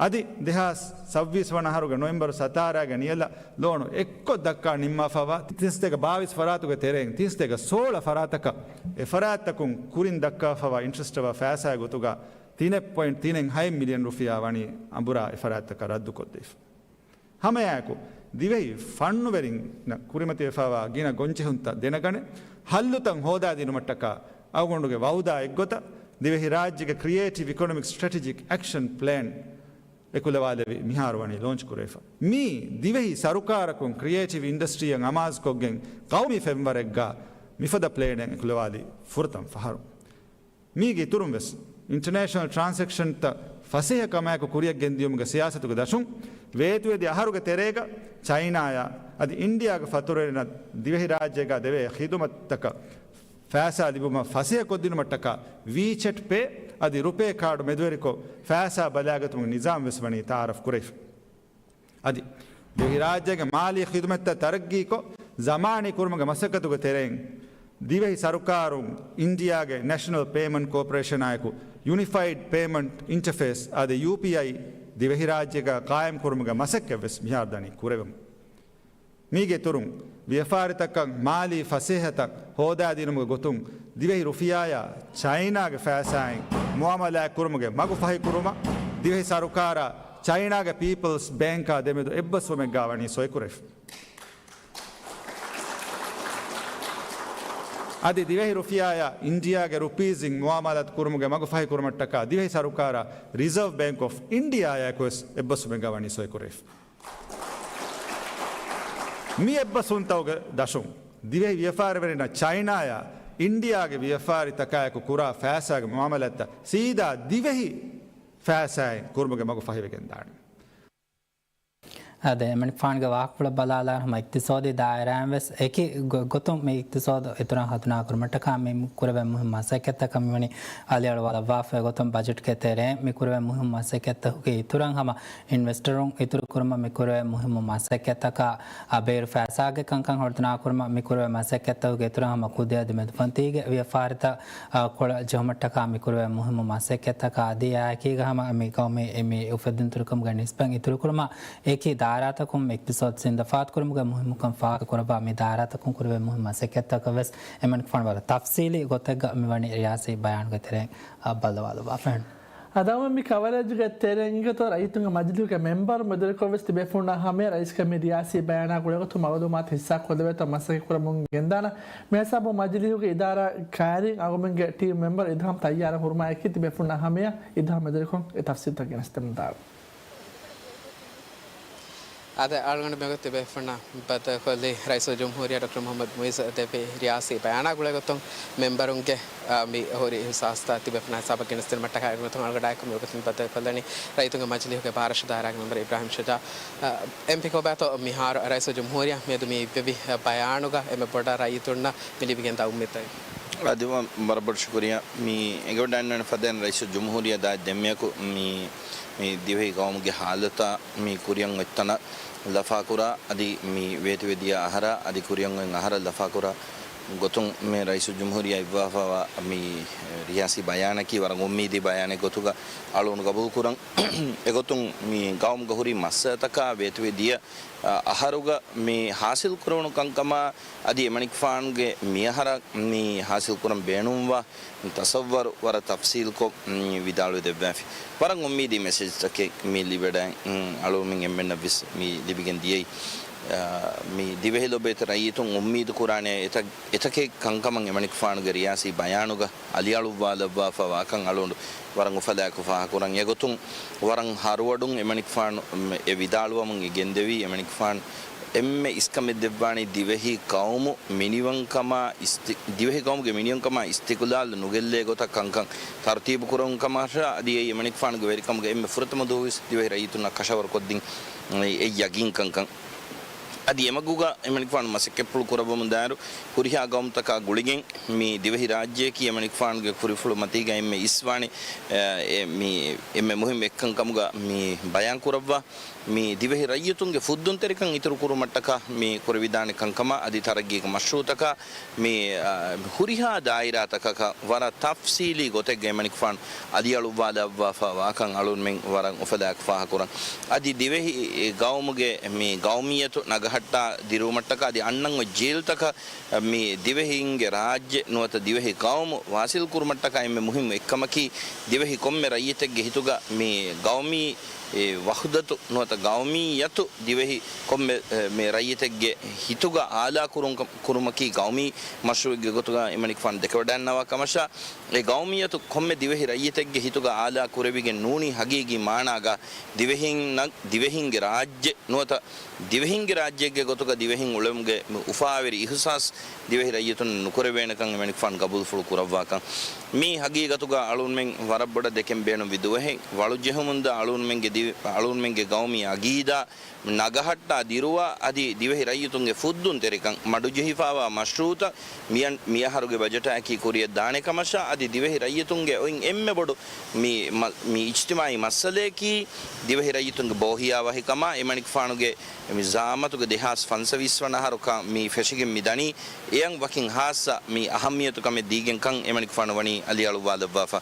އަދި ދެހާސް ސައްބީސް ވަނަ އަހަރުގެ ނޮވެމްބަރު ސަތާރަގެ ނިޔަލަށް ލޯނު އެއްކޮށް ދައްކާ ނިންމާފަވާ ތިން ސަތޭކަ ބާވީސް ފަރާތުގެ ތެރެއިން ތިން ސަތޭކަ ސޯޅަ ފަރާތަކަށް އެ ފަރާތްތަކުން ކުރިން ދައްކާފަވާ އިންޓްރެސްޓަށް ވާ ފައިސާގެ ގޮތުގަ ތިނެއް ޕޮއިންޓް ތިނެއް ހައެއް މިލިއަން ރުފިޔާ ވަނީ އަނބުރާ އެ ފަރާތްތަކަށް ރައްދުކޮށްދީފަ. ހަމައެއާއެކު، ދިވެހި ފަންނުވެރިންނަށް ކުރިމަތިވެފަވާ ގިނަ ގޮންޖެހުންތައް ދެނެގަނެ، ހައްލުތައް ހޯދާދިނުމަށްޓަކާ އަޅުގަނޑުގެ ވައުދާ އެއްގޮތަށް، ދިވެހިރާއްޖޭގެ ކްރިއޭޓިވް އިކޮނޮމިކް ސްޓްރެޓެޖިކް އެކްޝަން ޕްލޭން އެކުލަވާލެވި މިހާރު ވަނީ ލޯންޗް ކުރެވިފަ. މީ ދިވެހި ސަރުކާރަކުން ކްރިއޭޓިވް އިންޑަސްޓްރީއަށް އަމާޒުކޮށްގެން ޤައުމީ ފެންވަރެއްގަ މިފަދަ ޕްލޭނެއް އެކުލަވާލި ފުރަތަމަ ފަހަރު. މީގެ އިތުރުން ވެސް، އިންޓަރނޭޝަނަލް ޓްރާންސެކްޝަންތައް ފަސޭހަ ކަމާއެކު ކުރިއަށް ގެންދިޔުމުގެ ސިޔާސަތުގެ ދަށުން، ވޭތުވެދި އަހަރުގެ ތެރޭގަ ޗައިނާއާ އަދި އިންޑިއާގެ ފަތުރުވެރިންނަށް ދިވެހިރާއްޖޭގަ ދެވޭ ޚިދުމަތްތަކަށް ފައިސާ ލިބުމަށް ފަސޭހަކޮށްދިނުމަށްޓަކާ ވީޗެޓް ޕޭ އަދި ރުޕޭ ކާޑު މެދުވެރިކޮށް ފައިސާ ބަލައިގަތުމުގެ ނިޒާމް ވެސް ވަނީ ތައާރަފް ކުރެވިފަ. އަދި، ދިވެހިރާއްޖޭގެ މާލީ ޚިދުމަތްތައް ތަރައްގީކޮށް، ޒަމާނީ ކުރުމުގެ މަސައްކަތުގެ ތެރެއިން، ދިވެހި ސަރުކާރުން އިންޑިއާގެ ނެޝަނަލް ޕޭމަންޓް ކޯޕަރޭޝަނާއެކު ޔުނިފައިޑް ޕޭމަންޓް އިންޓަފޭސް އަދި ޔޫޕީއައި ދިވެހިރާއްޖޭގަ ޤާއިމްކުރުމުގެ މަސައްކަތްވެސް މިހާރު ދަނީ ކުރެވެމުން. މީގެ އިތުރުން، ވިޔަފާރިތަކަށް މާލީ ފަސޭހަތައް ހޯދާދިނުމުގެ ގޮތުން، ދިވެހި ރުފިޔާޔާ ޗައިނާގެ ފައިސާއިން މުއާމަލާތް ކުރުމުގެ މަގު ފަހިކުރުމަށް، ދިވެހި ސަރުކާރާ ޗައިނާގެ ޕީޕަލްސް ބޭންކާ ދެމެދު އެއްބަސްވުމެއްގާ ވަނީ ސޮއިކުރެވިފަ. އަދި ދިވެހި ރުފިޔާޔާ އިންޑިޔާގެ ރުޕީޒްއިން މުއާމަލާތު ކުރުމުގެ މަގު ފަހިކުރުމަށްޓަކާ ދިވެހި ސަރުކާރާ ރިޒަރވް ބޭންކް އޮފް އިންޑިޔާއާއެކުވެސް އެއްބަސްވުމެއްގާ ވަނީ ސޮއިކުރެވިފަ. މި އެއްބަސްވުންތަކުގެ ދަށުން، ދިވެހި ވިޔަފާރިވެރިންނަށް ޗައިނާޔާ އިންޑިޔާގެ ވިޔަފާރިތަކާއެކު ކުރާ ފައިސާގެ މުއާމަލާތްތައް ސީދާ ދިވެހި ފައިސާއިން ކުރުމުގެ މަގު ފަހިވެގެންދާނެ. އާދެ، އެމަނިކުފާނުގެ ވާހަކަފުޅަށް ބަލާލާ ހަމަ އިޤްތިޞާދީ ދާއިރާއިން ވެސް އެކި ގޮ-، ގޮތުން މި އިޤްތިޞާދު އިތުރަށް ހަދުނާ ކުރުމަށްޓަކާ މި ކުރެވޭ މުހިންމު މަސައްކަތްތަކަށް މިވަނީ އަލިއަޅުވާލައްވާފައި ގޮތުން ބަޖެޓްގެ ތެރޭ މި ކުރެވޭ މުހިންމު މަސައްކަތްތަކުގެ އިތުރަށް ހަމަ އިންވެސްޓަރުން އިތުރު ކުރުމަށް މި ކުރެވޭ މުހިންމު މަސައްކަތްތަކާ، އާ، ބޭރު ފައިސާގެ ކަންކަން ހަރުދަނާ ކުރުމަށް މި ކުރެވޭ މަސައްކަތްތަކުގެ އިތުރަށް ހަމަ ކުދި އަދި މެދުފަންތީގެ ވިޔަފާރިތައް، އާ، ކޮޅަށް ޖެހުމަށްޓަކާ މި ކުރެވޭ މުހިންމު މަސައްކަތްތަކާ އަދި އެއާއެކީގަ ހަމަ މި ގައުމީ މި އުފެއްދުންތެރިކަމުގެ ނިސްބަތް އިތުރުކުރުމަށް އެކި ދާއިރާތަކުން އިޤްތިޞާދު ޒިންދަފާތުކުރުމުގެ މުހިންމުކަން ފާހަގަކުރައްވާ މި ދާއިރާތަކުން ކުރެވޭ މުހިންމު މަސައްކަތްތަކަށް ވެސް އެމަނިކުފާނު ވަރަށް ތަފްސީލީ ގޮތެއްގަ މިވަނީ ރިޔާސީ ބަޔާނުގެ ތެރެއިން ބައްލަވާލައްވާފައި. އަދި މި ކަވަރޭޖުގެ ތެރެއިން އިނގޭތޯ ރައްޔިތުންގެ މަޖިލީހުގެ މެމްބަރު މެދުވެރިކޮށްވެސް ތިބޭފުޅުންނާ ހަމަޔަށް ރައީސްގެ މި ރިޔާސީ ބަޔާނާ ގުޅޭގޮތުން މައުލޫމާތު ހިއްސާ ކޮށްލެވޭތޯ މަސައްކަތް ކުރަމުން ގެންދާނަން. މިހިސާބުން މަޖިލީހުގެ އިދާރާ ކައިރިން އަޅުގަނޑުމެންގެ ޓީމް މެމްބަރު އިދްހާމް ތައްޔާރަށް ހުރުމާއެކީ ތިބޭފުޅުންނާ ހަމަޔަށް އިދްހާމް މެދުވެރިކޮށް އެ ތަފްސީލްތައް ގެނެސްދެމުންދާނަން. އާދެ، އަޅުގަނޑު މިވަގުތު ތިބޭފުޅުންނާ ބައްދަލުކޮށްލީ ރައީސުލްޖުމްހޫރިއްޔާ ޑޮކްޓަރ މުޙައްމަދު މުޢިއްޒު ދެއްވި ރިޔާސީ ބަޔާނާ ގުޅޭގޮތުން މެމްބަރުންގެ، އާ، މި ހުރި އިހުސާސްތައް ތިބޭފުޅުންނާ ހިސާބަށް ގެނެސްދިނުމަށްޓަކާ އެގޮތުން އަޅުގަޑާއެކު މިވަގުތު ބައްދަލުކޮށްލަނީ ރައްޔިތުންގެ މަޖިލީހުގެ ބާރަށު ދާއިރާގެ މެމްބަރު އިބްރާހިމް ޝުޖާ. އާ، އެމްޕީ ކޮބާތޯ މިހާރު ރައީސުލްޖުމްހޫރިއްޔާ މިއަދު މި އިއްވެވި ބަޔާނުގަ އެންމެ ބޮޑަށް ރައްޔިތުންނަށް މި ލިބިގެންދާ އުއްމީދުތައް؟ އަދި ވަރަށް ބޮޑަށް ޝުކުރިއްޔާ. މި އެނގިވަޑައިގަންނަވާ ފަދައިން ރައީސުލްޖުމްހޫރިއްޔާ ދާއި ދެންމެއަކު މި، މި ދިވެހި ގައުމުގެ ހާލަތާ މި ކުރިއަށް އޮތް ތަނަށް ލަފާކުރާ، އަދި މި ވޭތުވެދިޔަ އަހަރާ، އަދި ކުރިއަށް އޮތް އަހަރަށް ލަފާކުރާ ގޮތުން މި ރައީސުލްޖުމްހޫރިއްޔާ އިއްވާފައިވާ މި ރިޔާސީ ބަޔާނަކީ ވަރަށް އުއްމީދީ ބަޔާނެއް ގޮތުގަ އަޅުގަނޑު ގަބޫލުކުރަން. އެގޮތުން މި ގައުމުގަ ހުރި މައްސަލަތަކާ ވޭތުވެދިޔަ، އަ، އަހަރުގަ މި ހާސިލް ކުރެވުނު ކަންކަމާ އަދި އެމަނިކުފާނުގެ މިއަހަރަށް މި ހާސިލް ކުރަން ބޭނުންވާ ތަސައްވަރު ވަރަށް ތަފްސީލްކޮށް، މް، ވިދާޅުވެ ދެއްވާފި. ވަރަށް އުއްމީދީ މެސެޖްތަކެއް މި ލިބިވަޑައި، މް، އަޅުގަނޑުމެން އެންމެންނަށްވެސް މި ލިބިގެން ދިޔައީ. އާ، މި ދިވެހި ލޮބުވެތި ރައްޔިތުން އުއްމީދު ކުރާނެ އެތައް، އެތަކެއް ކަންކަމަށް އެމަނިކުފާނުގެ ރިޔާސީ ބަޔާނުގަ އަލިއަޅުއްވާލައްވާފައިވާކަން އަޅުގަނޑު ވަރަށް އުފަލާއެކު ފާހަގަކުރަން. އެގޮތުން ވަރަށް ހަރުވަޑުން އެމަނިކުފާނު، މް، އެ ވިދާޅުވަމުން އެ ގެންދެވީ، އެމަނިކުފާނު އެންމެ އިސްކަމެއް ދެއްވާނީ ދިވެހި ޤައުމު މިނިވަންކަމާ އިސްތި-، ދިވެހި ޤައުމުގެ މިނިވަންކަމާ އިސްތިޤުލާލު ނުގެއްލޭ ގޮތަށް ކަންކަން ތަރުތީބު ކުރެވުން ކަމަށާ އަދި އެއީ އެމަނިކުފާނުގެ ވެރިކަމުގެ އެންމެ ފުރަތަމަ ދުވަހުވެސް ދިވެހި ރައްޔިތުންނަށް ކަށަވަރުކޮށްދިން އެ ޔަގީން ކަންކަން. އަދި އެމަގުގަ އެމަނިކުފާނު މަސައްކަތްޕުޅު ކުރައްވަމުން ދާއިރު ހުރިހާ ގައުމުތަކާ ގުޅިގެން މި ދިވެހި ރާއްޖެއަކީ އެމަނިކުފާނުގެ ކުރިފުޅު މަތީގަ އެންމެ އިސްވާނެ، އެ، މި އެންމެ މުހިއްމު އެއްކަން ކަމުގަ މި ބަޔާން ކުރައްވާ. މި ދިވެހި ރައްޔިތުންގެ ފުއްދުންތެރިކަން އިތުރު ކުރުމަށްޓަކާ މި ކުރެވިދާނެ ކަންކަމާ އަދި ތަރައްގީގެ މަޝްރޫއުތަކާ މި، އާ، ހުރިހާ ދާއިރާތަކަކަށް ވަރަށް ތަފްސީލީ ގޮތެއްގަ އެމަނިކުފާނު އަލިއަޅުއްވާލައްވާފައިވާކަން އަޅުގަނޑުމެން ވަރަށް އުފަލާއެކު ފާހަގަކުރަން. އަދި ދިވެހި ގައުމުގެ މި ގައުމިއްޔަތު ނަގަހައްޓާ ދިރުވުމަށްޓަކާ އަދި އަންނަން އޮތް ޖީލްތަކަށް މި ދިވެހިންގެ ރާއްޖެ ނުވަތަ ދިވެހި ޤައުމު ވާސިލް ކުރުމަށްޓަކާ އެންމެ މުހިއްމު އެއްކަމަކީ، ދިވެހި ކޮންމެ ރައްޔިތެއްގެ ހިތުގަ މި ގައުމީ، އެ، ވަޙުދަތު ނުވަތަ ގައުމިއްޔަތު ދިވެހި ކޮންމެ، އެ، މި ރައްޔިތެއްގެ ހިތުގަ އާލާ ކުރުން ކަ-، ކުރުމަކީ ގައުމީ މަޝްރޫއެއްގެ ގޮތުގަ އެމަނިކުފާނު ދެކެވަޑައިގަންނަވާ ކަމަށާ، އެ ގައުމިއްޔަތު ކޮންމެ ދިވެހި ރައްޔިތެއްގެ ހިތުގަ އާލާ ކުރެވިގެން ނޫނީ ހަގީގީ މާނާގަ ދިވެހިންނަށް، ދިވެހިންގެ ރާއްޖެ ނުވަތަ ދިވެހިންގެ ރާއްޖެއެއްގެ ގޮތުގަ ދިވެހިން އުޅެމުގެ އުފާވެރި އިހުސާސް ދިވެހި ރައްޔިތުން ނުކުރެވޭނެކަން އެމަނިކުފާނު ގަބޫލުފުޅު ކުރައްވާކަން. މީ ހަގީގަތުގަ އަޅުންމެން ވަރަށް ބޮޑަށް ދެކެން ބޭނުން ވި ދުވަހެއް ވަޅުޖެހުމުންދާ އަޅުންމެންގެ ދިވެ-، އަޅުންމެންގެ ގައުމީ އަގީދާ ނަގަހައްޓާ ދިރުވާ އަދި ދިވެހި ރައްޔިތުންގެ ފުއްދުންތެރިކަން މަޑުޖެހިފައިވާ މަޝްރޫއުތައް މިއަން-، މިއަހަރުގެ ބަޖެޓާއެކީ ކުރިއަށް ދާނެ ކަމަށާ އަދި ދިވެހި ރައްޔިތުންގެ އޮތް އެންމެ ބޮޑު މި މަ-، މި އިޖްތިމާއީ މައްސަލަޔަކީ ދިވެހި ރައްޔިތުންގެ ބޯހިޔާވަހިކަމާ އެމަނިކުފާނުގެ މި ޒައާމަތުގެ ދެހާސް ފަންސަވީސް ވަނަ އަހަރު ކަ-، މި ފެށިގެން މި ދަނީ އެއަށް ވަކިން ހާއްސަ މި އަހައްމިޔަތު ކަމެއް ދީގެން ކަން އެމަނިކުފާނު ވަނީ އަލިއަޅުއްވާލައްވާފަ.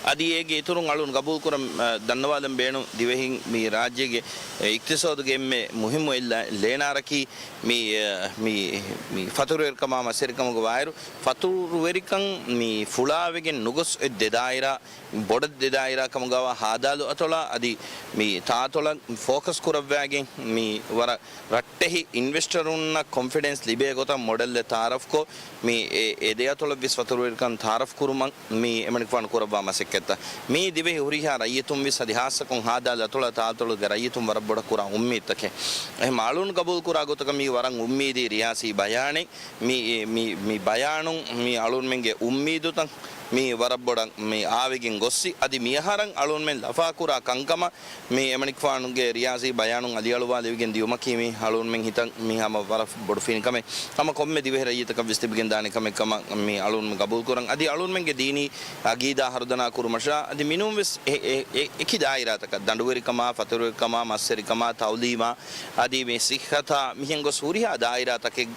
އަދި އޭގެ އިތުރުން އަޅުން ގަބޫލުކުރަން، އަ، ދަންނަވާލަން ބޭނުން ދިވެހިން މި ރާއްޖޭގެ، އެ، އިޤްތިޞާދުގެ އެންމެ މުހިއްމު އެއް ލޭނާރަކީ މި، އަ، މި، މި ފަތުރުވެރިކަމާ މަސްވެރިކަމުގެ ވާއިރު، ފަތުރުވެރިކަން މި ފުޅާވެގެން ނުގޮސް އޮތް ދެ ދާއިރާ، ބޮޑެތި ދެ ދާއިރާ ކަމުގަވާ ހާދާލު އަތޮޅާ އަދި މި ތާއަތޮޅަށް ފޯކަސް ކުރައްވާގެން މި ވަރަށް ރައްޓެހި އިންވެސްޓަރުންނަށް ކޮންފިޑެންސް ލިބޭ ގޮތަށް މޮޑެލްއެއް ތައާރަފްކޮށް، މި އެ، އެ ދެ އަތޮޅަށް ވެސް ފަތުރުވެރިކަން ތައާރަފް ކުރުމަށް މި އެމަނިކުފާނު ކުރައްވާ މަސައްކަތްތައް. މި ދިވެހި ހުރިހާ ރައްޔިތުން ވެސް އަދި ހާއްސަކޮށް ހާދާލު އަތޮޅާ ތާއަތޮޅުގެ ރައްޔިތުން ވަރަށް ބޮޑަށް ކުރާ އުއްމީދުތަކެއް. އެހެން އަޅުން ގަބޫލު ކުރާ ގޮތަކަށް މީ ވަރަށް އުއްމީދީ ރިޔާސީ ބަޔާނެއް. މި، މި، މި ބަޔާނުން މި އަޅުންމެންގެ އުއްމީދުތައް މި ވަރަށް ބޮޑަށް މި އާވެގެން ގޮއްސި. އަދި މިއަހަރަށް އަޅުންމެން ލަފާކުރާ ކަންކަމަށް މި އެމަނިކުފާނުގެ ރިޔާސީ ބަޔާނުން އަލިއަޅުވާލެވިގެން ދިޔުމަކީ މި އަޅުންމެން ހިތަށް މި ހަމަ ވަރަށް ބޮޑު ފިނިކަމެއް. ހަމަ ކޮންމެ ދިވެހި ރައްޔިތަކަށް ވެސް ލިބިގެން ދާނެ ކަމެއް ކަމަށް މި އަޅުން ގަބޫލު ކުރަން. އަދި އަޅުންމެންގެ ދީނީ އަގީދާ ހަރުދަނާ ކުރުމަށާ އަދި މިނޫން ވެސް އެ، އެ، އެ، އެކި ދާއިރާތަކަށް ދަނޑުވެރިކަމާ، ފަތުރުވެރިކަމާ، މަސްވެރިކަމާ، ތައުލީމާ، އަދި މި ސިއްހަތާ މިހެން ގޮސް ހުރިހާ ދާއިރާތަކެއް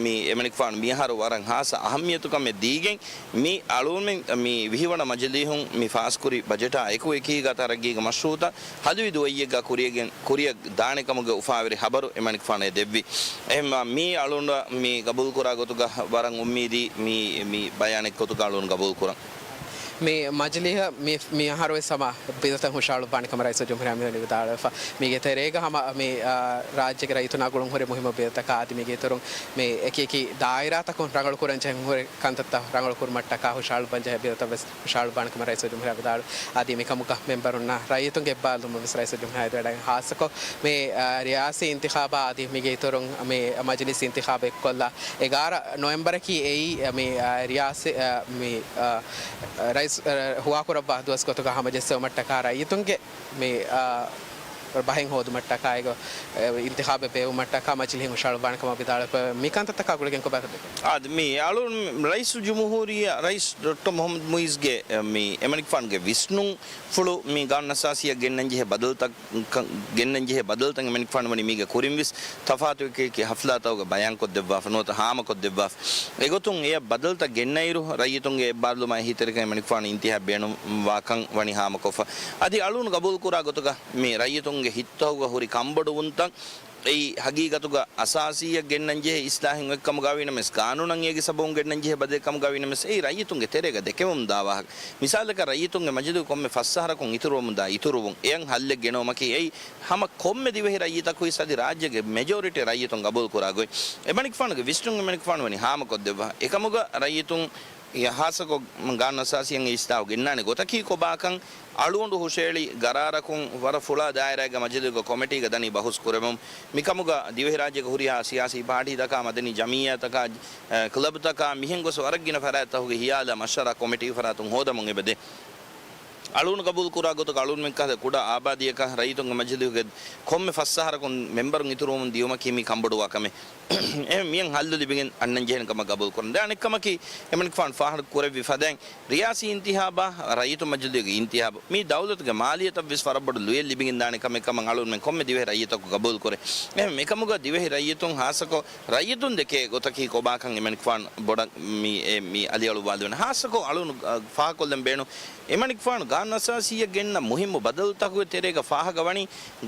މި އެމަނިކުފާނު މިއަހަރު ވަރަށް ހާއްސަ އަހައްމިޔަތު ކަމެއް ދީގެން، މި އަޅުންމެން މި ވިހިވަނަ މަޖިލީހުން މި ފާސްކުރި ބަޖެޓާ އެކު އެކީގަ ތަރައްގީގެ މަޝްރޫއުތައް ހަލުވި ދުވައްޔެއްގަ ކުރިޔަށް، ކުރިޔަށް ދާނެ ކަމުގެ އުފާވެރި ހަބަރު އެމަނިކުފާނު އެ ދެއްވި. އެހެންވީމަ، މި އަޅުން މި ގަބޫލު ކުރާ ގޮތުގަ ވަރަށް އުއްމީދީ މި، މި ބަޔާނެއް ގޮތުގަ އަޅުން ގަބޫލު ކުރަން. މި މަޖިލީހަށް މި، މި އަހަރު ވެސް ހަމަ ބިލުތައް ހުށަހަޅުއްވާނެ ކަމަށް ރައީސުލްޖުމްހޫރިއްޔާ މިވަނީ ވިދާޅުވެފަ. މީގެ ތެރޭގަ ހަމަ މި، އާ، ރާއްޖޭގެ ރައްޔިތުންނާ ގުޅުން ހުރި މުހިއްމު ބިލުތަކާ އަދި މީގެ އިތުރުން މި އެކި އެކި ދާއިރާތަކުން ރަނގަޅު ކުރަން ޖެހެން ހުރި ކަންތައްތައް ރަނގަޅު ކުރުމަށްޓަކާ ހުށަހަޅުއްވަން ޖެހޭ ބިލުތައް ވެސް ހުށަހަޅުއްވާނެ ކަމަށް ރައީސުލްޖުމްހޫރިއްޔާ ވިދާޅުވި. އަދި މިކަމުގަ މެމްބަރުންނާ ރައްޔިތުންގެ އެއްބާރުލުމަށް ވެސް ރައީސުލްޖުމްހޫރިއްޔާ ވެދެވަޑައިގެން ހާއްސަކޮށް މި، އާ، ރިޔާސީ އިންތިޚާބާ އަދި މީގެ އިތުރުން މި މަޖިލިސް އިންތިޚާބު އެއްކޮށްލާ އެގާރަ ނޮވެމްބަރަކީ އެއީ މި، އާ، ރިޔާސީ، އާ، މި، އާ، ރައީސް، އާ، ހުވާކުރައްވާ ދުވަސް ގޮތުގަ ހަމަޖެއްސެވުމަށްޓަކާ ރައްޔިތުންގެ މި، އާ، ބަހެއް ހޯދުމަށްޓަކާއި، އެ، އިންތިޚާބެއް ބޭއްވުމަށްޓަކާ މަޖިލީހުން ހުށަހަޅުއްވާނެ ކަމަށް ވިދާޅުވެފަ. މި ކަންތައްތަކާ ގުޅިގެން ކޮބާ ކަންތައްތައް؟ އާދެ، މި އަޅުން ރައީސުލްޖުމްހޫރިއްޔާ ރައީސް ޑޮކްޓަރ މުޙައްމަދު މުޢިއްޒުގެ، އެ، މި އެމަނިކުފާނުގެ ވިސްނުންފުޅު މި ގާނޫނު އަސާސީއަށް ގެންނަންޖެހޭ ބަދަލުތައް، ކަ-، ގެންނަންޖެހޭ ބަދަލުތައް އެމަނިކުފާނު ވަނީ މީގެ ކުރިން ވެސް ތަފާތު އެކި އެކި ހަފްލާތަކުގަ ބަޔާންކޮށްދެއްވާފަ ނުވަތަ ހާމަކޮށްދެއްވާފަ. އެގޮތުން އެޔަށް ބަދަލުތައް ގެންނައިރު، ރައްޔިތުންގެ އެއްބާރުލުމާއި އެހީތެރިކަން އެމަނިކުފާނު އިންތިހާބް ބޭނުންވާކަން ވަނީ ހާމަކޮށްފަ. އަދި އަޅުން ގަބޫލުކުރާ ގޮތުގަ މި ރައްޔިތުންގެ ހިތްތަކުގަ ހުރި ކަންބޮޑުވުންތައް އެއީ ހަގީގަތުގަ އަސާސީއަށް ގެންނަންޖެހޭ އިސްލާހެއް އޮތްކަމުގަވީނަމަވެސް، ގާނޫނަށް އޭގެ ސަބަބުން ގެންނަންޖެހޭ ބަދަލެއް ކަމުގަވީނަމަވެސް، އެއީ ރައްޔިތުންގެ ތެރޭގަ ދެކެވެމުންދާ ވާހަކަ. މިސާލަކަށް ރައްޔިތުންގެ މަޖިލީހު ކޮންމެ ފަސް އަހަރަކުން އިތުރުވަމުންދާ އިތުރުވުން، އެޔަށް ހައްލެއް ގެނައުމަކީ އެއީ ހަމަ ކޮންމެ ދިވެހި ރައްޔިތަކުވެސް އަދި ރާއްޖޭގެ މެޖޯރިޓީ ރައްޔިތުން ގަބޫލުކުރާ ގޮތް. އެމަނިކުފާނުގެ ވިސްނުން އެމަނިކުފާނު ވަނީ ހާމަކޮށްދެއްވާ. އެކަމުގަ ރައްޔިތުން އެ ހާއްސަކޮށް ގާނޫނު އަސާސީއަށް އެ އިސްލާހު ގެންނާނެ ގޮތަކީ ކޮބާކަން އަޅުގަނޑު ހުށައެޅި ގަރާރަކުން ވަރަށް ފުޅާ ދާއިރާގެ މަޖިލީހުގެ ކޮމިޓީގަ ދަނީ ބަހުސް ކުރެވުން. މިކަމުގަ ދިވެހިރާއްޖޭގެ ހުރިހާ ސިޔާސީ ޕާޓީތަކާ، މަދަނީ ޖަމިއްޔާތަކާ، އެ، ކްލަބްތަކާ މިހެން ގޮސް ވަރަށް ގިނަ ފަރާތްތަކުގެ ހިޔާލާ މަޝްވަރާ ކޮމިޓީ ފަރާތުން ހޯދަމުން އެބަދޭ. އަޅުގަނޑު ގަބޫލު ކުރާ ގޮތުގަ އަޅުގަނޑުމެން ކަހަލަ ކުޑަ އާބާދީއަކަށް ރައްޔިތުންގެ މަޖިލީހުގެ ކޮންމެ ފަސް އަހަރަކުން މެމްބަރުން އިތުރުވަމުން ދިޔުމަކީ މީ ކަންބޮޑުވާ ކަމެއް. އެހެން މިއަށް ހައްލު ލިބިގެން އަންނަން ޖެހޭނެ ކަމަށް ގަބޫލު ކުރަން. ދެން އަނެއްކަމަކީ، އެމަނިކުފާނު ފާހަގަ ކުރެއްވި ފަދައިން، ރިޔާސީ އިންތިހާބާ ރައްޔިތު މަޖިލީހުގެ އިންތިހާބު މީ ދައުލަތުގެ މާލިޔަތަށް ވެސް ވަރަށް ބޮޑު ލުޔެއް ލިބިގެން ދާނެ ކަމެއް ކަމަށް އަޅުގަނޑުމެން ކޮންމެ ދިވެހި ރައްޔިތަކު ގަބޫލު ކުރޭ. އެހެން އެކަމުގަ ދިވެހި ރައްޔިތުން ހާއްސަކޮށް ރައްޔިތުން ދެކޭ ގޮތަކީ ކޮބާކަން އެމަނިކުފާނު ބޮޑަށް މި، އެ، މި އަލިއަޅުވާލެވެން. ހާއްސަކޮށް އަޅުގަނޑު، އަ، ފާހަގަކޮށްލަން ބޭނުން އެމަނިކުފާނު ގާނޫނު އަސާސީއަށް ގެންނަ މުހިއްމު ބަދަލުތަކުގެ ތެރޭގަ ފާހަގަވަނީ،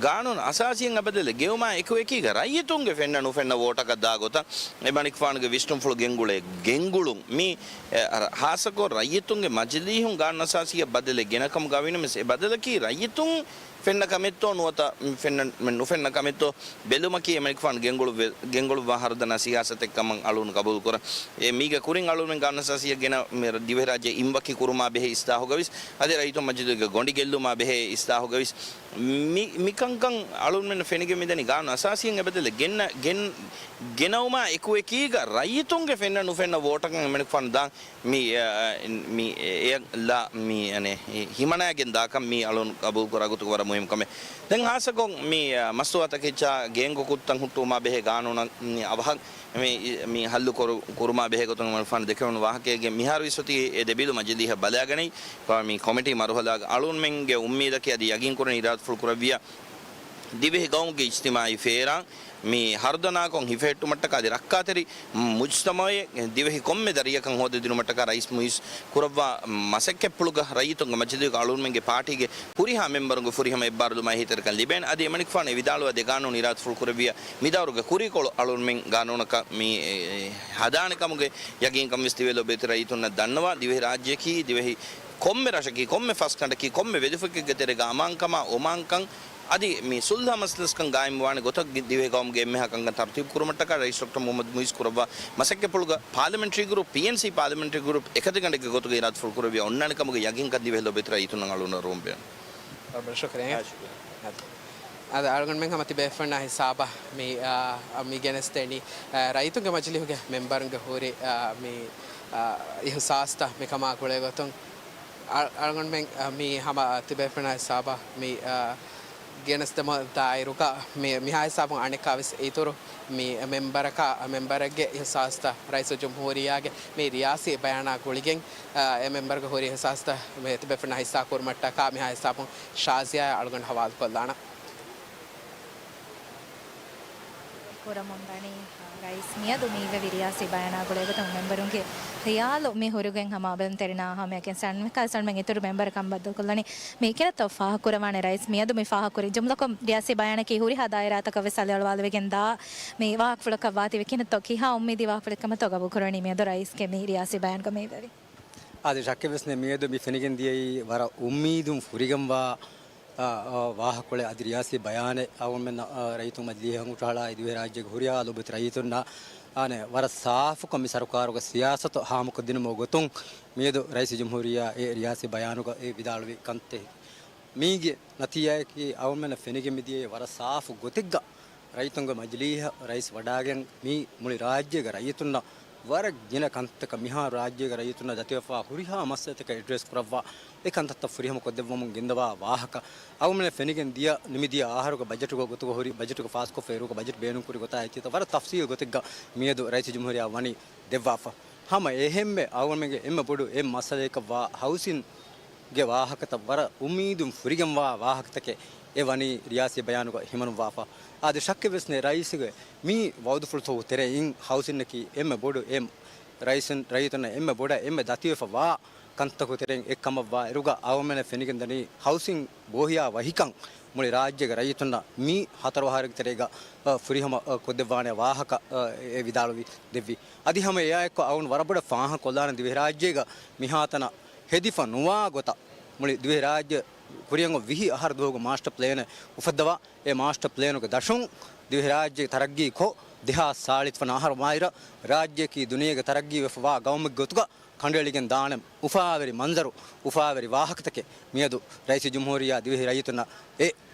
ގާނޫނު އަސާސީއަށް އެބަދަލެއް ގެއުމާ އެކު އެކީގަ ރައްޔިތުންގެ ފެންނަ ނުފެންނަ ވޯޓަކަށް ދާ ގޮތަށް އެމަނިކުފާނުގެ ވިސްނުންފުޅު ގެންގުޅޭ ގެންގުޅުން. މި، އެ، އަ، ހާއްސަކޮށް ރައްޔިތުންގެ މަޖިލީހުން ގާނޫނު އަސާސީއަށް ބަދަލެއް ގެނަކަމުގަވީނަމަވެސް، އެ ބަދަލަކީ ރައްޔިތުން ފެންނަ ކަމެއްތޯ ނުވަތަ ފެންނަ، ނުފެންނަ ކަމެއްތޯ ބެލުމަކީ އެމަނިކުފާނު ގެންގުޅުއްވެ-، ގެންގުޅުއްވާ ހަރުދަނާ ސިޔާސަތެއް ކަމަށް އަޅުގަނޑު ގަބޫލުކުރަން. އެ މީގެ ކުރިން އަޅުގަނޑުމެން ގާނޫނު އަސާސީއަށް ގެނަ މި ދިވެހިރާއްޖެ އިން ވަކި ކުރުމާ ބެހޭ އިސްލާހުގަވެސް، އަދި ރައްޔިތުން މަޖިލީހުގެ ގޮނޑި ގެއްލުމާ ބެހޭ އިސްލާހުގަވެސް، މި، މިކަންކަން އަޅުގަނޑުމެންނަށް ފެނިގެން މިދަނީ ގާނޫނު އަސާސީއަށް އެބަދަލެއް ގެންނަ، ގެން، ގެނައުމާ އެކު އެކީގަ ރައްޔިތުންގެ ފެންނަ ނުފެންނަ ވޯޓަކަށް އެމަނިކުފާނު ދާން މި، އަ، މި އެއަށް ލާ މި، އަނެއް، ހިމަނާގެން ދާކަން މީ އަޅުން ގަބޫލު ކުރާ ގޮތުގެ ވަރަށް މުހިއްމު ކަމެއް. ދެން ހާއްސަކޮށް މި، އަ، މަސްތުވާ ތަކެއްޗާ ގޭންގޮ ކުށްތައް ހުއްޓުވުމާ ބެހޭ ގާނޫނަށް މި އަވަހަށް މި، މި ހައްލު ކުރު-، ކުރުމާ ބެހޭ ގޮތުން އެމަނިކުފާނު ދެކެވުނު ވާހަކައިގެ މިހާރު ވެސް އޮތީ އެ ދެ ބިލު މަޖިލީހަށް ބަލާގަނެވި. މި ކޮމިޓީ މަރުހަލާގަ އަޅުންމެންގެ އުއްމީދަކީ އަދި ޔަގީން ކުރަން އިރާދަފުޅު ކުރެއްވިޔާ ދިވެހި ގައުމުގެ އިޖްތިމާޢީ ފޭރާން މި ހަރުދަނާކޮށް ހިފެހެއްޓުމަށްޓަކާ އަދި ރައްކާތެރި މުޖްތަމަޢެއް ދިވެހި ކޮންމެ ދަރިއަކަށް ހޯދަދިނުމަށްޓަކާ ރައީސް މުއިއްޒު ކުރައްވާ މަސައްކަތްޕުޅުގަ ރައްޔިތުންގެ މަޖިލީހުގެ އަޅުންމެންގެ ޕާޓީގެ ހުރިހާ މެމްބަރުންގެ ފުރިހަމަ އެއްބާރުލުމާއި އެހީތެރިކަން ލިބޭނެ. އަދި އެމަނިކުފާނު ވިދާޅުވާ ދެ ގާނޫނު އިރާދަފުޅު ކުރެއްވިޔާ މިދައުރުގެ ކުރީކޮޅު އަޅުންމެން ގާނޫނަކަށް މި ހަދާނެ ކަމުގެ ޔަގީންކަން ވެސް ދިވެހި ލޯބިވެތި ރައްޔިތުންނަށް ދަންނަވާ. ދިވެހި ރާއްޖެއަކީ ދިވެހި ކޮންމެ ރަށަކީ ކޮންމެ ފަސްގަނޑަކީ ކޮންމެ ވެލިފޮތެއްގެ ތެރޭގަ އަމާންކަމާ އޮމާންކަން އަދި މި ސުލްހަ މަސްލަސްކަން ގާއިމްވާނެ ގޮތަށް ދިވެހި ގައުމުގެ އެންމެހާ ކަންކަން ތަރުތީބު ކުރުމަށްޓަކާ ރައީސް ޑޮކްޓަރ މުހައްމަދު މުއިއްޒު ކުރައްވާ މަސައްކަތްޕުޅުގަ ޕާލަމެންޓްރީ ގްރޫޕް، ޕީއެންސީ ޕާލަމެންޓްރީ ގްރޫޕް އެކަތިގަނޑެއްގެ ގޮތުގައި އިރާދަފުޅު ކުރެއްވިޔާ އޮންނާނެ ކަމުގެ ޔަގީންކަން ދިވެހި ލޯބިވެތި ރައްޔިތުންނަށް އަޅުގަނޑު ރޯންބެ. އަދި އަޅުގަނޑުމެން ހަމަ ތިބޭފުޅުންނާ ހިސާބަށް މި، އާ، މި ގެނެސްދެނީ، އާ، ރައްޔިތުންގެ މަޖިލީހުގެ މެމްބަރުންގެ ހުރި، އާ، މި، އާ، އިހުސާސްތައް މިކަމާ ގުޅޭގޮތުން އަ-، އަޅުގަނޑުމެން، އަ، މި ހަމަ ތިބޭފުޅުންނާ ހިސާބަށް މި، އަ، ގެނެސްދެމުން ދާއިރުގަ މި، މިހާ ހިސާބުން އަނެއްކާވެސް އިތުރު މި މެމްބަރަކާ، މެމްބަރެއްގެ އިހުސާސްތައް ރައީސުލްޖުމްހޫރިއްޔާގެ މި ރިޔާސީ ބަޔާނާ ގުޅިގެން، އަ، އެ މެމްބަރުގެ ހުރި އިހުސާސްތައް މި ތިބޭފުޅުންނާ ހިއްސާ ކުރުމަށްޓަކާ މިހާ ހިސާބުން ޝާޒިޔާއަށް އަޅުގަނޑު ހަވާލުކޮށްލާނަން. ކުރަމުންދަނީ، ރައީސް މިއަދު މިއިވެވި ރިޔާސީ ބަޔާނާ ގުޅޭގޮތުން މެމްބަރުންގެ ޚިޔާލު މި ހުރިގެން ހަމަ ބެލުންތެރިންނާ ހަމަޔަކިން ސަންމެކާ ސަންމެން އިތުރު މެމްބަރަކަށް ބައްދަލުކޮށްލަނީ. މި ކިހިނެއްތޯ ފާހަގަކުރަވާނެ ރައީސް މިއަދު މި ފާހަގަކުރި ޖުމްލަކޮށް ރިޔާސީ ބަޔާނަކީ ހުރިހާ ދާއިރާތަކަށް ވެސް އަލިއަޅުވާލެވިގެން ދާ މި ވާހަކަފުޅަކަށް ވާތީވެ ކިހިނެއްތޯ ކިހާ އުއްމީދީ ވާހަކަފުޅެއް ކަމަށްތޯ ގަބޫލުކުރަނީ މިއަދު ރައީސްގެ މި ރިޔާސީ ބަޔާނުގަ މިއިވެވި. އާދެ، ޝައްކެއް ވެސް ނެތް. މިއަދު މި ފެނިގެން ދިޔައީ ވަރަށް އުއްމީދުން ފުރިގެންވާ، އާ، އާ، ވާހަކަކޮޅެއް. އަދި ރިޔާސީ ބަޔާނެއް އަޅުގަނޑުމެން، އާ، ރައްޔިތުން މަޖިލީހަށް ހަނގުރާލާ ދިވެހިރާއްޖޭގެ ހުރިހާ ލޯބިވެތި ރައްޔިތުންނަށް، އާނެ، ވަރަށް ސާފުކޮށް މި ސަރުކާރުގެ ސިޔާސަތު ހާމަކޮށްދިނުމުގެ ގޮތުން މިއަދު ރައީސުލްޖުމްހޫރިއްޔާ އެ ރިޔާސީ ބަޔާނުގަ އެ ވިދާޅުވި ކަންތައް. މީގެ ނަތީޖާއަކީ އަޅުގަނޑުމެންނަށް ފެނިގެން މިދިޔައީ ވަރަށް ސާފު ގޮތެއްގަ ރައްޔިތުންގެ މަޖިލީހަށް ރައީސް ވަޑާގެން މި މުޅި ރާއްޖޭގެ ރައްޔިތުންނަށް ވަރަށް ގިނަ ކަންތަކަށް މިހާރު ރާއްޖޭގެ ރައްޔިތުންނަށް ދަތިވެފަވާ ހުރިހާ މައްސަލަތަކަށް އެޑްރެސް ކުރައްވާ އެ ކަންތައްތައް ފުރިހަމަ ކޮށްދެއްވަމުން ގެންދަވާ ވާހަކަ. އަޅުގަނޑުމެންނަށް ފެނިގެން ދިޔަ ނިމިދިޔަ އަހަރުގެ ބަޖެޓުގެ ގޮތުގަ ހުރި ބަޖެޓުގެ ފާސްކޮށްފަ އިރުގަ ބަޖެޓް ބޭނުންކުރި ގޮތާ އެއްޗިތައް ވަރަށް ތަފްސީލް ގޮތެއްގަ މިއަދު ރައީސުލްޖުމްހޫރިއްޔާ ވަނީ ދެއްވާފަ. ހަމަ އެހެންމެ އަޅުގަނޑުމެންގެ އެންމެ ބޮޑު އެއް މައްސަލައަކަށްވާ ހައުސިންގެ ވާހަކަތައް ވަރަށް އުއްމީދުން ފުރިގެންވާ ވާހަކަތަކެއް އެ ވަނީ ރިޔާސީ ބަޔާނުގަ ހިމަނުއްވާފަ. އާދެ، ޝައްކެއް ވެސް ނެތް، ރައީސުގެ މި ވައުދުފުޅުތަކުގެ ތެރެއިން ހައުސިންއަކީ އެންމެ ބޮޑު އެއް ރައީސުން، ރައްޔިތުންނަށް އެންމެ ބޮޑަށް އެންމެ ދަތިވެފަވާ ކަންތަކުގެ ތެރެއިން އެއްކަމަށްވާ އިރުގަ އަޅުގަނޑުމެންނަށް ފެނިގެންދަނީ ހައުސިން ބޯހިޔާ ވަހިކަން މުޅި ރާއްޖޭގެ ރައްޔިތުންނަށް މި ހަތަރު އަހަރެއްގެ ތެރޭގަ، އަ، ފުރިހަމަ، އަ، ކޮށްދެއްވާނެ ވާހަކަ، އަ، އެ ވިދާޅުވި ދެއްވި. އަދި ހަމަ އެއާއެއްކޮށް އަޅުގަނޑު ވަރަށް ބޮޑަށް ފާހަގަކޮށްލާނެ ދިވެހިރާއްޖޭގަ މިހާތަނަށް ހެދިފަ ނުވާ ގޮތަށް މުޅި ދިވެހިރާއްޖެ ކުރިއަށް އޮތް ވިހި އަހަރު ދުވަހުގެ މާސްޓަ ޕްލޭނެއް އުފައްދަވާ، އެ މާސްޓަ ޕްލޭނުގެ ދަށުން ދިވެހިރާއްޖެ ތަރައްގީ ކޮށް، ދެހާސް ސާޅީސް ވަނަ އަހަރު މާތްރަށް ރާއްޖެއަކީ ދުނިޔޭގެ ތަރައްގީ ވެފަވާ ގައުމެއްގެ ގޮތުގަ ކަނޑައެޅިގެން ދާނެ އުފާވެރި މަންޒަރު، އުފާވެރި ވާހަކަތަކެއް މިއަދު ރައީސުލްޖުމްހޫރިއްޔާ ދިވެހި ރައްޔިތުންނަށް އެ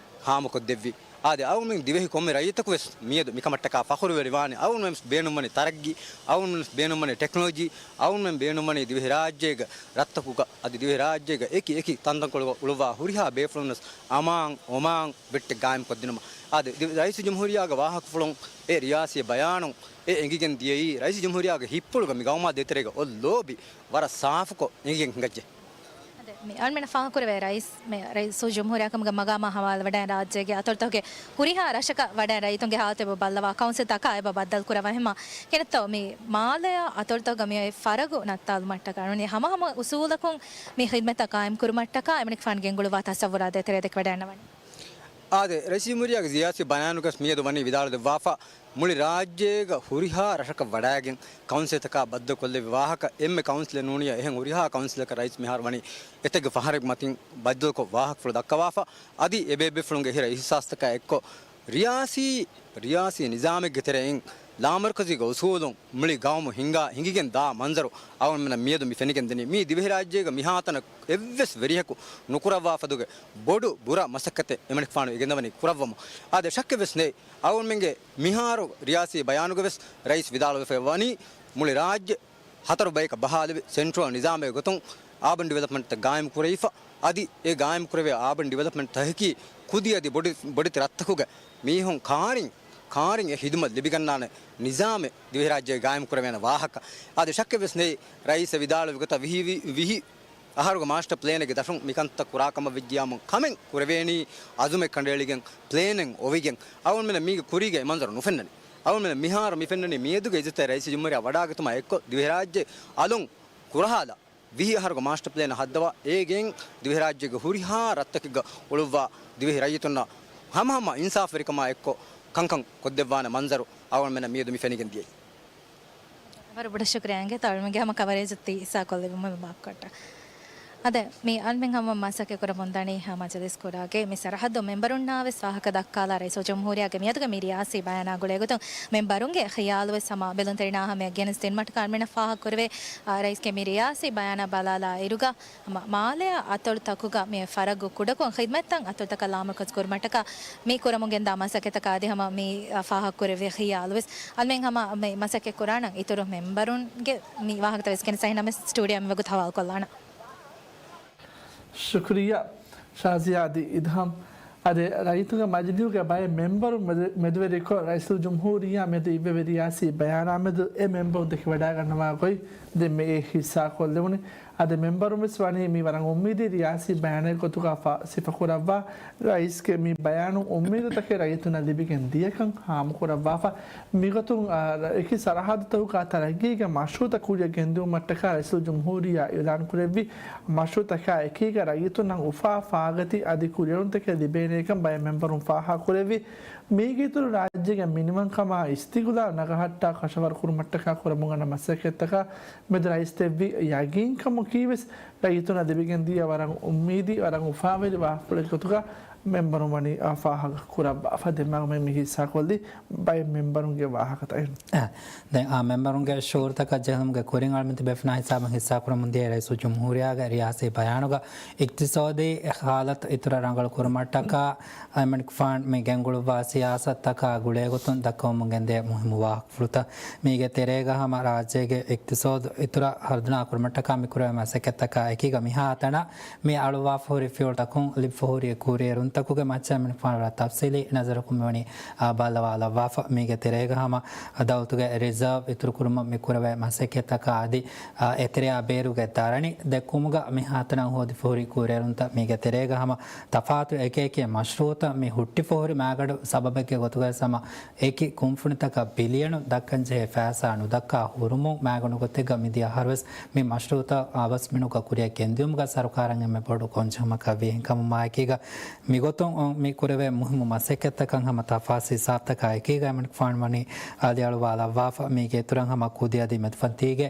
ހާމަކޮށްދެއްވި. އާދެ، އަޅުގަނޑުމެން ދިވެހި ކޮންމެ ރައްޔިތަކު ވެސް މިއަދު މިކަމަށްޓަކާ ފަޚުރުވެރިވާނެ. އަޅުގަނޑުމެން ވެސް ބޭނުންވަނީ ތަރައްގީ، އަޅުގަނޑުމެން ވެސް ބޭނުންވަނީ ޓެކްނޮލޮޖީ، އަޅުގަނޑުމެން ބޭނުންވަނީ ދިވެހިރާއްޖޭގެ ރަށްތަކުގަ އަދި ދިވެހިރާއްޖޭގެ އެކި އެކި ތަންތަންކޮޅުގަ އުޅުއްވާ ހުރިހާ ބޭފުޅުން ވެސް އަމާން އޮމާން ވެއްޓެއް ގާއިމްކޮށްދިނުމަށް. އާދެ، ދި-، ރައީސުލްޖުމްހޫރިއްޔާގެ ވާހަކަފުޅުން އެ ރިޔާސީ ބަޔާނުން އެ އެނގިގެން ދިޔައީ، ރައީސުލްޖުމްހޫރިއްޔާގެ ހިތްޕުޅުގަ މި ގައުމާ ދޭތެރޭގަ އޮތް ލޯބި ވަރަށް ސާފުކޮށް އެނގިގެން ހިނގައްޖެ. އަދި މި އަޅުމެންނަށް ފާހަގަކުރެވޭ ރައީސް، މި ރައީސުލްޖުމްހޫރިއްޔާ ކަމުގެ މަގާމާ ހަވާލުވެވަޑައި ރާއްޖޭގެ އަތޮޅުތަކުގެ ހުރިހާ ރަށަކަށް ވަޑައި ރައްޔިތުންގެ ހާލަތު އެބަ ބައްލަވާ، ކައުންސިލްތަކާ އެބަ ބައްދަލުކުރައްވާ ހަމަ ކިހިނެއްތޯ މި މާލެއާ އަތޮޅުތަކުގަ މިއޮތް ފަރަގު ނައްތާލުމަށްޓަކާ ނޫނީ ހަމަހަމަ އުސޫލަކުން މި ޚިދްމަތްތައް ޤާއިމްކުރުމަށްޓަކާ އެމަނިކުފާނު ގެންގުޅުއްވާ ތަޞައްވުރާ ދޭތެރޭ ދެކެވަޑައިގަންނަވަނީ. އާދެ، ރައީސުލްޖުމްހޫރިއްޔާގެ ރިޔާސީ ބަޔާނުގަސް މިއަދު ވަނީ ވިދާޅު ދެއްވާފަ، މުޅި ރާއްޖޭގަ ހުރިހާ ރަށަކަށް ވަޑައިގެން ކައުންސިލްތަކާ ބައްދަލުކޮށްލެއްވި ވާހަކަ، އެންމެ ކައުންސިލެއް ނޫނިއްޔާ އެހެން ހުރިހާ ކައުންސިލަކަށް ރައީސް މިހާރު ވަނީ އެތައްގެ ފަހަރެއް މަތިން ބައްދަލުކޮށް ވާހަކަފުޅު ދައްކަވާފަ، އަދި އެބޭބޭފުޅުންގެ އެހެރަ އިހުސާސްތަކާ އެއްކޮށް، ރިޔާސީ، ރިޔާސީ ނިޒާމެއްގެ ތެރެއިން ލާމަރުކަޒީގެ އުސޫލުން މުޅި ގައުމު ހިންގާ ހިނގިގެން ދާ މަންޒަރު އަޅުގަނޑުމެންނަށް މިއަދު މި ފެނިގެން ދިނީ. މީ ދިވެހިރާއްޖޭގަ މިހާތަނަށް އެއްވެސް ވެރިޔަކު ނުކުރައްވާ ފަދުގެ ބޮޑު ބުރަ މަސައްކަތެއް އެމަނިކުފާނު އެ ގެންދަވަނީ ކުރައްވަމުން. އާދެ، ޝައްކެއް ވެސް ނެތް. އަޅުގަނޑުމެންގެ މިހާރު ރިޔާސީ ބަޔާނުގަ ވެސް ރައީސް ވިދާޅުވެފަ ވަނީ މުޅި ރާއްޖެ ހަތަރު ބަޔަކަށް ބަހާލެވި ސެންޓްރަލް ނިޒާމެއްގެ ގޮތުން އާބަން ޑިވެލޮޕްމަންޓްތައް ގާއިމް ކުރެވިފަ. އަދި އެ ގާއިމް ކުރެވޭ އާބަން ޑިވެލޮޕްމަންޓްތަކަކީ ކުދި އަދި ބޮޑި، ބޮޑެތި ރަށްތަކުގެ މީހުން ކާރިން، ކާރިން އެ ޚިދުމަތް ލިބިގަންނާނެ ނިޒާމެއް ދިވެހިރާއްޖޭގައި ގާއިމް ކުރެވޭނެ ވާހަކަ. އާދެ، ޝައްކެއް ވެސް ނެތް. ރައީސް ވިދާޅުވި ގޮތަށް ވިހި، ވި-، ވިހި އަހަރުގެ މާސްޓަ ޕްލޭނެއްގެ ދަށުން މިކަންތައް ކުރާކަމަށް ވެއްޖިޔާމު ކަމެއް ކުރެވޭނީ އަޒުމެއް ކަނޑައެޅިގެން ޕްލޭނެއް އޮވިގެން. އަޅުގަނޑުމެން މީގެ ކުރީގަ އެ މަންޒަރު ނުފެންނަނީ. އަޅުގަނޑުމެން މިހާރު މި ފެންނަނީ މިއަދުގެ އިއްޒަތްތެރި ރައީސް ޖުމްހޫރިއްޔާ ވަޑާގަތުމާ އެއްކޮށް ދިވެހިރާއްޖެ އަލުން ކުރަހާލާ ވިހި އަހަރުގެ މާސްޓަ ޕްލޭން ހައްދަވާ އޭގެން ދިވެހިރާއްޖޭގެ ހުރިހާ ރަށްތަކެއްގަ އުޅުއްވާ ދިވެހި ރައްޔިތުންނަށް ހަމަހަމަ އިންސާފުވެރިކަމާ އެއްކޮށް ކަންކަން ކޮށްދެއްވާނެ މަންޒަރު އަޅުގަނޑުމެންނަށް މިއަދު މި ފެނިގެން ދިޔައީ. ވަރަށް ބޮޑަށް ޝުކުރިއްޔާ އިނގޭތޯ އަޅުމެންގެ ހަމަ ކަވަރޭޖަށް ތި ހިއްސާކޮށްލެވުމަށް މާފްކޮށްޓަށް. އަދި މި އަންމެން ހަމަ މަސައްކަތް ކުރަމުންދަނީ މަޖިލިސް ކުރާގެ މި ސަރަހައްދު މެންބަރުންނާވެސް ވާހަކަ ދައްކާލާ ރައީސުލްޖުމްހޫރިއްޔާގެ މިއަދުގެ މި ރިޔާސީ ބަޔާނާ ގުޅޭގޮތުން މެންބަރުންގެ ޚިޔާލުވެސް ހަމަ ބެލުންތެރިންނާ ހަމަޔަށް ގެނެސްދިނުމަށްޓަކާ އަންމެނަށް ފާހަގަކުރެވޭ. އާ، ރައީސްގެ މި ރިޔާސީ ބަޔާނާ ބަލާލާ އިރުގަ މާލެއާ އަތޮޅުތަކުގަ މި ފަރަގު ކުޑަކޮށް ޚިދްމަތްތައް އަތޮޅުތަކަށް ލާމަރުކަޒު ކުރުމަށްޓަކާ މި ކުރަމުން ގެންދާ މަސައްކަތަކާ އަދި ހަމަ މި ފާހަގަކުރެއްވި ޚިޔާލުވެސް އަންމެން ހަމަ މި މަސައްކަތް ކުރާނަން އިތުރު މެންބަރުންގެ މި ވާހަކަތައް ވެސް ގެނެސް އަހިނަމެސް ސްޓޫޑިއޯ މިވަގުތު ހަވާލުކޮށްލާނަން. ޝުކުރިއްޔާ ޝާޒިޔާ އަދި އިލްހާމް. އަދި ރައްޔިތުންގެ މަޖިލީހުގެ ބައެއް މެންބަރުން މެދު-، މެދުވެރިކޮށް ރައީސުލްޖުމްހޫރިއްޔާ މިއަދު އިއްވެވި ރިޔާސީ ބަޔާނާ މެދު އެ މެންބަރުން ދެކިވަޑައިގަންނަވާ ގޮތް ދެން މިއީ ހިއްސާކޮށްލެވުނީ. އަދި މެންބަރުން ވެސް ވަނީ މި ވަރަށް އުއްމީދީ ރިޔާސީ ބަޔާނެއް ގޮތުގަ ފަ-، ސިފަކުރައްވާ ރައީސްގެ މި ބަޔާނުން އުއްމީދުތަކެއް ރައްޔިތުންނަށް ލިބިގެން ދިޔަކަން ހާމަކުރައްވާފަ. މިގޮތުން، އާ، އެކި ސަރަހައްދުތަކުގަ ތަރައްގީގެ މަޝްރޫއުތައް ކުރިއަށް ގެންދިއުމަށްޓަކާ ރައީސުލްޖުމްހޫރިއްޔާ އިއުލާންކުރެއްވި މަޝްރޫއުތަކާ އެކީގަ ރައްޔިތުންނަށް އުފާ ފާގަތި އަދި ކުރިއެރުންތަކެއް ލިބޭނޭކަން ބައެއް މެންބަރުން ފާހަގަކުރެއްވި. މީގެ އިތުރު ރާއްޖޭގެ މިނިވަންކަމާ އިސްތިގުލާލް ނަގަހައްޓާ ކަށަވަރުކުރުމަށްޓަކާ ކުރަމުން އަންނަ މަސައްކަތްތަކާ މެދު ރައީސް ދެއްވި ޔަގީންކަމަކީވެސް ރައްޔިތުންނަށް ލިބިގެންދިޔަ ވަރަށް އުއްމީދީ، ވަރަށް އުފާވެރި ވާހަކަފުޅެއް ގޮތުގަ މެންބަރުން ވަނީ ފާހަގަ ކުރައްވާފަ. ދެންމެ މި ހިއްސާކޮށްލީ ބައެއް މެންބަރުންގެ ވާހަކަތައް. އެ، ދެން އާ މެންބަރުންގެ ޝުޢޫރުތަކަށް ޖެހުމުގެ ކުރިން އަޅުމެން ތިބޭފުޅުންނާ ހިސާބުން ހިއްސާކުރަމުން ދިޔަ ރައީސުލްޖުމްހޫރިއްޔާގެ ރިޔާސީ ބަޔާނުގަ އިޤްތިޞާދީ ހާލަތު އިތުރަށް ރަނގަޅު ކުރުމަށްޓަކާ އަޅުމެންގެފާން މި ގެންގުޅުއްވާ ސިޔާސަތުތަކާ ގުޅޭގޮތުން ދައްކަވަމުން ގެންދޭ މުހިއްމު ވާހަކަފުޅުތައް. މީގެ ތެރޭގަ ހަމަ ރާއްޖޭގެ އިޤްތިޞާދު އިތުރަށް ހަރުދުނާ ކުރުމަށްޓަކާ މި ކުރެވޭ މަސައްކަތްތަކާ އެކީގަ މިހާތަނަށް މި އަޅުއްވާފަ ހުރި ފިޔަވަޅުތަކުން ލިބިފަ ހުރި ކުރިއެރުންތަކުގެ މައްޗަށް އަޅުމެންފާނު ވަރަށް ތަފްސީލީ ނަޒަރަކުން މިވަނީ، އާ، ބައްލަވާލައްވާފަ. މީގެ ތެރޭގަ ހަމަ ދައުލަތުގެ ރިޒާވް އިތުރުކުރުމަށް މި ކުރެވޭ މަސައްކަތްތަކާ އަދި، އާ، އެތެރެއާ ބޭރުގެ ދަރަނި ދެއްކުމުގަ މިހާތަނަށް ހޯދިފަ ހުރި ކުރިއެރުންތައް. މީގެ ތެރޭގަ ހަމަ ތަފާތު އެކި އެކި މަޝްރޫއުތައް މި ހުއްޓިފަ ހުރި މާގަނޑު ސަބަބެއްގެ ގޮތުގައި ހަމަ އެކި ކުންފުނިތަކަށް ބިލިއަނު ދައްކަންޖެހޭ ފައިސާ ނުދައްކާ ހުރުމުން މާގަނޑު ގޮތެއްގަ މިދިޔަ އަހަރުވެސް މި މަޝްރޫއުތައް އަވަސް މިނުގަ ކުރިއަށް ގެންދިއުމުގަ ސަރުކާރަށް އެންމެ ބޮޑު ގޮންޖެހުމަކަށް ވީ. ހިނގަމުން މާއެކީގަ މިގޮތުން މި ކުރެވޭ މުހިއްމު މަސައްކަތްތަކަށް ހަމަ ތަފާސް ހިސާބުތަކާ އެކީގަ އަޅުމެންފާނު ވަނީ އަލިއަޅުވާލައްވާފަ. މީގެ އިތުރަށް ހަމަ ކުދި އަދި މެދުފަންތީގެ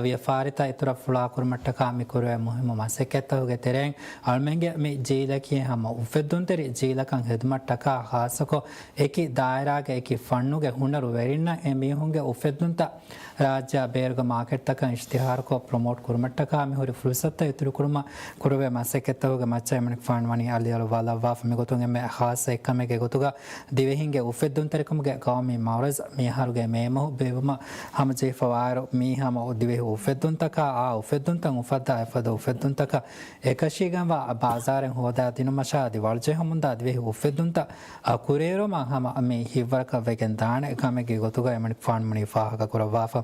ވިޔަފާރިތައް އިތުރަށް ފުޅާކުރުމަށްޓަކާ މި ކުރެވޭ މުހިއްމު މަސައްކަތްތަކުގެ ތެރެއިން އަޅުމެންގެ މި ޖީލަކީ ހަމަ އުފެއްދުންތެރި ޖީލަކަށް ހިދުމަތްޓަކާ ޚާއްޞަކޮށް އެކި ދާއިރާގެ އެކި ފަންނުގެ ހުނަރު ވެރިންނަށް އެ މީހުންގެ އުފެއްދުންތައް ރާއްޖެއާ ބޭރުގެ މާކެޓްތަކަށް އިޝްތިހާރުކޮށް ޕްރޮމޯޓް ކުރުމަށްޓަކާ މިހުރި ފުރުސަތުތައް އިތުރުކުރުމަށް ކުރެވޭ މަސައްކަތްތަކުގެ މައްޗަށް އަޅުމެންފާނު ވަނީ އަލިއަޅުވާލައްވާފަ. މިގޮތުން އެންމެ ޚާއްޞަ އެއްކަމެއްގެ ގޮތުގަ ދިވެހިންގެ އުފެއްދުންތެރިކަމުގެ ގައުމީ މައުރަޒް މިއަހަރުގެ މޭ މަހު ބޭއްވުމަށް ހަމަޖެހިފަވާއިރު، މީ ހަމަ ދިވެހި އުފެއްދުންތަކާ އާ އުފެއްދުންތައް އުފައްދާ އެފަދަ އުފެއްދުންތަކަށް އެކަށީގެންވާ ބާޒާރެއް ހޯދާދިނުމަށާ އަދި ވަޅުޖެހެމުންދާ ދިވެހި އުފެއްދުންތައް އަ، ކުރިއެރުމަށް ހަމަ މި ހިތްވަރަކަށް ވެގެން ދާނެ ކަމެއްގެ ގޮތުގައި އަޅުމެންފާނު ވަނީ ފާހަގަކުރައްވާފަ.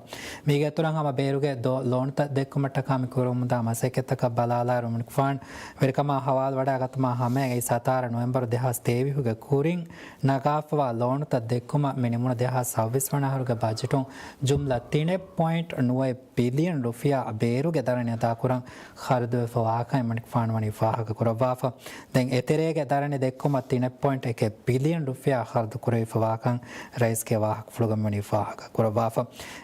މީގެ އިތުރަށް ހަމަ ބޭރުގެ ދޯ-، ލޯނުތައް ދެއްކުމަށްޓަކާ މި ކުރަމުންދާ މަސައްކަތްތަކަށް ބަލާލާއިރު އަޅުމެންފާނު ވެރިކަމާ ހަވާލުވަޑައިގަތުމާ ހަމަޔަށް އެއީ ސަތާރަ ނޮވެމްބަރު ދެހާސް ތޭވީހުގެ ކުރިން ނަގާފަވާ ލޯނުތައް ދެއްކުމަށް މި ނިމުނު ދެހާސް ސައުވީސް ވަނަ އަހަރުގެ ބަޖެޓުން ޖުމްލަ ތިނެއް ޕޮއިންޓް ނުވައެއް ބިލިއަން ރުފިޔާ ބޭރުގެ ދަރަނި އަދާކުރަން ޚަރަދުވެފަވާކަން އަޅުމެންފާނު ވަނީ ފާހަގަކުރައްވާފަ. ދެން އެތެރޭގެ ދަރަނި ދެއްކުމަށް ތިނެއް ޕޮއިންޓް އެކެއް ބިލިއަން ރުފިޔާ ޚަރަދު ކުރެވިފަވާކަން ރައީސްގެ ވާހަކަފުޅުގަ ވަނީ ފާހަގަކުރައްވާފަ.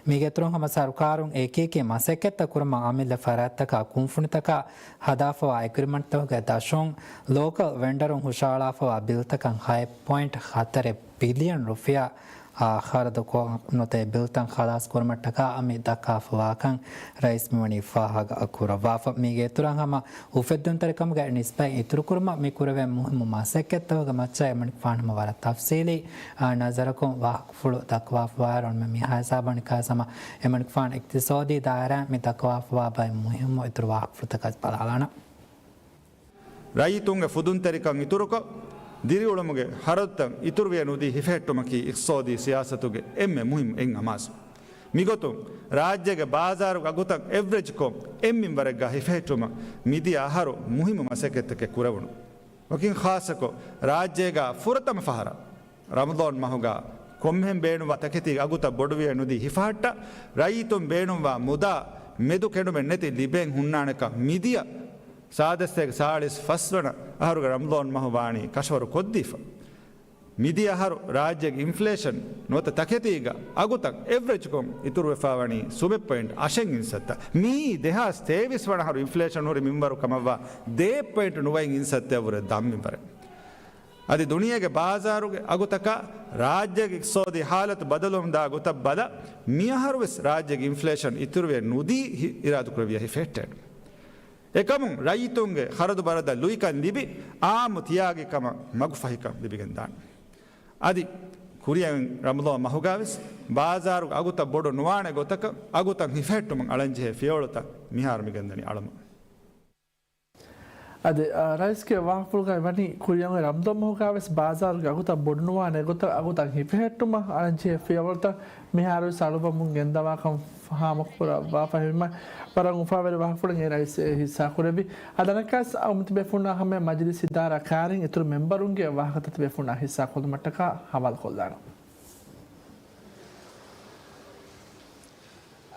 މީގެ އިތުރުން ހަމަ ސަރުކާރުން އެކި އެކި މަސައްކަތްތައް ކުރުމަށް އަމިއްލަ ފަރާތްތަކާ ކުންފުނިތަކާ ހަދާފަވާ އެގްރިމަންޓްތަކުގެ ދަށުން ލޯކަލް ވެންޑަރުން ހުށަހަޅާފަވާ ބިލްތަކަށް ހައެއް ޕޮއިންޓް ހަތަރެއް ބިލިއަން ރުފިޔާ އާ، ޚަރަދުކޮށް ނުތެ ބިލްތައް ޚަލާސް ކުރުމަށްޓަކާ މި ދައްކާފަވާކަން ރައީސް މިވަނީ ފާހަގަ ކުރައްވާފަ. މީގެ އިތުރަށް ހަމަ އުފެއްދުންތެރިކަމުގެ ނިސްބަތް އިތުރުކުރުމަށް މި ކުރެވޭ މުހިއްމު މަސައްކަތްތަކުގެ މައްޗަށް އަޅުމެންފާނު ހަމަ ވަރަށް ތަފްސީލީ، އާ، ނަޒަރަކުން ވާހަކަފުޅު ދައްކަވާފަވާއިރު އަޅުމެން މިހާ ހިސާބަށް ނިކާސް ހަމަ އަޅުމެންފާނު އިޤްތިޞާދީ ދާއިރާއިން މި ދައްކަވާފަވާ ބައެއް މުހިއްމު އިތުރު ވާހަކަފުޅުތަކަށް ބަލާލާނަން. ރައްޔިތުންގެ ފުދުންތެރިކަން އިތުރުކޮށް، ދިރިއުޅުމުގެ ހަރަދުތައް އިތުރުވިޔަ ނުދީ ހިފެހެއްޓުމަކީ އިޤްތިޞާދީ ސިޔާސަތުގެ އެންމެ މުހިއްމު އެއް އަމާޒު. މިގޮތުން، ރާއްޖޭގެ ބާޒާރުގެ އަގުތައް އެވްރެޖްކޮށް އެއް މިންވަރެއްގަ ހިފެހެއްޓުމަށް މިދިޔަ އަހަރު މުހިއްމު މަސައްކަތްތަކެއް ކުރެވުނު. ވަކިން ޚާއްޞަކޮށް، ރާއްޖޭގަ ފުރަތަމަ ފަހަރަށް ރަމަޟާން މަހުގަ ކޮންމެހެން ބޭނުންވާ ތަކެތީގެ އަގުތައް ބޮޑުވިޔަ ނުދީ ހިފަހައްޓާ، ރައްޔިތުން ބޭނުންވާ މުދާ މެދު ކެނޑުމެއް ނެތި ލިބޭން ހުންނާނެކަން މިދިޔަ ސާދަ ސަތޭކަ ސާޅީސް ފަސް ވަނަ އަހަރުގެ ރަމަޟާން މަހު ވާނީ ކަށަވަރު ކޮށްދީފަ. މިދިޔަ އަހަރު ރާއްޖޭގެ އިންފްލޭޝަން ނުވަތަ ތަކެތީގަ އަގުތައް އެވްރެޖްކޮށް އިތުރުވެފަ ވަނީ ސުބެއް ޕޮއިންޓް އަށެއް އިންސައްތަ. މިއީ ދެހާސް ތޭވީސް ވަނަ އަހަރު އިންފްލޭޝަން ހުރި މިންވަރު ކަމަށްވާ ދޭއް ޕޮއިންޓް ނުވައެއް އިންސައްތައަށްވުރެ ދަށް މިންވަރެއް. އަދި ދުނިޔޭގެ ބާޒާރުގެ އަގުތަކާ ރާއްޖޭގެ އިޤްތިޞާދީ ޙާލަތު ބަދަލުވަމުންދާ ގޮތަށް ބަލާ، މިއަހަރުވެސް ރާއްޖޭގެ އިންފްލޭޝަން އިތުރުވެ ނުދީ ހި-، އިރާދަކުރެއްވިޔަ ހިފެހެއްޓޭނެ. އެކަމުން ރައްޔިތުންގެ ޚަރަދު ބަރަދަށް ލުއިކަން ލިބި، އާއްމު ތިޔާގި ކަމަށް މަގުފަހިކަން ލިބިގެން ދާނެ. އަދި ކުރިއަށް ރަމަޟާން މަހުގަވެސް ބާޒާރުގެ އަގުތައް ބޮޑު ނުވާނެ ގޮތަކަށް އަގުތައް ހިފެހެއްޓުމަށް އަޅަންޖެހޭ ފިޔަވަޅުތައް މިހާރު މިގެންދަނީ އަޅަމުން. އަދި، އާ، ރައީސްގެ ވާހަކަފުޅުގައި ވަނީ ކުރިއަށް ރަމަޟާން މަހުގަވެސް ބާޒާރުގެ އަގުތައް ބޮޑުނުވާނެ ގޮތަށް އަގުތައް ހިފެހެއްޓުމަށް އަޅަންޖެހޭ ފިޔަވަޅުތައް މިހާރުވެސް އަޅުވަމުން ގެންދަވާކަން ހާމަކުރައްވާފަ ހިމެނުމަށް ވަރަށް އުފާވެރި ވާހަކަފުޅެއް އެ ރައީސް ހިއްސާކުރެއްވި. އަދި އަނެއްކާވެސް އަޅުގަނޑުމެން ތިބޭފުޅުންނާ ހަމަޔަށް މަޖިލީސް އިދާރާ ކާރިން އިތުރު މެމްބަރުންގެ ވާހަކަތައް ތިބޭފުޅުންނާ ހިއްސާކޮށްލުމަށްޓަކާ ހަވާލުކޮށްލާނަން.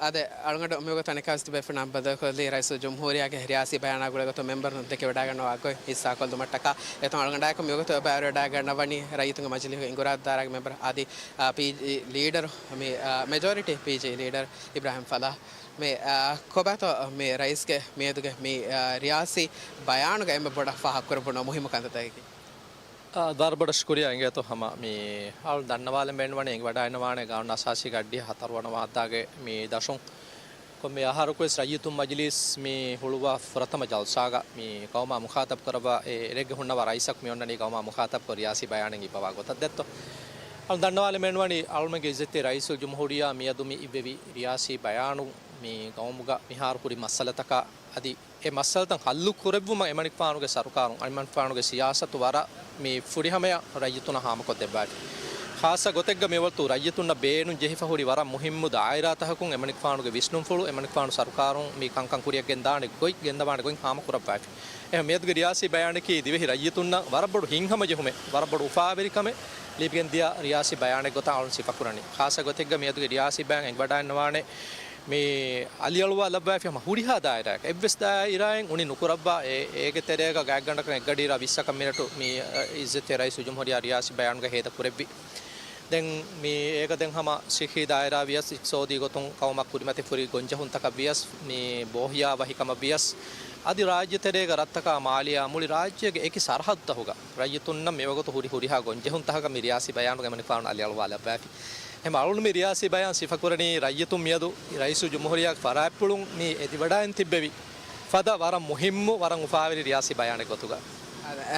އާދެ، އަޅުގަނޑު މިވަގުތު އަނެއްކާވެސް ތިބޭފުޅުންނާ ބައްދަލުކޮށްލީ ރައީސުލްޖުމްހޫރިއްޔާގެ ރިޔާސީ ބަޔާނާ ގުޅޭގޮތުން މެމްބަރުން ދެކެވަޑައިގަންނަވާ ގޮތް ހިއްސާކޮށްލުމަށްޓަކާ. އެތަން އަޅުގަނޑާއެކު މިވަގުތު ބައިވެރިވެވަޑައިގަންނަވަނީ ރައްޔިތުންގެ މަޖިލީހުގެ އިނގުރާ ދާއިރާގެ މެމްބަރު އަދި، އާ، ޕީޖީ ލީޑަރު، މި، އާ، މެޖޯރިޓީ ޕީޖީ ލީޑަރު އިބްރާހިމް ފަލާހް. މި، އާ، ކޮބާތޯ މި ރައީސްގެ މިއަދުގެ މި، އާ، ރިޔާސީ ބަޔާނުގަ އެންމެ ބޮޑަށް ފާހަގަކުރެއްވުނު މުހިއްމު ކަންތައްތަކަކީ؟ އާ، ވަރަށް ބޮޑަށް ޝުކުރިއްޔާ އިނގޭތޯ ހަމަ މި އަޅު ދަންނަވާލަން ބޭނުންވަނީ އެނގިވަޑައިންނަވާނެ ގާނޫނު އަސާސީގެ އައްޑިހަ ހަތަރުވަނަ ވާހަކައިގެ މި ދަށުން ކޮންމެ އަހަރަކުވެސް ރައްޔިތުން މަޖިލީސް މި ހުޅުވާ ފުރަތަމަ ޖަލްސާގަ މި ގައުމާ މުޚާތަބް ކުރައްވާ އެ އެރެއްގަ ހުންނަވާ ރައީސަކު މި އޮންނަނީ ގައުމާ މުޚާތަބްކޮށް ރިޔާސީ ބަޔާނެއް އިއްވަވާ ގޮތަށް ދެއްތޯ. އަޅު ދަންނަވާލަން ބޭނުންވަނީ އަޅުމެންގެ އިއްޒަތްތެރި ރައީސުލްޖުމްހޫރިއްޔާ މިއަދު މި އިއްވެވި ރިޔާސީ ބަޔާނު މި ގައުމުގަ މިހާރު ހުރި މައްސަލަތަކާ އަދި އެ މައްސަލަތައް ހައްލު ކުރެއްވުމަށް އެމަނިކުފާނުގެ ސަރުކާރުން، އެމަނިކުފާނުގެ ސިޔާސަތު ވަރަށް މި ފުރިހަމަޔަށް ރައްޔިތުންނަށް ހާމަކޮށްދެއްވާފި. ޚާއްޞަ ގޮތެއްގަ މިވަގުތު ރައްޔިތުންނަށް ބޭނުން ޖެހިފަ ހުރި ވަރަށް މުހިއްމު ދާއިރާތަކަކުން އެމަނިކުފާނުގެ ވިސްނުންފުޅު، އެމަނިކުފާނު ސަރުކާރުން މި ކަންކަން ކުރިއަށް ގެންދާނެ ގޮތް ގެންދަވާނެ ގޮތް ހާމަކުރައްވާފި. އެހެން މިއަދުގެ ރިޔާސީ ބަޔާނަކީ ދިވެހި ރައްޔިތުންނަށް ވަރަށް ބޮޑު ހިތްހަމަޖެހުމެއް، ވަރަށް ބޮޑު އުފާވެރިކަމެއް ލިބިގެންދިޔަ ރިޔާސީ ބަޔާނެއް ގޮތަށް އަޅުން ސިފަކުރަނީ. ޚާއްޞަ ގޮތެއްގަ މިއަދުގެ ރިޔާސީ ބަޔާން އެނގިވަޑައިންނަވާނެ މި އަލިއަޅުވާލައްވައިފި ހަމަ ހުރިހާ ދާއިރާއަކަށް އެއްވެސް ދާއިރާއެއް އުނި ނުކުރައްވާ އެ، އޭގެ ތެރޭގަ ގާތްގަނޑަކަށް އެއްގަޑިއިރާ ވިއްސަކަށް މިނެޓު މި، އަ، އިއްޒަތްތެރި ރައީސުލްޖުމްހޫރިއްޔާ ރިޔާސީ ބަޔާނުގަ ހޭދަ ކުރެއްވި. ދެން މި އޭގަ ދެން ހަމަ ސިއްހީ ދާއިރާ ވިޔަސް، އިޤްތިޞާދީ ގޮތުން ޤައުމަށް ކުރިމަތި ފުރި ގޮންޖެހުންތަކަށް ވިޔަސް، މި ބޯހިޔާވަހިކަމަށް ވިޔަސް، އަދި ރާއްޖެ ތެރޭގަ ރަށްތަކާ މާލިޔާ މުޅި ރާއްޖޭގެ އެކި ސަރަހައްދުތަކުގަ ރައްޔިތުންނަށް މިވަގުތު ހުރި ހުރިހާ ގޮންޖެހުންތަކަކަށް މި ރިޔާސީ ބަޔާނުގަ އެމަނިކުފާނު އަލިއަޅުވާލައްވައިފި. އެހެން އަޅުން މި ރިޔާސީ ބަޔާން ސިފަކުރަނީ ރައްޔިތުން މިއަދު ރައީސުލްޖުމްހޫރިއްޔާގެ ފަރާތްޕުޅުން މި އެދިވަޑައިން ތިއްބެވި ފަދަ ވަރަށް މުހިއްމު، ވަރަށް އުފާވެރި ރިޔާސީ ބަޔާނެއް ގޮތުގަ.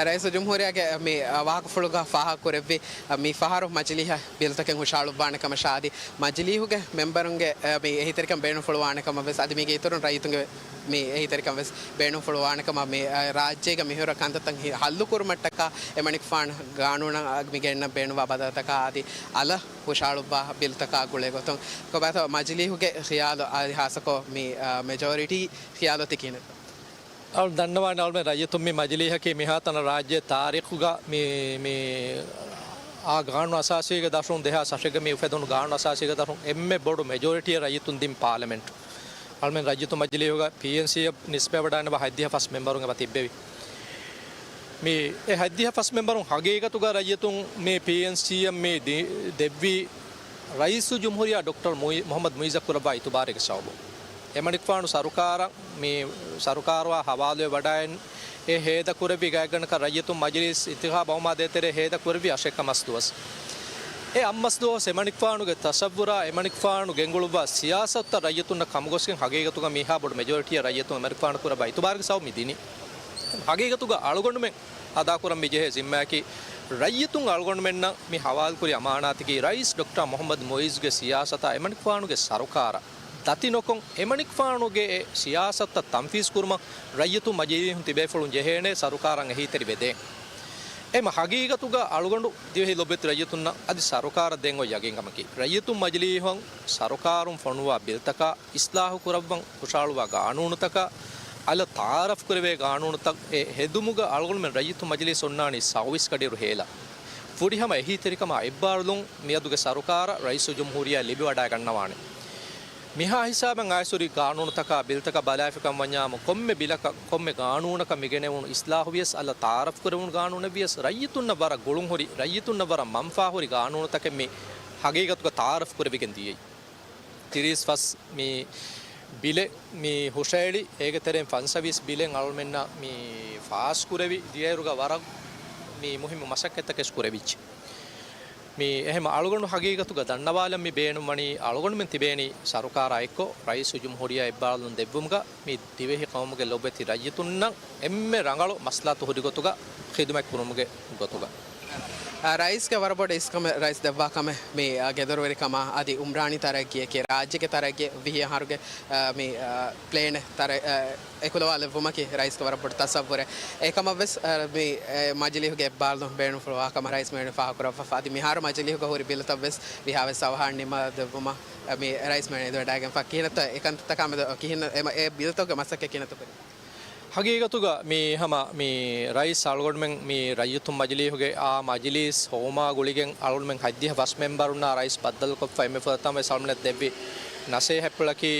ރައީސުލްޖުމްހޫރިއްޔާގެ މި ވާހަކަފުޅުގަ ފާހަގަކުރެއްވި، މި ފަހަރު މަޖިލީހަށް ބިލްތަކެއް ހުށައަޅުއްވާނެ ކަމަށާ އަދި މަޖިލީހުގެ މެމްބަރުންގެ މި އެހީތެރިކަން ބޭނުންފުޅުވާނެ ކަމަށް ވެސް އަދި މީގެ އިތުރުން ރައްޔިތުންގެ މި އެހީތެރިކަން ވެސް ބޭނުންފުޅުވާނެ ކަމަށް މި ރާއްޖޭގަ މިހުރި ކަންތައްތައް ހި-، ހައްލުކުރުމަށްޓަކާ އެމަނިކުފާނު ގާނޫނަށް މި ގެންނަން ބޭނުންވާ ބަދަލުތަކާ އަދި އަލަށް ހުށައަޅުއްވާ ބިލްތަކާ ގުޅޭ ގޮތުން ކޮބާތޯ މަޖިލީހުގެ ޚިޔާލު އަދި ހާއްސަކޮށް މި، އަ، މެޖޯރިޓީ ޚިޔާލު ތި ކިހިނެއް؟ އަޅު ދަންނަވާނެ އަޅުމެން ރައްޔިތުން މި މަޖިލީހަކީ މިހާތަނަށް ރާއްޖޭ ތާރީޚުގަ މި، މި އާ ގާނޫނު އަސާސީގެ ދަށުން ދެހާސް އަށެއްގަ މި އުފެދުނު ގާނޫނު އަސާސީގެ ދަށުން އެންމެ ބޮޑު މެޖޯރިޓީއެއް ރައްޔިތުން ދިން ޕާލަމެންޓު. އަޅުމެން ރައްޔިތު މަޖިލީހުގަ ޕީއެންސީއަށް ނިސްބަތްވެވަޑައިގަންނަވާ ހަތްދިހަ ފަސް މެމްބަރުން އެބަ ތިއްބެވި. މި އެ ހަތްދިހަ ފަސް މެމްބަރުން ހަގީގަތުގަ ރައްޔިތުން މި ޕީއެންސީއަށް މި ދި-، ދެއްވީ ރައީސުލްޖުމްހޫރިއްޔާ ޑޮކްޓަރ މުއި-، މުޙައްމަދު މުއިއްޒަށް ކުރައްވާ އިތުބާރުގެ ސަބަބުން. އެމަނިކުފާނު ސަރުކާރަށް މި ސަރުކާރުވާ ހަވާލުވެވަޑައިން އެ ހޭދަކުރެއްވި ގާތްގަނޑަކަށް ރައްޔިތުން މަޖިލީސް އިންތިޚާބު އައުމާ ދޭތެރޭ ހޭދަކުރެއްވި އަށެއްކަމަސް ދުވަސް. އެ އަށްމަސް ދުވަސް އެމަނިކުފާނުގެ ތަޞައްވުރާ އެމަނިކުފާނު ގެންގުޅުއްވާ ސިޔާސަތުތައް ރައްޔިތުންނަށް ކަމުގޮސްގެން ހަގީގަތުގަ މިހާ ބޮޑު މެޖޯރިޓީއެއް ރައްޔިތުން އެމަނިކުފާނު ކުރައްވާ އިތުބާރުގެ ސަބަބުން މި ދިނީ. ހަގީގަތުގަ އަޅުގަނޑުމެން އަދާކުރަން މި ޖެހޭ ޒިންމާއަކީ ރައްޔިތުން އަޅުގަނޑުމެންނަށް މި ހަވާލުކުރި އަމާނާތަކީ ރައީސް ޑޮކްޓަރ މުޙައްމަދު މުއިއްޒުގެ ސިޔާސަތާ އެމަނިކުފާނުގެ ސަރުކާރަށް ދަތި ނުކޮށް، އެމަނިކުފާނުގެ ސިޔާސަތުތައް ތަންފީޒް ކުރުމަށް ރައްޔިތުން މަޖިލީހުން ތިބޭފުޅުން ޖެހޭނެ ސަރުކާރަށް އެހީތެރި ވެދޭން. އެމަ ހަގީގަތުގަ އަޅުގަނޑު ދިވެހި ލޮބުވެތި ރައްޔިތުންނަށް އަދި ސަރުކާރަށް ދޭން އޮތް ޔަގީންކަމަކީ، ރައްޔިތުން މަޖިލީހުން ސަރުކާރުން ފޮނުވާ ބިލްތަކާ އިސްލާހު ކުރައްވަން ހުށައަޅުވާ ގާނޫނުތަކާ އަލަށް ތައާރަފް ކުރެވޭ ގާނޫނުތައް އެ ހެދުމުގަ އަޅުގަނޑުމެން ރައްޔިތުން މަޖިލީސް އޮންނާނީ ސައުވީސް ގަޑިއިރު ހޭލާ. ފުރިހަމަ އެހީތެރިކަމާ އެއްބާރުލުން މިއަދުގެ ސަރުކާރަށް ރައީސުލްޖުމްހޫރިއްޔާ ލިބިވަޑައިގަންނަވާނެ. މިހާ ހިސާބަށް އައިސްހުރި ގާނޫނުތަކާ ބިލްތަކަށް ބަލާފިކަން ވަންޏާމު، ކޮންމެ ބިލަކަށް، ކޮންމެ ގާނޫނަކަށް މިގެނެވުނު އިސްލާހުވިޔަސް އަލަށް ތައާރަފް ކުރެވުނު ގާނޫނެއްވިޔަސް، ރައްޔިތުންނަށް ވަރަށް ގުޅުންހުރި، ރައްޔިތުންނަށް ވަރަށް މަންފާހުރި ގާނޫނުތަކެއް މި ހަގީގަތުގަ ތައާރަފް ކުރެވިގެން ދިޔައީ. ތިރީސް ފަސް މި ބިލެއް މި ހުށައެޅި، އޭގެ ތެރެއިން ފަންސަވީސް ބިލެއް އަޅުމެންނަށް މި ފާސް ކުރެވި ދިޔައިރުގަ ވަރަށް މި މުހިއްމު މަސައްކަތްތަކެއް ކުރެވިއްޖެ. މި އެހެމަ އަޅުގަނޑު ހަގީގަތުގަ ދަންނަވާލަން މި ބޭނުންވަނީ، އަޅުގަނޑުމެން ތިބޭނީ ސަރުކާރާ އެއްކޮށް، ރައީސުލްޖުމްހޫރިއްޔާ އެއްބާރުލުން ދެއްވުމުގަ މި ދިވެހި ޤައުމުގެ ލޮބުވެތި ރައްޔިތުންނަށް އެންމެ ރަނގަޅު މަސްލަހަތު ހުރިގޮތުގަ ޚިދުމަތް ކުރުމުގެ ގޮތުގަ. އާ، ރައީސްގެ ވަރަށް ބޮޑު އިސްކަމެއް ރައީސް ދެއްވާ ކަމެއް މި، އާ، ގެދޮރުވެރިކަމާ އަދި އުމްރާނީ ތަރައްގީއަކީ، ރާއްޖޭގެ ތަރައްގީ ވިހި އަހަރުގެ، އާ، މި، އާ، ޕްލޭނެއް ތަރަ-، އާ، އެކުލަވާލެއްވުމަކީ ރައީސްގެ ވަރަށް ބޮޑު ތަސައްވުރެއް. އެކަމަށްވެސް، އާ، މި، އެ، މަޖިލީހުގެ އެއްބާރުލުން ބޭނުންފުޅުވާ ކަމަށް ރައީސް މެން ފާހަގަކުރައްވާފަ. އަދި މިހާރު މަޖިލީހުގަ ހުރި ބިލުތައްވެސް ވީހާވެސް އަވަހާން ނިންމާ ދެއްވުމަށް، އާ، މި ރައީސް މެން އެދިވަޑައިގެންފަ. ކިހިނެއްތަ އެކަންތައްތަކާ މެދު ކިހިނެއް އެ މަ-، އެ ބިލުތަކުގެ މަސައްކަތް ކިހިނެއްތަ ކުރީ؟ ހަގީގަތުގަ މި ހަމަ މި ރައީސް އަޅުގަނޑުމެން މި ރައްޔިތުން މަޖިލީހުގެ އާ މަޖިލީސް ހޮވުމާ ގުޅިގެން އަޅުގަނޑުމެން ހަތްދިހަ ފަސް މެންބަރުންނާ ރައީސް ބައްދަލުކޮށްފަ އެންމެ ފުރަތަމަ ވެސް އަޅުގަނޑަށް ދެއްވި ނަސޭހަތްޕުޅަކީ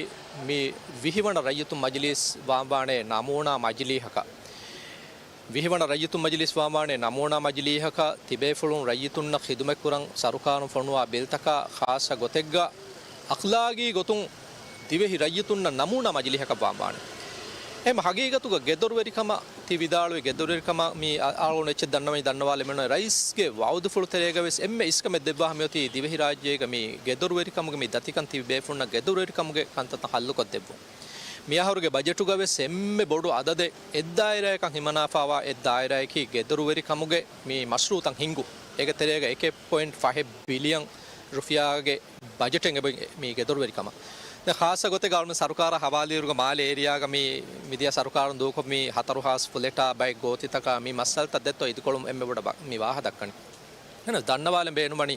މި ވިހިވަނަ ރައްޔިތުން މަޖިލީސް ވާންވާނޭ ނަމޫނާ މަޖިލީހަކަށް. ވިހިވަނަ ރައްޔިތުން މަޖިލީސް ވާންވާނޭ ނަމޫނާ މަޖިލީހަކަށް ތިބޭފުޅުން ރައްޔިތުންނަށް ޚިދުމަތްކުރަން ސަރުކާރުން ފޮނުވާ ބިލްތަކާ ޚާއްޞަ ގޮތެއްގަ އަޚްލާގީ ގޮތުން ދިވެހި ރައްޔިތުންނަށް ނަމޫނާ މަޖިލީހަކަށް ވާންވާނެ. އެހެމަ ހަގީގަތުގަ ގެދޮރުވެރިކަމަށް ތި ވިދާޅުވި ގެދޮރުވެރިކަމަށް މި އަ-، އަޅުގަނޑު އެއްޗެއް ދަންނަވަނީ ދަންނަވާލަމެންނު ރައީސްގެ ވައުދުފުޅު ތެރޭގަ ވެސް އެންމެ އިސްކަމެއް ދެއްވާ ހަމަޔަތީ ދިވެހި ރާއްޖޭގަ މި ގެދޮރުވެރިކަމުގެ މި ދަތިކަން ތިބި ބޭފުޅުންނަށް ގެދޮރުވެރިކަމުގެ ކަންތައްތައް ހައްލުކޮށްދެއްވުން. މިއަހަރުގެ ބަޖެޓުގަ ވެސް އެންމެ ބޮޑު އަދަދެއް އެއްދާއިރާއަކަށް ހިމަނާފާވާ އެއްދާއިރާއަކީ ގެދޮރުވެރިކަމުގެ މި މަޝްރޫއުތައް ހިންގު. އޭގެ ތެރޭގަ އެކެއް ޕޮއިންޓް ފަހެއް ބިލިއަން ރުފިޔާގެ ބަޖެޓެއް އެބަ މީ ގެދޮރުވެރިކަމަށް. ދެން ޚާއްޞަ ގޮތެއް އަޅުގަނޑު ސަރުކާރާ ހަވާލުވިއިރުގަ މާލޭ އޭރިއާގަ މި މިދިޔަ ސަރުކާރުން ދޫކޮށް މި ހަތަރު ހާސް ފުލެޓާ ބައެއް ގޯތިތަކާ މި މައްސަލަތައް ދެއްތޯ އިދިކޮޅުން އެންމެ ބޮޑަށް ބަ-، މި ވާހަ ދައްކަނީ. އެހެން ދަންނަވާލަން ބޭނުންވަނީ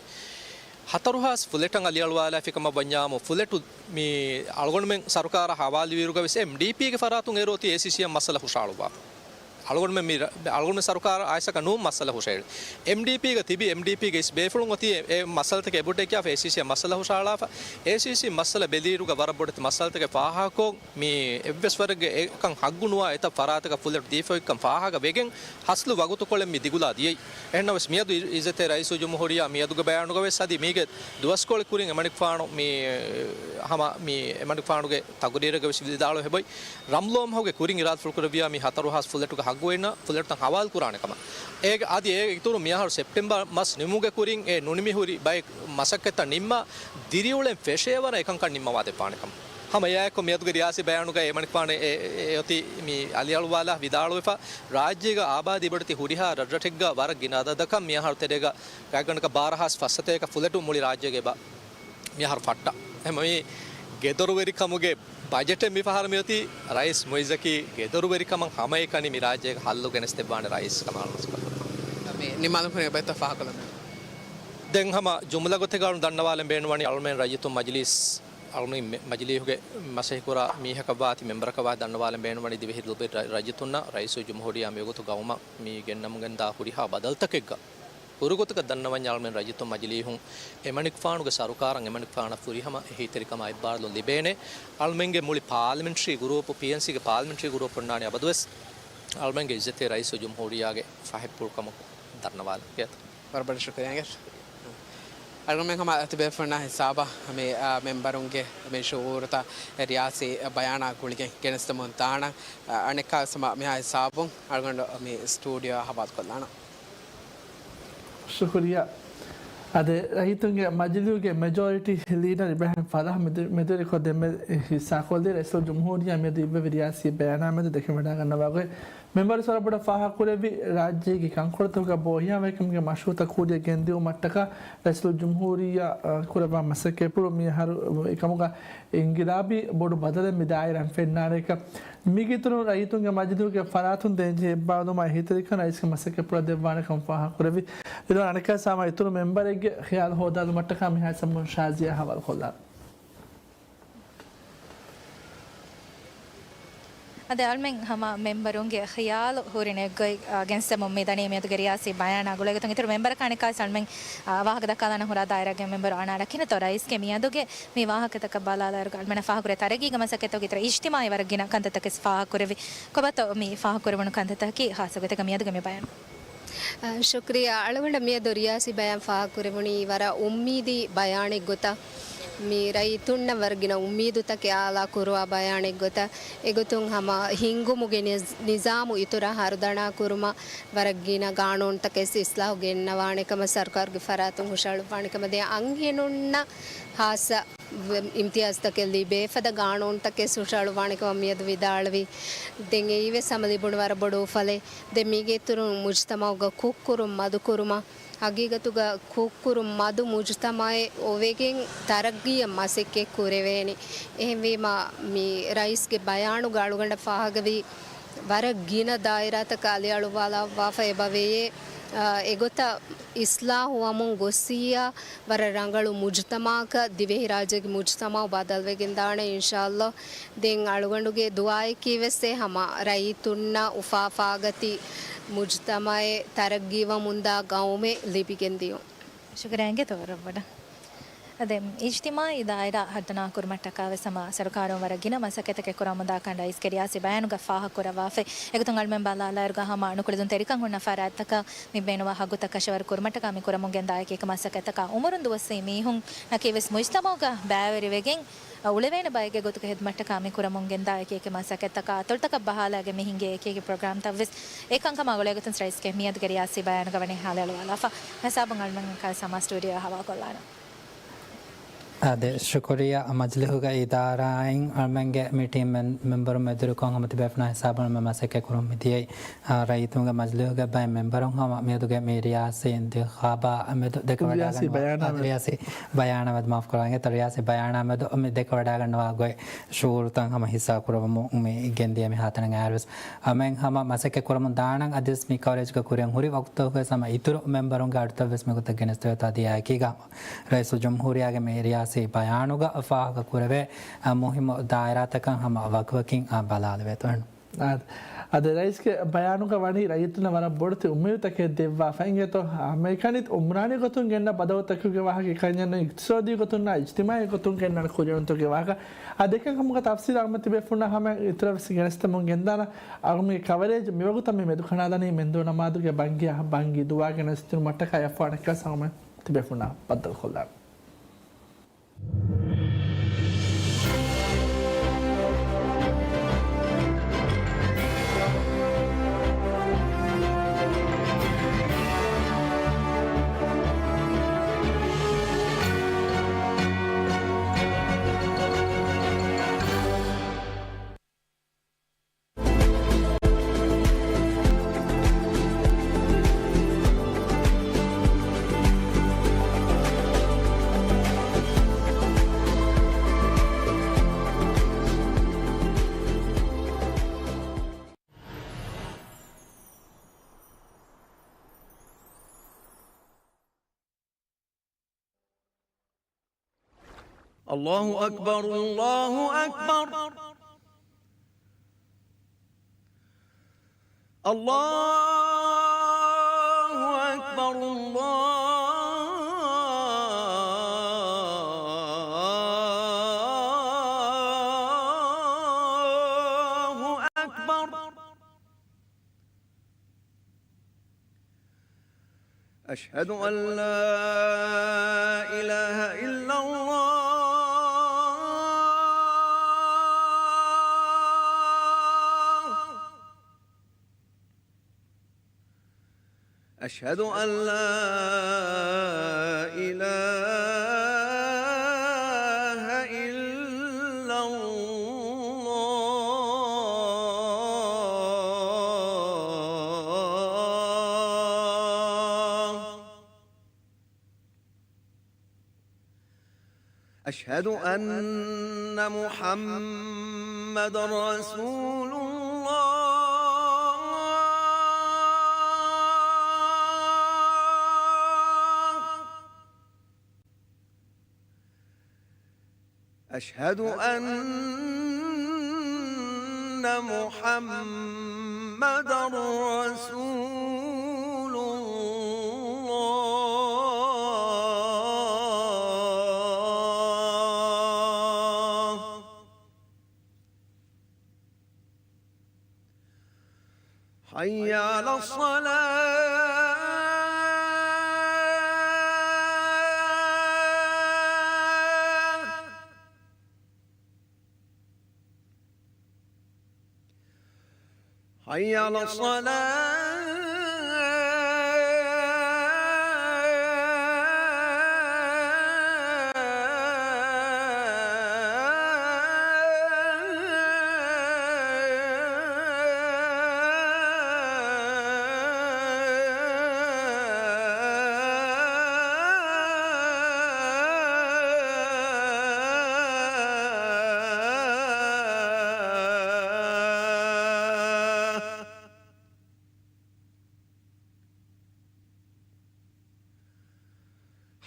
ހަތަރު ހާސް ފުލެޓަށް އަލިއަޅުވާލާފި ކަމަށް ވަންޏާމު، ފުލެޓު މި އަޅުގަނޑުމެން ސަރުކާރާ ހަވާލުވިއިރުގަ ވެސް އެމްޑީޕީގެ ފަރާތުން އޭރު އޮތީ އޭސީސީއަށް މައްސަލަ ހުށައަޅުއްވާފަ. އަޅުގަނޑުމެން މި ރަ-، އަޅުގަނޑުމެން ސަރުކާރަށް އައިސަކަށް ނޫން މައްސަލަ ހުށައެޅި. އެމްޑީޕީގަ ތިބި، އެމްޑީޕީގެ އިސް ބޭފުޅުން އޮތީ އެ، އެ މައްސަލަތަކެއް އެބަ ހުށައެކިޔާފަ އޭސީސީއަށް މައްސަލަ ހުށައަޅާފަ. އޭސީސީ މައްސަލަ ބެލިއިރުގަ ވަރަށް ބޮޑެތި މައްސަލަތަކެއް ފާހަގަކޮށް، މި އެއްވެސް ވަރެއްގެ އެކަން ހައްގު ނުވާ އެތައް ފަރާތަކަށް ފުލެޓު ދީފައިކަން ފާހަގަ ވެގެން، ހަސްލު ވަގުތުކޮޅެއް މި ދިގުލާ ދިޔައީ. އެހެންނަމަވެސް މިއަދު އި-، އިއްޒަތްތެރި ރައީސުލްޖުމްހޫރިއްޔާ މިއަދުގެ ބަޔާނުގަ ވެސް އަދި މީގެ ދުވަސްކޮޅެއް ކުރިން އެމަނިކުފާނު މި ހަމަ މި އެމަނިކުފާނުގެ ތަގުރީރެއްގަ ވެސް ވިދާޅުވެ އެބައޮތް. ރަމްލޯ މަހުގެ ކުރިން އިރާދަފުޅު ކުރެއްވިޔާ މި ހަތަރު ހާސް ފުލެޓުގެ ހައްގު އޮތްނަ ފުލެޓުތައް ހަވާލު ކުރާނެ ކަމަށް. އޭގެ އަދި އޭގެ އިތުރު މިއަހަރު ސެޕްޓެމްބަރ މަސް ނިމުމުގެ ކުރިން އެ ނުނިމި ހުރި ބައެއް މަސައްކަތްތައް ނިންމާ ދިރިއުޅެން ފެށޭ ވަރަށް އެކަންކަން ނިންމަވާ ދެއްވާނެ ކަމަށް. ހަމަ އެއާއެކު މިއަދުގެ ރިޔާސީ ބަޔާނުގައި އެމަނިކުފާނު އެ، އެ، އެ އޮތީ މި އަލިއަޅުވާލާ ވިދާޅުވެފަ، ރާއްޖޭގަ އާބާދީ ބޮޑެތި ހުރިހާ ރަށްރަށެއްގަ ވަރަށް ގިނަ އަދަދަކަށް މިއަހަރު ތެރޭގަ ގާތްގަނޑަކަށް ބާރަ ހާސް ފަސް ސަތޭކަ ފުލެޓު މުޅި ރާއްޖޭގަ އެބަ މިއަހަރު ފައްޓާ. އެހެންވީމަ މި ގެދޮރުވެރިކަމުގެ ބަޖެޓެއް މިފަހަރު މިއޮތީ ރައީސް މުއިއްޒަކީ ގެދޮރުވެރިކަމަށް ހަމައެކަނި މި ރާއްޖޭގަ ހައްލު ގެނެސްދެއްވާނެ ރައީސް ކަމަށް އަޅުގަނޑު މި ނިމާލުން ކުރި އެބައޮތްތޯ ފާހަގަކޮށްލަން. ދެން ހަމަ ޖުމްލަ ގޮތެއްގަ އަޅުގަނޑު ދަންނަވާލަން ބޭނުންވަނީ އަޅުމެން ރައްޔިތުން މަޖިލީސް، އަޅުމެން މެ-، މަޖިލީހުގެ މަސައްކަތްކުރާ މީހަކަށްވާތީ މެމްބަރަކަށްވާ ދަންނަވާލަން ބޭނުންވަނީ ދިވެހި ލޮބުވެތި ރައްޔިތުންނަށް ރައީސުލްޖުމްހޫރިއްޔާ މިވަގުތު ގައުމަށް މި ގެންނަމުން ގެންދާ ހުރިހާ ބަދަލުތަކެއްގަ ހުރިގޮތަކަށް ދަންނަވަންޏާ އަޅުމެން ރައްޔިތުން މަޖިލީހުން އެމަނިކުފާނުގެ ސަރުކާރަށް އެމަނިކުފާނަށް ފުރިހަމަ އެހީތެރިކަމާ އެއްބާރުލުން ލިބޭނެ. އަޅުމެންގެ މުޅި ޕާލަމެންޓްރީ ގުރޫޕު، ޕީއެންސީގެ ޕާލަމެންޓްރީ ގުރޫޕު އޮންނާނީ އަބަދުވެސް އަޅުމެންގެ އިއްޒަތްތެރި ރައީސުލްޖުމްހޫރިއްޔާގެ ފަހެއްޕުޅުކަމަށް ދަންނަވާލަން. ވަރަށް ބޮޑަށް ޝުކުރިއްޔާ. އަޅުގަނޑުމެން ހަމަ ތިބޭފުޅުންނާ ހިސާބަށް މި، އާ، މެމްބަރުންގެ މި ޝުއޫރުތައް ރިޔާސީ ބަޔާނާ ގުޅިގެން ގެނެސްދެމުން ދާނަން. އަނެއްކާވެސް ހަމަ މިހާ ހިސާބުން އަޅުގަނޑު މި ސްޓޫޑިއޯއަށް ހަވާލުކޮށްލާނަން. ޝުކުރިއްޔާ. އާދެ، ރައްޔިތުންގެ މަޖިލީހުގެ މެޖޯރިޓީ ލީޑަރު އިބްރާހިމް ފަލާހް މެދު-، މެދުވެރިކޮށް ދެންމެ ހިއްސާކޮށްލީ ރައީސުލްޖުމްހޫރިއްޔާ މިއަދު އިއްވެވި ރިޔާސީ ބަޔާނާ މެދު ދެކެވަޑައިގަންނަވާ ގޮތް. މެމްބަރު ވަރަށް ބޮޑަށް ފާހަގަކުރެއްވި، ރާއްޖޭގެ ކަންކޮޅުތަކުގަ ބޯހިޔާވަހިކަމުގެ މަޝްރޫއުތައް ކުރިއަށް ގެންދިއުމަށްޓަކާ ރައީސުލްޖުމްހޫރިއްޔާ، އަ، ކުރައްވާ މަސައްކަތްޕުޅު މިއަހަރު އެކަމުގަ އިންގިލާބީ ބޮޑު ބަދަލެއް މި ދާއިރާއިން ފެންނާނެކަން، މީގެއިތުރުން ރައްޔިތުންގެ މަޖިލީހުގެ ފަރާތުން ދޭންޖެހޭ އެއްބާރުލުމާ އެހީތެރިކަން ރައީސްގެ މަސައްކަތްޕުޅަށް ދެއްވާނެކަން ފާހަގަކުރެއްވި. ދެން އަނެއްކާވެސް ހަމަ އިތުރު މެމްބަރެއްގެ ޚިޔާލު ހޯދާލުމަށްޓަކާ މިހާ ސަމުން ޝާޒިޔާ ހަވާލުކޮށްލާނެ. އަދި އަޅުމެން ހަމަ މެމްބަރުންގެ ޚިޔާލު ހުރި ނެތް ގޮތް، އާ، ގެނެސްދެމުން މި ދަނީ މިއަދުގެ ރިޔާސީ ބަޔާނާ ގުޅޭގޮތުން. އިތުރު މެމްބަރަކާ އަނެއްކާވެސް އަޅުމެން، އާ، ވާހަކަ ދައްކާލާނަން ހުރާ ދާއިރާގެ މެމްބަރު އަނާ ރަކިނަތޯ ރައީސްގެ މިއަދުގެ މި ވާހަކަތަކަށް ބަލާލާއިރުގަ އަޅުމެންނަށް ފާހަގަކުރޭ ތަރައްގީގެ މަސައްކަތްތަކުގެ އިތުރަށް އިޖްތިމާޢީ ވަރަށް ގިނަ ކަންތައްތަކެސް ފާހަގަކުރެއްވި. ކޮބާތޯ މި ފާހަގަކުރެވުނު ކަންތައްތަކަކީ ޚާއްޞަ ގޮތެއްގަ މިއަދުގެ މި ބަޔާން؟ އަ، ޝުކުރިއްޔާ. އަޅުގަނޑަށް މިއަދު ރިޔާސީ ބަޔާން ފާހަގަކުރެވުނީ ވަރަށް އުއްމީދީ ބަޔާނެއްގޮތަށް. މި ރައްޔިތުންނަށް ވަރަށް ގިނަ އުއްމީދުތަކެއް އާލާ ކުރުވާ ބަޔާނެއްގޮތަށް. އެގޮތުން ހަމަ ހިންގުމުގެ ނިޒް-، ނިޒާމު އިތުރަށް ހަރުދަނާ ކުރުމަށް ވަރަށް ގިނަ ގާނޫނުތަކެސް އިސްލާހު ގެންނަވާނެ ކަމަށް ސަރުކާރުގެ ފަރާތުން ހުށަހަޅުއްވާނެ ކަމަށް. ދެން އަންހެނުންނަށް ހާއްސަ އިމްތިޔާޒްތަކެއް ލިބޭ ފަދަ ގާނޫނުތަކެއް ހުށަހަޅުއްވާނެ ކަމަށް މިއަދު ވިދާޅުވި. ދެން އެއީވެސް ހަމަ ލިބުނު ވަރަށް ބޮޑު އުފަލެއް. ދެން މީގެ އިތުރުން މުޖުތަމަޢުގަ ކުށްކުރުން މަދުކުރުމަށް، ހަގީގަތުގަ ކުށްކުރުން މަދު މުޖުތަމަޢެއް އޮވެގެން ތަރައްގީއަށް މަސައްކަތް ކުރެވޭނެ. އެހެންވީމަ، މި ރައީސްގެ ބަޔާނުގަ އަޅުގަނޑަށް ފާހަގަވީ، ވަރަށް ގިނަ ދާއިރާތަކަށް އަލިއަޅުއްވާލައްވާފަ އެބަވެޔޭ. އާ، އެގޮތަށް އިސްލާހުވަމުން ގޮއްސިއްޔާ، ވަރަށް ރަނގަޅު މުޖުތަމަޢަކަށް ދިވެހިރާއްޖޭގެ މުޖުތަމަޢު ބަދަލުވެގެންދާނެ އިންޝާﷲ. ދެން އަޅުގަނޑުގެ ދުޢާއަކީވެސް އެ ހަމަ ރައްޔިތުންނަށް އުފާ އުފާގަތި މުޖުތަމަޢެއް ތަރައްގީވަމުންދާ ގައުމެއް ލިބިގެންދިޔުން. ޝުކުރިއްޔާ އިނގޭތޯ ވަރަށް ބޮޑަށް. އަދި އިޖްތިމާޢީ ދާއިރާ ހަރުދަނާ ކުރުމަށްޓަކާވެސް ހަމަ ސަރުކާރުން ވަރަށް ގިނަ މަސައްކަތްތަކެއް ކުރަމުންދާކަން ރައީސްގެ ރިޔާސީ ބަޔާނުގަ ފާހަގަކުރައްވާފައި. އެގޮތުން އަޅުމެން ބަލާލާއިރުގަ ހަމަ ނުކުޅެދުންތެރިކަން ހުންނަ ފަރާތްތަކަށް މި ބޭނުންވާ ހައްގުތައް ކަށަވަރު ކުރުމަށްޓަކާ މި ކުރަމުން ގެންދާ އެކި އެކި މަސައްކަތްތަކާ އުމުރުން ދުވަސްވީ މީހުންނަކީވެސް މުޖްތަމަޢުގަ ބައިވެރިވެގެން، އުޅެވޭނެ ބައެއްގެ ގޮތުގަ ހިދުމަތްޓަކާ މި ކުރަމުން ގެންދާ އެކި އެކި މަސައްކަތްތަކާ އަތޮޅުތަކަށް ބަހާލާގެން މި ހިންގޭ އެކި އެކި ޕްރޮގްރާމްތައްވެސް އެ ކަންކަމާ ގުޅޭގޮތުން ރައީސްގެ މިއަދުގެ ރިޔާސީ ބަޔާނުގަ ވަނީ ހާލުއެޅުވާލާފަ. ހިސާބުން އަޅުމެން އަނެއްކާވެސް ހަމަ ސްޓޫޑިއޯއަށް ހަވާލުކޮށްލާނަން. އާދެ، ޝުކުރިއްޔާ. މަޖިލީހުގެ އިދާރާއިން އަޅުމެންގެ މި ޓީމް މެން-، މެމްބަރުން އެދުރުކޮށް ހަމަ ތިބޭފުޅުން ހިސާބުން މަސައްކަތް ކުރަމުން މިދިޔައީ. އާ، ރައްޔިތުންގެ މަޖިލީހުގެ ބައެއް މެމްބަރުން ހަމަ މިއަދުގެ މި ރިޔާސީ އިންތިޚާބާ މެދު ދެކެވަޑައިގަންނަވާ، ރިޔާސީ ބަޔާނާ އާ، މެދު. ރިޔާސީ ބަޔާނާ މެދު، މާފު ކުރަން. އެތަ ރިޔާސީ ބަޔާނާ މެދު މި ދެކެވަޑައިގަންނަވާ ގޮތް ޝުޢޫރުތައް ހަމަ ހިއްސާ ކުރަވަމުން މި ގެންދިޔަ މި ހާތަނަށް އައިރުވެސް އަމެން ހަމަ މަސައްކަތް ކުރަމުން ދާނަން. އަދިވެސް މި ކަވަރޭޖްގަ ކުރިއަށް ހުރި ވަގުތުތަކުގަ ހަމަ އިތުރު މެމްބަރުންގެ އަޑުތައްވެސް މިގޮތަށް ގެނެސްދެވޭތޯ އަދި އެކީގަ ހަމަ ރައީސުލްޖުމްހޫރިއްޔާގެ މި ރިޔާސީ ބަޔާނުގަ ފާހަގަ ކުރެވޭ، އަ، މުހިއްމު ދާއިރާތަކަށް ހަމަ ވަކިވަކިން، އަ، ބަލާލެވޭތޯ. އާދެ. އަދި ރައީސްގެ ބަޔާނުގަ ވަނީ ރައްޔިތުންނަށް ވަރަށް ބޮޑެތި އުއްމީދުތަކެއް ދެއްވާފަ އިނގޭތޯ. އަ، މިކަނި އުމްރާނީ ގޮތުން ގެންނަ ބަދަލުތަކުގެ ވާހަކަ އެކަންޏެއް ނޫން، އިޤްތިޞާދީ ގޮތުންނާ އިޖްތިމާޢީ ގޮތުން ގެންނަން ކުރިއެރުންތަކުގެ ވާހަކަ. އަދި އެކަންކަމުގެ ތަފްސީލް އަޅުމެން ތިބޭފުޅުންނާ ހަމަ އިތުރަށް ވެސް ގެނެސްދެމުން ގެންދާނަން. އަޅުގަނޑުގެ ކަވަރޭޖް މިވަގުތަށް މި މެދުކަނޑާލަނީ މެންދުރު ނަމާދުގެ ބަންގިއަށް، ބަންގި ދުޢާ ގެނެސްދިނުމަށްޓަކާ އެއަށްފަހު އަނެއްކާވެސް އަޅުމެން ތިބޭފުޅުންނާ ބައްދަލުކޮށްލާނަން. الله أكبر، الله أكبر. الله أكبر، الله أكبر. أشهد أن لا إله إلا الله. أشهد أن لا إله إلا الله. أشهد أن محمدا رسول الله. أشهد أن محمدا رسول الله. حي على الصلاة. حي على الصلاة.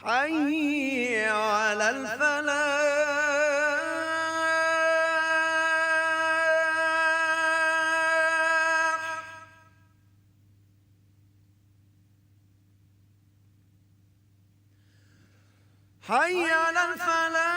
حي على الفلاح. حي على الفلاح.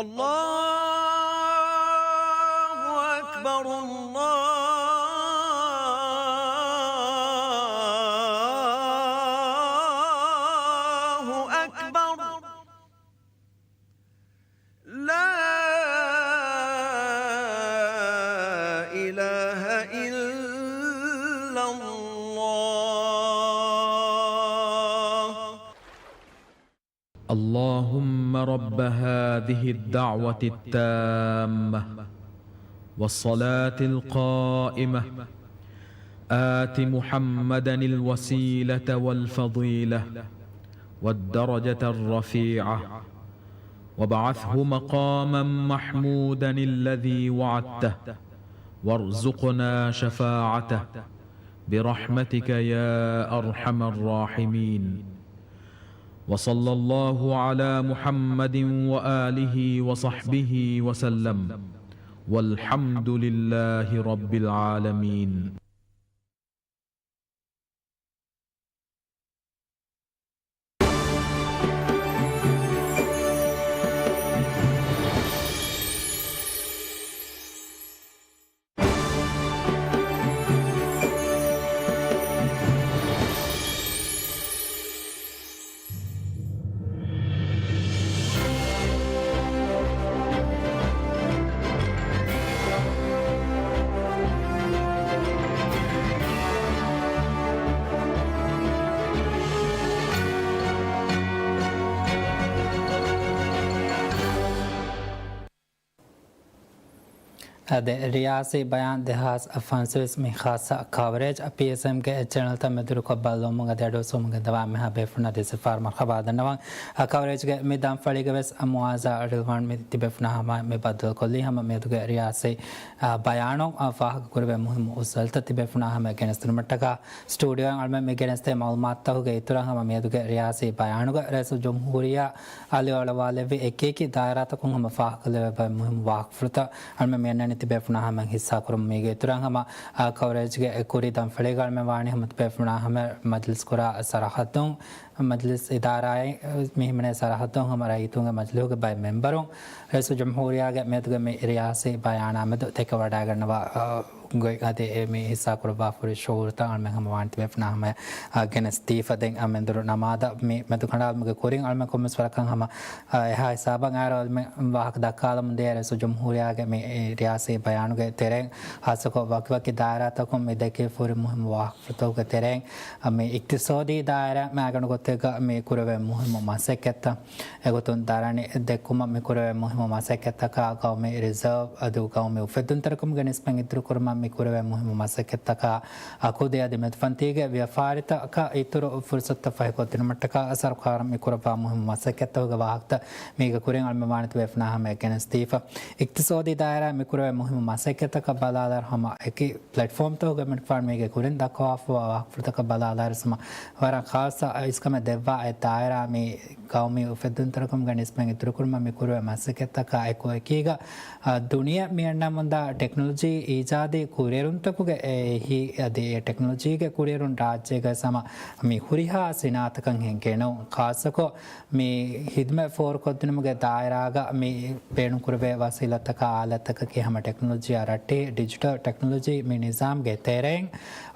الله أكبر، الله أكبر. لا إله إلا الله. اللهم رب هذه الدعوة التامة والصلاة القائمة، آت محمدا الوسيلة والفضيلة والدرجة الرفيعة، وابعثه مقاما محمودا الذي وعدته، وارزقنا شفاعته برحمتك يا أرحم الراحمين. وصلى الله على محمد وآله وصحبه وسلم. والحمد لله رب العالمين. އަދި ރިޔާސީ ބަޔާން ދެހާސް ފަންސަވީސް މި ޚާއްޞަ ކަވަރޭޖް ޕީއެސްއެމްގެ ޗެނަލްތައް މެދުވެރިކޮށް ބައްލަވަމުން އަދި އަޑުއައްސަވަމުން ގެންދަވާ މިހާ ބޭފުޅުންނަށް ދެސިފަހަރު މަރުޙަބާ ދަންނަވަން. އަ، ކަވަރޭޖްގެ މި ދަންފަޅީގަ ވެސް އަ، މުއާޒާ ރިލްވާން މި ތިބޭފުޅުން ހަމަ މި ބައްދަލުކޮށްލީ ހަމަ މިއަދުގެ ރިޔާސީ، އ، ބަޔާނުން، އ، ފާހަގަކުރެވޭ މުހިއްމު އުސޫލުތައް ތިބޭފުޅުން ހަމަ ގެނެސްދިނުމަށްޓަކާ. ސްޓޫޑިއޯއިން އަޅުމެން މި ގެނެސްދޭ މައުލޫމާތުތަކުގެ އިތުރަށް ހަމަ މިއަދުގެ ރިޔާސީ ބަޔާނުގަ ރައީސުލްޖުމްހޫރިއްޔާ އަލިއަޅުވާލެއްވި އެކިއެކި ދާއިރާތަކުން ހަމަ ފާހަގަކޮށްލެވޭ ބައެއް މުހިއްމު ވާހަކަފުޅުތައް އަޅުމެން މިއަންނަނީ ތިބޭފުޅުންނާ ހަމަ ހިއްސާކުރަމުން. މީގެ އިތުރަށް ހަމަ، އާ، ކަވަރޭޖްގެ ކުރީ ދަންފަޅީގަ އަޅުމެން ވާނީ ހަމަ ތިބޭފުޅުންނާ ހަމަ މަޖިލިސް ކުރާ ސަރަހައްދުން، މަޖިލިސް އިދާރާއިން މި ހިމެނޭ ސަރަހައްދުން ހަމަ ރައްޔިތުންގެ މަޖިލީހުގެ ބައެއް މެންބަރުން، ރައީސުލްޖުމްހޫރިއްޔާގެ މިއަދުގެ މި ރިޔާސީ ބަޔާނާ މެދު ދެކެވަޑައިގަންނަވާ، އާ، ގޮތް އަދި އެ މި ހިއްސާ ކުރައްވާފަހުރި ޝުޢޫރުތައް އަޅުމެން ހަމަ ވާންތިބޭފުޅުންނާ ހަމަ، އާ، ގެނެސްދީފަ. ދެން އަ، މެންދުރު ނަމާދަށް މި މެދުކަނޑާލުމުގެ ކުރިން އަޅުމެން ކޮންމެސް ވަރަކަށް ހަމަ، އާ، އެހާ ހިސާބަށް އައިރު އަޅުމެން ވާހަކަ ދައްކާލަމުން ދިޔަ ރައީސުލްޖުމްހޫރިއްޔާގެ މި ރިޔާސީ ބަޔާނުގެ ތެރެއިން ހާއްސަކޮށް ވަކިވަކި ދާއިރާތަކުން މި ދެކިފަހުރި މުހިއްމު ވާހަކަފުޅުތަކުގެ ތެރެއިން، އަ، މި އިޤްތިޞާދީ ދާއިރާ މައިގަނޑު ގޮތެއްގަ މި ކުރެވޭ މުހިއްމު މަސައްކަތްތައް. އެގޮތުން ދަރަނި ދެއްކުމަށް މި ކުރެވޭ މުހިއްމު މަސައްކަތްތަކާ، ގައުމީ ރިޒާވް އަދި ގައުމީ އުފެއްދުންތެރިކަމުގެ ނިސްބަތް އިތުރުކުރުމަށް މި ކުރެވޭ މުހިއްމު މަސައްކަތްތަކާ، އަ، ކުދި އަދި މެދުފަންތީގެ ވިޔަފާރިތަކަށް އިތުރު ފުރުސަތުތައް ފަހިކޮށްދިނުމަށްޓަކާ ސަރުކާރުން މި ކުރައްވާ މުހިއްމު މަސައްކަތްތަކުގެ ވާހަކަތައް މީގެ ކުރިން އަޅުމެން ވާންތިބޭފުޅުންނާ ހަމަޔަށް ގެނެސްދީފަ. އިޤްތިޞާދީ ދާއިރާ މި ކުރެވޭ މުހިއްމު މަސައްކަތްތަކަށް ބަލާލާއިރު ހަމަ އެކި ޕްލެޓްފޯމްތަކުގެ މެންފާން މީގެ ކުރިން ދައްކަވާފައިވާ ވާހަކަފުޅުތަކަށް ބަލާލާއިރު ހަމަ ވަރަށް ޚާއްޞަ އިސްކަމެއް ދެއްވާ އެ ދާއިރާ މި ގައުމީ އުފެއްދުންތެރިކަމުގެ ނިސްބަތް އިތުރުކުރުމަށް މި ކުރެވޭ މަސައްކަތްތަކާ އެކު އެކީގަ، އަ، ދުނިޔެ މި އަންނަމުންދާ ޓެކްނޮލޮޖީ އީޖާދީ ކުރިއެރުންތަކުގެ އެހީ އަދި އެ ޓެކްނޮލޮޖީގެ ކުރިއެރުން ރާއްޖޭގަ ހަމަ މި ހުރިހާ ސިނާއަތަކަށް ހިނގޭނެ. ޚާއްޞަކޮށް މި ހިދުމަތް ފޯރުކޮށްދިނުމުގެ ދާއިރާގަ މި ބޭނުންކުރެވޭ ވަސީލަތްތަކާ އާލަތްތަކަކީ ހަމަ ޓެކްނޮލޮޖީއާ ރައްޓެހި ޑިޖިޓަލް ޓެކްނޮލޮޖީ މި ނިޒާމްގެ ތެރެއިން،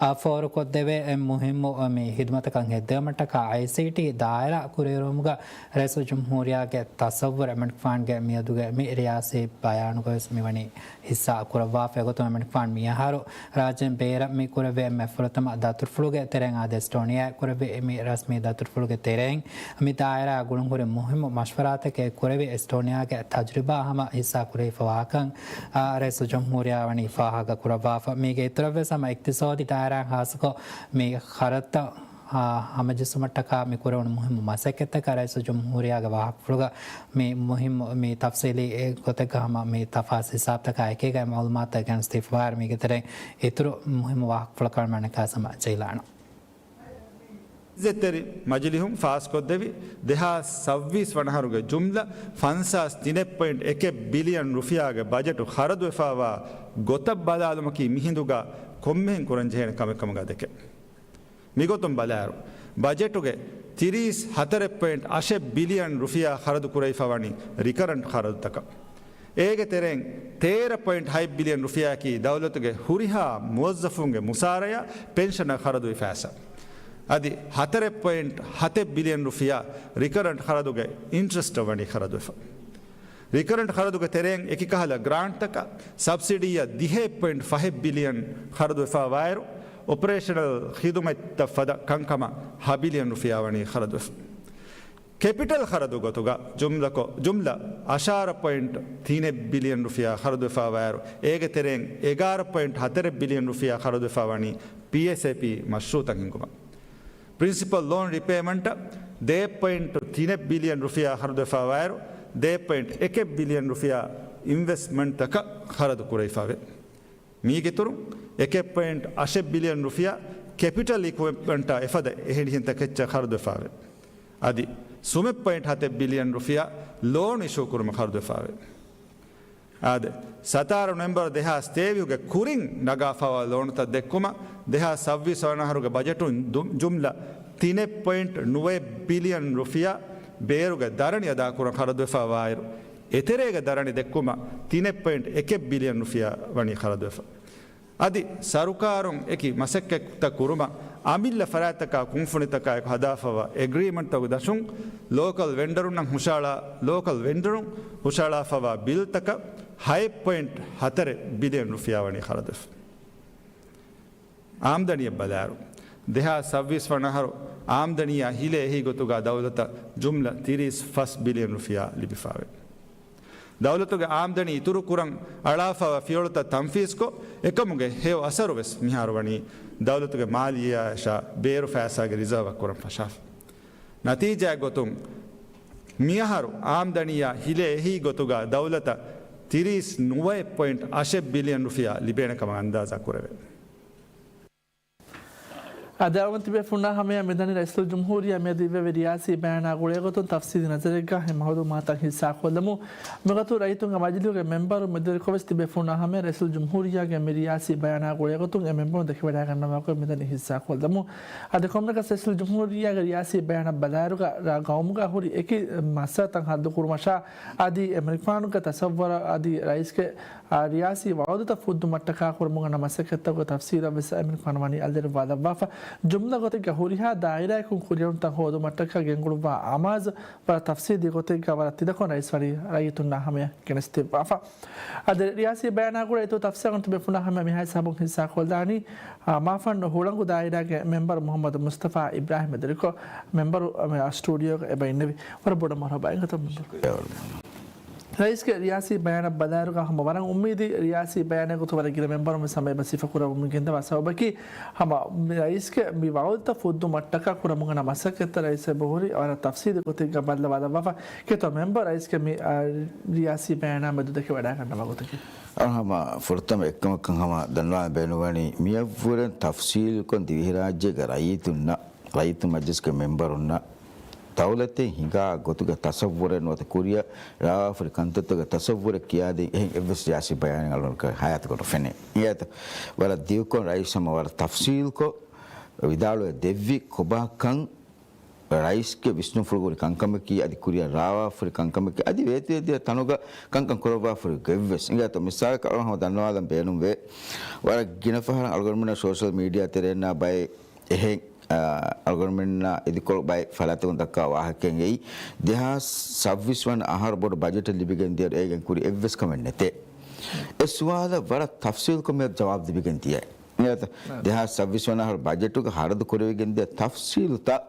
އާ، ފޯރުކޮށްދެވޭ އެ މުހިއްމު މި ހިދުމަތަކަށް ހެއްދެވުމަށްޓަކާ އައިސީޓީ ދާއިރާ ކުރިއެރުވުމުގަ ރައީސުލްޖުމްހޫރިއްޔާގެ ތަޞައްވުރު އެމަނިކުފާނުގެ މިއަދުގެ މި ރިޔާސީ ބަޔާނުގަވެސް މިވަނީ ހިއްސާ ކުރައްވާފަ. އެގޮތުން އެމަނިކުފާނު މިއަހަރު ރާއްޖޭން ބޭރަށް މި ކުރެވޭ މި ފުރަތަމަ ދަތުރުފުޅުގެ ތެރެއިން އާދެ، އެސްޓޯނިއާ ކުރެވޭ މި ރަސްމީ ދަތުރުފުޅުގެ ތެރެއިން މި ދާއިރާ ގުޅުންހުރި މުހިއްމު މަޝްވަރާތަކެއް ކުރެވި އެސްޓޯނިއާގެ ތަޖުރިބާ ހަމަ ހިއްސާ ކުރެވިފަ ވާކަން، އާ، ރައީސުލްޖުމްހޫރިއްޔާ ވަނީ ފާހަގަ ކުރައްވާފަ. މީގެ އިތުރަށްވެސް ހަމަ އިޤްތިޞާދީ ދާއިރާއިން ހާއްސަކޮށް މި ޚަރަދުތައް، އާ، ހަމަޖެއްސުމަށްޓަކާ މި ކުރެވުނު މުހިއްމު މަސައްކަތްތަކަށް ރައީސުލްޖުމްހޫރިއްޔާގެ ވާހަކަފުޅުގަ މި މުހިއްމު މި ތަފްސީލީ ގޮތެއްގަ ހަމަ މި ތަފާސް ހިސާބުތަކާ އެކީގަ މައުލޫމާތުތައް ގެނެސްދީފަވާއިރު މީގެ ތެރެއިން އިތުރު މުހިއްމު ވާހަކަފުޅަކަށް އަޅުމެން އަނެއްކާ ހަމަ ޖެހިލާނަން. އިއްޒަތްތެރި މަޖިލިހުން ފާސްކޮށްދެވި ދެހާސް ސައްވީސް ވަނަ އަހަރުގެ ޖުމްލަ ފަންސާސް ތިނެއް ޕޮއިންޓް އެކެއް ބިލިއަން ރުފިޔާގެ ބަޖެޓު ޚަރަދުވެފައިވާ ގޮތަށް ބަލާލުމަކީ މިހިނދުގަ ކޮންމެހެން ކުރަންޖެހޭނެ ކަމެއް ކަމުގަ ދެކެ. މިގޮތުން ބަލާއިރު، ބަޖެޓުގެ ތިރީސް ހަތަރެއް ޕޮއިންޓް އަށެއް ބިލިއަން ރުފިޔާ ޚަރަދު ކުރެވިފަ ވަނީ ރިކަރަންޓް ޚަރަދުތަކަށް. އޭގެ ތެރެއިން ތޭރަ ޕޮއިންޓް ހަތް ބިލިއަން ރުފިޔާއަކީ ދައުލަތުގެ ހުރިހާ މުވައްޒަފުންގެ މުސާރަޔާ ޕެންޝަނަށް ޚަރަދުވި ފައިސާ. އަދި ހަތަރެއް ޕޮއިންޓް ހަތެއް ބިލިއަން ރުފިޔާ ރިކަރަންޓް ޚަރަދުގެ އިންޓްރެސްޓަށް ވަނީ ޚަރަދުވެފަ. ރިކަރަންޓް ޚަރަދުގެ ތެރެއިން އެކިކަހަލަ ގްރާންޓްތަކަށް ސަބްސިޑީއަށް ދިހައެއް ޕޮއިންޓް ފަހެއް ބިލިއަން ޚަރަދުވެފައިވާއިރު، އޮޕަރޭޝަނަލް ޚިދުމަތްތައް ފަދަ ކަންކަމަށް ހަ ބިލިއަން ރުފިޔާ ވަނީ ޚަރަދުވެފަ. ކެޕިޓަލް ޚަރަދު ގޮތުގަ ޖުމްލަކޮށް، ޖުމްލަ އަށާރަ ޕޮއިންޓް ތިނެއް ބިލިއަން ރުފިޔާ ޚަރަދުވެފައިވާއިރު، އޭގެ ތެރެއިން އެގާރަ ޕޮއިންޓް ހަތަރެއް ބިލިއަން ރުފިޔާ ޚަރަދުވެފައިވަނީ ޕީއެސްއޭޕީ މަޝްރޫއުތައް ހިންގުމަށް. ޕްރިންސިޕަލް ލޯން ރިޕޭމަންޓަށް ދޭއް ޕޮއިންޓް ތިނެއް ބިލިއަން ރުފިޔާ ޚަރަދުވެފައިވާއިރު، ދޭއް ޕޮއިންޓް އެކެއް ބިލިއަން ރުފިޔާ އިންވެސްޓްމަންޓްތަކަށް ޚަރަދު ކުރެވިފައިވޭ. މީގެއިތުރުން އެކެއް ޕޮއިންޓް އަށެއް ބިލިއަން ރުފިޔާ ކެޕިޓަލް އިކުއިޕްމަންޓާ އެފަދަ އެހެނިހެންތަކެއްޗަށް ޚަރަދުވެފައިވޭ. އަދި ސުމެއް ޕޮއިންޓް ހަތެއް ބިލިއަން ރުފިޔާ ލޯން އިޝޫ ކުރުމަށް ޚަރަދުވެފައިވޭ. އާދެ، ސަތާރަ ނޮވެމްބަރު ދެހާސް ތޭވީހުގެ ކުރިން ނަގާފައިވާ ލޯނުތައް ދެއްކުމަށް ދެހާސް ސައްވީސް ވަނަ އަހަރުގެ ބަޖެޓުން ދު-، ޖުމްލަ ތިނެއް ޕޮއިންޓް ނުވައެއް ބިލިއަން ރުފިޔާ ބޭރުގެ ދަރަނި އަދާކުރަން ޚަރަދުވެފައިވާއިރު، އެތެރޭގެ ދަރަނި ދެއްކުމަށް ތިނެއް ޕޮއިންޓް އެކެއް ބިލިއަން ރުފިޔާ ވަނީ ޚަރަދުވެފަ. އަދި ސަރުކާރުން އެކި މަސައްކަތްތައް ކުރުމަށް އަމިއްލަ ފަރާތްތަކާ ކުންފުނިތަކާއެކު ހަދާފައިވާ އެގްރީމަންޓްތަކުގެ ދަށުން ލޯކަލް ވެންޑަރުންނަށް ހުށަހަޅާ، ލޯކަލް ވެންޑަރުން ހުށަހަޅާފައިވާ ބިލްތަކަށް ހަތް ޕޮއިންޓް ހަތަރެއް ބިލިއަން ރުފިޔާ ވަނީ ޚަރަދުވެފަ. އާމްދަނީއަށް ބަލާއިރު، ދެހާސް ސައްވީސް ވަނަ އަހަރު އާމްދަނީއާ ހިލޭ އެހީ ގޮތުގަ ދައުލަތަށް ޖުމްލަ ތިރީސް ފަސް ބިލިއަން ރުފިޔާ ލިބިފައިވޭ. ދައުލަތުގެ އާމްދަނީ އިތުރުކުރަން އަޅާފައިވާ ފިޔަވަޅުތައް ތަންފީޒްކޮށް، އެކަމުގެ ހެޔޮ އަސަރު ވެސް މިހާރު ވަނީ ދައުލަތުގެ މާލިއްޔާއަށާ ބޭރު ފައިސާގެ ރިޒާވަށް ކުރަން ފަށާފަ. ނަތީޖާއެއް ގޮތުން، މިއަހަރު އާމްދަނީއާ ހިލޭ އެހީ ގޮތުގަ ދައުލަތަށް ތިރީސް ނުވައެއް ޕޮއިންޓް އަށެއް ބިލިއަން ރުފިޔާ ލިބޭނެ ކަމަށް އަންދާޒާ ކުރެވޭ. އަދި އަޅުގަނޑު ތިބޭފުޅުންނާ ހަމަޔަށް މިދަނީ ރައީސުލްޖުމްހޫރިއްޔާ މިއަދު އިއްވެވި ރިޔާސީ ބަޔާނާ ގުޅޭގޮތުން ތަފްސީލީ ނަޒަރެއްގަ އެ މައުލޫމާތަށް ހިއްސާކޮށްލަމުން. މިގޮތުން ރައްޔިތުންގެ މަޖިލީހުގެ މެމްބަރު މެދުވެރިކޮށް ވެސް ތިބޭފުޅުންނާ ހަމަޔަށް ރައީސުލްޖުމްހޫރިއްޔާގެ މި ރިޔާސީ ބަޔާނާ ގުޅޭގޮތުން އެ މެމްބަރުން ދެކެވަޑައިގަންނަވާގޮތް މިދަނީ ހިއްސާކޮށްލަމުން. އަދި ކޮންމެއަކަސް ރައީސުލްޖުމްހޫރިއްޔާގެ ރިޔާސީ ބަޔާނަށް ބަލާއިރުގަ ރ-، ގައުމުގަ ހުރި އެކި މައްސަލަތައް ހައްލުކުރުމަށާ އަދި އެމެރިކާނުގެ ތަސައްވަރ އަދި ރައީސްގެ އާ، ރިޔާސީ ވައުދުތައް ފުއްދުމަށްޓަކާ ކުރަމުން އަންނަ މަސައްކަތްތަކުގެ ތަފްސީލަށް ވެސް އެމެރިކާނު ވަނީ އަލިއެޅިވާލައްވާފަ. ޖުމްލަ ގޮތެއްގަ ހުރިހާ ދާއިރާއަކުން ކުރިއެރުންތައް ހޯދުމަށްޓަކާ ގެންގުޅުއްވާ އަމާޒު ވަރަށް ތަފްސީލީ ގޮތެއްގަ ވަރަށް ތިލަކުން ރައީސް ވަނީ ރައްޔިތުންނާ ހަމަޔަށް ގެނެސްދެއްވާފަ. އަދި ރިޔާސީ ބަޔާނާ ގުޅޭ އިތުރު ތަފްސީލުން ތިބޭފުޅުންނާ ހަމަޔަށް މިހާ ހިސާބުން ހިއްސާކޮށްލާނީ، އާ، މާފަންނު ހުޅަނގު ދާއިރާގެ މެމްބަރު މުހައްމަދު މުސްތަފާ އިބްރާހިމް މެދުވެރިކޮށް، މެމްބަރު މި އާ ސްޓޫޑިއޯގަ އެބަ އިންނެވި. ވަރަށް ބޮޑަށް މަރުޙަބާ އިނގޭތޯ މެމްބަރު. ރައީސްގެ ރިޔާސީ ބަޔާނަށް ބަލާއިރުގަ ހަމަ ވަރަށް އުއްމީދީ ރިޔާސީ ބަޔާނެއް ގޮތުން ވަރަށް ގިނަ މެމްބަރުން ވެސް ހަމަ އެބަ ސިފަކުރައްވަމުން ގެންދަވާ ސަބަބަކީ، ހަމަ ރައީސްގެ މި ވައުދުތައް ފުއްދުމަށްޓަކާ ކުރަމުން އަންނަ މަސައްކަތްތައް ރައީސް އެބަހުރި ވަރަށް ތަފްސީލީ ގޮތެއްގަ ބައްލަވާލައްވާފަ. އިނގޭތޯ މެމްބަރު ރައީސްގެ މި، އާ، ރިޔާސީ ބަޔާނާ މެދު ދެކެވަޑައިގަންނަވާ ގޮތަކީ. އަ، ހަމަ ފުރަތަމަ އެއްކަމަކަށް ހަމަ ދަންނަވާން ބޭނުންވަނީ މިއަށްވުރެން ތަފްސީލުކޮށް ދިވެހިރާއްޖޭގެ ރައްޔިތުންނަށް، ރައްޔިތު މަޖްލިސްގެ މެމްބަރުންނަށް ދައުލަތެއް ހިނގާ ގޮތުގެ ތަސައްވުރެއް ނުވަތަ ކުރިއަށް ރާވާފަހުރި ކަންތައްތަކުގެ ތަސައްވުރެއް ކިޔާދިން އެހެން އެއްވެސް ސިޔާސީ ބަޔާނެއް އަޅުގަނޑުގެ ހަޔާތުގަ ނުފެނޭ. އިނގޭތޯ ވަރަށް ދިގުކޮށް ރައީސް ހަމަ ވަރަށް ތަފްސީލުކޮށް ވިދާޅުވެ ދެއްވި ކޮބާކަން ރައީސްގެ ވިސްނުންފުޅުގަ ހުރި ކަންކަމަކީ އަދި ކުރިއަށް ރާވާފަހުރި ކަންކަމަކީ އަދި ވޭތުވެދިޔަ ތަނުގަ ކަންކަން ކުރައްވާފަހުރި ގޮތްވެސް. އިނގޭތޯ މިސާލަކަށް އަޅުގަނޑު ހަމަ ދަންނަވާލަން ބޭނުންވޭ. ވަރަށް ގިނަ ފަހަރަށް އަޅުގަނޑުމެންނަށް ސޯޝަލް މީޑިއާ ތެރެއިންނާ ބައެއް އެހެން، އަ، އަޅުގަނޑުމެންނާ އިދިކޮޅު ބައެއް ފަރާތްތަކުން ދައްކާ ވާހަކައެއް އެއީ، ދެހާސް ސައްވީސް ވަނަ އަހަރު ބޮޑު ބަޖެޓެއް ލިބިގެން ދިޔައިރު އޭގެން ކުރި އެއްވެސް ކަމެއް ނެތޭ. އެ ސުވާލަށް ވަރަށް ތަފްސީލުކޮށް މިއަދު ޖަވާބު ލިބިގެން ދިޔަ. އިނގޭތޯ؟ ދެހާސް ސައްވީސް ވަނަ އަހަރު ބަޖެޓުގަ ހަރަދު ކުރެވިގެން ދިޔަ ތަފްސީލުތައް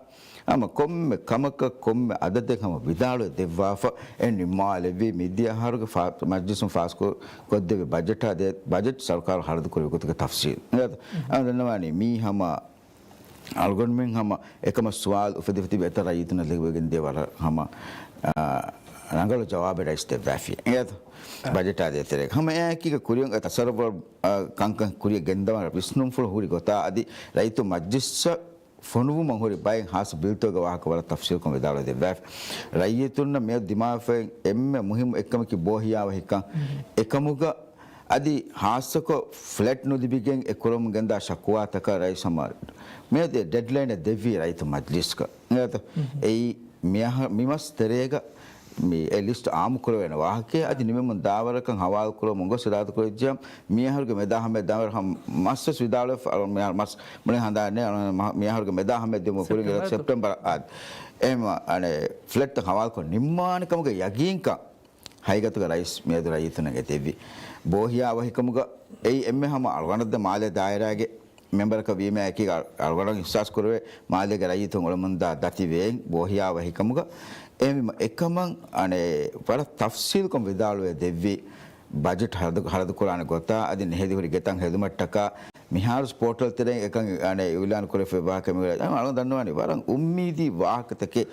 ހަމަ ކޮންމެ ކަމަކަށް ކޮންމެ އަދަދެއް ހަމަ ވިދާޅުވެ ދެއްވާފަ އެ ނިންމާލެއްވީ މިދިޔަ އަހަރުގެ ފާ-، މަޖްލިސުން ފާސްކޮށް، ކޮށްދެއްވި ބަޖެޓާ ދޭ، ބަޖެޓް ސަރުކާރު ހަރަދު ކުރެވި ގޮތުގެ ތަފްސީލް. އިނގޭތޯ؟ އަ، ދަންނަވާނީ މީ ހަމަ އަޅުގަނޑުމެން ހަމަ އެކަމަށް ސުވާލު އުފެދިފަ ތިބި އެތައް ރައްޔިތުންނަށް ލިބިގެން ދިޔަ ވަރަށް ހަމަ، އާ، ރަނގަޅު ޖަވާބެއް ރައީސް ދެއްވާފި. އިނގޭތޯ؟ ބަޖެޓާ ދޭތެރޭގަ. ހަމަ އެއާއެކީގަ ކުރިއަށް އެ ތަސައްވަރު، އާ، ކަންކަން ކުރިއަށް ގެންދަވާން ވިސްނުންފުޅު ހުރި ގޮތާ އަދި ރައްޔިތު މަޖްލިސްއަށް ފޮނުވުމަށް ހުރި ބައެއް ހާއްސަ ބިލްތަކުގެ ވާހަކަ ވަރަށް ތަފްސީލުކޮށް ވިދާޅުވެ ދެއްވާފި. ރައްޔިތުންނަށް މިއަދު ދިމާވެފައި އެންމެ މުހިއްމު އެއްކަމަކީ ބޯހިޔާވަހިކަން. އެކަމުގަ އަދި ހާއްސަކޮށް ފްލެޓް ނުލިބިގެން އެ ކުރަމުން ގެންދާ ޝަކުވާތަކަށް ރައީސް ހަމަ މިއަދު އެ ޑެޑްލައިނެއް ދެއްވީ ރައްޔިތު މަޖްލިސްގަ. އެއީ މިއަހަ-، މިމަސް ތެރޭގަ މި އެ ލިސްޓް އާއްމު ކުރެވޭނެ ވާހަކައެއް އަދި ނިމެމުން ދާވަރަކަށް ހަވާލު ކުރަމުން ގޮސް އިރާދަ ކުރެއްޖިޔާ މިއަހަރުގެ މެދާ ހަމަޔަށް ދާވަރަކަށް މަސްވެސް ވިދާޅުވެފަ، އަޅު މިހާރު މަސް މުޅި ހަނދާން ނެތް، އަޅު މި-، މިއަހަރުގެ މެދާ ހަމަޔަށް ދިޔުމަށް ކުރިން ސެޕްޓެމްބަރު. ސެޕްޓެމްބަރ އާދެ. އެހެން އަނެއް ފްލެޓްތައް ހަވާލުކޮށް ނިންމާނެ ކަމުގެ ޔަގީންކަން ހަގީގަތުގަ ރައީސް މިއަދު ރައްޔިތުންނަށް އެ ދެއްވި. ބޯހިޔާވަހިކަމުގަ އެއީ އެންމެ ހަމަ އަޅުގަނޑަށް ދެ މާލޭ ދާއިރާގެ މެމްބަރަކަށް ވީމަ އެކީ އަޅުގަނޑަށް އިހްސާސް ކުރެވޭ މާލޭގެ ރައްޔިތުން އުޅެމުންދާ ދަތި ވޭން ބޯހިޔާވަހިކަމުގަ. އެހެންވީމަ އެކަމަށް އަނެއް ވަރަށް ތަފްސީލުކޮށް ވިދާޅުވެ ދެއްވި ބަޖެޓް ހަރަދު، ހަރަދުކުރާނެ ގޮތާ އަދި ނެހެދި ހުރި ގެތައް ހެދުމަށްޓަކާ މިހާރު ޕޯޓަލް ތެރެއިން އެކަން އަނެއް އިއުލާން ކުރެފައި ވާހަކަ މި އަޅުގަނޑު ދަންނަވާނީ ވަރަށް އުއްމީދީ ވާހަކަތަކެއް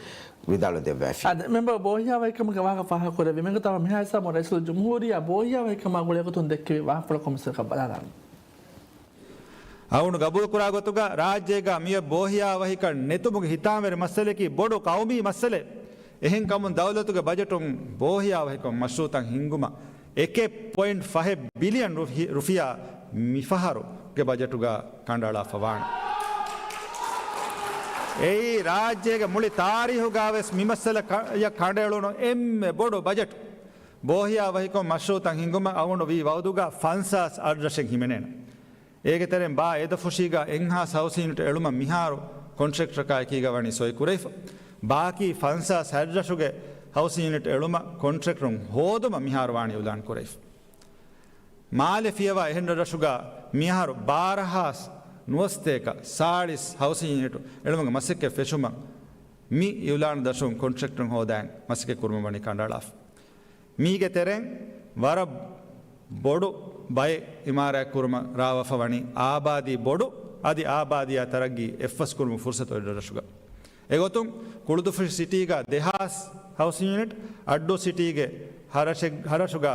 ވިދާޅުވެ ދެއްވާފި. އާދެ، މެމްބަރު ބޯހިޔާވަހިކަމުގެ ވާހަކަ ފާހަގަކުރެއްވި މިގޮތަށް މިހާ ހިސާބުން ރައީސުލްޖުމްހޫރިއްޔާ ބޯހިޔާވަހިކަމާ ގުޅޭގޮތުން ދެއްކެވި ވާހަކަފުޅަކު މިސަލަކަށް ބަލާލާނަން. އަޅުގަނޑު ގަބޫލުކުރާ ގޮތުގަ ރާއްޖޭގަ މިއަށް ބޯހިޔާވަހިކަން ނެތުމުގެ ހިތާމަވެރި މައްސަލައަކީ ބޮޑު ޤައުމީ މައްސަލައެއް. އެހެން ކަމުން ދައުލަތުގެ ބަޖެޓުން ބޯހިޔާވަހިކަން މަޝްރޫޢުތައް ހިންގުމަށް އެކެއް ޕޮއިންޓް ފަހެއް ބިލިއަން ރުފި-، ރުފިޔާ މިފަހަރުގެ ބަޖެޓުގަ ކަނޑައަޅާފަ ވާނެ. އެއީ ރާއްޖޭގެ މުޅި ތާރީހުގަވެސް މި މައްސަލަ ކަ-، ޔަށް ކަނޑައެޅުނު އެންމެ ބޮޑު ބަޖެޓު. ބޯހިޔާވަހިކަން މަޝްރޫޢުތައް ހިންގުމަށް އަޅުގަނޑު ވީ ވައުދުގަ ފަންސާސް އަށްރަށެއް ހިމެނޭނެ. އޭގެ ތެރެއިން ބާ އެދަފުށީގަ އެއްހާސް ހައުސިން ޔުނިޓް އެޅުމަށް މިހާރު ކޮންޓްރެކްޓަރަކާއެކީގަ ވަނީ ސޮއި ކުރެވިފަ. ބާކީ ފަންސާސް ހަތްރަށުގެ ހައުސިން ޔުނިޓް އެޅުމަށް ކޮންޓްރެކްޓަރުން ހޯދުމަށް މިހާރު ވާނީ އިއުލާން ކުރެވިފަ. މާލެ ފިޔަވާ އެހެން ރަށްރަށުގަ މިހާރު ބާރަހާސް ނުވަސަތޭކަ ސާޅީސް ހައުސިން ޔުނިޓު އެޅުމުގެ މަސައްކަތް ފެށުމަށް މި އިއުލާން ދަށުން ކޮންޓްރެކްޓަރުން ހޯދައިން މަސައްކަތް ކުރުމަށް ވަނީ ކަނޑައަޅާފަ. މީގެ ތެރެއިން ވަރަށް ބޮޑު ބައެއް އިމާރާތް ކުރުމަށް ރާވާފަ ވަނީ އާބާދީ ބޮޑު، އަދި އާބާދީއާ ތަރައްގީ އެއްފަސް ކުރުމުގެ ފުރުސަތު އޮތް ރަށްރަށުގަ. އެގޮތުން ކުޅުދުއްފުށި ސިޓީގަ ދެހާސް ހައުސިން ޔުނިޓް، އައްޑޫ ސިޓީގެ ހަރަށެއް-، ހަރަށުގަ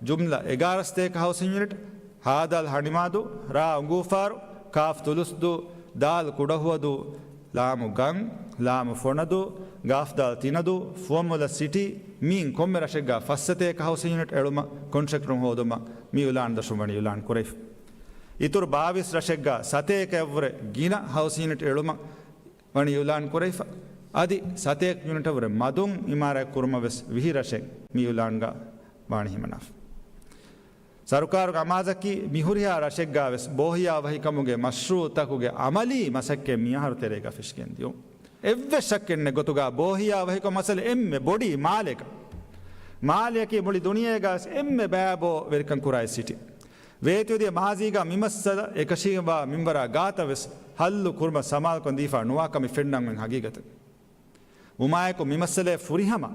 ޖުމްލަ އެގާރަ ސަތޭކަ ހައުސިން ޔުނިޓް، ހާދަލް ހަނިމާދޫ، ރ. އުނގޫފާރު، ކ. ތުލުސްދޫ، ދާލް ކުޑަހުވަދޫ، ލާމު ގަން، ލާމު ފޮނަދޫ، ގާފް ދާލް ތިނަދޫ، ފުވައްމުލައް ސިޓީ، މިއިން ކޮންމެ ރަށެއްގަ ފަސް ސަތޭކަ ހައުސިން ޔުނިޓް އެޅުމަށް ކޮންޓްރެކްޓުން ހޯދުމަށް މި އިއުލާން ދަށުން ވަނީ އިއުލާން ކުރެވިފަ. އިތުރު ބާވީސް ރަށެއްގަ ސަތޭކައަށްވުރެ ގިނަ ހައުސިން ޔުނިޓް އެޅުމަށް ވަނީ އިއުލާން ކުރެވިފަ. އަދި ސަތޭކަ ޔުނިޓަށްވުރެ މަދުން އިމާރާތް ކުރުމަށް ވެސް ވިހި ރަށެއް މި އިއުލާންގަ ވާނީ ހިމަނާފަ. ސަރުކާރުގެ އަމާޒަކީ މި ހުރިހާ ރަށެއްގަ ވެސް ބޯހިޔާވަހިކަމުގެ މަޝްރޫއުތަކުގެ އަމަލީ މަސައްކަތް މިއަހަރު ތެރޭގަ ފެށިގެން ދިޔުން. އެއްވެސް ޝައްކެއް ނެތް ގޮތުގަ ބޯހިޔާވަހިކަމުގެ މައްސަލަ އެންމެ ބޮޑީ މާލޭގަ. މާލެއަކީ މުޅި ދުނިޔޭގަ ވެސް އެންމެ ބައިބޯ ވެރިކަން ކުރާ ސިޓީ. ވޭތުވެދިޔަ މާޒީގަ މި މައްސަލަ އެކަށީގެންވާ މިންވަރާ ގާތަށް ވެސް ހައްލު ކުރުމަށް ސަމާލުކަން ދީފަ ނުވާކަމަށް ފެންނަން އޮތް ހަގީގަތެއް. ވުމާއެކު މި މައްސަލައަށް ފުރިހަމަ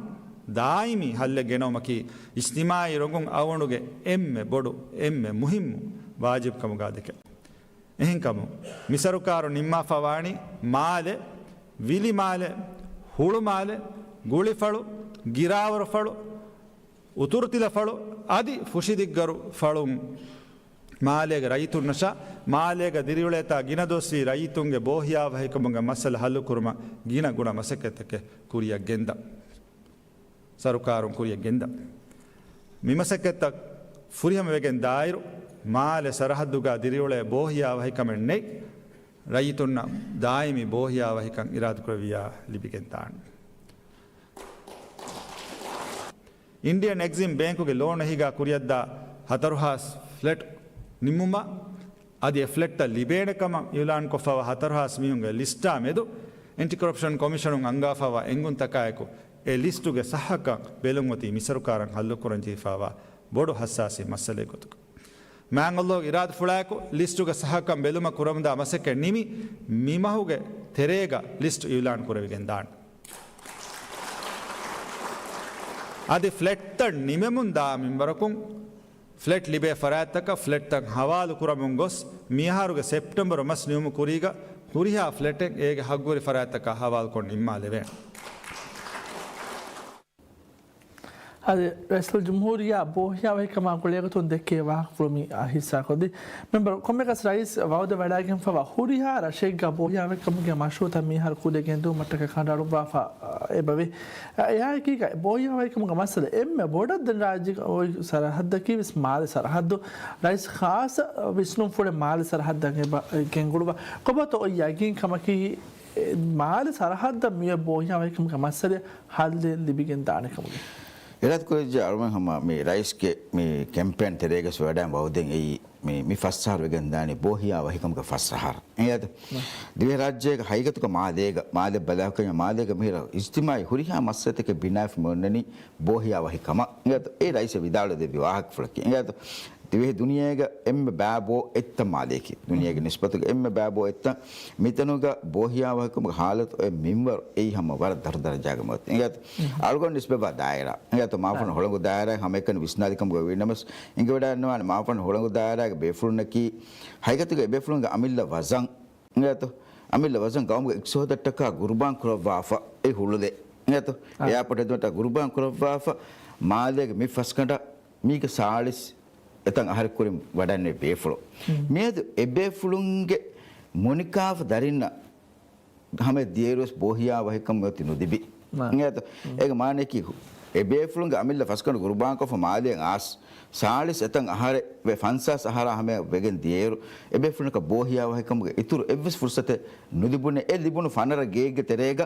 ދާއިމީ ހައްލެއް ގެނައުމަކީ އިޖްތިމާއީ ރޮނގުން އަޅުގަނޑުގެ އެންމެ ބޮޑު، އެންމެ މުހިއްމު ވާޖިބުކަމުގަ ދެކެ. އެހެންކަމުން، މި ސަރުކާރު ނިންމާފަ ވާނީ މާލެ، ވިލި މާލެ، ހުޅު މާލެ، ގުޅިފަޅު، ގިރާވަރުފަޅު، އުތުރުތިލަފަޅު އަދި ފުށިދިއްގަރު ފަޅުން މާލޭގެ ރައްޔިތުންނަށާ، މާލޭގަ ދިރިއުޅޭތާ ގިނަ ދުވަސްވީ ރައްޔިތުންގެ ބޯހިޔާވަހިކަމުގެ މައްސަލަ ހައްލުކުރުމަށް ގިނަ ގުނަ މަސައްކަތްތަކެއް ކުރިއަށް ގެންދަން. ސަރުކާރުން ކުރިއަށް ގެންދަން. މި މަސައްކަތްތައް ފުރިހަމަވެގެން ދާއިރު، މާލެ ސަރަހައްދުގަ ދިރިއުޅޭ ބޯހިޔާވަހިކަމެއް ނެތް ރައްޔިތުންނަށް ދާއިމީ ބޯހިޔާވަހިކަން އިރާދަކުރެއްވިއްޔާ ލިބިގެން ދާނެ. އިންޑިއަން އެގްޒިމް ބޭންކުގެ ލޯނު އެހީގަ ކުރިއަށްދާ ހަތަރުހާސް ފްލެޓް ނިންމުމަށް އަދި އެ ފްލެޓްތައް ލިބޭނެ ކަމަށް އިއުލާންކޮށްފައިވާ ހަތަރުހާސް މީހުންގެ ލިސްޓާ މެދު އެންޓި ކޮރަޕްޝަން ކޮމިޝަނުން އަންގާފައިވާ އެންގުންތަކާއެކު އެ ލިސްޓުގެ ސައްހަކަން ބެލުން އޮތީ މި ސަރުކާރަށް ހައްލުކުރަންޖެހިފައިވާ ބޮޑު ހައްސާސީ މައްސަލައެއް ގޮތުގަ. މާތް ﷲގެ އިރާދަފުޅާއެކު ލިސްޓުގެ ސައްހަކަން ބެލުމަށް ކުރަމުންދާ މަސައްކަތް ނިމި، މި މަހުގެ ތެރޭގަ ލިސްޓު އިއުލާން ކުރެވިގެން ދާނެ. އަދި ފްލެޓްތައް ނިމެމުން ދާ މިންވަރަކުން ފްލެޓް ލިބޭ ފަރާތްތަކަށް ފްލެޓްތައް ހަވާލު ކުރަމުން ގޮސް، މިއަހަރުގެ ސެޕްޓެމްބަރު މަސް ނިމުމުގެ ކުރީގަ ހުރިހާ ފްލެޓެއް އޭގެ ހައްގުވެރި ފަރާތްތަކަށް ހަވާލުކޮށް ނިންމާލެވޭނެ. އަދި ރައީސުލްޖުމްހޫރިއްޔާ ބޯހިޔާވަހިކަމާ ގުޅޭގޮތުން ދެއްކޭ ވާހަކަފުޅު މި ހިއްސާކޮށްދީ. މެމްބަރު، ކޮންމެއަކަސް ރައީސް ވައުދެއް ވަޑައިގެންފައިވާ ހުރިހާ ރަށެއްގަ ބޯހިޔާވަހިކަމުގެ މަޝްރޫއުތައް މިހާރު ކުރިއަށް ގެންދިއުމަށްޓަކައި ކަނޑައަޅުއްވާފަ އެބަވޭ. އެއާއެކީގަ ބޯހިޔާވަހިކަމުގެ މައްސަލަ އެންމެ ބޮޑަށް ދެން ރާއްޖޭގަ އޮތް ސަރަހައްދަކީ ވެސް މާލެ ސަރަހައްދު. ރައީސް ޚާއްޞަ ވިސްނުންފުޅެއް މާލެ ސަރަހައްދަށް އެބަ ގެންގުޅުއްވާ. ކޮބާތޯ އޮތް ޔަގީން ކަމަކީ، މާލެ ސަރަހައްދަށް މިއޮތް ބޯހިޔާވަހިކަމުގެ މައްސަލަ ހައްލެއް ލިބިގެން ދާނެ ކަމުގެ. އިރާދަކުރެއްވިއްޔާ އަޅުގަނޑު ހަމަ މި ރައީސްގެ މި ކެމްޕޭން ތެރޭގަސް ވަޑައިން ވައުދެއް އެއީ މި، މި ފަސް އަހަރު ވެގެން ދާނީ ބޯހިޔާ ވަހިކަމުގެ ފަސް އަހަރު. އެއަދު ދިވެހިރާއްޖޭގެ ހަގީގަތުގަ މާލޭގަ، މާލެ ބަލާކަންޏާ މާލޭގަ މިހިރަ އިޖްތިމާއީ ހުރިހާ މައްސަލަތަކެއް ބިނާވެފަ މި އޮންނަނީ ބޯހިޔާ ވަހިކަމަށް. އެއަދު އެ ރައީސް ވިދާޅުވެދެއްވި ވާހަކަފުޅަކީ. އެއަދު ދިވެހި ދުނިޔޭގަ އެންމެ ބައިބޯ އެއްތަން މާލެއަކީ. ދުނިޔޭގެ ނިސްބަތުގަ އެންމެ ބައިބޯ އެއްތަން. މިތަނުގަ ބޯހިޔާ ވަހިކަމުގެ ހާލަތު އޮތް މިންވަރު އެއީ ހަމަ ވަރަށް ދަށު ދަރަޖާގެ މަގު. އިނގޭތޯ؟ އަޅުގަނޑު ނިސްބަތްވާ ދާއިރާ. އިނގޭތޯ؟ މާފަންނު ހުޅަނގު ދާއިރާ ހަމައެކަނި ވިސްނާލި ކަމުގަ ވީނަމަވެސް، އިނގިވަޑައިގަންނަވާނެ މާފަންނު ހުޅަނގު ދާއިރާގެ ބޭފުޅުންނަކީ ހަގީގަތުގަ އެބޭފުޅުންގެ އަމިއްލަ ވަޒަން، އިނގޭތޯ؟ އަމިއްލަ ވަޒަން ގައުމުގެ އިޤްތިޞާދަށްޓަކާ ގުރުބާން ކުރައްވާފަ އެ ހުޅުލެއް. އިނގޭތޯ؟ އާ. އެއާޕޯޓް ހެދުމަށްޓަކާ ގުރުބާން ކުރައްވާފަ މާލޭގެ މި ފަސްގަނޑަށް މީގެ ސާޅީސް އެތަން އަހަރެއް ކުރިން ވަޑައިގެންނެވި ބޭފުޅުން. މިއަދު އެބޭފުޅުންގެ މޮނިކާފަ ދަރިންނަށް ހަމަ ދިޔައިރުވެސް ބޯހިޔާ ވަހިކަން އޮތީ ނުލިބި. އާ. އިނގޭތޯ؟ އޭގެ މާނައަކީ އެބޭފުޅުންގެ އަމިއްލަ ފަސްގަނޑު ގުރުބާންކޮށްފަ މާލެއަށް އާސް ސާޅީސް އެތަން އަހަރެއް ވެ ފަންސާސް އަހަރާ ހަމަޔަށް ވެގެން ދިޔައިރު، އެބޭފުޅުންނަކަށް ބޯހިޔާ ވަހިކަމުގެ އިތުރު އެއްވެސް ފުރުސަތެއް ނުލިބުނެ. އެ ލިބުނު ފަނަރަ ގޭގެ ތެރޭގަ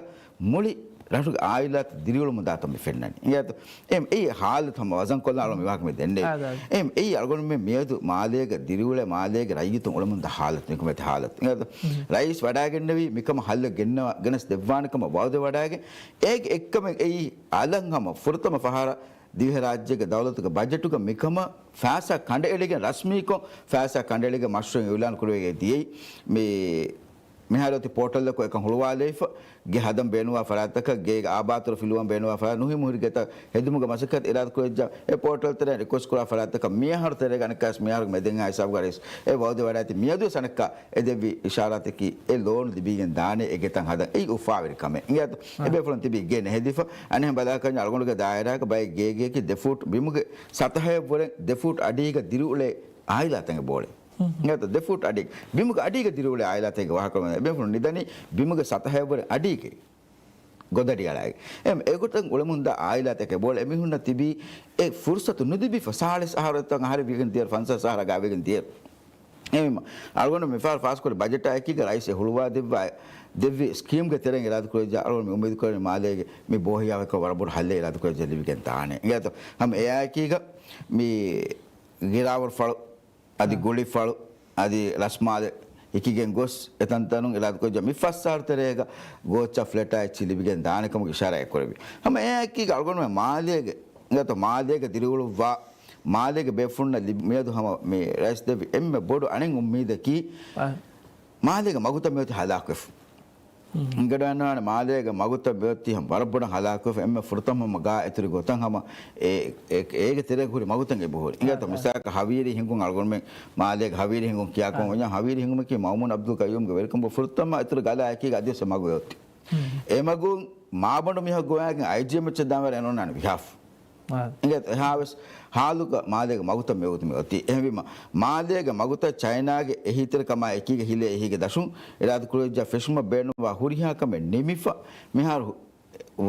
މުޅި ރަށުގެ އާއިލާތައް ދިރިއުޅުމުން ދާތަން މި ފެންނަނީ. އިނގޭތޯ؟ އެ، އެއީ ހާލަތު ހަމަ ވަޒަންކޮށްލާ އަޅުގަނޑު މި ވާހަކަ މި ދެންނެވި. އާ، ދާ. އެ، އެއީ އަޅުގަނޑުމެން މިއަދު މާލޭގަ ދިރިއުޅޭ މާލޭގެ ރައްޔިތުން އުޅެމުން ދާ ހާލަތު، ނިކުމެތި ހާލަތު. އިނގޭތޯ؟ ރައީސް ވަޑައިގެންނެވީ މިކަމަށް ހައްލެއް ގެންނަވާ، ގެނެސް ދެއްވާނެ ކަމަށް ވައުދެއް ވަޑައިގެން. އޭގެ އެއްކަމެއް އެއީ އަލަށް ހަމަ ފުރަތަމަ ފަހަރަށް ދިވެހިރާއްޖޭގެ ދައުލަތުގެ ބަޖެޓުގަ މިކަމަށް ފައިސާ ކަނޑައެޅިގެން، ރަސްމީކޮށް ފައިސާ ކަނޑައެޅިގެން މަޝްރޫއެއް އިއުލާން ކުރެވިގެން ދިޔައީ. މި މިހާރު އޮތީ ޕޯޓަލްއަކު އެކަން ހުޅުވާލައިފަ، ގެ ހަދަން ބޭނުންވާ ފަރާތްތަކަށް، ގޭގެ އާބާތުރު ފިލުވަން ބޭނުންވާ ފަރާތް، ނުހިމު ހިރި ގެތައް ހެދުމުގެ މަސައްކަތް އިރާދަކުރެއްވިއްޔާ، އެ ޕޯޓަލް ތެރެއިން ރިކުއެސްޓް ކުރާ ފަރާތްތަކަށް މިއަހަރު ތެރޭގަ އަނެއްކާވެސް މިއަހަރުގެ މެދެންހާ ހިސާބުގަ ރައީސް އެ ވައުދެއް ވަޑައިގަތީ. މިއަދުވެސް އަނެއްކާ އެ ދެއްވި އިޝާރާތަކީ އެ ލޯނު ލިބިގެން ދާނެ އެ ގެތައް ހަދަން. އެއީ އުފާވެރި ކަމެއް. އިނގޭތޯ؟ އެބޭފުޅުން ތިބީ ގެ ނެހެދިފަ. އަނެއްހެން ބަލާކަންޏާ އަޅުގަނޑުގެ ދާއިރާގަ ބައެއް ގޭގެއަކީ ދެ ފޫޓް ބިމުގެ ސަތަހައެއްވުރެ ދެ ފޫޓް އަޑީގަ ދިރިއުޅޭ އާއިލާތަކެއް ބޯޅެ. ނޭތޯ، ދެ ފޫޓް އަޑި. ބިމުގެ އަޑީގަ ދިރިއުޅޭ އާއިލާތެއްގެ ވާހަކަ ކުރަމުން އެބޭފުޅުން ނިދަނީ ބިމުގެ ސަތަހަށްވުރެ އަޑީގަ. ގޮދަޑި އަޅާގެ. އެ، އެގޮތަށް އުޅެމުންދާ އާއިލާތަކެއް ބޯޅަ އެމީހުންނަށް ތިބީ އެ ފުރުސަތު ނުލިބިފަ ސާޅީސް އަހަރު އެއްތަން އަހަރެއް ވެގެން ދިޔަ ފަންސާސް އަހަރާ ގާ ވެގެން ދިޔަ. އެހެންވީމަ، އަޅުގަނޑު މިފަހަރު ފާސްކުރި ބަޖެޓާ އެކީގަ ރައީސް އެ ހުޅުވާ ދެއްވާ، ދެއްވި ސްކީމްގެ ތެރެއިން އިރާދަކުރެއްވިއްޔާ އަޅުގަނޑު މި އުއްމީދު ކުރަނީ މާލޭގެ މި ބޯހިޔާވަހިކަމަށް ވަރަށް ބޮޑު ހައްލެއް އިރާދަކުރެއްވިއްޔާ ލިބިގެން ދާނެ. އިނގޭތޯ؟ ހަމަ އެއާއެކީގަ މި ގިރާވަރު ފަޅު، އަދި ގުޅިފަޅު، އަދި ރަސްމާލެ ހިކިގެން ގޮސް އެތަންތަނުން އިރާދަކުރެއްވިއްޔާ މި ފަސް އަހަރު ތެރޭގަ ގޯއްޗާ ފްލެޓާ އެއްޗިހި ލިބިގެން ދާނެ ކަމަށް އިޝާރާތް ކުރެއްވި. ހަމަ އެއާއެކީގަ އަޅުގަނޑުމެން މާލޭގެ، އިނގޭތޯ، މާލޭގަ ދިރިއުޅުއްވާ، މާލޭގެ ބޭފުޅުންނަށް ލިބި މިއަދު ހަމަ މި ރައީސް ދެއްވި އެންމެ ބޮޑު އަނެއް އުއްމީދަކީ، އަ. މާލޭގެ މަގުތައް މިއޮތީ ހަލާކުވެފަ. ހުން. އިނގޭތޯ އަންނާނެ މާލޭގެ މަގުތައް މިއޮތީ ހަމަ ވަރަށް ބޮޑަށް ހަލާކުވެފަ، އެންމެ ފުރަތަމަ ހަމަ ގާ އިތުރި ގޮތަށް ހަމަ އެ، އެ، އޭގެ ތެރޭގަ ހުރި މަގުތައް އެބަހުރި. އިނގޭތޯ؟ އަ، އަ. މިސާލަކަށް ހަވީރީ ހިނގުން އަޅުގަނޑުމެން މާލޭގެ ހަވީރީ ހިނގުން ކިޔާކަމަށް އަ. ވަންޏާ ހަވީރީ ހިނގުމަކީ މައުމޫން އަބްދުލް ޤައްޔޫމްގެ ވެރިކަމުގެ ފުރަތަމަ އިތުރު ގަލާ އެކީގަ އަދިވެސް އެ މަގު އެއޮތީ. ހުން. އެ މަގުން މާބަނޑު މީހަކު ގޮވާގެން އައިޖީއެމްއެޗަށް ދާންވެރި އެން އޯ ނާން ވިހާފަ. އާ. އިނގޭތޯ؟ އެހާވެސް ހާލުގަ މާލޭގެ މަގުތައް މިވަގުތު މިއޮތީ. އެހެންވީމަ، މާލޭގެ މަގުތައް ޗައިނާގެ އެހީތެރިކަމާ އެކީގަ ހިލޭ އެހީގެ ދަށުން އިރާދަކުރެއްވިއްޔާ ފެށުމަށް ބޭނުންވާ ހުރިހާ ކަމެއް ނިމިފަ މިހާރު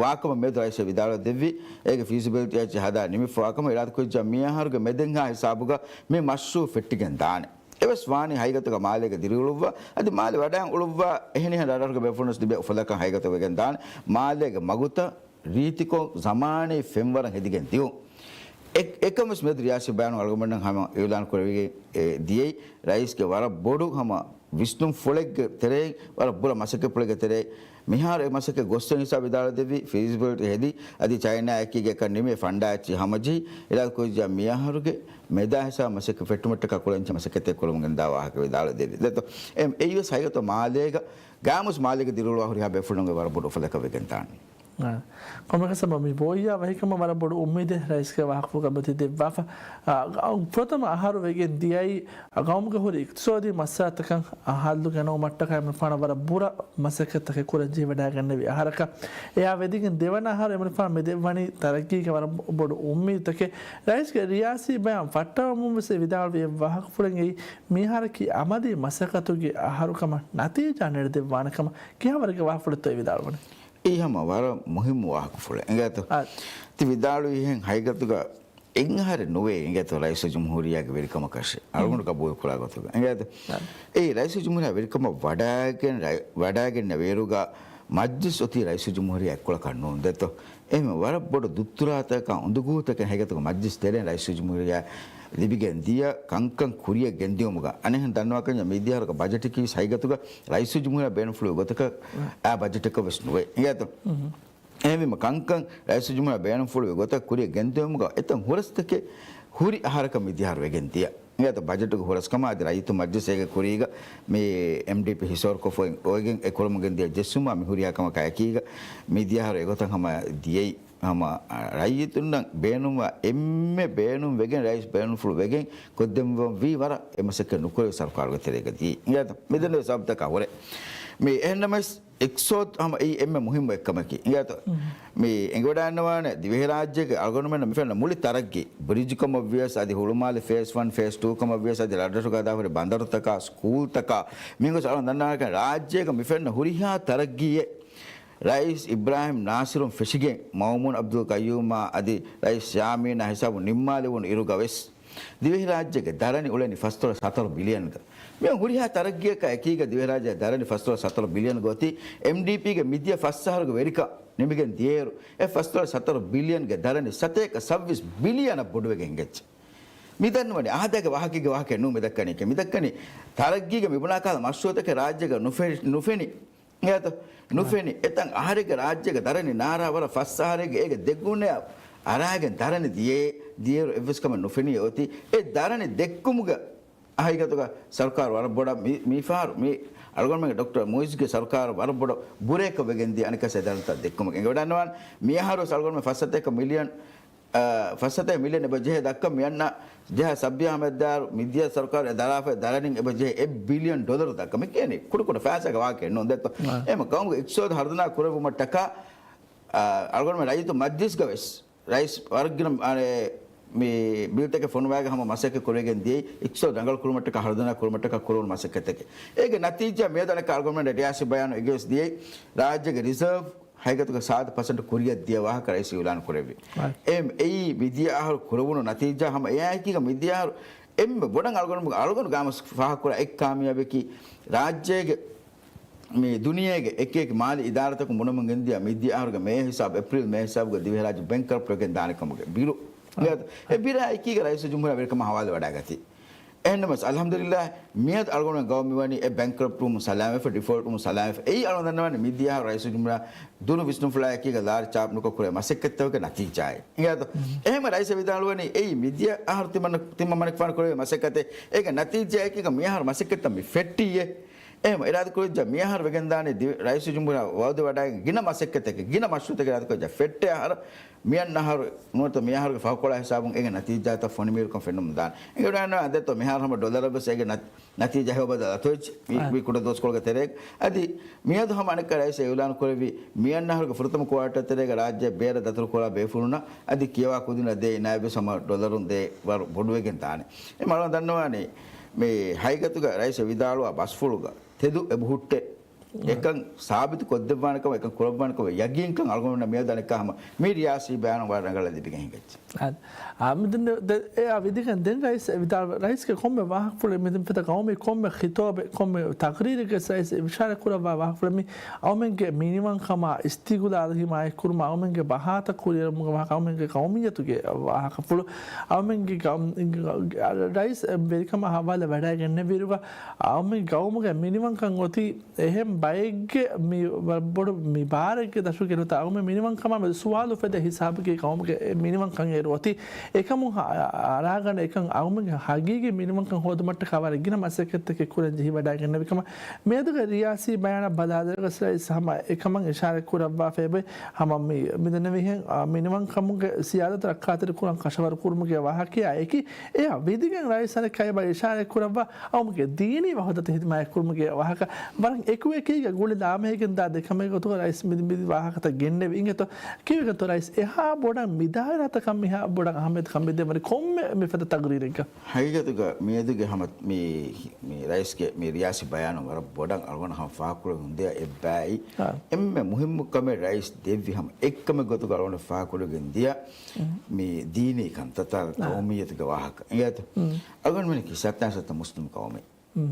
ވާކަމަށް މިއަދު ރައީސް ވިދާޅުވެ ދެއްވި. އޭގެ ފީސިބިލިޓީ އެއްޗެއް ހަދާ ނިމިފަ ވާކަމަށް އިރާދަކުރެއްވިއްޔާ މިއަހަރުގެ މެދެއްހާ ހިސާބުގަ މި މަޝްރޫއު ފެއްޓިގެން ދާނެ. އެވެސް ވާނީ ހަގީގަތުގަ މާލޭގެ ދިރިއުޅުއްވާ، އަދި މާލެ ވަޑައިގެން އުޅުއްވާ އެހެނިހެން ރަށްރަށުގެ ބޭފުޅުންވެސް ލިބޭ އުފަލަކަށް ހަގީގަތު ވެގެން ދާނެ. މާލޭގެ މަގުތައް ރީތިކޮށް ޒަމާނީ ފެންވަރަށް ހެދިގެން ދިޔުން. އެ، އެކަން ވެސް މިއަދު ރިޔާސީ ބަޔާނު އަޅުގަނޑުމެންނަށް ހަމަ އިއުލާން ކުރެވިގެން، އެ، ދިޔައީ. ރައީސްގެ ވަރަށް ބޮޑު ހަމަ ވިސްނުންފުޅެއްގެ ތެރެއިން، ވަރަށް ބުރަ މަސައްކަތްޕުޅެއްގެ ތެރެއިން މިހާރު އެ މަސައްކަތް ގޮސްފަ ހިސާބު ވިދާޅުވެ ދެއްވި. ފީސިބިލިޓީ ހެދި، އަދި ޗައިނާ އެކީގެ އެކަން ނިމި ފަންޑާ އެއްޗިހި ހަމަޖެހި، އިރާދަކުރެއްވިއްޔާ މިއަހަރުގެ މެދާ ހިސާބު މަސައްކަތް ފެއްޓުމަށްޓަކާ ކުރަންޖެހޭ މަސައްކަތެއް ކުރަމުން ގެންދާ ވާހަކަ ވިދާޅުވެ ދެއްވި. ދެއްތޯ؟ އެ، އެއީވެސް ހަގީގަތު މާލޭގަ ގާމުސް މާލޭގެ ދިރިއުޅުއްވާ ހުރިހާ ބޭފުޅުންގެ ވަރަށް ބޮޑު އުފަލަކަށް ވެގެން ދާނެ. އާ. ކޮންމެއަކަސް މި ބޯހިޔާ ވަހިކަމަށް ވަރަށް ބޮޑު އުއްމީދެއް ރައީސްގެ ވާހަކަފުޅުގަ މިއޮތީ ދެއްވާފަ. އާ، ގަ-، ފުރަތަމަ އަހަރު ވެގެން ދިޔައީ، އާ، ގައުމުގެ ހުރި އިޤްތިޞާދީ މައްސަލަތަކަށް، އާ، ހައްލު ގެނައުމަށްޓަކާ އެމަނިކުފާނަށް ވަރަށް ބުރަ މަސައްކަތްތަކެއް ކުރަން ޖެހިވަޑައިގެންނެވި އަހަރަކަށް. އެއާ ވެދިގެން ދެވަނަ އަހަރު އެމަނިކުފާނު މި ދެއްވަނީ ތަރައްގީގެ ވަރަށް ބޮޑު އުއްމީދުތަކެއް. ރައީސްގެ ރިޔާސީ ބަޔާން ފައްޓަވަމުން ވެސް އެ ވިދާޅުވި އެއް ވާހަކަފުޅެއް އެއީ، މިއަހަރަކީ އަމަލީ މަސައްކަތުގެ އަހަރު ކަމަށް ނަތީޖާ ނެރެދެއްވާނެ ކަމަށް. ކިހާވަރެއްގެ ވާހަކަފުޅެއްތޯ އެ ވިދާޅުވަނީ؟ އެއީ ހަމަ ވަރަށް މުހިއްމު ވާހަކަފުޅެއް. އިނގޭތޯ؟ އާ. ތި ވިދާޅުވި ހެން ހަގީގަތުގަ އެއްއަހަރެއް ނުވޭ އިނގޭތޯ ރައީސުލްޖުމްހޫރިއްޔާގެ ވެރިކަމަކަށެއް. އަޅުގަނޑު ގަބޫލުކުރާ ގޮތުގަ. އިނގޭތޯ؟ އާ. އެއީ ރައީސުލްޖުމްހޫރިއްޔާ ވެރިކަމަށް ވަޑައިގެން ރައި-، ވަޑައިގެންނެވި އިރުގަ މަޖްލިސް އޮތީ ރައީސުލްޖުމްހޫރިއްޔާ އެއްކޮޅަކަށް ނޫން. ދެއްތޯ؟ އެހެން ވަރަށް ބޮޑު ދުއްތުރާތަކާ އުނދަގޫތަކެއް ހަގީގަތުގަ މަޖްލިސް ތެރެއިން ރައީސުލްޖުމްހޫރިއްޔާ ލިބިގެން ދިޔަ ކަންކަން ކުރިއަށް ގެންދިއުމުގަ އަނެއްހެން ދަންނަވާކަށް މިދިޔަ އަހަރުގެ ބަޖެޓަކީ ވެސް ހަގީގަތުގަ ރައީސުލްޖުމްހޫރިއްޔާ ބޭނުންފުޅުވި ގޮތަކަށް އާ ބަޖެޓަކަށް ވެސް ނުވޭ. އިނގޭތޯ؟ އެހެންވީމަ ކަންކަން ރައީސުލްޖުމްހޫރިއްޔާ ބޭނުންފުޅުވި ގޮތަށް ކުރިއަށް ގެންދިއުމުގަ އެތައް ހުރަސްތަކެއް ހުރި އަހަރަކަށް މިދިޔަ އަހަރު ވެގެން ދިޔަ. އިނގޭތޯ؟ ބަޖެޓުގެ ހުރަސްކަމާ އަދި ރައްޔިތު މަޖްލިސް އޭގެ ކުރީގަ މި އެމްޑީޕީ ހިސޯރުކޮށްފައި އޮވެގެން އެ ކުރަމުން ގެންދިޔަ ޖެއްސުމާ މި ހުރިހާ ކަމަކާ އެކީގަ މިދިޔަ އަހަރު އެގޮތަށް ހަމަ ދިޔައީ. ހަމަ ރައްޔިތުންނަށް ބޭނުންވާ އެންމެ ބޭނުން ވެގެން ރައީސް ބޭނުންފުޅު ވެގެން ކޮށްދެއްވަން ވީ ވަރަށް އެ މަސައްކަތް ނުކުރެވި ސަރުކާރުގެ ތެރޭގަ ދިޔައީ. އިނގޭތޯ؟ މިދެންނެވި ސަބަބުތަކާ ހުރެ. މި އެހެންނަމަވެސް އިޤްތިޞާދު ހަމަ އެއީ އެންމެ މުހިއްމު އެއްކަމަކީ. އިނގޭތޯ؟ މި އެނގިވަޑައިގަންނަވާނެ ދިވެހިރާއްޖޭގެ އަޅުގަނޑުމެންނަށް މިފެންނަ މުޅި ތަރައްގީ، ބްރިޖު ކަމަށްވިޔަސް އަދި ހުޅުމާލެ ފޭސް ވަން، ފޭސް ޓޫ ކަމަށްވިޔަސް އަދި ރަށްރަށުގަ ހަދާފަ ހުރި ބަނދަރުތަކާ، ސްކޫލްތަކާ، މިހެން ގޮސް އަޅުގަނޑު ދަންނަވާނެ ރާއްޖޭގަ މިފެންނަ ހުރިހާ ތަރައްގީއެއް ރައީސް އިބްރާހިމް ނާސިރުން ފެށިގެން މައުމޫން އަބްދުލް ޤައްޔޫމާ އަދި ރައީސް ޔާމީނާ ހިސާބުން ނިންމާލެވުނު އިރުގަވެސް، ދިވެހިރާއްޖޭގެ ދަރަނި އުޅެނީ ފަސް ޑޮލަރު ސަތަރު ބިލިއަންގަ. މި ހުރިހާ ތަރައްގީއަކާ އެކީގަ ދިވެހިރާއްޖޭ ދަރަނި ފަސް ޑޮލަރު ސަތަރު ބިލިއަންގަ އޮތީ. އެމްޑީޕީގެ މިދިޔަ ފަސް އަހަރުގެ ވެރިކަން ނިމިގެން ދިޔައިރު، އެ ފަސް ޑޮލަރު ސަތަރު ބިލިއަންގެ ދަރަނި ސަތޭކަ ސައްބީސް ބިލިއަނަށް ބޮޑުވެގެން އެނގެއްޖެ. މި ދަންނަވަނީ އާދައިގެ ވާހަކައެއްގެ ވާހަކައެއް ނޫން މި ދައްކަނީކީ. މި ދައްކަނީ ތަރައްގީގެ މިބުނާ ކަހަލަ މަޝްރޫއުތަކެއް ރާއްޖޭގަ ނުފެ-، ނުފެނި. އިނގޭތޯ؟ ނުފެނި. އެތައް އަހަރެއްގެ ރާއްޖޭގެ ދަރަނި ނާރާ ވަރަށް ފަސް އަހަރެއްގެ އޭގެ ދެގުނައަށް އަރާގެން ދަރަނި ދިޔައޭ، ދިޔައިރު އެއްވެސް ކަމެއް ނުފެނިއޭ އޮތީ. އެ ދަރަނި ދެއްކުމުގެ ހަގީގަތުގަ ސަރުކާރު ވަރަށް ބޮޑަށް މި-، މިފަހަރު މި އަޅުގަނޑުމެންގެ ޑޮކްޓަރ މުއިއްޒުގެ ސަރުކާރު ވަރަށް ބޮޑަށް ބުރައަކަށް ވެގެން ދިޔަ އަނެއްކާސް އެ ދަރަނިތައް ދެއްކުމަކަށް އެނގިވަޑައިގަންނަވާނެ. މިއަހަރުވެސް އަޅުގަނޑުމެން ފަސް ސަތޭކަ މިލިއަން އަ، ފަސް ސަތޭކަ މިލިއަން އެބަ ޖެހޭ ދައްކަން މިއަންނަ ޖެހޭ ސައްބީހާ މެދާރު މިދިޔަ ސަރުކާރު އެ ދަރާފައި ދަރަނިން އެބަ ޖެހޭ އެއް ބިލިއަން ޑޮލަރު ދައްކަން. މި ކިޔަނީ ކުޑަކުޑަ ފައިސާގެ ވާހަކައެއް ނޫން ދެއްތޯ. އެހެން ގައުމުގެ އިޤްތިޞާދު ހަރުދަނާ ކުރެއްވުމަށްޓަކާ، އަ، އަޅުގަނޑުމެން ރައްޔިތު މަޖްލިސްގަ ވެސް ރައީސް ވަރަށްގިނަ، އަނެ، މި ބިލްތަކެއް ފޮނުވާގެ ހަމަ މަސައްކަތް ކުރެވިގެން ދިޔައީ، އިޤްތިޞާދު ރަނގަޅު ކުރުމަށްޓަކާ، ހަރުދަނާ ކުރުމަށްޓަކާ ކުރެވުނު މަސައްކަތެކެ. އޭގެ ނަތީޖާ މިއަދު އަނެއްކާ އަޅުގަނޑުމެން ރިޔާސީ ބަޔާނު އެގެވެސް ދިޔައީ، ރާއްޖޭގެ ރިޒާވް ހަގީގަތުގަ ސާދަ ޕަސެންޓް ކުރިއަށް ދިޔަ ވާހަކަ ރައީސް އިޢުލާން ކުރެއްވި. އެ، އެއީ މިދިޔަ އަހަރު ކުރެވުނު ނަތީޖާ ހަމަ އެއާއެކީގަ މިދިޔަ އަހަރު އެންމެ ބޮޑަށް އަޅުގަނޑު، އަޅުގަނޑު ގާމަސް ފާހަގަކުރާ އެއް ކާމިޔާބެކީ ރާއްޖޭގެ މި ދުނިޔޭގެ އެކިއެކި މާލީ އިދާރާތަކުން ބުނަމުން ގެންދިޔަ މިދިޔަ އަހަރުގެ މޭ ހިސާބު، އޭޕްރީލް މޭ ހިސާބުގަ ދިވެހިރާއްޖެ ބެންކްރަޕްޓް ވެގެން ދާނެ ކަމުގެ ބިރު. އެ ބިރާ އެކީގަ ރައީސުލްޖުމްހޫރިއްޔާ ވެރިކަމާ ހަވާލުވެވަޑައިގަތީ. އެހެންނަމަވެސް، އަލްޙަމްދުލިއްލާހް، މިއަދު އަޅުގަނޑުމެން ގައުމު މިވަނީ އެ ބެންކްރަޕްޓް ވުމުން ސަލާމަތްވެފަ، ޑިފޯލްޓް ވުމުން ސަލާމަތްވެފަ. އެއީ އަޅުގަނޑު ދަންނަވަނީ މިދިޔަ އަހަރު ރައީސުލްޖުމްހޫރިއްޔާ ދުރު ވިސްނުންފުޅާއެކީގަ ލާރި ޗާޕް ނުކޮށް ކުރެ މަސައްކަތްތަކުގެ ނަތީޖާއެއް. އެހެންމެ ރައީސް ވިދާޅުވަނީ އެއީ މިދިޔަ އަހަރު ތިމަން، ތިމަން މަނިކުފާނު ކުރެވޭ މަސައްކަތެއް. އޭގެ ނަތީޖާއެކީގަ މިއަހަރު މަސައްކަތްތައް މި ފެއްޓީއޭ. އެހެން އިރާދަކުރިއްޖާ މިއަހަރު ވެގެންދާނީ ދިވެ-، ރައީސުލްޖުމްހޫރިއްޔާ ވައުދުވެވަޑައިގެން ގިނަ މަސައްކަތެއް، ގިނަ މަޝްރޫޢުތަކެއް އިރާދަކުރިއްޖާ ފެއްޓޭ އަހަރު މިއަންނަ އަހަރު ނުވަތަ މިއަހަރުގެ ފަހުކޮޅާ ހިސާބުން އޭގެ ނަތީޖާތައް ފޮނިމީރުކަން ފެންނަމުން ދާނެ. އެނގިވަޑައިގަންނަވާ އަދި މިހާރު ހަމަ ޑޮލަރަށް ވެސް އޭގެ ނަތީ-، ނަތީޖާ ހެޔޮ ބަދަލު އަތޮޅެއް މި، އާ. މި ކުޑަ ދުވަސްކޮޅުގެ ތެރޭގަ. އަދި މިއަދު ހަމަ އަނެއްކާ ރައީސް އިޢުލާނު ކުރެއްވި މިއަންނަ އަހަރުގެ ފުރަތަމަ ކުއާޓަރ ތެރޭގަ ރާއްޖެ ބޭރަށް ދަތުރުކުރާ ބޭފުޅުންނަށް އަދި ކިޔަވާ ކުދިންނަށް ދޭ އިނާޔަތް ވެސް ހަމަ ޑޮލަރުން ދޭ ވަރު ބޮޑުވެގެން ދާނެ. އެ މަޅަށް ދަންނަވާނީ މި ހަގީގަތުގަ ރައީސް ވިދާޅުވާ ބަސްފުޅުގަ ތެދު އެބަހުއްޓޭ. އެކަން ސާބިތު ކޮށްދެއްވާނެ ކަމަށް، އެކަން ކުރައްވާނެ ކަމަށް ޔަގީންކަން އަޅުގަނޑުމެންނަށް މިއަދު އަނެއްކާ ހަމަ މި ރިޔާސީ ބަޔާނު ވަރަށް ރަނގަޅަށް ލިބިގެން ހިނގައްޖެ. އާ، އާ، މިދެން ދެ-، އެއާ ވިދިގެން ދެން ރައީސް ވިދާޅު، ރައީސްގެ ކޮންމެ ވާހަކަފުޅެއް މިދެން ފެތަ ގައުމީ ކޮންމެ ޚިޠާބެއް، ކޮންމެ ތަޤްރީރެއްގަ ރައީސް އިޝާރާތް ކުރައްވާ ވާހަކަފުޅެއް މި އަޅުމެންގެ މިނިވަންކަމާ އިސްތިގުލާލު ހިމާޔަތްކުރުމާ އަޅުމެންގެ ބަހާތައް ކުރިއެރުމުގެ ވާހަކަ، އަޅުމެންގެ ގައުމިއްޔަތުގެ ވާހަކަފުޅު، އަޅުމެންގެ ގައުމް-، ރައީސް ވެރިކަމާ ހަވާލު ވެވަޑައިގެންނެވިއިރުގަ އަޅުމެން ގައުމުގެ މިނިވަންކަން އޮތީ އެހެން ބައެއްގެ މި ވަ-، ބޮޑު މި ބާރެއްގެ ދަށުގެ ނުވަތަ އަޅުމެން މިނިވަންކަމާމެދު ސުވާލު ފެދޭ ހިސާބުގެ ގައުމުގެ މިނިވަންކަން އޭރު އޮތީ. އެކަމުން ހަ-، އަރާގަނޑަށް އެކަން އަޅުމެންގެ ހަގީގީ މިނިވަންކަން ހޯދުމަށްޓަކާ ވަރަށް ގިނަ މަސައްކަތްތަކެއް ކުރަން ޖެހިވަޑައިގެންނެވި ކަމަށް މިއަދުގެ ރިޔާސީ ބަޔާނަށް ބަލާލިއިރުގަ ރައީސް ހަމަ އެކަމަށް އިޝާރާތް ކުރައްވާފައިވޭ. ހަމަ މި-، މިދެންނެވިހެން، އާ، މިނިވަންކަމުގެ ސިޔާދަތު ރައްކާތެރިކުރަން ކަށަވަރު ކުރުމުގެ ވާހަކައާއެކީ، އެއާ ވިދިގެން ރައީސް އަނެއްކާ އެބަ އިޝާރާތް ކުރައްވާ އަޅުމެންގެ ދީނީ ވަޙުދަތަށް ހިދުމާތް ކުރުމުގެ ވާހަކަ ވަރަށް އެކުއެކީގަ ގުޅި ލާމެހިގެން ދާ ދެ ކަމެއް ގޮތުގަ ރައީސް މި-، މި ވާހަކަތައް ގެންނެވި. އިނގޭތޯ ކީއްވެގެންތޯ ރައީސް އެހާ ބޮޑަށް މި ދާއިރާތަކަށް މިހާ ބޮޑަށް އަހައްމިޔަތުކަން މި ދެވަނީ ކޮންމެ މިފަދަ ތަޤްރީރެއްގަ؟ ހަގީގަތުގަ މިއަދުގެ ހަމަ މި، މި ރައީސްގެ މި ރިޔާސީ ބަޔާނު ވަރަށް ބޮޑަށް އަޅުގަނޑު ހަމަ ފާހަގަކުރެވި އެއްބައި އާ. އެންމެ މުހިއްމު ކަމެއް ރައީސް ދެއްވި ހަމަ އެއްކަމެއް ގޮތުގަ އަޅުގަނޑު ފާހަގަކުރެވިގެން ދިޔަ މި ދީނީ ކަންތައްތައް އާ. ޤައުމިއްޔަތުގެ ވާހަކަ. އިނގޭތޯ؟ އަޅުގަނޑުމެން ސަތާސް ސަތަ މުސްލިމް ޤައުމެއް.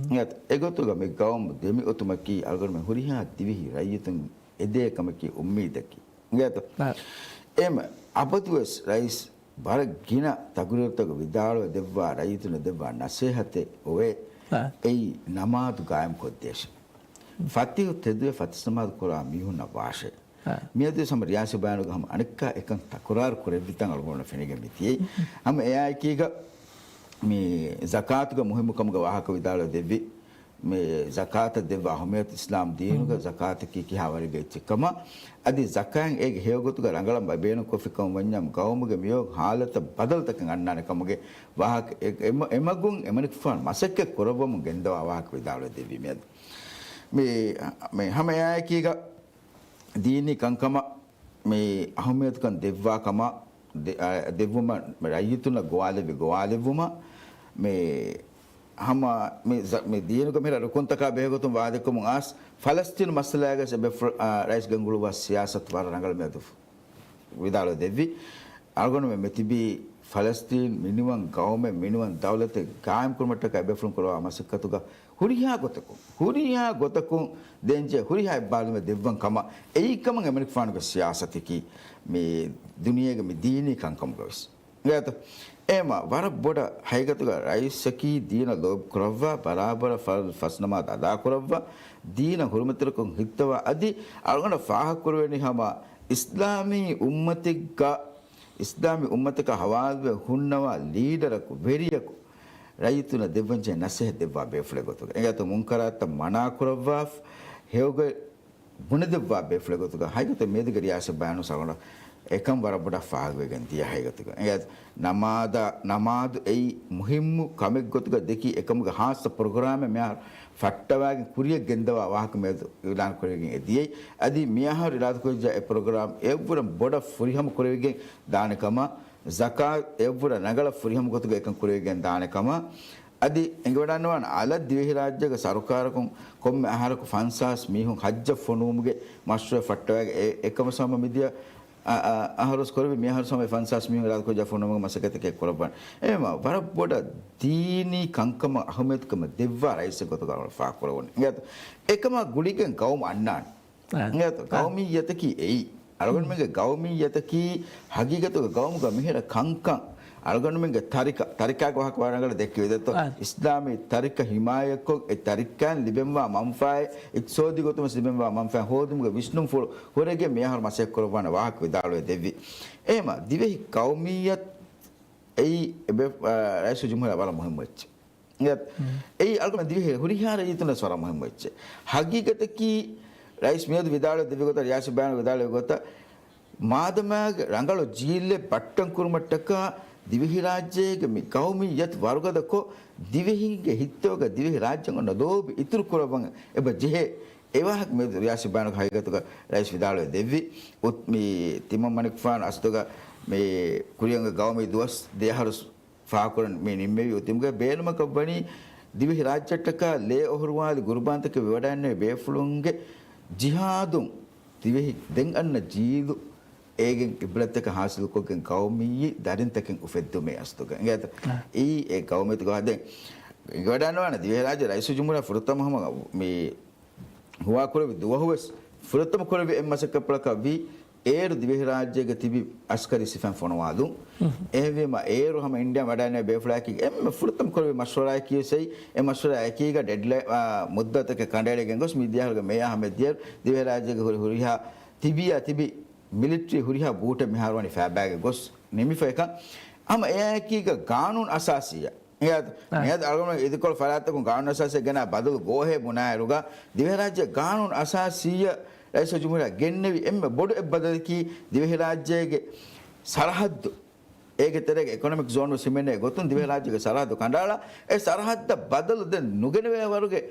އިނގޭތޯ؟ އެގޮތުގަ މި ޤައުމު ދެމިއޮތުމަކީ އަޅުގަނޑުމެން ހުރިހާ ދިވެހި ރައްޔިތުން އެދޭ ކަމަކީ އުއްމީދަކީ. އިނގޭތޯ؟ އާ. އެހެން އަބަދުވެސް ރައީސް ވަރަށް ގިނަ ތަޤްރީރުތަކުގަ ވިދާޅުވެ ދެއްވާ، ރައްޔިތުންނަށް ދެއްވާ ނަސޭހަތެއް އޮވޭ. އާ. އެއީ ނަމާދު ގާއިމް ކޮށްދޭށޭ. ފަތިހު ތެދުވެ ފަތިސް ނަމާދު ކުރާ މީހުންނަށް ވާށޭ. އާ. މިއަދު ހަމަ ރިޔާސީ ބަޔާނުގަ ހަމަ އަނެއްކާ އެކަން ތަކުރާރު ކުރެއްވިތަން އަޅުގަނޑަށް ފެނިގެން މި ދިޔައީ. ހަމަ އެއާއެކީގަ މި ޒަކާތުގެ މުހިއްމުކަމުގެ ވާހަކަ ވިދާޅުވެ ދެއްވި. މި ޒަކާތަށް ދެއްވާ އަހައްމިޔަތު އިސްލާމް ދީނުގަ ޒަކާތަކީ ކިހާ ވަރެއްގެ އެއްޗެއްކަމަށް، އަދި ޒަކާތް އޭގެ ހެޔޮގޮތުގަ ރަނގަޅަށް ބޭނުންކޮށްފިކަމަށް ވަންޏާ ގައުމުގެ މިއޮތް ހާލަތަށް ބަދަލުތަކެއް އަންނާނެ ކަމުގެ ވާހަކަ، އެ-، އެމަ-، އެމަގުން އެމަނިކުފާނު މަސައްކަތް ކުރައްވަމުން ގެންދަވާ ވާހަކަ ވިދާޅުވެ ދެއްވި މިއަދު. މި، މި ހަމަ އެއާއެކީގަ ދީނީ ކަންކަމަށް މި އަހައްމިޔަތުކަން ދެއްވާ ކަމަށް ދެ-، އަ، ދެއްވުމަށް ރައްޔިތުންނަށް ގޮވާލެއްވި ގޮވާލެއްވުމަށް މި ހަމަ މި ޒަ-، މި ދީނުގެ މިހިރަ ރުކުންތަކާ ބެހޭގޮތުން ވާދަކުމުން އައިސް ފަލަސްތީނު މައްސަލާގަސް އެބަ އަ، ރައީސް ގެންގުޅުއްވާ ސިޔާސަތު ވަރަށް ރަނގަޅު މިއަދު ވިދާޅުވެ ދެއްވި. އަޅުގަނޑުމެން މިތިބީ ފަލަސްތީން މިނިވަން ގައުމެއް، މިނިވަން ދައުލަތެއް ގާއިމްކުރުމަށްޓަކާ އެބޭފުޅުން ކުރައްވާ މަސައްކަތުގަ ހުރިހާ ގޮތަކުން، ހުރިހާ ގޮތަކުން ދޭންޖެހޭ ހުރިހާ އެއްބާރުލުމެއް ދެއްވަން ކަމަށް، އެއީ ކަމަށް އެމަނިކުފާނުގެ ސިޔާސަތަކީ މި ދުނިޔޭގެ މި ދީނީ ކަންކަމުގަވެސް. އިނގޭތަ؟ އެހެމަ ވަރަށް ބޮޑަށް ހަގީގަތުގަ ރައީސަކީ ދީނަށް ލޯބި ކުރައްވާ، ބަރާބަރަށް ފަރުޟު ފަސް ނަމާދު އަދާކުރައްވާ، ދީނަށް ހުރުމަތުކުރަން ހިއްތަވާ، އަދި އަޅުގަނޑަށް ފާހަގަކުރެވެނީ ހަމަ އިސްލާމީ އުއްމަތެއްގަ، އިސްލާމީ އުއްމަތަކަށް ހަވާލުވެ ހުންނަވާ ލީޑަރަކު، ވެރިޔަކު، ރައްޔިތުންނަށް ދެއްވަންޖެހޭ ނަސޭހަތް ދެއްވާ ބޭފުޅެއް ގޮތުގަ. އެގޮތުން މުންކަރާތްތައް މަނާ ކުރައްވާ، ހެޔޮގޮތް ބުނެދެއްވާ ބޭފުޅެއް ގޮތުގަ ހަގީގަތަށް މިއަދުގެ ރިޔާސީ ބަޔާނު ސަޅުން އެކަން ވަރަށް ބޮޑަށް ފާހަގަވެގެން ދިޔަ ހަގީގަތުގަ. އެ ނަމާދަ، ނަމާދު އެއީ މުހިއްމު ކަމެއް ގޮތުގަ ދެކި އެކަމުގެ ހާއްސަ ޕްރޮގްރާމެއް މިހާރު ފައްޓަވާގެން ކުރިޔަށް ގެންދަވާ ވާހަކަ މިއަދު އިޢުލާން ކުރެވިގެން އެ ދިޔައީ. އަދި މިއަހަރު އިރާދަކުރެއްވިއްޔާ އެ ޕްރޮގްރާމް އެއަށްވުރެން ބޮޑަށް ފުރިހަމަ ކުރެވިގެން ދާނެ ކަމަށް ޒަކާތް އެއަށްވުރެ ރަނގަޅަށް ފުރިހަމަ ގޮތުގަ އެކަން ކުރެވިގެން ދާނެ ކަމަށް. އަދި އެނގިވަޑަންވާނެ އަލަށް ދިވެހިރާއްޖޭގެ ސަރުކާރަކުން ކޮންމެ އަހަރަކު ފަންސާސް މީހުން ޙައްޖަށް ފޮނުވުމުގެ މަޝްރޫޢެއް ފައްޓަވައިގެން އެ-، އެކަމަށް ހަމަ މިދިޔަ އަ-، އަ-، އަހަރުވެސް ކުރެއްވި، މިއަހަރު ހަމަ ފަންސާސް މީހުން އިރާދަކުރައްވާ ފޮނުވުމުގެ މަސައްކަތެއް ކުރައްވާނެ. އެހެންވީމަ ވަރަށް ބޮޑަށް ދީނީ ކަންކަމަށް އަހައްމިޔަތުކަމަށް ދެއްވާ ރައީސެއް ގޮތުގަ ފާހަގަކުރެވުނު. އިނގޭތަ؟ އެކަމާ ގުޅިގެން ގައުމު އަންނާނެ. އާ. އިނގޭތަ؟ އާ. ގައުމިއްޔަތަކީ އެއީ. އަޅުގަނޑުމެންގެ ގައުމިއްޔަތަކީ ހަގީގަތުގަ ގައުމުގަ މިހިރަ ކަންކަން. އަޅުގަނޑުމެންގެ ތަރިކަ، ތަރިކާގެ ވާހަކަ ވަރަށް ރަނގަޅަށް ދެއްކެވި ދެއްތޯ؟ އާ. އިސްލާމީ ތަރިކަ ހިމާޔަތްކޮށް، އެ ތަރިކާއިން ލިބެންވާ މަންފާއެއް، އިޤްތިޞާދީ ގޮތުން ވެސް ލިބެންވާ މަންފާއެއް ހޯދުމުގެ ވިސްނުންފުޅު ހުރެގެން މިއަހަރު މަސައްކަތް ކުރައްވާނެ ވާހަކަ ވިދާޅުވެ ދެއްވި. އެހެންވީމަ ދިވެހި ގައުމިއްޔަތު އެއީ އެބެ-، އާ، ރައީސުލްޖުމްހޫރިއްޔާ ވަރަށް މުހިއްމު އެއްޗެއް. އެ-، އެއީ އަޅުގަނޑު ދިވެހި ހުރިހާ ރައްޔިތުންނަށް ވަރަށް މުހިއްމު އެއްޗެއް. ހަގީގަތަކީ ރައީސް މިއަދު ވިދާޅުވެ ދެއްވި ގޮތަށް، ރިޔާސީ ބަޔާނު ވިދާޅުވި ގޮތަށް، މާދަމާގެ ރަނގަޅު ޖީލެއް ބައްޓަން ކުރުމަށްޓަކާ ދިވެހިރާއްޖޭގެ މި ގައުމިއްޔަތު ވަރުގަދަކޮށް، ދިވެހިންގެ ހިތްތަކުގަ ދިވެހިރާއްޖެއަށް އޮންނަ ލޯބި އިތުރު ކުރައްވަން އެބަ ޖެހޭ. އެވާހަކަ މިއަދު ރިޔާސީ ބަޔާނުގެ ހަގީގަތުގަ ރައީސް ވިދާޅުވެ ދެއްވި. އު-، މި ތިމަން މަނިކުފާނު އަސްލުގަ މި ކުރިއަށް ގައުމީ ދުވަސް ދެއަހަރު ފާހަގަކުރަން މި ނިންމެވި އުތުމުގެ ބޭނުމަކަށް ވަނީ، ދިވެހި ރާއްޖެއަށްޓަކާ ލޭ އޮހޮރުވާލި ގުރުބާންތަކެއް ވެވަޑައިގެންނެވި ބޭފުޅުންގެ ޖިހާދުން ދިވެހި ދެން އަންނަ ޖީލު އޭގެން އިބްރަތްތަކެއް ހާސިލުކޮށްގެން ގައުމީ ދަރިންތަކެއް އުފެއްދުމޭ އަސްލުގަ. އިނގޭތަ؟ އާ. އެއީ އެ ގައުމީ ގޮތް ދެން އިނގިވަޑައިގަންނަވާނެ ދިވެހިރާއްޖެ ރައީސުލްޖުމްހޫރިއްޔާ ފުރަތަމަ ހަމަ މި ހުވާކުރެއްވި ދުވަހުވެސް، ފުރަތަމަ ކުރެއްވި އެއް މަސައްކަތްޕުޅަކަށް ވީ، އޭރު ދިވެހިރާއްޖޭގެ ތިބި އަސްކަރީ ސިފައިން ފޮނުވާލުން. އެހެންވީމަ، އޭރު ހަމަ އިންޑިޔާ ވަޑައިގެންނެވި ބޭފުޅާއެކީ އެންމެ ފުރަތަމަ ކުރެއްވި މަޝްވަރާއެކީވެސް އެއީ، އެ މަޝްވަރާއެކީގަ ޑެޑްލައިން، އާ، މުއްދަތަކެއް ކަނޑައެޅިގެން ގޮސް، މިދިޔަ އަހަރުގެ މޭ އާ ހަމަ ދިޔަ ދިވެހިރާއްޖޭގެ ހުރި، ހުރިހާ ތިބިޔާ ތިބި މިލިޓްރީ ހުރިހާ ބޫޓެއް މިހާރު ވަނީ ފައިބާގަ ގޮސް ނިމިފަ އެކަން. ހަމަ އެއާއެކީގަ ގާނޫނު އަސާސީއަށް އިނގޭތަ؟ އާ. މިއަދު އަޅުގަނޑު އިދިކޮޅު ފަރާތްތަކުން ގާނޫނު އަސާސީއަށް ގެނާ ބަދަލު ގޯހޭ ބުނާއިރުގަ، ދިވެހިރާއްޖޭ ގާނޫނު އަސާސީއަށް ރައީސުލްޖުމްހޫރިއްޔާ ގެންނެވި އެންމެ ބޮޑު އެއްބަދަލަކީ، ދިވެހިރާއްޖޭގެ ސަރަހައްދު، އޭގެ ތެރޭގަ އިކޮނޮމިކް ޒޯން ވެސް ހިމެނޭ ގޮތުން، ދިވެހިރާއްޖޭގެ ސަރަހައްދު ކަނޑައަޅާ، އެ ސަރަހައްދަށް ބަދަލު ދެން ނުގެނެވޭ ވަރުގެ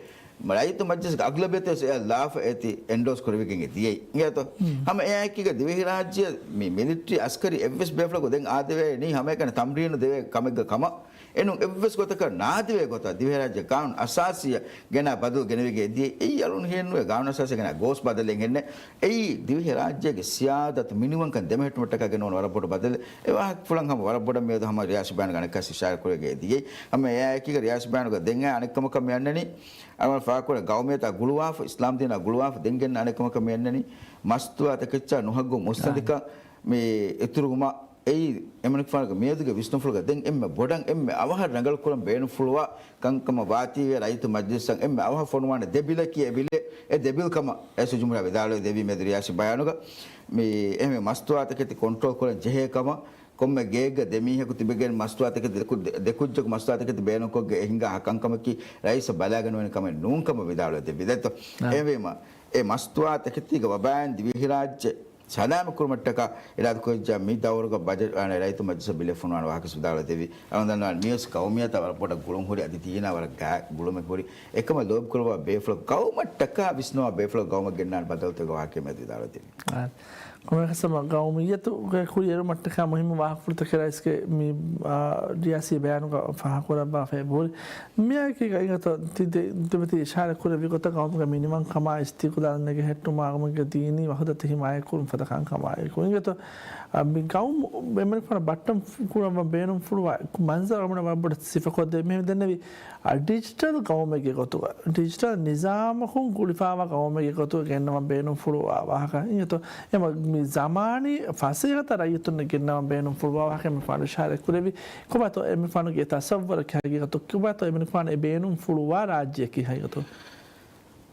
ރައްޔިތު މަޖްލިސްގެ އަޣްލަބިއްޔަތު ވެސް އެއަށް ލާފަ އޭތި އެންޑޯސް ކުރެވިގެން ދިޔައީ. އިނގޭތޯ؟ ހަމަ އެއާއެކީގަ ދިވެހިރާއްޖެއަށް މި މިލިޓްރީ އަސްކަރީ އެއްވެސް ބޭފުޅަކު ދެން އާދެވޭ ނީ ހަމައެކަނި ތަމްރީނު ދެވޭ ކަމެއްގަ ކަމަށް. އެނޫން އެއްވެސް ގޮތަކަށް ނާދެވޭ ގޮތަށް ދިވެހިރާއްޖެ ގާނޫނު އަސާސީއަށް ގެނާ ބަދަލު ގެނެވިގެން ދިޔައީ. އެއީ އަޅުން ހިޔެއްނުވޭ ގާނޫނު އަސާސީއަށް ގެނާ ގޯސް ބަދަލެއް ހެންނެއް. އެއީ ދިވެހިރާއްޖޭގެ ސިޔާދަތު މިނިވަންކަން ދެމެހެއްޓުމަށްޓަކާ ގެނައުނު ވަރަށް ބޮޑު ބަދަލެއް. އެ ވާހަކަފުޅަށް ހަމަ ވަރަށް ބޮޑަށް މިއަދު ހަމަ ރިޔާސީ ބަޔާނުގަ އަނެއްކާވެސް އިޝާރާތް ކުރެވިގެން ދިޔައީ. ހަމަ އެއާއެކީގަ ރިޔާސީ ބަޔާނުގަ ދެން އަނެއްކަމަކަށް މި އަންނަނީ، އަޅުގަނޑު ފާހަގަކުރޭ ގައުމިއްޔަތާ ގުޅުވާފަ، އިސްލާމްދީނާ ގުޅުވާފަ ދެން ގެންނަ އަނެއްކަމަކަށް މި އަންނަނީ، މަސްތުވާތަކެއްޗާ ނުހައްގު މުއްސަނދިކަން މި އިތުރުވުމަށް. އެއީ އެމަނިކުފާނުގެ މިއަދުގެ ވިސްނުފުޅުގަ ދެން އެންމެ ބޮޑަށް އެންމެ އަވަހަށް ރަނގަޅުކުރަން ބޭނުންފުޅުވާ ކަންކަމަށް ވާތީވެ، ރައްޔިތު މަޖްލިސްއަށް އެންމެ އަވަހަށް ފޮނުވާނެ ދެ ބިލަކީ އެ ބިލެއް، އެ ދެ ބިލް ކަމަށް ރައީސުލްޖުމްހޫރިއްޔާ ވިދާޅުވެ ދެއްވީ މިއަދު ރިޔާސީ ބަޔާނުގަ. މި އެހެންވެ މަސްތުވާތަކެތި ކޮންޓްރޯލް ކުރަން ޖެހޭ ކަމަށް، ކޮންމެ ގެއެއްގަ ދެ މީހަކު ތިބެގެން މަސްތުވާތަކެތި ދެ ކު-، ދެ ކުއްޖަކު މަސްތުވާތަކެތި ބޭނުންކޮށްގެން އެ ހިނގާ ކަންކަމަކީ ރައީސަށް ބަލާގަނެވޭނެ ކަމެއް ނޫން ކަމަށް ވިދާޅުވެ ދެއްވި ދެއްތޯ. އެހެންވީމަ، އެ މަސްތުވާތަކެތީގެ ވަބާއިން ދިވެހިރާއްޖެ ސަލާމަތްކުރުމަށްޓަކާ އިރާދަކުރައްޖާ މި ދައުރުގަ ބަޖެޓް، އަނެ، ރައްޔިތު މަޖްލިސަށް ބިލެއް ފޮނުވާނެ ވާހަކަ ވެސް ވިދާޅުވެ ދެއްވި. އަޅުގަނޑު ދަންނަވާނެ މިވެސް ގައުމިއްޔަތާ ވަރަށް ބޮޑަށް ގުޅުން ހުރި އަދި ދީނާ ވަރަށް ގާތް ގުޅުމެއް ހުރި. އެކަމަށް ލޯބިކުރައްވާ ބޭފުޅަކު ގައުމަށްޓަކާ ވިސްނަވާ ބޭފުޅަކު ގައުމަށް ގެންނާނެ ބަދަލުތަކެއް ވާހަކަ މިއަދު ވިދާޅުވެ ދެއްވި. އާ، ކޮންމެއަކަސް ހަމަ ގައުމިއްޔަތުގެ ކުރިއެރުމަށްޓަކާ މުހިއްމު ވާހަކަފުޅުތަކެއް ރައީސްގެ މި، އާ، ރިޔާސީ ބަޔާނުގަ ފާހަގަކުރައްވާފައި ހުރި. މިއާއެކީގަ އިނގޭތޯ ތި ދެ-، ތިބެތި އިޝާރާތް ކުރެއްވި ގޮތަށް ގައުމުގެ މިނިވަންކަމާ، އިސްތިޤުލާލުން އޭގެ ހެއްޓުމާ، ގައުމުގެ ދީނީ ވަޙުދަތު ހިމާޔަތްކުރުން ފަދަ ކަންކަމާއެކު. އިނގޭތޯ، އާ، މި ގައުމު އެމަނިކުފާނު ބައްޓަން ކުރަން ބޭނުންފުޅުވާ މަންޒަރު އަޅުގަނޑަށް ވަރަށް ބޮޑަށް ސިފަކޮށްދޭ. މި ދެންނެވި އާ، ޑިޖިޓަލް ގައުމެއްގެ ގޮތުގަ، ޑިޖިޓަލް ނިޒާމަކުން ގުޅިފައިވާ ގައުމެއްގެ ގޮތުގަ ގެންނަވަން ބޭނުންފުޅުވާ ވާހަކަ. އިނގޭތޯ، އެމަ-، މި ޒަމާނީ ފަސޭހަތައް ރައްޔިތުންނަށް ގެންނަވަން ބޭނުންފުޅުވާ ވާހަކަ އެމަނިކުފާނު އިޝާރާތް ކުރެއްވި. ކޮބާތޯ އެމަނިކުފާނުގެ ތަސައްވަރަކީ ހަގީގަތު ކޮބާތޯ އެމަނިކުފާނު އެ ބޭނުންފުޅުވާ ރާއްޖެއަކީ ހަގީގަތު؟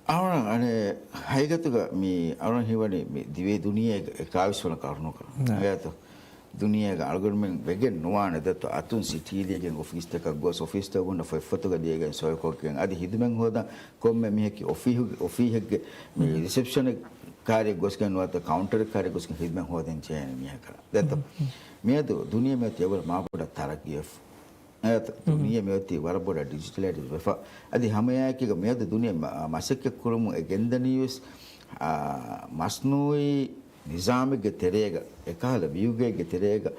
އަޅުގަނޑަށް އަނެއް ހަގީގަތުގަ މި އަޅުގަނޑު ހީވަނީ މި ދިވެހި ދުނިޔޭގެ އެކާވީސް ވަނަ ކަރުނަކަށް. އިނގޭތޯ؟ ދުނިޔޭގަ އަޅުގަނޑުމެން ވެގެން ނުވާނެ ދެއްތޯ، އަތުން ސިޓީ ލިޔެގެން އޮފީސްތަކަށް ގޮސް، އޮފީސްތަކުން ފޮތްފޮތުގަ ލިޔެގެން ސޮއިކޮށްގެން، އަދި ހިދުމަތް ހޯދަން ކޮންމެ މީހަކީ އޮފީހުގެ، އޮފީހެއްގެ މި ރިސެޕްޝަނެއް ކާރިއަށް ގޮސްގެން ނުވަތަ ކައުންޓަރެއް ކާރިއަށް ގޮސްގެން ހިދުމަތް ހޯދަން ޖެހޭނެ މީހަކަށް ދެއްތޯ. މިއަދު ދުނިޔެ މިއޮތީ އެވަރު މާބޮޑަށް ތަރައްގީވެފަ. އެ، ދުނިޔެ މިއޮތީ ވަރަށް ބޮޑަށް ޑިޖިޓަލައިޒް ވެފަ. އަދި ހަމައެއާއެކީގަ މިއަދު ދުނިޔެ މަ-، މަސައްކަތް ކުރުމުން އެ ގެންދަނީވެސް، އާ، މަސްނޫއީ ނިޒާމެއްގެ ތެރޭގަ، އެކަހަލަ ވިއުގެއެއްގެ ތެރޭގަ،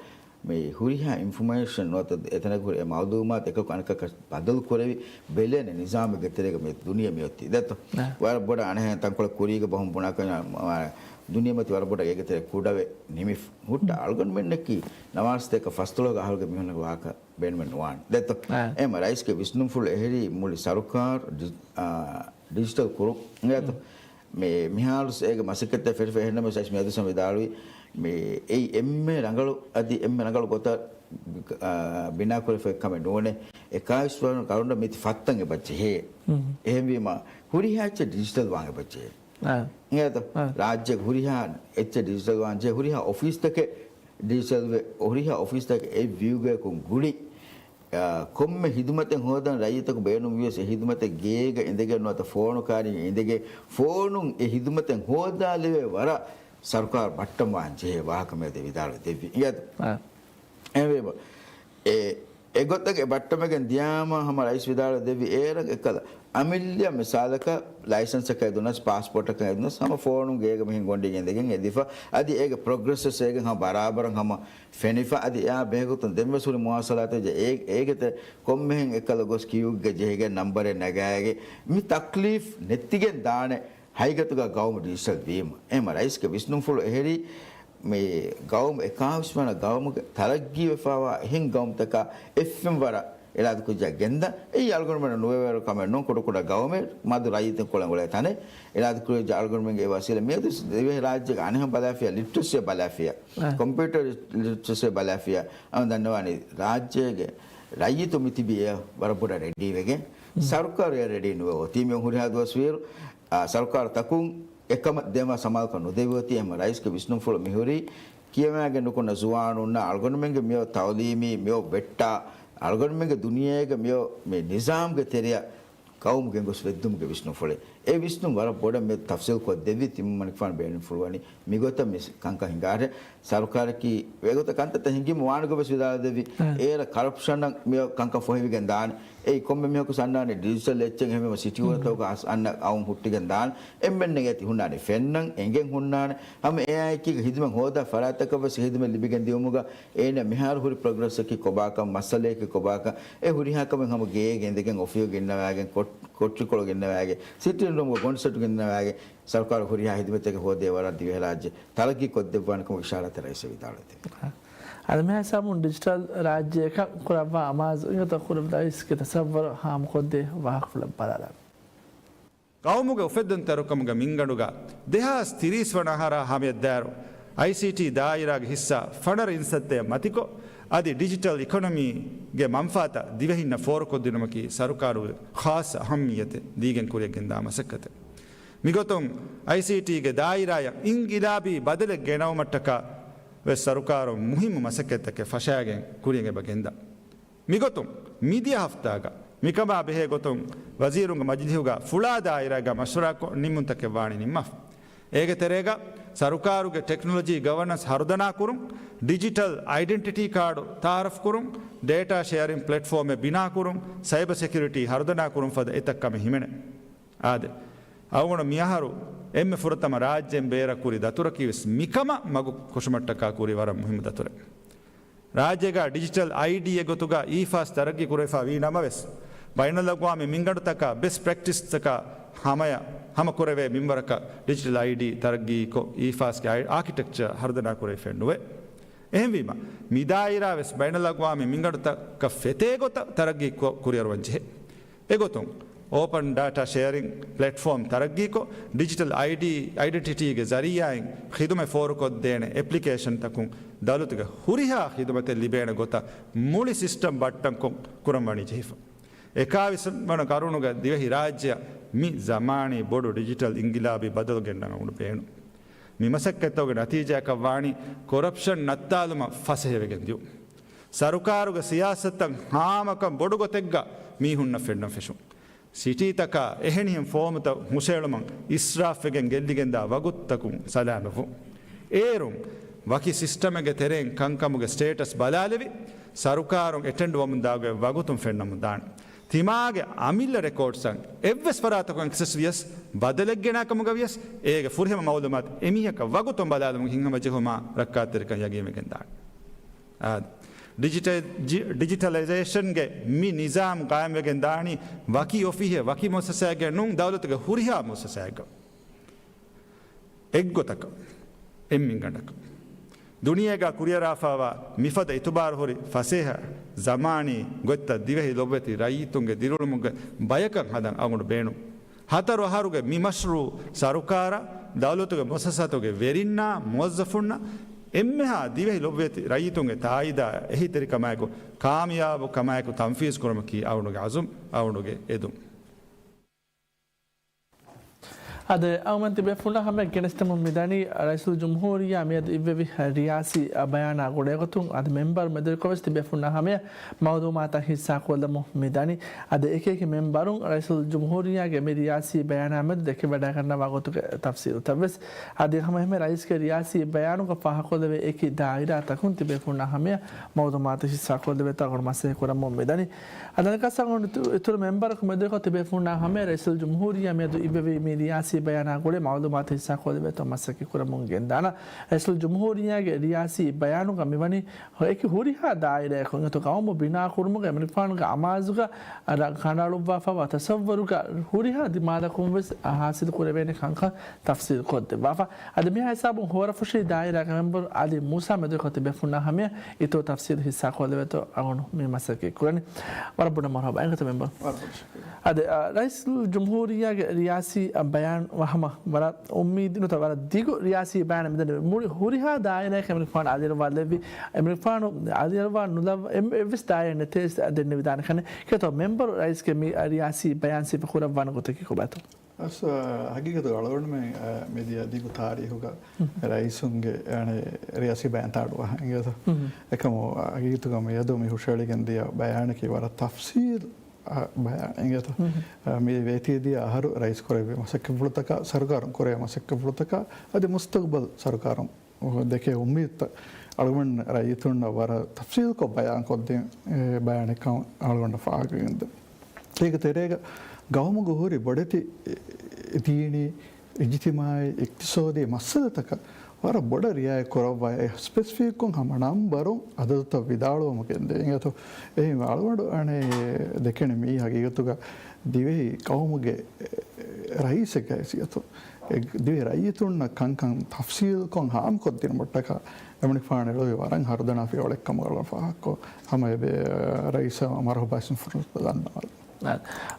މި ހުރިހާ އިންފޮމޭޝަން ނުވަތަ އެތަނަކު ހުރި އެ މައުލޫމާތު އެކަކު އަނެކަކަށް ބަދަލު ކުރެވި ބެލޭނެ ނިޒާމެއްގެ ތެރޭގަ މި ދުނިޔެ މިއޮތީ. ދެއްތޯ؟ އަ. ވަރަށް ބޮޑަށް އަނެއްހެން ތަންކޮޅެއް ކުރީގަ ބަހުން ބުނާކަށް ދުނިޔެމަތި ވަރަށް ބޮޑަށް އޭގެ ތެރޭ ކުޑަވެ ނިމިފަ. ހުއްޓަ އަޅުގަނޑުމެންނަކީ ނަވާރަ ސަތޭކަ ފަސްދޮޅަހުގެ އަހަރުގެ މީހުންނަކަށް ވާހަކަ ބޭނުމެއް ނުވާނެ. ދެއްތޯ؟ އަ. އެހެންވީމަ ރައީސްގެ ވިސްނުންފުޅު އެހެރީ މުޅި ސަރުކާރު ޑި-، އާ، ޑިޖިޓަލް ކުރުން. އިނގޭތޯ؟ މި-، މިހާރު އޭގެ މަސައްކަތްތައް ފެށިފަ އެހެންނަމަވެސް އައިސް މިއަދު ސަމް ވިދާޅުވީ، މި-، އެއީ އެންމެ ރަނގަޅު، އަދި އެންމެ ރަނގަޅު ގޮތަށް، އާ، ބިނާކުރެފަ ކަމެއް ނޫނޭ. އެކާވީސް ވަނަ ގަރުނަ މިތި ފައްތަން އެބަޖެހޭ. އެހެންވީމަ، ހުރިހާ އެއްޗެއް ޑިޖިޓަލް ވާން އެބަޖެހޭ. އާ. އިނގޭތޯ؟ އާ. ރާއްޖޭގެ ހުރިހާ އެއްޗެއް ޑިޖިޓަލް ވާން ޖެހޭ، ހުރިހާ އޮފީސްތަކެއް ޑިޖިޓަލްވެ، ހުރިހާ އޮފީސްތަކެއް އެއް ވިއުގަޔަކުން ގުޅި، އާ، ކޮންމެ ހިދުމަތެއް ހޯދަން ރައްޔިތަކު ބޭނުންވިޔަސް އެ ހިދުމަތެއް ގޭގަ އިނދެގެން ނުވަތަ ފޯނު ކާރިން އިނދެގެން ފޯނުން އެ ހިދުމަތެއް ހޯދާލެވޭ ވަރަށް ސަރުކާރު ބައްޓަންވާން ޖެހޭ ވާހަކަ މިއަދު ވިދާޅުވެ ދެއްވި. އިނގޭތޯ؟ އާ. އެހެންވީމަ، އެ، އެގޮތަށް އެ ބައްޓަމެގެން ދިޔާމަ ހަމަ ރައީސް ވިދާޅުވެ ދެއްވި އޭރަށް އެކަލަ އަމިއްލަ މިސާލަކަށް ލައިސަންސަކަށް އެދުނަސް، ޕާސްޕޯޓަކަށް އެދުނަސް ހަމަ ފޯނުން ގޭގަ މިހެން ގޮނޑި ގެންދެގެން އެދިފަ، އަދި އޭގެ ޕްރޮގްރެސް ވެސް އޭގެން ހަމަ ބަރާބަރަށް ހަމަ ފެނިފަ، އަދި އެއާ ބެހޭގޮތުން ދެންވެސް ހުރި މުވާސަލާތެއް ޖެ-، އޭ-، އޭގެ ތެ ކޮންމެހެން އެކަލަ ގޮސް ކިއުގަ ޖެހިގެން ނަންބަރެއް ނަގާގެ މި ތަކްލީފް ނެތިގެން ދާނެ. ހަގީގަތުގަ ގައުމު ޑިޖިޓަލް ވީމަ. އެހެންމަ ރައީސްގެ ވިސްނުންފުޅު އެހެރީ، މި ގައުމު އެކާވީސް ވަނަ ގައުމުގެ ތަރައްގީވެފަވާ އެހެން ގައުމުތަކާ އެއްފެންވަރަށް އެޅާދިކުރިއްޖާ ގެންދަން. އެއީ އަޅުގަނޑުމެންނަށް ނުވެވޭވަރު ކަމެއް ނޫން، ކުޑަކުޑަ ގައުމެއް މަދު ރައްޔިތުން ކޮޅެން އުޅޭ ތަނެއް. އެޅާދިކުރިއްޖާ އަޅުގަނޑުމެންގެ އެ ވަސީލަތް މިއަދު ދިވެހި ރާއްޖޭގެ އަނެއްހެން ބަލާފިޔާ، ލިޓްރެސީ ބަލާފިޔާ، އަ. ކޮމްޕިއުޓަރ ލިޓްރެސީ ބަލާފިޔާ، އަން ދަންނަވާނީ ރާއްޖޭގެ ރައްޔިތު މިތިބީ އެ ވަރަށް ބޮޑަށް ރެޑީވެގެން. ސަރުކާރު އެ ރެޑީ ނުވެ އޮތީ މި ހުރިހާ ދުވަސްވީއިރު. އާ، ސަރުކާރު ތަކުން އެކަމަށް ދޭންވާ ސަމާލުކަން ނުދެއްވި އޮތީ. އެހެންމަ ރައީސްގެ ވިސްނުންފުޅު މިހުރީ ކިޔަވާގެން ނުކުންނަ ޒުވާނުންނާ އަޅުގަނޑުމެންގެ މިއޮ ތައުލީމީ، މިއޮ ވެއްޓާ، އަޅުގަނޑުމެންގެ ދުނިޔޭގެ މިއޮ މި ނިޒާމްގެ ތެރެއަށް ގައުމު ގެންގޮސް ވެއްދުމުގެ ވިސްނުންފުޅެއް. އެ ވިސްނުން ވަރަށް ބޮޑަށް މި ތަފްސީލް ކޮށްދެއްވި ތިމަންމަނިކުފާނު ބޭނުންފުޅުވަނީ މިގޮތަށް މި ކަންކަން ހިނގާށޭ. ސަރުކާރަކީ އެގޮތަށް ކަންތައްތައް ހިނގީމަ ވާނެ ގޮތް ވެސް ވިދާޅުވެދެއްވި. އެ. އޭރަށް ކަރަޕްޝަނަށް މި ކަންކަން ފޮހެވިގެން ދާނެ. އެއީ ކޮންމެ މީހަކު އަންނާނެ ޑިޖިޓަލް އެއްޗެއް ހެމެމަ ސިޓީ އުރަތަކުގަ އަސް އަންނަ އައުން ހުއްޓިގެން ދާނެ. އެންމެންނެއް އޭތި ހުންނާނެ ފެންނަން، އެނގެން ހުންނާނެ. ހަމަ އެއާއެކީގަ ހިދުމަތް ހޯދާ ފަރާތްތަކަށް ވެސް ހިދުމަތް ލިބިގެން ދިއުމުގަ އޭނަ މިހާރު ހުރި ޕްރޮގްރެސްއަކީ ކޮބާކަން، މައްސަލައަކީ ކޮބާކަން، އެ ހުރިހާ ކަމެއް ހަމަ ގޭގަ އިނދެގެން އޮފީހުގަ އިންނަވާގެން ކޮޓް-، ކޮޓަރިކޮޅުގަ އިންނަވާގެން ސިޓިން ރޫމުގަ ގޮނޑި ސެޓުގަ އިންނަވާގެން ސަރުކާރު ހުރިހާ ހިދުމަތެއް ހޯދޭ ވަރަށް ދިވެހިރާއްޖެ ތަރައްގީ ކޮށްދެއްވާނެ ކަމަށް އިޝާރާތެއް ރައީސް ވިދާޅުވެ ދެއްވި. އަދި މިހާ ހިސާބުން ޑިޖިޓަލް ރާއްޖެއަކަށް ކުރައްވާ އަމާޒު އިނގޭތޯ ކުރެއްވި ރައީސްގެ ތަސައްވަރު ހާމަކޮށްދޭ ވާހަކަފުޅެއް ބަލާލަން. ގައުމުގެ އުފެއްދުންތެރިކަމުގެ މިންގަނޑުގަ ދެހާސް ތިރީސް ވަނަ އަހަރާ ހަމަޔަށްދާއިރު، އައިސީޓީ ދާއިރާގެ ހިއްސާ ފަނަރަ އިންސައްތައެއް މަތިކޮށް، އަދި ޑިޖިޓަލް އިކޮނޮމީގެ މަންފާތައް ދިވެހިންނަށް ފޯރުކޮށްދިނުމަކީ ސަރުކާރުގެ ޚާއްޞަ އަހައްމިއްޔަތެއް ދީގެން ކުރިއަށް ގެންދާ މަސައްކަތެއް. މިގޮތުން އައިސީޓީގެ ދާއިރާއަށް އިންގިލާބީ ބަދަލެއް ގެނައުމަށްޓަކާ ވެސް ސަރުކާރުން މުހިއްމު މަސައްކަތްތަކެއް ފަށާގެން ކުރިއަށް އެބަ ގެންދާ. މިގޮތުން މިދިޔަ ހަފްތާގަ މިކަމާ ބެހޭ ގޮތުން ވަޒީރުންގެ މަޖިލީހުގަ ފުޅާ ދާއިރާގަ މަޝްވަރާކޮށް ނިންމުންތަކެއް ވާނީ ނިންމާފަ. އޭގެ ތެރޭގަ ސަރުކާރުގެ ޓެކްނޮލޮޖީ ގަވަނަންސް ހަރުދަނާކުރުން، ޑިޖިޓަލް އައިޑެންޓިޓީ ކާޑު ތައާރަފްކުރުން، ޑޭޓާ ޝެއަރިން ޕްލެޓްފޯމެއް ބިނާކުރުން، ސައިބަ ސެކިއުރިޓީ ހަރުދަނާކުރުން ފަދަ އެތައް ކަމެއް ހިމެނޭ. އާދެ، އަޅުގަނޑު މިއަހަރު އެންމެ ފުރަތަމަ ރާއްޖޭން ބޭރަށް ކުރި ދަތުރަކީ ވެސް މިކަމަށް މަގު ކޮށުމަށްޓަކާ ކުރި ވަރަށް މުހިއްމު ދަތުރެއް. ރާއްޖޭގަ ޑިޖިޓަލް އައިޑީ އެއް ގޮތުގަ އީފާސް ތަރައްގީ ކުރެވިފަ ވީ ނަމަވެސް، ބައިނަލްއަގްވާމީ މިންގަނޑުތަކާ ބެސްޓް ޕްރެކްޓިސްތަކާ ހަމަޔަށް ހަމަ ކުރެވޭ މިންވަރަކަށް ޑިޖިޓަލް އައިޑީ ތަރައްގީކޮށް، އީފާސްގެ އާކިޓެކްޗާ ހަރުދަނާ ކުރެވިފައެއް ނުވޭ. އެހެންވީމަ، މި ދާއިރާ ވެސް ބައިނަލްއަގްވާމީ މިންގަނޑުތަކަށް ފެތޭ ގޮތަށް ތަރައްގީ ކުރިއަރުވަން ޖެހޭ. އެގޮތުން، އޯޕަން ޑާޓާ ޝެއަރިން ޕްލެޓްފޯމް ތަރައްގީކޮށް، ޑިޖިޓަލް އައިޑީ، އައިޑެންޓިޓީގެ ޒަރީއާއިން ޚިދުމަތް ފޯރުކޮށްދޭނެ އެޕްލިކޭޝަންތަކުން ދައުލަތުގެ ހުރިހާ ޚިދުމަތެއް ލިބޭނެ ގޮތަށް މުޅި ސިސްޓަމް ބައްޓަންކޮށް ކުރަން ވަނީ ޖެހިފަ. އެކާވީސް ވަނަ ގަރުނުގަ ދިވެހި ރާއްޖެއަށް މި ޒަމާނީ ބޮޑު ޑިޖިޓަލް އިންގިލާބީ ބަދަލު ގެންނަން އުޑު ބޭނުން. މި މަސައްކަތްތަކުގެ ނަތީޖާއަކަށް ވާނީ ކޮރަޕްޝަން ނައްތާލުމަށް ފަސޭހަވެގެން ދިޔުން. ސަރުކާރުގެ ސިޔާސަތުތައް ހާމަކަން ބޮޑު ގޮތެއްގަ މީހުންނަށް ފެންނަން ފެށުން. ސިޓީތަކާ އެހެނިހެން ފޯމުތައް ހުށައެޅުމަށް އިސްރާފްވެގެން ގެއްލިގެންދާ ވަގުތުތަކުން ސަލާމަތްވުން. އޭރުން ވަކި ސިސްޓަމެއްގެ ތެރެއިން ކަންކަމުގެ ސްޓޭޓަސް ބަލާލެވި، ސަރުކާރުން އެޓެންޑް ވަމުންދާ ގޮތް ވަގުތުން ފެންނަމުން ދާނެ. ތިމާގެ އަމިއްލަ ރެކޯޑްސްއަށް އެއްވެސް ފަރާތަކުން އެކްސެސް ވިޔަސް، ބަދަލެއް ގެނާ ކަމުގަ ވިޔަސް، އޭގެ ފުރިހަމަ މައުލޫމާތު އެމީހަކަށް ވަގުތުން ބަލާލުމުގެ ހިތްހަމަޖެހުމާ ރައްކާތެރިކަން ޔަގީންވެގެން ދާނެ. އާ، ޑިޖިޓަ-، ޖި-، ޑިޖިޓަލައިޒޭޝަންގެ މި ނިޒާމް ގާއިމްވެގެން ދާނީ ވަކި އޮފީހެއް، ވަކި މުއައްސަސާއެއްގެ ނޫން، ދައުލަތުގެ ހުރިހާ މުއައްސަސާއެއްގަ. އެއްގޮތަކަށް، އެއްމިންގަނޑަކަށް. ދުނިޔޭގަ ކުރިއަރާފައިވާ މިފަދަ އިތުބާރުހުރި ފަސޭހަ ޒަމާނީ ގޮތްތައް ދިވެހި ލޮބުވެތި ރައްޔިތުންގެ ދިރިއުޅުމުގެ ބަޔަކަށް ހަދަން އަޅުގަނޑު ބޭނުން. ހަތަރު އަހަރުގެ މި މަޝްރޫއު ސަރުކާރަށް، ދައުލަތުގެ މުއައްސަސާތުގެ ވެރިންނާ، މުވައްޒަފުންނަށް، އެންމެހާ ދިވެހި ލޮބުވެތި ރައްޔިތުންގެ ތާއީދާ އެހީތެރިކަމާއެކު، ކާމިޔާބު ކަމާއެކު ތަންފީޒު ކުރުމަކީ އަޅުގަނޑުގެ އަޒުމް، އަޅުގަނޑުގެ އެދުން. އަދި އަޅުގަނޑު ތިބޭފުޅުންނާ ހަމަޔަށް ގެނެސްދެމުން މިދަނީ، ރައީސުލްޖުމްހޫރިއްޔާ މިއަދު އިއްވެވި ރިޔާސީ ބަޔާނާ ގުޅޭގޮތުން އަދި މެންބަރު މެދުވެރިކޮށް ވެސް ތިބޭފުޅުންނާ ހަމަޔަށް މައުލޫމާތަށް ހިއްސާކޮށްލަމުން މިދަނީ. އަދި އެކިއެކި މެންބަރުން ރައީސުލްޖުމްހޫރިއްޔާގެ މި ރިޔާސީ ބަޔާނާ މެދު ދެކެވަޑައިގަންނަވާ ގޮތުގެ ތަފްސީލުތައް ވެސް. އަދި ހަމަ އެހެން ރައީސްގެ ރިޔާސީ ބަޔާނުގަ ފާހަގަކޮށްލެވޭ އެކި ދާއިރާތަކުން ތިބޭފުޅުންނާ ހަމަޔަށް މައުލޫމާތު ހިއްސާކޮށްލެވޭތޯ އަޅުގަނޑު މަސައްކަތް ކުރަމުން މިދަނީ. އަދި އަނެއްކާ އަޅުގަނޑު އިތުރު މެންބަރަކު މެދުވެރިކޮށް ތިބޭފުޅުންނާ ހަމަޔަށް ރައީސުލްޖުމްހޫރިއްޔާ މިއަދު އިއްވެވި މި ރިޔާސީ ބަޔާނާ ގުޅޭ މައުލޫމާތު ހިއްސާކޮށްލެވޭތޯ މަސައްކަތް ކުރަމުން ގެންދާނަން. ރައީސުލްޖުމްހޫރިއްޔާގެ ރިޔާސީ ބަޔާނުގަ މިވަނީ އެކި ހުރިހާ ދާއިރާއަކުން އެތައް ގައުމު ބިނާކުރުމުގަ އެމަނިކުފާނުގެ އަމާޒުގަ ރަ-، ކަނޑައަޅުއްވާފައިވާ ތަސައްވަރުގަ ހުރިހާ ދިމާލަކުން ވެސް ހާސިލު ކުރެވޭނެ ކަންކަން ތަފްސީލު ކޮށްދެއްވާފަ. އަދި މިހާ ހިސާބުން ހޯރަފުށީ ދާއިރާގެ މެންބަރު އަލީ މޫސާ މެދުވެރިކޮށް ތިބޭފުޅުންނާ ހަމަޔަށް އިތުރު ތަފްސީލު ހިއްސާކޮށްލެވޭތޯ އަޅުގަނޑު މި މަސައްކަތް ކުރަނީ. ވަރަށް ބޮޑަށް މަރުޙަބާ. އެނގޭތޯ މެންބަރު؟ ވަރަށް ބޮޑަށް ޝުކުރިއްޔާ. އަދި، އަ، ރައީސުލްޖުމްހޫރިއްޔާގެ ރިޔާސީ، އަ، ބަޔާން ހަމަ ވަރަށް އުއްމީދު ނުވަތަ ވަރަށް ދިގު ރިޔާސީ ބަޔާނެއް މިދަނީ. މުޅި ހުރިހާ ދާއިރާއަކަށް އެމަނިކުފާނު އަލިއަޅުވާލެއްވި، އެމަނިކުފާނު އަލިއަޅުވާ ނުލައްވާ އެއްވެސް ދާއިރާއެއް ނެތޭ ދެންނެވިދާނެ ކަން. އެނގޭތޯ މެންބަރު ރައީސްގެ މި ރިޔާސީ ބަޔާން ސިފަކުރައްވާނެ ގޮތަކީ ކޮބާތޯ؟ އަސް، އަ، ހަގީގަތުގަ އަޅުގަނޑުމެން، އަ، މިދިޔަ ދިގު ތާރީހުގަ ރައީސުންގެ، އަނެއް، ރިޔާސީ ބަޔާންތައް އަޑުއަހަން އިނގޭތޯ. އެކަމު ހަގީގަތުގަ މިއަދު މި ހުށައެޅިގެން ދިޔަ ބަޔާނަކީ ވަރަށް ތަފްސީލް، އަ، ބަޔާން އިނގޭތޯ. އަ، މި ވޭތީ ދިޔަ އަހަރު ރައީސް ކުރެއްވި މަސައްކަތްފުޅުތަކާ، ސަރުކާރުން ކުރެއްވި މަސައްކަތްފުޅުތަކާ، އަދި މުސްތަގުބަލް ސަރުކާރުން ދެކޭ އުއްމީދުތައް އަޅުގަނޑު ރައްޔިތުންނަށް ވަރަށް ތަފްސީލްކޮށް ބަޔާންކޮށްދިން، އެ، ބަޔާނެއްކަން އަޅުގަނޑަށް ފާހަގަވެގެންދެން. އޭގެ ތެރޭގަ ގައުމުގަ ހުރި ބޮޑެތި ދީނީ، އިޖްތިމާޢީ، އިޤްތިޞާދީ މައްސަލަތަކަށް ވަރަށް ބޮޑަށް ރިޢާޔަތް ކުރައްވާ، ސްޕެސިފިކްކޮށް ހަމަ ނަންބަރުން އަދަދުތައް ވިދާޅުވަމުން ގެންދޭ. އިނގޭތޯ، އެހެން އަޅުގަނޑު އަނެއް ދެކެނީ މީ ހަގީގަތުގަ ދިވެހި ގައުމުގެ ރައީސެއްގެ ހައިސިއްޔަތުން، އެ ދިވެހި ރައްޔިތުންނަށް ކަންކަން ތަފްސީލްކޮށް ހާމަކޮށްދިނުމަށްޓަކާ އެމަނިކުފާނު އެޅުވި ވަރަށް ހަރުދަނާ ފިޔަވަޅެއްކަމުގަ ފާހަގަކޮށް، ހަމަ އެބަ ރައީސަށް މަރުޙަބާ އިސްނުފުރުސަތު ދަންނަވަން.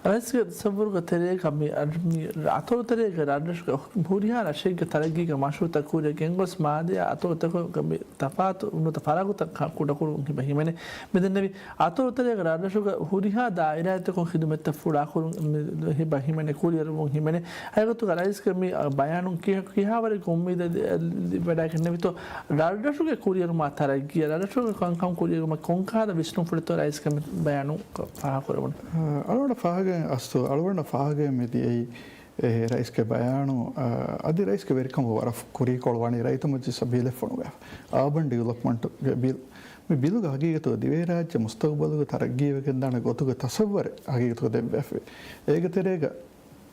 ރައީސްގެ ތަސައްވުރުގެ ތެރޭގަ މި، މި އަތޮޅު ތެރޭގަ ރަށްރަށުގެ ހުރިހާ ރަށެއްގެ ތަރައްގީގެ މަޝްރޫޢުތައް ކުރިއަށް ގެންގޮސް މާލެއާ އަތޮޅުތަކުގެ މި ތަފާތު ނުވަތަ ފަރާގުތައް ކުޑަކުރުން ހިބަ ހިމެނޭ. މިދެންނެވި އަތޮޅު ތެރޭގަ ރަށްރަށުގެ ހުރިހާ ދާއިރާތަކުން ޚިދުމަތްތައް ފުޅާކުރުން މި ހިބަ ހިމެނޭ ކުރިއެރުވުން ހިމެނޭ. އެގޮތުގަ ރައީސްގެ މި ބަޔާނުން ކި-، ކިހާވަރެއްގެ އުއްމީދެއް ވެޑައިގެންނެވިތޯ؟ ރަށްރަށުގެ ކުރިއެރުމާ ތަރައްގީއަށް، ރަށްރަށުގެ ކަންކަން ކުރިއެރުމަށް ކޮންކަހަލަ ވިސްނުންފުޅެއްތޯ ރައީސްގެ މި ބަޔާނުން ފާހަގަކުރެވުނު؟ އަޅުގަނޑަށް ފާހަގައިން އަސްތު، އަޅުގަނޑަށް ފާހަގައިން މި ދިޔައީ، އެ، ރައީސްގެ ބަޔާނު، އަ، އަދި ރައީސްގެ ވެރިކަމުގެ ވަރަށް ކުރީކޮޅު ވަނީ ރައްޔިތުން މަޖިލިސަށް ބިލެއް ފޮނުވާފަ. އާބަން ޑިވެލޮޕްމަންޓުގެ ބިލް. މި ބިލުގަ ހަގީގަތުގަ ދިވެހިރާއްޖެ މުސްތަގުބަލުގެ ތަރައްގީވެގެންދާނެ ގޮތުގެ ތަސައްވަރެއް ހަގީގަތުގަ ދެއްވާފައި. އޭގެ ތެރޭގަ،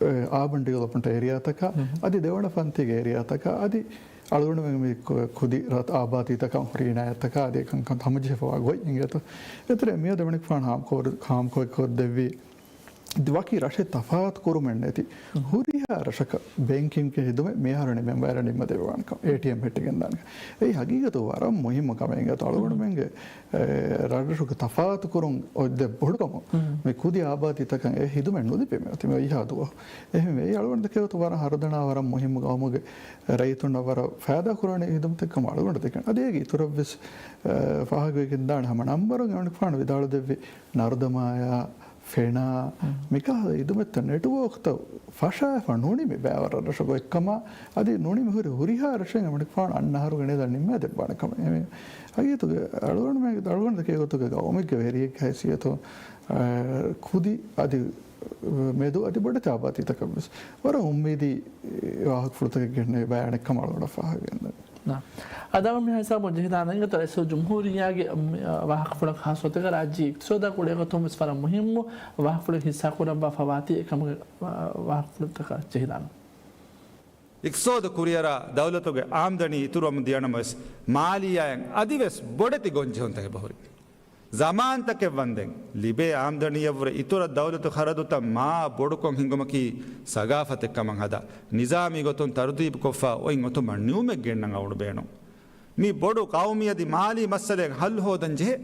އެ، އާބަން ޑިވެލޮޕްމަންޓް އޭރިއާތަކާ އަދި ދެވަނަ ފަންތީގެ އޭރިއާތަކާ އަދި އަޅުގަނޑުމެން މި ކު-، ކުދި ރަ-، އާބާދީތަކަށް ހުރި އިނާޔަތްތަކާ އަދި ކަންކަން ހަމަޖެހިފައިވާ ގޮތް އިނގޭތޯ. އެތެރޭ މިއަދު އެމަނިކުފާނު ހާމަކޮށް-، ހާމަކޮށްދެއްވީ ވަކި ރަށެއް ތަފާތު ކުރުމެއް ނެތި ހުރިހާ ރަށަކަށް ބޭންކިންގގެ ހިދުމަތް މިހާރު ނިމެން ވައިރަށް ނިންމަދެވޭ ކަމަށް، އޭޓީއެމް ހެއްޓިގެންދާނެ. އެއީ ހަގީގަތު ވަރަށް މުހިއްމު ކަމެއް އިނގޭތޯ. އަޅުގަނޑުމެންގެ، އެ، ރަށްރަށުގެ ތަފާތު ކުރުން އޮތް ދެ ބޮޑު ކަމުން މި ކުދި އާބާދީތަކަށް އެ ހިދުމަތް ނުލިބޭ މި އޮތީ މި އޮތްހާ ދުވަހު. އެހެންވެ، އެއީ އަޅުގަނޑު ދެކޭގޮތުން ވަރަށް ހަރުދަނާ ވަރަށް މުހިއްމު ގައުމުގެ ރައްޔިތުންނަށް ވަރަށް ފައިދާ ކުރާނެ ހިދުމަތެއް ކަމަށް އަޅުގަނޑު ދެކެން. އަދި އޭގެ އިތުރަށްވެސް، އެ، ފާހަގަވެގެންދާނެ ހަމަ ނަންބަރުން އެމަނިކުފާނު ވިދާޅުދެއްވި ނަރުދަމާޔާ، ފެނާ، މިކަހަލަ ހިދުމަތްތައް ނެޓްވޯކްތައް ފަށާފަ ނުނިމި ބައިވަރަށް ރަށުގަ އޮތްކަމާ، އަދި ނުނިމި ހުރި ހުރިހާ ރަށެއް އެމަނިކުފާނު އަންނަ އަހަރުގަ ނިދަން ނިންމާދެއްވާނެ ކަމެއް. އެހެން ހަގީގަތުގަ އަޅުގަނޑުމެން، އަޅުގަނޑު ދެކޭގޮތުގަ ގައުމެއްގެ ވެރިއެއްގެ ހައިސިއްޔަތުން، އަ، ކުދި އަދި މެދު އަދި ބޮޑެތި އާބާދީތަކަށްވެސް ވަރަށް އުއްމީދީ ވާހަކަފުޅުތަކެއް ގެންނެވި ބަޔާނެއްކަމަށް އަޅުގަނޑަށް ފާހަގަވެގެންދާނެ. ނާ. އަދި މި ހިސާބުން ޖެހިދާނަން އިނގޭތޯ ރައީސުލްޖުމްހޫރިއްޔާގެ، މި، ވާހަކަފުޅަކަށް ހާއްސަ ގޮތެއްގަ ރާއްޖޭ އިޤްތިޞާދާ ގުޅޭގޮތުން ވެސް ވަރަށް މުހިއްމު ވާހަކަފުޅެއް ހިއްސާކުރައްވާފައިވާތީ އެކަމުގެ ވާހަކަފުޅުތަކަށް ޖެހިދާނަން. އިޤްތިޞާދު ކުރިއަރާ ދައުލަތުގެ އާމްދަނީ އިތުރުވަމުން ދިޔަނަމަވެސް، މާލިއްޔާއިން އަދިވެސް ބޮޑެތި ގޮންޖެހުންތަކެއް ބަހުރި. ޒަމާންތަކެއް ވަންދެން ލިބޭ އާމްދަނީއަށްވުރެ އިތުރަށް ދައުލަތު ޚަރަދުތައް މާ ބޮޑުކޮށް ހިނގުމަކީ ސަގާފަތެއް ކަމަށް ހަދާ، ނިޒާމީ ގޮތުން ތަރުތީބުކޮށްފަ އޮތް އޮތުމަށް ނިއުމެއް ގެންނަން އަޅުގަނޑު ބޭނުން. މި ބޮޑު ޤައުމީ އަދި މާލީ މައްސަލައެއް ހައްލު ހޯދަން ޖެހޭ.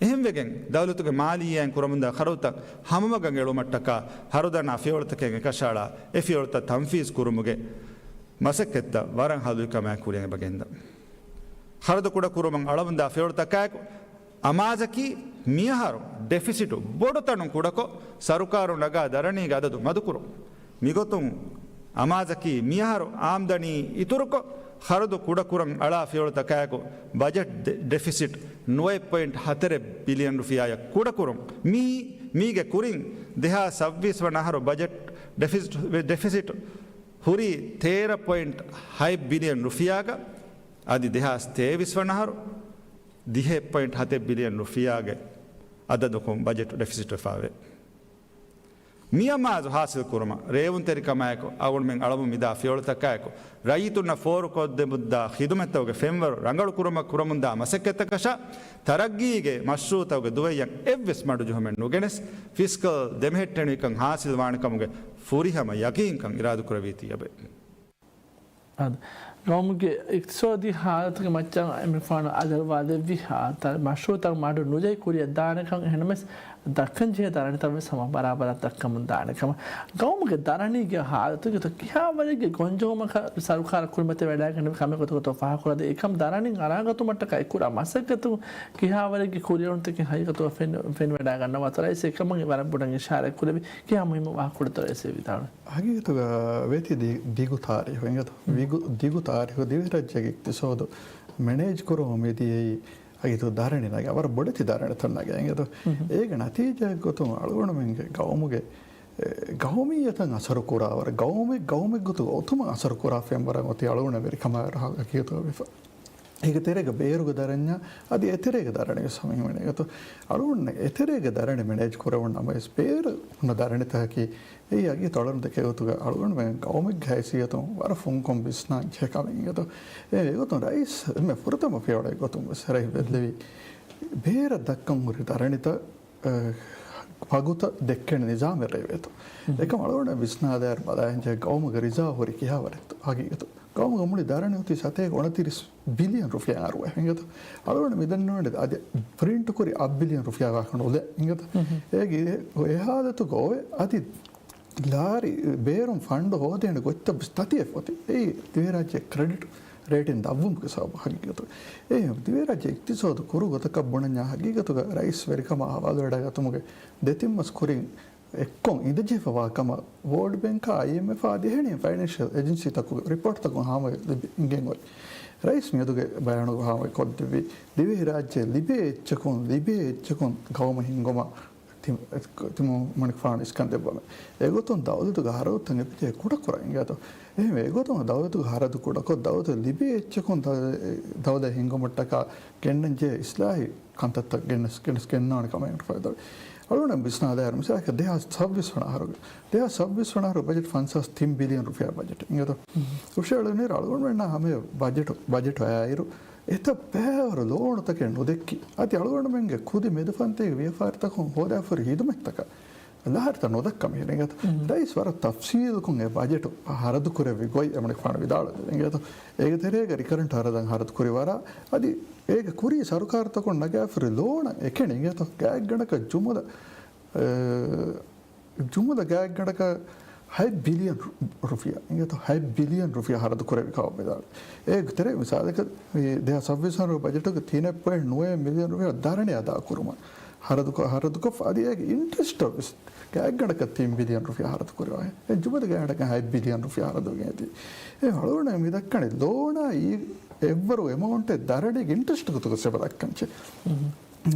އެހެންވެގެން، ދައުލަތުގެ މާލިއްޔާއިން ކުރަމުންދާ ޚަރަދުތައް ހަމަމަގަށް އެޅުމަށްޓަކާ، ޚަރަދާނާ ފިޔަވަޅުތަކެއް އެކަށައަޅާ، އެ ފިޔަވަޅުތައް ތަންފީޒު ކުރުމުގެ މަސައްކަތްތައް ވަރަށް ހަލުވި ކަމާއެކު ކުރިއަށް އެބަ ގެންދަން. ޚަރަދު ކުޑަކުރުމަށް އަޅަމުންދާ ފިޔަވަޅުތަކާއެކު، އަމާޒަކީ މިއަހަރު ޑެފިސިޓު ބޮޑުތަނުން ކުޑަކޮށް، ސަރުކާރުން ނަގާ ދަރަނީގެ އަދަދު މަދުކުރުން. މިގޮތުން އަމާޒަކީ މިއަހަރު އާމްދަނީ އިތުރުކޮށް، ޚަރަދު ކުޑަކުރަން އަޅާ ފިޔަވަޅުތަކާއެކު، ބަޖެޓް ޑެ-، ޑެފިސިޓް ނުވައެއް ޕޮއިންޓް ހަތަރެއް ބިލިއަން ރުފިޔާއަށް ކުޑަކުރުން. މީ، މީގެ ކުރިން ދެހާސް ސައްބީސް ވަނަ އަހަރު ބަޖެޓް ޑެފިސިޓް، ޑެފިސިޓް ހުރީ ތޭރަ ޕޮއިންޓް ހައެއް ބިލިއަން ރުފިޔާގަ، އަދި ދެހާސް ތޭވީސް ވަނަ އަހަރު ދިހައެއް ޕޮއިންޓް ހަތެއް ބިލިއަން ރުފިޔާގެ އަދަދަކުން ބަޖެޓް ޑެފިސިޓް ވެފާވޭ. މި އަމާޒު ހާސިލް ކުރުމަށް ރޭވުންތެރިކަމާއެކު، އަޅުގަނޑުމެން އަޅަމުން މިދާ ފިޔަވަޅުތަކާއެކު، ރައްޔިތުންނަށް ފޯރުކޮށްދެމުންދާ ޚިދުމަތްތަކުގެ ފެންވަރު ރަނގަޅުކުރުމަށް ކުރަމުންދާ މަސައްކަތްތަކަށާ، ތަރައްގީގެ މަޝްރޫޢުތަކުގެ ދުވެއްޔަށް އެއްވެސް މަޑުޖެހުމެއް ނުގެނެސް، ފިސްކަލް ދެމެހެއްޓެނިވިކަން ހާސިލް ވާނެ ކަމުގެ ފުރިހަމަ ޔަގީންކަން އިރާދަކުރެއްވީތީ އެބަ. އާދެ، ގައުމުގެ އިޤްތިޞާދީ ހާލަތުގެ މައްޗަށް އެންމެ ފާނު އަޒަރުވާލެއްވި ހާ، ތަ-، މަޝްރޫޢުތައް މަޑު ނުޖެހި ކުރިއަށް ދާނެކަން އެހެންނަމަވެސް، ދައްކަން ޖެހޭ ދަރަނިތައް ވެސް ހަމަ ބަރާބަރަށް ދައްކަމުން ދާނެ ކަމަށް. ގައުމުގެ ދަރަނީގެ ހާލަތުގެ ކިހާވަރެއްގެ ގޮންޖެހުމަކަށް ސަރުކާރަށް ކުރިމަތިވެވަޑައިގަންނަވި ކަމެއް ގޮތުގަ ފާހަގަކުރާ ދޭ، އެކަމް ދަރަނިން އަރާގަތުމަށްޓަކާ އެކުރާ މަސައްކަތު ކިހާވަރެއްގެ ކުރިއެރުންތަކެއް ހަގީގަތުގަ ފެން-، ފެނިވަޑައިގަންނަވާތޯ ރައީސް އެކަމަށް ވަރަށް ބޮޑަށް އިޝާރާތް ކުރެއްވި ކިހާ މުހިއްމު ވާހަކަކުޑަތޯ ރައީސް ވިދާޅުވި. ހަގީގަތުގަ ވޭތީ ދި-، ދިގު ތާރީޚު އިނގޭތޯ؟ ދިގު، ދިގު ތާރީޚު ދިވެހިރާއްޖޭގެ އިޤްތިޞާދު މެނޭޖް ކުރުމަށް މިދިޔައީ ހަގީގަތު ދަރަނި ނަގާ، ވަރަށް ބޮޑެތި ދަރަނިތައް ނަގާ އިނގޭތޯ؟ އޭގެ ނަތީޖާއެއްގޮތުން އަޅުގަނޑުމެންގެ ގައުމުގެ، އެ، ގައުމިއްޔަތަށް އަސަރު ކުރާވަރަށް، ގައުމެއް، ގައުމެއްގޮތުގަ އޮތުމަށް އަސަރު ކުރާ ފެންވަރަށް އޮތީ އަޅުގަނޑަށް ވެރިކަމާއިރު ހަގީގަތުގަ ވެފަ. އޭގެ ތެރޭގަ ބޭރުގެ ދަރަންޏާ އަދި އެތެރޭގެ ދަރަނި ވެސް ހަމަ ހިމެނޭ. އެގޮތުން އަޅުގަނޑު އެތެރޭގެ ދަރަނި މެނޭޖް ކުރެވުނު ނަމަވެސް، ބޭރު ހުންނަ ދަރަނިތަކަކީ އެއީ އަގީ ތޮޅަން ދެކޭ ގޮތުގަ އަޅުގަނޑުމެން ގައުމެއްގެ ހައިސިއްޔަތުން ވަރަށް ފުންކޮށް ވިސްނާން ޖެހޭ ކަމެއް އިނގޭތޯ. އެ، އެގޮތުން ރައީސް އެންމެ ފުރަތަމަ ފިޔަވަޅުގެ ގޮތުން ވެސް ރައީސް ބެއްލެވީ ބޭރަށް ދައްކަން ހުރި ދަރަނިތައް، އެ، ފަގުތައް ދެއްކޭނެ ނިޒާމެއް ރޭވޭތޯ. އެކަމް އަޅުގަނޑަށް ވިސްނާލާއިރު ބަލާންޖެހޭ ގައުމުގެ ރިޒާވް ހުރީ ކިހާވަރެއްތޯ ހަގީގަތު. ގައުމުގެ މުޅި ދަރަނި އޮތީ ސަތޭކަ އުނަތިރީސް ބިލިއަން ރުފިޔާ އަރުވަ އިނގޭތޯ. އަޅުގަނޑު މިދަންނަވަނީ އަދި ޕްރިންޓް ކުރި އަށް ބިލިއަން ރުފިޔާ ވާކަން އުޅޭ އިނގޭތޯ. އޭގެ އެ ހާލަތުގަ އޮވެ އަދި ލާރި ބޭރުން ފަންޑު ހޯދޭނެ ގޮތްތައް ވެސް ތަތިއެއް އޮތީ. އެއީ ދިވެހިރާއްޖެ ކްރެޑިޓް ރޭޓިން ދަށްވުމުގެ ސަބަބު ހަގީގަތު. އެ ދިވެހިރާއްޖެ އިޤްތިޞާދު ކުރު ގޮތަކަށް ބުނަންޏާ ހަގީގަތުގަ ރައީސް ވެރިކަމާ ހަވާލުވެވަޑައިގަތުމުގެ ދެތިން މަސް ކުރިން އެއްކޮށް އިނދެޖެހިފަވާ ކަމަށް ވޯލްޑް ބޭންކާ އައިއެމްއެފާ އަދި އެހެނިހެން ފައިނޭންޝިއަލް އެޖެންސީތަކުގެ ރިޕޯޓްތަކުން ހާމަވެ ލިބި އިނގެން އޮތް. ރައީސް މިއަދުގެ ބަޔާނުގަ ހާމަވެ ކޮށްދެއްވި ދިވެހިރާއްޖެ ލިބޭ އެއްޗަކުން، ލިބޭ އެއްޗަކުން ގައުމަށް ހިންގުމަށް ތި-، ތިމަންމަނިކުފާނު އިސްކަން ދެއްވަމެ. އެގޮތުން ދައުލަތުގެ ހަރަދުތައް އެބަޖެހޭ ކުޑަކުރަން އިނގޭތޯ. އެހެންވެ އެގޮތުން ދައުލަތުގެ ހަރަދު ކުޑަކޮށް، ދައުލަތު ލިބޭ އެއްޗަކުން ދަ-، ދައުލަތް ހިންގުމަށްޓަކާ ގެންނަންޖެހޭ އިސްލާހީ ކަންތައްތައް ގެނެސް، ގެނެސް ގެންނާނެ ކަމަށް އެނގިފައި ދަވި. އަޅުގަނޑަށް ވިސްނާލާއިރު މިސާލަކަށް ދެހާސް ސައްބީސް ވަނަ އަހަރުގެ، ދެހާސް ސައްބީސް ވަނަ އަހަރު ބަޖެޓް ފަންސާސް ތިން ބިލިއަން ރުފިޔާ ބަޖެޓް އިނގޭތޯ. އުފްޝާޅުވިން އަޅުގަނޑުމެންނާ ހަމަ ބަޖެޓު، ބަޖެޓު އައިއިރު އެތައް ބައިވަރު ލޯނުތަކެއް ނުދެއްކި. އަދި އަޅުގަނޑުމެންގެ ކުދި މެދުފަންތީގެ ވިޔަފާރިތަކުން ހޯދާފަހުރި ހިދުމަތްތަކަށް ލާރިތައް ނުދައްކަމެހެން އިނގޭތޯ. ރައީސް ވަރަށް ތަފްސީލުކޮށް އެ ބަޖެޓު ހަރަދުކުރެއްވި ގޮތް އެމަނިކުފާނު ވިދާޅުވެ އިނގޭތޯ. އޭގެ ތެރޭގަ ރިކަރެންޓް ހަރަދަށް ހަރަދު ކުރި ވަރާ އަދި އޭގެ ކުރީ ސަރުކާރުތަކުން ނަގާފަހުރި ލޯނަށް އެކެނި އިނގޭތޯ. ގާތްގަނޑަކަށް ޖުމުލަ، އެ، ޖުމުލަ ގާތްގަނޑަކަށް ހަތް ބިލިއަން ރު-، ރުފިޔާ އިނގޭތޯ، ހަތް ބިލިއަން ރުފިޔާ ހަރަދު ކުރެވި ކަމަށް ވިދާޅުވި. އޭގެ ތެރޭ މިސާލަކަށް މި ދެހާސް ސައްބީސް ވަނަ ބަޖެޓުގެ ތިނެއް ޕޮއިންޓް ނުވައެއް މިލިއަން ރުފިޔާ ދަރަނި އަދާ ކުރުމަށް ހަރަދުކޮށް، ހަރަދުކޮށް، އަދި އޭގެ އިންޓްރެސްޓް ވެސް ގާތްގަނޑަކަށް ތިން ބިލިއަން ރުފިޔާ ހަރަދު ކުރެވޭ. އެ ޖުމުލަ ގާތްގަނޑަކަށް ހަތް ބިލިއަން ރުފިޔާ ހަރަދު ވެގެން އެތީ. އެ އަޅުގަނޑަށް މި ދައްކަނީ ލޯނާ އެއްވަރު އެމައުންޓެއް ދަރަނިގެ އިންޓްރެސްޓް ގޮތުގަ އެބަ ދައްކަން ޗެ.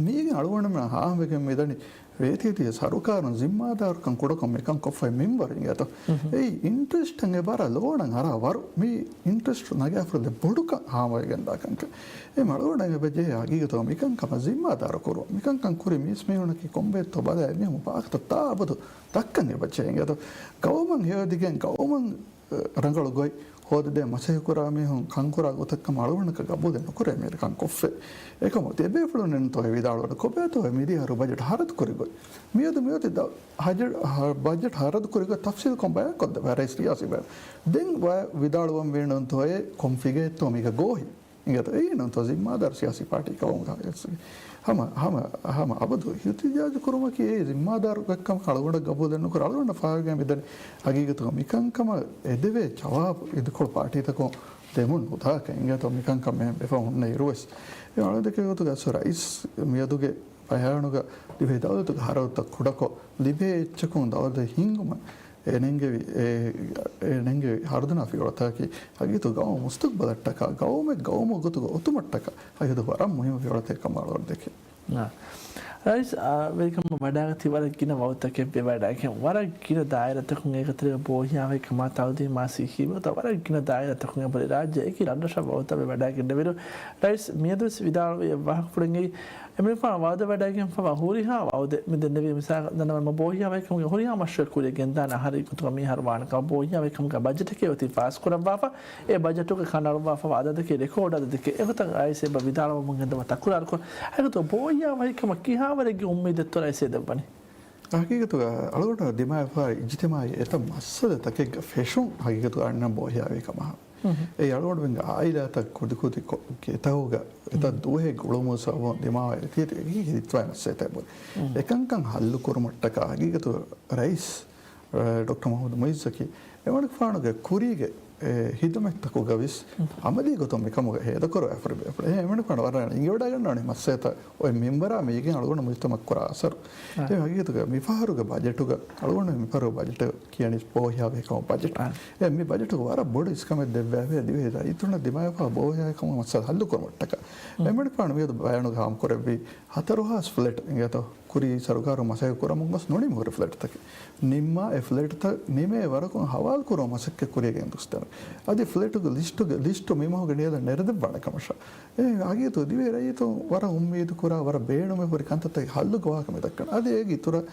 މީގެ އަޅުގަނޑުމެން ހާމަވެގެން މިދަނީ ވޭތީތި ސަރުކާރުން ޒިންމާދާރުކަން ކުޑަކޮށް މިކަން ކޮށްފައި މިންވަރު އިނގޭތޯ. އެއީ އިންޓްރެސްޓަށް އެބަރަށް ލޯނަށް އަރާ ވަރު. މީ އިންޓްރެސްޓް ނަގާފަ ބޮޑުކަން ހާމަވެގެން ދާކަންކަން. އެ އަޅުގަނޑަށް އެބަޖެހޭ ހަގީގަތަށް މިކަންކަމަށް ޒިންމާދާރު ކުރުވަން. މިކަންކަން ކުރި މީސްމީހުންނަކީ ކޮންބައެއްތޯ ބަލާ އެމީހުން ވާހަކަތައް ތާއަބަދު ދައްކަން އެބަޖެހޭ އިނގޭތޯ. ގައުމަށް ހެޔޮދިގެން ގައުމަށް ރަނގަޅު ގޮތް ހޯދަދޭ މަސައްކަތް ކުރާ މީހުން ކަންކުރާ ގޮތަކަށް އަޅުގަނޑަކަށް ގަބޫލެއް ނުކުރޭ މިރަށު ކޮށްފަ. އެކަމަކު އެބޭފުޅުންނެއް ނުތޯ ވިދާޅުވަނީ ކޮބާތޯ މިދިޔަ އަހަރު ބަޖެޓް ހަރަދު ކުރި ގޮތް. މިއަދު މިއޮތީ ދަ-، ހަޖަ-، ހަ-، ބަޖެޓް ހަރަދު ކުރި ގޮތް ތަފްސީލްކޮށް ބަޔާން ކޮށްދެއްވާ ރައީސް ރިޔާސީ ބަޔާން. ދެން ވަ-، ވިދާޅުވަން ވީނުންތޯއޭ ކޮން ފިގައެއްތޯ މީގަ ގޯހި. އިނގޭތޯ، އެއީނުންތޯ ޒިންމާދާރު ސިޔާސީ ޕާޓީ ކަމުގަ ހަމަ، ހަމަ، ހަމަ އަބަދު އިހުތިޖާޖު ކުރުމަކީ އެއީ ޒިންމާދާރު ކަމަކަށް އަޅުގަނޑަށް ގަބޫލެއް ނުކުރޭ. އަޅުގަނޑަށް ފާހަގަވެގެން މިދަނީ ހަގީގަތުގަ މިކަންކަމަށް އެދެވޭ ޖަވާބު އިދިކޮޅު ޕާޓީތަކުން ދެމުން ނުދާކަށް. އިނގޭތޯ، މިކަންކަމަށް އެފަ ހުންނަ އިރުވެސް. އެ އަޅުގަނޑު ދެކޭ ގޮތުގަ އަސް ރައީސް މިއަދުގެ ބަޔާނުގަ ދިވެހި ދައުލަތުގެ ހަރަދުތައް ކުޑަކޮށް ލިބޭ އެއްޗަކުން ދައުލަތެއް ހިންގުމަށް އެ ނެންގެވި، އެ، އެ ނެންގެވި ހަރުދަނާ ފިޔަވަޅުތަކަކީ ހަގީގަތުގަ ގައުމު މުސްތަގްބަލަށްޓަކާ، ގައުމެއް ގައުމު ގޮތުގަ އޮތުމަށްޓަކާ ހަގީގަތު ވަރަށް މުހިއްމު ފިޔަވަޅުތަކެއް ކަމަށް އަޅުގަނޑު ދެކޭ. އާ. ރައީސް، އާ، ވެރިކަމަށް ވަޑާގަތީ ވަރަށް ގިނަ ވަގުތަކެއް ވެވަޑައިގެން، ވަރަށް ގިނަ ދާއިރާތަކުން އޭގެ ތެރޭގަ ބޯހިޔާވަހިކަމާ، ތައުލީމާ، ސިއްހީ ވަގުތާ ވަރަށް ގިނަ ދާއިރާތަކުން އެބަހުރި ރާއްޖެ އެކި ރަށްރަށަށް ވަގުތަށް ވެވަޑައިގެންނެވިއިރު، ރައީސް މިއަދުވެސް ވިދާޅުވި އެއް ވާހަކަފުޅެއްގައި އެމީހުން ވައުދުވެވަޑައިގެންފަވާ ހުރިހާ ވައުދެއް މި ދެންނެވީ މިސާލަށް ދަންނަވަން ބޯހިޔާވަހިކަމުގެ ހުރިހާ މަޝްރޫއެއް ގެންދާނެ އަހަރީ ގޮތުގަ މިހާރު ވާނެ ކަމަށް ބޯހިޔާވަހިކަމުގެ ބަޖެޓަކީ އޮތީ ފާސްކުރައްވާފަ، އެ ބަޖެޓުގަ ކަނޑައަޅުއްވާފަވާ އަދަދަކީ ރެކޯޑް އަދަދެކޭ. އެގޮތަށް ރައީސް އެބަ ވިދާޅުވަމުން އެދަމަ ތަކުރާރުކޮށް، އެގޮތުގަ ބޯހިޔާވަހިކަމަށް ކިހާވަރެއްގެ އުއްމީދެއްތޯ ރައީސް އެ ދެއްވަނީ؟ ހަގީގަތުގަ އަޅުގަނޑަށް ދިމާވެފައި އިޖްތިމާޢީ އެތައް މައްސަލަތަކެއްގަ ފެށުން ހަގީގަތުގަ އަންނަ ބޯހިޔާވަހިކަމަށް. އެ އަޅުގަނޑުމެންގެ އާއިލާތައް ކުދިކުދި ކޮށް، އެތަކުގަ އެތައް ދުވަހެއްގެ ގުޅުމުގަ ސަބަބުން ދިމާވެ އެތި އެތި ހިތްވާ މައްސަލަތައް ބޮޑު. އެކަންކަން ހައްލު ކުރުމަށްޓަކާ ހަގީގަތު ރައީސް، އެ، ޑޮކްޓަރ މުޙައްމަދު މުޢިއްޒަކީ އެމަނިކުފާނުގެ ކުރީގެ، އެ، ހިދުމަތްތަކުގަވެސް ޢަމަލީ ގޮތުން މިކަމުގަ ހޭދަކުރުވާފަ އެބަ-، އެ އެމަނިކުފާނު ވަރަށް އިނގިވަޑައިގަންނަވަނީ މައްސަލަތައް އޮތް މިންވަރާ މިއިގެން އަޅުގަނޑު މުޖްތަމަޢަށް ކުރާ އަސަރު. އެ ހަގީގަތުގަ މިފަހަރުގެ ބަޖެޓުގަ އަޅުގަނޑު މިފަހަރުގެ ބަޖެޓަށް ކިޔަނީ ބޯހިޔާވަހިކަމުގެ ބަޖެޓް. އެ މި ބަޖެޓުގަ ވަރަށް ބޮޑު އިސްކަމެއް ދެއްވާފަ ދިވެހި ރައްޔިތުންނަށް ދިމާވެފަ ބޯހިޔާވަހިކަމުގެ މައްސަލަ ހައްލު ކުރުމަށްޓަކާ. އެމަނިކުފާނު މިއަދު ބަޔާނުގަ ހާމަކުރެއްވީ ހަތަރު ހާސް ފްލެޓް އިނގޭތޯ ކުރީ ސަރުކާރުން މަސައްކަތް ކުރަމުން ގޮސް ނުނިމި ހުރި ފްލެޓްތަކެއް. ނިންމާ އެ ފްލެޓްތައް ނިމޭ ވަރަކުން ހަވާލު ކުރުމަށް މަސައްކަތް ކުރިޔަށް ގެންދުސްތަން. އަދި ފްލެޓުގެ ލިސްޓުގެ، ލިސްޓު މި މަހުގެ ނިޔަލަށް ނެރެދެއްވާނެ ކަމަށާ. އެ ހަގީގަތު ދިވެހި ރައްޔިތުން ވަރަށް އުއްމީދު ކުރާ، ވަރަށް ބޭނުމެއް ހުރި ކަންތައްތަކެއް ހައްލުގެ ވާހަކަ މި ދައްކަން. އަދި އޭގެ އިތުރަށް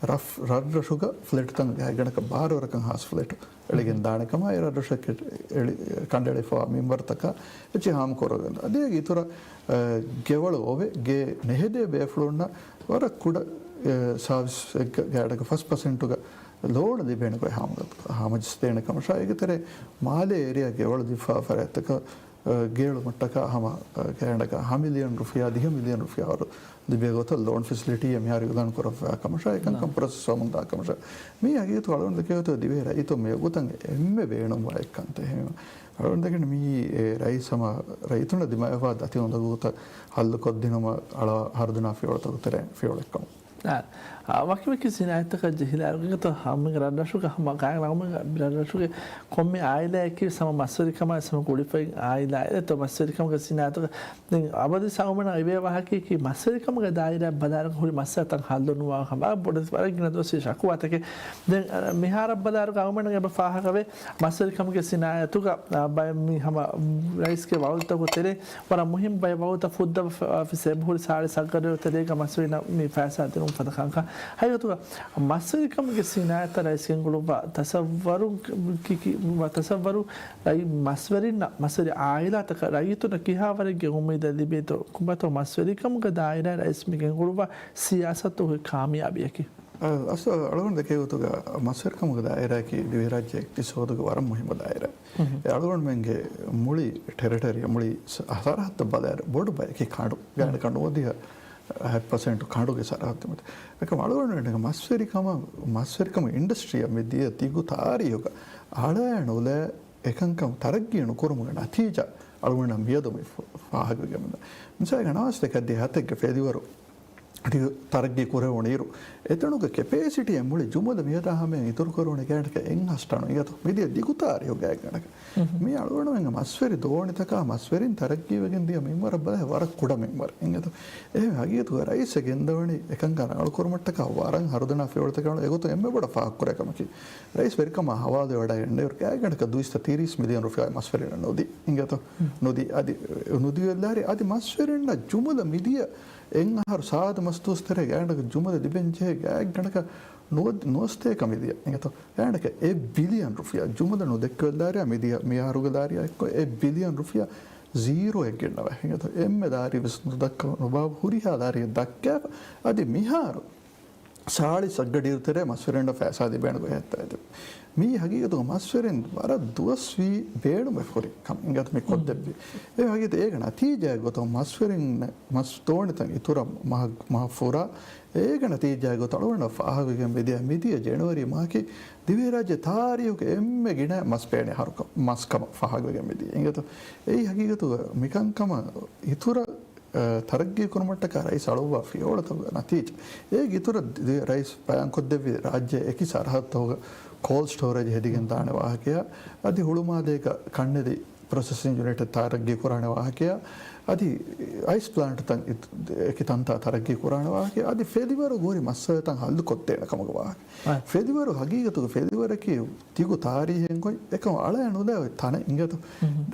ރަށް، ރަށްރަށުގަ ފްލެޓްތައް ގާތްގަނޑަކަށް ބާރަ ވަރަކަށް ހާސް ފްލެޓު އެޅިގެން ދާނެ ކަމަށް އެ ރަށްރަށަކަށް އެޅި-، ކަނޑައެޅިފަވާ މިންވަރުތަކާ އެއްޗެއް ހާމަކުރައްވަން. އަދި އޭގެ އިތުރަށް، އަ، ގެވަޅު އޮވެ، ގެ ނެހެދޭ ބޭފުޅުންނަށް ވަރަށް ކުޑަ، އެ، ސާވިސް ގާތްގަނޑަކަށް ފަސް ޕަސެންޓުގެ ލޯން ލިބޭނެ ގޮތް ހާމަ-، ހާމަޖައްސަދޭނެ ކަމަށާ. އޭގެ ތެރޭ މާލޭ އޭރިއާ ގެވަޅު ލިބިފަވާ ފަރާތްތަކަށް އަ، ގެއެޅުމަށްޓަކާ ހަމަ، އަ، ގާތްގަނޑަކަށް ހަ މިލިއަން ރުފިޔާ، ދިހަ މިލިއަން ރުފިޔާ ވަރު ލިބޭ ގޮތަށް ލޯން ފެސިލިޓީއެއް މިހާރު އިޢުލާން ކުރައްވާ ކަމަށާ، އެކަންކަން ޕްރޮސެސް ވަމުން ދާ ކަމަށާ. މީ ހަގީގަތު އަޅުގަނޑު ދެކޭ ގޮތަށް ދިވެހި ރައްޔިތުން މިވަގުތަށް އެންމެ ބޭނުންވާ އެއްކަންތައް. އެހެންވީމަ އަޅުގަނޑު ދެކެނީ މީ، އެ، ރައީސް ހަމަ ރައްޔިތުންނަށް ދިމާވެފަ ދަތި އުނދަގޫތައް ހައްލުކޮށްދިނުމަށް އަޅާ ހަރުދަނާ ފިޔަވަޅުތަކުގެ ތެރެއިން ފިޔަވަޅެއްކަމަށް. އާ، އާ، ވަކިވަކި ސިނާއަތްތަކަށް ޖެހިލާ އިރުގަ ތޯ ހަމަ ރަށްރަށުގަ ހަމަ ގާތް ރަށުގެ ބިރަށްރަށުގެ ކޮންމެ އާއިލާއަކީ ހަމަ މަސްވެރިކަމާ ހަމަ ގުޅިފައި އާއިލާއެއް ތޯ މަސްވެރިކަމުގެ ސިނާއަތުގަ ދެން އަބަދު ސައުމަނަށް އިވޭ ވާހަކައަކީ މަސްވެރިކަމުގެ ދާއިރާ ބަލާއިރުގަ ހުރި މައްސަލަތައް ހައްލު ނުވާ ހަމަ ބޮޑެތި ވަރަށް ގިނަ ދުވަސް ޝަކުވާތަކެއް. ދެން، އަ، މިހާރަށް ބަލާއިރުގަ އަޅުގަނޑަށް އެބަ ފާހަގަވޭ މަސްވެރިކަމުގެ ސިނާއަތުގަ، އާ، ބައެއް މި ހަމަ ރައީސްގެ ވައުދުތަކުގެ ތެރޭ ވަރަށް މުހިންމު ބައެއް ވަގުތަށް ފުއްދަވަފަ އޮފީސް އެބަހުރި ސާޅީސް އަށް ގަޑިއަށް ތެރޭގަ މަސްވެރިންނަށް މި ފައިސާ ދިނުން ފަދަ ކަންކަން. ހަގީގަތުގަ މަސްވެރިކަމުގެ ސިނާއަތަށް ރައީސް ގެންގުޅުއްވާ ތަސައްވަރު ކި-، ކި-، ތަސައްވަރު ރައީ-، މަސްވެރިންނަށް، މަސްވެރި އާއިލާތަކަށް ރައްޔިތުންނަށް ކިހާވަރެއްގެ އުއްމީދެއް ލިބޭތޯ؟ ކޮބާތޯ މަސްވެރިކަމުގެ ދާއިރާ ރައީސް މި ގެންގުޅުއްވާ ސިޔާސަތުގެ ކާމިޔާބީއަކީ؟ އަ، އަސް އަޅުގަނޑު ދެކޭ ގޮތުގަ މަސްވެރިކަމުގެ ދާއިރާއަކީ ދިވެހިރާއްޖެ އިޤްތިޞާދުގެ ވަރަށް މުހިއްމު ދާއިރާ. އެ އަޅުގަނޑުމެންގެ މުޅި ޓެރިޓަރީ، މުޅި ސަ-، ސަރަހައްދަށް ބަލާއިރު ބޮޑު ބަޔަކީ ކަނޑު. ގާތްގަނޑަކަށް ނުވަދިހަ ހަތް ޕަސެންޓު ކަނޑުގެ ސަރަހައްދު މަތި. އެކަމް އަޅުގަނޑުމެންގެ މަސްވެރިކަމަށް، މަސްވެރިކަމުގެ އިންޑަސްޓްރީއަށް މި ދިޔަ ދިގު ތާރީހުގަ އަޅާ ނުލާ އެކަންކަން ތަރައްގީ ނުކުރުމުގެ ނަތީޖާ އަޅުގަނޑަށް މިއަދު މި ފަ-، ފާހަގަވެގެން މިދާ. މިސާލަކަށް ނަވާސް ދެކެއް ދިހަ ހަތެއްގެ ފޭލިވަރު ތަރައްގީ ކުރެވުނު އިރު، އެތަނުގެ ކެޕޭސިޓީއެއް މުޅި ޖުމުލަ މިއަދާ ހަމަޔަށް އިތުރު ކުރެވުނީ ގާތްގަނޑަކަށް އެއްހާސް ޓަނު އިނގޭތޯ. މިދިޔަ ދިގު ތާރީހު ގާތްގަނޑަކަށް. މީ އަޅުގަނޑުމެންގެ މަސްވެރި ދޯނިތަކާ މަސްވެރިން ތަރައްގީވެގެން ދިޔަ މިންވަރަށް ބަލާ ވަރަށް ކުޑަ މިންވަރެއް އިނގޭތޯ. އެހެން ހަގީގަތުގަ ރައީސް ގެންދަވަނީ އެކަންކަން ރަނގަޅު ކުރުމަށްޓަކާ ވަރަށް ހަރުދަނާ ފިޔަވަޅުތަކެއް އަޅު އެގޮތުން އެންމެ ބޮޑަށް ފާހަގަކުރޭ ކަމަކީ، ރައީސް ވެރިކަމާ ހަވާލުވެވަޑައިގެންނެވި ގާތްގަނޑަކަށް ދުއިސައްތަ ތިރީސް މިލިއަން ރުފިޔާ މަސްވެރިންނަށް ނުދީ އިނގޭތޯ. ނުދީ އަދި، ނުދީ ވެލާރި އަދި މަސްވެރިންނަށް ޖުމުލަ މިދިޔަ އެއް އަހަރު ސާދަ މަސްދުވަސް ތެރޭ ގާތްގަނޑަކަށް ޖުމުލަ ލިބެންޖެހޭ ގާތްގަނޑަކަށް ނުވަ-، ނުވަސްތޭކަ މިދިޔަ އިނގޭތޯ. އޭނަކަ އެއް ބިލިއަން ރުފިޔާ، ޖުމުލަ ނުދެއްކެވި ލާރިޔާ މިދިޔަ، މިއަހަރުގެ ލާރިޔާ އެއްކޮށް އެއް ބިލިއަން ރުފިޔާ ޒީރޯއެއް ގެންނަވާ އިނގޭތޯ. އެންމެ ލާރި ވެސް ނުދައްކަ ނުބާ ހުރިހާ ލާރިއެއް ދައްކާފަ. އަދި މިހާރު ސާޅީސް އަށްގަޑިއިރު ތެރޭ މަސްވެރިންނަށް ފައިސާ ލިބޭނެ ގޮތް ހައްތާ އެދެވި. މީ ހަގީގަތުގަ މަސްވެރިން ވަރަށް ދުވަސްވީ ބޭނުމެއް ހުރި ކަމެއް އިނގޭތޯ މި ކޮށްދެއްވީ. އެ ހަގީގަތު އޭގެ ނަތީޖާއެއް ގޮތަށް މަސްވެރިން މަސް ދޯނިތައް އިތުރަށް މަހަށް، މަހަށް ފުރާ، އޭގެ ނަތީޖާއެއް ގޮތަށް އަޅުގަނޑަށް ފާހަގަވެގެން މިދިޔަ، މިދިޔަ ޖެނުއަރީ މަހަކީ ދިވެހިރާއްޖެ ތާރީހުގެ އެންމެ ގިނަ މަސް ބޭނެ އަހަރު ކަ-، މަސް ކަމަށް ފާހަގަވެގެން މިދިޔަ އިނގޭތޯ. އެއީ ހަގީގަތުގަ މިކަންކަމަށް އިތުރަށް އަ، ތަރައްގީ ކުރުމަށްޓަކާ ރައީސް އަޅުއްވާ ފިޔަވަޅުތަކުގެ ނަތީޖާ. އޭގެ އިތުރަށް ދި-، ރައީސް ބަޔާންކޮށްދެއްވި ރާއްޖެ އެކި ސަރަހައްދުތަކުގަ ކޯލްޑް ސްޓޯރޭޖް ހެދިގެން ދާނެ ވާހަކަޔާ، އަދި ހުޅުމާލޭގަ ކަންނެތި ޕްރޮސެސިން ޔުނިޓެއް ތަރައްގީ ކުރާނެ ވާހަކަޔާ، އަދި އައިސް ޕްލާންޓްތައް އިތު-، އެކި ތަންތާ ތަރައްގީ ކުރާނެ ވާހަކަޔާ، އަދި ފެލިވަރު ހުރި މައްސަލަތައް ހައްލު ކޮށްދޭނެ ކަމުގެ ވާހަކަ. އަ. ފެލިވަރު ހަގީގަތުގަ ފެލިވަރަކީ ދިގު ތާރީހެއް ގޮތް އެކަމަށް އަޅާ ނުލާ އޮތް ތަނެއް އިނގޭތޯ. މް.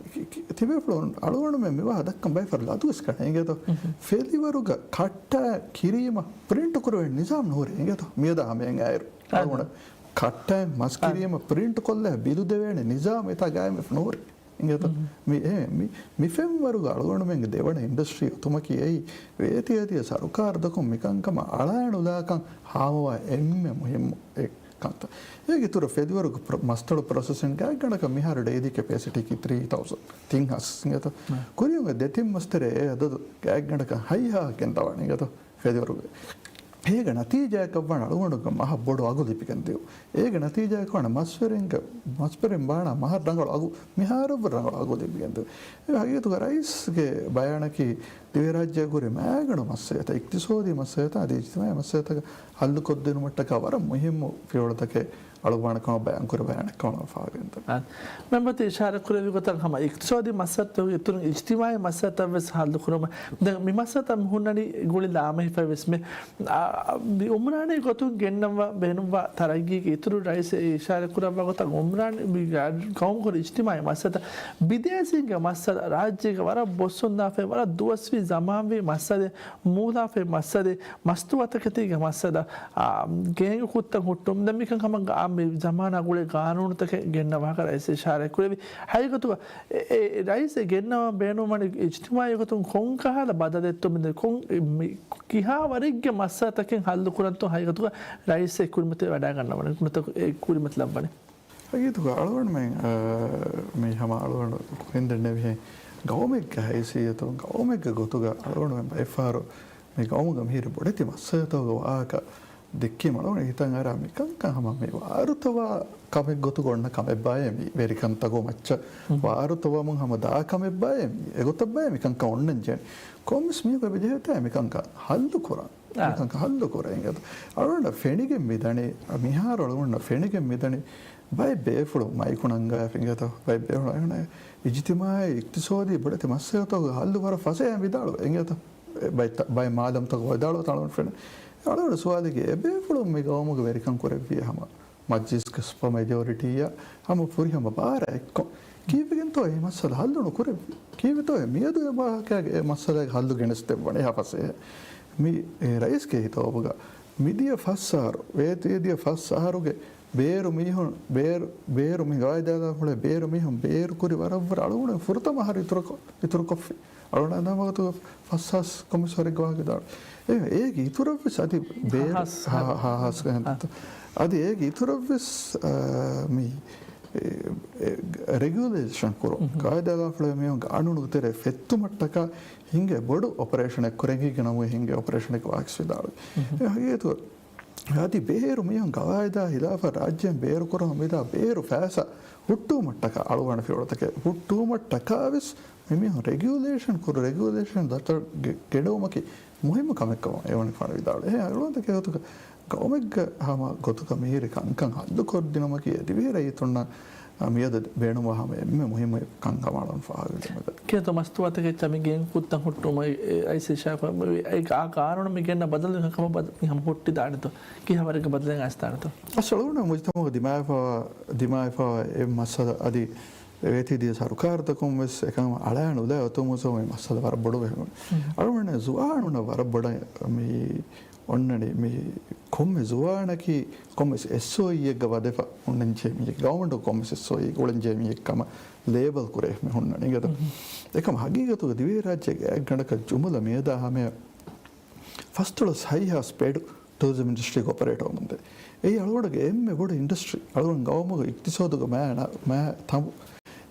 ތިބޭފުޅުން އަޅުގަނޑުމެން މިވާހަ ދައްކަން ބައެއް ފަހަރު ލަދުވެސް ގަނެ އިނގޭތޯ. މް. ފެލިވަރުގަ ކައްޓާ ކިރީމަށް ޕްރިންޓް ކުރެވޭނެ ނިޒާމް ނުހުރޭ އިނގޭތޯ. މިއަދާ ހަމައަށް އައިރު. އާ. އަޅުގަނޑަށް ކައްޓާ މަސް އާ. ކިރީމަށް ޕްރިންޓް ކޮށްލާ ބިލު ދެވޭނެ ނިޒާމް އެތާ ގާއިމެއް ނުހުރޭ. އިނގޭތޯ؟ މް. މި، އެ، މި، މި ފެންވަރުގަ އަޅުގަނޑުމެންގެ ދެވަނަ އިންޑަސްޓްރީ އޮތުމަކީ އެއީ ވޭތިވޭތި ސަރުކާރުތަކުން މިކަންކަމަށް އަޅާނުލާކަން ހާމަވާ އެންމެ މުހިއްމު އެއް ކަންތައް. އޭގެ އިތުރަށް ފެލިވަރުގެ ޕްރޮ-، މަސްތަޅު ޕްރޮސެސިން ގާތްގަނޑަކަށް މިހާރު ޑެއިލީ ކެޕޭސިޓީއަކީ ތްރީ ތައުސަންޑް، ތިން ހާސް އިނގޭތޯ؟ މް. ކުރިއަށް ދެތިން މަސްތެރޭ އެ އަދަދު ގާތްގަނޑަކަށް ހައިހާ ގެންދަވާނެ އިނގޭތޯ؟ ފެލިވަރުގެ. އޭގެ ނަތީޖާއަކަށްވާނެ އަޅުގަނޑުގެ މަހަށް ބޮޑު އަގު ލިބިގެން ދިޔުން. އޭގެ ނަތީޖާއަކަށްވާނެ މަސްވެރިންގެ، މަސްވެރިން ބާނާ މަހަށް ރަނގަޅު އަގު، މިހާރަށްވުރެ ރަނގަޅު އަގު ލިބިގެން ދިޔުން. އެ ހަގީގަތުގަ ރައީސްގެ ބަޔާނަކީ ދިވެހިރާއްޖެއަށް ހުރި މާގަނޑު މައްސަލަތައް، އިޤްތިޞާދީ މައްސަލަތައް އަދި އިޖްތިމާޢީ މައްސަލަތަކަށް ހައްލު ކޮށްދިނުމަށްޓަކާ ވަރަށް މުހިއްމު ފިޔަވަޅުތަކެއް އަޅުއްވާނެ ކަމަށް ބަޔާންކުރި ބަޔާނެއް ކަމަށް ފާހަގަވެގެންދަނީ. އާ، މެމްބަރު ތި އިޝާރާތް ކުރެއްވި ގޮތަށް ހަމަ އިޤްތިޞާދީ މައްސަލަތައް އިތުރުން އިޖްތިމާޢީ މައްސަލަތައްވެސް ހައްލު ކުރުމަށް ދެން މި މައްސަލަތައް ހުންނަނީ ގުޅި ލާމެހިފައިވެސް މެ-، އާ، މި އުމްރާނީ ގޮތުން ގެންނަވާ ބޭނުންވާ ތަރައްގީގެ އިތުރު ރައީސް އެ އިޝާރާތް ކުރައްވާ ގޮތަށް އުމްރާނީ މި ގައުމުގެ އިޖްތިމާޢީ މައްސަލަތައް ބިދޭސީންގެ މައްސަލަ ރާއްޖޭގެ ވަރަށް ބޮއްސުންދާފައި ވަރަށް ދުވަސްވީ ޒަމާންވީ މައްސަލަ މޫލާފައި މައްސަލަ މަސްތުވާތަކެތީގެ މައްސަލަ، އާ، ގޭންގެ ކުށްތައް ހުއްޓުން، ދެން މިކަން ހަމަ ގާ-، މި ޒަމާނާ ގުޅޭ ގާނޫނުތަކެއް ގެންނަވާކަށް ރައީސް އިޝާރާތް ކުރެއްވި. ހަގީގަތުގަ އެ، އެ، ރައީސް ގެންނަވާ ބޭނުންވަނީ އިޖްތިމާޢީ ގޮތުން ކޮންކަހަލަ ބަދަލެއްތޯ މި ކޮން، މި ކިހާ ވަރެއްގެ މައްސަލަތަކެއް ހައްލު ކުރަންތޯ ހަގީގަތުގަ ރައީސް ކުރިމަތިވެ ވަޑައިގަންނަވަނީ، ކުރިމަތި ލައްވަނީ. ހަގީގަތުގަ އަޅުގަނޑުމެން، އާ، މި ހަމަ އަޅުގަނޑު ކުރިން ދެންނެވިހެން ގައުމެއްގެ ހައިސިއްޔަތުން، ގައުމެއްގެ ގޮތުގަ އަޅުގަނޑުމެން ބައެއްފަހަރު މި ގައުމުގަ މިހިރި ބޮޑެތި މައްސަލަތަކުގެ ވާހަކަ ދެއްކީމަ އަޅުގަނޑު ހިތަށް އަރާ މިކަންކަން ހަމަ މި ވާރުތަވާ ކަމެއް ގޮތުގަ އޮންނަ ކަމެއްބާއޭ މި ވެރިކަންތަކުގެ މައްޗަށް ވާރުތަވަމުން ހަމަ ދާ ކަމެއްބާއޭ މި އެގޮތަށްބާއޭ މިކަންކަން އޮންނަން ޖެހެނީ. ކޮންމެސް މީހަކު އެބަ ޖެހޭތާ މިކަންކަން ހައްލު ކުރަން. އާ. މިކަންކަން ހައްލު ކުރަން އިނގޭތޯ. އަޅުގަނޑަށް ފެނިގެން މިދަނީ، މިހާރު އަޅުގަނޑަށް ފެނިގެން މިދަނީ، ބައެއް ބޭފުޅުން މައިކު ނަންގާފަ އިނގޭތޯ، ބައެއް ބޭފުޅުން އަޅުގަނޑަށް އިޖްތިމާޢީ އިޤްތިޞާދީ ބޮޑެތި މައްސަލަތަކުގެ ހައްލު ވަރަށް ފަސޭހައިން ވިދާޅުވޭ އިނގޭތޯ. ބައެއް ތަ-، ބައެއް މާލަމްތަކުން ވިދާޅުވޭ އަޅުގަނޑު ފެން. އަޅުގަނޑު ސުވާލެއް، އެބޭފުޅުން މި ގައުމުގެ ވެރިކަން ކުރެއްވިއޭ ހަމަ މަޖްލިސްގެ ސުޕަ މެޖޯރިޓީއާ ހަމަ ފުރިހަމަ ބާރާ އެއްކޮށް. ކީއްވެގެންތޯ އެ މައްސަލަ ހައްލު ނުކުރެއްވީ؟ ކީއްވެތޯ އެ މިއަދު އެ ވާހަކައިގެ އެ މައްސަލައިގެ ހައްލު ގެނެސްދެއްވަނީ އެހާ ފަސޭހަ؟ މި، އެ، ރައީސްގެ ހިތަވަބުގަ މިދިޔަ ފަސް އަހަރު، ވޭތުވެދިޔަ ފަސް އަހަރުގެ ބޭރު މީހުން، ބޭރު، ބޭރު މި ގަވާއިދާ ފުޅޭ ބޭރު މީހުން ބޭރު ކުރި ވަރަށްވުރެ އަޅުގަނޑު ފުރަތަމަ އަހަރު އިތުރުކޮށް، އިތުރުކޮށްފި. އަޅުގަނޑު ހަނދާންވާގޮތުގަ ފަސް ހާސް ކޮންމެސް ވަރެއްގެ ވާހަކަ ދާން. އެ، އޭގެ އިތުރަށްވެސް އަދި ބޭރު ހާސް، ހާ، ހާ، ހާސް އަދި އޭގެ އިތުރަށްވެސް، އާ، މި، އެ، އެ، ރެގިއުލޭޝަން ކުރުން. ގަވާއިދާ ފުޅޭ މީހުން ގާނޫނުގެ ތެރޭ ފެއްތުމަށްޓަކާ ހިނގޭ ބޮޑު އޮޕަރޭޝަނެއް ކުރެނގީގެ ނަމުގެ ހިނގޭ އޮޕަރޭޝަނެއްގެ ވާހަކަ ވިދާޅުވި. އެ ހަގީގަތު އަދި ބޭރު މީހުން ގަވާއިދާ ހިލާފަށް ރާއްޖޭން ބޭރު ކުރަމުން މިދާ ބޭރު ފައިސާ ހުއްޓުވުމަށްޓަކާ އަޅުގަނޑު ފިޔަވަޅުތަކެއް ހުއްޓުވުމަށްޓަކާވެސް މި މީހުން ރެގިއުލޭޝަން ކުރު، ރެގިއުލޭޝަން ދަތަށް ގެ-، ގެނައުމަކީ މުހިއްމު ކަމެއްކަމަށް އެވަނި ފާނު ވިދާޅުވި. އެހެން އަޅުގަނޑު ގޮތުގަ ގައުމެއްގެ ހަމަ ގޮތުގަ މިހިރި ކަންކަން ހައްލު ކޮށްދިނުމަކީ އެ ދިވެހި ރައްޔިތުންނަށް މިއަދު ބޭނުންވާ ހަމަ އެންމެ މުހިއްމު ކަންކަމާ އަޅުގަނޑު ފާހަގަކޮށްދެމެދެ. ކިޔަތޯ މަސްތުވާތަކެއްޗާ މި ގެންގޮތްތައް ހުއްޓުމަށް އެ އައިސް އިޝާފަ އެ ގާ-، ގާނޫނު މި ގެންނަ ބަދަލު ކަމަށް ބަދަ-، މި ހަމަ ހުއްޓިދާނެތޯ؟ ކިހާ ވަރެއްގެ ބަދަލެއް އައިސްދާނެތޯ؟ އަސް އަޅުގަނޑު މުޖްތަމަޢުގެ ދިމާވެފަވާ، ދިމާވެފަވާ އެ މައްސަލަ އަދި އެ ވޭތީ ދިޔަ ސަރުކާރުތަކުން ވެސް އެކަން އަޅާން އުލާ އޮތުމުސް މި މައްސަލަ ވަރަށް ބޮޑު ވެ. އަޅުގަނޑު ޒުވާނުންނަށް ވަރަށް ބޮޑަށް މި އޮންނަނީ މި ކޮންމެ ޒުވާނަކީ ކޮންމެސް އެސްއޯއީއެއްގަ ވަދެފަ ހުންނަންޖެހޭ މީހެއް، ގަވަމަންޓު ކޮންމެސް އެސްއޯއީ އުޅެންޖެހޭ މީހެއް ކަމަށް ލޭބަލް ކުރޭ މި ހުންނަނީ. އެކަމަ ހަގީގަތުގަ ދިވެހިރާއްޖޭގެ އެއްގަނޑަކަށް ޖުމުލަ މިއަދާ ހަމަޔަށް ފަސްދޮޅަސް ހަތްހާސް ބެޑު ޓޫރިޒަމް އިންޑަސްޓްރީގަ އޮޕަރޭޓް ވަމުންދޭ. އެއީ އަޅުގަނޑުގެ އެންމެ ބޮޑު އިންޑަސްޓްރީ. އަޅުގަނޑު ގައުމުގެ އިޤްތިޞާދުގަ މާ ނަ-، މާ ތަނބު.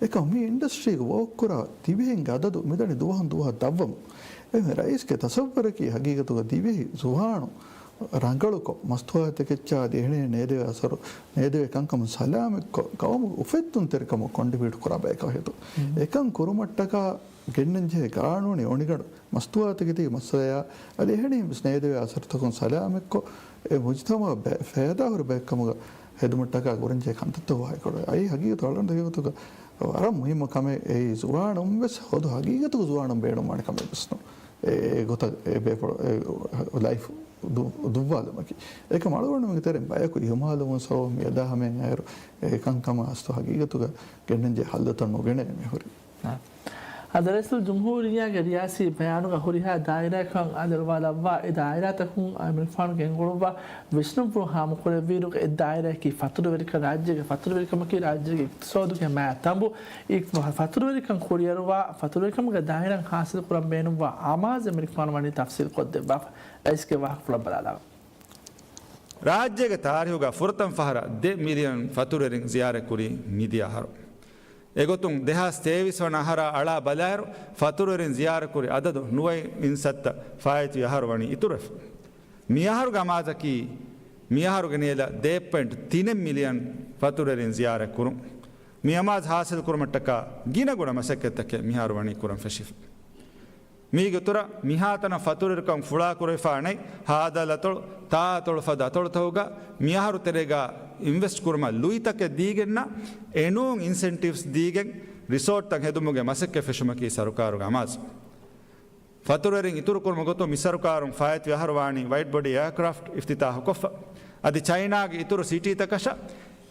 އެކަމް މި އިންޑަސްޓްރީގަ ވޯކްކުރާ ދިވެހިންގެ އަދަދު މިދަނީ ދުވަހުން ދުވަހަށް ދަށްވަމުން. އެހެން ރައީސްގެ ތަސައްވަރަކީ ހަގީގަތުގަ ދިވެހި ޒުވާނުން ރަނގަޅުކޮށް، މަސްތުވާތަކެއްޗާ އަދި އެހެނިހެން ނޭދެވޭ އަސަރު، ނޭދެވޭ ކަންކަމުން ސަލާމަތްކޮށް، ގައުމުގެ އުފެއްދުންތެރިކަމަށް ކޮންޓްރިބިއުޓް ކުރާ ބަޔަކަށް ހެދުން. އެކަން ކުރުމަށްޓަކާ ގެންނަންޖެހޭ ގާނޫނީ އޮނިގަނޑު މަސްތުވާތަކެތީގެ މައްސަލަޔާ އަދި އެހެނިހެން ވެސް ނޭދެވޭ އަސަރުތަކުން ސަލާމަތްކޮށް، އެ މުޖުތަމަޢަށް ބެ-، ފައިދާހުރި ބައެއްކަމުގަ ހެދުމަށްޓަކާ ކުރަންޖެހޭ ކަންތައްތައް ވާހަކަކޮށް، އައި ހަގީގަތު އަޅުގަނޑު ހަގީގަތުގަ ވަރަށް މުހިއްމު ކަމެއް. އެއީ ޒުވާނުން ވެސް ހުދު ހަގީގަތުގަ ޒުވާނުން ބޭނުންވާނެ ކަމެއް ވެސް ނޫން. އެ، އެ ގޮތަށް އެ ބޭފުޅު-، އެ ލައިފް ދު-، ދުއްވާލުމަކީ. އެކަމް އަޅުގަނޑުމެންގެ ތެރެއިން ބަޔަކު އިހުމާލުވުން ސަބަބުން މިއަދާ ހަމައިން އައިރު އެ ކަންކަމާ އަސްލު ހަގީގަތުގަ ގެންނަންޖެހޭ ހައްލުތައް ނުގެނެވޭ މިހުރީ. އާ. އަދި ރައީސުލްޖުމްހޫރިއްޔާގެ ރިޔާސީ ބަޔާނުގަ ހުރިހާ ދާއިރާއަކަށް އަލިއަޅުވާލައްވާ، އެ ދާއިރާތަކުން އަމިރުފާނު ގެންގުޅުއްވާ ވިސްނުންފުޅު ހާމަކުރެއްވިއިރު، އެ ދާއިރާއަކީ ފަތުރުވެރިކަން، ރާއްޖޭގެ ފަތުރުވެރިކަމަކީ ރާއްޖޭގެ އިޤްތިޞާދުގެ މާ ތަނބު. އި-، ފަތުރުވެރިކަން ކުރިއަރުވާ، ފަތުރުވެރިކަމުގެ ދާއިރާއިން ހާސިލް ކުރަން ބޭނުންވާ އަމާޒު އަމިރުފާނު ވަނީ ތަފްސީލް ކޮށްދެއްވާފަ. ރައީސްގެ ވާހަކަފުޅަށް ބަލާލާ. ރާއްޖޭގެ ތާރީހުގަ ފުރަތަމަ ފަހަރަށް ދެ މިލިއަން ފަތުރުވެރިން ޒިޔާރަތްކުރީ މިދިޔަ އަހަރު. އެގޮތުން ދެހާސް ތޭވީސް ވަނަ އަހަރާ އަޅާ ބަލާއިރު، ފަތުރުވެރިން ޒިޔާރަތްކުރި އަދަދު ނުވައެއް އިން ސައްތަ ފާއިތުވި އަހަރު ވަނީ އިތުރުވެފަ. މިއަހަރުގެ އަމާޒަކީ، މިއަހަރުގެ ނޭލަ ދެ ޕޮއިންޓް ތިނެއް މިލިއަން ފަތުރުވެރިން ޒިޔާރަތްކުރުން. މި އަމާޒު ހާސިލްކުރުމަށްޓަކާ ގިނަގުނަ މަސައްކަތްތަކެއް މިހާރު ވަނީ ކުރަން ފެށިފަ. މީގެ އިތުރަށް މިހާތަނަށް ފަތުރުވެރިކަން ފުޅާކުރެވިފާނެ ހާދަ އަތޮޅު، ތާ އަތޮޅު ފަދަ އަތޮޅުތަކުގަ މިއަހަރު ތެރޭގަ އިންވެސްޓް ކުރުމަށް ލުއިތަކެއް ދީގެންނަށް އެނޫން އިންސެންޓިވްސް ދީގެން ރިސޯޓްތައް ހެދުމުގެ މަސައްކަތް ފެށުމަކީ ސަރުކާރުގެ އަމާޒު. ފަތުރުވެރިން އިތުރުކުރުމުގެ ގޮތުން މި ސަރުކާރުން ފާއިތުވި އަހަރު ވާނީ ވައިޑް ބޮޑީ އެއާކްރާފްޓް އިފްތިތާހުކޮށްފަ. އަދި ޗައިނާގެ އިތުރު ސިޓީތަކަށަށް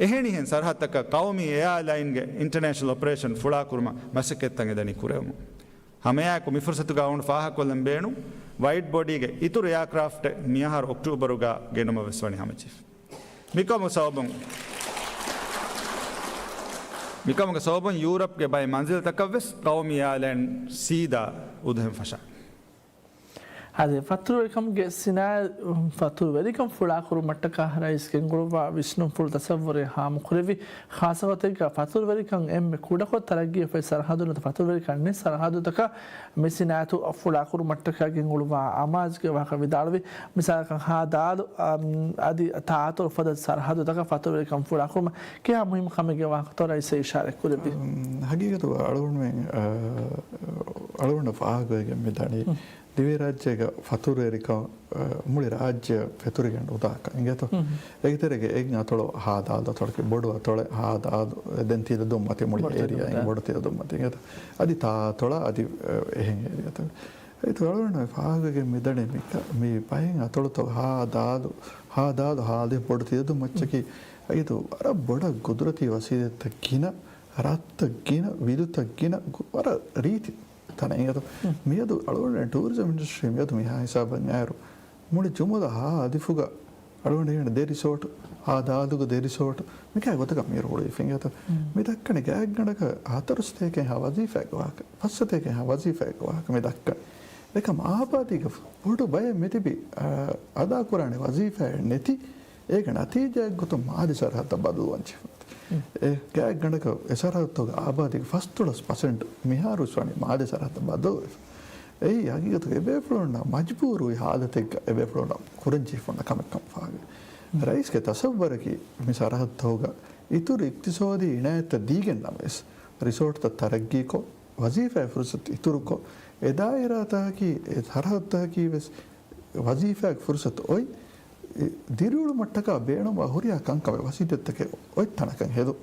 އެހެނިހެން ސަރަހައްދުތަކަށް ޤައުމީ އެއާލައިންގެ އިންޓަރނޭޝަނަލް އޮޕަރޭޝަން ފުޅާކުރުމަށް މަސައްކަތްތައް އެދަނީ ކުރެވުމުން. ހަމައެއާއެކު މި ފުރުސަތުގަ އަޅުގަނޑު ފާހަގަކޮށްލަން ބޭނުން، ވައިޑް ބޮޑީގެ އިތުރު އެއާކްރާފްޓެއް މިއަހަރު އޮކްޓޫބަރުގަ ގެނުމަށް ވެސް ވަނީ ހަމަޖެހިފަ. މިކަމު ސަބަބުން، މިކަމުގެ ސަބަބުން ޔޫރަޕްގެ ބައެއް މަންޒިލްތަކަށް ވެސް ޤައުމީ އެއާލައިން ސީދާ އުދުހެން ފަށާ. އަދި ފަތުރުވެރިކަމުގެ ސިނާ-، ފަތުރުވެރިކަން ފުޅާކުރުމަށްޓަކާ ރައީސް ގެންގުޅުއްވާ ވިސްނުންފުޅު ތަސައްވުރެއް ހާމަކުރެއްވި. ޚާއްޞަގޮތެއްގަ ފަތުރުވެރިކަން އެންމެ ކުޑަކޮށް ތަރައްގީ އުފެދި ސަރަހައްދު ނުވަތަ ފަތުރުވެރިކަން ނެތް ސަރަހައްދުތަކަށް މި ސިނާއަތު ފުޅާކުރުމަށްޓަކާ ގެންގުޅުއްވާ އަމާޒުގެ ވާހަކަ ވިދާޅުވި. މިސާލަކަށް ހާދާލު، އަމް، އަދި ތާއަތޮޅު ފަދަ ސަރަހައްދުތަކަށް ފަތުރުވެރިކަން ފުޅާކުރުމަށް ކިހާ މުހިއްމު ކަމެއްގެ ވާހަކަތޯ ރައީސް އިޝާރަތް ކުރެއްވި. އަމް، ހަގީގަތުގަ އަޅުގަނޑުމެން، އަ، އަޅުގަނޑަށް ފާހަގަވެގެން މިދަނީ، ހުން. ދިވެހިރާއްޖޭގަ ފަތުރުވެރިކަން، އަ، މުޅި ރާއްޖެ ފެތުރިގެން ނުދާކަން އިނގޭތޯ. ހުން. އޭގެ ތެރޭގަ އެއް އަތޮޅު ހާދާލު އަތޮޅަކީ ބޮޑު އަތޮޅެއް، ހާދާލު ދެން ތިލަދުންމަތި މުޅި ބޮޑު އޭރިއާއިން ތިލަދުންމަތި. ބޮޑު ތިލަދުންމަތި އިނގޭތޯ. އަދި ތާއަތޮޅާ އަދި، އަ، އެހެން އޭރިއާތައް. އެތު އަޅުގަނޑު ފާހަގަވެގެން މިދަނީ މި ކަ-، މި ބައެއް އަތޮޅުތައް ހާދާލު، ހާދާލު ހާލެއް ބޮޑު ތިލަދުންމައްޗަކީ އައިދު ވަރަށް ބޮޑަށް ގުދުރަތީ ވަސީލަތްތައް ގިނަ، ރަށްތައް ގިނަ، ވިލުތައް ގިނަ، ގު-، ވަރަށް ރީތި ތަނެއް އިނގޭތޯ. މިއަދު އަޅުގަނޑު ޓޫރިޒަމް އިންޑަސްޓްރީ މިއަދު މިހާ ހިސާބަށް އައިރު މުޅި ޖުމުލަ ހާ އަލިފުގަ އަޅުގަނޑު އިނގޭނެ ދެ ރިސޯޓު، ހާދާލުގަ ދެ ރިސޯޓު، މިކާ ގޮތަކަށް މިރު ހުޅުވިފަ އިނގޭތޯ. މި ދައްކަނީ ގާތްގަނޑަކަށް ހަތަރު ސަތޭކައެއްހާ ވަޒީފާއެއްގެ ވާހަކަ، ފަސް ސަތޭކައެއްހާ ވަޒީފާއެއްގެ ވާހަކަ މި ދައްކަނީ. އެކަމް އާބާދީގަ ބޮޑު ބައެއް މިތިބި، އަ، އަދާކުރާނެ ވަޒީފާއެއް ނެތި، އޭގެ ނަތީޖާއެއްގޮތުން މާލެ ސަރަހައްދަށް ބަދަލުވާންޖެހޭ. އެ ގާތްގަނޑަކަށް އެ ސަރަހައްދުގެ އާބާދީގެ ފަސްދޮޅަސް ޕަސެންޓް މިހާރު ވެސް ވަނީ މާލެ ސަރަހައްދަށް ބަދަލުވެފަ. އެއީ ހަގީގަތުގަ އެބޭފުޅުންނަށް މަޖްބޫރުވި ހާލަތެއްގަ އެބޭފުޅުންނަށް ކުރަންޖެހިފަ ކަމެއްކަމަށް ފާހަގަވޭ. ރައީސްގެ ތަސައްވަރަކީ މި ސަރަހައްދުގަ އިތުރު އިޤްތިޞާދީ އިނާޔަތްތައް ދީގެން ނަމަވެސް، ރިސޯޓްތައް ތަރައްގީކޮށް، ވަޒީފާއި ފުރުސަތު އިތުރުކޮށް، އެ ދާއިރާތަކަކީ، އެ ސަރަހައްދަކީ ވެސް ވަޒީފާގެ ފުރުސަތު އޮތް، އެ، ދިރިއުޅުމަށްޓަކާ ބޭނުންވާ ހުރިހާ ކަންކަމެއް ވަސީލަތްތަކެއް އޮތް ތަނަކަށް ހެދުން.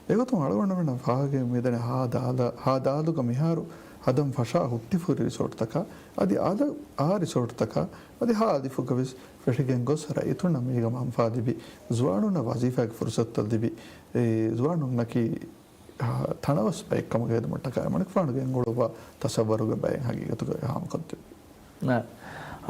އެގޮތުން އަޅުގަނޑުމެންނަށް ފާހަގަވެގެން މިދަނީ ހާދާލަ-، ހާދާލުގަ މިހާރު ހަދަން ފަށާ ހުއްޓިފަ ހުރި ރިސޯޓްތަކާ، އަދި އާދަ-، އާ ރިސޯޓްތަކާ، އަދި ހާ އަލިފުގަ ވެސް ފެށިގެން ގޮސް ރައްޔިތުންނަށް މީގަ މަންފާ ލިބި، ޒުވާނުންނަށް ވަޒީފާގެ ފުރުސަތުތައް ލިބި، އެ، ޒުވާނުންނަކީ ތަނަވަސް ބައެއްކަމުގެ ހެދުމަށްޓަކާ އެމަނިކުފާނުގެ ގެންގުޅުއްވާ ތަސައްވަރުގެ ބައެއް ހަގީގަތުގައި ހާމަކޮށްދެއްވި.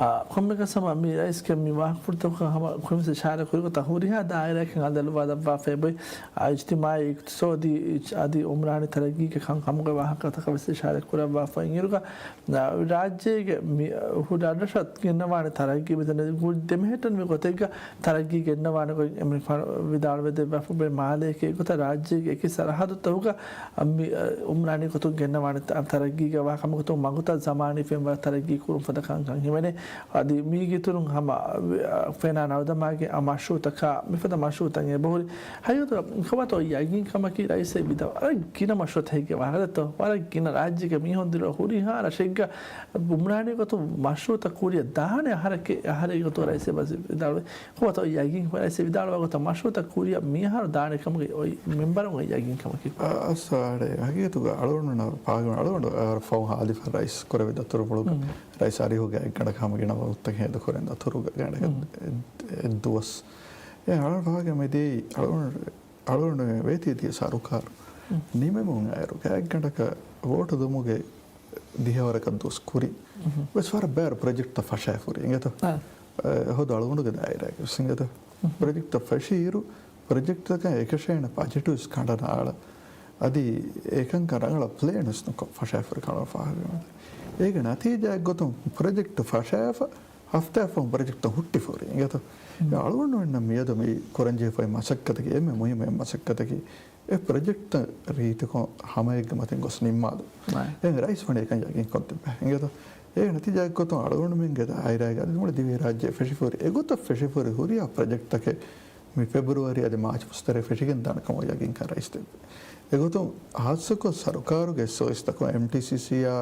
އާ، ކޮންމެ ގޮތަކަށް މި ރައީސްގެ މި ވާހަކަފުޅުތަކުގަ ހަމަ ކުރިން އިޝާރާތް ކުރި ގޮތަށް ހުރިހާ ދާއިރާއަކަށް އަލައިލުވާލައްވާފައި އޮތް، އާ، އިޖްތިމާޢީ، އިޤްތިޞާދީ، އަދި އުމްރާނީ ތަރައްގީގެ ކަންކަމުގެ ވާހަކަތަކަށް ވެސް އިޝާރާތް ކުރައްވާފައި އިރުގަ، އާ، ރާއްޖޭގެ މި ހުރި ރަށްރަށަށް ގެންނަވާނެ ތަރައްގީ މިތަނަށް ދެމެހެއްޓަންވީ ގޮތެއްގަ ތަރައްގީ ގެންނަވާނެ ގޮތް އެމަނިކުފާނު ވިދާޅުވެދެއްވާފަ އޮތް މާލޭގެ ގޮތަށް ރާއްޖޭގެ އެކި ސަރަހައްދުތަކުގަ މި، އަ، އުމްރާނީ ގޮތުން ގެންނަވާނެ ތަ-، ތަރައްގީގެ ވާހަކަ މިގޮތުން މަގުތައް ޒަމާނީ ފެންވަރަށް ތަރައްގީ ކުރުން ފަދަ ކަންކަން ހިމެނޭ. އަދި މީގެ އިތުރުން ހަމަ، އަ، ފެނާ ނަރުދަމާގެ އަ މަޝްރޫޢުތަކާ މިފަދަ މަޝްރޫޢުތައް އެބަހުރި. ހަގީގަތުގަ ކޮބާތޯ ޔަގީންކަމަކީ ރައީސް ވިދާ ވަރަށް ގިނަ މަޝްރޫޢުތަކެއްގެ ވާހަކަ ދައްތޯ، ވަރަށް ގިނަ ރާއްޖޭގެ މީހުން ދިރިއުޅޭ ހުރިހާ ރަށެއްގަ އުމްރާނީ ގޮތުން މަޝްރޫޢުތައް ކުރިއަށް ދާނެ އަހަރެކޭ، އަހަރެއްގެ ގޮތުގަ ރައީސް ވިދާޅުވޭ. ކޮބާތޯ ޔަގީން ރައީސް ވިދާޅުވާ ގޮތަށް މަޝްރޫޢުތައް ކުރިއަށް މިއަހަރު ދާނެ ކަމުގެ އޮތް މިންވަރުން އޮތް ޔަގީންކަމަކީ؟ އަ-، އަސް އަޅެ ހަގީގަތުގަ އަޅުގަނޑު ފާގުން އަޅުގަނޑު އަ، ފަހު ހާލިފަ ރައީސް ކުރެވި ދަތުރުފުޅުގަ ރައީސް އަރިހުގެ އެއްގަނޑަކަށް ހަމަ ގިނަ ވަގުތުތަކެއް ހޭދަކުރެން ދަތުރުގަ ގަނޑަކަށް އެއްދުވަސް. އެ އަޅުގަނޑު ފާގެ މިދިޔައީ އަޅުގަނޑު އަޅުގަނޑު ވޭތީ ދިޔަ ސަރުކާރު ނިމެމުން އައިރު ގާތްގަނޑަކަށް ވޯޓު ދުމުގެ ދިހަވަރަކަށް ދުވަސް ކުރިން ވެސް ވަރަށް ބައިވަރު ޕްރޮޖެކްޓްތައް ފަށާފަ ހުރި އިނގޭތޯ؟ އެ، ހުދު އަޅުގަނޑުގެ ދާއިރާގަ ވެސް އިނގޭތޯ؟ ޕްރޮޖެކްޓްތަކަށް އެކަށައިން ބަޖެޓު ވެސް ކަނޑަނާޅަ. އަދި އެކަންކަން ރަނގަޅަށް ޕްލޭން ވެސް ނުކޮށް ފަށާފަ ހުރި ކަނޑަނާޅަ ފާހަގަވެ. އޭގެ ނަތީޖާއެއްގޮތުން ޕްރޮޖެކްޓް ފަށާފަ ހަފްތާއެއް ފަހުން ޕްރޮޖެކްޓްތައް ހުއްޓިފަ ހުރި އިނގޭތޯ؟ އަޅުގަނޑުމެންނަށް މިއަދު މި ކުރަންޖެހިފައި މަސައްކަތަކީ އެންމެ މުހިއްމު އެއް މަސައްކަތަކީ އެ ޕްރޮޖެކްޓްތައް ރީތިކޮށް ހަމައެއްގެ މަތިން ގޮސް ނިންމާލުން. އެ ރައީސް ވަނީ އެކަން ޔަގީންކޮށްދެއްވާ އިނގޭތޯ؟ އޭގެ ނަތީޖާއެއްގޮތުން އަޅުގަނޑުމެންގެ ދާއިރާގަ އަދި މުޅި ދިވެހިރާއްޖެ ފެށިފަ ހުރި އެގޮތަށް ފެށިފަ ހުރި ހުރިހާ ޕްރޮޖެކްޓްތަކެއް މި ފެބްރުއަރީ އަދި މާޗް މަސްތެރޭ ފެށިގެންދާނެ ކަމަށް ޔަގީންކަން ރައީސް ދެއްވި. އެގޮތުން ހާއްސަކޮށް ސަރުކާރުގެ އެސްއޯއެސްތަކުން އެމްޓީސީސީއާ،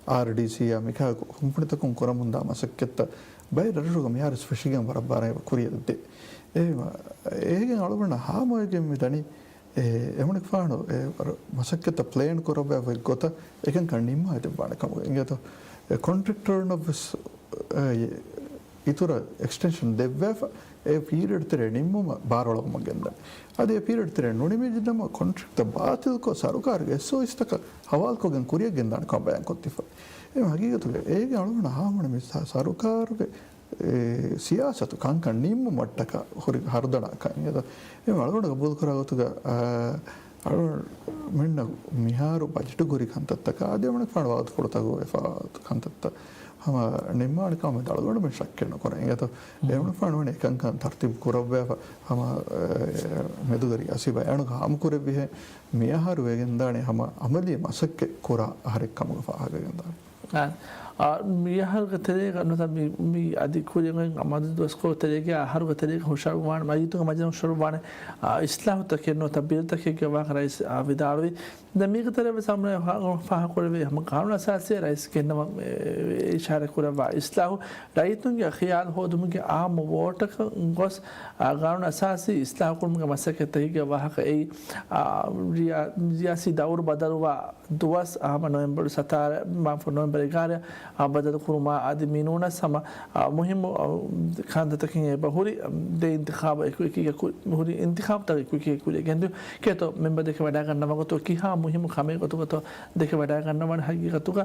އާރްޑީސީއާ މިކާ ކުންފުނިތަކުން ކުރަމުންދާ މަސައްކަތްތައް ބައެއް ރަށްރަށުގަ މިހާރުވެސް ފެށިގެން ވަރަށް ބާރަށް އެބަ ކުރިއަށް ދޭ. އެ، އޭގެން އަޅުގަނޑަށް ހާމަވެގެން މި ދަނީ، އެ، އެމަނިކުފާނު އެ ވަރަށް މަސައްކަތްތައް ޕްލޭން ކުރައްވާފަ އޮތް ގޮތަށް އެކަންކަން ނިންމާ ދެއްވާނެ ކަމުގަ އިނގޭތޯ؟ އެ ކޮންޓްރެކްޓަރުންނަށް ވެސް އެ، އިތުރަށް އެކްސްޓެންޝަން ދެއްވާފަ، އެ ޕީރިއަޑް ތެރޭ ނިންމުމަށް ބާރުއަޅަވަމުން ގެންދަނީ. އަދި އެ ޕީރިއަޑް ތެރޭ ނުނިމިއްޖެނަމަ ކޮންޓްރެކްޓް ބާތިލްކޮށް ސަރުކާރުގެ އެސްއޯއެސްތަކަށް ހަވާލުކޮށްގެން ކުރިއަށް ގެންދާނެ ކަމަށް ބަޔާންކޮށްދީފަ. އެ ހަގީގަތުގަ އޭގެ އަޅުގަނޑަށް ހާމަވަނީ މި ސަ-، ސަރުކާރުގެ، އެ، ސިޔާސަތު ކަންކަން ނިންމުމަށްޓަކާ ހުރި ހަރުދަނާކަން. އެ އަޅުގަނޑު ގަބޫލުކުރާ ގޮތުގަ، އާ، އަޅުގަނޑުމެންނަށް މިހާރު ބަޖެޓު ކުރި ކަންތައްތަކާ އަދި އެމަނިކުފާނު ވަގުތުފުޅުތަކުގަ އެފާ ކަންތައްތައް ހަމަ ނިންމާނެ ކަމަށް އަޅުގަނޑުމެން ޝައްކެއް ނުކުރޭ. އިނގޭތޯ؟ އެމަނިކުފާނު ވަނީ އެކަންކަން ތަރުތީބު ކުރައްވާފަ ހަމަ، އެ، މެދުގަ ރިޔާސީ ބަޔާނުގަ ހާމަކުރެއްވިހެން މިއަހަރު ވެގެންދާނީ ހަމަ އަމަލީ މަސައްކަތް ކުރާ އަހަރެއް ކަމުގަ ފާހަގަވެގެންދާނެ. އާ، އާ، މިއަހަރުގެ ތެރޭގަ ނުވަތަ މި، މި އަދި ކުރިއަށް އަމަދު ދުވަސްކޮޅު ތެރޭގަ އަހަރުގެ ތެރޭގަ ހުށަހަޅުވާނެ، ރައްޔިތުންގެ މަޖިލީހުން ހުށަހަޅުވާނެ، އާ، އިސްލާހުތަކެއް ނުވަތަ ބިލްތަކެއްގެ ވާހަކަ ރައީސް، އާ، ވިދާޅުވި. ދެން މީގެ ތެރޭ ވެސް ހަމަ ފާހަގަކުރެވޭ ހަމަ ގާނޫނު އަސާސީއަށް ރައީސް ގެންނަވަން، އެ، އިޝާރާތް ކުރައްވާ އިސްލާހު ރައްޔިތުންގެ ޚިޔާލު ހޯދުމުގެ އާއްމު ވޯޓަކަށް ގޮސް، އާ، ގާނޫނު އަސާސީ އިސްލާހު ކުރުމުގެ މަސައްކަތްތަކެއްގެ ވާހަކަ އެއީ، އާ، ރިޔާ-، ރިޔާސީ ދައުރު ބަދަލުވާ ދުވަސް، އާ، ހަމަ ނޮވެމްބަރު ސަތާރަ، މާފު ނޮވެމްބަރު އެގާރަ، އާ، ބަދަލު ކުރުމާ އަދި މިނޫނަސް ހަމަ، އާ، މުހިއްމު، އާ، ކަންތައްތަކެއް އެބަ ހުރި، ދެ އިންތިޚާބު އެކުއެކީގަ ކު-، ހުރި އިންތިޚާބުތައް އެކުއެކީގަ ކުރިއަށް ގެންދިޔުން. ކޭތޯ މެމްބަރު ދެކެ ވަޑައިގަންނަވާ ގޮތުގަ ކިހާ މުހިއްމު ކަމެއް ގޮތުގަތޯ ދެކެ ވަޑައިގަންނަވާނެ ހަގީގަތުގަ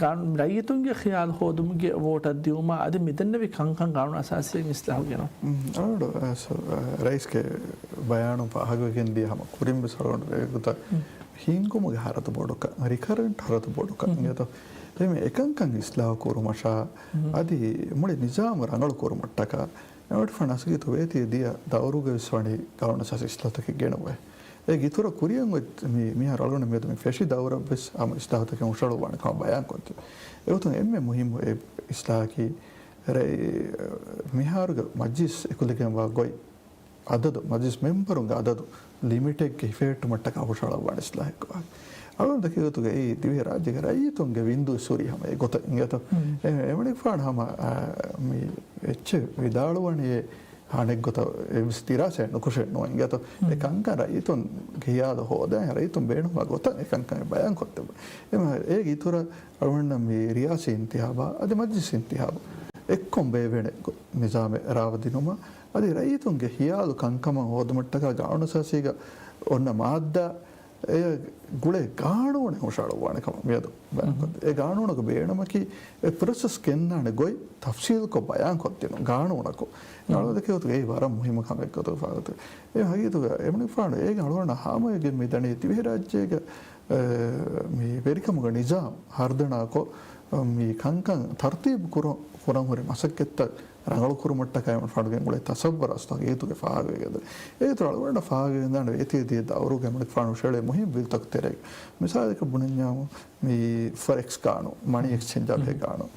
ގާނޫ-، ރައްޔިތުންގެ ޚިޔާލު ހޯދުމުގެ ވޯޓަށް ދިއުމާ އަދި މިދެންނެވި ކަންކަން ގާނޫނު އަސާސީއެއް އިސްލާހު ގެނަ. އަޅުގަނޑު، އަ، ސަ-، އަ، ރައީސްގެ ބަޔާނު ފާހަގަވެގެން ދިޔަ ހަމަ ކުރިން ވެސް އަޅުގަނޑު އެގޮތަށް ހިންގުމުގެ ހަރަދު ބޮޑުކަން، ރިކަރެންޓް ހަރަދު ބޮޑުކަން. އެގޮތަށް އެމެ އެކަންކަން އިސްލާހު ކުރުމަށާ އަދި މުޅި ނިޒާމު ރަނގަޅު ކުރުމަށްޓަކާ އެމަނިކުފާނު އަސްގީތު ވޭތީ ދިޔަ ދައުރުގަ ވެސް ވަނީ ގާނޫނު އަސާސީ އިސްލާހުތަކެއް ގެނައުވޭ. އޭގެ އިތުރަށް ކުރިއަށް އޮތް މި-، މިހާރު އަޅުގަނޑު މިއަދު މި ފެށި ދައުރަށް ވެސް ހަމަ އިސްލާހުތަކެއް ހުށަހަޅުއްވާނެ ކަމަށް ބަޔާން ކޮށްދެއްވި. އެގޮތުން އެންމެ މުހިއްމު އެއް އިސްލާހަކީ ރައި-، މިހާރުގެ މަޖިލިސް އެކުލެގެންވާ ގޮތް އަދަދު، މަޖިލިސް މެމްބަރުންގެ އަދަދު ލިމިޓެއްގެ ހިފެހެއްޓުމަށްޓަކާ ހުށަހަޅައްވާނެ އިސްލާހެއްކަމަށް. އަޅުގަނޑު ދަކީ ގޮތުގައި ދިވެހި ރާއްޖޭގެ ރައްޔިތުންގެ ވިންދު އެސް ހުރީ ހަމަ އެ ގޮތަށް އިނގޭތޯ. އެ-، އެމަނިކުފާނު ހަމަ، އާ، މި އެއްޗެއް ވިދާޅުވަނީ އަނެއްގޮތަށް އެއްވެސް ދިރާސާއެއް ނުކުށެއް ނޫން އިނގޭތޯ. އެ ކަންކަން ރައްޔިތުންގެ ހިޔާލު ހޯދަން ރައްޔިތުން ބޭނުންވާ ގޮތަށް އެ ކަންކަން ބަޔާން ކޮށްދެއްވުން. އެމަ-، އޭގެ އިތުރަށް އަޅުގަނޑަށް މި ރިޔާސީ އިންތިހާބާ އަދި މަޖިލިސް އިންތިހާބު އެއްކޮށް ބޭއްވޭނެ ގޮ-، ނިޒާމެއް ރާވަދިނުމަށް އަދި ރައްޔިތުންގެ ހިޔާލު ކަންކަމަށް ހޯދުމަށްޓަކާ ގާނޫނު އަސާސީގަ އޮންނަ މާއްދާ އެ ގުޅޭ ގާނޫނެއް ހުށައަޅުއްވާނެ ކަމަށް މިއަދު ބަޔާންކޮށްދޭ. އެ ގާނޫނަކު ބޭނުމަކީ އެ ޕްރޮސެސް ގެންނާނެ ގޮތް ތަފްސީލްކޮށް ބަޔާންކޮށްދިނުން ގާނޫނަކު. އަޅުގަނޑަކީ އެ ވަރަށް މުހިއްމު ކަމެއް ގޮތުގަ ފާގަތު. އެ ހަގީގަތުގަ އެމަނިކުފާނު އޭގެ އަޅުގަނޑަށް ހާމަވެގެން މި ދަނީ ދިވެހިރާއްޖޭގެ، އެ، މި ވެރިކަމުގެ ނިޒާމް ހަރުދަނާކޮށް، މި ކަންކަން ތަރުތީބު ކުރު-، ކުރަން ހުރި މަސައްކަތްތައް ރަނގަޅު ކުރުމަށްޓަކާ އެމަނިކުފާނުގެ އުޅޭ ތަސައްވަރު އަސްލު ހަގީގަތުގަ ފާހަގަވެގެންދާނެ. އޭގެ އިތުރަށް އަޅުގަނޑަށް ފާހަގަވެގެންދާނެ އޭތި ދިޔަ ދައުރުގަ އެމަނިކުފާނު ހުށައެޅޭ މުހިންމު ބިލްތަކުގެ ތެރޭގަ. މިސާލަކަށް ބުނަންޏާމު، މި ފޮރެކްސް ގާނޫނު، މަނީ އެކްސްޗޭންޖާ ބެހޭ ގާނޫނު.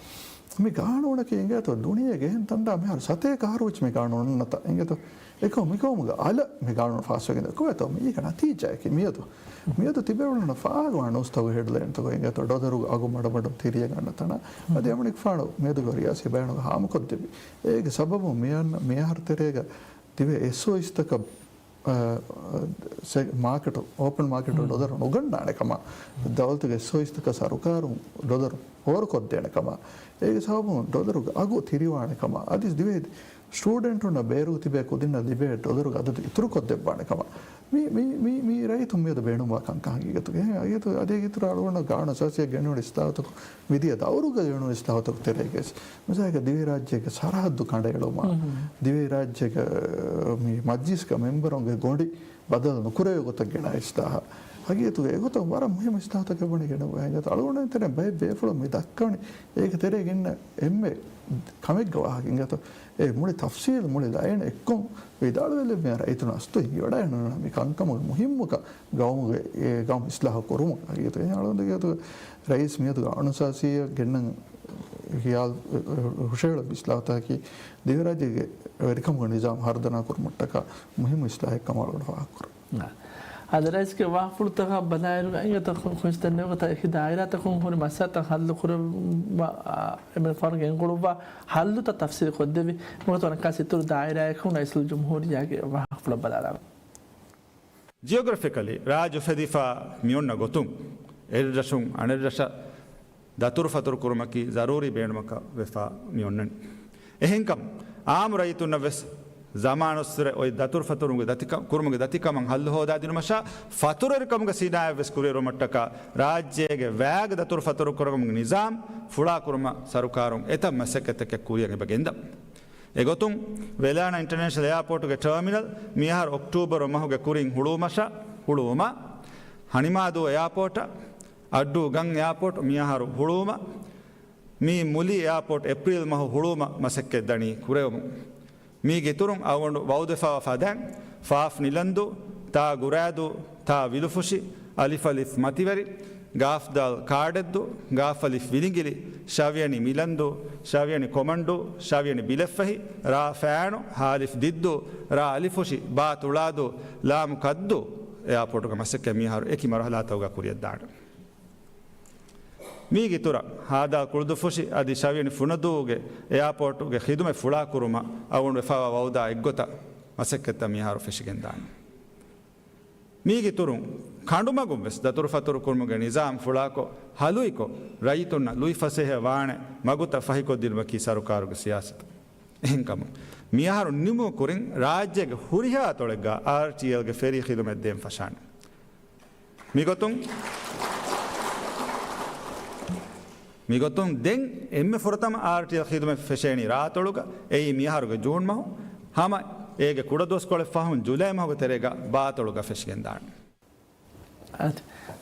މި ގާނޫނަކީ އިނގޭތޯ ދުނިޔޭގެ އެހެން ތަންތާ މިހާރު ސަތޭކަ އަހަރު ވެއްޖެ މި ގާނޫނު ނަތަ އިނގޭތޯ. އެކަމު މިކަމުގަ އަލަށް މި ގާނޫނު ފާސްވެގެން ކޮބާތޯ މީގެ ނަތީޖާއަކީ މިއަދު. މިއަދު ތިބެވަނަ ފާގުވާ ނޫސްތަކުގެ ހެޑްލައިންތަކު އިނގޭތޯ ޑޮލަރުގެ އަގު މަޑުމަޑުން ތިރިއަށް އަންނަ ތަނަށް. އަދި އެމަނިކުފާނު މިއަދުގެ ރިޔާސީ ބަޔާނުގަ ހާމަކޮށްދެއްވި. އޭގެ ސަބަބުން މިއަން-، މިއަހަރު ތެރޭގަ ދިވެހި އެސްއޯއެސްތަކަށް އަ، ސެ-، މާކެޓު، އޯޕަން މާކެޓު ޑޮލަރު ނުގަންނާނެ ކަމަށް، ދައުލަތުގެ އެސްއޯއެސްތަކަށް ސަރުކާރުން ޑޮލަރު ހޯރުކޮށްދޭނެ ކަމަށް، އޭގެ ސަބަބުން ޑޮލަރުގެ އަގު ތިރިވާނެ ކަމަށް، އަދި ދިވެހި ސްޓޫޑެންޓުންނަށް ބޭރު ތިބޭ ކުދިންނަށް ލިބޭ ޑޮލަރުގެ އަދަދު އިތުރުކޮށްދެއްވާނެ ކަމަށް. މި، މި، މި، މި ރައްޔިތުން މިއަދު ބޭނުންވާ ކަންކަން ހަގީގަތުގައި. އަދި އިތުރަށް އަޅުގަނޑަށް ގާނޫނު އަސާސީއަށް ގެންނެވުނު އިސްލާހުތަކު މިދިޔަ ދައުރުގަ ގެނުނު އިސްލާހުތަކު ތެރޭގައި މިސާލަކަށް ދިވެހިރާއްޖޭގެ ސަރަހައްދު ކަނޑައެޅުމާ، ދިވެހިރާއްޖޭގެ މި މަޖްލިސްގެ މެންބަރުންގެ ގޮނޑި ބަދަލު ނުކުރެވޭ ގޮތަށް ގެނައި އިސްލާހާ. ހަގީގަތުގަ އެގޮތަށް ވަރަށް މުހިއްމު އިސްލާހުތަކެއް ވަނީ ގެނައުމަށް. އެނގޭތޯ އަޅުގަނޑު ތެރެއިން ބައެއް ބޭފުޅުން މި ދައްކަވަނީ އޭގެ ތެރޭގަ އިންނަ އެންމެ ކަމެއްގެ ވާހަކަ. އެނގޭތޯ އެ މުޅި ތަފްސީލް މުޅި ލައިން އެއްކޮށް ވިދާޅުވެލެއްވި ރައްޔިތުން އަސްތު ހިތްވަޑައިގަންނަވާ މި ކަންކަމުގެ މުހިއްމުކަން ގައުމުގެ، އެ ގައުމު އިސްލާހު ކުރުމުގެ ހަގީގަތުގައި. އަޅުގަނޑު ރައީސް މިއަދު ގާނޫނުއަސާސީއަށް ގެންނަން ހިޔާލު ހުށަހެޅުއްވި އިސްލާހުތަކަކީ ދިވެހިރާއްޖޭގެ ވެރިކަމުގެ ނިޒާމް ހަރުދަނާ ކުރުމަށްޓަކާ މުހިއްމު އިސްލާހެއް ކަމަށް އަޅުގަނޑު ފާހަގަކުރަން. އާ. އަދި ރައީސްގެ ވާހަކަފުޅުތަކަށް ބަލާއިރުގަ އިނގޭތޯ ޚު-، ޚު-، ޚުންސް ދެންނެވި ގޮތަށް އެކި ދާއިރާތަކުން ހުރި މައްސަލަތައް ހައްލު ކުރައްވާ، އާ، އެމަނިކުފާނުގެ ގެންގުޅުއްވާ ހައްލުތައް ތަފްސީލު ކޮށްދެއްވި. މިގޮތުން އަނެއްކާވެސް އިތުރު ދާއިރާއަކުން ރައީސުލްޖުމްހޫރިއްޔާގެ ވާހަކަފުޅަށް ބަލާލާނަން. ޖިއޮގްރަފިކަލީ ރާއްޖެ އުފެދިފަ މިއޮންނަ ގޮތުން، އެއްރަށުން އަނެއްރަށަށް ދަތުރުފަތުރު ކުރުމަކީ ޒަރޫރީ ބޭނުމަކަށް ވެފަ މިއޮންނަނީ. އެހެންކަމުން، އާއްމު ރައްޔިތުންނަށް ވެސް ޒަމާނުއްސުރެ އޮތް ދަތުރުފަތުރުގެ ދަތިކަ-، ކުރުމުގެ ދަތިކަމަށް ހައްލު ހޯދާދިނުމަށާ، ފަތުރުވެރިކަމުގެ ސިނާއަތް ވެސް ކުރިއެރުވުމަށްޓަކާ، ރާއްޖޭގެ ވައިގެ ދަތުރުފަތުރު ކުރުމުގެ ނިޒާމް ފުޅާކުރުމަށް ސަރުކާރުން އެތައް މަސައްކަތްތަކެއް ކުރިއަށް އެބަ ގެންދަން. އެގޮތުން، ވެލާނާ އިންޓަރނޭޝަނަލް އެއާޕޯޓުގެ ޓާމިނަލް މިއަހަރު އޮކްޓޫބަރު މަހުގެ ކުރިން ހުޅުވުމަށާ، ހުޅުވުމަށް، ހަނިމާދޫ އެއާޕޯޓަށް، އައްޑޫ ގަން އެއާޕޯޓް މިއަހަރު ހުޅުވުމަށް، މި މުލި އެއާޕޯޓް އޭޕްރީލް މަހު ހުޅުވުމަށް މަސައްކަތް ދަނީ ކުރެވެމުން. މީގެ އިތުރުން އަޅުގަނޑު ވައުދުވެފަވާ ފަދައިން، ފާފް ނިލަންދޫ، ތާ ގުރާދޫ، ތާ ވިލުފުށި، އަލިފް އަލިފް މަތިވެރި، ގާފް ދާލް ކާޑެއްދޫ، ގާފް އަލިފް ވިލިނގިލި، ޝަވިޔަނި މިލަންދޫ، ޝަވިޔަނި ކޮމަންޑޫ، ޝަވިޔަނި ބިލެއްފަހި، ރާ ފައިނު، ހާލިފް ދިއްދޫ، ރާ އަލިފުށި، ބާ ތުޅާދޫ، ލާމް ކައްދޫ އެއާޕޯޓުގެ މަސައްކަތް މިހާރު އެކި މަރުހަލާތަކުގަ ކުރިއަށްދާނެ. މީގެ އިތުރަށް، ހާދާ ކުޅުދުއްފުށި އަދި ޝަވިޔަނި ފުނަދޫގެ އެއާޕޯޓުގެ ޚިދުމަތް ފުޅާކުރުމަށް އަޅުގަނޑު ވެފައިވާ ވައުދާ އެއްގޮތަށް މަސައްކަތްތައް މިހާރު ފެށިގެންދާނެ. މީގެ އިތުރުން، ކަނޑުމަގުން ވެސް ދަތުރުފަތުރު ކުރުމުގެ ނިޒާމް ފުޅާކޮށް، ހަލުއިކޮށް، ރައްޔިތުންނަށް ލުއިފަސޭހަ ވާނެ މަގުތައް ފަހިކޮށްދިނުމަކީ ސަރުކާރުގެ ސިޔާސަތު. އެހެންކަމުން، މިއަހަރު ނިމުމުގެ ކުރިން ރާއްޖޭގެ ހުރިހާ ތޮޅެއްގަ އާރްޓީއެލްގެ ފެރީ ޚިދުމަތް ދޭން ފަށާނެ. މިގޮތުން، މިގޮތުން ދެން އެންމެ ފުރަތަމަ އާރްޓީއެލް ޚިދުމަތް ފެށޭނީ ރާއަތޮޅުގަ، އެއީ މިއަހަރުގެ ޖޫން މަހު، ހަމަ އޭގެ ކުޑަދުވަސްކޮޅެއް ފަހުން ޖުލައި މަހުގެ ތެރޭގަ ބާއަތޮޅުގަ ފެށިގެންދާނެ. އަދި،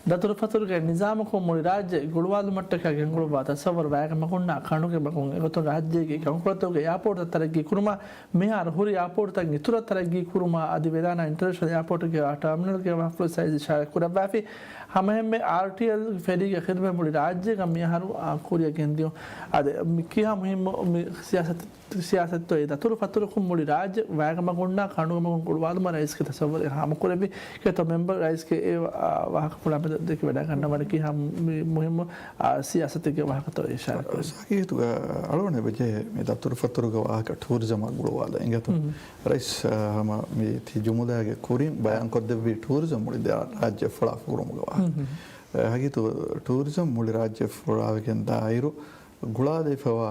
ދަތުރުފަތުރުގެ ނިޒާމަކުން މުޅި ރާއްޖެ ގުޅުވާލުމަށްޓަކާ ގެންގުޅުއްވާ ތަސައްވަރު ވައިގެ މަގުންނާ ކަނޑުގެ މަގުން އެގޮތުން ރާއްޖޭގެ ކަންކޮޅުތަކުގެ އެއާޕޯޓުތައް ތަރައްގީ ކުރުމަށް މިހާރު ހުރި އެއާޕޯޓުތައް އިތުރަށް ތަރައްގީ ކުރުމާ އަދި ވެލާނާ އިންޓަރނޭޝަނަލް އެއާޕޯޓުގެ ޓާމިނަލްގެ ވާހަކަފުޅު ސައިޒް އިޝާރާތް ކުރައްވާފި. ހަމައެހެންމެ އާރްޓީއެލް ފެރީގެ ޚިދުމަތް މުޅި ރާއްޖޭގަ މިއަހަރު، އާ، ކުރިއަށް ގެންދިޔުން. އަދި މި ކިހާ މުހިއްމު މި ސިޔާސަތު، ސިޔާސަތު އެ ދަތުރު ފަތުރަކުން މުޅި ރާއްޖެ ވައިގަ މަގުންނާ ކަނޑުގެ މަގުން ގުޅުވާލުމަށް ރައީސްގެ ތަސައްވަރެއް ހާމަކުރެއްވި. ކޭތޯ މެމްބަރު ރައީސްގެ އެ، އާ، ވާހަކަފުޅާ މެދު ދެކި ވަޑައިގަންނަވަނީ ކިހާ މި މުހިއްމު، އާ، ސިޔާސަތެއްގެ ވާހަކަތޯ އިޝާރާތް ކުރެއްވި. ހަގީގަތުގަ އަޅުގަނޑަށް އެބަޖެހޭ މި ދަތުރުފަތުރުގެ ވާހަކަ ޓޫރިޒަމާ ގުޅުވާލަން. އިނގޭތޯ؟ މް. ރައީސް، އާ، ހަމަ މި ތި ޖުމުލާގެ ކުރިން ބަޔާންކޮށްދެއްވީ ޓޫރިޒަމް މުޅި ދާ-، ރާއްޖެ ފުޅާ ފުރުމުގެ ވާހަކަ. މް. އާ، ހަގީގަތު ޓޫރިޒަމް މުޅި ރާއްޖެ ފުޅާވެގެން ދާއިރު ގުޅާލައިފަވާ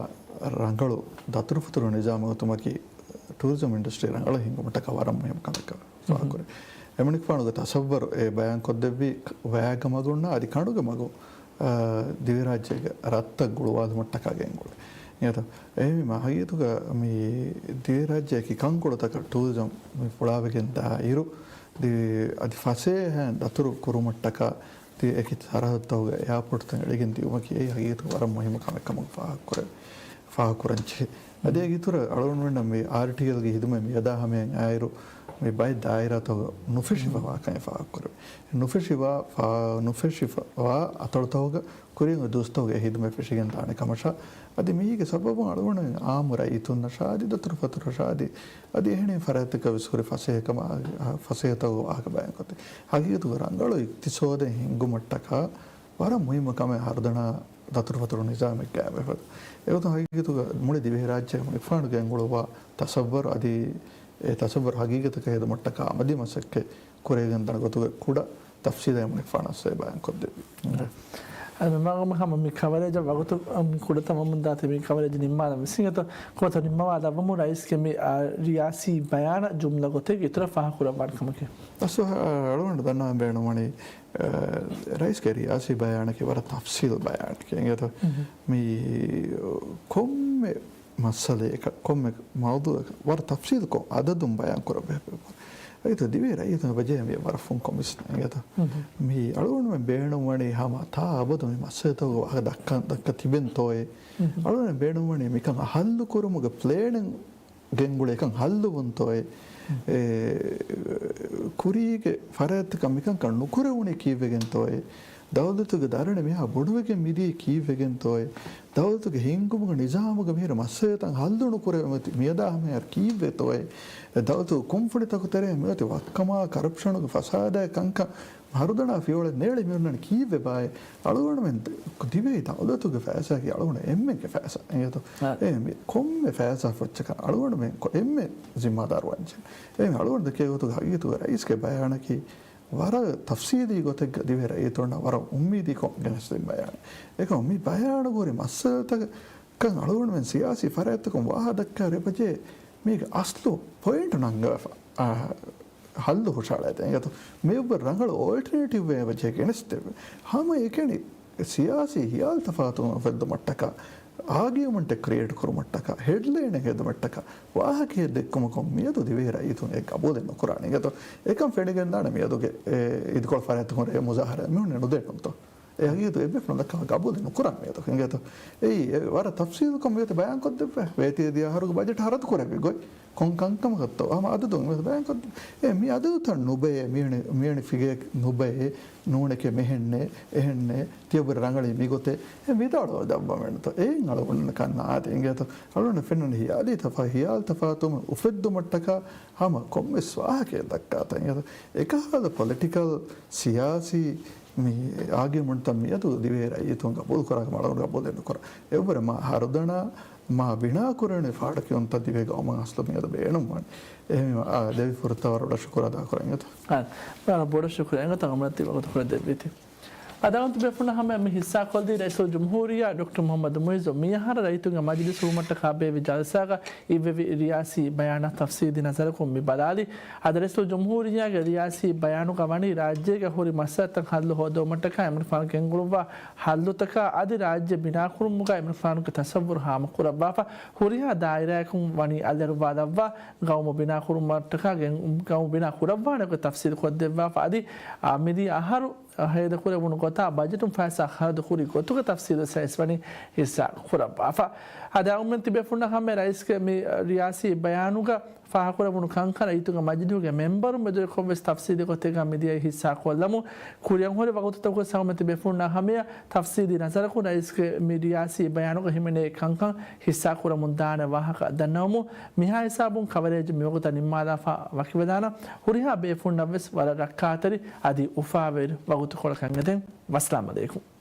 ރަނގަޅު ދަތުރުފަތުރު ނިޒާމެއް އޮތުމަކީ ޓޫރިޒަމް އިންޑަސްޓްރީ ރަނގަޅަށް ހިންގުމަށްޓަކާ ވަރަށް މުހިއްމު ކަމެއްކަން ފާހަގަކުރޭ. އެމަނިކުފާނުގެ ތަސައްވަރު އެ ބަޔާންކޮށްދެއްވީ ކ-، ވައިގަ މަގުންނާ އަދި ކަނޑުގެ މަގު، އާ، ދިވެހިރާއްޖޭގެ ރަށްތައް ގުޅުވާލުމަށްޓަކާ ގެންގުޅޭ. އެހެންތަ؟ އެހެންވީމަ ހަގީގަތުގަ މި ދިވެހިރާއްޖެއަކީ ކަންކޮޅުތަކަށް ޓޫރިޒަމް މި ފުޅާވެގެން ދާ އިރު، ދި-، އަދި ފަސޭހައިން ދަތުރު ކުރުމަށްޓަކާ ތި އެކި ސަރަހައްދުތަކުގަ އެއާޕޯޓްތައް އެޅިގެން ދިއުމަކީ އެއީ ހަގީގަތުގަ ވަރަށް މުހިއްމު ކަމެއް ކަމުގަ ފާހަގަކުރެ-، ފާހަގަކުރަންޖެހޭ. އަދި އޭގެ އިތުރަށް އަޅުގަނޑުމެންނަށް މި އާރްޓީއެލްގެ ހިދުމަތް މިއަދާ ހަމަޔަށް އައިއިރު، މި ބައެއް ދާއިރާތަކުގަ ނުފެށިފަވާ ކަމެއް ފާހަގަކުރެވޭ. ނުފެށިވާ، ފާ-، ނުފެށިފަވާ އަތޮޅުތަކުގަ ކުރިން ދުވަސްތަކުގަ އެ ހިދުމަތް ފެށިގެން ދާނެ ކަމަށާ، އަދި މީގެ ސަބަބުން އަޅުގަނޑު އާއްމު ރައްޔިތުންނަށާ އަދި ދަތުރުފަތުރަށާ އަދި، އަދި އެހެނިހެން ފަރާތްތަކަށް ވެސް ހުރި ފަސޭހަކަމާ، ފަސޭހަތަކުގެ ވާހަކަ ބަޔާންކޮށްދޭ. ހަގީގަތުގަ ރަނގަޅު އިޤްތިޞާދެއް ހިންގުމަށްޓަކާ ވަރަށް މުހިއްމު ކަމެއް ހަރުދަނާ ދަތުރުފަތުރު ނިޒާމެއް ގާއިމްވެފަ. އެގޮތުން ހަގީގަތުގަ މުޅި ދިވެހިރާއްޖެ އެމަނިކުފާނު ގެންގުޅުއްވާ ތަސައްވަރު އަދި އެ ތަސައްވަރު ހަގީގަތަކަށް ހެދުމަށްޓަކާ އަމަލީ މަސައްކަތް ކުރެވިގެންދާނެ ގޮތުގެ ކުޑަ ތަފްސީލެއް އެމަނިކުފާނަށް ބަޔާންކޮށްދެއްވި. އަދި މަގުމަ ހަމަ މި ކަވަރޭޖަށް ވަގުތު، އަމް، ކުޑަތައް ވަމުންދާތީ މި ކަވަރޭޖް ނިންމާލަން ވެސް އިނގޭތޯ. ކޮބާތޯ ނިންމަވާލައްވަމުން ރައީސްގެ މި، އާ، ރިޔާސީ ބަޔާނަށް ޖުމްލަ ގޮތެއްގެ އިތުރަށް ފާހަގަކުރައްވާނެ ކަމަކީ. އަސްލު، އަޅުގަނޑު ދަންނަވަން ބޭނުންވަނީ، އާ، ރައީސްގެ ރިޔާސީ ބަޔާނަކީ ވަރަށް ތަފްސީލު ބަޔާނެކޭ އިނގޭތޯ. މި ކޮންމެ މައްސަލައަކަށް، ކޮންމެ މައުޟޫއަކަށް ވަރަށް ތަފްސީލުކޮށް އަދަދުން ބަޔާން ކުރައްވާ. އެއީތޯ ދިވެހި ރައްޔިތުންގެ ބަޖެހޭ މި ވަރަށް ފުންކޮށް ވިސްނަން އިނގޭތޯ. މި އަޅުގަނޑުމެން ބޭނުންވަނީ ހަމަ ތާ އަބަދު މި މައްސަލަތަކުގެ ވާހަކަ ދައްކަން، ދައްކަ ތިބެންތޯއޭ. އަޅުގަނޑުމެން ބޭނުންވަނީ މިކަން ހައްލުކުރުމުގެ ޕްލޭނެއް ގެންގުޅޭ ކަން ހައްލުވުންތޯއޭ. އެ، ކުރީގެ ފަރާތްތަކަށް މިކަންކަން ނުކުރެވުނީ ކީއްވެގެންތޯއޭ. ދައުލަތުގެ ދަރަނި މިހާ ބޮޑުވެގެން މިދިޔައީ ކީއްވެގެންތޯއޭ. ދައުލަތުގެ ހިންގުމުގެ ނިޒާމުގަ މިހިރަ މައްސަލަތައް ހައްލު ނުކުރެވެމަތި މިއަދާ ހަމަޔަށް ކީއްވެތޯއޭ. އެ ދައުލަތުގެ ކުންފުނިތަކު ތެރޭ މިއޮތީ ވައްކަމާ ކަރަޕްޝަނުގެ ފަސާދާ ކަންކަން ހަރުދަނާ ފިޔަވަޅެއް ނޭޅި މިއޮންނަނީ ކީއްވެބާއޭ؟ އަޅުގަނޑުމެން ދިވެހި ދައުލަތުގެ ފައިސާއަކީ އަޅުގަނޑު އެންމެންގެ ފައިސާ އިނގޭތޯ. އެ މި ކޮންމެ ފައިސާ ފުއްޗަކަށް އަޅުގަނޑުމެން ކޮ-، އެންމެ ޒިންމާދާރު ވަންޖެ. އެ މި އަޅުގަނޑު ދެކޭ ގޮތުގަ ހަގީގަތުގަ ރައީސްގެ ބަޔާނަކީ ވަރަށް ތަފްސީލީ ގޮތެއްގަ ދިވެހި ރައްޔިތުންނަށް ވަރަށް އުއްމީދީކޮށް ގެނެސްދިން ބަޔާނެއް. އެކަމު މި ބަޔާނުގަ ހުރި މައްސަލަތަކަށް އަޅުގަނޑުމެން ސިޔާސީ ފަރާތްތަކުން ވާހަ ދައްކާ ރޭ ބަޖެ މީގެ އަސްލު ޕޮއިންޓު ނަންގަވެފަ. އާ، ހައްލު ހުށައަޅައިދޭން އިނގޭތޯ. މި އެއްވަރު ރަނގަޅު އޯލްޓަރނޭޓިވްއެއް ވެއްޖެ ގެނެސްދެވޭ. ހަމައެކަނި ސިޔާސީ ހިޔާލު ތަފާތުވުން އުފެއްދުމަށްޓަކާ، އާގިއުމަންޓެއް ކްރިއޭޓް ކުރުމަށްޓަކާ، ހެޑްލައިނެއް ހެދުމަށްޓަކާ، ވާހަކައެއް ދެއްކުމަކުން މިއަދު ދިވެހި ރައްޔިތުން އެ ގަބޫލެއް ނުކުރާނެ އިނގޭތޯ. އެކަން ފެނިގެންދާނެ މިއަދުގެ އެ އިދިކޮޅު ފަރާތްތަކުން ރޭ މުޒާހަރާ މިހުންނެ ނުދޭނުންތޯ. އެ ހަގީގަތު އެއްވެސް ނުދައްކާ ގަބޫލެއް ނުކުރާނެ މިއަދު އިނގޭތޯ. އެއީ އެ ވަރަށް ތަފްސީލުކޮށް މިއޮތީ ބަޔާންކޮށްދެއްވޭ. ވޭތީ ދިޔަ އަހަރުގެ ބަޖެޓް ހަރަދު ކުރެއްވި ގޮތް. ކޮން ކަންކަމަކަށްތޯ ހަމަ އަދަދުން ވެސް ބަޔާންކޮށްދޭ. އެ މި އަދަދުތައް ނުބައޭ، މިއަނި، މިއަނި ފިގަރެއް ނުބައޭ، ނޫނެކޭ މެހެންނޭ، އެހެންނޭ، ތިޔަބުރި ރަނގަޅީ މިގޮތޭ، އެ ވިދާޅުވެ ދައްވަމެންތޯ. އެއިން އަޅުގަނޑު ކަން ނާދޭ އިނގޭތޯ. އަޅުގަނޑަށް ފެންނަނީ ހިޔާލީ ތަފާ، ހިޔާލު ތަފާތުވުމެއް އުފެއްދުމަށްޓަކާ ހަމަ ކޮންމެސް ވާހަކައެއް ދައްކާތަން އިނގޭތޯ. އެކަހަލަ ޕޮލިޓިކަލް، ސިޔާސީ މި އާގިއުމަންޓްތައް މިއަދު ދިވެހި ރައްޔިތުން ގަބޫލު ކުރާކަމަށް އަޅުގަނޑު ގަބޫލެއް ނުކުރާ. އެއްވަރު މާ ހަރުދަނާ މާ ބިނާ ކުރެވެނީ ފާޑަކީ އޮންތަ ދިވެހި ގައުމަށް އަސްލު މިއަދު ބޭނުންވަނީ. އެހެންވީމަ، އާ، ދެވިފަހަރަށް ވަރަށް ބޮޑަށް ޝުކުރު އަދާކުރަން އިނގޭތޯ. އާ، ވަރަށް ބޮޑަށް ޝުކުރު އިނގޭތޯ އަޅުގަނޑު ތި ވަގުތު ކުރެއްވިއްޔާ. އަދި އަޅުގަނޑު ބޭފުޅުންނާ ހަމަޔަށް މި ހިއްސާކޮށްދީ ރައީސުލްޖުމްހޫރިއްޔާ ޑޮކްޓަރ މުހައްމަދު މުއިއްޒު މިއަހަރަށް ރައްޔިތުންގެ މަޖިލިސް ހުޅުވުމަށްޓަކާ ބޭއްވި ޖަލްސާގަ އިއްވެވި ރިޔާސީ ބަޔާނާ ތަފްސީލީ ނަޒަރަކުން މި ބަލާލީ. އަދި ރައީސުލްޖުމްހޫރިއްޔާގެ ރިޔާސީ ބަޔާނުގަ ވަނީ ރާއްޖޭގަ ހުރި މައްސަލަތައް ހައްލު ހޯދުމަށްޓަކާ އެމަނިކުފާނު ގެންގުޅުއްވާ ހައްލުތަކާ އަދި ރާއްޖެ ބިނާކުރުމުގަ އެމަނިކުފާނުގެ ތަސައްވުރު ހާމަކުރައްވާފަ. ހުރިހާ ދާއިރާއަކުން ވަނީ އަލިއަޅުވާލައްވާ ގައުމު ބިނާކުރުމަށްޓަކާ ގެން، ގައުމު ބިނާ ކުރައްވާނެ ގޮތް ތަފްސީލު ކޮށްދެއްވާފަ. އަދި، އާ، މިދިޔަ އަހަރު ހޭދަކުރެވުނު ގޮތާ ބަޖެޓުން ފައިސާ ޚަރަދު ކުރި ގޮތުގެ ތަފްސީލު ރައީސް ވަނީ ހިއްސާ ކުރައްވާފަ. އަދި އަޅުގަނޑު ތިބޭފުޅުންނަށް ހަމަ ރައީސްގެ މި ރިޔާސީ ބަޔާނުގަ ފާހަގަކުރެވުނު ކަންކަން ރައްޔިތުންގެ މަޖިލީހުގެ މެމްބަރުން މެދުވެރިކޮށްވެސް ތަފްސީލީ ގޮތެއްގަ މިދިޔައީ ހިއްސާ ކޮށްލަމުން ކުރިއަށް ހުރި ވަގުތުތަކުގަ ހަމަ ތިބޭފުޅުންނާ ހަމަޔަށް ތަފްސީލީ ނަޒަރަކުން ރައީސްގެ މި ރިޔާސީ ބަޔާނުގަ ހިމެނޭ ކަންކަން ހިއްސާ ކުރަމުން ދާނެ ވާހަކަ ދަންނަވަމުން މިހާ ހިސާބުން ކަވަރޭޖް މިވަގުތަށް ނިންމާލާފަ ވަކިވެދާނަން. ހުރިހާ ބޭފުޅުންނަށްވެސް ވަރަށް ރައްކާތެރި އަދި އުފާވެރި ވަގުތުކޮޅަކަށް އެދެން. ވައްސަލާމް އަލައިކުމް.